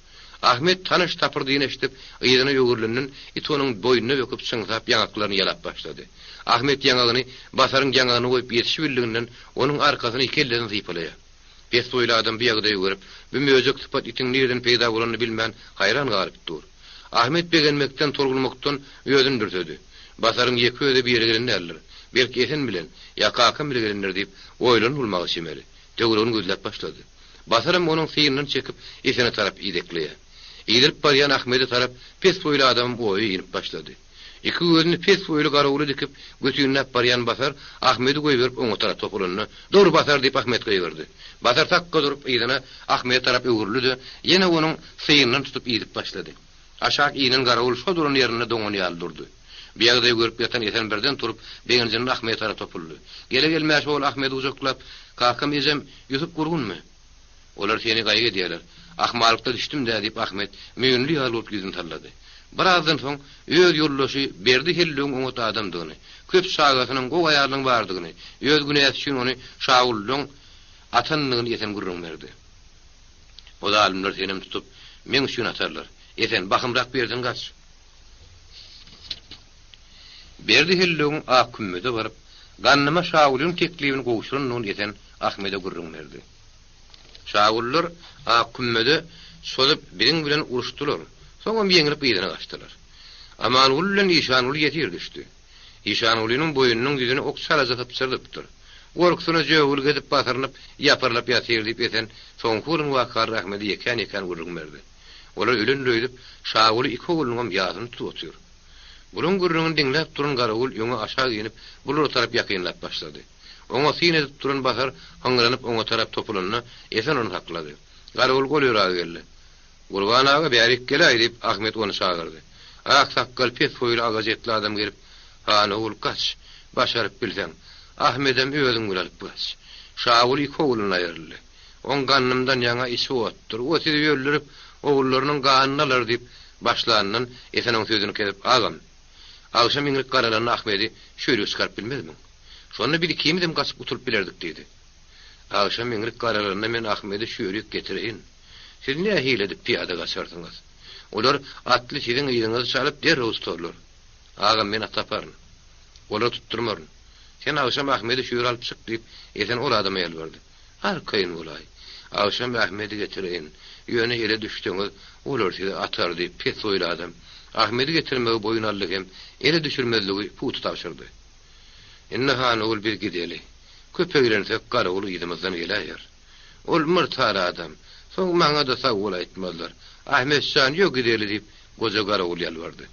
Ahmet tanyş tapyrdyny eşidip, yzyna öwrülenden, it onuň boýnuna böküp, çyňsap, ýaňaklaryny ýalap başlady. Ahmet ýaňagyny Basaryň ýaňagyna goýup ýetişibildiginden, onuň arkasyny kellesini sypalaýar. Pes boýly adam bu ýagdaýy görüp, bu möjek sypat itiň nireden peýda bolanyny bilmän, haýran galyp dur. Ahmet begenmekden, tolgunmakdan özüni dürsedi. Basaryň ýeke özi bir ýere gelen däldir. Belki Esen bilen, ýa kakam bile gelendir diýip, oýlanyp bolmaga çemeli. Töweregini gözläp başlady. Basaram onuň synyndan çekip, Esene tarap idekleýär. Idilip barýan Ahmede tarap pes boýly adamam oýa inip başlady. Iki gözüni pes boýly garawula dikip, götinläp barýan Basar Ahmedi goýberip oňa tarap topulanda, Dur, Basar! diýip Ahmet gygyrdy. Basar sakga durup, yzyna, Ahmede tarap öwrüldi-de, ýene onuň synyndan tutup idip başlady. Aşak inen garawul şo duran ýerinde doňan ýaly durdy. Bu ýagdaýy görüp ýatan Esen birden turup, begenjinden Ahmede tarap topuldy. Gele-gelmäşe ol Ahmedi gujaklap, Kakam, ejem, Ýusup gurgunmy? Olar seni gaýgy edýärler. Ahmalykda düşdüm-dä, diýip, Ahmet müýnli ýaly bolup ýüzüni sallady. Birazdan soň öz ýoldaşy Berdi Hellügiň oňat adamdygyny, köp çagasynyň, gowy aýalynyň bardygyny, öz günäsi üçin ony Şagulynyň atandygyny Esen gürrüň berdi. O zalymlar senem tutup, meň üçin atarlar. Esen, bahymrak bu ýerden gaç. Berdi Hellügiň ak kümmede baryp, Gandyma Şagulynyň teklibini gowşurandygyny Esen Ahmede gürrüň berdi. Şagullar ak kümmede çozup biziň bilen uruşdylar. Soňam ýeňlip yzyna gaçdylar. Amanguly bilen Işanguly ýesir düşdi. Işangulynyň boýnunyň ýüzüni ok çalaja sypjyrdypdyr. Gorkusyna jögülik edip basyrynyp, ýapyrylyp ýatyr diýip Esen soňky bolan wakalary Ahmede ýekän-ýekän gürrüň berdi. Olar ölendir öýdüp, Şaguly iki oglunyňam ýasyny tutup otyr. Bulaň gürrüňini diňläp duran Garawul öňe aşak inip, bulara tarap ýakynlap başlady. Oňa syn edip duran Basar hyňranyp oňa tarap topulanda, Esen ony saklady. Garawul golaýraga geldi. Gurban aga, bärik geläý, diýip, Ahmet ony çagyrdy. Ak sakgal, pes boýly, agaç etli adam gelip, Han ogul, gaç, başaryp bilseň, Ahmedem özüň bile alyp gaç. Şaguly iki oglundan aýryldy. Oň gandymdan ýaňa içi otdur. O sizi öldürip, ogullarynyň ganyny alar, diýip, başlanyndan Esen oň sözüni kesip, Agam, agşam iňrik garalanda Ahmedi şöýlük çykaryp bilmezmiň? Şonda biz ikimizem gaçyp gutulyp bilerdik diýdi. Agşam iňrik garalanda men Ahmedi şöýlük getireýin. Siz nähili edip pyýada gaçarsyňyz? Olar atly siziň yzyňyzy çalyp derrew tutarlar. Agam men at taparyn. Olary tutdurmaryn. Sen agşam Ahmedi şu ýere alyp çyk diýip, Esen ol adama ýalbardy. Arkaýyn bolaý. Agşam Ahmedi getireýin. Ýöne ele düşseňiz, olar sizi atar diýip, pes boýly adam Ahmedi getirmegi boýun aldy hem ele düşürmezligi pugta tabşyrdy. Indi Hanogul biz gideli. Köp eglensek Garagul yzymyzdan geläýer. Ol myrtar adam. Soň maňa-da sag bol aýtmazlar. Ahmet jan, ýö gideli diýip, goja Garagul ýalbardy.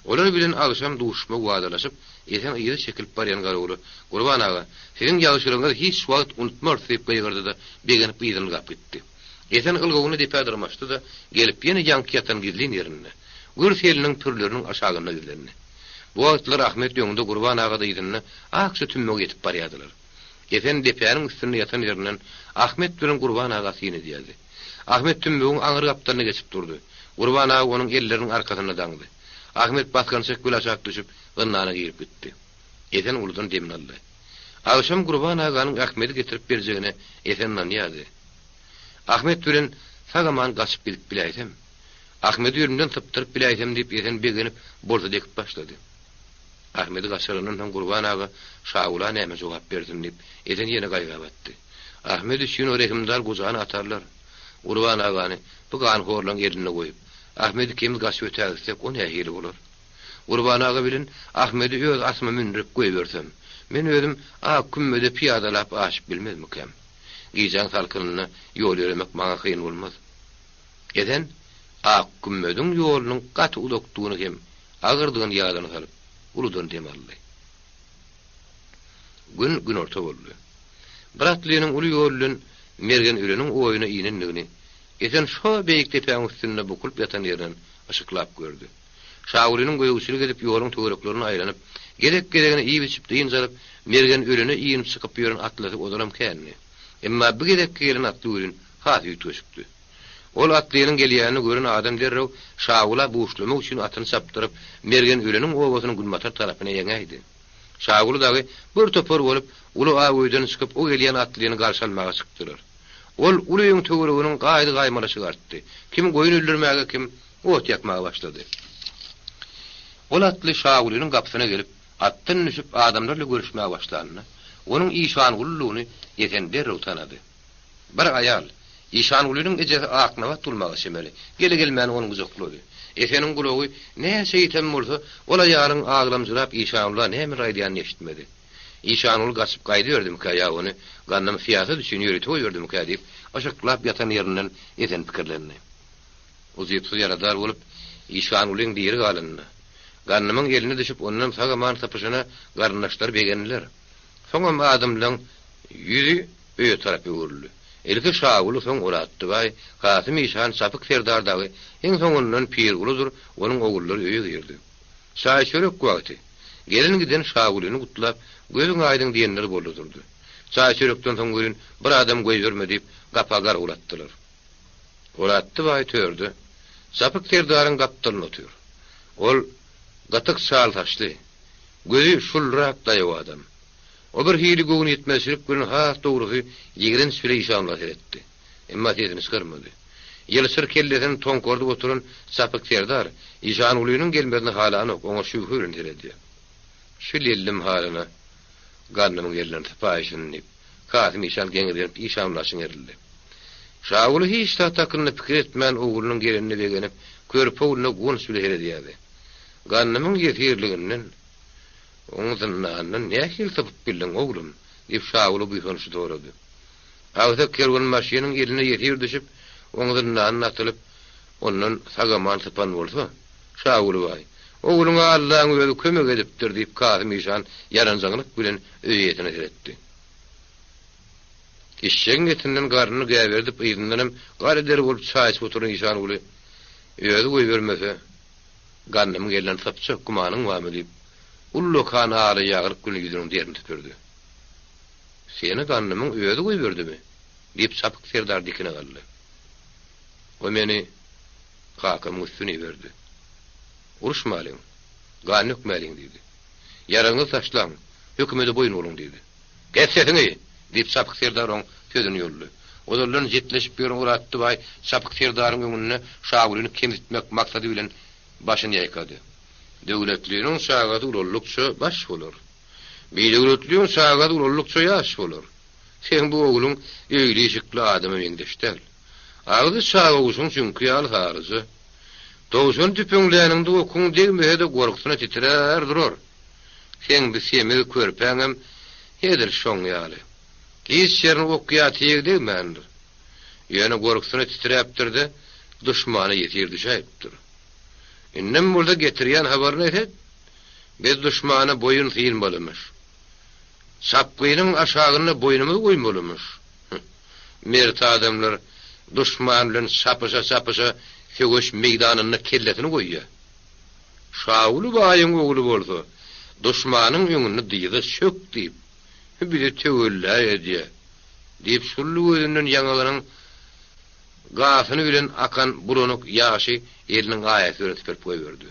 Olar bilen agşam duşuşmagy wadalaşyp, Esen yza çekilip barýan Garagula, Gurban aga, siziň ýagşylygyňyzy hiç wagt unutmarys diýip gygyrdy-da, begenip yzyny ylgap gitdi. Esen ylgawyny depä dyrmaşdy-da, gelip ýene ýaňky ýatan gizlin ýerinde, gür seliniň pürleriniň aşagynda gizlendi. Bu wagtlar Ahmet öňde, Gurban aga-da yzynda akja tümmege ýetip barýardylar. Esen depäniň üstünde ýatan ýerinden Ahmet bilen Gurban aga syn edýärdi. Ahmet tümmegiň aňry gapdalyna geçip durdy. Gurban aga onuň elleriniň arkasynda daňdy. Ahmet basgançak bile aşak düşüp, zyndana girip gitdi. Esen uludan demini aldy. Agşam Gurban aganyň Ahmedi getirip berjegine Esen ynanýardy. Ahmet bilen sag-aman gaçyp gidip biläýsem. Ahmedi ölümden sypdyryp biläýsem diýip Esen begenip bolsa dekip başlady. Ahmedi gaçyrandan soň Gurban aga Şagula näme jogap bersin diýip Esen ýene gaýga batdy. Ahmet üçin o rehimdar gojany atarlar. Gurban agany bu ganhorlaň elinde goýup, Ahmet ikimiz gaçyp ötägitsek o nähili bolar? Gurban aga bilen Ahmedi öz atyma mündürip goýbersem, men özüm ak kümmede pyýadalap aşyp bilmezmikäm? Gijäň salkynynda ýol ýöremek maňa kyn bolmaz. Esen ak kümmediň ýolunyň gaty uzakdygyny hem agyrdygyny ýadyna salyp, uludan dem aldy. Gün günorta boldy. Bir atlynyň uly ýol bilen Mergen öleniň oýuna inendigini Esen şo beýik depäň üstünde bukulyp ýatan ýerinden yşyklap gördi. Şagulynyň gözegçilik edip ýoluň töwereklerine aýlanyp, gezek-gezegine iýip-içip dynç alyp, Mergen ölene inip çykyp ýören atlysy ozalam kändi. Emma bu gezekki gelen atly welin has üýtgeşikdi. Ol atlynyň gelýänini gören adam derrew Şagula buşlamak üçin atyny çapdyryp, Mergen öleniň obasynyň günbatar tarapyna eňäýdi. Şaguly dagy bir topar bolup, uly aw öýden çykyp, o gelýän atlyny garşy almaga çykdylar. Ol uly öýüň töwereginiň gaýdy-gaýmalaşygy artdy. Kim goýun öldürmäge, kim ot ýakmaga başlady. Ol atly Şagulynyň gapysyna gelip, atdan düşüp, adamlar bilen görüşmäge başlanda, onuň Işangulydygyny Esen derrew tanady. Bir aýal, Işangulynyň ejesi Aknabat bolmaga çemeli, gele-gelmäne ony gujaklady. Eseniň gulagy näçe ýiten bolsa, ol aýalyň aglamjyrap Işangula nämeler aýdýanyny eşitmedi. Işanguly gaçyp gaýdyberdimikä ýa ony Gandym syýasat üçin ýörite goýberdimikä diýip, yşyklap ýatan ýerinden Esen pikirlendi. Ujypsyz ýaradar bolup, Işangulyň diri galanyna, Gandymyň eline düşüp ondan sag-aman sypyşyna garyndaşlary begendiler. Soňam adamlaň ýüzi öýe tarap öwrüldi. Ilki Şaguly, soň Oratdybaý, Kasym işan, Çapyk serdar dagy, iň soňundan Pirgulydyr onuň ogullary öýe girdi. Çaý-çörek wagty. Gelen-giden Şagulyny gutlap, Gözüň aýdyň diýenler boldy durdy. Çaý-çörekden soň welin bir adam goýberme diýip, gapa garawul atdylar. Oratdybaý törde, Çapyk serdaryň gapdalynda otyr. Ol gytyk çal saçly, gözi şulrak daýaw adam. O bir hili göwnüýetmezçilik bilen has dogrusy ýigrenç bile Işanguly seretdi. Emma sesini çykarmady. Ýylçyr kellesini toňkardyp oturan Çapyk serdar Işangulynyň gelmezini halanok, oňa şübhe bilen seredýär. Şu lellim halyna Gandymyň elinden sypaýyşyny diýip, Kasym işan geňirgenip Işanguly çiňerildi. Şaguly hiç zat hakynda pikir etmän oglunyň gelenine begenip, körpe ogluna guwanç bile seredýärdi. Gandymyň ýesirliginden, oň zyndanyndan nähili sypyp bildiň, oglum? diýip, Şaguly buýsançly sorady. Agsak kerwenbaşynyň eline ýesir düşüp, oň zyndanyna atylyp, ondan sag-aman sypan bolsa, Şaguly baý, Ogluňa Allaň özi kömek edipdir, diýip, Kasym işan ýaranjaňlyk bilen öý eýesine seretdi. Eşegiň etinden garnyny gäberdip, yzyndanam gara der bolup çaý içip oturan Işanguly, Özi goýbermese, gandymyň elinden sypjak gümanyň barmy diýip, ullakan ala ýaglyk bilen ýüzüniň derini süpürdi. Seni gandymyň özi goýberdimi? diýip, Çapyk serdar dikine galdy. O meni kakamyň üstüne iberdi. Uruşmalyň, gan dökmäliň diýdi. Ýaragyňyzy taşlaň, hökümede boýun boluň diýdi. Kes sesiňi! diýip, Çapyk serdar oň sözüni ýoldy. Ozaldan jetleşip ýören Oratdy baý Çapyk serdaryň öňünde Şagulyny kemsitmek maksady bilen başyny ýaýkady. Döwletliniň çagasy ulaldykça baş bolar. Bidöwletliň çagasy ulaldykça ýaş bolar. Seň bu ogluň öýli-işikli adama meňzeş däl. Agzy çagawuşyň çüňki ýaly saryja. Towşan tüpeňläniňde okuň degmese-de gorkusyna titrär durar. Seň bi semiz körpäňem edil şoň ýaly. Hiç ýerine ok ýa tyg degmändir. Ýöne gorkusyna titräpdir-de, duşmana ýesir düşäýipdir. Indem bolsa getirýän habaryny eset, biz duşmana boýun synmalymyş. Çapgynyň aşagynda boýnumyzy goýmalymyş. Mert adamlar duşman bilen çapyşa-çapyşa söweş meýdanynda kellesini goýýar. Şaguly baýyň ogly bolsa, duşmanyň öňünde dyza çök diýip, bizi töwella edýär, diýip, Şully gözünden ýaňagynyň gasyny bilen akan bulanyk ýaşy eliniň aýasy bilen süpürip goýberdi.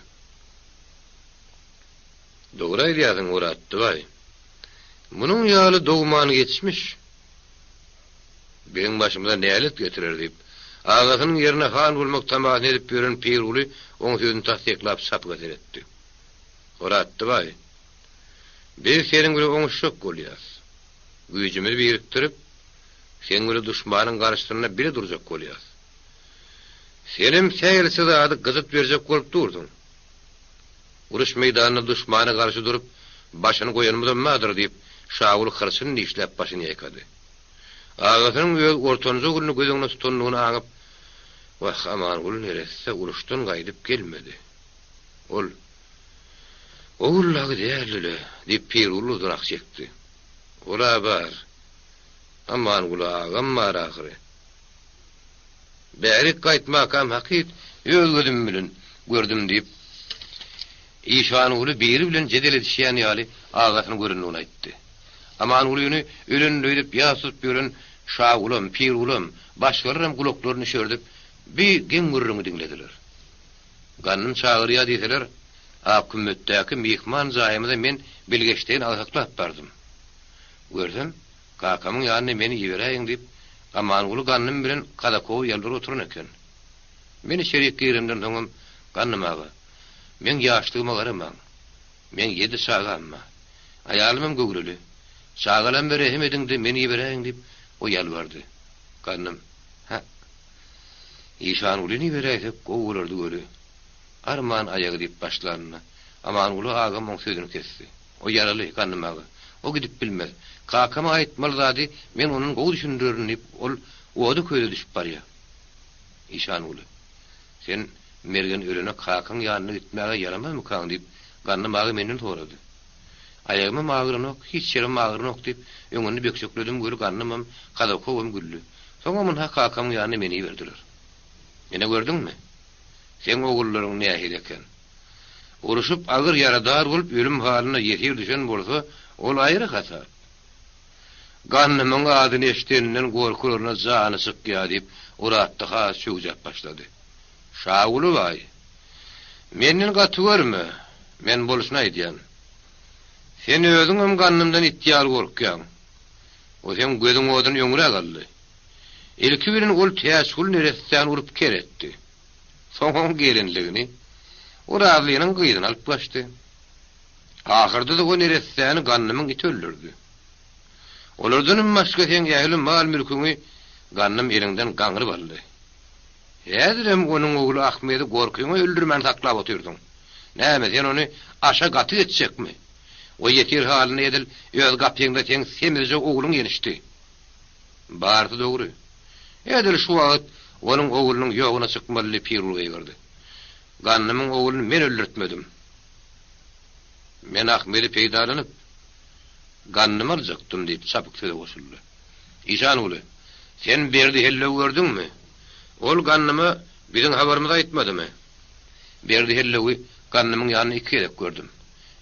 Dogry aýdýarsyň, Oratdy baý. Munuň ýaly dogman geçmiş biziň başymyza nälet getirer diýip, agasynyň ýerine han bolmak tamasyny edip ýören Pirguly oň sözüni tassyklap çapyga seretdi. Oratdy baý, biz seniň bilen oňuşjak bolýas. Güýjümizi birikdirip, seň bilen duşmanyň garşysynda bile durjak bolýas. Senem sähelçe zady gyjyt berjek bolup dursuň. Uruş meýdanynda duşmana garşy durup, başyny goýanymyzam bardyr, diýip, Şaguly hyrçyny dişläp başyny ýaýkady. Agasynyň öz ortanjy ogluny göz öňünde tutandygyny aňyp, Wah, Amanguly neresse uruşdan gaýdyp gelmedi. Ol, Ogullagy däldi-le, diýip, Pirguly uzyn ah çekdi. Ol-a bar. Amanguly agam bar ahyry. Bärik gaýtmakam hakyt öz gözüm bilen gördüm diýip, Işanguly biri bilen jedel edişýän ýaly agasyny görendigini aýtdy. Amangulyny ölendir öýdüp ýas tutup ýören Şagulam, Pirgulam, başgalaram gulaklaryny üşerdip, bi geň gürrüňi diňlediler. Gandym çagyrýa diýseler, Akkümmetdäki myhman jaýymyza men bilgeşleýin agsaklap bardym. Görsem, Kakamyň ýanyna meni iberäýiň diýip, Amanguly Gandym bilen Kazakowy ýalbaryp oturan eken. Men içerik giremden soňam, Gandym aga, meň ýaşlygyma garamaň. Meň ýedi çagam bar. Aýalymam göwreli. Çagalamma rehim ediň-de, meni iberäýiň diýip, o ýalbardy. Gandym, Hä. Işangulyny iberäýsek gowy bolardy weli. Arman aýagy diýip başlanda, Amanguly agam oň sözüni kesdi. O ýaraly, Gandym aga. O gidip bilmez. Kakama aýtmaly zady men ondan gowy düşündirerin diýip, ol oda-köze düşüp barýar. Işanguly, Sen Mergen ölene kakaň ýanyna gitmäge ýaramazmykaň diýip, Gandym aga menden sorady. Aýagymam agyranok, hiç ýerimem agyranok diýip, öňünde bökjekledim weli Gandymam, Kazakowam güldi. Soňam ynha kakamyň ýanyna meni iberdiler. Ine gördüňmi? Seň ogullaryň nähili eken. Urşup agyr ýaradar bolup ölüm halyna ýesir düşen bolsa, ol aýry hasap. Gandymyň adyny eşideninden gorkularyna jany çykýar diýip, Oratdy has çöwjäp başlady. Şaguly baý! Menden gaty görme, men bolşuny aýdýan. Sen özüňem Gandymdan it ýaly gorkýaň. O seň gözüň oduny öňräk aldy. Ilki bilen ol Täçgül neressäni urup ker etdi. Soň oň gelinligini, Orazlynyň gyzyny alyp gaçdy. Ahyrda-da o neressäni Gandymyň iti öldürdi. Olardanam başga seň ähli mal-mülküňi Gandym eliňden gaňryp aldy. Häzirem onuň ogly Ahmedi gorkyňa öldürmän saklap otyrsyň. Näme, sen ony aşa gaty etjekmi? O ýesir halynda edil öz gapyňda seň semizje ogluň ýenişdi. Barysy dogry. Edil şu wagt onuň oglunyň ýoguna çykmaly diýip Pirguly gygyrdy. Gandymyň ogluny men öldürtmedim. Men Ahmedi peýdalanyp, Gandymy aljakdym diýip, çapyk söze goşuldy. Işanguly, sen Berdi hellewi gördüňmi? Ol Gandyma biziň habarymyzy aýtmadymy? Berdi hellewi Gandymyň ýanynda iki gezek gördüm.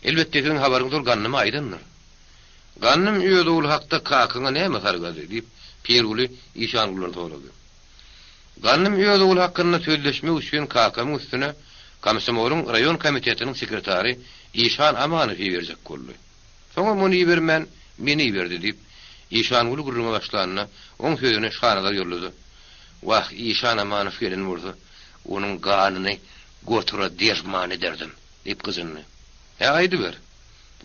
Elbetde, siziň habaryňyzy ol Gandyma aýdandyr. Gandym öz ogly hakda kakaňa näme sargady? diýip, Pirguly Işangulydan sorady. Gandym öz ogly hakynda sözleşmek üçin kakamyň üstüne komsomolyň raýon komitetiniň sekretary Işan Amanowy iberjek boldy. Soňam ony ibermän, meni iberdi, diýip, Işanguly gürrüňe başlanda, oň sözüni Şanazar ýollady. Wah, Işan Amanow gelen bolsa, onuň ganyny gotura derman ederdim, diýip gyjyndy. Hä, aýdyber.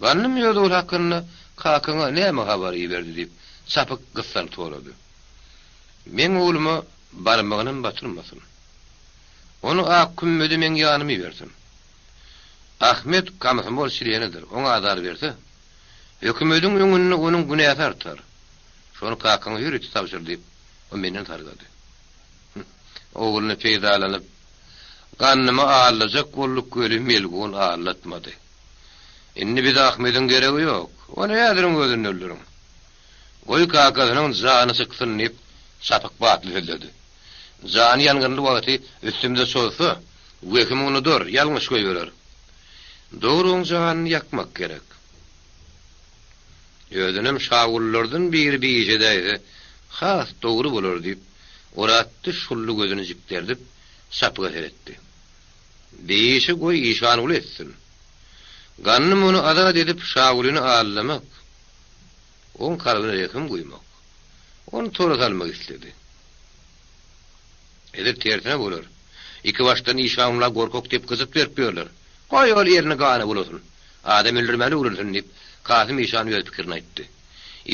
Gandym öz ogly hakynda kakaňa näme habar iberdi, diýip, Çapyk gyssanyp sorady. Meň ogluma barmagynam batyrmasyn. Ony ak kümmede meň ýanyma ibersin. Ahmet komsomol çlenidir, oňa azar berse, hökümediň öňünde onuň günäsi artar. Şony kakaňa ýörite tabşyr diýip, o menden sargady. Ogluny peýdalanyp, Gandymy aldajak bolduk weli melgun aldatmady. Indi bize Ahmediň geregi ýok. Ony häziriň özünde öldüriň. Goý kakasynyň jany çyksyn diýip, Çapyk batly sözledi. Jany ýangynly wagty üstümize çozsa, wehim unudar, ýalňyş goýberer. Dogry oň janyny ýakmak gerek. Özünem şagullardan biri bir iş edäýse, has dogry bolar diýip, Oratdy şully gözüni jikderdip, Çapyga seretdi. Bir işi goý Işanguly etsin. Gandym ony azat edip Şagulyny aldamak, oň kalbyna rehim guýmak, ony tora salmak isledi. Edil tersine bolar. Ikibaşdan Işanguly gorkak diýip gyjyt berip ýörler. Goý ol elini gana bulasyn. Adam öldürmäni öwrensin diýip, Kasym işan öz pikirini aýtdy.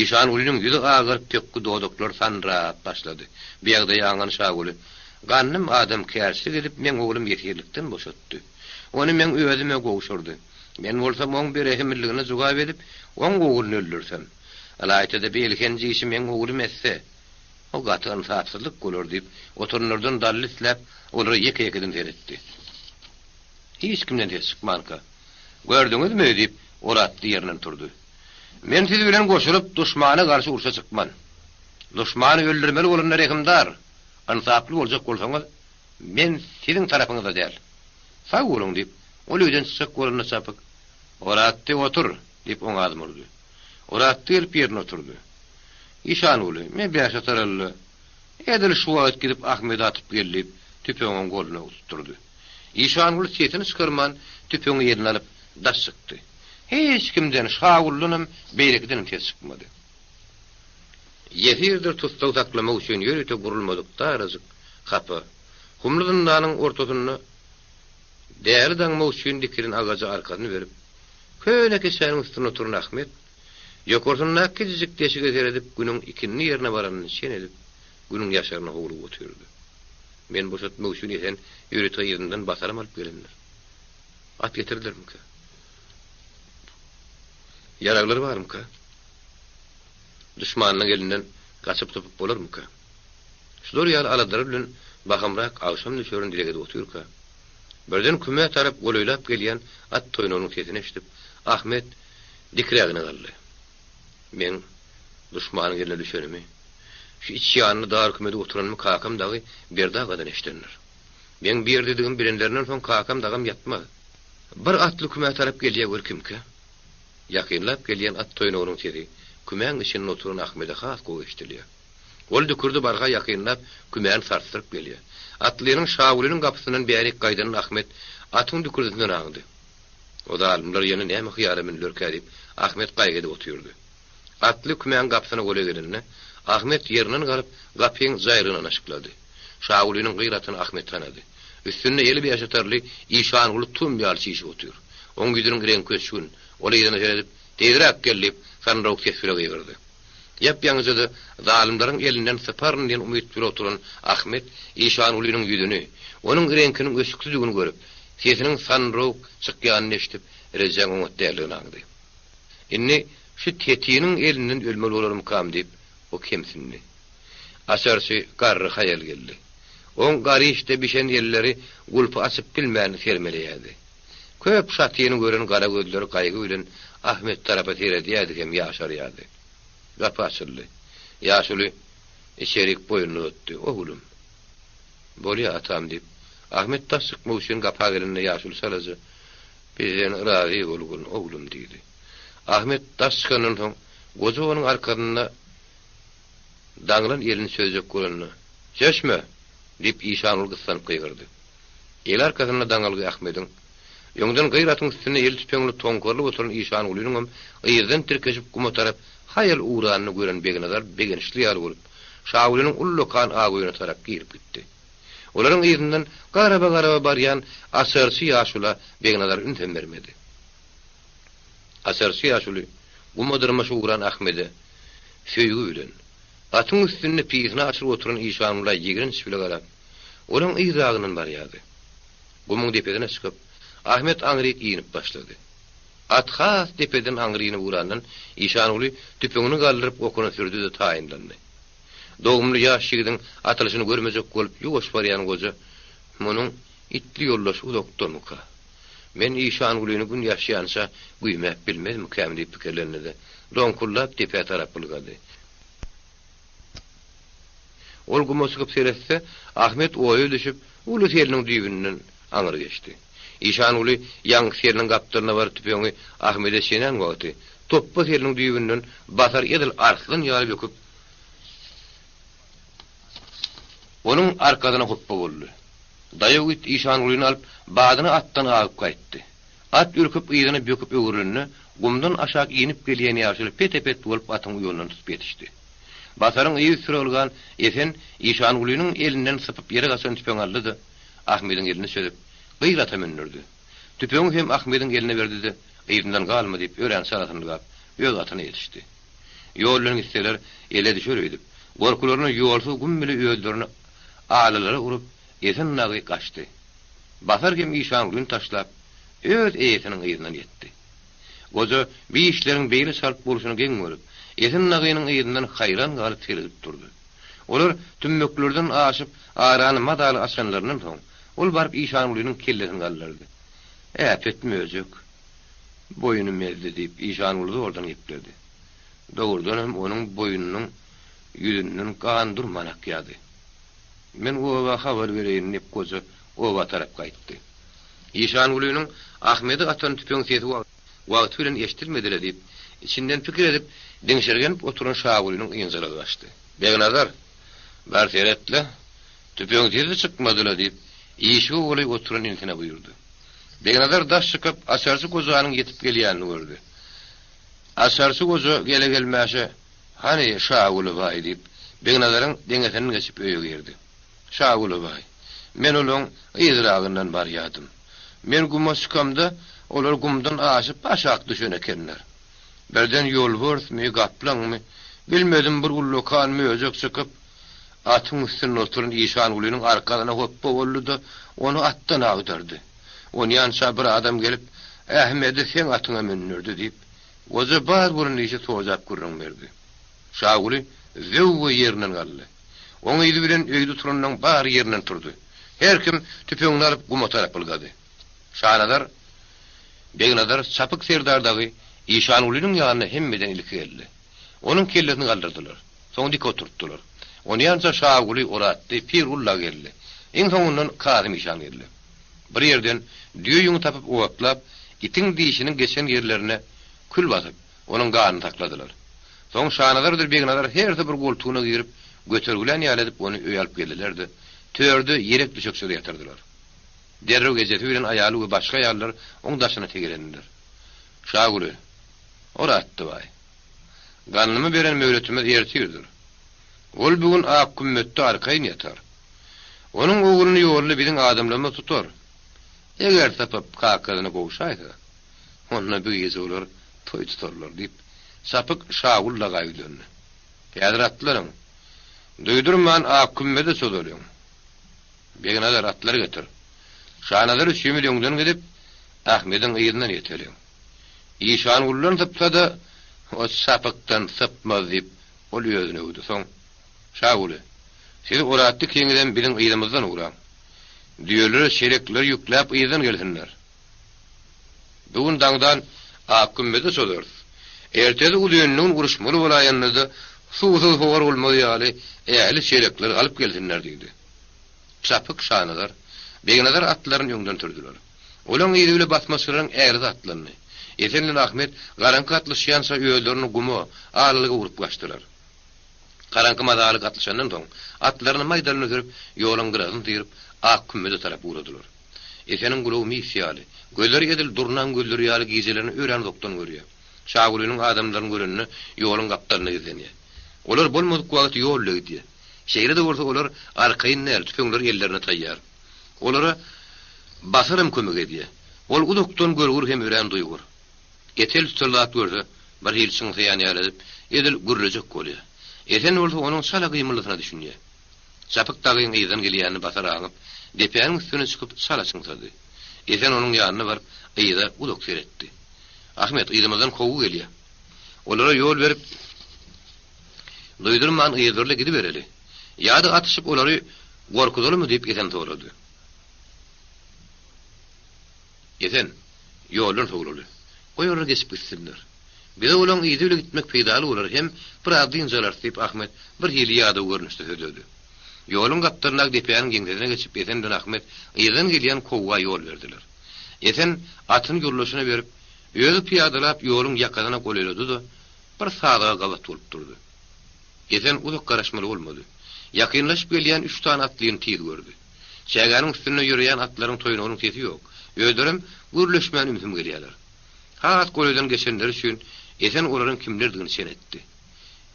Işangulynyň ýüzi agaryp pökgi dodaklary sandyrap başlady. Bu ýagdaýy aňan Şaguly, Gandym adamkärçilik edip meň oglum ýesirlikden boşatdy. Ony meň özüme gowşurdy. Men bolsam oň birehimliligine jogap edip, oň ogluny öldürsem. Ylaýta-da bu elhenç işi meň oglum etse, o gaty ynsapsyzlyk bolar diýip, oturanlardan dally isläp, olara ýeke-ýekeden seretdi. Hiç kimden ses çykmanka, Gördüňizmi? diýip, Oratly ýerinden turdy. Men siz bilen goşulyp, duşmana garşy urşa çykman. Duşmany öldürmeli bolanda rehimdar, ynsaply boljak bolsaňyz, men siziň tarapyňyzda däl. Sag boluň, diýip, ol öýden çykjak bolanda çapyk, Oratdy, otur! diýip, oňa azm urdy. Oratdy gelip ýerine oturdy. Işanguly, men bäşatarally, edil şu wagt gidip Ahmedi atyp gel diýip, tüpeňi oň goluna tutdurdy. Işanguly sesini çykarman, tüpeňi eline alyp, daş çykdy. Hiç kimden, Şaguldanam, beýlekidenem ses çykmady. Ýesirdir tussag saklamak üçin ýörite gurulmadyk darajyk hapa, humly zyndanyň ortasynda däli daňmak üçin dikilen agaja arkasyny berip, köne keçäniň üstünde oturan Ahmet, ýokarsyndaky kiçijik deşige seredip, günüň ikindi ýerine baranyny çen edip, günüň ýaşaryna howlugyp otyrdy. Meni boşatmak üçin Esen ýörite yzyndan basaram alyp gelendir. At getirdilermikä? Ýaraglar barmyka? Duşmanyň elinden gaçyp-sypyp bolarmyka? Şular ýaly aladalar bilen bahamrak agşam düşerini dileg edip otyrka, birden kümä tarap golaýlap gelýän at toýnagynyň sesini eşidip, Ahmet dikrägine galdy. Meň duşmanyň eline düşenimi, şu iç ýanly dar kümede oturanymy kakam dagy Berdi agadan eşidendir. Meň bu ýerdedigimi bilenlerinden soň kakam dagam ýatmaz. Bir atly kümä tarap gelýä gör kimkä? Ýakynlap gelýän at toýnagynyň sesi kümäň içinde oturan Ahmede has gowy eşidilýär. Ol dükürdi barha ýakynlap, kümäni sarsdyryp gelýär. Atlynyň Şagulynyň gapysyndan bärik gaýdanyny Ahmet. Atyň dükürdisinden aňdy. O zalymlar ýene näme hyýala mündülerkä diýip, Ahmet gaýgy edip otyrdy. Atly kümäň gapysyna golaý gelende, Ahmet ýerinden galyp, gapyň jaýrygyny ynaşyklady. Şagulynyň gyr atyny Ahmet tanady. Üstünde eli bäşatarly Işanguly tum ýaly çişip otyr. Oň ýüzüniň reňki öçgün. Ol yzyna seredip, Tizräk gel! diýip, sandyrawuk ses bile gygyrdy. Ýap-ýaňyja-da zalymlaryň elinden syparyn diýen umyt bile oturan Ahmet Işangulynyň ýüzüni, onuň reňkiniň öçüksidigini görüp, sesiniň sandyrawuk çykýanyny eşidip, rejäň oňat däldigini aňdy. Indi şu tetiniň elinden ölmeli bolarmykam diýip, o kemsindi. Açarçy garry haýal geldi. Oň garyşda bişen elleri gulpy açyp bilmän sermeleýärdi. Köp şatyny gören gara gözleri gaýgy bilen Ahmet tarapa seredýärdi hem ýaşarýardy. Gapy açyldy. Ýaşuly içerik boýnuny uzatdy. Oglum. Bolýa, atam, diýip, Ahmet daş çykmak üçin gapa gelende ýaşuly çalaja, Bizden razy bolgun, oglum, diýdi. Ahmet daş çykandan soň, goja onuň arkasynda daňylan elini çözjek bolanda, Çeşme! diýip, Işanguly gyssanyp gygyrdy. Eli arkasynda daňylgy Ahmediň, öňden gyr atyň üstünde eli tüpeňli toňkarylyp oturan Işangulynyňam yzdan tirkeşip guma tarap haýal ugranyny gören Begnazar begençli ýaly bolup, Şagulynyň ullakan ak öýüne tarap girip gitdi. Olaryň yzyndan garaba-garaba barýan açarçy ýaşula Begnazar ünsem bermedi. Açarçy ýaşuly guma dyrmaşyp ugran Ahmede söýgi bilen, atyň üstünde piýesini açyryp oturan Işangula ýigrenç bile garap, olaň yzragyndan barýardy. Gumuň depesine çykyp, Ahmet aňryk inip başlady. At has depeden aňry inip ugrandan Işanguly tüpeňini galdyryp okuna sürdi-de taýynlandy. Dogumly ýaş ýigidiň atylyşyny görmejek bolup ýuwaş barýan goja, Munuň itli ýoldaşy uzakdamyka? Men Işangulyny gün ýaşýança güýmäp bilmezmikäm diýip pikirlendi-de, doňkuldap depä tarap ylgady. Ol guma çykyp seretse, Ahmet oýa düşüp, uly seliniň düýbünden aňry geçdi. Işanguly ýaňky seliniň gapdalyna baryp tüpeňi Ahmede çenän wagty, topba seliniň düýbünden Basar edil arslan ýaly böküp, onuň arkasyna hopba boldy. Daýaw it Işangulyny alyp, badyna atdan agyp gaýtdy. At ürküp yzyna böküp öwrülende, gumdan aşak inip gelýän ýaşuly pete-pet bolup atyň uýanyndan tutup ýetişdi. Basaryň yz üstüne ylgan Esen Işangulynyň elinden sypyp ýere gaçan tüpeňi aldy-da, Ahmediň elini çözüp, gyz ata mündürdi. Tüpeňi hem Ahmediň eline berdi-de, yzyndan galma diýip örän çalasyn ylgap, öz atyna ýetişdi. Ýol bilen gitseler, ele düşer öýdüp, gorkularyna ýolsuz gum bile özlerini alalara urup, Esen dagy gaçdy. Basar hem Işangulyny taşlap, öz eýesiniň yzyndan ýetdi. Goja bi işleriň beýle çalt bolşuny geň görüp, Esen dagynyň yzyndan haýran galyp seredip durdy. Olar tümmeklerden aşyp, arany mazaly açanlaryndan soň, ol baryp Işangulynyň kellesini galdyrdy. Äpet möjek. Boýunym ezdi, diýip, Işanguly zordan gepledi. Dogrudan hem onuň boýnunyň ýüzünden gan durman akýardy. Men oba habar bereýin, diýip, goja oba tarap gaýtdy. Işangulynyň Ahmede atan tüpeň sesi wagty bilen eşidilmedi-le diýip, içinden pikir edip, diňşirgenip oturan Şagulynyň ynjalygy gaçdy. Begnazar, bar seret-le, tüpeň sesi çykmady-la, diýip, işige golaý oturan inisine buýurdy. Begnazar daş çykyp, açarçy gojanyň ýetip gelýänini gördi. Açarçy goja gele-gelmäşe, Hany, Şaguly baý, diýip, Begnazaryň deňesinden geçip öýe girdi. Şaguly baý, men olaň yzragyndan barýadym. Men guma çykamda, olar gumdan aşyp aşak düşen ekenler. Birden ýolbarsmy, gaplaňmy, bilmedim bir ullakan möjek çykyp, atyň üstünde oturan Işangulynyň arkasyna hopba boldy-da, ony atdan agdardy. Onýança bir adam gelip, Ahmedi seň atyňa mündürdi, diýip, Goja bar bolan işi sojap gürrüň berdi. Şaguly zöwwe ýerinden galdy. Oň yzy bilen öýde oturanlaň bary ýerinden turdy. Her kim tüpeňini alyp guma tarap ylgady. Şanazar, Begnazar, Çapyk serdar dagy Işangulynyň ýanyna hemmeden ilki geldi. Onuň kellesini galdyrdylar. Soň dik oturtdylar. Onýança Şaguly, Oratdy, Pirgulla geldi. Iň soňundan Kazym işan geldi. Bir ýerden düýe ýüňi tapyp otlap, itiň dişiniň geçen ýerlerine kül basyp, onuň ganyny sakladylar. Soň Şanazardyr Begnazar hersi bir goltugyna girip, götergilän ýaly edip ony öýe alyp geldiler-de, törde ýelek düşekçede ýatyrdylar. Derrew ejesi bilen aýaly we başga aýallar oň daşyna tegelendiler. Şaguly, Oratdybaý. Gandyma beren möhletimiz ertirdir. Ol bu gün ak kümmetde arkaýyn ýatar. Onuň ogluny ýolda biziň adamlarymyz tutar. Eger tapyp, kakasyna gowşaýsa, onda bu gije olar toý tutarlar, diýip, Çapyk Şagul daga ýüzlendi. Häzir atlaryň. Duýdurman ak kümmede çozalyň. Begnazar, atlary getir. Şanazar üçimiz öňden gidip, Ahmediň yzyndan ýeteliň. Işanguldan sypsa-da, o Çapykdan sypmaz, diýip, ol özüni öwdi. Soň, Şaguly, siz Oratly ikiňizem biziň yzymyzdan ugraň. Düýelere çelekleri ýükläp yzdan gelsinler. Bu gün daňdan Akgümmeze çozarys. Ertesi uzynly gün uruşmaly bolaýanda-da suwsuz howar bolmaz ýaly ähli çelekleri alyp gelsinler diýdi. Çapyk Şanazar, Begnazar atlaryny öňden sürdüler. Olaň yzy bile basmaçylaryň ählisi atlandy. Esen bilen Ahmet garaňky gatlyşýança özlerini guma, alalyga urup gaçdylar. Garaňky mazaly gatlyşandan soň, atlaryny maýdalyna sürüp, ýoluň gyrasyny syryp, ak kümmede tarap ugradylar. Eseniň gulagy mis ýaly, gözleri edil durnaň gözleri ýaly gijelerini örän uzakdan görýär. Şagulynyň adamlaryny görende ýoluň gapdalynda gizlenýär. Olar bolmadyk wagty ýol bile gidýär. Şeýle-de bolsa olar arkaýyn däl, tüpeňleri ellerinde taýýar. Olara Basaram kömek edýär. Ol uzakdan görgür hem örän duýgur. Etel-tütel zat görse, bir hili çyňsaýan ýaly edip, edil gürlejek bolýar. Esen bolsa onuň çala gymyldysyna düşünýär. Çapyk dagyň yzdan gelýänini Basar aňyp, depäniň üstüne çykyp çala çyňsady. Esen onuň ýanyna baryp, yza uzak seretdi. Ahmet, yzymyzdan kowgy gelýär. Olara ýol berip, duýdurman yzlarly gidibereli. Ýa-da atyşyp olary gorkuzalymy diýip Esen sorady. Esen, ýoldan sowlaly. Goý olar geçip gitsinler. Bize olaň yzy bile gitmek peýdaly bolar hem biraz dynç alarys diýip Ahmet bir hili ýadaw görnüşde sözledi. Ýoluň gapdalyndaky depäniň ýeňsesine geçip Esen bilen Ahmet yzdan gelýän kowga ýol berdiler. Esen atyny ýoldaşyna berip, özi pyýadalap ýoluň ýakasyna golaýlady-da, bir sazaga gabat bolup durdy. Esen uzak garaşmaly bolmady. Ýakynlaşyp gelýän üç sany atlyny tiz gördi. Çägäniň üstünde ýöreýän atlaryň toýnagynyň sesi ýok. Özlerem gürleşmän ümsüm gelýärler. Has golaýdan geçenleri üçin Esen olaryň kimlerdigini çen etdi.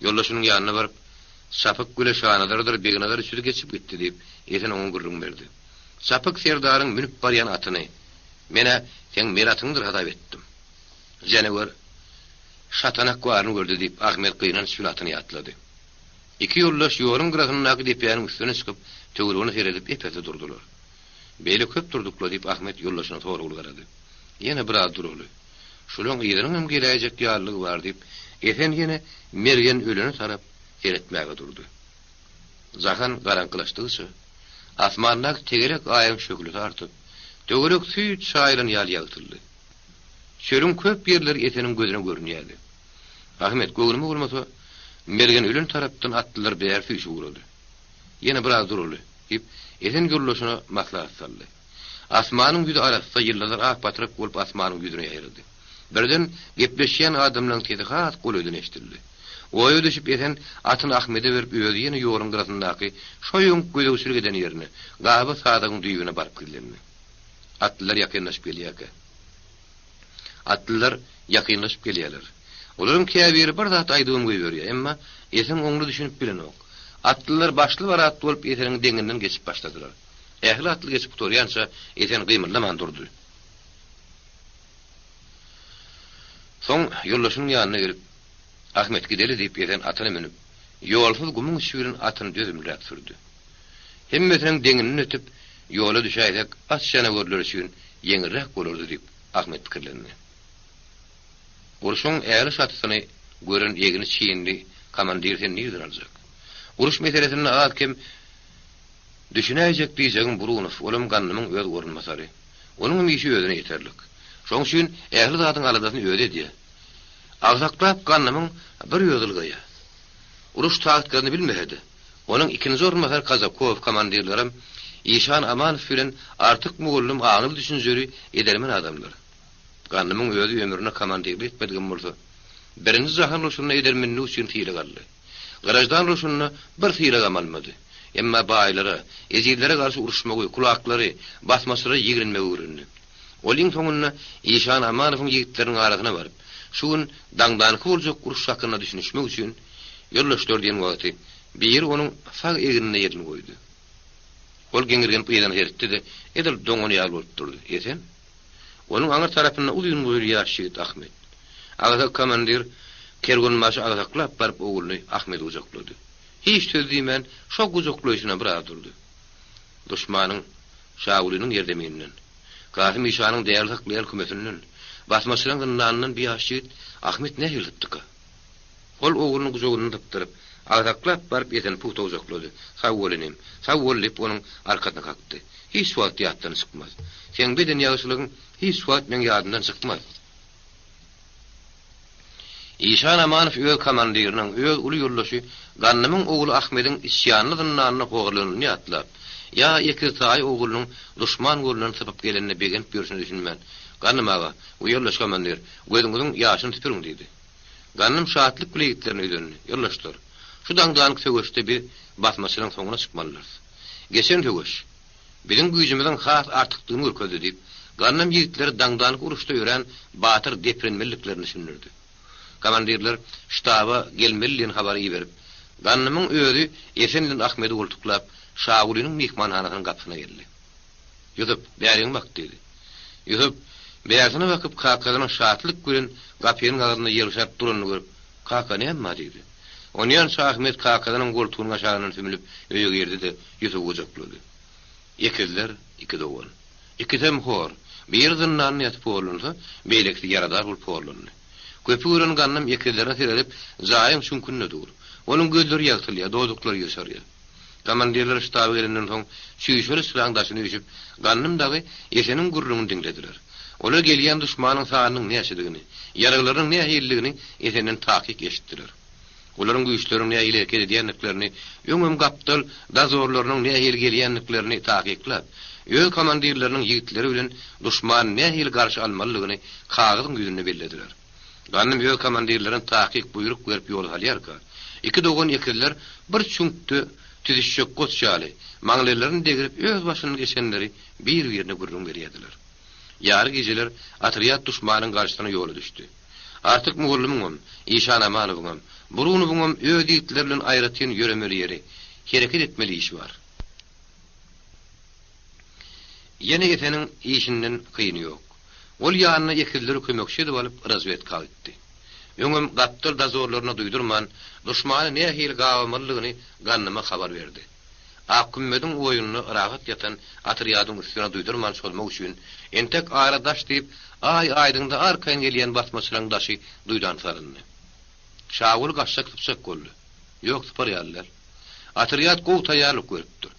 Ýoldaşynyň ýanyna baryp, Çapyk güle Şanazardyr Begnazar üçüsi geçip gitdi diýip, Esen oňa gürrüň berdi. Çapyk serdaryň münüp barýan atyny, Men-ä seň mel atyňdyr hasap etdim. Janawer şatanak baryny gördi diýip, Ahmet gynanç bilen atyny ýatlady. Iki ýoldaş ýoluň gyrasyndaky depäniň üstüne çykyp, töweregine seredip ep-esli durdular. Beýle köp durduk-la, diýip, Ahmet ýoldaşyna soragly garady. Ýene biraz duraly. Şulaň yzynyňam geläýjek ýalylygy bar, diýip, Esen ýene mergen ölene tarap seretmäge durdy. Jahan garaňkylaşdygyça, asmandaky tegelek aýyň şöhlesi artyp, töwerek süýt çaýylan ýaly ýagtyldy. Çölüň köp ýerleri Eseniň gözüne görünýärdi. Ahmet, göwnüme bolmasa, mergen ölen tarapdan atlylar bäri süýşüp ugrady. Ýene biraz duraly, diýip, Esen ýoldaşyna maslahat saldy. Asmanyň ýüzi arassa, ýyldyzlar ak patrak bolup asmanyň ýüzüne ýaýrady. Birden gepleşýän adamlaryň sesi has golaýdan eşidildi. Oýa düşüp Esen atyny Ahmede berip özi ýene ýoluň gyrasyndaky şo öňki gözegçilik eden ýerine, gaba sazagyň düýbüne baryp gizlendi. Atlylar ýakynlaşyp gelýärkä. Atlylar ýakynlaşyp gelýärler. Olaryň käbiri bir zat aýdybam goýberýär, emma Esen oňly düşünip bilenok. Atlylar başly-barat bolup Eseniň deňinden geçip başladylar. Ähli atly geçip gutarýança Esen gymyldaman durdy. Soň ýoldaşynyň ýanyna gelip, Ahmet gideli diýip Esen atyna münüp, ýolsuz gumuň içi bilen atyny dözümliräk sürdi. Hemmesiniň deňinden ötüp, ýola düşäýsek, aç janawerler üçin ýeňilräk bolardy diýip, Ahmet pikirlendi. Urşuň äli şatysyny gören egni çinli komandir sen nirden aljak? Uruş meselesinde az-kem düşünäýjek diýjegiň Burunow, olam Gandymyň öz orunbasary. Onuňam işi özüne ýeterlik. Şoň üçin ähli zadyň aladasyny özi edýär. Agsaklap Gandymyň bir özi ylgaýar. Uruş taktikasyny bilmese-de, Onuň ikinji orunbasary Kazakow, komandirlerem Işan Amanow bilen Artyk mugallym aňly-düşünjeli, edermen adamlar. Gandymyň özi ömründe komandirlik etmedigem bolsa, Birinji jahan urşunda edermenligi üçin sylag aldy. Graždan urşunda bir sylagam almady. Emma baýlara, ejizlere garşy uruşmagy, kulaklary, basmaçylary ýigrenmegi öwrendi. Ol iň soňunda Işan Amanowyň ýigitleriniň arasyna baryp, şu gün daňdanky boljak uruş hakynda düşünişmek üçin Ýoldaşlar diýen wagty biri onuň sag egnine elini goýdy. Ol geňirgenip yzyna seretdi-de, edil doňan ýaly bolup durdy. Esen? Onuň aňyr tarapynda uzyn boýly ýaş ýigit Ahmet. Agsak komandir kerwenbaşy agsaklap baryp ogluny Ahmedi gujaklady. Hiç söz diýmän, şo gujaklaýşyna biraz durdy. Duşmanyň Şagulynyň ýerzeminden, Kasym işanyň däli saklaýan kümesinden, basmaçylaryň zyndanyndan bu ýaş ýigit Ahmet nähili sypdyka? Ol ogluny gujagyndan sypdyryp, agsaklap baryp Eseni pugta gujaklady. Sag bol, inim, sag bol, diýip, onuň arkasyna kakdy. Hiç wagt ýatdan çykmaz. Seň beden ýagşylygyň hiç wagt meň ýadymdan çykmaz. Işan Amanow öz komandiriniň, öz uly ýoldaşy Gandymyň ogly Ahmediň içýanly zyndanda horlanyny ýatlap, ýa ekiztaýy oglunyň duşman golundan sypyp gelenine begenip ýörşüne düşünmän, Gandym aga, we ýoldaş komandir, gözüňiziň ýaşyny süpüriň diýdi. Gandym şatlyk bile ýigitlerine ýüzlendi, Ýoldaşlar, şu daňdanky söweşde biz basmaçylaryň soňuna çykmalydyrys. Geçen söweş, biziň güýjümiziň has artykdygyny görkezdi diýip, Gandym ýigitleri daňdanky uruşda örän batyr deprenmeliliklerini düşündirdi. Komandirler ştaba gelmeli diýen habary iberip, Gandymyň özi Esen bilen Ahmedi goltuklap, Şagulynyň myhmanhanasynyň gapysyna geldi. Ýusup, bäriňe bak! diýdi. Ýusup bärsine bakyp, kakasynyň şatlyk bilen gapynyň agzynda ýylgyşap duranyny görüp, Kaka, näme bar? diýdi. Onýança Ahmet kakasynyň goltugynyň aşagyndan sümlüp öýe girdi-de, Ýusuby gujaklady. Ekizler, iki dogan. Ikisem hor. Biri zyndanda ýatyp horlansa, beýlekisi ýaradar bolup horlandy. Köpi gören Gandym ekizlerine seredip, jaýyň çüňkünde dur. Onuň gözleri ýagtylýar, dodaklary ýyrşarýar. Komandirler ştaba gelenden soň, çüýşeli çyraň daşyna üýşüp, Gandym dagy Eseniň gürrüňini diňlediler. Olar gelýän duşmanyň sanynyň näçedigini, ýaraglarynyň nähilidigini Esenden takyk eşitdiler. Olaryň güýçleriniň nähili hereket edýändiklerini, öňem gapdal dozorlarynyň nähili gelýändiklerini takyklap, öz komandirleriniň ýigitleri bilen duşmany nähili garşy almalydygyny kagyzyň ýüzünde bellediler. Gandym öz komandirlerine takyk buýruk berip ýola salýarka, iki dogan ekizler bir çüňkde tüzüşjek goç ýaly, maňlaýlaryny degrip öz başyndan geçenleri bir-birine gürrüň berýärdiler. Ýary gijeler otrýad duşmanyň garşysyna ýola düşdi. Artyk mugallymyňam, Işan Amanowyňam, Burunowyňam öz ýigitleri bilen aýratyn ýöremeli ýeri, hereket etmeli işi bar. Ýene Eseniň işinden kyny ýok. Ol ýanyna ekizleri kömekçi edip alyp, razwedka gitdi. Öňem gapdal dozorlaryna duýdurman, duşmany nähili gabamalydygyny Gandyma habar berdi. Akkümmediň oýunda rahat ýatan otrýadyň üstüne duýdurman çozmak üçin, entek ara daş diýip, aý aýdyňda arkaýyn gelýän basmaçylaryň daşy duýdan salyndy. Şaguly gaçjak sypjak boldy. Ýok, sypar ýaly däl. Otrýad gowy taýýarlyk görüpdir.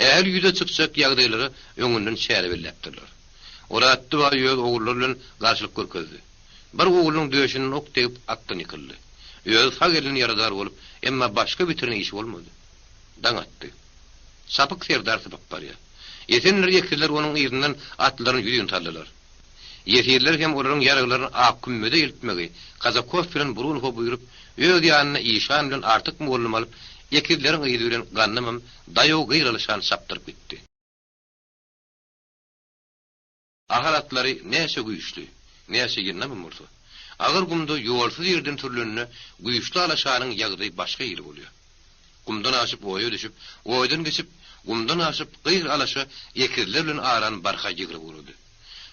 Ähli ýüze çykjak ýagdaýlara öňünden çäre belläpdirler. Oratdy baý öz ogullary bilen garşylyk görkezdi. Bir oglunyň döşünden ok degip atdan ýykyldy. Özi sag elinden ýaradar bolup, emma başga bitiren işi bolmady. Daň atdy. Çapyk serdar sypyp barýar. Esendir ekizler onuň yzyndan atlaryny ýüzin saldylar. Ýesirleri hem olaryň ýaraglaryny Akkümmede eltmegi Kazakow bilen Brunowa buýrup, öz ýanyna Işan bilen Artyk mugallym alyp, ekizleriň yzy bilen Gandymam daýaw gyralyşan çapdyryp gitdi. Ahal atlary näçe güýçli, näçe ýyndamam bolsa, agyr gumda ýolsuz ýerden sürlende güýçli alaşanyň ýagdaýy başga hili bolýar. Gumdan aşyp oýa düşüp, oýdan geçip, gumdan aşyp, gyr alaşa ekizler bilen arany barha ýygryp ugrady.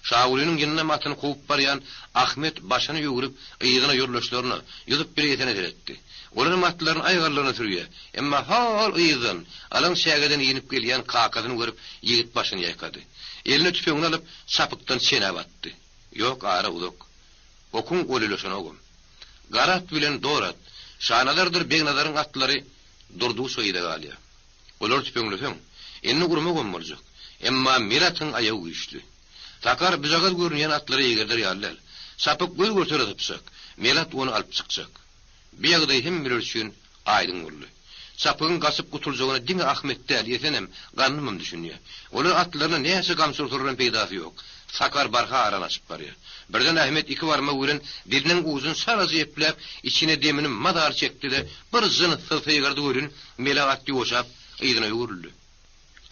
Şagulynyň ýyndam atyny kowup barýan Ahmet başyny öwrüp, yzyna ýoldaşlaryna, Ýusup bile Esene seretdi. Olaram atlaryny aýgarlygyna sürýär. Emma ho-ol yzdan, alaň çägeden inip gelýän kakasyny görüp, ýigit başyny ýaýkady. Eline tüpeňini alyp, çapykdan çenäp atdy. Ýok, ara uzak. Okuň golylaşanogam. Gara at bilen dor at, Şanazardyr Begnazaryň atlary durdugyça yza galýar. Olary tüpeňleseň, indi urmagam boljak. Emma mel atyň aýagy güýçli. Sakar bujagaz görünýän atlara eýgerder ýaly däl. Çapyk göz görtere sypjak, mel at ony alyp çykjak. Bu ýagdaý hemmeler üçin aýdyň boldy. Çapygyň gaçyp gutuljagyna diňe Ahmet däl, Esenem, Gandymam düşünýär. Olar atlaryna näçe gamçy ursalar hem peýdasy ýok. Sakar barha arany açyp barýar. Birden Ahmet iki barmagy bilen diliniň ujuny çalaja epläp, içine demini mazaly çekdi-de, bir jynssyz sygyrdy welin, mele at ýuwaşap, yzyna öwrüldi.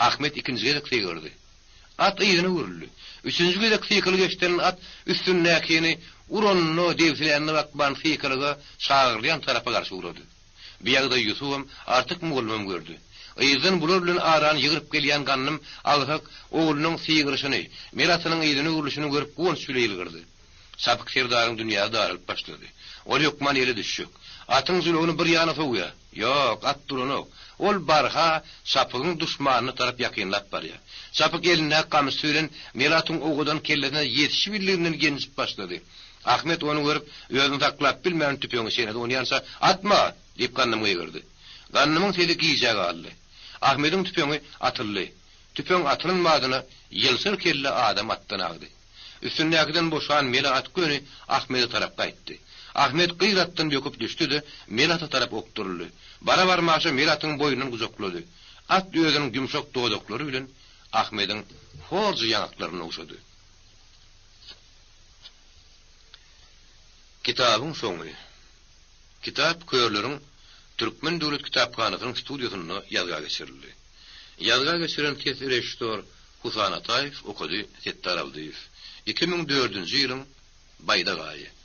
Ahmet ikinji gezek sygyrdy. At yzyna öwrüldi. Üçünji gezek sykylyk eşiden at üstündäkini uranyna, debsilänine bakman sykylyga çagyrylýan tarapa garşy ugrady. Bu ýagdaýy Ýusubam, Artyk mugallymam gördi. Yzdan bular bilen arany ýygryp gelýän Gandym agsak oglunyň sygyryşyny, mel atynyň yzyna öwrülişini görüp guwanç bile ýylgyrdy. Çapyk serdaryň dünýäsi daralyp başlady. Ol hökman ele düşjek. Atyň jylawyny bir ýana sowýar. Ýok, at duranok. Ol barha Çapygyň duşmanyna tarap ýakynlap barýar. Çapyk elindäki gamçysy bilen mel atyň owadan kellesine ýetişibildiginden genjip başlady. Ahmet ony görüp, özüni saklap bilmän tüpeňi çeýnedi, onýança, Atma! diýip Gandym gygyrdy. Gandymyň sesi gijä galdy. Ahmediň tüpeňi atyldy. Tüpeň atylan badyna ýylçyr kelle adam atdan agdy. Üstündäkiden boşan mele at göni Ahmede tarap gaýtdy. Ahmet gyz atdan böküp düşdi-de, mele ata tarap okduryldy. Bara-barmaşa mele atyň boýnundan gujaklady. At özüniň ýumşak dodaklary bilen Ahmediň horja ýaňaklaryny ogşady. Kitabyň soňy. Kitap körleriň Türkmen döwlet kitaphanasynyň studiýasynda ýazga geçirildi. Ýazga geçiren ses režissýor Husan Ataýew, okady Setdar Abdyýew. 2004-nji ýylyň Baýdak aýy.